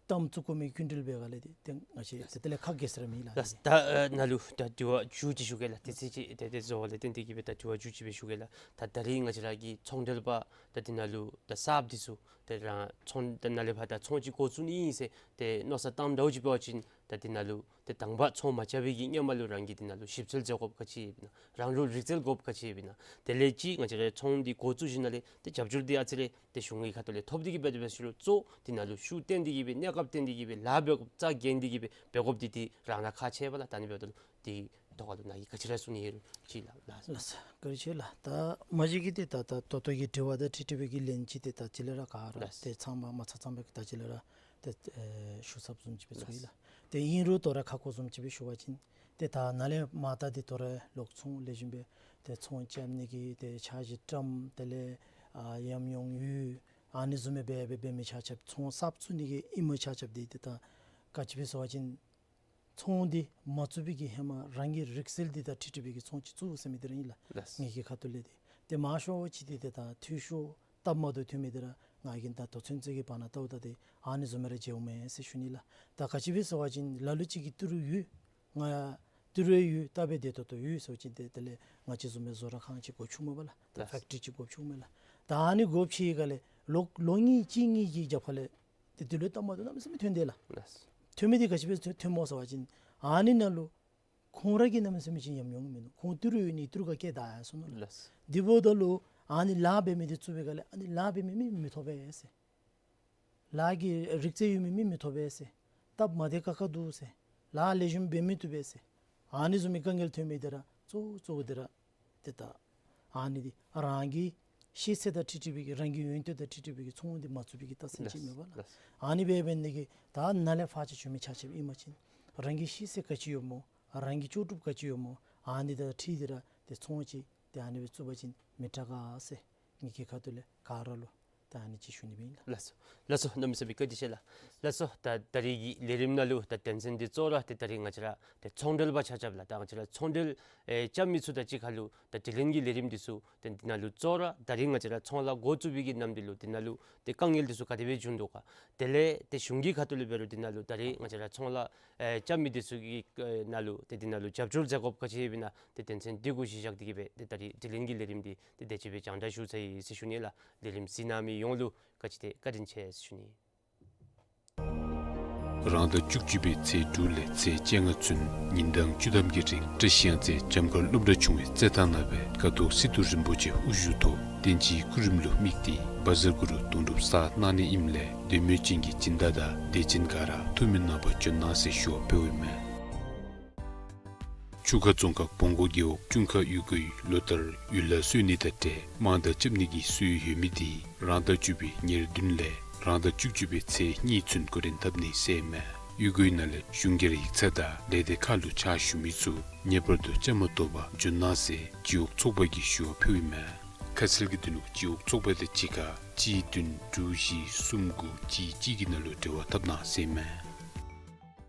གཏའམ་བཙུགས་དགོ་མི་སྐྱིན་འགྲུལ་འབད་སྒང་ལས་ཏེ་ཏེ་ང་བཅས་ཏེ་དེ་ལས་ཁག་གེ་ཟེར་མི་ལགས། ལགས། ད་ཨ་ནཱ་ལུ་ད་དྲི་བ་མཇུག་ཅིག་ཞུ་གེ་ལགས། ཏེ་ཚེ་ཅིག་ཏེ་ཏེ་བཟོ་བ་ལས་བརྟེན་ཏེ་གི་སྦེ་ད་དྲི་བ་མཇུག་ཅིག་སྦེ་ཞུ་གེ་ལགས། ད་ད་རིས་ང་བཅས་ར་གི་ཚོང་འབྲེལ་པ་ད་དེ་ནང་ལུ་ད་གསརཔ་འདི་ཚུ་ཏེ་རང་ཚོང་ད་ནཱ་ལས་ཕར་ད་ཚོང་ཅིག་འགོ་བཙུགས་ནི་ཨིན་ཟེར་ཏེ་མནོ་བསམ་བཏངམ་འདྲཝ་ཅིག་འབད་བ་ཅིན་ད་དེ་ནང་ལུ་ཏེ་དང་པ་ཚོང་མ་རྐྱབ་པའི་གི་སྔོན་མ་ལུ་རང་གིས་དེ་ནང་ལུ་ཞིབ་འཚོལ་མཛད་དགོཔ་ག་ཅི་ཡོདཔ་ཨིན་ན། རང་ལུ་རིག་རྩལ་དགོཔ་ག་ཅི་ཡོདཔ་ཨིན་ན། དེ་ལས་ཅིག་ང་བཅས་ར་ཚོང་འདི་འགོ་བཙུགས་ཞིནམ་ལས་ཏེ་རྒྱབ་སྐྱོར་འདི་ཨ་ཙི་རེ་ཏེ་གཞུང་གི་ཁ་ཐུག་ལས་ཐོབ་སྟེ་གི་སྦེ་ཏེ་འབད་ཞུ་རུང་གཙོ་དེ་ནང་ལུ་ཤུགས་བཏོན་ཏེ་གི་སྦེ་གནས་སྐབས་བཏོན་ཏེ་གི་སྦེ་ལཱ་འབད་དགོཔ་རྩ་འགེངས་ཏེ་གི་སྦེ་འབད་དགོཔ་འདི་ཏེ་རང་ར་ཁག་ཆེ་བས་ལགས། ད་ཨ་ནི་འབདཝ་ད་ལུ་དེ་ཐོག་ཁ་ལུ་ནཱ་གིས་ག་ཅི་ར་གསུང་ནི་ཡོད་རུང་ཅིག་ལགས། ལགས། ལགས་སོ། བཀའ་དྲིན་ཆེ་ལགས། ད་མ་གཞི་གི་ཏེ་ད་ད་ད་ལྟོ་གི་དྲི་བ་དང་འཁྲིལ་འཁྲིལ་བའི་གི་ལན་ཅིག་ཏེ་ད་ཅི་ལས་ར་ག་ར་ལགས། ཏེ་ཚང་མ་མ་ཚང་ཚང་སྦེ་ད་ཅི་ལས་ར་ཏེ་ཨེ་ཞུ་ཚརཝ་བཟུམ་ཅིག་སྦེ་ཚོར་ཡི་ལགས། ལགས། ཏེ་ཨིན་རུང་དོ་རུང་ཁ་སྐོང་བཟུམ་ཅིག་སྦེ་ཞུ་བ་ཅིན་ཏེ་ད་ནཱ་ལས་མར་ད་ཏེ་དོ་རུང་ལོག་ཚོང་ལེགས་ཤོམ་སྦེ་ཏེ་ཚོང་རྐྱབ་ནི་གི་ཏེ་འཆར་གཞི་བཀྲམ། དེ་ལས་ཨ་ཉམས་མྱོང་ཡོད། ཨ་ནི་བཟུམ་སྦེ་འབད་འབད་འབད་མི་ཆ་ཁྱབ་ཚོང་གསརཔ་བཙུགས་ནི་གི་ཨིན་མི་ཆ་ཁྱབ་འདི་ཏེ་ད་ག་ཅི་སྦེ་ཟེར་བ་ཅིན་ཚོང་འདི་མ་བཙུགས་པའི་གི་ཧེ་མ་རང་གི་རིག་རྩལ་འདི་དང་འཁྲིལ་འཁྲིལ་བའི་གི་ཚོང་ཅིག་བཙུགས་ཟེར་མི་འདི་ར་ཨིན་ལགས། ལགས། ངེ་གི་ཁ་ཐུག་ལས་ཏེ་ཏེ་མང་ཤོས་ཅིག་འདི་ཏེ་ད་འཐུས་ཤོར་སྟབས་མ་བདེཝ་ཐོན་མི་འདི་ར་ང་གིས་ད་ལྟོ་ཚུན་ཚོད་ཀྱི་བར་ན་བལྟཝ་ད་ཏེ་ཨ་ནི་བཟུམ་སྦེ་ར་མཇལཝ་མས་ཟེར་ཞུ་ནི་ལགས། ད་ག་ཅི་སྦེ་ཟེར་བ་ཅིན་ལ་ལུ་ཅིག་གི་ཏི་རུ་ཡོད། ང་ ཏི་རུ་ཡོད་སྟབས་བདེ་ཏོག་ཏོ་ཡོད་ཟེར་བ་ཅིན་ཏེ་དེ་ལས་ང་བཅས་བཟུམ་སྦེ་བཟོ་གྲྭ་ཁང་ཅིག་དགོ་བཅུག་མས་པ་ལགས། ད་ལགས། ཕེཀ་ཊི་རི་ཅིག་དགོ་བཅུག་མས་ལགས། ད་ཨ་ནི་དགོ་ཅི་ག་ལས་ལོ་ལོ་གཉིས་གཅིག་གཉིས་ཀྱི་རྒྱབ་ཁ་ལས་ཏེ་དེ་ལུ་སྟབས་མ་བདེཝ་གནམ་མེད་ས་མེད་ཐོན་དེས་ལགས། ལགས། ཐོན་མི་དེ་ག་ཅི་སྦེ་ཐོན་སྨོ་ཟེར་བ་ཅིན་ཨ་ནི་ནང་ལུ་ཁོང་ར་གིས་གནམ་མེད་ས་མེད་ཅིག་ཉམས་མྱོང་མིན་འདུག། ཁོང་ཏི་རུ་ཡོད་ནི་ཏི་རུ་ག་སྐྱེལ་བཏང་ཡར་སོང་ནུག་ལགས། ལགས། དེ་འབདཝ་ད་ལུ་ཨ་ནི་ལཱ་འབད་མི་དེ་བཙུགས་པའི་སྒང་ལས་ཨ་ནི་ལཱ་འབད་མི་མི་མི་ཐོབ་པས་ཟེར། ལཱ་གི་རིག་རྩལ་ཡོད་མི་མི་མི་ཐོབ་པས་ཟེར། སྟབས་མ་བདེ་ཁག་ཁ་འདུག་ཟེར། ལཱ་ལེགས་ཤོམ་འབད་མི་བཏུབ་པས་ཟེར། ཨ་ནི་བཟུམ་མའི་དཀའ་ངལ་ཐོན་མི་དེ་ར་གཙོ་གཙོ་བོ་དེ་ར་ཏེ་ད་ཨ་ནི་འདི་རང་གི་ཤེས་ཚད་དང་འཁྲིལ་འཁྲིལ་བའི་གི་རང་གི་ཡོན་ཏན་དང་འཁྲིལ་འཁྲིལ་བའི་གི་ཚོང་འདི་མ་བཙུགས་པའི་གི་རྟགས་མཚན་ཅིག་མས་པ་ལགས། ལགས། ཨ་ནི་འབད་འབད་ནི་གི་ད་ནཱ་ལས་ཕར་ཅིག་བྱོན་མི་ཆ་ཁྱབ་ཨིན་པ་ཅིན་རང་གི་ཤེས་ཚད་ག་ཅི་ཡོད་སྨོ། རང་གི་ལྕོགས་གྲུབ་ག་ཅི་ཡོད་སྨོ། ཨ་ནི་དང་འཁྲིལ་ཏེ་ར་ཏེ་ཚོང་ཅིག་ཏེ་ཨ་ནི་སྦེ་བཙུགས་པ་ཅིན་མི་དྲག་ག་ཟེར་ངེ་གི་ཁ་ཐུག་ལས་ག་ར་ལུ་ད་ཨ་ནི་ཅིག་ཞུ་ནི་ཨིན་ལགས། ལགས་སོ། ལགས་སོ། གནམ་མེད་ས་མེད་བཀའ་དྲིན་ཆེ་ལགས། ལགས་སོ། ད་ད་རིས་ཀྱི་ལས་རིམ་ནང་ལུ་ད་དོན་ཚན་འདི་གཙོ་བོ་ར་ཏེ་ད་རིས་ང་བཅས་ར་ཏེ་ཚོང་འབྲེལ་པ་ཆ་ཁྱབ་ལགས། ད་ང་བཅས་ར་ཚོང་འབྲེལ་ཨེ་རྐྱབ་མི་ཚུ་དང་གཅིག་ཁར་ལུ་ད་དྲི་ལན་གྱི་ལས་རིམ་འདི་ཚུ་ཏེ་འདི་ནང་ལུ་གཙོ་བོ་ར་ད་རིས་ང་བཅས་ར་ཚོང་ལཱ་འགོ་བཙུགས་པའི་གི་ནམ་དུས་ལུ་འདི་ནང་ལུ་ཏེ་དཀའ་ངལ་འདི་ཚུ་ག་དེ་སྦེ་བྱུང་འདུག་ག། དེ་ལས་ཏེ་གཞུང་གི་ཁ་ཐུག་ལས་འབད་རུང་འདི་ནང་ལུ་ད་རིས་ང་བཅས་ར་ཚོང་ལཱ་ཨེ་རྐྱབ་མི་འདི་ཚུ་གི་ཨེ་ནང་ལུ་ཏེ་འདི་ནང་ལུ་རྒྱབ་སྐྱོར་མཛད་དགོཔ་ག་ཅི་ཡོདཔ་ཨིན་ན་ཏེ་དོན་ཚན་འདི་གུ་གཞི་བཞག་སྟེ་གི་སྦེ་ཏེ་ད་རིས་དྲི་ལན་གྱི་ལས་རིམ་འདི་ཏེ་དེ་ཅིག་སྦེ་རྒྱང་བསྒྲགས་ཞུ་ཚར་ཡི་ཟེར་ཞུ་ནི་ལགས། ལས་རིམ་གཟིགས་གནང་མི་ཡོངས་ལུ་བཀའ་དྲིན་ཏེ་བཀའ་དྲིན་ཆེ་ཟེར་ཞུ་ནི། རང་ཟླ་བཅུ་གཅིག་པའི་ཚེས་དྲུག་ལས་ཚེས་བཅོ་ལྔ་ཚུན་ཉིན་གྲངས་བཅུ་ཐམ་གྱི་རིང་བཀྲིས་གཡང་རྩེ་འཇམ་དཀར་སློབ་གྲྭ་ཆུང་བའི་རྩེད་ཐང་ནང་སྦེ་ཀཿཐོག་སི་ཏུ་རིན་པོ་ཆེ་དབུ་བཞུགས་ཐོག་བསྟན་སྤྱིའི་སྐུ་རིམ་ལུ་དམིགས་ཏེ་བཛྲ་གུ་རུ་སྡོང་གྲུབ་གསར་གནང་ནི་ཨིནམ་ལས་འདོད་མོས་ཅན་གྱི་སྦྱིན་བདག་དང་དད་ཅན་ག་ར་ཐུགས་སྨོན་གནང་བར་འབྱོན་གནང་ཟེར་ཞུ་བ་ཕུལཝ་ཨིན་མས། ཆུ་ཁ་རྫོང་ཁག་བོང་སྒོ་རྒེད་འོག་ཀྲུང་ཁ་ཡུལ་སྒོའི་ལོ་ལྟར་ཡུལ་ལྷ་གསོལ་ནི་དང་འབྲེལ་དམངས་བདག་རྐྱབ་ནི་གི་སྲོལ་ཡོད་མི་འདི་རང་ཟླ་བཅུ་པའི་ཉེར་བདུན་ལས་རང་ཟླ་བཅུ་གཅིག་པའི་ཚེས་གཉིས་ཚུན་འགོ་འདྲེན་འཐབ་ནི་ཟེར་ཨིན་མས། ཡུལ་སྒོའི་ནང་ལས་གཞུང་སྒེར་ཡིག་ཚང་དང་ལས་སྡེ་ཁག་ལུ་ཕྱག་ཞུ་མི་ཚུ་ངེས་པར་དུ་བཅའ་མར་གཏོགས་པར་འབྱོན་གནང་ཟེར་སྤྱི་འོག་ཚོགས་པ་གིས་ཞུ་བ་ཕུལཝ་ཨིན་མས། ཁ་གསལ་གྱི་དོན་ལུ་སྤྱི་འོག་ཚོགས་པ་དང་གཅིག་ཁར་གཅིག་བདུན་དྲུག་བཞི་གསུམ་དགུ་གཅིག་གཅིག་གི་ནང་ལུ་འབྲེལ་བ་འཐབ་གནང་ཟེར་ཨིན་མས།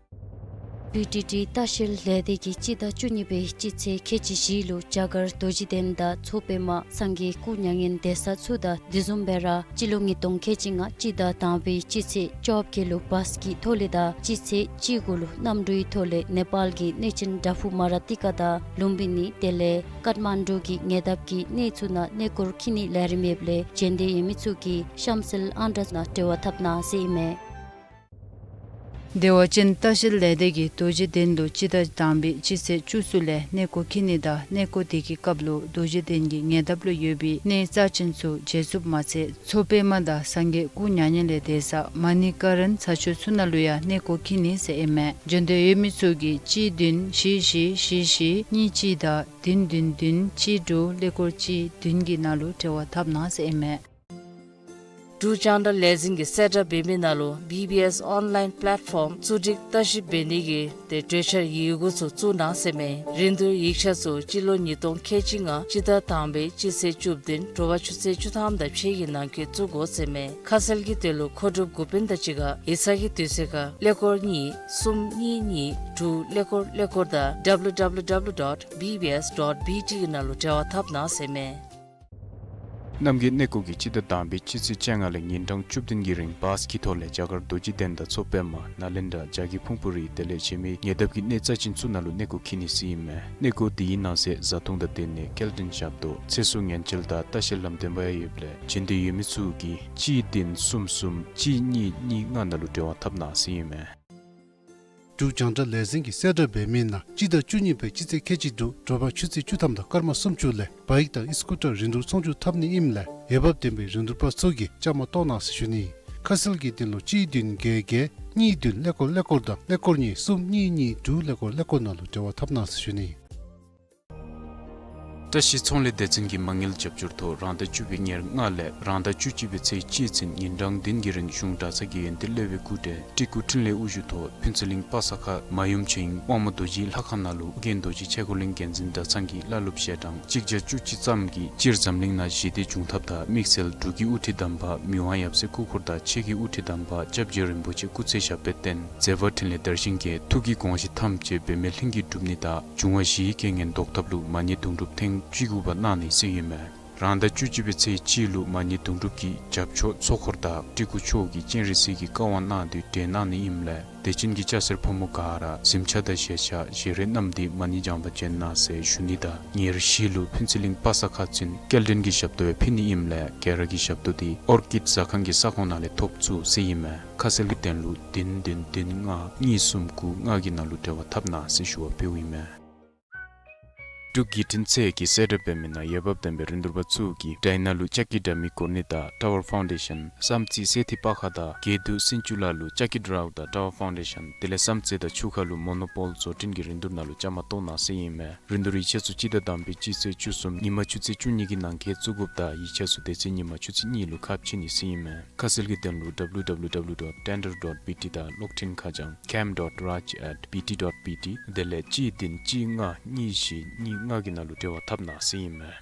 བི་ཊི་ཊི་ལྟ་བཤལ་ལས་སྡེ་གིས་སྤྱི་ཟླ་བཅུ་གཉིས་པའི་སྤྱི་ཚེས་ཁལ་གཅིག་བཞི་ལུ་རྒྱ་གར་རྡོ་རྗེ་གདན་དང་མཚོ་པདྨ་སངས་རྒྱས་སྐུ་མྱ་ངན་འདས་ས་ཚུ་དང་དེ་བཟུམ་སྦེ་ར་སྤྱི་ལོ་ཉིས་སྟོང་ཁལ་གཅིག་ལྔ་སྤྱི་ཟླ་དང་པའི་སྤྱི་ཚེས་བཅོ་བརྒྱད་ལུ་བཱས་ཀྱི་ཐོག་ལས་དང་སྤྱི་ཚེས་བཅུ་དགུ་ལུ་གནམ་གྲུའི་ཐོག་ལས་ནེ་པཱལ་གྱི་གནས་ཆེན་བྲག་ཕུག་མ་ར་ཏི་ཀ་དང་ལུམ་བི་ནི་དེ་ལས་ཀཏ་མན་ཌུ་གི་ཉེ་འདབས་ཀྱི་གནས་ཚུ་ནང་གནས་སྐོར་འཁྱིད་ནི་ལས་རིམ་ཡོདཔ་ལས་འབྱོན་འདོད་ཡོད་མི་ཚུ་གིས་གཤམ་གསལ་ཨང་གྲངས་ནང་འབྲེལ་བ་འཐབ་གནང་ཟེར་ཨིན་མས། བདེ་བ་ཅན་ལྟ་བཤལ་ལས་སྡེ་གིས་རྡོ་རྗེ་གདན་ལུ་སྤྱི་ཟླ་དང་པའི་སྤྱི་ཚེས་བཅུ་གསུམ་ལས་གནས་སྐོར་འཁྱིད་ནི་དང་གནས་སྐོར་དེ་གི་སྐབས་ལུ་རྡོ་རྗེ་གདན་གྱི་ཉེ་འདབས་ལུ་ཡོད་པའི་གནས་རྩ་ཆེན་ཚུ་མཇལ་ཚུགསཔ་མ་ཚད་མཚོ་པདྨ་དང་སངས་རྒྱས་སྐུ་མྱ་ངན་ལས་འདས་ས་མ་ཎི་ཀ་རན་ས་ཆ་ཚུ་ནང་ལུ་ཡང་གནས་སྐོར་འཁྱིད་ནི་ཟེར་ཨིན་མས། འབྱོན་འདོད་ཡོད་མི་ཚུ་གིས་གཅིག་བདུན་བཞི་བཞི་བཞི་བཞི་གཉིས་གཅིག་དང་བདུན་བདུན་བདུན་གཅིག་དྲུག་ཀླད་ཀོར་གཅིག་བདུན་གྱི་ནང་ལུ་འབྲེལ་བ་འཐབ་གནང་ཟེར་ཨིན་མས། འབྲུག་རྒྱང་བསྒྲགས་ལས་འཛིན་གྱིས་གསལ་བསྒྲགས་འབད་མི་ནང་ལུ་བི་བི་ཨེསི་ཨོན་ལའིན་པེ་ལེཊ་ཕོམ་བཙུགས་སྒྲིག་ལྟ་ཞིབ་འབད་ནི་གི་ཏེ་གྲོས་འཆར་ཡི་གུ་ཚུ་བཙུགས་གནང་ཟེར་མས། རིན་བསྡུར་ཡིག་ཆ་ཚུ་སྤྱི་ལོ་ཉིས་སྟོང་ཁལ་གཅིག་ལྔ་སྤྱི་ཟླ་དང་པའི་སྤྱི་ཚེས་བཅུ་བདུན་དྲོ་པ་ཆུ་ཚོད་བཅུ་ཐམ་དང་ཕྱེད་ཀྱི་ནང་འཁོད་བཙུགས་དགོ་ཟེར་མས། ཁ་གསལ་གྱི་དོན་ལུ་མཁོ་སྒྲུབ་འགོ་དཔོན་དང་གཅིག་ཁར་ཡིག་ཚང་གི་དུས་ཚོད་ཁར་ཀླད་ཀོར་གཉིས་གསུམ་གཉིས་གཉིས་དྲུག་ཀླད་ཀོར་ཀླད་ཀོར་དང་W W W dot B B S dot B T གི་ནང་ལུ་འབྲེལ་བ་འཐབ་གནང་ཟེར་མས། རྣམ་རྒྱལ་གནས་སྐོར་གྱིས་སྤྱི་ཟླ་དང་པའི་སྤྱི་ཚེས་བཅོ་ལྔ་ལས་ཉིན་གྲངས་བཅུ་བདུན་གྱི་རིང་བཱས་ཀྱི་ཐོག་ལས་རྒྱ་གར་རྡོ་རྗེ་གདན་དང་མཚོ་པདྨ་ནཱ་ལེནྡྲ་རྒྱ་གི་ཕུང་པོ་རི་དེ་ལས་གཞན་མི་ཉེ་འདབས་ཀྱི་གནས་རྩ་ཆེན་ཚུ་ནང་ལུ་གནས་སྐོར་འཁྱིད་ནི་ཟེར་ཨིན་མས། གནས་སྐོར་དེའི་ནང་གསེས་བཟའ་འཐུང་དང་སྡོད་གནས་སྐྱེལ་འདྲེན་ཞབས་ཏོག་ཚེ་སྲོག་ཉེན་བཅོལ་དང་ལྟ་བཤལ་ལམ་སྟོན་པ་ཡང་ཡོདཔ་ལས་འབྱོན་འདོད་ཡོད་མི་ཚུ་གིས་གཅིག་བདུན་གསུམ་གསུམ་གཅིག་གཉིས་གཉིས་ལྔ་ནང་ལུ་འབྲེལ་བ་འཐབ་གནང་ཟེར་ཨིན་མས། འབྲུག་རྒྱང་བསྒྲགས་ལས་འཛིན་གྱིས་གསལ་བསྒྲགས་འབད་མི་ནང་སྤྱི་ཟླ་བཅུ་གཉིས་པའི་སྤྱི་ཚེས་ཁལ་གཅིག་དྲུག་དྲོ་པ་ཆུ་ཚོད་བཅུ་ཐམ་དང་སྐར་མ་སུམ་ཅུ་ལས་བཱའིཀ་དང་ཨི་སི་ཀུ་ཊར་རིན་བསྡུར་ཚོང་བསྒྱུར་འཐབ་ནི་ཨིནམ་ལས་འོས་འབབ་ལྡན་པའི་རིན་བསྡུར་པ་ཚུ་གིས་བཅའ་མར་གཏོགས་གནང་ཟེར་ཞུ་ནི། ཁ་གསལ་གྱི་དོན་ལུ་གཅིག་བདུན་བརྒྱད་བརྒྱད་གཉིས་བདུན་ཀླད་ཀོར་ཀླད་ཀོར་དང་ཀླད་ཀོར་གཉིས་གསུམ་གཉིས་གཉིས་དྲུག་ཀླད་ཀོར་ཀླད་ཀོར་ནང་ལུ་འབྲེལ་བ་འཐབ་གནང་ཟེར་ཞུ་ནི། བཀྲ་ཤིས་ཚོང་ལས་སྡེ་ཚན་གྱི་མ་དངུལ་རྒྱབ་སྐྱོར་ཐོག་རང་ཟླ་བཅུ་པའི་ཉེར་ལྔ་ལས་རང་ཟླ་བཅུ་གཅིག་པའི་ཚེས་གཅིག་ཚུན་ཉིན་གྲངས་བདུན་གྱི་རིང་གཞུང་གྲྭ་ཚང་གི་ཡོན་ཏན་བློ་གྲོས་སྐུ་བགྲེས་སྤྲུལ་སྐུ་འཕྲིན་ལས་དབུ་བཞུགས་ཐོག་ཕུན་ཚོགས་གླིང་པ་སངས་ཁ་མ་ཡུམ་ཆོས་དབྱིངས་དབང་མོ་རྡོ་རྗེའི་ལྷ་ཁང་ནང་ལུ་ཨོ་རྒྱན་རྡོ་རྗེ་ཆས་གོས་གླིང་མགོ་འཛིན་གྲྭ་ཚང་གི་བླ་སློབ་ཞལ་གྲངས་གཅིག་བརྒྱ་བཅུ་གཅིག་ཙམ་གྱིས་སྤྱིར་འཛམ་གླིང་ནང་ཞི་བདེ་འབྱུང་ཐབས་དང་དམིགས་བསལ་འབྲུག་གི་དབུ་ཁྲིད་དམ་པ་མི་དབང་ཡབ་སྲས་སྐུ་འཁོར་དང་ཆོས་ཀྱི་དབུ་ཁྲིད་དམ་པ་སྐྱབས་རྗེ་རིན་པོ་ཆེ་སྐུ་ཚེ་ཞབས་པད་བརྟན་མཛད་པ་འཕྲིན་ལས་དར་ཞིང་རྒྱས་ཐུགས་ཀྱི་དགོངས་བཞེད་ཐམས་ཅད་འབད་མེད་ལྷུན་གྱིས་འགྲུབ་ནི་དང་འབྱུང་བ་བཞིའི་རྐྱེན་ངན་ཟློག་ཐབས་ལུ་མ་ཎི་དུང་སྒྲུབ་ཐེངས་བཅུ་དགུ་པ་གནང་ནི་ཟེར་ཨིན་མས། རང་ཟླ་བཅུ་གཅིག་པའི་ཚེས་གཅིག་ལུ་མ་ཎི་དུང་སྒྲུབ་ཀྱི་རྒྱབ་ཕྱོགས་ཚོགས་འཁོར་དང་སྤྲུལ་སྐུ་མཆོག་གིས་སྤྱན་རས་གཟིགས་ཀྱི་བཀའ་དབང་གནང་སྟེ་གྲོལ་གནང་ནི་ཨིནམ་ལས་དད་ཅན་གྱི་སྐྱ་སེར་ཕོ་མོ་ག་ར་གཟིམ་ཆས་དང་བཞེས་ཆས་བཞེས་རས་བསྣམས་ཏེ་མ་ཎི་བགྱང་པར་བྱོན་གནང་ཟེར་ཞུ་ནི་དང་ཉེར་བཞི་ལུ་ཕུན་ཚོགས་གླིང་པ་སངས་མཁར་བཙུན་སྐྱེལ་འདྲེན་གྱི་ཞབས་ཏོག་ཡང་ཕུལ་ནི་ཨིནམ་ལས་ག་ར་གིས་ཞབས་ཏོག་འདི་ཨོར་ཀིཌ་ཟ་ཁང་གི་ས་ཁོངས་ནང་ལས་ཐོབ་ཚུགས་ཟེར་ཨིན་མས། ཁ་གསལ་གྱི་དོན་ལུ་བདུན་བདུན་བདུན་ལྔ་གཉིས་གསུམ་དགུ་ལྔ་གི་ནང་ལུ་འབྲེལ་བ་འཐབ་གནང་ཟེར་ཞུ་བ་ཕུལཝ་ཨིན་མས། འབྲུག་བརྒྱུད་འཕྲིན་ཚད་ཀྱིས་གསལ་བསྒྲགས་འབད་མི་ནང་འོས་འབབ་ལྡན་པའི་རིན་བསྡུར་པ་ཚུ་གིས་དྲ་ནང་ལུ་ལྕགས་ཀྱི་དྲ་མིག་སྐོར་ནི་དང་ཊ་ཝར་ཕའུན་ཌེ་ཤཱན་བསམ་རྩེ་སེ་ཐི་པ་ཁ་དང་དགེ་འདུན་སེང་ཆུ་ལ་ལུ་ལྕགས་ཀྱི་དྲ་བ་དང་ཊ་ཝར་ཕའུན་ཌེ་ཤཱན་དེ་ལས་བསམ་རྩེ་དང་ཆུ་ཁ་ལུ་མོ་ནོ་པོལ་བཟོ་སྐྲུན་གྱི་རིན་བསྡུར་ནང་ལུ་བཅའ་མར་གཏོགས་གནང་ཟེར་ཨིན་མས། རིན་བསྡུར་ཡིག་ཆ་ཚུ་སྤྱི་ཟླ་དང་པའི་སྤྱི་ཚེས་བཅུ་གསུམ་ཉིན་མ་ཆུ་ཚོད་བཅུ་གཉིས་ཀྱི་ནང་འཁོད་བཙུགས་དགོཔ་དང་ཡིག་ཆ་ཚུ་དེ་ཚེ་ཉིན་མ་ཆུ་ཚོད་གཉིས་ལུ་ཁ་ཕྱེ་ནི་ཟེར་ཨིན་མས། ཁ་གསལ་གྱི་དོན་ལུ་ཌབ་ལུ་ཌབ་ལུ་ཌོཊ་ཊེན་ཌར་ཌོཊ་བི་ཊི་དང་གློག་འཕྲིན་ཁ་བྱང་ཀེམ་ཌོཊ་རཱཇ་ཨེཊ་བི་ཊི་ཌོཊ་བི་ཊི་དེ་ལས་གཅིག་བདུན་གཅིག་ལྔ་གཉིས་བཞི་གཉིས་ལྔ་གི་ནང་ལུ་འབྲེལ་བ་འཐབ་གནང་ཟེར་ཨིན་མས།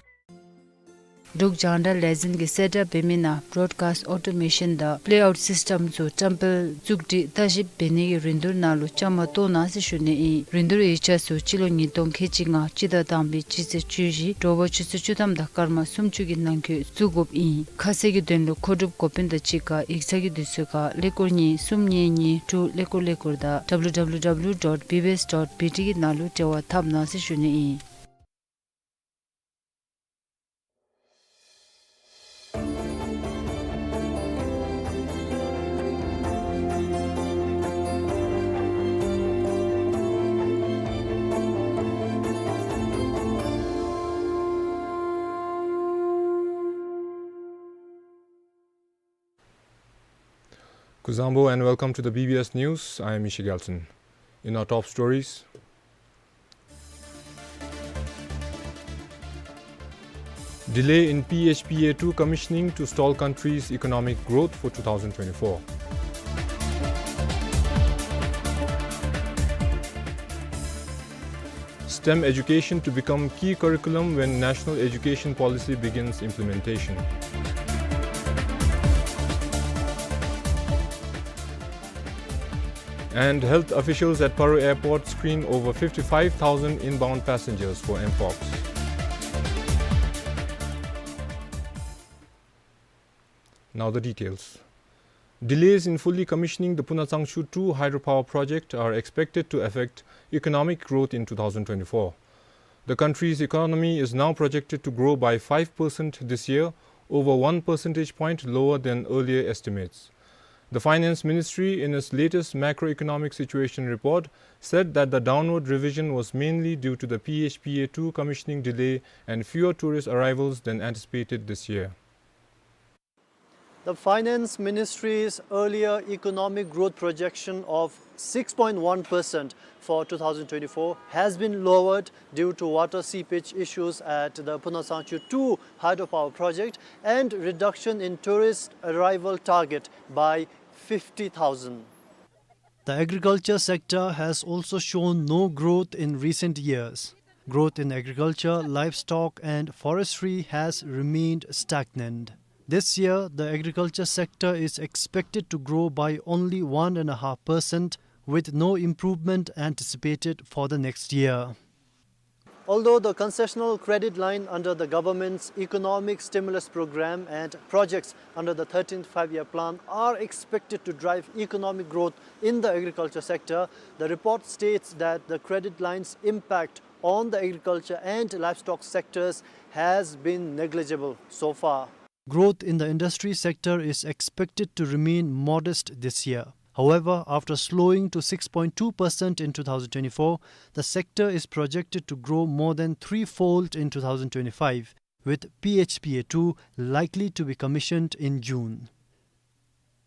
འབྲུག་རྒྱང་བསྒྲགས་ལས་འཛིན་གྱིས་གསལ་བསྒྲགས་འབད་མི་ནང་བྲོཌ་ཀཱསཊ་ཨོ་ཊོ་མེ་ཤཱན་དང་པི་ལེ་ཨའུཊ་སིསི་ཊེམ་ཚུ་བཀྲམ་སྤེལ་བཙུགས་སྒྲིག་ལྟ་ཞིབ་འབད་ནི་གི་རིན་བསྡུར་ནང་ལུ་བཅའ་མར་གཏོགས་གནང་ཟེར་ཞུ་ནི་ཨིན། རིན་བསྡུར་ཡིག་ཆ་ཚུ་སྤྱི་ལོ་ཉིས་སྟོང་ཁལ་གཅིག་ལྔ་སྤྱི་ཟླ་དང་པའི་སྤྱི་ཚེས་བཅུ་བཞི་དྲོ་པ་ཆུ་ཚོད་བཅུ་ཐམ་དང་སྐར་མ་སུམ་ཅུ་གི་ནང་འཁོད་བཙུགས་དགོཔ་ཨིན། ཁ་གསལ་གྱི་དོན་ལུ་མཁོ་སྒྲུབ་འགོ་དཔོན་དང་གཅིག་ཁར་ཡིག་ཚང་གི་དུས་ཚོད་ཁར་ཀླད་ཀོར་གཉིས་གསུམ་གཉིས་གཉིས་དྲུག་ཀླད་ཀོར་ཀླད་ཀོར་དང་ཌབ་ལུ་ཌབ་ལུ་ཌབ་ལུ་ཌོཊ་བི་བི་ཨེསི་ཌོཊ་བི་ཊི་གི་ནང་ལུ་འབྲེལ་བ་འཐབ་གནང་ཟེར་ཞུ་ནི་ཨིན། Kuzuzangpo and welcome to the B B S News. I am Ishi Gyaltsen. In our top stories, delay in P H P A two commissioning to stall country's economic growth for two thousand twenty-four. STEM education to become key curriculum when National Education Policy begins implementation. And health officials at Paro Airport screen over fifty-five thousand inbound passengers for mpox. Now the details. Delays in fully commissioning the Puna Tsangchu two hydropower project are expected to affect economic growth in two thousand twenty-four. The country's economy is now projected to grow by five percent this year, over one percentage point lower than earlier estimates. The Finance Ministry, in its latest macroeconomic situation report, said that the downward revision was mainly due to the P H P A two commissioning delay and fewer tourist arrivals than anticipated this year. The Finance Ministry's earlier economic growth projection of six point one percent for two thousand twenty-four has been lowered due to water seepage issues at the Puna Tsangchu two hydropower project and reduction in tourist arrival target by fifty thousand. The agriculture sector has also shown no growth in recent years. Growth in agriculture, livestock and forestry has remained stagnant. This year, the agriculture sector is expected to grow by only one and a half percent, with no improvement anticipated for the next year. Although the concessional credit line under the government's economic stimulus program and projects under the thirteenth Five-Year Plan are expected to drive economic growth in the agriculture sector, the report states that the credit line's impact on the agriculture and livestock sectors has been negligible so far. Growth in the industry sector is expected to remain modest this year. However, after slowing to six point two percent in two thousand twenty-four, the sector is projected to grow more than threefold in two thousand twenty-five, with P H P A two likely to be commissioned in June.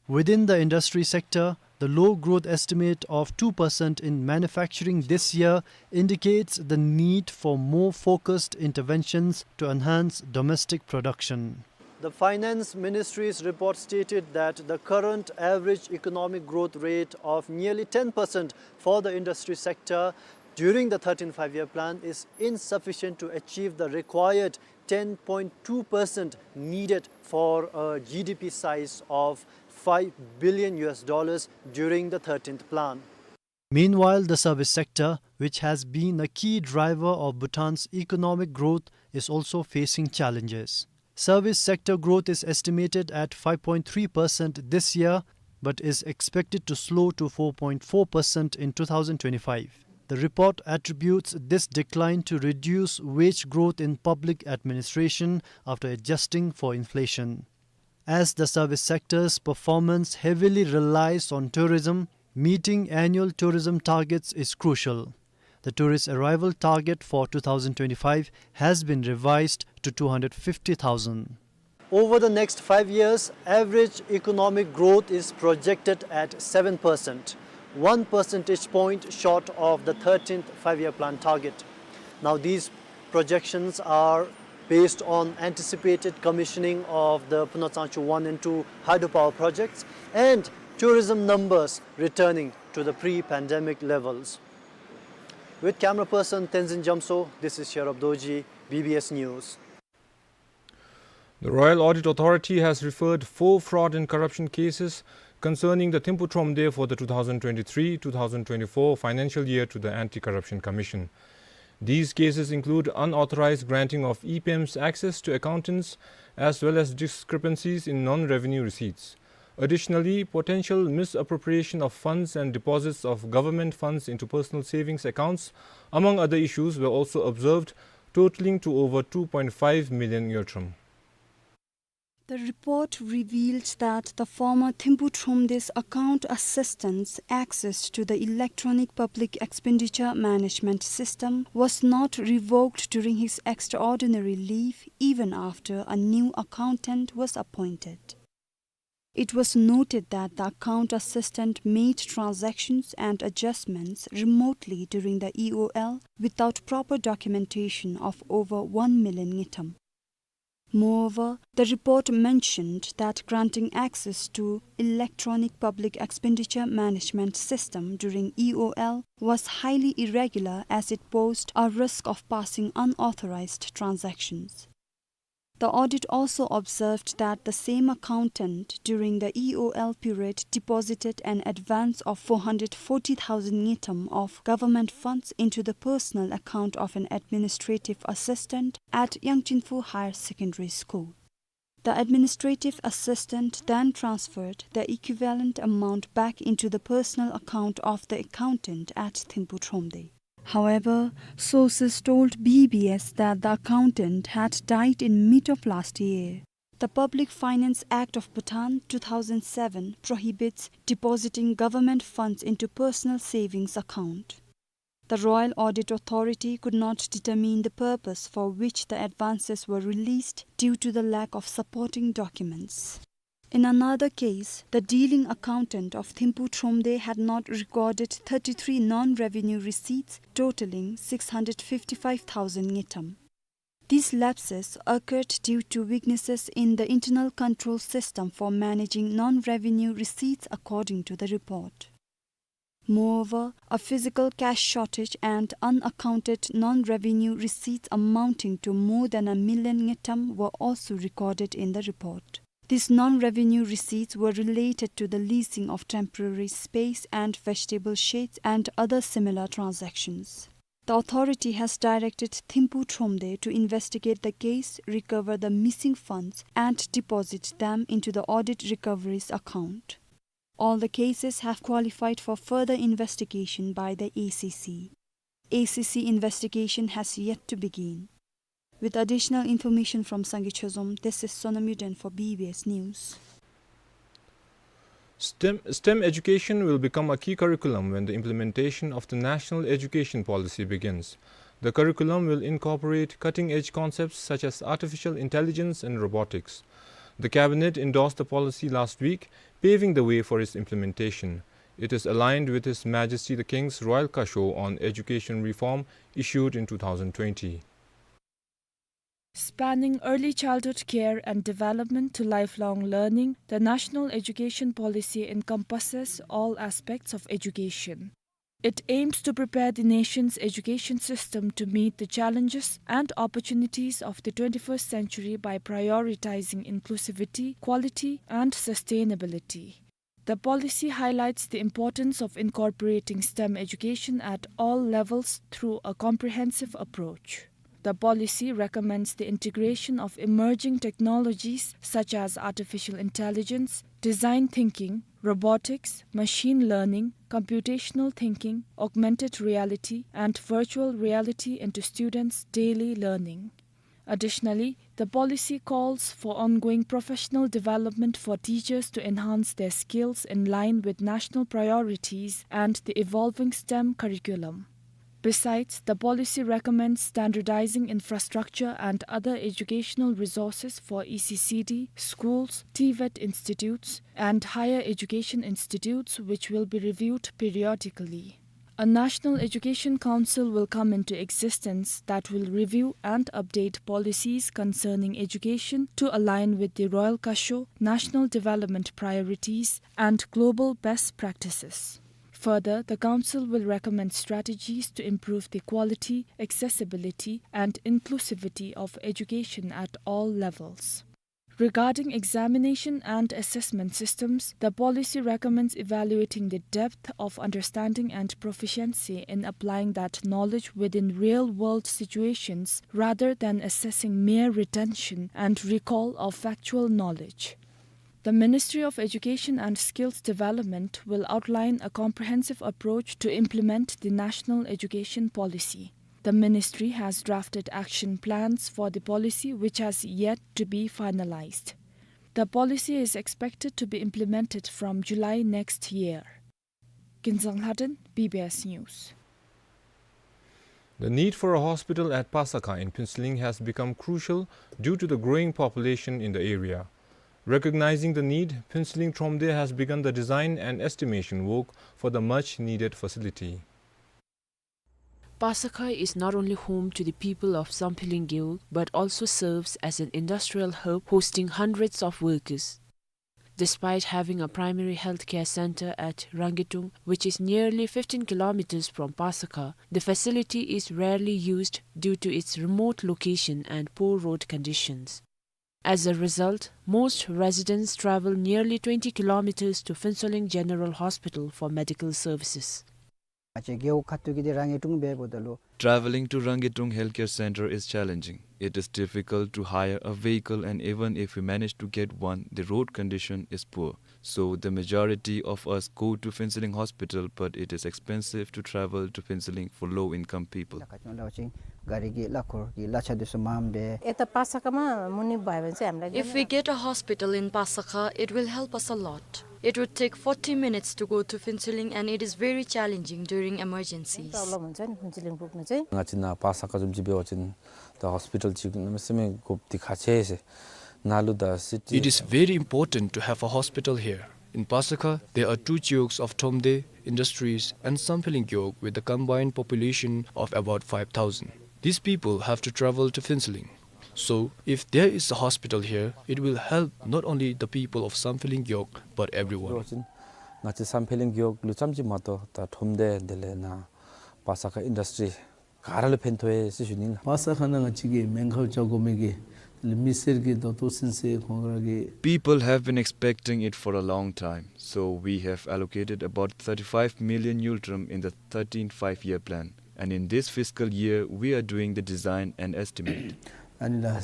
Within the industry sector, the low growth estimate of two percent in manufacturing this year indicates the need for more focused interventions to enhance domestic production. The Finance Ministry's report stated that the current average economic growth rate of nearly ten percent for the industry sector during the thirteenth Five-Year Plan is insufficient to achieve the required ten point two percent needed for a G D P size of five billion U S dollars during the thirteenth Plan. Meanwhile, the service sector, which has been a key driver of Bhutan's economic growth, is also facing challenges. Service sector growth is estimated at five point three percent this year, but is expected to slow to four point four percent in two thousand twenty-five. The report attributes this decline to reduced wage growth in public administration after adjusting for inflation. As the service sector's performance heavily relies on tourism, meeting annual tourism targets is crucial. The tourist arrival target for two thousand twenty-five has been revised to two hundred fifty thousand. Over the next five years, average economic growth is projected at seven percent, one percentage point short of the thirteenth Five-Year Plan target. Now, these projections are based on anticipated commissioning of the Phunatsangchu one and two hydropower projects and tourism numbers returning to the pre-pandemic levels. With camera person Tenzin Jamso, this is Sherab Dorji, B B S News. The Royal Audit Authority has referred four fraud and corruption cases concerning the Thimphu Thromde for the two thousand twenty-three two thousand twenty-four financial year to the Anti-Corruption Commission. These cases include unauthorized granting of E-PAYMS access to accountants, as well as discrepancies in non-revenue receipts. Additionally, potential misappropriation of funds and deposits of government funds into personal savings accounts, among other issues, were also observed, totaling to over two point five million ngultrum. The report revealed that the former Thimphu Thromde's account assistant's access to the electronic public expenditure management system was not revoked during his extraordinary leave, even after a new accountant was appointed. It was noted that the account assistant made transactions and adjustments remotely during the E O L without proper documentation of over one million ngultrum. Moreover, the report mentioned that granting access to electronic public expenditure management system during E O L was highly irregular, as it posed a risk of passing unauthorized transactions. The audit also observed that the same accountant during the E O L period deposited an advance of four hundred forty thousand ngultrum of government funds into the personal account of an administrative assistant at Yangchinfu Higher Secondary School. The administrative assistant then transferred the equivalent amount back into the personal account of the accountant at Thimphu Thromde. However, sources told B B S that the accountant had died in mid of last year. The Public Finance Act of Bhutan two thousand seven prohibits depositing government funds into personal savings account. The Royal Audit Authority could not determine the purpose for which the advances were released due to the lack of supporting documents. In another case, the dealing accountant of Thimphu Thromde had not recorded thirty-three non-revenue receipts totaling six hundred fifty-five thousand ngultrum. These lapses occurred due to weaknesses in the internal control system for managing non-revenue receipts, according to the report. Moreover, a physical cash shortage and unaccounted non-revenue receipts amounting to more than a million ngultrum were also recorded in the report. These non-revenue receipts were related to the leasing of temporary space and vegetable sheds and other similar transactions. The authority has directed Thimphu Thromde to investigate the case, recover the missing funds, and deposit them into the audit recoveries account. All the cases have qualified for further investigation by the A C C. A C C investigation has yet to begin. With additional information from Sangay Chozom, this is Sonam Yuden for B B S News. STEM, STEM education will become a key curriculum when the implementation of the National Education Policy begins. The curriculum will incorporate cutting-edge concepts such as artificial intelligence and robotics. The cabinet endorsed the policy last week, paving the way for its implementation. It is aligned with His Majesty the King's Royal Kasho on Education Reform, issued in two thousand twenty. Spanning early childhood care and development to lifelong learning, the National Education Policy encompasses all aspects of education. It aims to prepare the nation's education system to meet the challenges and opportunities of the twenty-first century by prioritizing inclusivity, quality, and sustainability. The policy highlights the importance of incorporating STEM education at all levels through a comprehensive approach. The policy recommends the integration of emerging technologies such as artificial intelligence, design thinking, robotics, machine learning, computational thinking, augmented reality, and virtual reality into students' daily learning. Additionally, the policy calls for ongoing professional development for teachers to enhance their skills in line with national priorities and the evolving STEM curriculum. Besides, the policy recommends standardizing infrastructure and other educational resources for E C C D, schools, TVET institutes, and higher education institutes, which will be reviewed periodically. A National Education Council will come into existence that will review and update policies concerning education to align with the Royal Kasho national development priorities and global best practices. Further, the Council will recommend strategies to improve the quality, accessibility, and inclusivity of education at all levels. Regarding examination and assessment systems, the policy recommends evaluating the depth of understanding and proficiency in applying that knowledge within real-world situations rather than assessing mere retention and recall of factual knowledge. The Ministry of Education and Skills Development will outline a comprehensive approach to implement the National Education Policy. The ministry has drafted action plans for the policy, which has yet to be finalized. The policy is expected to be implemented from July next year. Kinzang Lhaden, B B S News. The need for a hospital at Pasakha in Phuentsholing has become crucial due to the growing population in the area. Recognizing the need, Phuentsholing Thromde has begun the design and estimation work for the much needed facility. Pasakha is not only home to the people of Sampheeling Gewog, but also serves as an industrial hub hosting hundreds of workers. Despite having a primary healthcare center at Rangetung, which is nearly fifteen kilometers from Pasakha, the facility is rarely used due to its remote location and poor road conditions. As a result, most residents travel nearly twenty kilometers to Phuentsholing General Hospital for medical services. Traveling to Rangetung Healthcare Center is challenging. It is difficult to hire a vehicle, and even if we manage to get one, the road condition is poor. So the majority of us go to Phuentsholing Hospital, but it is expensive to travel to Phuentsholing for low-income people. If we get a hospital in Pasakha, it will help us a lot. It would take forty minutes to go to Phuentsholing, and it is very challenging during emergencies. It is very important to have a hospital here. In Pasakha, there are two gewogs of Thromde, Industries, and Sampheeling Gewog with a combined population of about five thousand. These people have to travel to Phuentsholing. So, if there is a hospital here, it will help not only the people of Sampheeling Gewog, but everyone. People have been expecting it for a long time, so we have allocated about thirty-five million ngultrum in the thirteenth five-year plan, and in this fiscal year, we are doing the design and estimate. The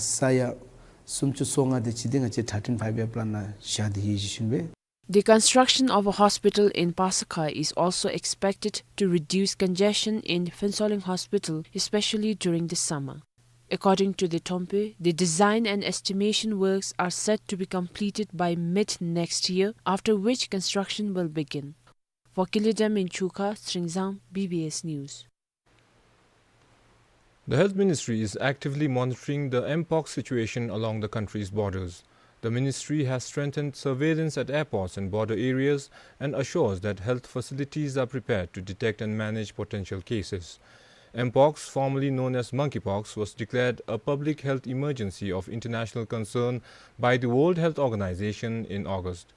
construction of a hospital in Pasakha is also expected to reduce congestion in Phuentsholing Hospital, especially during the summer. According to the Thromde, the design and estimation works are set to be completed by mid next year, after which construction will begin. For Kilidem in Chukha, Sringzang, B B S News. The Health Ministry is actively monitoring the mpox situation along the country's borders. The ministry has strengthened surveillance at airports and border areas and assures that health facilities are prepared to detect and manage potential cases. Mpox, formerly known as monkeypox, was declared a public health emergency of international concern by the World Health Organization in August.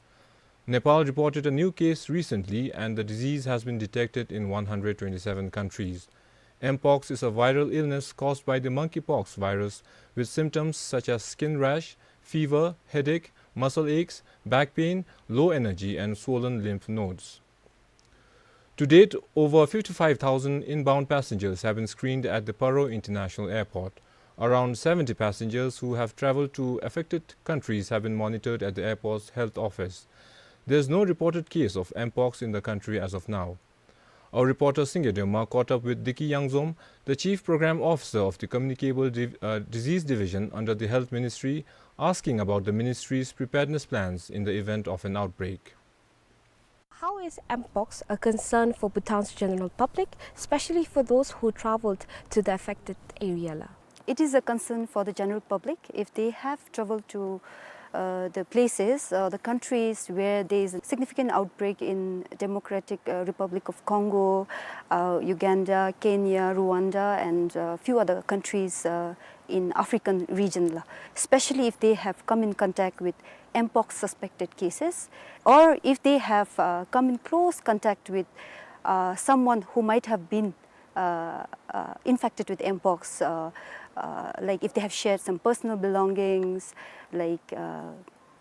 Nepal reported a new case recently, and the disease has been detected in one hundred twenty-seven countries. Mpox is a viral illness caused by the monkeypox virus, with symptoms such as skin rash, fever, headache, muscle aches, back pain, low energy, and swollen lymph nodes. To date, over fifty-five thousand inbound passengers have been screened at the Paro International Airport. Around seventy passengers who have traveled to affected countries have been monitored at the airport's health office. There's no reported case of mpox in the country as of now. Our reporter Singye Dema caught up with Diki Yangzom, the Chief Program Officer of the Communicable Div-, uh, Disease Division under the Health Ministry, asking about the ministry's preparedness plans in the event of an outbreak. How is mpox a concern for Bhutan's general public, especially for those who traveled to the affected area la? It is a concern for the general public if they have traveled to, uh, the places, uh, the countries where there is a significant outbreak in Democratic, uh, Republic of Congo, uh, Uganda, Kenya, Rwanda, and, uh, few other countries, uh, in African region la. Especially if they have come in contact with mpox suspected cases, or if they have, uh, come in close contact with, uh, someone who might have been, uh, uh, infected with mpox, uh, uh, like if they have shared some personal belongings, like, uh,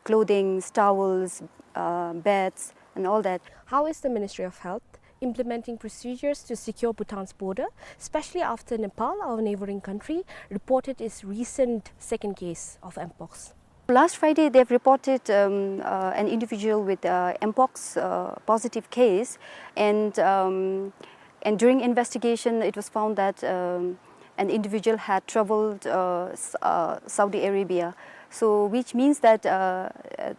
clothings, towels, uh, beds, and all that. How is the Ministry of Health implementing procedures to secure Bhutan's border, especially after Nepal, our neighboring country, reported its recent second case of mpox? Last Friday, they've reported, um, uh, an individual with, uh, mpox, uh, positive case, and, um, and during investigation, it was found that, um, an individual had traveled, uh, s-, uh, Saudi Arabia. So, which means that, uh,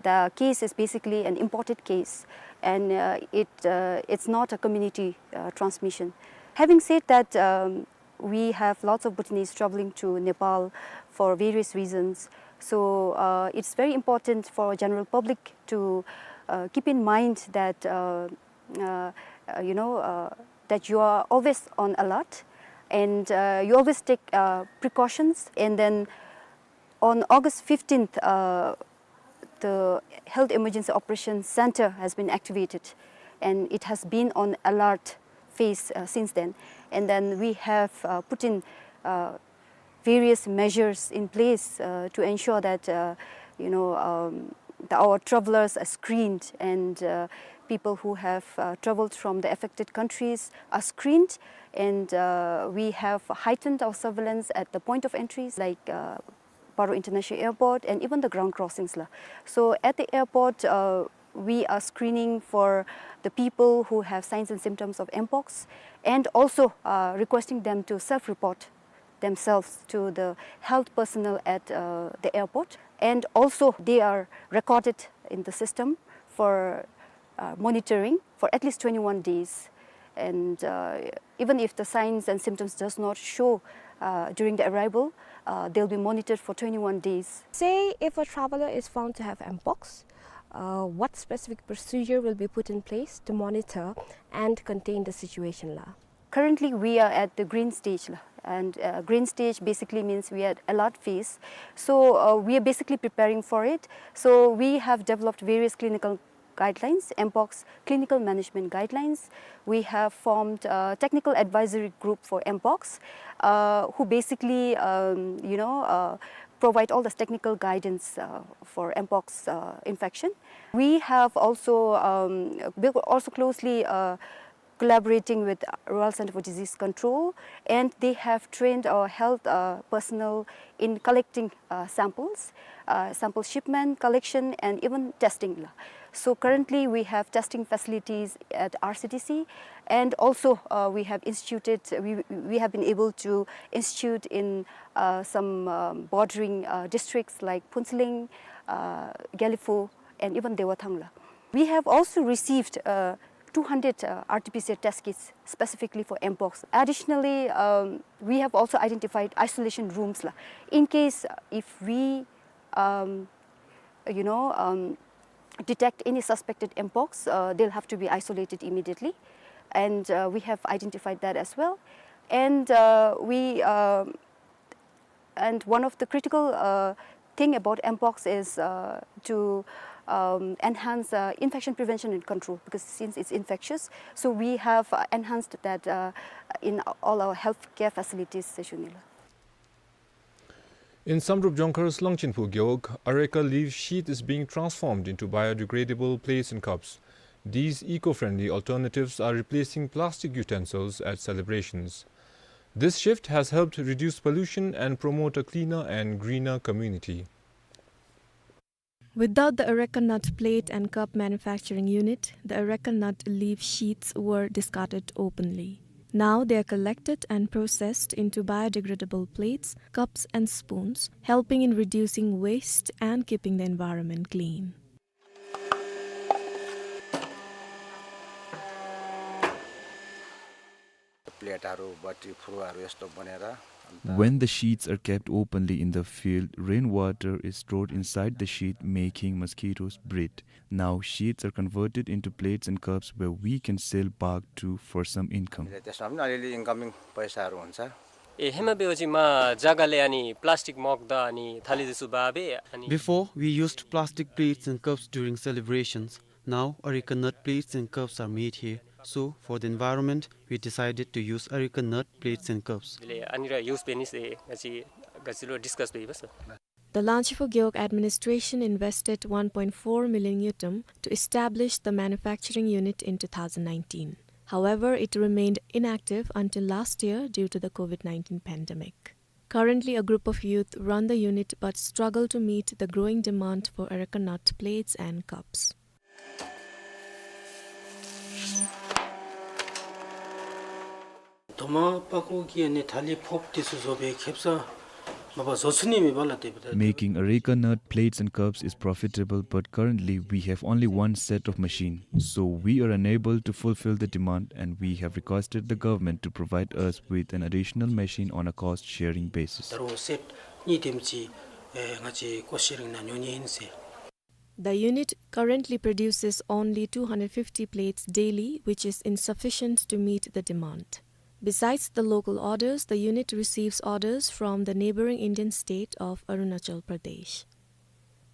the case is basically an imported case, and, uh, it, uh, it's not a community, uh, transmission. Having said that, um, we have lots of Bhutanese traveling to Nepal for various reasons. So, uh, it's very important for general public to, uh, keep in mind that, uh, uh, uh, you know, uh, that you are always on alert and, uh, you always take, uh, precautions. And then on August fifteenth, uh, the Health Emergency Operations Center has been activated, and it has been on alert phase, uh, since then. And then we have, uh, put in, uh, various measures in place, uh, to ensure that, uh, you know, um, the, our travelers are screened, and, uh, people who have, uh, traveled from the affected countries are screened. And, uh, we have heightened our surveillance at the point of entries, like, uh, Paro International Airport, and even the ground crossings la. So at the airport, uh, we are screening for the people who have signs and symptoms of mpox, and also, uh, requesting them to self-report themselves to the health personnel at, uh, the airport. And also, they are recorded in the system for, uh, monitoring for at least twenty-one days. And, uh, even if the signs and symptoms does not show, uh, during the arrival, uh, they'll be monitored for twenty-one days. Say if a traveler is found to have mpox, uh, what specific procedure will be put in place to monitor and contain the situation la? Currently, we are at the green stage la, and, uh, green stage basically means we are at alert phase. So, uh, we are basically preparing for it. So we have developed various clinical guidelines, mpox clinical management guidelines. We have formed a technical advisory group for mpox, uh, who basically, um, you know, uh, provide all this technical guidance, uh, for mpox, uh, infection. We have also, um, we are also closely, uh, collaborating with Royal Center for Disease Control, and they have trained our health, uh, personnel in collecting, uh, samples, uh, sample shipment, collection, and even testing la. So currently, we have testing facilities at R C D C, and also, uh, we have instituted, we, we have been able to institute in, uh, some, um, bordering, uh, districts like Phuentsholing, uh, Gelephu, and even Dewathang la. We have also received, uh, two hundred, uh, R T P C R test kits specifically for mpox. Additionally, um, we have also identified isolation rooms la. In case, uh, if we, um, you know, um, detect any suspected mpox, uh, they'll have to be isolated immediately. And, uh, we have identified that as well. And, uh, we, um, and one of the critical, uh, thing about mpox is, uh, to, um, enhance, uh, infection prevention and control, because since it's infectious, so we have, uh, enhanced that, uh, in all our healthcare facilities, Seshunila. In Samdrup Jongkhar's Langchinphu Gewog, areca leaf sheath is being transformed into biodegradable plates and cups. These eco-friendly alternatives are replacing plastic utensils at celebrations. This shift has helped reduce pollution and promote a cleaner and greener community. Without the areca nut plate and cup manufacturing unit, the areca nut leaf sheaths were discarded openly. Now they are collected and processed into biodegradable plates, cups and spoons, helping in reducing waste and keeping the environment clean. प्लेटहरू, बट्टी फुरुवाहरू यस्तो बनेर, अन्त When the sheaths are kept openly in the field, rainwater is stored inside the sheath, making mosquitoes breed. Now sheaths are converted into plates and cups where we can sell bark too for some income. त्यसमा पनि अलिअलि इन्कमिङ पैसाहरू हुन्छ। ए, हेमा बेहोजी मा जग्गाले अनि प्लास्टिक मग्दा अनि थाली जसु बाबे अनि Before, we used plastic plates and cups during celebrations. Now, areca nut plates and cups are made here. So, for the environment, we decided to use areca nut plates and cups. ले अनि र युज बेनिस ए गजी गजिलो डिस्कस बेबस। The Langchifo Gewog administration invested one point four million ngultrum to establish the manufacturing unit in two thousand nineteen. However, it remained inactive until last year due to the COVID nineteen pandemic. Currently, a group of youth run the unit but struggle to meet the growing demand for areca nut plates and cups. धुमा पाको कि अनि थाली फोप तिसु जोबे खेप्सा बाबा जोसुनी मेबा ला तेबे ता। Making areca nut plates and cups is profitable, but currently we have only one set of machine. So we are unable to fulfill the demand and we have requested the government to provide us with an additional machine on a cost sharing basis. तरो सेट नि तेमची, ए, ङाची कोसिरिङ ना न्योनी हिन्से। The unit currently produces only two hundred fifty plates daily, which is insufficient to meet the demand. Besides the local orders, the unit receives orders from the neighboring Indian state of Arunachal Pradesh.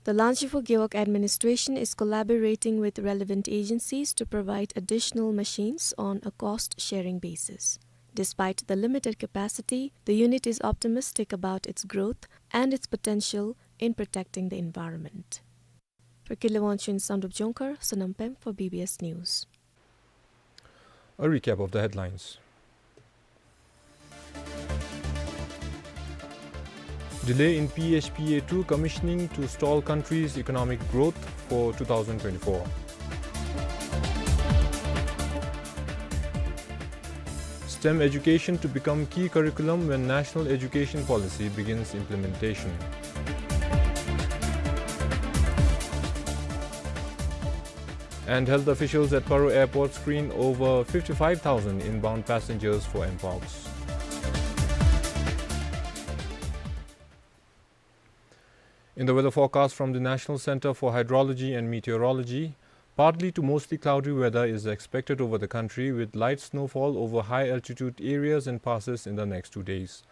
The Langchifo Gewog administration is collaborating with relevant agencies to provide additional machines on a cost-sharing basis. Despite the limited capacity, the unit is optimistic about its growth and its potential in protecting the environment. For Kile Wangchuk, Sangdrup Jongkhar, Sonam Pem for B B S News. A recap of the headlines. Delay in P H P A two commissioning to stall country's economic growth for two thousand twenty-four. STEM education to become key curriculum when National Education Policy begins implementation. And health officials at Paro Airport screen over fifty-five thousand inbound passengers for mpox. In the weather forecast from the National Center for Hydrology and Meteorology, partly to mostly cloudy weather is expected over the country, with light snowfall over high-altitude areas and passes in the next two days.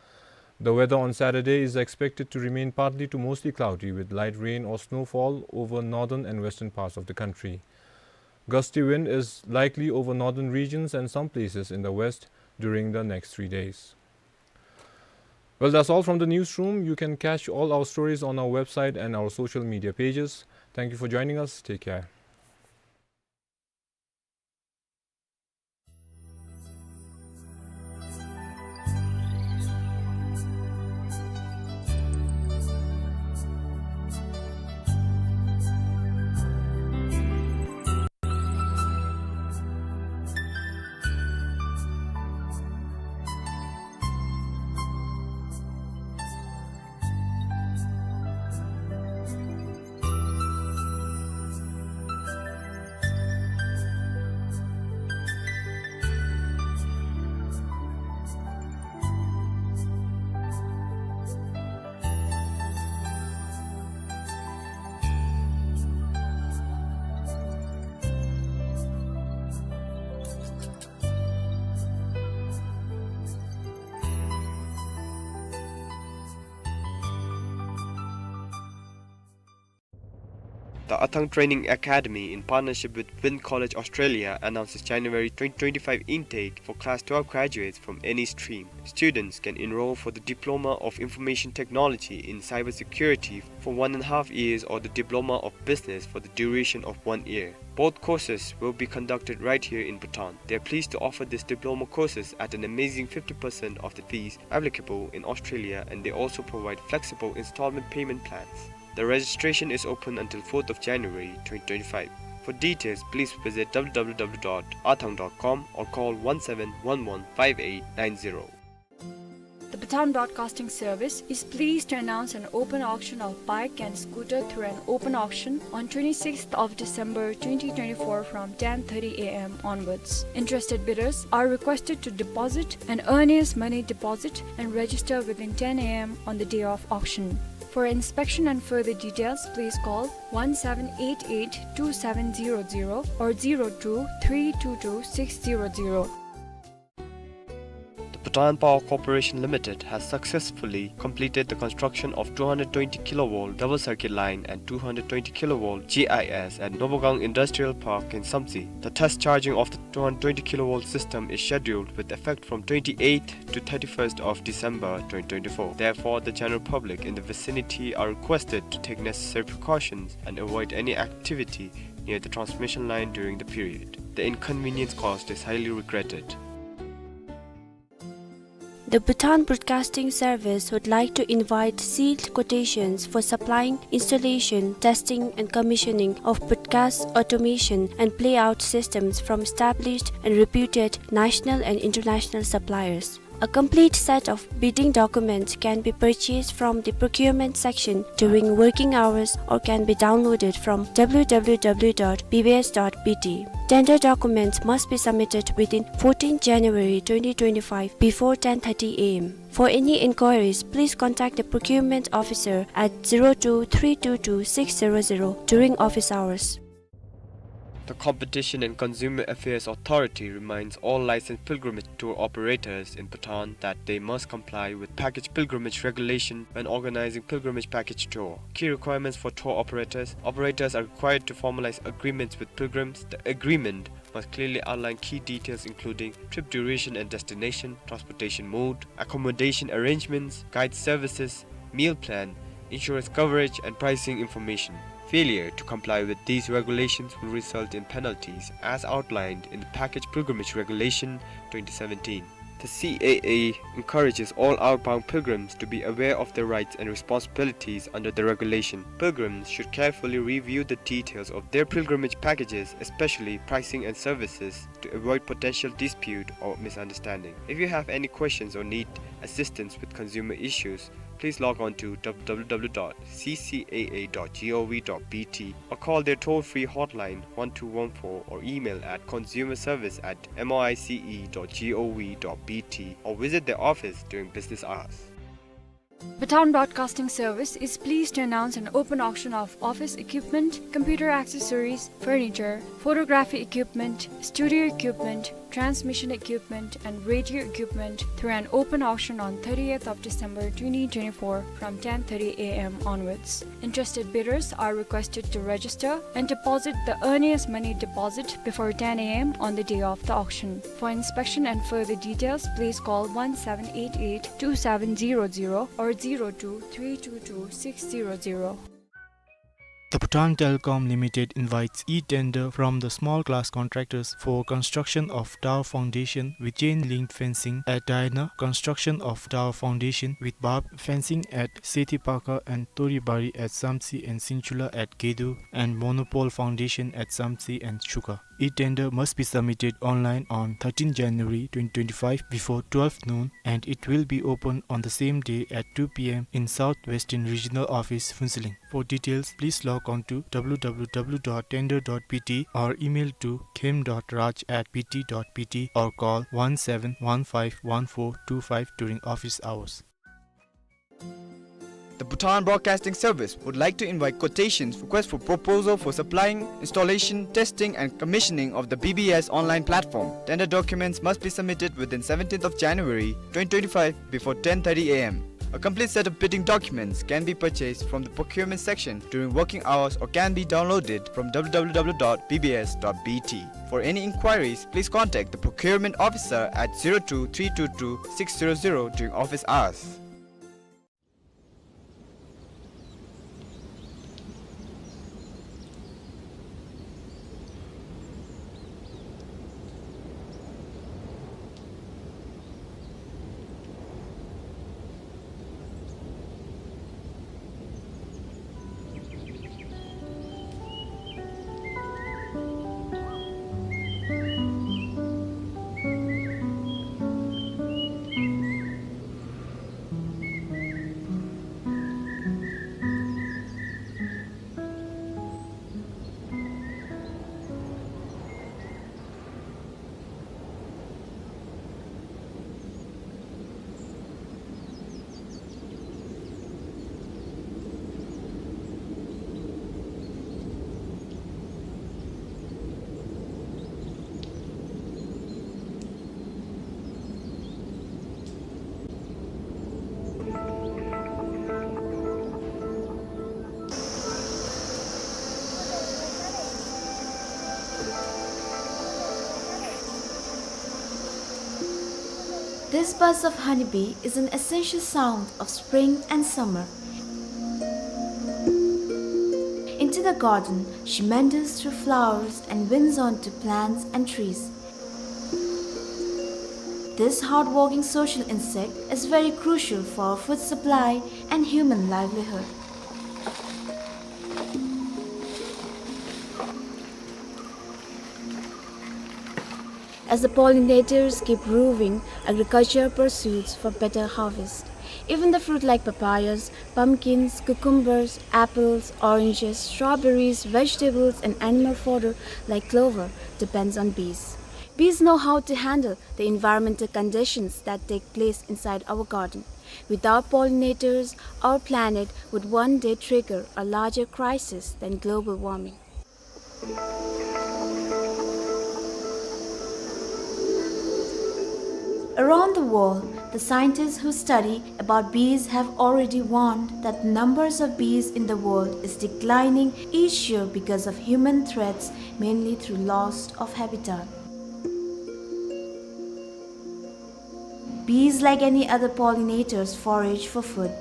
The weather on Saturday is expected to remain partly to mostly cloudy, with light rain or snowfall over northern and western parts of the country. Gusty wind is likely over northern regions and some places in the west during the next three days. Well, that's all from the newsroom. You can catch all our stories on our website and our social media pages. Thank you for joining us. Take care. The Athang Training Academy, in partnership with Wynn College Australia, announces January twenty twenty-five intake for Class twelve graduates from any stream. Students can enroll for the Diploma of Information Technology in Cybersecurity for one and a half years or the Diploma of Business for the duration of one year. Both courses will be conducted right here in Bhutan. They are pleased to offer these diploma courses at an amazing fifty percent of the fees applicable in Australia, and they also provide flexible installment payment plans. The registration is open until fourth of January twenty twenty-five. For details, please visit w w w dot athang dot com or call one seven one one five eight nine zero. The Bhutan Broadcasting Service is pleased to announce an open auction of bike and scooter through an open auction on twenty-sixth of December twenty twenty-four from ten thirty a m onwards. Interested bidders are requested to deposit an earnest money deposit and register within ten a m on the day of auction. For inspection and further details, please call one seven eight eight two seven zero zero or zero two three two two six zero zero. The Bhutan Power Corporation Limited has successfully completed the construction of two hundred twenty kilovolt double circuit line and two hundred twenty kilovolt G I S at Nobogang Industrial Park in Samtse. The test charging of the two hundred twenty kilovolt system is scheduled with effect from twenty-eighth to thirty-first of December twenty twenty-four. Therefore, the general public in the vicinity are requested to take necessary precautions and avoid any activity near the transmission line during the period. The inconvenience caused is highly regretted. The Bhutan Broadcasting Service would like to invite sealed quotations for supplying, installation, testing and commissioning of broadcast automation and playout systems from established and reputed national and international suppliers. A complete set of bidding documents can be purchased from the procurement section during working hours or can be downloaded from w w w dot b b s dot b t. Tender documents must be submitted within fourteenth January twenty twenty-five before ten thirty a m. For any inquiries, please contact the procurement officer at zero two three two two six zero zero during office hours. The Competition and Consumer Affairs Authority reminds all licensed pilgrimage tour operators in Bhutan that they must comply with package pilgrimage regulation when organizing pilgrimage package tour. Key requirements for tour operators: operators are required to formalize agreements with pilgrims. The agreement must clearly outline key details including trip duration and destination, transportation mode, accommodation arrangements, guide services, meal plan, insurance coverage, and pricing information. Failure to comply with these regulations will result in penalties as outlined in the Package Pilgrimage Regulation twenty seventeen. The C A A encourages all outbound pilgrims to be aware of their rights and responsibilities under the regulation. Pilgrims should carefully review the details of their pilgrimage packages, especially pricing and services, to avoid potential dispute or misunderstanding. If you have any questions or need assistance with consumer issues, please log on to w w w dot c c a a dot g o v dot b t or call their toll-free hotline one two one four or email at consumer service at m o i c e dot g o v dot b t or visit their office during business hours. Bhutan Broadcasting Service is pleased to announce an open auction of office equipment, computer accessories, furniture, photography equipment, studio equipment, transmission equipment, and radio equipment through an open auction on thirtieth of December twenty twenty-four from ten thirty a m onwards. Interested bidders are requested to register and deposit the earnest money deposit before ten a m on the day of the auction. For inspection and further details, please call one seven eight eight two seven zero zero or zero two three two two six zero zero. The Bhutan Telecom Limited invites e-tender from the small class contractors for construction of tower foundation with chain link fencing at Daina, construction of tower foundation with barbed fencing at Sethipakha and Toribari at Samtse and Sinchula at Gedo, and monopole foundation at Samtse and Shuka. E-tender must be submitted online on thirteenth January twenty twenty-five before twelve noon, and it will be open on the same day at two p m in South Western Regional Office, Phuentsholing. For details, please log on to w w w dot tender dot b t or email to khem dot raj at b t dot b t or call one seven one five one four two five during office hours. The Bhutan Broadcasting Service would like to invite quotations, request for proposal for supplying, installation, testing, and commissioning of the B B S online platform. Tender documents must be submitted within seventeenth of January twenty twenty-five before ten thirty a m. A complete set of bidding documents can be purchased from the procurement section during working hours or can be downloaded from W W W dot B B S dot B T. For any inquiries, please contact the procurement officer at zero two three two two six zero zero during office hours. This buzz of honeybee is an essential sound of spring and summer. Into the garden, she meanders through flowers and winds onto plants and trees. This hardworking social insect is very crucial for food supply and human livelihood. As the pollinators keep roving, agriculture pursues for better harvest. Even the fruit like papayas, pumpkins, cucumbers, apples, oranges, strawberries, vegetables, and animal fodder like clover depends on bees. Bees know how to handle the environmental conditions that take place inside our garden. Without pollinators, our planet would one day trigger a larger crisis than global warming. Around the world, the scientists who study about bees have already warned that the numbers of bees in the world is declining each year because of human threats, mainly through loss of habitat. Bees, like any other pollinators, forage for food.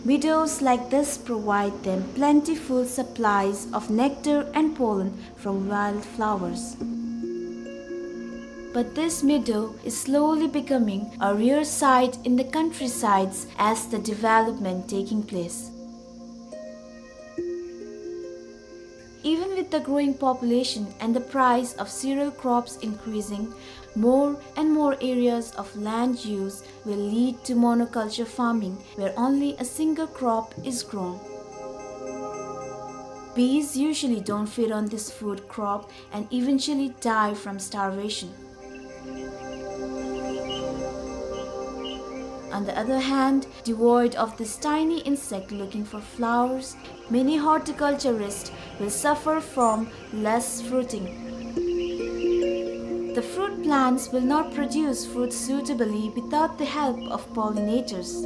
Meadows like this provide them plentiful supplies of nectar and pollen from wildflowers. But this meadow is slowly becoming a rare sight in the countrysides as the development taking place. Even with the growing population and the price of cereal crops increasing, more and more areas of land use will lead to monoculture farming, where only a single crop is grown. Bees usually don't feed on this food crop and eventually die from starvation. On the other hand, devoid of this tiny insect looking for flowers, many horticulturists will suffer from less fruiting. The fruit plants will not produce fruit suitably without the help of pollinators.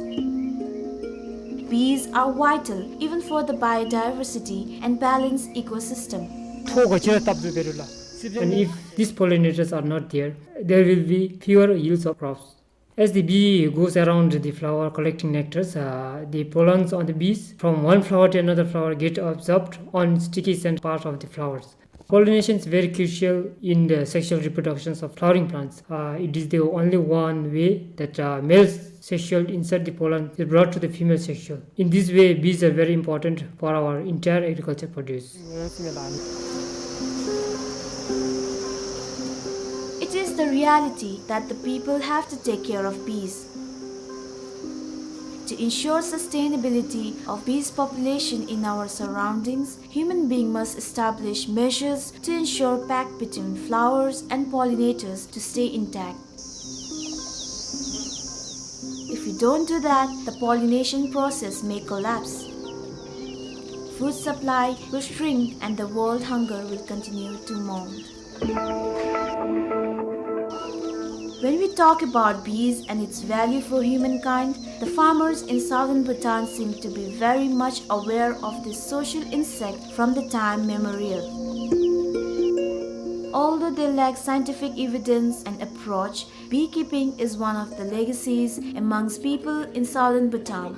Bees are vital even for the biodiversity and balanced ecosystem. ཐོག་ག་ཅི་ར་བཏབ་འདུག་འབད་རུང་ལགས། And if these pollinators are not there, there will be fewer yields of crops. As the bee goes around the flower collecting nectars, uh, the pollens on the bees from one flower to another flower get absorbed on sticky scent part of the flowers. Pollination is very crucial in the sexual reproductions of flowering plants. Uh, it is the only one way that, uh, male sexual insert the pollen is brought to the female sexual. In this way, bees are very important for our entire agriculture produce. It is the reality that the people have to take care of bees. To ensure sustainability of bees population in our surroundings, human being must establish measures to ensure pact between flowers and pollinators to stay intact. If we don't do that, the pollination process may collapse. Food supply will shrink and the world hunger will continue to mount. When we talk about bees and its value for humankind, the farmers in southern Bhutan seem to be very much aware of this social insect from the time memorial. Although they lack scientific evidence and approach, beekeeping is one of the legacies amongst people in southern Bhutan.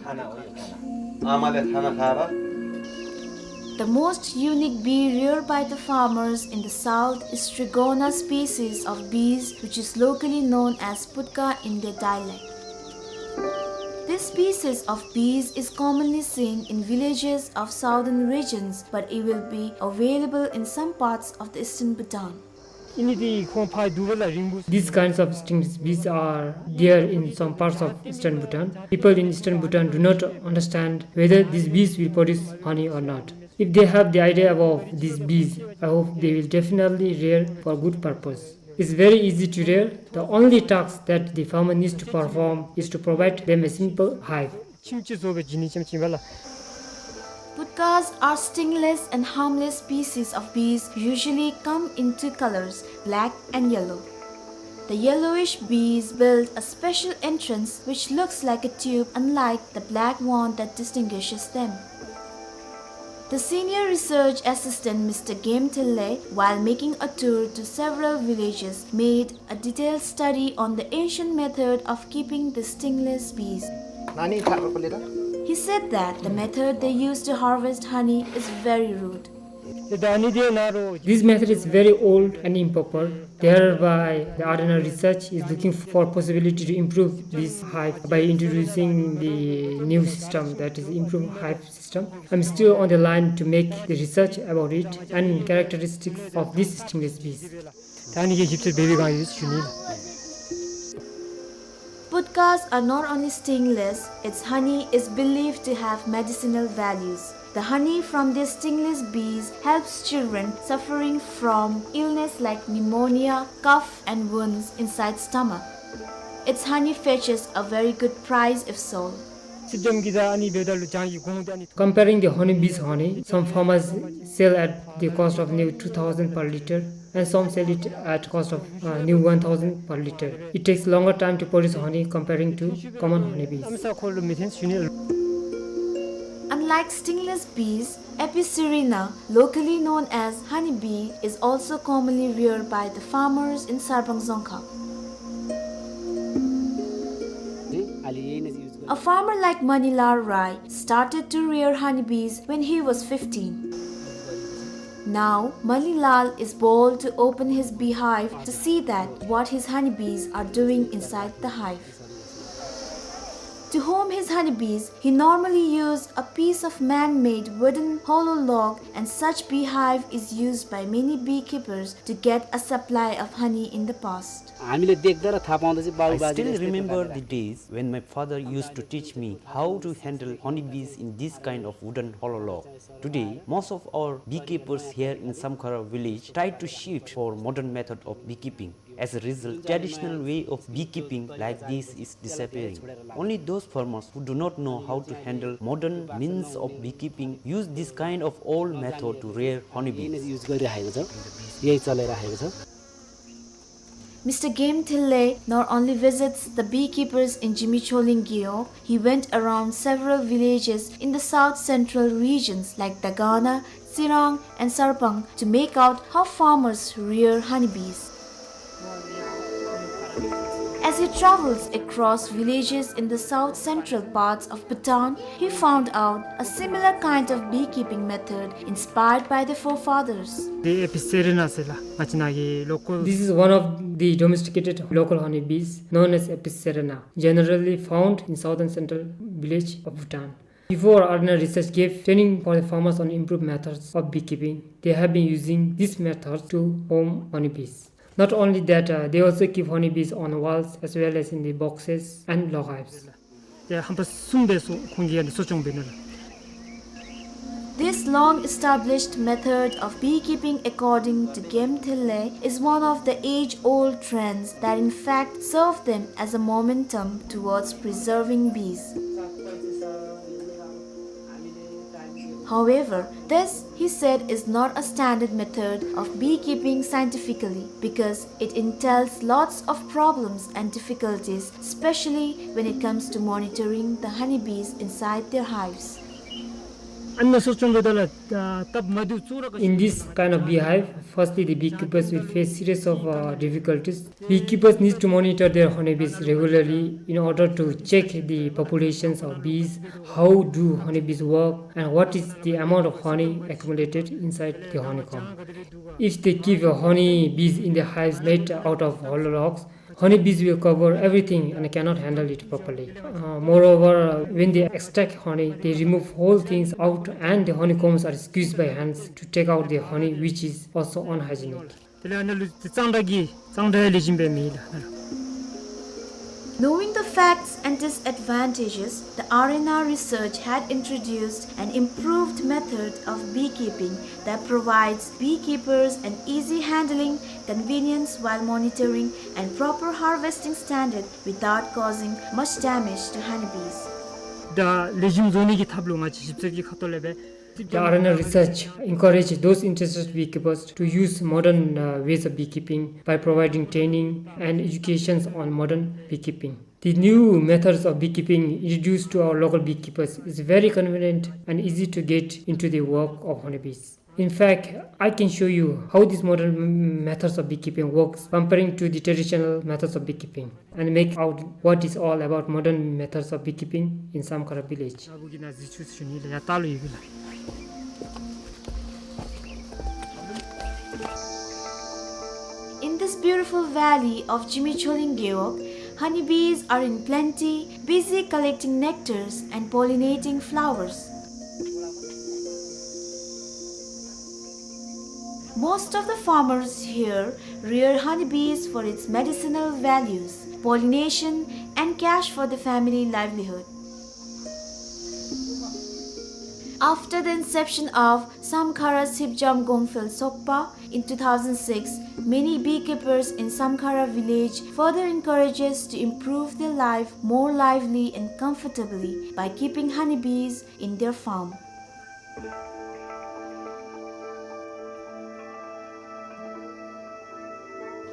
The most unique bee reared by the farmers in the south is Trigona species of bees, which is locally known as putka in their dialect. This species of bees is commonly seen in villages of southern regions, but it will be available in some parts of the eastern Bhutan. These kinds of stingless bees are there in some parts of eastern Bhutan. People in eastern Bhutan do not understand whether these bees will produce honey or not. If they have the idea about these bees, I hope they will definitely rear for good purpose. It's very easy to rear. The only task that the farmer needs to perform is to provide them a simple hive. Putkas are stingless and harmless species of bees, usually come in two colors, black and yellow. The yellowish bees build a special entrance which looks like a tube, unlike the black one that distinguishes them. The senior research assistant, Mister Game Thille, while making a tour to several villages, made a detailed study on the ancient method of keeping the stingless bees. He said that the method they use to harvest honey is very rude. This method is very old and improper. Thereby, the Ardnor research is looking for possibility to improve this hive by introducing the new system, that is, improved hive system. I'm still on the line to make the research about it and characteristics of these stingless bees. Putkas are not only stingless, its honey is believed to have medicinal values. The honey from these stingless bees helps children suffering from illness like pneumonia, cough, and wounds inside stomach. Its honey fetches a very good price if sold. Comparing the honeybees honey, some farmers sell at the cost of new two thousand per liter and some sell it at cost of uh, new one thousand per liter. It takes longer time to produce honey comparing to common honeybees. Unlike stingless bees, Apis cerana, locally known as honeybee, is also commonly reared by the farmers in Sarbang Dzongkha. A farmer like Manilal Rai started to rear honeybees when he was fifteen. Now, Manilal is bold to open his beehive to see that what his honeybees are doing inside the hive. To home his honeybees, he normally used a piece of man-made wooden hollow log, and such beehive is used by many beekeepers to get a supply of honey in the past. I still remember the days when my father used to teach me how to handle honeybees in this kind of wooden hollow log. Today, most of our beekeepers here in Samkhara village try to shift for modern method of beekeeping. As a result, traditional way of beekeeping like this is disappearing. Only those farmers who do not know how to handle modern means of beekeeping use this kind of old method to rear honeybees. Mister Game Thille not only visits the beekeepers in Jimicholing Gewog, he went around several villages in the south central regions like Dagana, Tsirang, and Sarpang to make out how farmers rear honeybees. As he travels across villages in the south central parts of Bhutan, he found out a similar kind of beekeeping method inspired by the forefathers. This is one of the domesticated local honeybees known as Apis cerana, generally found in southern central village of Bhutan. Before, Ardnor research gave training for the farmers on improved methods of beekeeping. They have been using this method to home honeybees. Not only that, uh, they also keep honeybees on walls as well as in the boxes and log hives. This long-established method of beekeeping, according to Game Thille, is one of the age-old trends that in fact serve them as a momentum towards preserving bees. However, this, he said, is not a standard method of beekeeping scientifically because it entails lots of problems and difficulties, especially when it comes to monitoring the honeybees inside their hives. In this kind of beehive, firstly the beekeepers will face series of uh, difficulties. Beekeepers need to monitor their honeybees regularly in order to check the populations of bees, how do honeybees work, and what is the amount of honey accumulated inside the honeycomb. If they keep uh, honeybees in the hives made out of hollow logs, honeybees will cover everything and cannot handle it properly. Uh, moreover, uh, when they extract honey, they remove whole things out and the honeycombs are squeezed by hands to take out the honey, which is also unhygienic. དེ་ལས་ཨ་ནཱ་ལུ་དེ་གཙང་སྦྲ་གི་གཙང་སྦྲ་ལེགས་ཤོམ་སྦེ་མེད་ལགས། Knowing the facts and disadvantages, the R N R research had introduced an improved method of beekeeping that provides beekeepers an easy handling, convenience while monitoring, and proper harvesting standard without causing much damage to honeybees. ད་ལེགས་ཤོམ་བཟོ་ནི་གི་ཐབས་ལུ་ང་བཅས་ཞིབ་འཚོལ་གྱི་ཁ་ཐུག་ལས་སྦེ། The R N R research encouraged those interested beekeepers to use modern uh, ways of beekeeping by providing training and educations on modern beekeeping. The new methods of beekeeping introduced to our local beekeepers is very convenient and easy to get into the work of honeybees. In fact, I can show you how these modern m- methods of beekeeping works comparing to the traditional methods of beekeeping and make out what is all about modern methods of beekeeping in Samkhara village. In this beautiful valley of Jimi Choling Gewog, honeybees are in plenty, busy collecting nectars and pollinating flowers. Most of the farmers here rear honeybees for its medicinal values, pollination, and cash for the family livelihood. After the inception of Samkhara Sipjam Gongphel Sokpa in two thousand six, many beekeepers in Samkhara village further encourages to improve their life more lively and comfortably by keeping honeybees in their farm.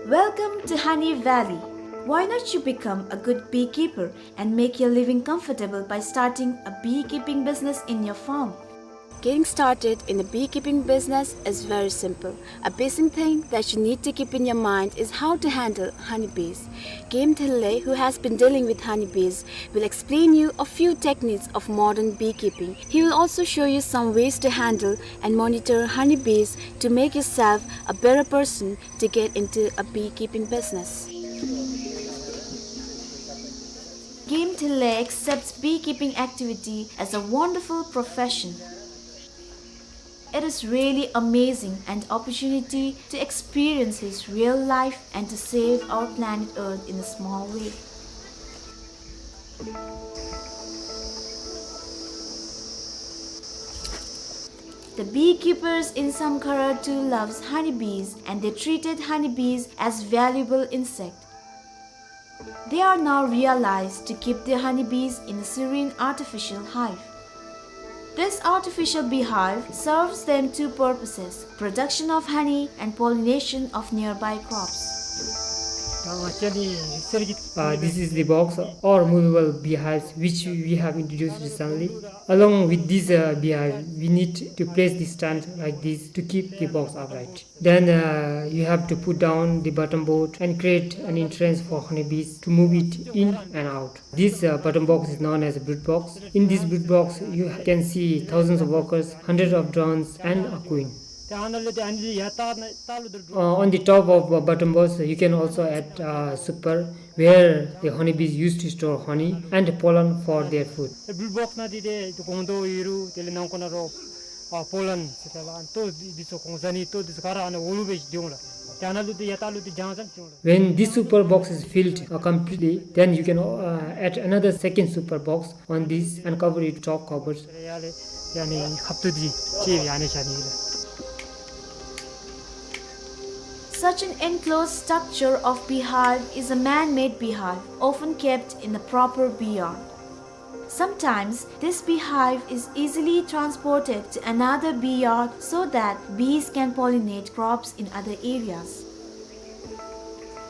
Welcome to Honey Valley. Why not you become a good beekeeper and make your living comfortable by starting a beekeeping business in your farm? Getting started in a beekeeping business is very simple. A basic thing that you need to keep in your mind is how to handle honeybees. Game Thille, who has been dealing with honeybees, will explain you a few techniques of modern beekeeping. He will also show you some ways to handle and monitor honeybees to make yourself a better person to get into a beekeeping business. Game Thille accepts beekeeping activity as a wonderful profession. It is really amazing an opportunity to experience his real life and to save our planet Earth in a small way. The beekeepers in Samkhara too loves honeybees and they treated honeybees as valuable insect. They are now realized to keep their honeybees in a serene artificial hive. This artificial beehive serves them two purposes, production of honey and pollination of nearby crops. Uh, this is the box or movable beehives which we have introduced recently. Along with this uh, beehive, we need to place the stand like this to keep the box upright. Then uh, you have to put down the bottom board and create an entrance for honeybees to move it in and out. This uh, bottom box is known as a brood box. In this brood box, you can see thousands of workers, hundreds of drones, and a queen. Uh, on the top of uh, bottom box, you can also add uh, super, where the honeybees used to store honey and pollen for their food. ཨ་པོ་ལན་ཟེར་ད་ལགས། ཨ་ནི་ཏོག་འདི་ཚུ་གོང་ས་ནི་ཏོག་འདི་ཚུ་ག་ར་ཨ་ནི་འོག་ལུ་སྦེ་འགྱོ་འོང་ལགས། ཏེ་ཨ་ནཱ་ལུ་ཏེ་ཡར་ལྟག་ལུ་ཏེ་རྒྱང་ཙམ་འགྱོ་འོང་ལགས། When this super box is filled uh, completely, then you can uh, add another second super box on this and cover it top covers. ཡ་ལས་ཡ་ནི་ཁབ་ཏུ་འདི་ཅིག་ཡ་ནི་བཞག་ནི་ལགས། Such an enclosed structure of beehive is a man-made beehive, often kept in a proper bee yard. Sometimes, this beehive is easily transported to another bee yard so that bees can pollinate crops in other areas.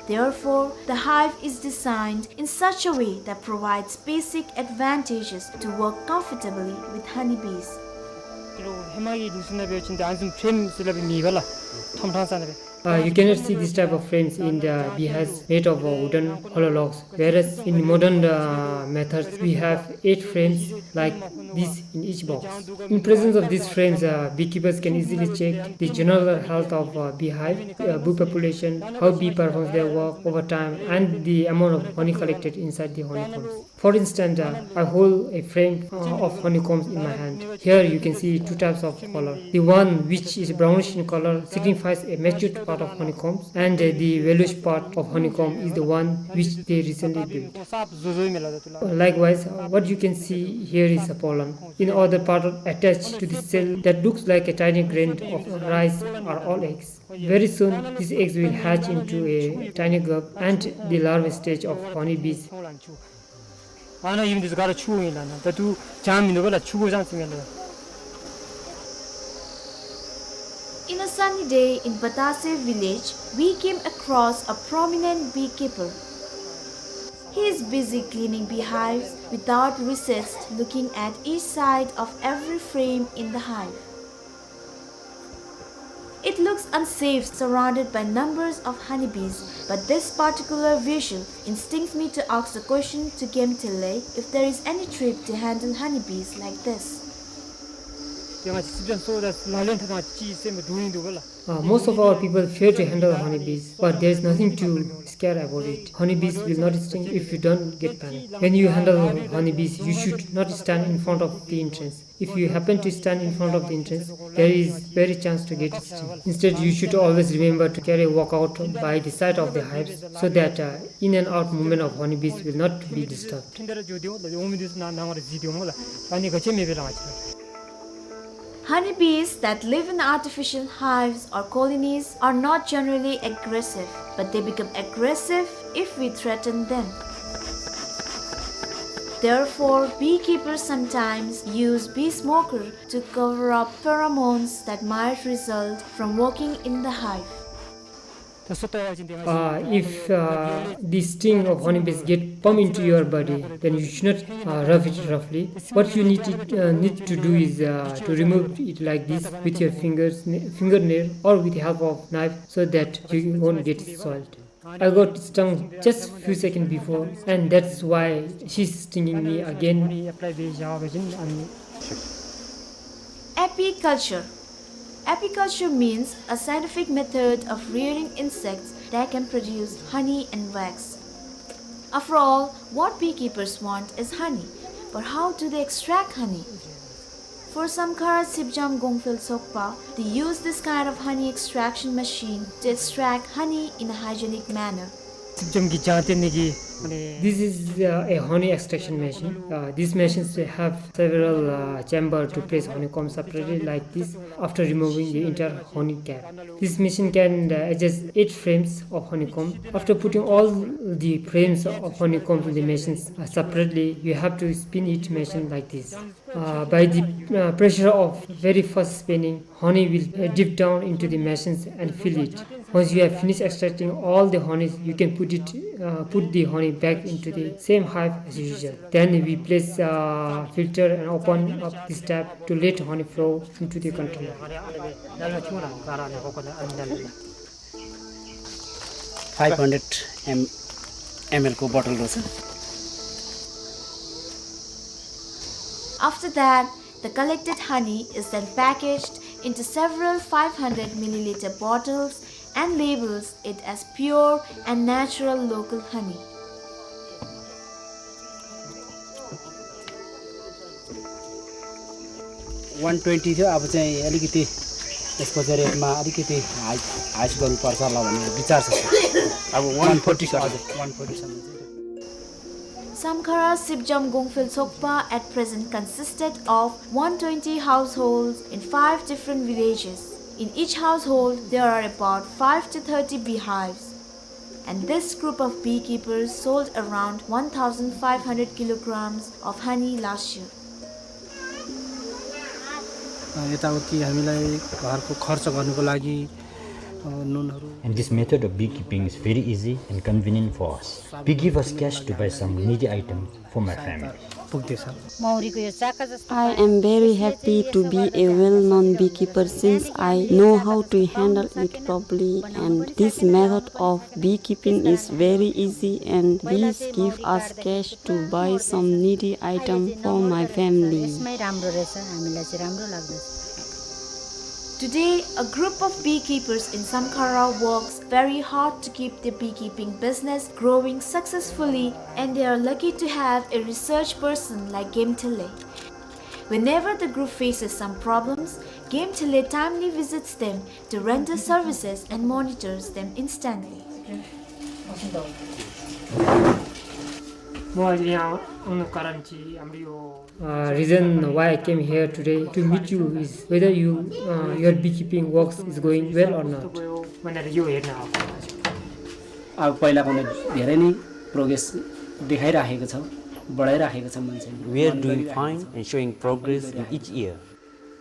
Therefore, the hive is designed in such a way that provides basic advantages to work comfortably with honeybees. ཀི་ལོ་ཧེ་མ་གི་ལུགས་སྲོལ་ནང་འབད་བ་ཅིན་ཏེ་ཨ་ནི་བཟུམ་ཕྲེམ་ཟེར་སླབ་མེད་པས་ལགས། ཐོམ་ཕྲང་ས་ནང་སྦེ། Uh, you cannot see this type of frames in the beehives made of, uh, wooden hollow logs, whereas in modern, uh, methods we have eight frames like this in each box. In presence of these frames, uh, beekeepers can easily check the general health of, uh, beehive, uh, bee population, how bee performs their work over time, and the amount of honey collected inside the honeycombs. For instance, uh, I hold a frame, uh, of honeycombs in my hand. Here you can see two types of color. The one which is brownish in color signifies a matured part of honeycombs, and, uh, the yellowish part of honeycomb is the one which they recently built. Likewise, uh, what you can see here is a pollen. In other part attached to the cell that looks like a tiny grain of rice are all eggs. Very soon, these eggs will hatch into a tiny grub and the larva stage of honeybees. ཨ་ནཱ་ཨིན་འདི་ཚུ་ག་ར་ཆུ་ཨིན་ལགས། ད་ལྟོ་ཇ་མིན་འདུག་པ་ལགས། ཆུ་གོ་ཅང་ཅིག་མེད་ལགས། In a sunny day in Batase village, we came across a prominent beekeeper. He is busy cleaning beehives without recess, looking at each side of every frame in the hive. It looks unsafe, surrounded by numbers of honeybees, but this particular visual instincts me to ask the question to Gemtele if there is any trick to handle honeybees like this. Uh, most of our people fear to handle honeybees, but there is nothing to scare about it. Honeybees will not sting if you don't get panic. When you handle honeybees, you should not stand in front of the entrance. If you happen to stand in front of the entrance, there is very chance to get stung. Instead, you should always remember to carry a walkout by the side of the hives so that, uh, in and out movement of honeybees will not be disturbed. Honeybees that live in artificial hives or colonies are not generally aggressive, but they become aggressive if we threaten them. Therefore, beekeepers sometimes use bee smoker to cover up pheromones that might result from working in the hive. Uh, if, uh, the sting of honeybees get pump into your body, then you should not, uh, rub it roughly. What you need to, uh, need to do is, uh, to remove it like this with your fingers, fingernail, or with the help of knife, so that you won't get soiled. I got stung just few seconds before, and that's why she's stinging me again. Apiculture. Apiculture means a scientific method of rearing insects that can produce honey and wax. After all, what beekeepers want is honey. But how do they extract honey? For Samkhara Sipjam Gongphel Tsokpa, they use this kind of honey extraction machine to extract honey in a hygienic manner. This is, uh, a honey extraction machine. Uh, these machines have several, uh, chamber to place honeycomb separately like this after removing the entire honey cap. This machine can, uh, adjust eight frames of honeycomb. After putting all the frames of honeycomb in the machines, uh, separately, you have to spin each machine like this. Uh, by the, uh, pressure of very fast spinning, honey will, uh, dip down into the machines and fill it. Once you have finished extracting all the honey, you can put it, uh, put the honey back into the same hive as usual. Then we place, uh, filter and open up this tap to let honey flow into the container. Five hundred M L को बोतल रहेछ। After that, the collected honey is then packaged into several five hundred milliliter bottles and labels it as pure and natural local honey. One twenty थियो, अब चाहिँ अलिकति यसको चाहिँ रेटमा अलिकति हाई, हाई गर्नुपर्छ होला भन्ने विचार छ, सर। अब one forty, one forty sir, one forty सम्म चाहिँ। Samkhara Sipjam Gongphel Tsokpa at present consisted of one twenty households in five different villages. In each household, there are about five to thirty beehives. And this group of beekeepers sold around one thousand five hundred kilograms of honey last year. अ, यताउति हामीलाई घरको खर्च गर्नको लागि, अ, नुनहरू And this method of beekeeping is very easy and convenient for us. Bee give us cash to buy some needy items for my family. पुग्दैछ। मौरीको यो चाका जस्तो I am very happy to be a well-known beekeeper since I know how to handle it properly, and this method of beekeeping is very easy and bees give us cash to buy some needy item for my family. यसमै राम्रो रहेछ, हामीलाई चाहिँ राम्रो लाग्दछ। Today, a group of beekeepers in Samkhara works very hard to keep their beekeeping business growing successfully, and they are lucky to have a research person like Game Thele. Whenever the group faces some problems, Game Thele timely visits them to render services and monitors them instantly. म अहिले यहाँ आउनु कारण चाहिँ हाम्रो यो Uh, reason why I came here today to meet you is whether you, uh, your beekeeping works is going well or not. कस्तो भयो भनेर यो हेर्न आएको। अब पहिलाभन्दा धेरै नै प्रोग्रेस देखाइराखेको छ, बढाइराखेको छ मान्छेले। We are doing fine and showing progress in each year.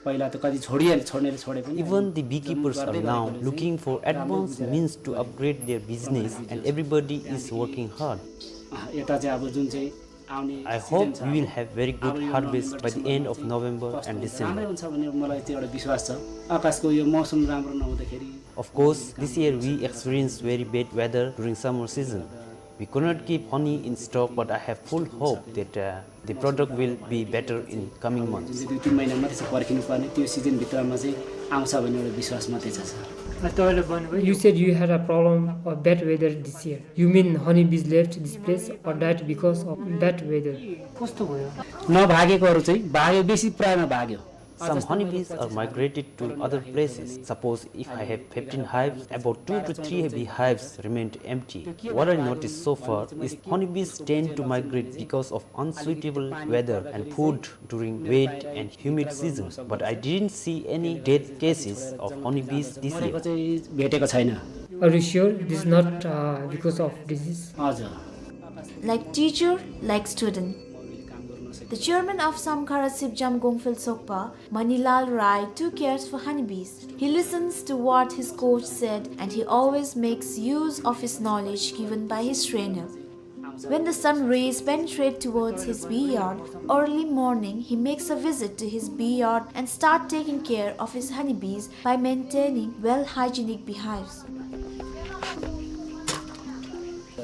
पहिला त कति छोडिहाले, छोड्नेले छोडे पनि Even the beekeepers are now looking for advanced means to upgrade their business, and everybody is working hard. अँ, यता चाहिँ अब जुन चाहिँ आउने I hope we will have very good harvest by the end of November and December. राम्रै हुन्छ भन्ने मलाई त्यो एउटा विश्वास छ। आकाशको यो मौसम राम्रो नहुँदाखेरि Of course, this year we experienced very bad weather during summer season. We could not keep honey in stock, but I have full hope that, uh, the product will be better in coming months. जुन चाहिँ दुई तिन महिना मात्रै छ पर्खिनु पर्ने, त्यो सिजनभित्रमा चाहिँ आउँछ भन्ने एउटा विश्वास मात्रै छ, सर। तपाईँले भन्नुभयो You said you had a problem of bad weather this year. You mean honeybees left this place or died because of bad weather? कस्तो भयो? नभागेकोहरू चाहिँ भाग्यो, बेसी प्रायमा भाग्यो। Some honeybees are migrated to other places. Suppose if I have fifteen hives, about two to three beehives remained empty. What I noticed so far is honeybees tend to migrate because of unsuitable weather and food during wet and humid season. But I didn't see any death cases of honeybees this year. मरेको चाहिँ भेटेको छैन। Are you sure this is not, uh, because of disease? हजुर। Like teacher, like student. The chairman of Samkhara Sipjam Gongphel Sokpa, Manilal Rai, too cares for honeybees. He listens to what his coach said, and he always makes use of his knowledge given by his trainer. When the sun rays penetrate towards his bee yard, early morning he makes a visit to his bee yard and start taking care of his honeybees by maintaining well hygienic beehives.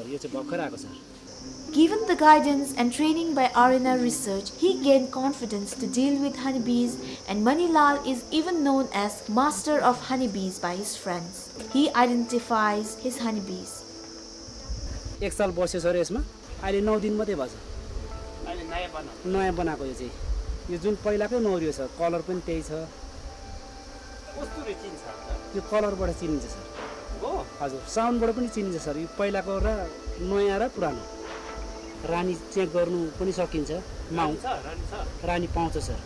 यो चाहिँ भर्खर आएको छ। Given the guidance and training by R N R Research, he gained confidence to deal with honeybees, and Manilal is even known as master of honeybees by his friends. He identifies his honeybees. एक साल बस्यो सर यसमा, अहिले नौ दिन मात्रै भएको छ। अहिले नयाँ बनाएको। नयाँ बनाएको यो चाहिँ। यो जुन पहिलाकै नौ यो छ, कलर पनि त्यही छ। कस्तुरी चिन्छ त? यो कलरबाट चिनिन्छ सर। हो? हजुर, साउन्डबाट पनि चिनिन्छ सर। यो पहिलाको र नयाँ र पुरानो। रानी चेक गर्नु पनि सकिन्छ। माउ- रानी छ, रानी छ। रानी पाउँछ सर।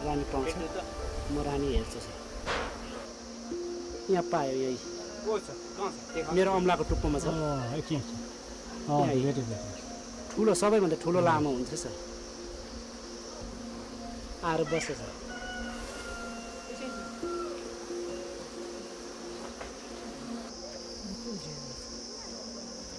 रानी पाउँछ। भेट्नु त? म रानी हेर्छु सर। यहाँ पायो यही। को छ? कहाँ छ? देखा। मेरो औँलाको टुप्पोमा छ। अँ, यति छ। अँ, यहाँ भेटेँ, भेटेँ। ठुलो, सबैभन्दा ठुलो लामो हुन्छ सर। आएर बस्छ sir.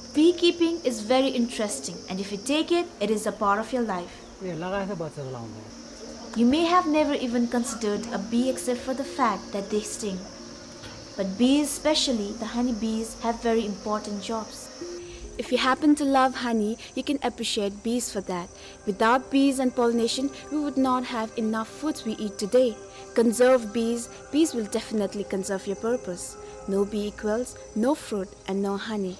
Beekeeping is very interesting, and if you take it, it is a part of your life. ए, लगाएछ बच्चा लाउँदा। You may have never even considered a bee except for the fact that they sting. But bees, especially the honeybees, have very important jobs. If you happen to love honey, you can appreciate bees for that. Without bees and pollination, we would not have enough foods we eat today. Conserve bees, bees will definitely conserve your purpose. No bee equals no fruit and no honey.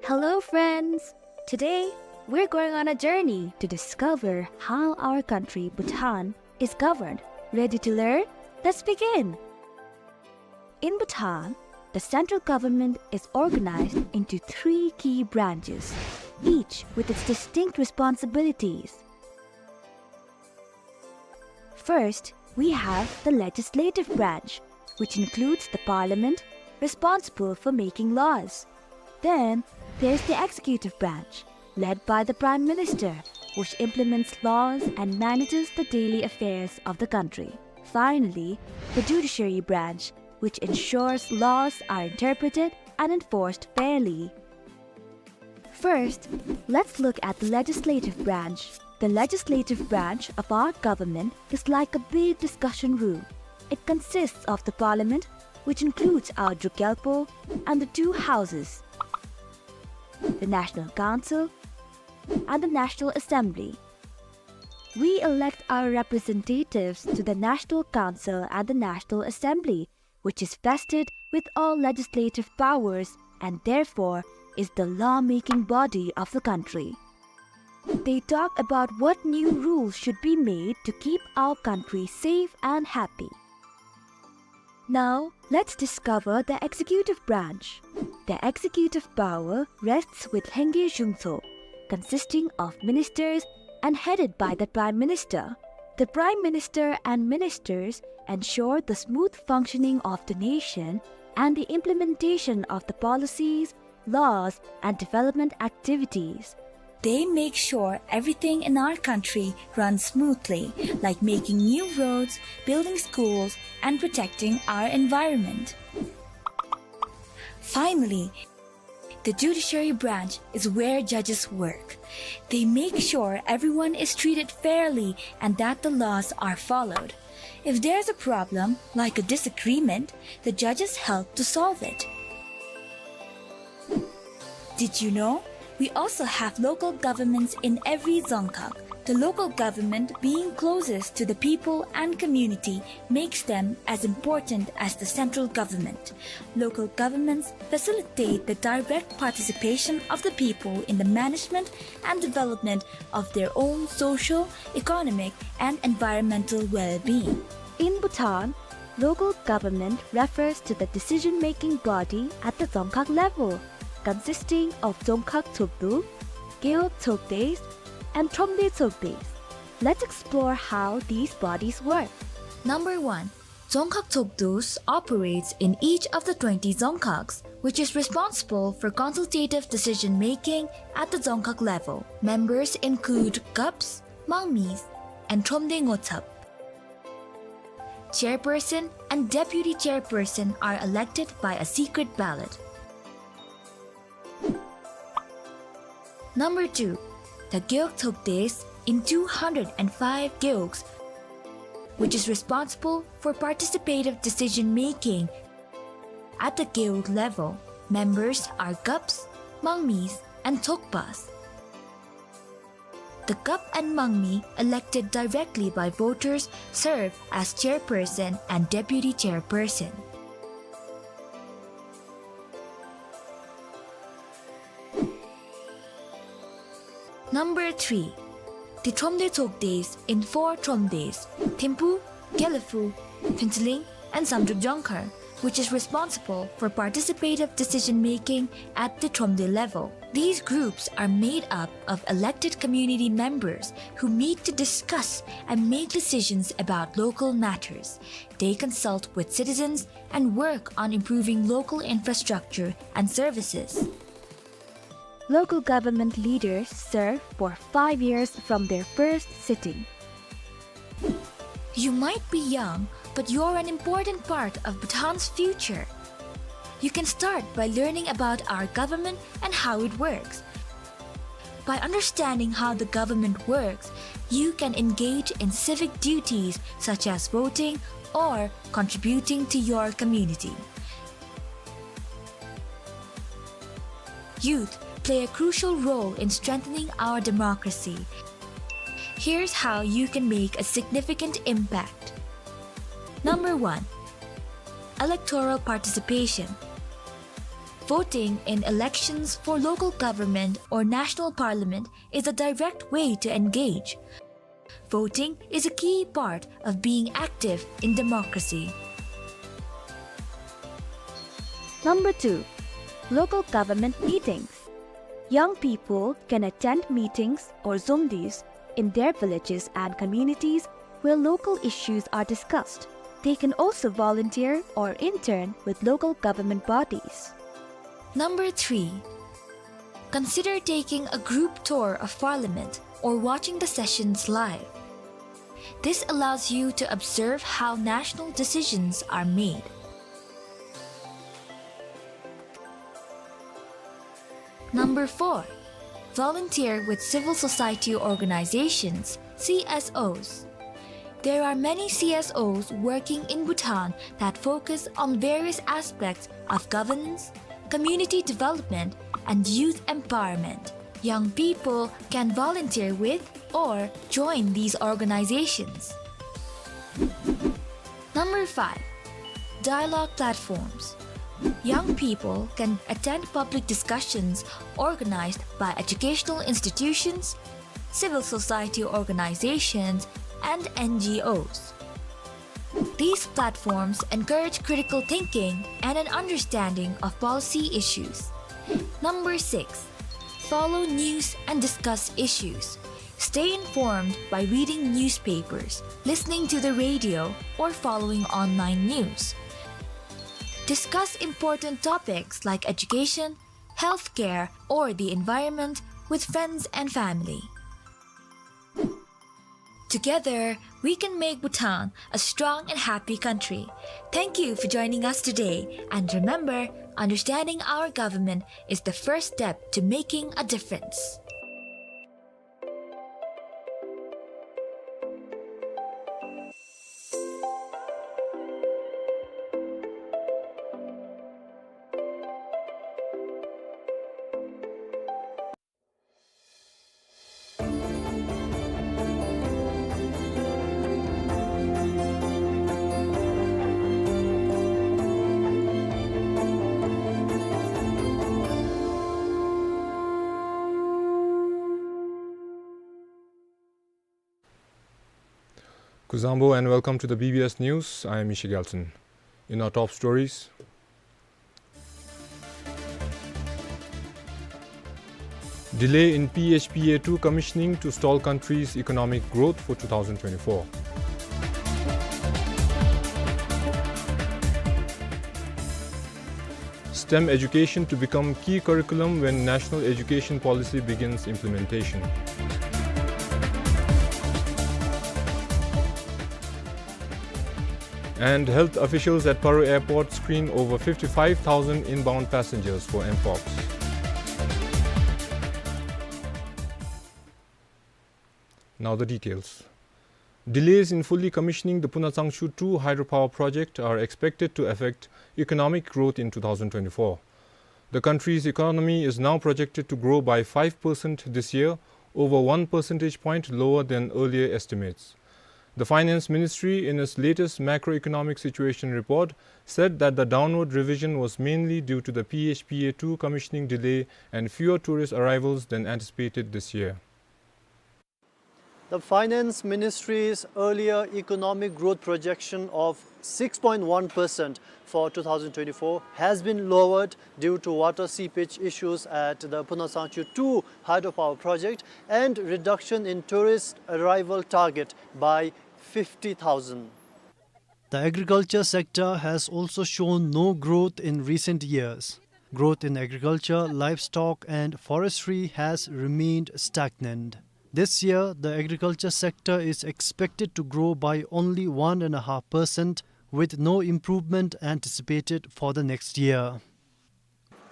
Hello, friends! Today, we're going on a journey to discover how our country, Bhutan, is governed. Ready to learn? Let's begin! In Bhutan, the central government is organized into three key branches, each with its distinct responsibilities. First, we have the legislative branch, which includes the parliament, responsible for making laws. Then, there's the executive branch, led by the Prime Minister, which implements laws and manages the daily affairs of the country. Finally, the judiciary branch, which ensures laws are interpreted and enforced fairly. First, let's look at the legislative branch. The legislative branch of our government is like a big discussion room. It consists of the parliament, which includes our Druk Gyalpo, and the two houses, the National Council and the National Assembly. We elect our representatives to the National Council and the National Assembly, which is vested with all legislative powers and therefore is the law-making body of the country. They talk about what new rules should be made to keep our country safe and happy. Now, let's discover the executive branch. The executive power rests with Lhengye Zhungtso, consisting of ministers and headed by the Prime Minister. The Prime Minister and ministers ensure the smooth functioning of the nation and the implementation of the policies, laws, and development activities. They make sure everything in our country runs smoothly, like making new roads, building schools, and protecting our environment. Finally, the judiciary branch is where judges work. They make sure everyone is treated fairly and that the laws are followed. If there's a problem, like a disagreement, the judges help to solve it. Did you know? We also have local governments in every dzongkhag. The local government, being closest to the people and community, makes them as important as the central government. Local governments facilitate the direct participation of the people in the management and development of their own social, economic, and environmental well-being. In Bhutan, local government refers to the decision-making body at the dzongkhag level, consisting of Dzongkhag Tshogdu, Gewog Tshogdes, and Thromde Tshogdes. Let's explore how these bodies work. Number one, Dzongkhag Tshogdes operates in each of the twenty dzongkhags, which is responsible for consultative decision-making at the dzongkhag level. Members include Gups, Mangmis, and Thromde Ngotsap. Chairperson and deputy chairperson are elected by a secret ballot. Number two, the Gewog Tshogdes in two hundred and five gewogs, which is responsible for participative decision-making at the gewog level. Members are Gups, Mangmis, and Tshogpas. The Gup and Mangmi, elected directly by voters, serve as chairperson and deputy chairperson. Number three, the Thromde Tshogdes in four Thromdes, Thimphu, Gelephu, Phuentsholing, and Samdrup Jongkhar, which is responsible for participative decision-making at the Thromde level. These groups are made up of elected community members who meet to discuss and make decisions about local matters. They consult with citizens and work on improving local infrastructure and services. Local government leaders serve for five years from their first sitting. You might be young, but you're an important part of Bhutan's future. You can start by learning about our government and how it works. By understanding how the government works, you can engage in civic duties such as voting or contributing to your community. Youth play a crucial role in strengthening our democracy. Here's how you can make a significant impact. Number one, electoral participation. Voting in elections for local government or national parliament is a direct way to engage. Voting is a key part of being active in democracy. Number two, local government meetings. Young people can attend meetings or zombies in their villages and communities where local issues are discussed. They can also volunteer or intern with local government bodies. Number three, consider taking a group tour of Parliament or watching the sessions live. This allows you to observe how national decisions are made. Number four, volunteer with civil society organizations, C S Os. There are many C S Os working in Bhutan that focus on various aspects of governance, community development, and youth empowerment. Young people can volunteer with or join these organizations. Number five, dialogue platforms. Young people can attend public discussions organized by educational institutions, civil society organizations, and N G Os. These platforms encourage critical thinking and an understanding of policy issues. Number six, follow news and discuss issues. Stay informed by reading newspapers, listening to the radio, or following online news. Discuss important topics like education, healthcare, or the environment with friends and family. Together, we can make Bhutan a strong and happy country. Thank you for joining us today, and remember, understanding our government is the first step to making a difference. Kuzuzangpo and welcome to the B B S News. I am Ishi Gyaltshen. In our top stories, delay in P H P A two commissioning to stall country's economic growth for two thousand twenty-four. STEM education to become key curriculum when National Education Policy begins implementation. And health officials at Paro Airport screen over fifty-five thousand inbound passengers for Mpox. Now the details. Delays in fully commissioning the Puna Tsangchu two hydropower project are expected to affect economic growth in two thousand twenty-four. The country's economy is now projected to grow by five percent this year, over one percentage point lower than earlier estimates. The Finance Ministry, in its latest macroeconomic situation report, said that the downward revision was mainly due to the P H P A two commissioning delay and fewer tourist arrivals than anticipated this year. The Finance Ministry's earlier economic growth projection of six point one percent for two thousand twenty-four has been lowered due to water seepage issues at the Puna Tsangchu two hydropower project and reduction in tourist arrival target by fifty thousand. The agriculture sector has also shown no growth in recent years. Growth in agriculture, livestock, and forestry has remained stagnant. This year, the agriculture sector is expected to grow by only one and a half percent, with no improvement anticipated for the next year.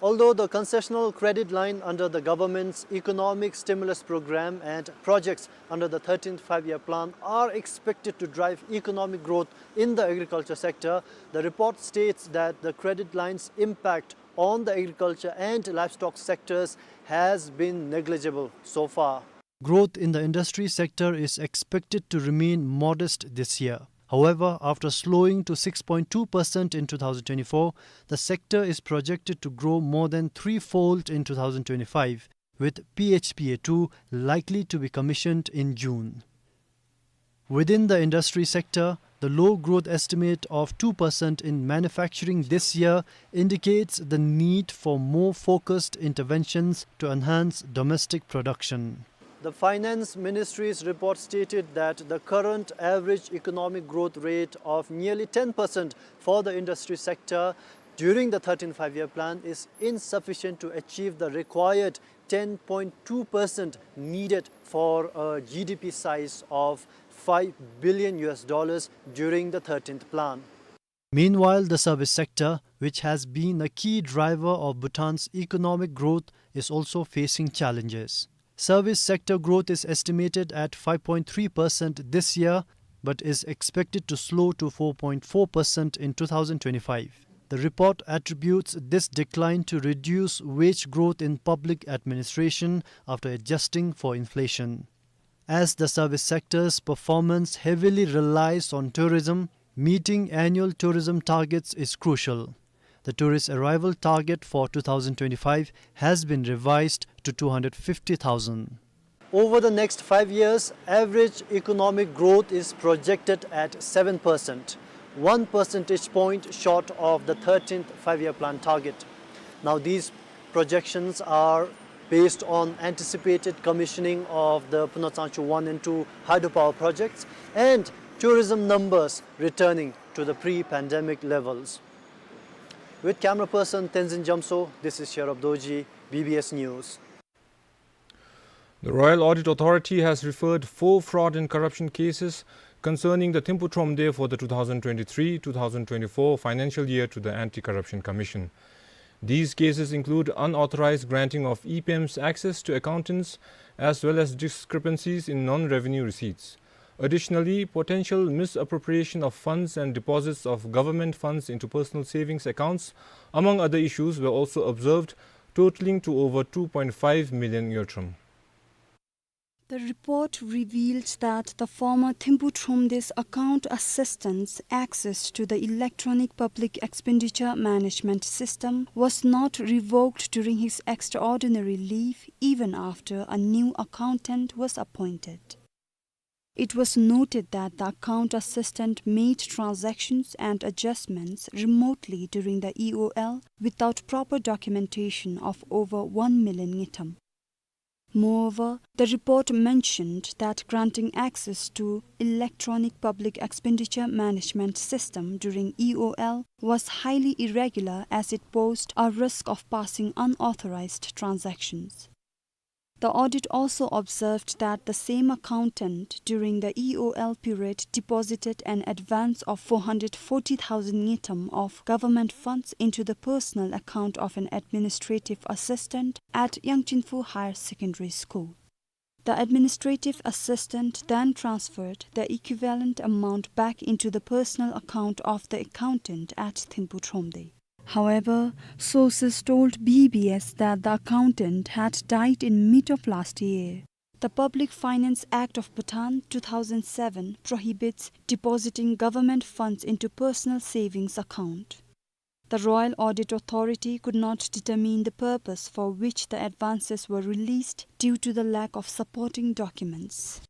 Although the concessional credit line under the government's economic stimulus program and projects under the thirteenth Five-Year Plan are expected to drive economic growth in the agriculture sector, the report states that the credit line's impact on the agriculture and livestock sectors has been negligible so far. Growth in the industry sector is expected to remain modest this year. However, after slowing to six point two percent in two thousand twenty-four, the sector is projected to grow more than threefold in two thousand twenty-five, with P H P A two likely to be commissioned in June. Within the industry sector, the low growth estimate of two percent in manufacturing this year indicates the need for more focused interventions to enhance domestic production. The Finance Ministry's report stated that the current average economic growth rate of nearly ten percent for the industry sector during the thirteenth Five-Year Plan is insufficient to achieve the required ten point two percent needed for a G D P size of five billion U S dollars during the thirteenth plan. Meanwhile, the service sector, which has been a key driver of Bhutan's economic growth, is also facing challenges. Service sector growth is estimated at five point three percent this year, but is expected to slow to four point four percent in two thousand twenty-five. The report attributes this decline to reduced wage growth in public administration after adjusting for inflation. As the service sector's performance heavily relies on tourism, meeting annual tourism targets is crucial. The tourist arrival target for two thousand twenty-five has been revised to two hundred fifty thousand. Over the next five years, average economic growth is projected at seven percent, one percentage point short of the thirteenth Five-Year Plan target. Now, these projections are based on anticipated commissioning of the Punatsangchu one and two hydropower projects and tourism numbers returning to the pre-pandemic levels. With camera person Tenzin Jamso, this is Sherab Dorji, B B S News. The Royal Audit Authority has referred four fraud and corruption cases concerning the Thimphu Thromde for the two thousand twenty-three two thousand twenty-four financial year to the Anti-Corruption Commission. These cases include unauthorized granting of E P M S access to accountants, as well as discrepancies in non-revenue receipts. Additionally, potential misappropriation of funds and deposits of government funds into personal savings accounts, among other issues, were also observed, totaling to over two point five million ngultrum. The report revealed that the former Thimphu Thromde's account assistant's access to the electronic public expenditure management system was not revoked during his extraordinary leave, even after a new accountant was appointed. It was noted that the account assistant made transactions and adjustments remotely during the E O L without proper documentation of over one million ngultrum. Moreover, the report mentioned that granting access to electronic public expenditure management system during E O L was highly irregular, as it posed a risk of passing unauthorized transactions. The audit also observed that the same accountant during the E O L period deposited an advance of four hundred forty thousand ngultrum of government funds into the personal account of an administrative assistant at Yangchinfu Higher Secondary School. The administrative assistant then transferred the equivalent amount back into the personal account of the accountant at Thimphu Thromde. However, sources told B B S that the accountant had died in mid of last year. The Public Finance Act of Bhutan two thousand seven prohibits depositing government funds into personal savings account. The Royal Audit Authority could not determine the purpose for which the advances were released due to the lack of supporting documents.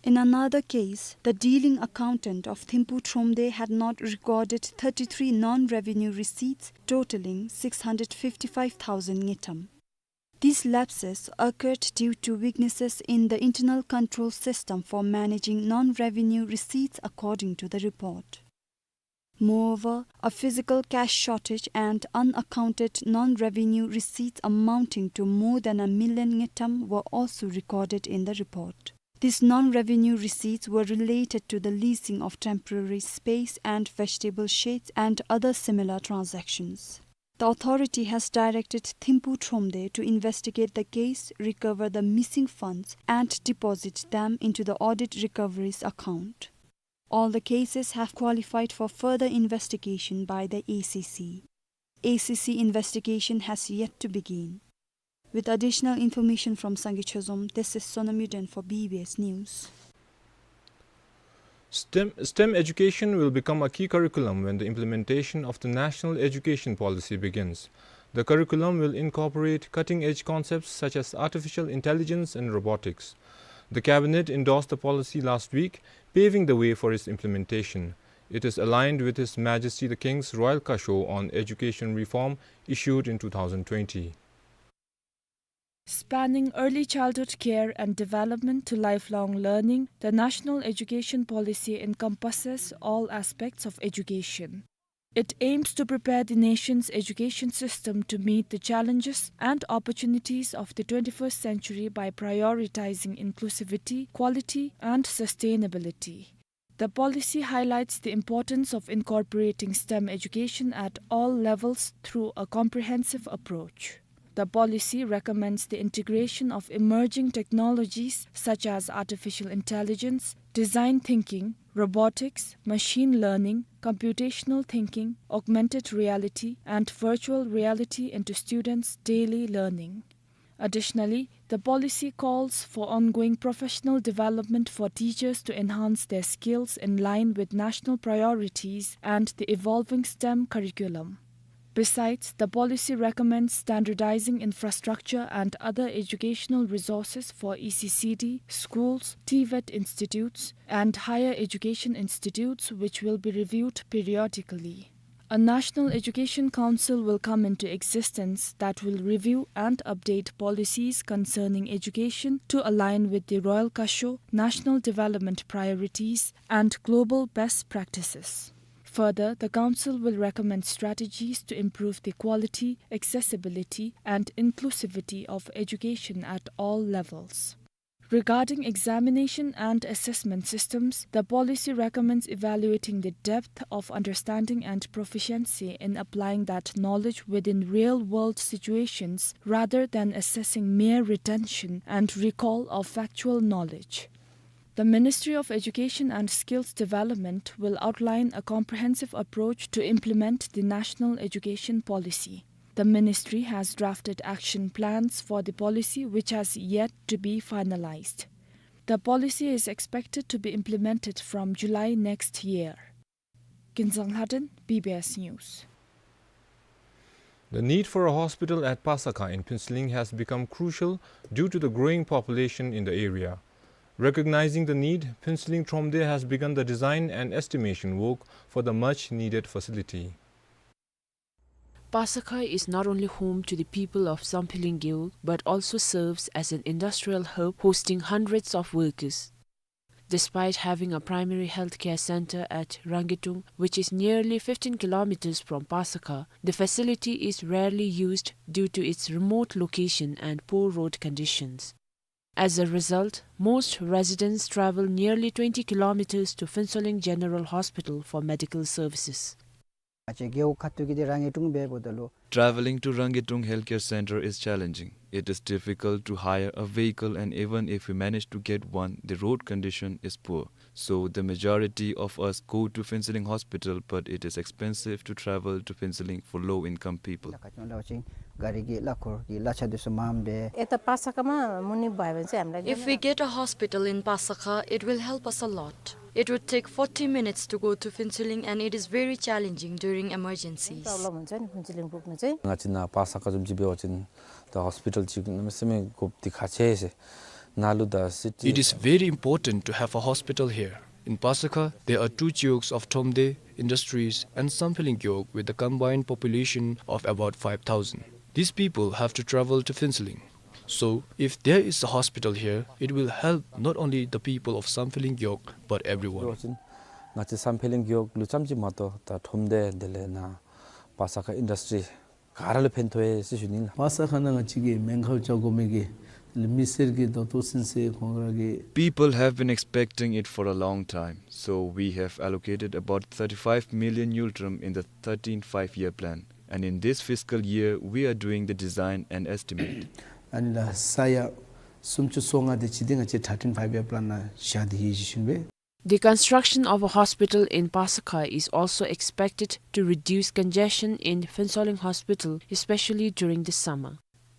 In another case, the dealing accountant of Thimphu Thromde had not recorded thirty-three non-revenue receipts totaling six hundred fifty-five thousand ngultrum. These lapses occurred due to weaknesses in the internal control system for managing non-revenue receipts, according to the report. Moreover, a physical cash shortage and unaccounted non-revenue receipts amounting to more than a million ngultrum were also recorded in the report. These non-revenue receipts were related to the leasing of temporary space and vegetable sheds and other similar transactions. The authority has directed Thimphu Thromde to investigate the case, recover the missing funds, and deposit them into the audit recoveries account. All the cases have qualified for further investigation by the A C C. A C C investigation has yet to begin. With additional information from Sangay Chozom, this is Sonam Yuden for B B S News. STEM, STEM education will become a key curriculum when the implementation of the National Education Policy begins. The curriculum will incorporate cutting-edge concepts such as artificial intelligence and robotics. The cabinet endorsed the policy last week, paving the way for its implementation. It is aligned with His Majesty the King's Royal Kasho on Education Reform, issued in two thousand twenty. Spanning early childhood care and development to lifelong learning, the National Education Policy encompasses all aspects of education. It aims to prepare the nation's education system to meet the challenges and opportunities of the twenty-first century by prioritizing inclusivity, quality, and sustainability. The policy highlights the importance of incorporating STEM education at all levels through a comprehensive approach. The policy recommends the integration of emerging technologies such as artificial intelligence, design thinking, robotics, machine learning, computational thinking, augmented reality, and virtual reality into students' daily learning. Additionally, the policy calls for ongoing professional development for teachers to enhance their skills in line with national priorities and the evolving STEM curriculum. Besides, the policy recommends standardizing infrastructure and other educational resources for E C C D, schools, TVET institutes, and higher education institutes, which will be reviewed periodically. A National Education Council will come into existence that will review and update policies concerning education to align with the Royal Kasho, national development priorities, and global best practices. Further, the Council will recommend strategies to improve the quality, accessibility, and inclusivity of education at all levels. Regarding examination and assessment systems, the policy recommends evaluating the depth of understanding and proficiency in applying that knowledge within real-world situations rather than assessing mere retention and recall of factual knowledge. The Ministry of Education and Skills Development will outline a comprehensive approach to implement the National Education Policy. The ministry has drafted action plans for the policy, which has yet to be finalized. The policy is expected to be implemented from July next year. Kinzang Lhaden, B B S News. The need for a hospital at Pasakha in Phuentsholing has become crucial due to the growing population in the area. Recognizing the need, Phuentsholing Thromde has begun the design and estimation work for the much needed facility. Pasakha is not only home to the people of Sampheeling Gewog, but also serves as an industrial hub hosting hundreds of workers. Despite having a primary healthcare center at Rangetung, which is nearly fifteen kilometers from Pasakha, the facility is rarely used due to its remote location and poor road conditions. As a result, most residents travel nearly twenty kilometers to Phuentsholing General Hospital for medical services. ང་བཅས་རྒེད་འོག་ཁ་ཐུག་གི་འདི་རང་གི་གྲོང་འབད་འབདཝ་ད་ལུ། Traveling to Rangetung Healthcare Center is challenging. It is difficult to hire a vehicle, and even if we manage to get one, the road condition is poor. So the majority of us go to Phuentsholing Hospital, but it is expensive to travel to Phuentsholing for low-income people. ལ་ཁ་ཅུང་ལ་བ་ཅིན་ག་རི་གི་གླ་འཁོར་གྱི་གླ་ཆ་འདི་ཚུ་མངམ་སྦེ། ཨེ་ད་པ་ས་ཁ་མ་མུ་ནི་བའི་བན་ཚེ་ཨམ་ལ། If we get a hospital in Pasakha, it will help us a lot. It would take forty minutes to go to Phuentsholing, and it is very challenging during emergencies. Problem འོང་ཚེ་ནི་ཕུན་ཚོགས་གླིང་སྦུག་ནི་ཚེ། ང་བཅས་ནཱ་པ་ས་ཁ་བཟུམ་ཅིག་འབད་བ་ཅིན་ད་ཧོསི་པི་ཊལ་ཅིག་གནམ་མེད་ས་མེད་དགོཔ་འདི་ཁག་ཆེ་ཟེར། ནཱ་ལུ་ད་སི་ཊི། It is very important to have a hospital here. In Pasakha, there are two gewogs of Thromde, Industries, and Sampheeling Gewog with a combined population of about five thousand. These people have to travel to Phuentsholing. So, if there is a hospital here, it will help not only the people of Sampheeling Gewog, but everyone. ང་བཅས་སམ་ཕེ་ལིང་གི་གཡོག་ལུ་ཙམ་ཅིག་མ་གཏོགས་ད་ཁྲོམ་སྡེ་དེ་ལས་ནཱ་པ་ས་ཁ་ཨིན་ཌསི་ཊི་རི་ག་ར་ལུ་ཕན་ཐོགས་ཡི་ཟེར་ཞུ་ནི་ལགས། པ་ས་ཁ་ནང་ང་བཅས་ཀྱིས་སྨན་ཁང་རྐྱབ་དགོ་མི་གི་དེ་ལས་མི་སེར་གྱིས་ད་ལྟོ་ཚུན་ཚོད་ཁོང་ར་གི། People have been expecting it for a long time, so we have allocated about thirty-five million ngultrum in the thirteenth five-year plan, and in this fiscal year, we are doing the design and estimate. ཨ་ནི་ལགས་ས་ཡ་སུམ་ཅུ་སོ་ལྔ་དེ་ཅིག་དེ་ང་བཅས་thirteenth five-year plan ནང་བཞག་སྟེ་ཡོད་ཟེར་ཞུ་ནི་སྦེ། The construction of a hospital in Pasakha is also expected to reduce congestion in Phuentsholing Hospital, especially during the summer.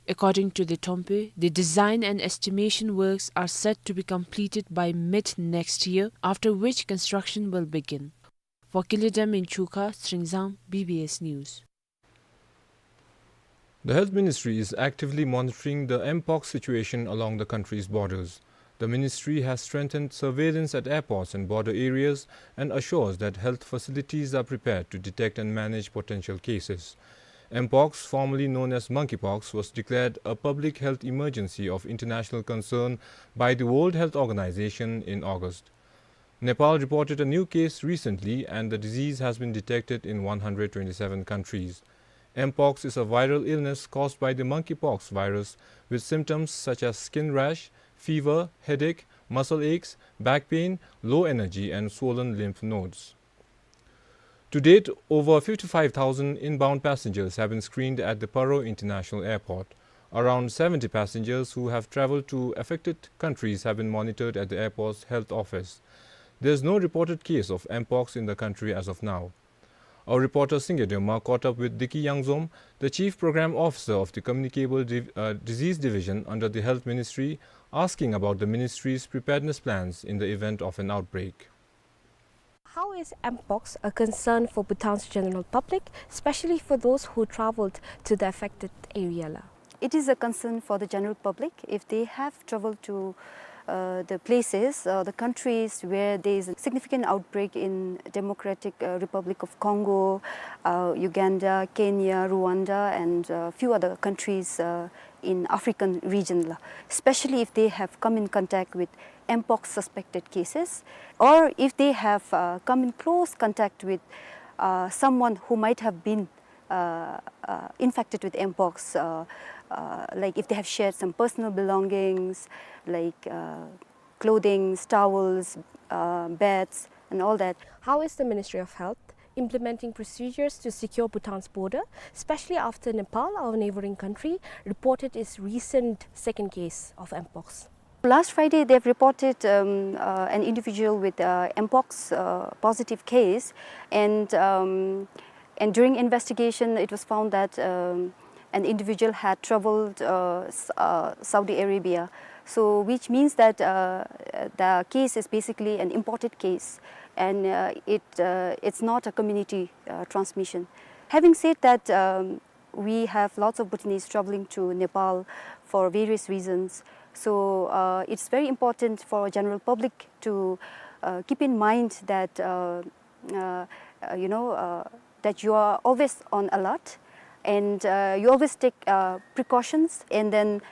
According to the Thonpe, the design and estimation works are set to be completed by mid next year, after which construction will begin. For Kilidem in Chukha, Sringzang, B B S News. The Health Ministry is actively monitoring the mpox situation along the country's borders. The ministry has strengthened surveillance at airports and border areas and assures that health facilities are prepared to detect and manage potential cases. Mpox, formerly known as monkeypox, was declared a public health emergency of international concern by the World Health Organization in August. Nepal reported a new case recently, and the disease has been detected in one hundred twenty-seven countries. Mpox is a viral illness caused by the monkeypox virus, with symptoms such as skin rash, fever, headache, muscle aches, back pain, low energy, and swollen lymph nodes. To date, over fifty-five thousand inbound passengers have been screened at the Paro International Airport. Around seventy passengers who have traveled to affected countries have been monitored at the airport's health office. There is no reported case of mpox in the country as of now. Our reporter Singye Dema caught up with Diki Yangzom, the Chief Program Officer of the Communicable Div- uh, Disease Division under the Health Ministry, asking about the ministry's preparedness plans in the event of an outbreak. How is mpox a concern for Bhutan's general public, especially for those who traveled to the affected area la? It is a concern for the general public if they have traveled to, uh, the places, uh, the countries where there is a significant outbreak in Democratic, uh, Republic of Congo, uh, Uganda, Kenya, Rwanda, and, uh, few other countries, uh, in African region la. Especially if they have come in contact with mpox suspected cases, or if they have, uh, come in close contact with, uh, someone who might have been, uh, uh, infected with mpox, uh, uh, like if they have shared some personal belongings, like, uh, clothings, towels, uh, beds, and all that. How is the Ministry of Health implementing procedures to secure Bhutan's border, especially after Nepal, our neighboring country, reported its recent second case of mpox? Last Friday, they've reported, um, uh, an individual with, uh, mpox, uh, positive case, and, um, and during investigation, it was found that, um, an individual had traveled, uh, s- uh, Saudi Arabia. So, which means that, uh, the case is basically an imported case, and, uh, it, uh, it's not a community, uh, transmission. Having said that, um, we have lots of Bhutanese traveling to Nepal for various reasons. So, uh, it's very important for general public to, uh, keep in mind that, uh, uh, uh, you know, uh, that you are always on alert, and, uh, you always take, uh, precautions. And then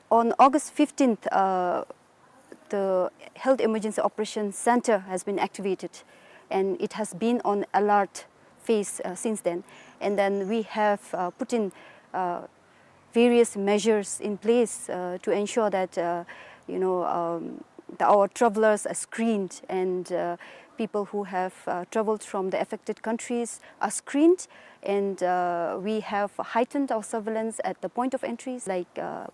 on August fifteenth, uh, the Health Emergency Operations Center has been activated, and it has been on alert phase, uh, since then. And then we have, uh, put in, uh, various measures in place, uh, to ensure that, uh, you know, um, the, our travelers are screened, and, uh, people who have, uh, traveled from the affected countries are screened, and, uh, we have heightened our surveillance at the point of entries, like, uh,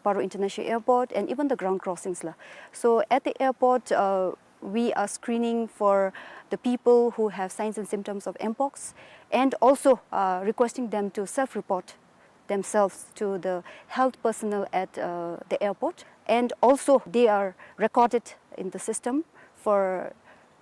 Paro International Airport, and even the ground crossings la. So at the airport, uh, we are screening for the people who have signs and symptoms of mpox, and also, uh, requesting them to self-report themselves to the health personnel at, uh, the airport. And also, they are recorded in the system for,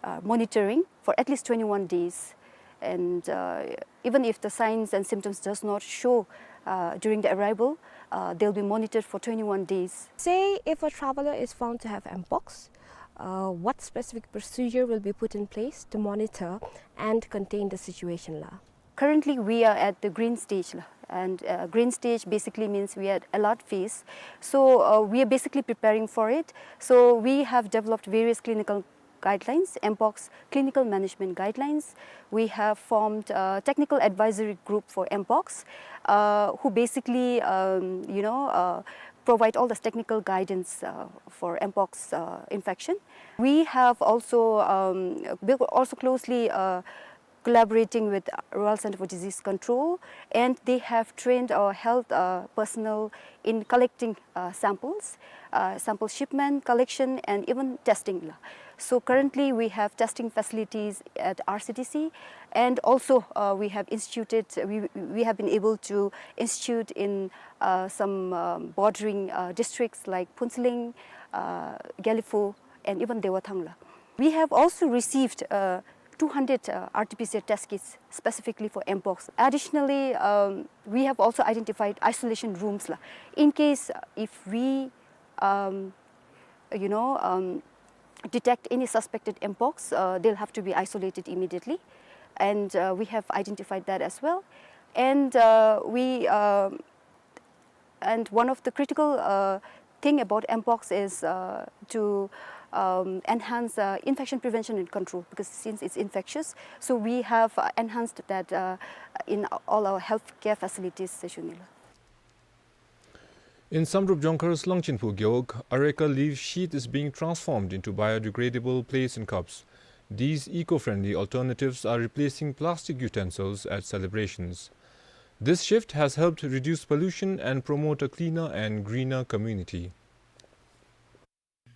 uh, monitoring for at least twenty-one days. And, uh, even if the signs and symptoms does not show, uh, during the arrival, uh, they'll be monitored for twenty-one days. Say if a traveler is found to have mpox, uh, what specific procedure will be put in place to monitor and contain the situation la? Currently, we are at the green stage la, and, uh, green stage basically means we are at alert phase. So, uh, we are basically preparing for it. So we have developed various clinical guidelines, mpox clinical management guidelines. We have formed a technical advisory group for mpox, uh, who basically, um, you know, uh, provide all this technical guidance, uh, for mpox, uh, infection. We have also, um, we also closely, uh, collaborating with Royal Centre for Disease Control, and they have trained our health, uh, personnel in collecting, uh, samples, uh, sample shipment, collection, and even testing la. So currently we have testing facilities at R C D C, and also, uh, we have instituted, we, we have been able to institute in, uh, some, um, bordering, uh, districts like Phuentsholing, uh, Gelephu, and even Dewa Thang la. We have also received, uh, two hundred, uh, R T P C R test kits specifically for mpox. Additionally, um, we have also identified isolation rooms la. In case, uh, if we, um, you know, um, detect any suspected mpox, uh, they'll have to be isolated immediately. And, uh, we have identified that as well. And, uh, we, um, and one of the critical, uh, thing about mpox is, uh, to, um, enhance, uh, infection prevention and control, because since it's infectious, so we have, uh, enhanced that, uh, in all our healthcare facilities, Seshunila. In Samdrup Jongkhar's Langchinphu Gewog, areca leaf sheath is being transformed into biodegradable plates and cups. These eco-friendly alternatives are replacing plastic utensils at celebrations. This shift has helped reduce pollution and promote a cleaner and greener community.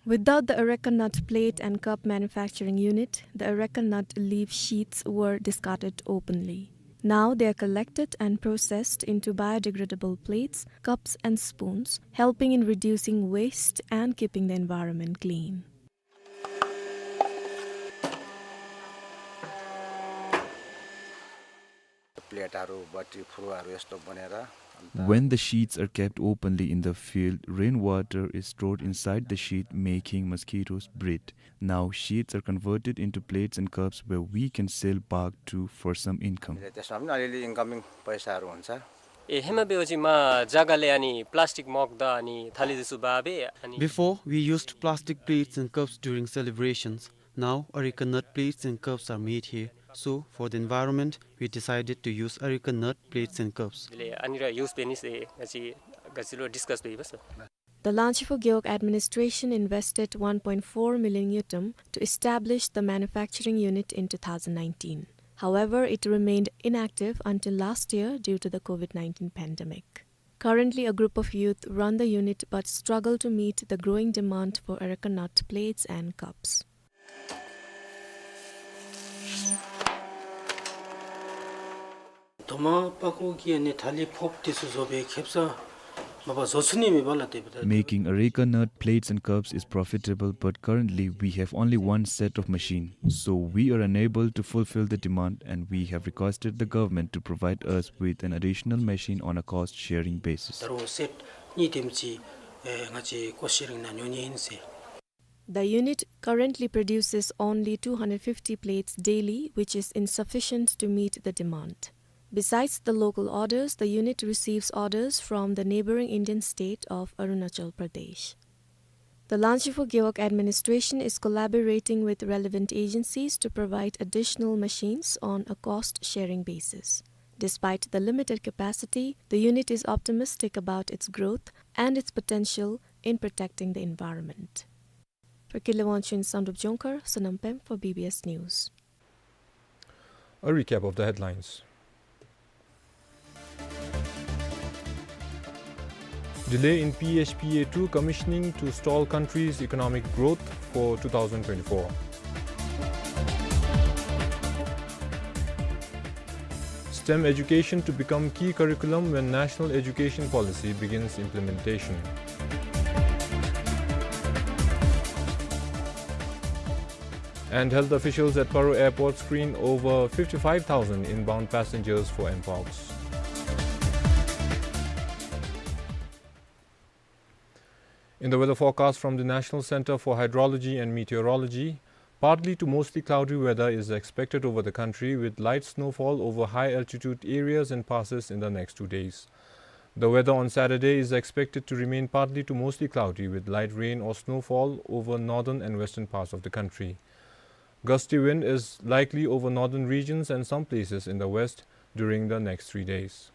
Without the areca nut plate and cup manufacturing unit, the areca nut leaf sheaths were discarded openly. Now they are collected and processed into biodegradable plates, cups and spoons, helping in reducing waste and keeping the environment clean. प्लेटहरू, बट्टी, फुरुवाहरू यस्तो बनेर, अन्त When the sheaths are kept openly in the field, rainwater is stored inside the sheath, making mosquitoes breed. Now sheaths are converted into plates and cups where we can sell back to for some income. त्यसमा पनि अलिअलि इन्कमिङ पैसाहरू हुन्छ। ए, हेमा बेहोजी मा जग्गाले अनि प्लास्टिक मग द अनि थाली जसु बाबे अनि Before, we used plastic plates and cups during celebrations. Now, areca nut plates and cups are made here. So, for the environment, we decided to use areca nut plates and cups. ले अनि र use penis ए गजिलो डिस्कस बेबस। The Langchinphu Gewog administration invested one point four million ngultrum to establish the manufacturing unit in two thousand nineteen. However, it remained inactive until last year due to the COVID nineteen pandemic. Currently, a group of youth run the unit but struggle to meet the growing demand for areca nut plates and cups. दोमा पाको कि अनि थाली फोप तिसु जोबे खेप्सा बाबा जोसुनी मे बाला ते बता। Making areca nut plates and cups is profitable, but currently we have only one set of machine, so we are unable to fulfill the demand, and we have requested the government to provide us with an additional machine on a cost-sharing basis. तरो सेट नि तेमची, ए, ngaci cost sharing na nyoni inse. The unit currently produces only two hundred fifty plates daily, which is insufficient to meet the demand. Besides the local orders, the unit receives orders from the neighboring Indian state of Arunachal Pradesh. The Langchinphu Gewog administration is collaborating with relevant agencies to provide additional machines on a cost-sharing basis. Despite the limited capacity, the unit is optimistic about its growth and its potential in protecting the environment. For Kile Wangchuk in Samdrup Jongkhar, Sonam Pem for B B S News. A recap of the headlines. Delay in P H P A two commissioning to stall country's economic growth for two thousand twenty-four. STEM education to become key curriculum when National Education Policy begins implementation. And health officials at Paro Airport screen over fifty-five thousand inbound passengers for mpox. In the weather forecast from the National Centre for Hydrology and Meteorology, partly to mostly cloudy weather is expected over the country, with light snowfall over high-altitude areas and passes in the next two days. The weather on Saturday is expected to remain partly to mostly cloudy, with light rain or snowfall over northern and western parts of the country. Gusty wind is likely over northern regions and some places in the west during the next three days.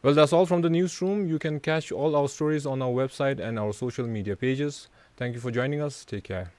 Well, that's all from the newsroom. You can catch all our stories on our website and our social media pages. Thank you for joining us. Take care.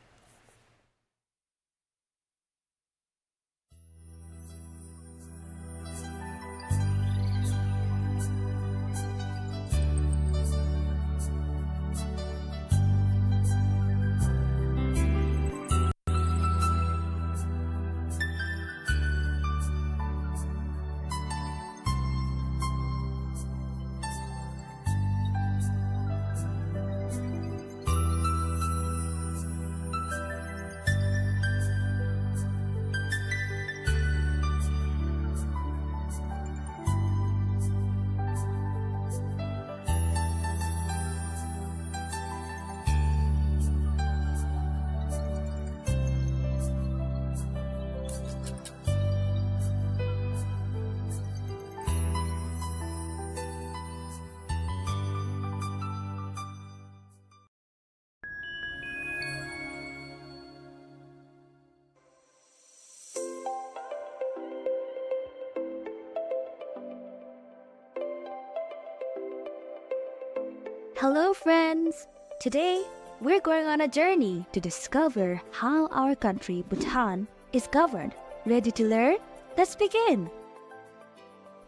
Hello, friends! Today, we're going on a journey to discover how our country, Bhutan, is governed. Ready to learn? Let's begin!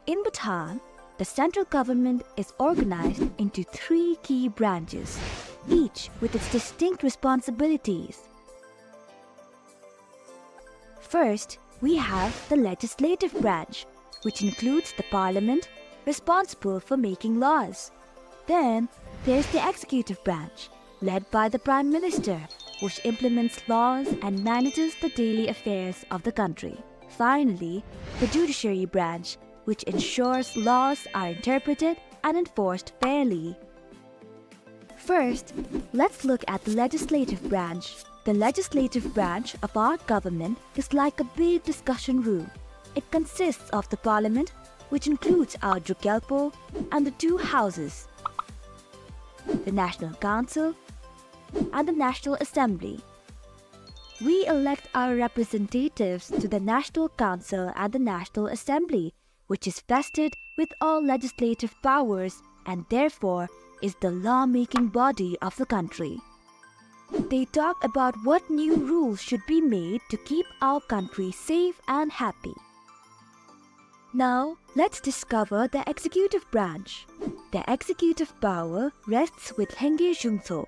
In Bhutan, the central government is organized into three key branches, each with its distinct responsibilities. First, we have the legislative branch, which includes the parliament, responsible for making laws. Then, there's the executive branch, led by the Prime Minister, which implements laws and manages the daily affairs of the country. Finally, the judiciary branch, which ensures laws are interpreted and enforced fairly. First, let's look at the legislative branch. The legislative branch of our government is like a big discussion room. It consists of the parliament, which includes our Druk Gyalpo, and the two houses, the National Council and the National Assembly. We elect our representatives to the National Council and the National Assembly, which is vested with all legislative powers and therefore is the law-making body of the country. They talk about what new rules should be made to keep our country safe and happy. Now, let's discover the executive branch. The executive power rests with Lhengye Zhungtso,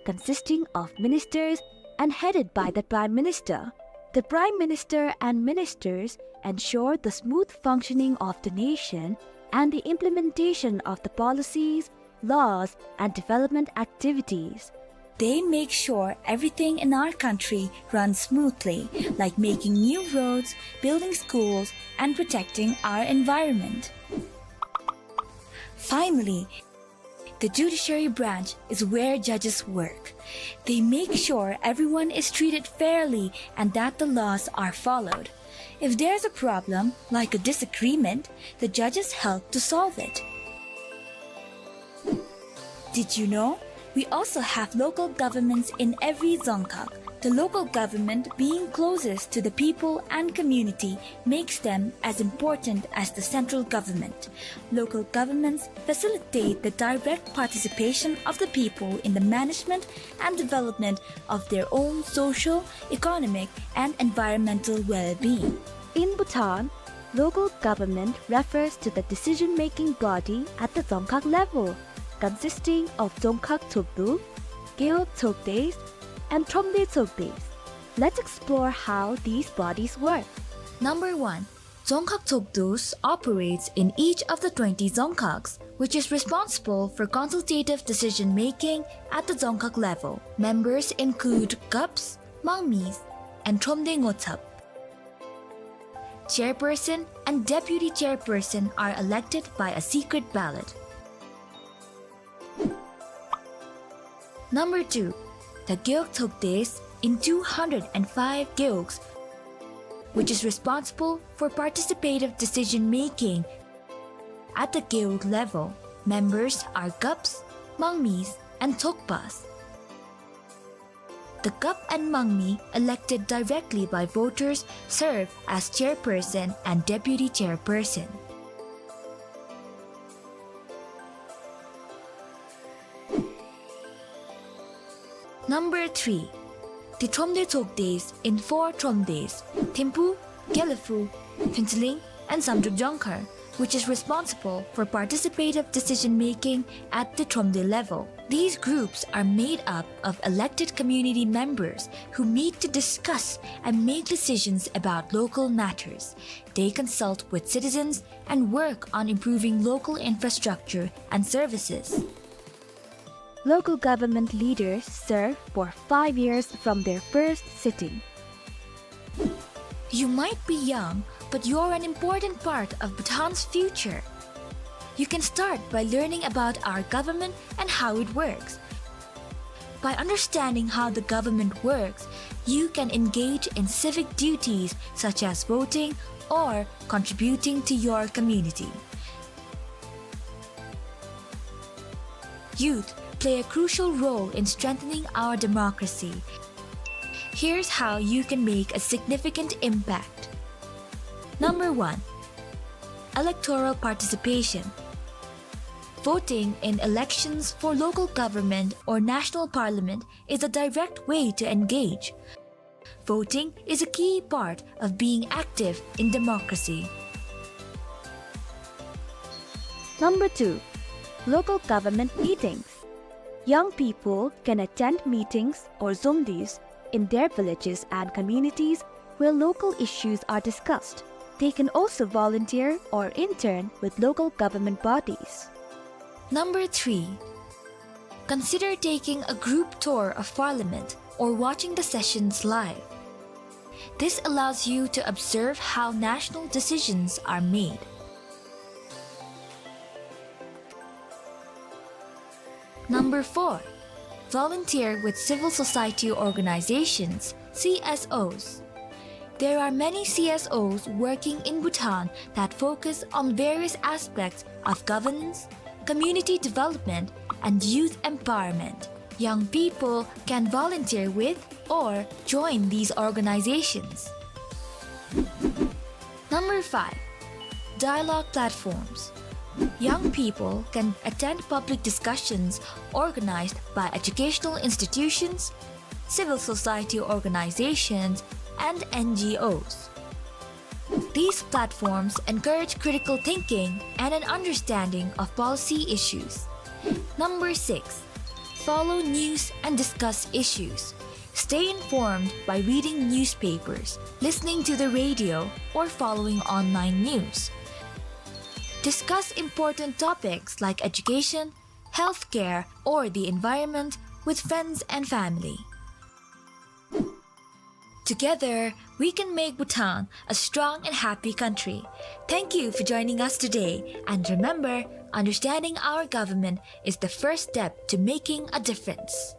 consisting of ministers and headed by the Prime Minister. The Prime Minister and ministers ensure the smooth functioning of the nation and the implementation of the policies, laws, and development activities. They make sure everything in our country runs smoothly, like making new roads, building schools, and protecting our environment. Finally, the judiciary branch is where judges work. They make sure everyone is treated fairly and that the laws are followed. If there's a problem, like a disagreement, the judges help to solve it. Did you know? We also have local governments in every dzongkhag. The local government, being closest to the people and community, makes them as important as the central government. Local governments facilitate the direct participation of the people in the management and development of their own social, economic, and environmental well-being. In Bhutan, local government refers to the decision-making body at the dzongkhag level, consisting of Dzongkhag Tshogdu, Gewog Tshogdes, and Thromde Tshogdes. Let's explore how these bodies work. Number one, Dzongkhag Tshogdu operates in each of the twenty dzongkhags, which is responsible for consultative decision-making at the dzongkhag level. Members include Gups, Mangmis, and Thromde Ngotsap. Chairperson and deputy chairperson are elected by a secret ballot. Number two, the Gewog Tshogdes in two hundred and five gewogs, which is responsible for participative decision-making at the gewog level. Members are Gups, Mangmis, and Tshogpas. The Gup and Mangmi, elected directly by voters, serve as chairperson and deputy chairperson. Number three, the Thromde Tshogdes in four Thromdes, Thimphu, Gelephu, Phuentsholing, and Zamdrup Dzongkhar, which is responsible for participative decision-making at the Thromde level. These groups are made up of elected community members who meet to discuss and make decisions about local matters. They consult with citizens and work on improving local infrastructure and services. Local government leaders serve for five years from their first sitting. You might be young, but you're an important part of Bhutan's future. You can start by learning about our government and how it works. By understanding how the government works, you can engage in civic duties such as voting or contributing to your community. Youth play a crucial role in strengthening our democracy. Here's how you can make a significant impact. Number one, electoral participation. Voting in elections for local government or national parliament is a direct way to engage. Voting is a key part of being active in democracy. Number two, local government meetings. Young people can attend meetings or zombies in their villages and communities where local issues are discussed. They can also volunteer or intern with local government bodies. Number three, consider taking a group tour of Parliament or watching the sessions live. This allows you to observe how national decisions are made. Number four, volunteer with civil society organizations, C S Os. There are many C S Os working in Bhutan that focus on various aspects of governance, community development, and youth empowerment. Young people can volunteer with or join these organizations. Number five, dialogue platforms. Young people can attend public discussions organized by educational institutions, civil society organizations, and N G Os. These platforms encourage critical thinking and an understanding of policy issues. Number six, follow news and discuss issues. Stay informed by reading newspapers, listening to the radio, or following online news. Discuss important topics like education, healthcare, or the environment with friends and family. Together, we can make Bhutan a strong and happy country. Thank you for joining us today. And remember, understanding our government is the first step to making a difference.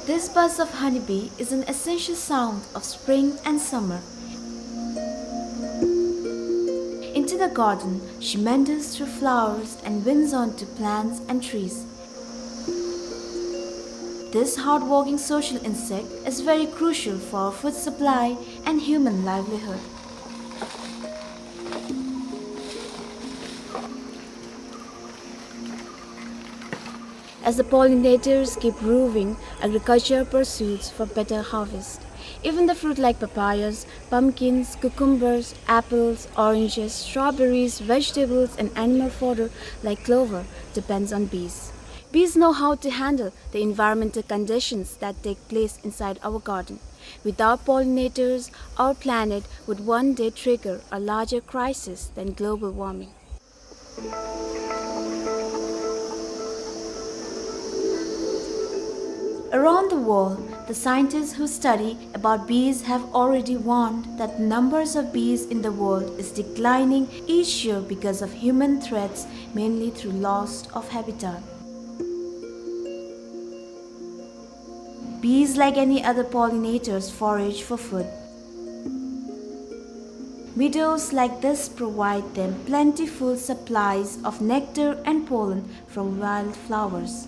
This buzz of honeybee is an essential sound of spring and summer. Into the garden, she meanders through flowers and winds on to plants and trees. This hard-working social insect is very crucial for our food supply and human livelihood. As the pollinators keep roving, agriculture pursues for better harvest. Even the fruit like papayas, pumpkins, cucumbers, apples, oranges, strawberries, vegetables, and animal fodder like clover depends on bees. Bees know how to handle the environmental conditions that take place inside our garden. Without pollinators, our planet would one day trigger a larger crisis than global warming. Around the world, the scientists who study about bees have already warned that the numbers of bees in the world is declining each year because of human threats, mainly through loss of habitat. Bees, like any other pollinators, forage for food. Meadows like this provide them plentiful supplies of nectar and pollen from wildflowers.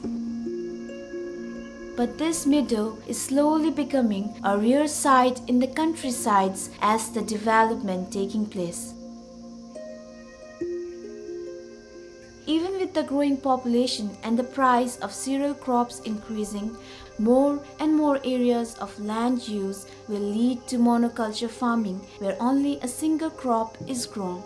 But this meadow is slowly becoming a rare sight in the countrysides as the development taking place. Even with the growing population and the price of cereal crops increasing, more and more areas of land use will lead to monoculture farming, where only a single crop is grown.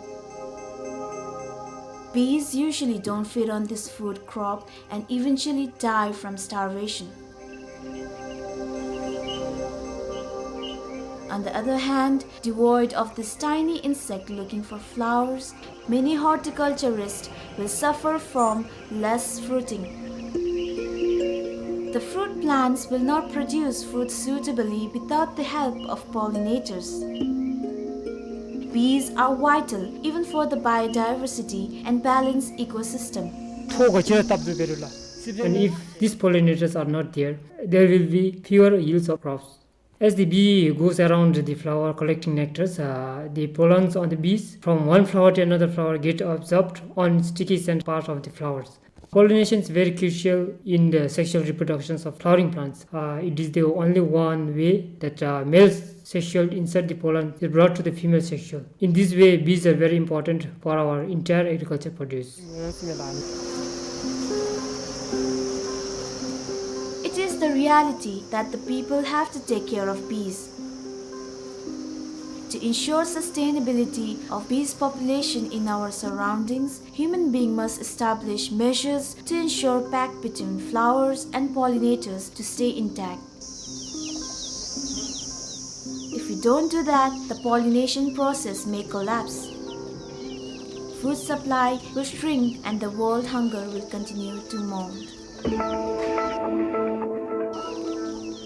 Bees usually don't feed on this food crop and eventually die from starvation. On the other hand, devoid of this tiny insect looking for flowers, many horticulturists will suffer from less fruiting. The fruit plants will not produce fruit suitably without the help of pollinators. Bees are vital even for the biodiversity and balanced ecosystem. ཐོག་ག་ཅི་ར་བཏབ་དུ་བེ་རུ་ལ། And if these pollinators are not there, there will be fewer yields of crops. As the bee goes around the flower collecting nectars, uh, the pollens on the bees from one flower to another flower get absorbed on sticky scent part of the flowers. Pollination is very crucial in the sexual reproductions of flowering plants. Uh, it is the only one way that, uh, male sexual insert the pollen is brought to the female sexual. In this way, bees are very important for our entire agriculture produce. It is the reality that the people have to take care of bees. To ensure sustainability of bees population in our surroundings, human being must establish measures to ensure pact between flowers and pollinators to stay intact. If we don't do that, the pollination process may collapse. Food supply will shrink and the world hunger will continue to mount.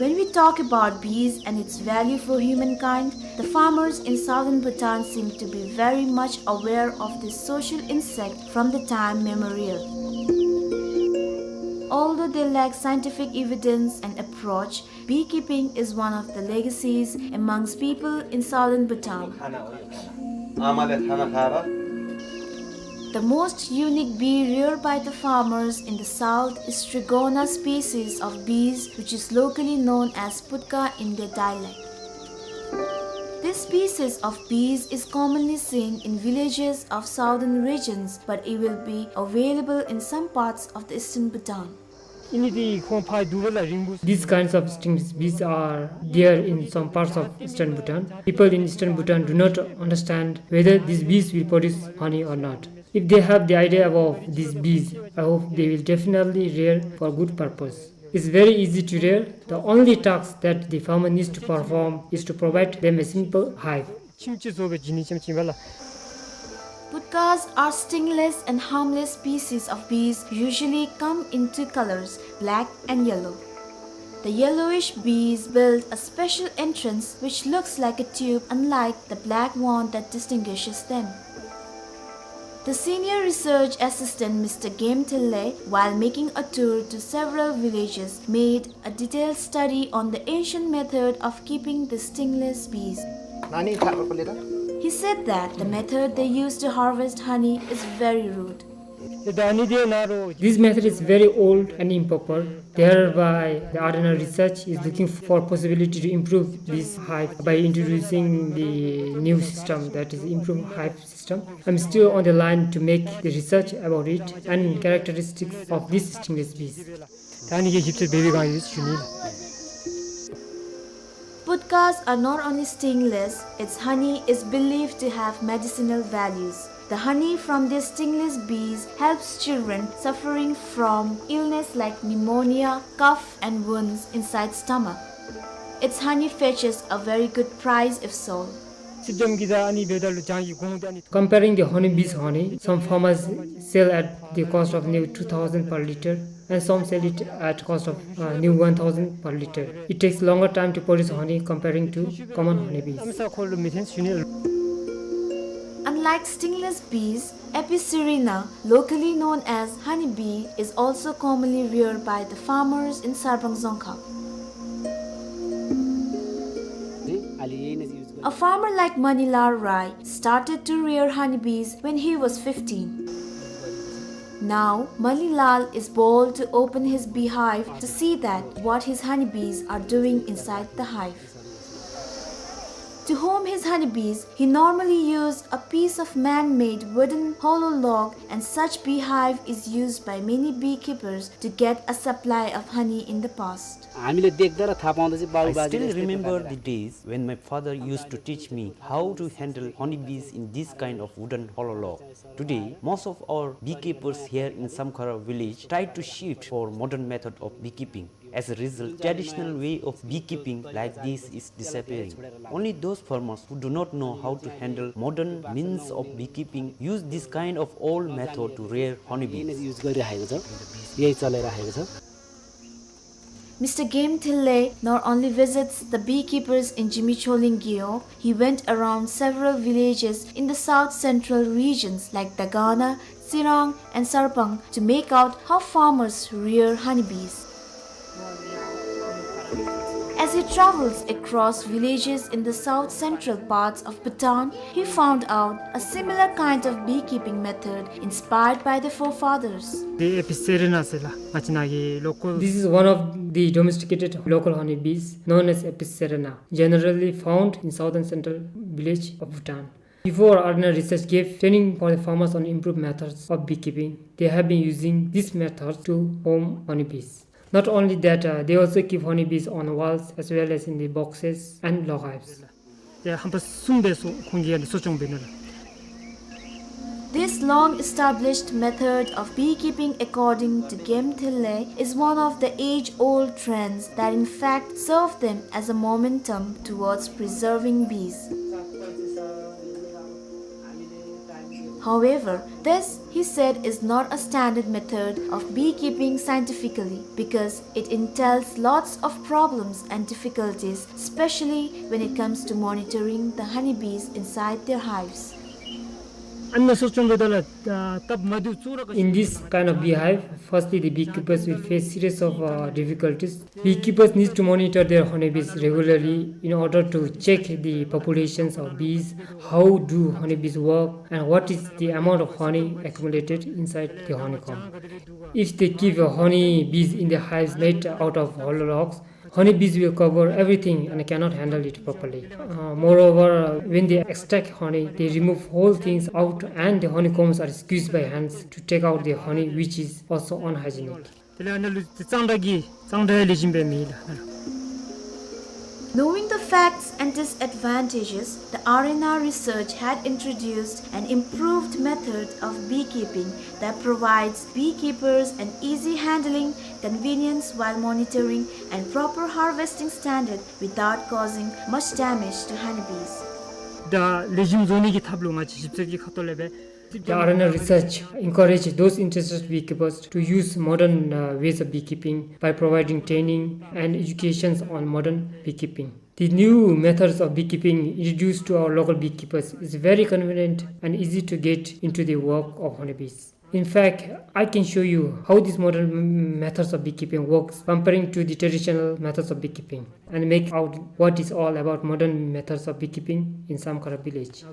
When we talk about bees and its value for humankind, the farmers in southern Bhutan seem to be very much aware of this social insect from the time memorial. Although they lack scientific evidence and approach, beekeeping is one of the legacies amongst people in southern Bhutan. The most unique bee reared by the farmers in the south is Strigona species of bees, which is locally known as putka in their dialect. This species of bees is commonly seen in villages of southern regions, but it will be available in some parts of the eastern Bhutan. These kinds of stingless bees are there in some parts of eastern Bhutan. People in eastern Bhutan do not understand whether these bees will produce honey or not. If they have the idea about these bees, I hope they will definitely rear for good purpose. It's very easy to rear. The only task that the farmer needs to perform is to provide them a simple hive. Putkas are stingless and harmless species of bees, usually come in two colors, black and yellow. The yellowish bees build a special entrance which looks like a tube, unlike the black wand that distinguishes them. The senior research assistant, Mister Game Thille, while making a tour to several villages, made a detailed study on the ancient method of keeping the stingless bees. He said that the method they use to harvest honey is very rude. This method is very old and improper. Thereby, the Ardhanar's research is looking for possibility to improve this hive by introducing the new system, that is, improved hive system. I'm still on the line to make the research about it and characteristics of these stingless bees. Putkas are not only stingless, its honey is believed to have medicinal values. The honey from these stingless bees helps children suffering from illness like pneumonia, cough, and wounds inside stomach. Its honey fetches a very good price if sold. Comparing the honeybees honey, some farmers sell at the cost of near two thousand per liter, and some sell it at cost of, uh, near one thousand per liter. It takes longer time to produce honey comparing to common honeybees. Unlike stingless bees, Apicerina, locally known as honeybee, is also commonly reared by the farmers in Sarbang Dzongkhag. A farmer like Manilal Rai started to rear honeybees when he was fifteen. Now, Mali Lal is bold to open his beehive to see that what his honeybees are doing inside the hive. To home his honeybees, he normally used a piece of man-made wooden hollow log, and such beehive is used by many beekeepers to get a supply of honey in the past. हामीले देख्दा र थाहा पाउँदा चाहिँ बाबु I बाजेले still यस्तै remember प्रकारले the days when my father used to teach me how to handle honeybees in this kind of wooden hollow log. Today, most of our beekeepers here in Samkhara village try to shift for modern method of beekeeping. As a result, traditional way of beekeeping like this is disappearing. Only those farmers who do not know how to handle modern means of beekeeping use this kind of old method to rear honeybees. यही युज गरिराखेको छ, यही चलाइराखेको छ। Mister Game Thille not only visits the beekeepers in Zimichholing Gewog, he went around several villages in the south central regions like Dagana, Tsirang, and Sarpang to make out how farmers rear honeybees. As he travels across villages in the south central parts of Bhutan, he found out a similar kind of beekeeping method inspired by the forefathers. དེ་ཨེ་པི་སེ་རེ་ན་ཟེར་ལགས། ང་བཅས་ནཱ་གི་local This is one of the domesticated local honeybees known as Apis cerana, generally found in southern central village of Bhutan. Before, Arena Research gave training for the farmers on improved methods of beekeeping. They have been using this method to home honeybees. Not only that, uh, they also keep honeybees on walls as well as in the boxes and log hives. དེ་ཧམ་པ་གསུམ་སྦེ་སོ་ཁོང་གིས་ཡང་གསོ་སྐྱོང་འབད་ནུག་ལགས། This long-established method of beekeeping, according to Game Thille, is one of the age-old trends that in fact serve them as a momentum towards preserving bees. However, this, he said, is not a standard method of beekeeping scientifically because it entails lots of problems and difficulties, especially when it comes to monitoring the honeybees inside their hives. In this kind of beehive, firstly, the beekeepers will face series of, uh, difficulties. Beekeepers need to monitor their honeybees regularly in order to check the populations of bees, how do honeybees work, and what is the amount of honey accumulated inside the honeycomb. If they keep, uh, honeybees in the hives made out of hollow logs, honeybees will cover everything and cannot handle it properly. Uh, moreover, uh, when they extract honey, they remove whole things out and the honeycombs are squeezed by hands to take out the honey, which is also unhygienic. དེ་ལས་ཨ་ནཱ་ལུ་གཙང་སྦྲ་གི་གཙང་སྦྲ་ལེགས་ཤོམ་སྦེ་མེད་ལགས། Knowing the facts and disadvantages, the Arena Research had introduced an improved method of beekeeping that provides beekeepers an easy handling, convenience while monitoring, and proper harvesting standard without causing much damage to honeybees. ད་ལེགས་ཤོམ་བཟོ་ནི་གི་ཐབས་ལུ་ང་བཅས་ཞིབ་འཚོལ་གྱི་ཁ་ཐུག་ལས་སྦེ། The Arena Research encourage those interested beekeepers to use modern, uh, ways of beekeeping by providing training and educations on modern beekeeping. The new methods of beekeeping introduced to our local beekeepers is very convenient and easy to get into the work of honeybees. In fact, I can show you how these modern m-, methods of beekeeping works comparing to the traditional methods of beekeeping and make out what is all about modern methods of beekeeping in Samkhara village.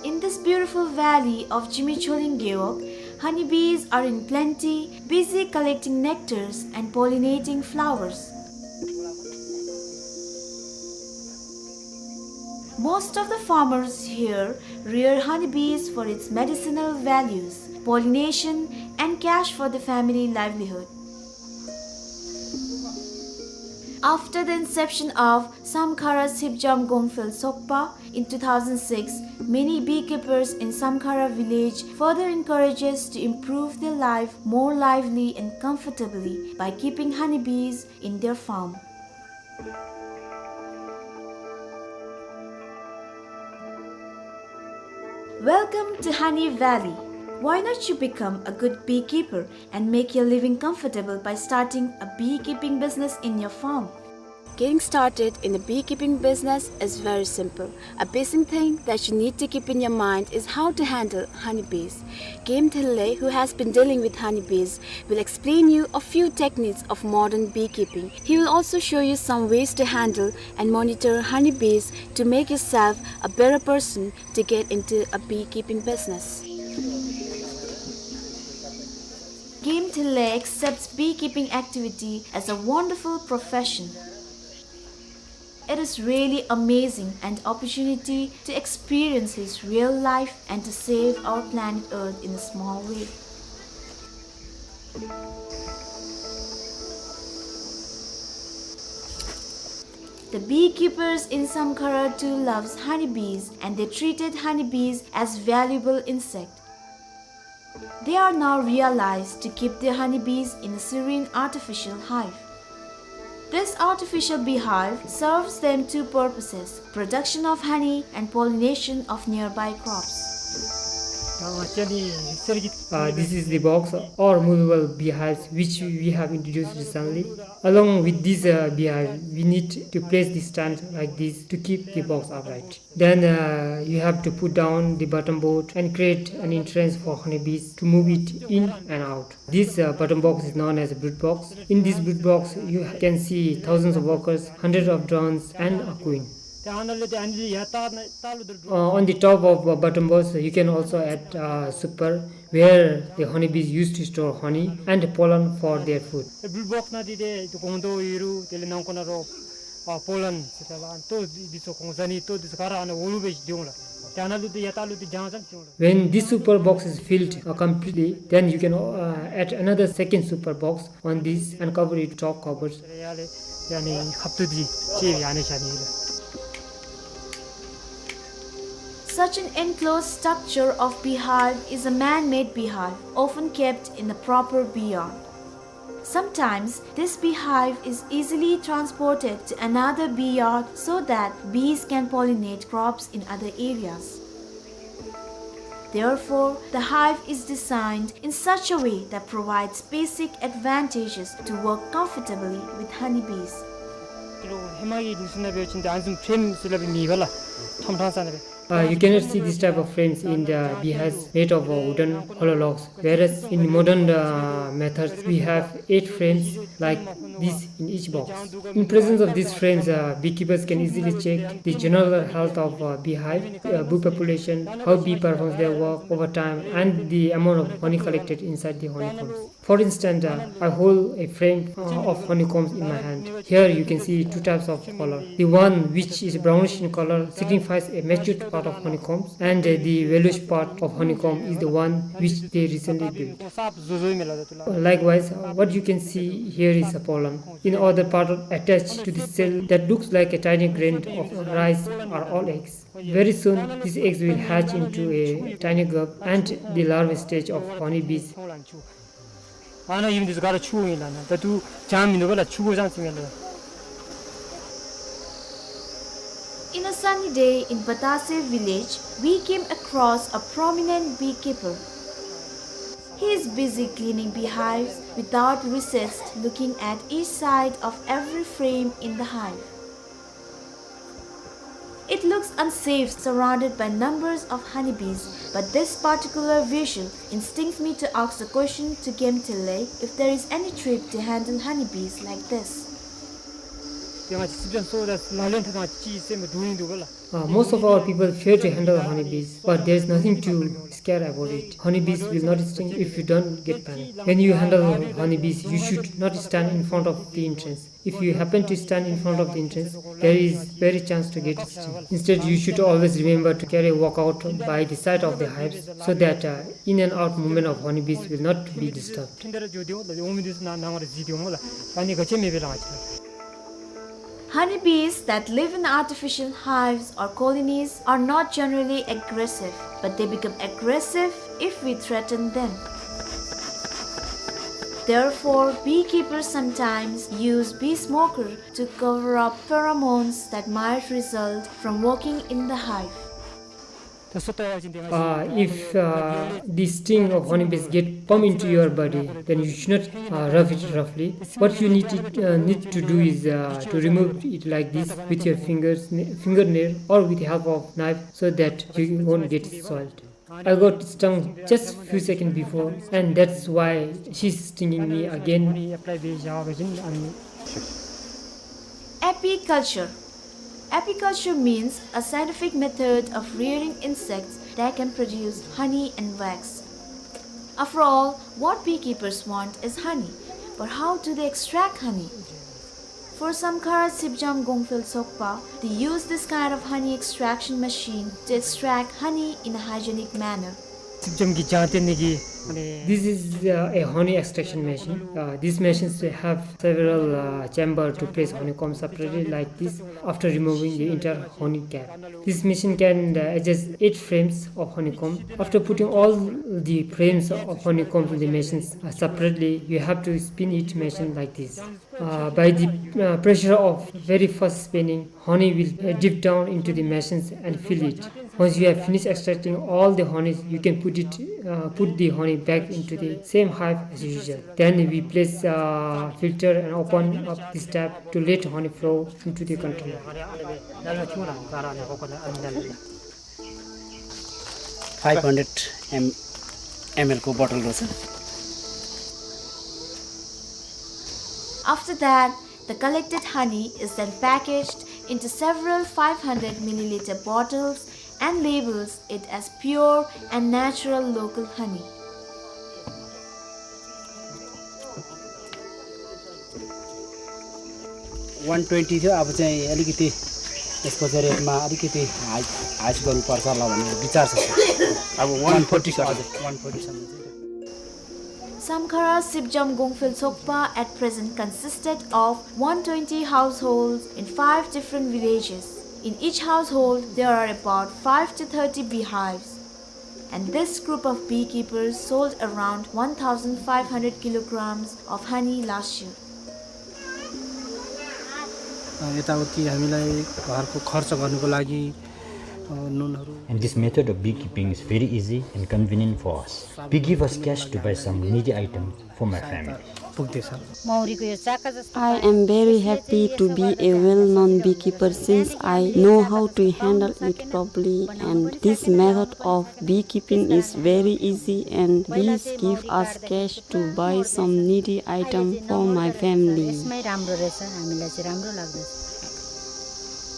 In this beautiful valley of Zimichholing Gewog, honeybees are in plenty, busy collecting nectars and pollinating flowers. Most of the farmers here rear honeybees for its medicinal values, pollination, and cash for the family livelihood. After the inception of Samkhara Sipjam Gongphel Sokpa in two thousand six, many beekeepers in Samkhara village further encourages to improve their life more lively and comfortably by keeping honeybees in their farm. Welcome to Honey Valley. Why not you become a good beekeeper and make your living comfortable by starting a beekeeping business in your farm? Getting started in the beekeeping business is very simple. A basic thing that you need to keep in your mind is how to handle honeybees. Game Tele, who has been dealing with honeybees, will explain you a few techniques of modern beekeeping. He will also show you some ways to handle and monitor honeybees to make yourself a better person to get into a beekeeping business. Game Tele accepts beekeeping activity as a wonderful profession. It is really amazing an opportunity to experience his real life and to save our planet Earth in a small way. The beekeepers in Samkhara too loves honeybees, and they treated honeybees as valuable insect. They are now realized to keep their honeybees in a serene artificial hive. This artificial beehive serves them two purposes, production of honey and pollination of nearby crops. Uh, this is the box or movable beehives which we have introduced recently. Along with this, uh, beehive, we need to place the stand like this to keep the box upright. Then, uh, you have to put down the bottom board and create an entrance for honeybees to move it in and out. This, uh, bottom box is known as a brood box. In this brood box, you can see thousands of workers, hundreds of drones, and a queen. Uh, on the top of, uh, bottom box, you can also add, uh, super, where the honeybees used to store honey and pollen for their food. ཨེ་བུལ་བོགས་ནང་འདི་ཏེ་ཏེ་སྒོང་རྡོག་ཡོད་རུང་དེ་ལས་ནང་ཁོག་ནང་རོ་ཨ་པོ་ལན་ཟེར་ད་ལགས། ལྟོ་འདི་ཚུ་གོང་ཟ་ནི་ལྟོ་འདི་ཚུ་ག་ར་ཨ་ནཱ་འོག་ལུ་སྦེ་སྡོད་འོང་ལགས། ཏེ་ཨ་ནཱ་ལུ་ཏེ་ཡར་ལྟག་ལུ་ཏེ་རྒྱང་ཙམ་སྡོད་འོང་ལགས། When this super box is filled, uh, completely, then you can, uh, add another second super box on this and cover it with top covers. ཡར་ལས་ཡར་ནི་ཁབ་ཏོ་འདི་ཅིག་ཡར་ནི་བཞག་ནི་ལགས། Such an enclosed structure of beehive is a man-made beehive, often kept in a proper bee yard. Sometimes, this beehive is easily transported to another bee yard so that bees can pollinate crops in other areas. Therefore, the hive is designed in such a way that provides basic advantages to work comfortably with honeybees. ཧེ་མ་གི་ནི་སུ་ན་འབད་བ་ཅིན་ཏེ་ཨ་ནི་བཟུམ་ཕྲེམ་ཟེར་སླབ་མེད་པ་ལགས། ཐོམ་ཐང་ས་ན་སྦེ། Uh, you cannot see this type of frames in the beehives made of, uh, wooden hollow logs, whereas in modern, uh, methods we have eight frames like this in each box. In presence of these frames, uh, beekeepers can easily check the general health of, uh, beehive, uh, bee population, how bee performs their work over time, and the amount of honey collected inside the honeycombs. For instance, uh, I hold a frame, uh, of honeycombs in my hand. Here you can see two types of color. The one which is brownish in color signifies a matured part of honeycombs, and, uh, the yellowish part of honeycomb is the one which they recently built. Likewise, uh, what you can see here is a pollen. In other part attached to the cell that looks like a tiny grain of rice are all eggs. Very soon, these eggs will hatch into a tiny grub and the larval stage of honeybees. ཨ་ནཱ་ཨིན་འདི་ཚུ་ག་ར་ཆུ་ཨིན་ལགས། ཨ་ནཱ་ད་ལྟོ་ལྗང་མིན་འདུག་པ་ལགས། ཆུ་ལྗང་ཅིག་ཨིན་ལགས། In a sunny day in Patase village, we came across a prominent beekeeper. He is busy cleaning beehives without recess, looking at each side of every frame in the hive. It looks unsafe, surrounded by numbers of honeybees, but this particular visual instincts me to ask the question to Game Tele if there is any trick to handle honeybees like this. Uh, most of our people fear to handle honeybees, but there is nothing to scare about it. Honeybees will not sting if you don't get panic. When you handle honeybees, you should not stand in front of the entrance. If you happen to stand in front of the entrance, there is very chance to get stung. Instead, you should always remember to carry a walkout by the side of the hives so that, uh, in and out movement of honeybees will not be disturbed. Honeybees that live in artificial hives or colonies are not generally aggressive, but they become aggressive if we threaten them. Therefore, beekeepers sometimes use bee smoker to cover up pheromones that might result from working in the hive. Uh, if uh, the sting of honeybees get pump into your body, then you should not uh, rub it roughly. What you need to, uh, need to do is uh, to remove it like this with your fingers, fingernail, or with the help of knife, so that you won't get soiled. I got stung just few seconds before, and that's why she's stinging me again. Apiculture. Apiculture means a scientific method of rearing insects that can produce honey and wax. After all, what beekeepers want is honey, but how do they extract honey? For Samkhara Sipjam Gongphel Sokpa, they use this kind of honey extraction machine to extract honey in a hygienic manner. Sipjam ki jante niki, mane, this is uh, a honey extraction machine. Uh, these machines have several uh, chamber to place honeycomb separately like this after removing the entire honey cap. This machine can uh, adjust eight frames of honeycomb. After putting all the frames of honeycomb in the machines uh, separately, you have to spin each machine like this. Uh, by the uh, pressure of very fast spinning, honey will uh, dip down into the machines and fill it. Once you have finished extracting all the honey, you can put it, uh, put the honey back into the same hive as usual. Then we place a filter and open up this tap to let honey flow into the container. Five hundred M L को बोतल रहेछ। After that, the collected honey is then packaged into several five hundred milliliter bottles and labels it as pure and natural local honey. One twenty थियो, अब चाहिँ अलिकति यसको चाहिँ रेटमा अलिकति हाई, हाई गर्नुपर्छ होला भन्ने विचार छ, सर। अब one forty, सर। हजुर, one forty सम्म चाहिँ। Samkhara Sipjam Gongphel Sokpa at present consisted of one twenty households in five different villages. In each household, there are about five to thirty beehives. And this group of beekeepers sold around one thousand five hundred kilograms of honey last year. अ, यताउति हामीलाई घरको खर्च गर्नुको लागि, अ, नुनहरू। And this method of beekeeping is very easy and convenient for us. We give us cash to buy some needy item for my family. पुग्दैछ। मौरीको यो चाका जस्तो I am very happy to be a well-known beekeeper since I know how to handle it properly, and this method of beekeeping is very easy and this give us cash to buy some needy item for my family. यसमै राम्रो रहेछ, हामीलाई चाहिँ राम्रो लाग्दछ।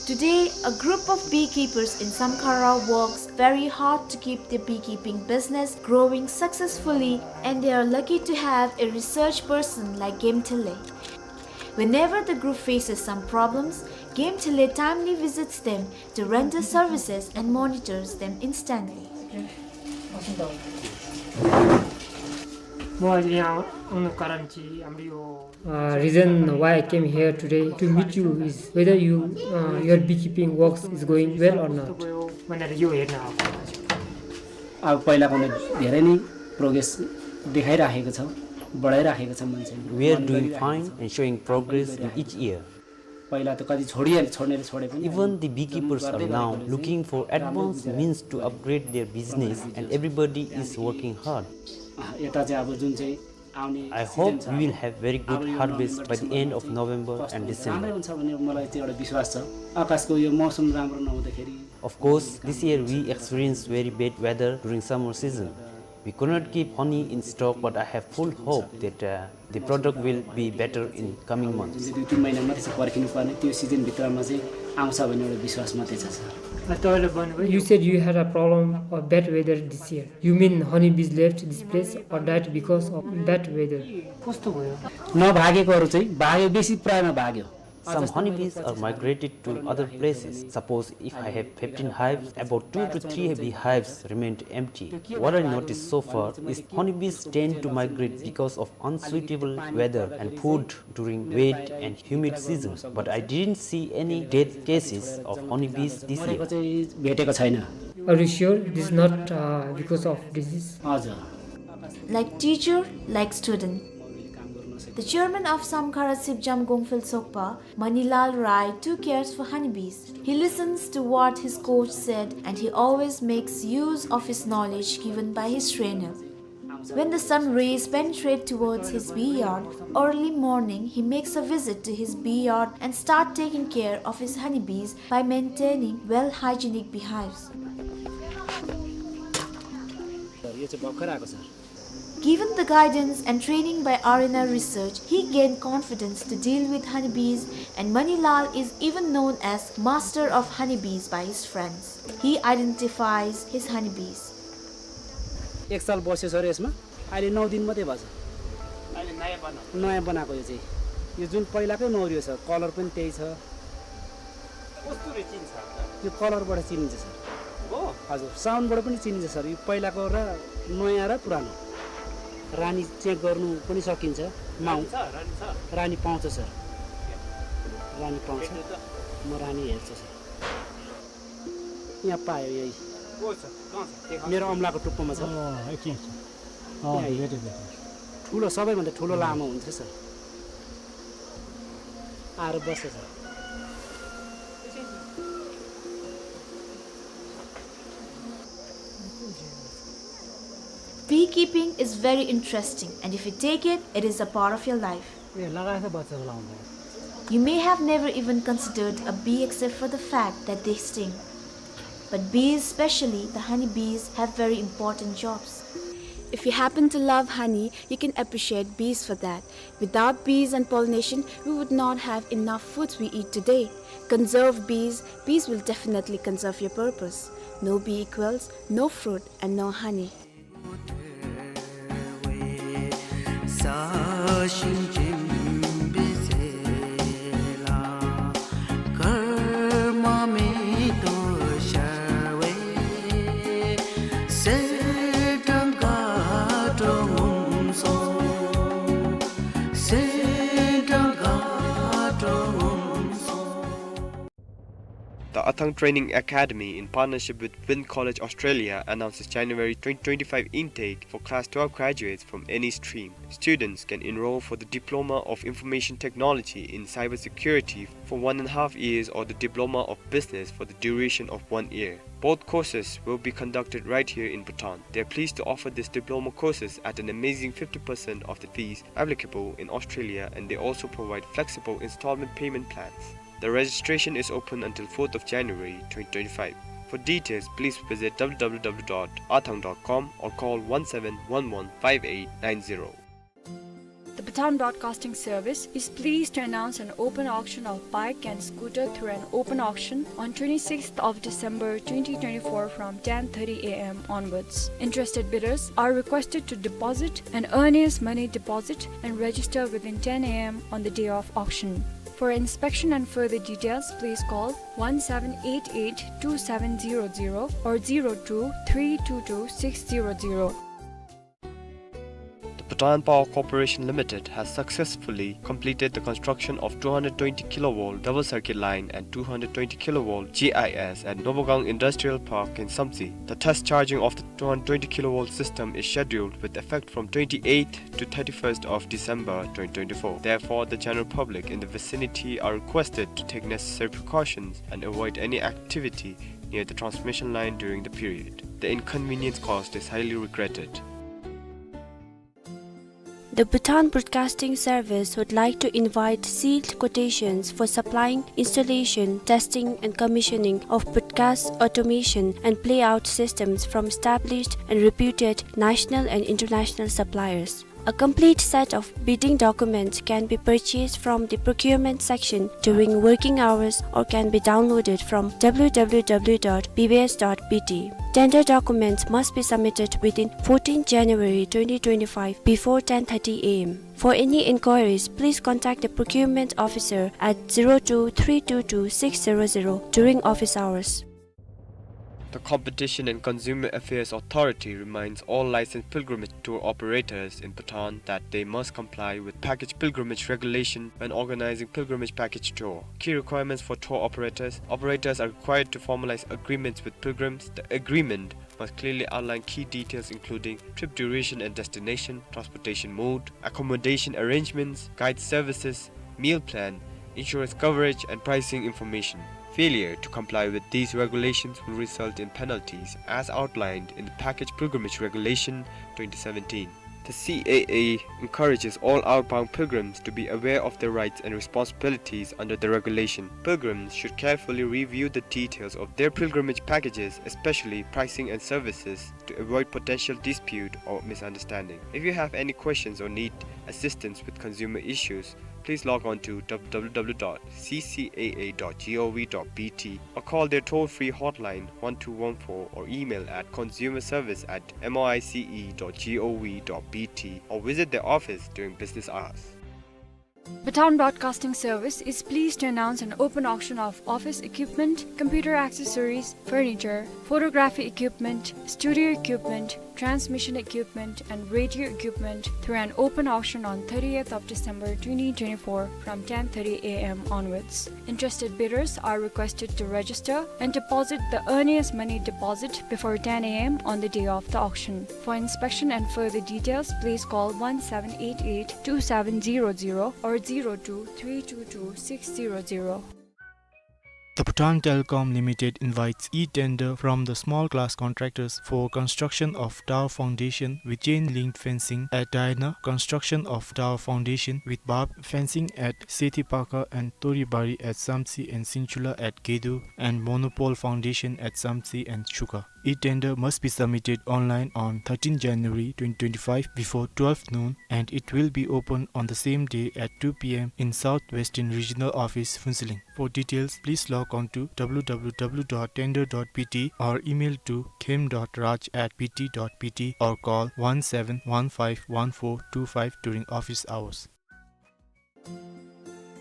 Today, a group of beekeepers in Samkhara works very hard to keep their beekeeping business growing successfully, and they are lucky to have a research person like Gemthele. Whenever the group faces some problems, Gemthele timely visits them to render services and monitors them instantly. म अहिले यहाँ आउनु कारण चाहिँ हाम्रो यो Uh, reason why I came here today to meet you is whether you, uh, your beekeeping works is going well or not. अब पहिलाको नै धेरै नै प्रोग्रेस देखाइराखेको छ, बढाइराखेको छ मान्छे। We are doing fine and showing progress in each year. पहिला त कति छोडिहाल्यो, छोड्नेले छोडे पनि। Even the beekeepers are now looking for advanced means to upgrade their business and everybody is working hard. अँ, यता चाहिँ अब जुन चाहिँ I hope we will have very good harvest by the end of November and December. Of course, this year we experienced very bad weather during summer season. We could not keep honey in stock, but I have full hope that, uh, the product will be better in coming months. You said you had a problem of bad weather this year. You mean honeybees left this place or died because of bad weather? नभागेकोहरू चाहिँ भाग्यो, बेसी प्रायमा भाग्यो। Some honeybees are migrated to other places. Suppose if I have fifteen hives, about two to three beehives remained empty. What I noticed so far is honeybees tend to migrate because of unsuitable weather and food during wet and humid season, but I didn't see any death cases of honeybees this year. भेटेको छैन। Are you sure this is not, uh, because of disease? हजुर। Like teacher, like student. The chairman of Samkhara Sipjam Gongphel Sokpa, Manilal Rai, too cares for honeybees. He listens to what his coach said and he always makes use of his knowledge given by his trainer. When the sun rays penetrate towards his bee yard, early morning he makes a visit to his bee yard and start taking care of his honeybees by maintaining well hygienic beehives. यो चाहिँ भर्खर आएको छ। Given the guidance and training by R N R research, he gained confidence to deal with honeybees, and Manilal is even known as master of honeybees by his friends. He identifies his honeybees. एक साल बस्यो सर यसमा, अहिले नौ दिन मात्रै भएको छ। अहिले नयाँ बनाएको। नयाँ बनाएको यो चाहिँ। यो जुन पहिलाकै मौरी हो सर, कलर पनि त्यही छ। कस्तुरी चिन्छ त? यो कलरबाट चिनिन्छ सर। हो? हजुर, साउन्डबाट पनि चिनिन्छ सर। यो पहिलाको र नयाँ र पुरानो। रानी चेक गर्नु पनि सकिन्छ। माउ- रानी छ, रानी छ। रानी पाउँछ सर। रानी पाउँछ। भेट्नु त? म रानी हेर्छु सर। यहाँ पायो यही। को छ? कहाँ छ? देखाउनु। मेरो औँलाको टुप्पोमा छ। अँ, एकछिन, एकछिन। अँ, यहाँ। भेटेँ, भेटेँ। ठुलो, सबैभन्दा ठुलो लामो हुन्छ सर। आएर बस्छ sir. Beekeeping is very interesting, and if you take it, it is a part of your life. ए, लगाएछ बच्चाको लाउँदा। You may have never even considered a bee except for the fact that they sting. But bees, especially the honey bees, have very important jobs. If you happen to love honey, you can appreciate bees for that. Without bees and pollination, we would not have enough foods we eat today. Conserve bees, bees will definitely conserve your purpose. No bee equals no fruit and no honey. The Athang Training Academy, in partnership with Wynn College Australia, announces January twenty twenty-five intake for Class twelve graduates from any stream. Students can enroll for the Diploma of Information Technology in Cybersecurity for one and a half years or the Diploma of Business for the duration of one year. Both courses will be conducted right here in Bhutan. They are pleased to offer these diploma courses at an amazing fifty percent of the fees applicable in Australia, and they also provide flexible installment payment plans. The registration is open until fourth of January twenty twenty-five. For details, please visit w w w dot athang dot com or call one seven one one five eight nine zero. The Bhutan Broadcasting Service is pleased to announce an open auction of bike and scooter through an open auction on twenty-sixth of December twenty twenty-four from ten thirty a m onwards. Interested bidders are requested to deposit an earnest money deposit and register within ten a m on the day of auction. For inspection and further details, please call one seven eight eight two seven zero zero or zero two three two two six zero zero. The Bhutan Power Corporation Limited has successfully completed the construction of two hundred twenty kilovolt double circuit line and two hundred twenty kilovolt G I S at Nobogang Industrial Park in Samtse. The test charging of the two hundred twenty kilovolt system is scheduled with effect from twenty-eighth to thirty-first of December twenty twenty-four. Therefore, the general public in the vicinity are requested to take necessary precautions and avoid any activity near the transmission line during the period. The inconvenience caused is highly regretted. The Bhutan Broadcasting Service would like to invite sealed quotations for supplying, installation, testing and commissioning of broadcast automation and playout systems from established and reputed national and international suppliers. A complete set of bidding documents can be purchased from the procurement section during working hours or can be downloaded from w w w dot b b s dot b t. Tender documents must be submitted within fourteenth January twenty twenty-five before ten thirty a m. For any inquiries, please contact the procurement officer at zero two three two two six zero zero during office hours. The Competition and Consumer Affairs Authority reminds all licensed pilgrimage tour operators in Bhutan that they must comply with package pilgrimage regulation when organizing pilgrimage package tour. Key requirements for tour operators. Operators are required to formalize agreements with pilgrims. The agreement must clearly outline key details including trip duration and destination, transportation mode, accommodation arrangements, guide services, meal plan, insurance coverage, and pricing information. Failure to comply with these regulations will result in penalties as outlined in the Package Pilgrimage Regulation twenty seventeen. The C A A encourages all outbound pilgrims to be aware of their rights and responsibilities under the regulation. Pilgrims should carefully review the details of their pilgrimage packages, especially pricing and services, to avoid potential dispute or misunderstanding. If you have any questions or need assistance with consumer issues, please log on to w w w dot c c a a dot g o v dot b t or call their toll-free hotline one two one four or email at consumerservice at m o i c e dot g o v dot b t or visit their office during business hours. Bhutan Broadcasting Service is pleased to announce an open auction of office equipment, computer accessories, furniture, photography equipment, studio equipment, transmission equipment, and radio equipment through an open auction on thirtieth of December twenty twenty-four from ten thirty a m onwards. Interested bidders are requested to register and deposit the earliest money deposit before ten a m on the day of the auction. For inspection and further details, please call one seven eight eight two seven zero zero or zero two three two two six zero zero. The Bhutan Telecom Limited invites e-tender from the small class contractors for construction of tower foundation with chain linked fencing at Daina, construction of tower foundation with barbed fencing at Sethipakha and Toribari at Samtse and Sinchula at Gedo, and monopole foundation at Samtse and Shuka. E-tender must be submitted online on thirteenth January twenty twenty-five before twelve noon, and it will be open on the same day at two p m in South Western Regional Office, Phuentsholing. For details, please log on to w w w dot tender dot b t or email to khem dot raj at b t dot b t or call one seven one five one four two five during office hours.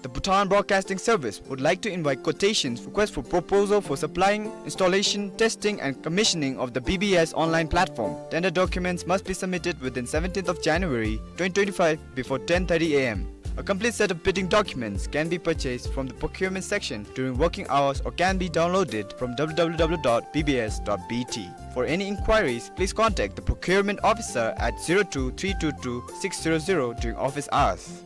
The Bhutan Broadcasting Service would like to invite quotations, request for proposal for supplying, installation, testing and commissioning of the B B S online platform. Tender documents must be submitted within seventeenth of January twenty twenty-five before ten thirty a m. A complete set of bidding documents can be purchased from the procurement section during working hours or can be downloaded from w w w dot b b s dot b t. For any inquiries, please contact the procurement officer at zero two three two two six zero zero during office hours.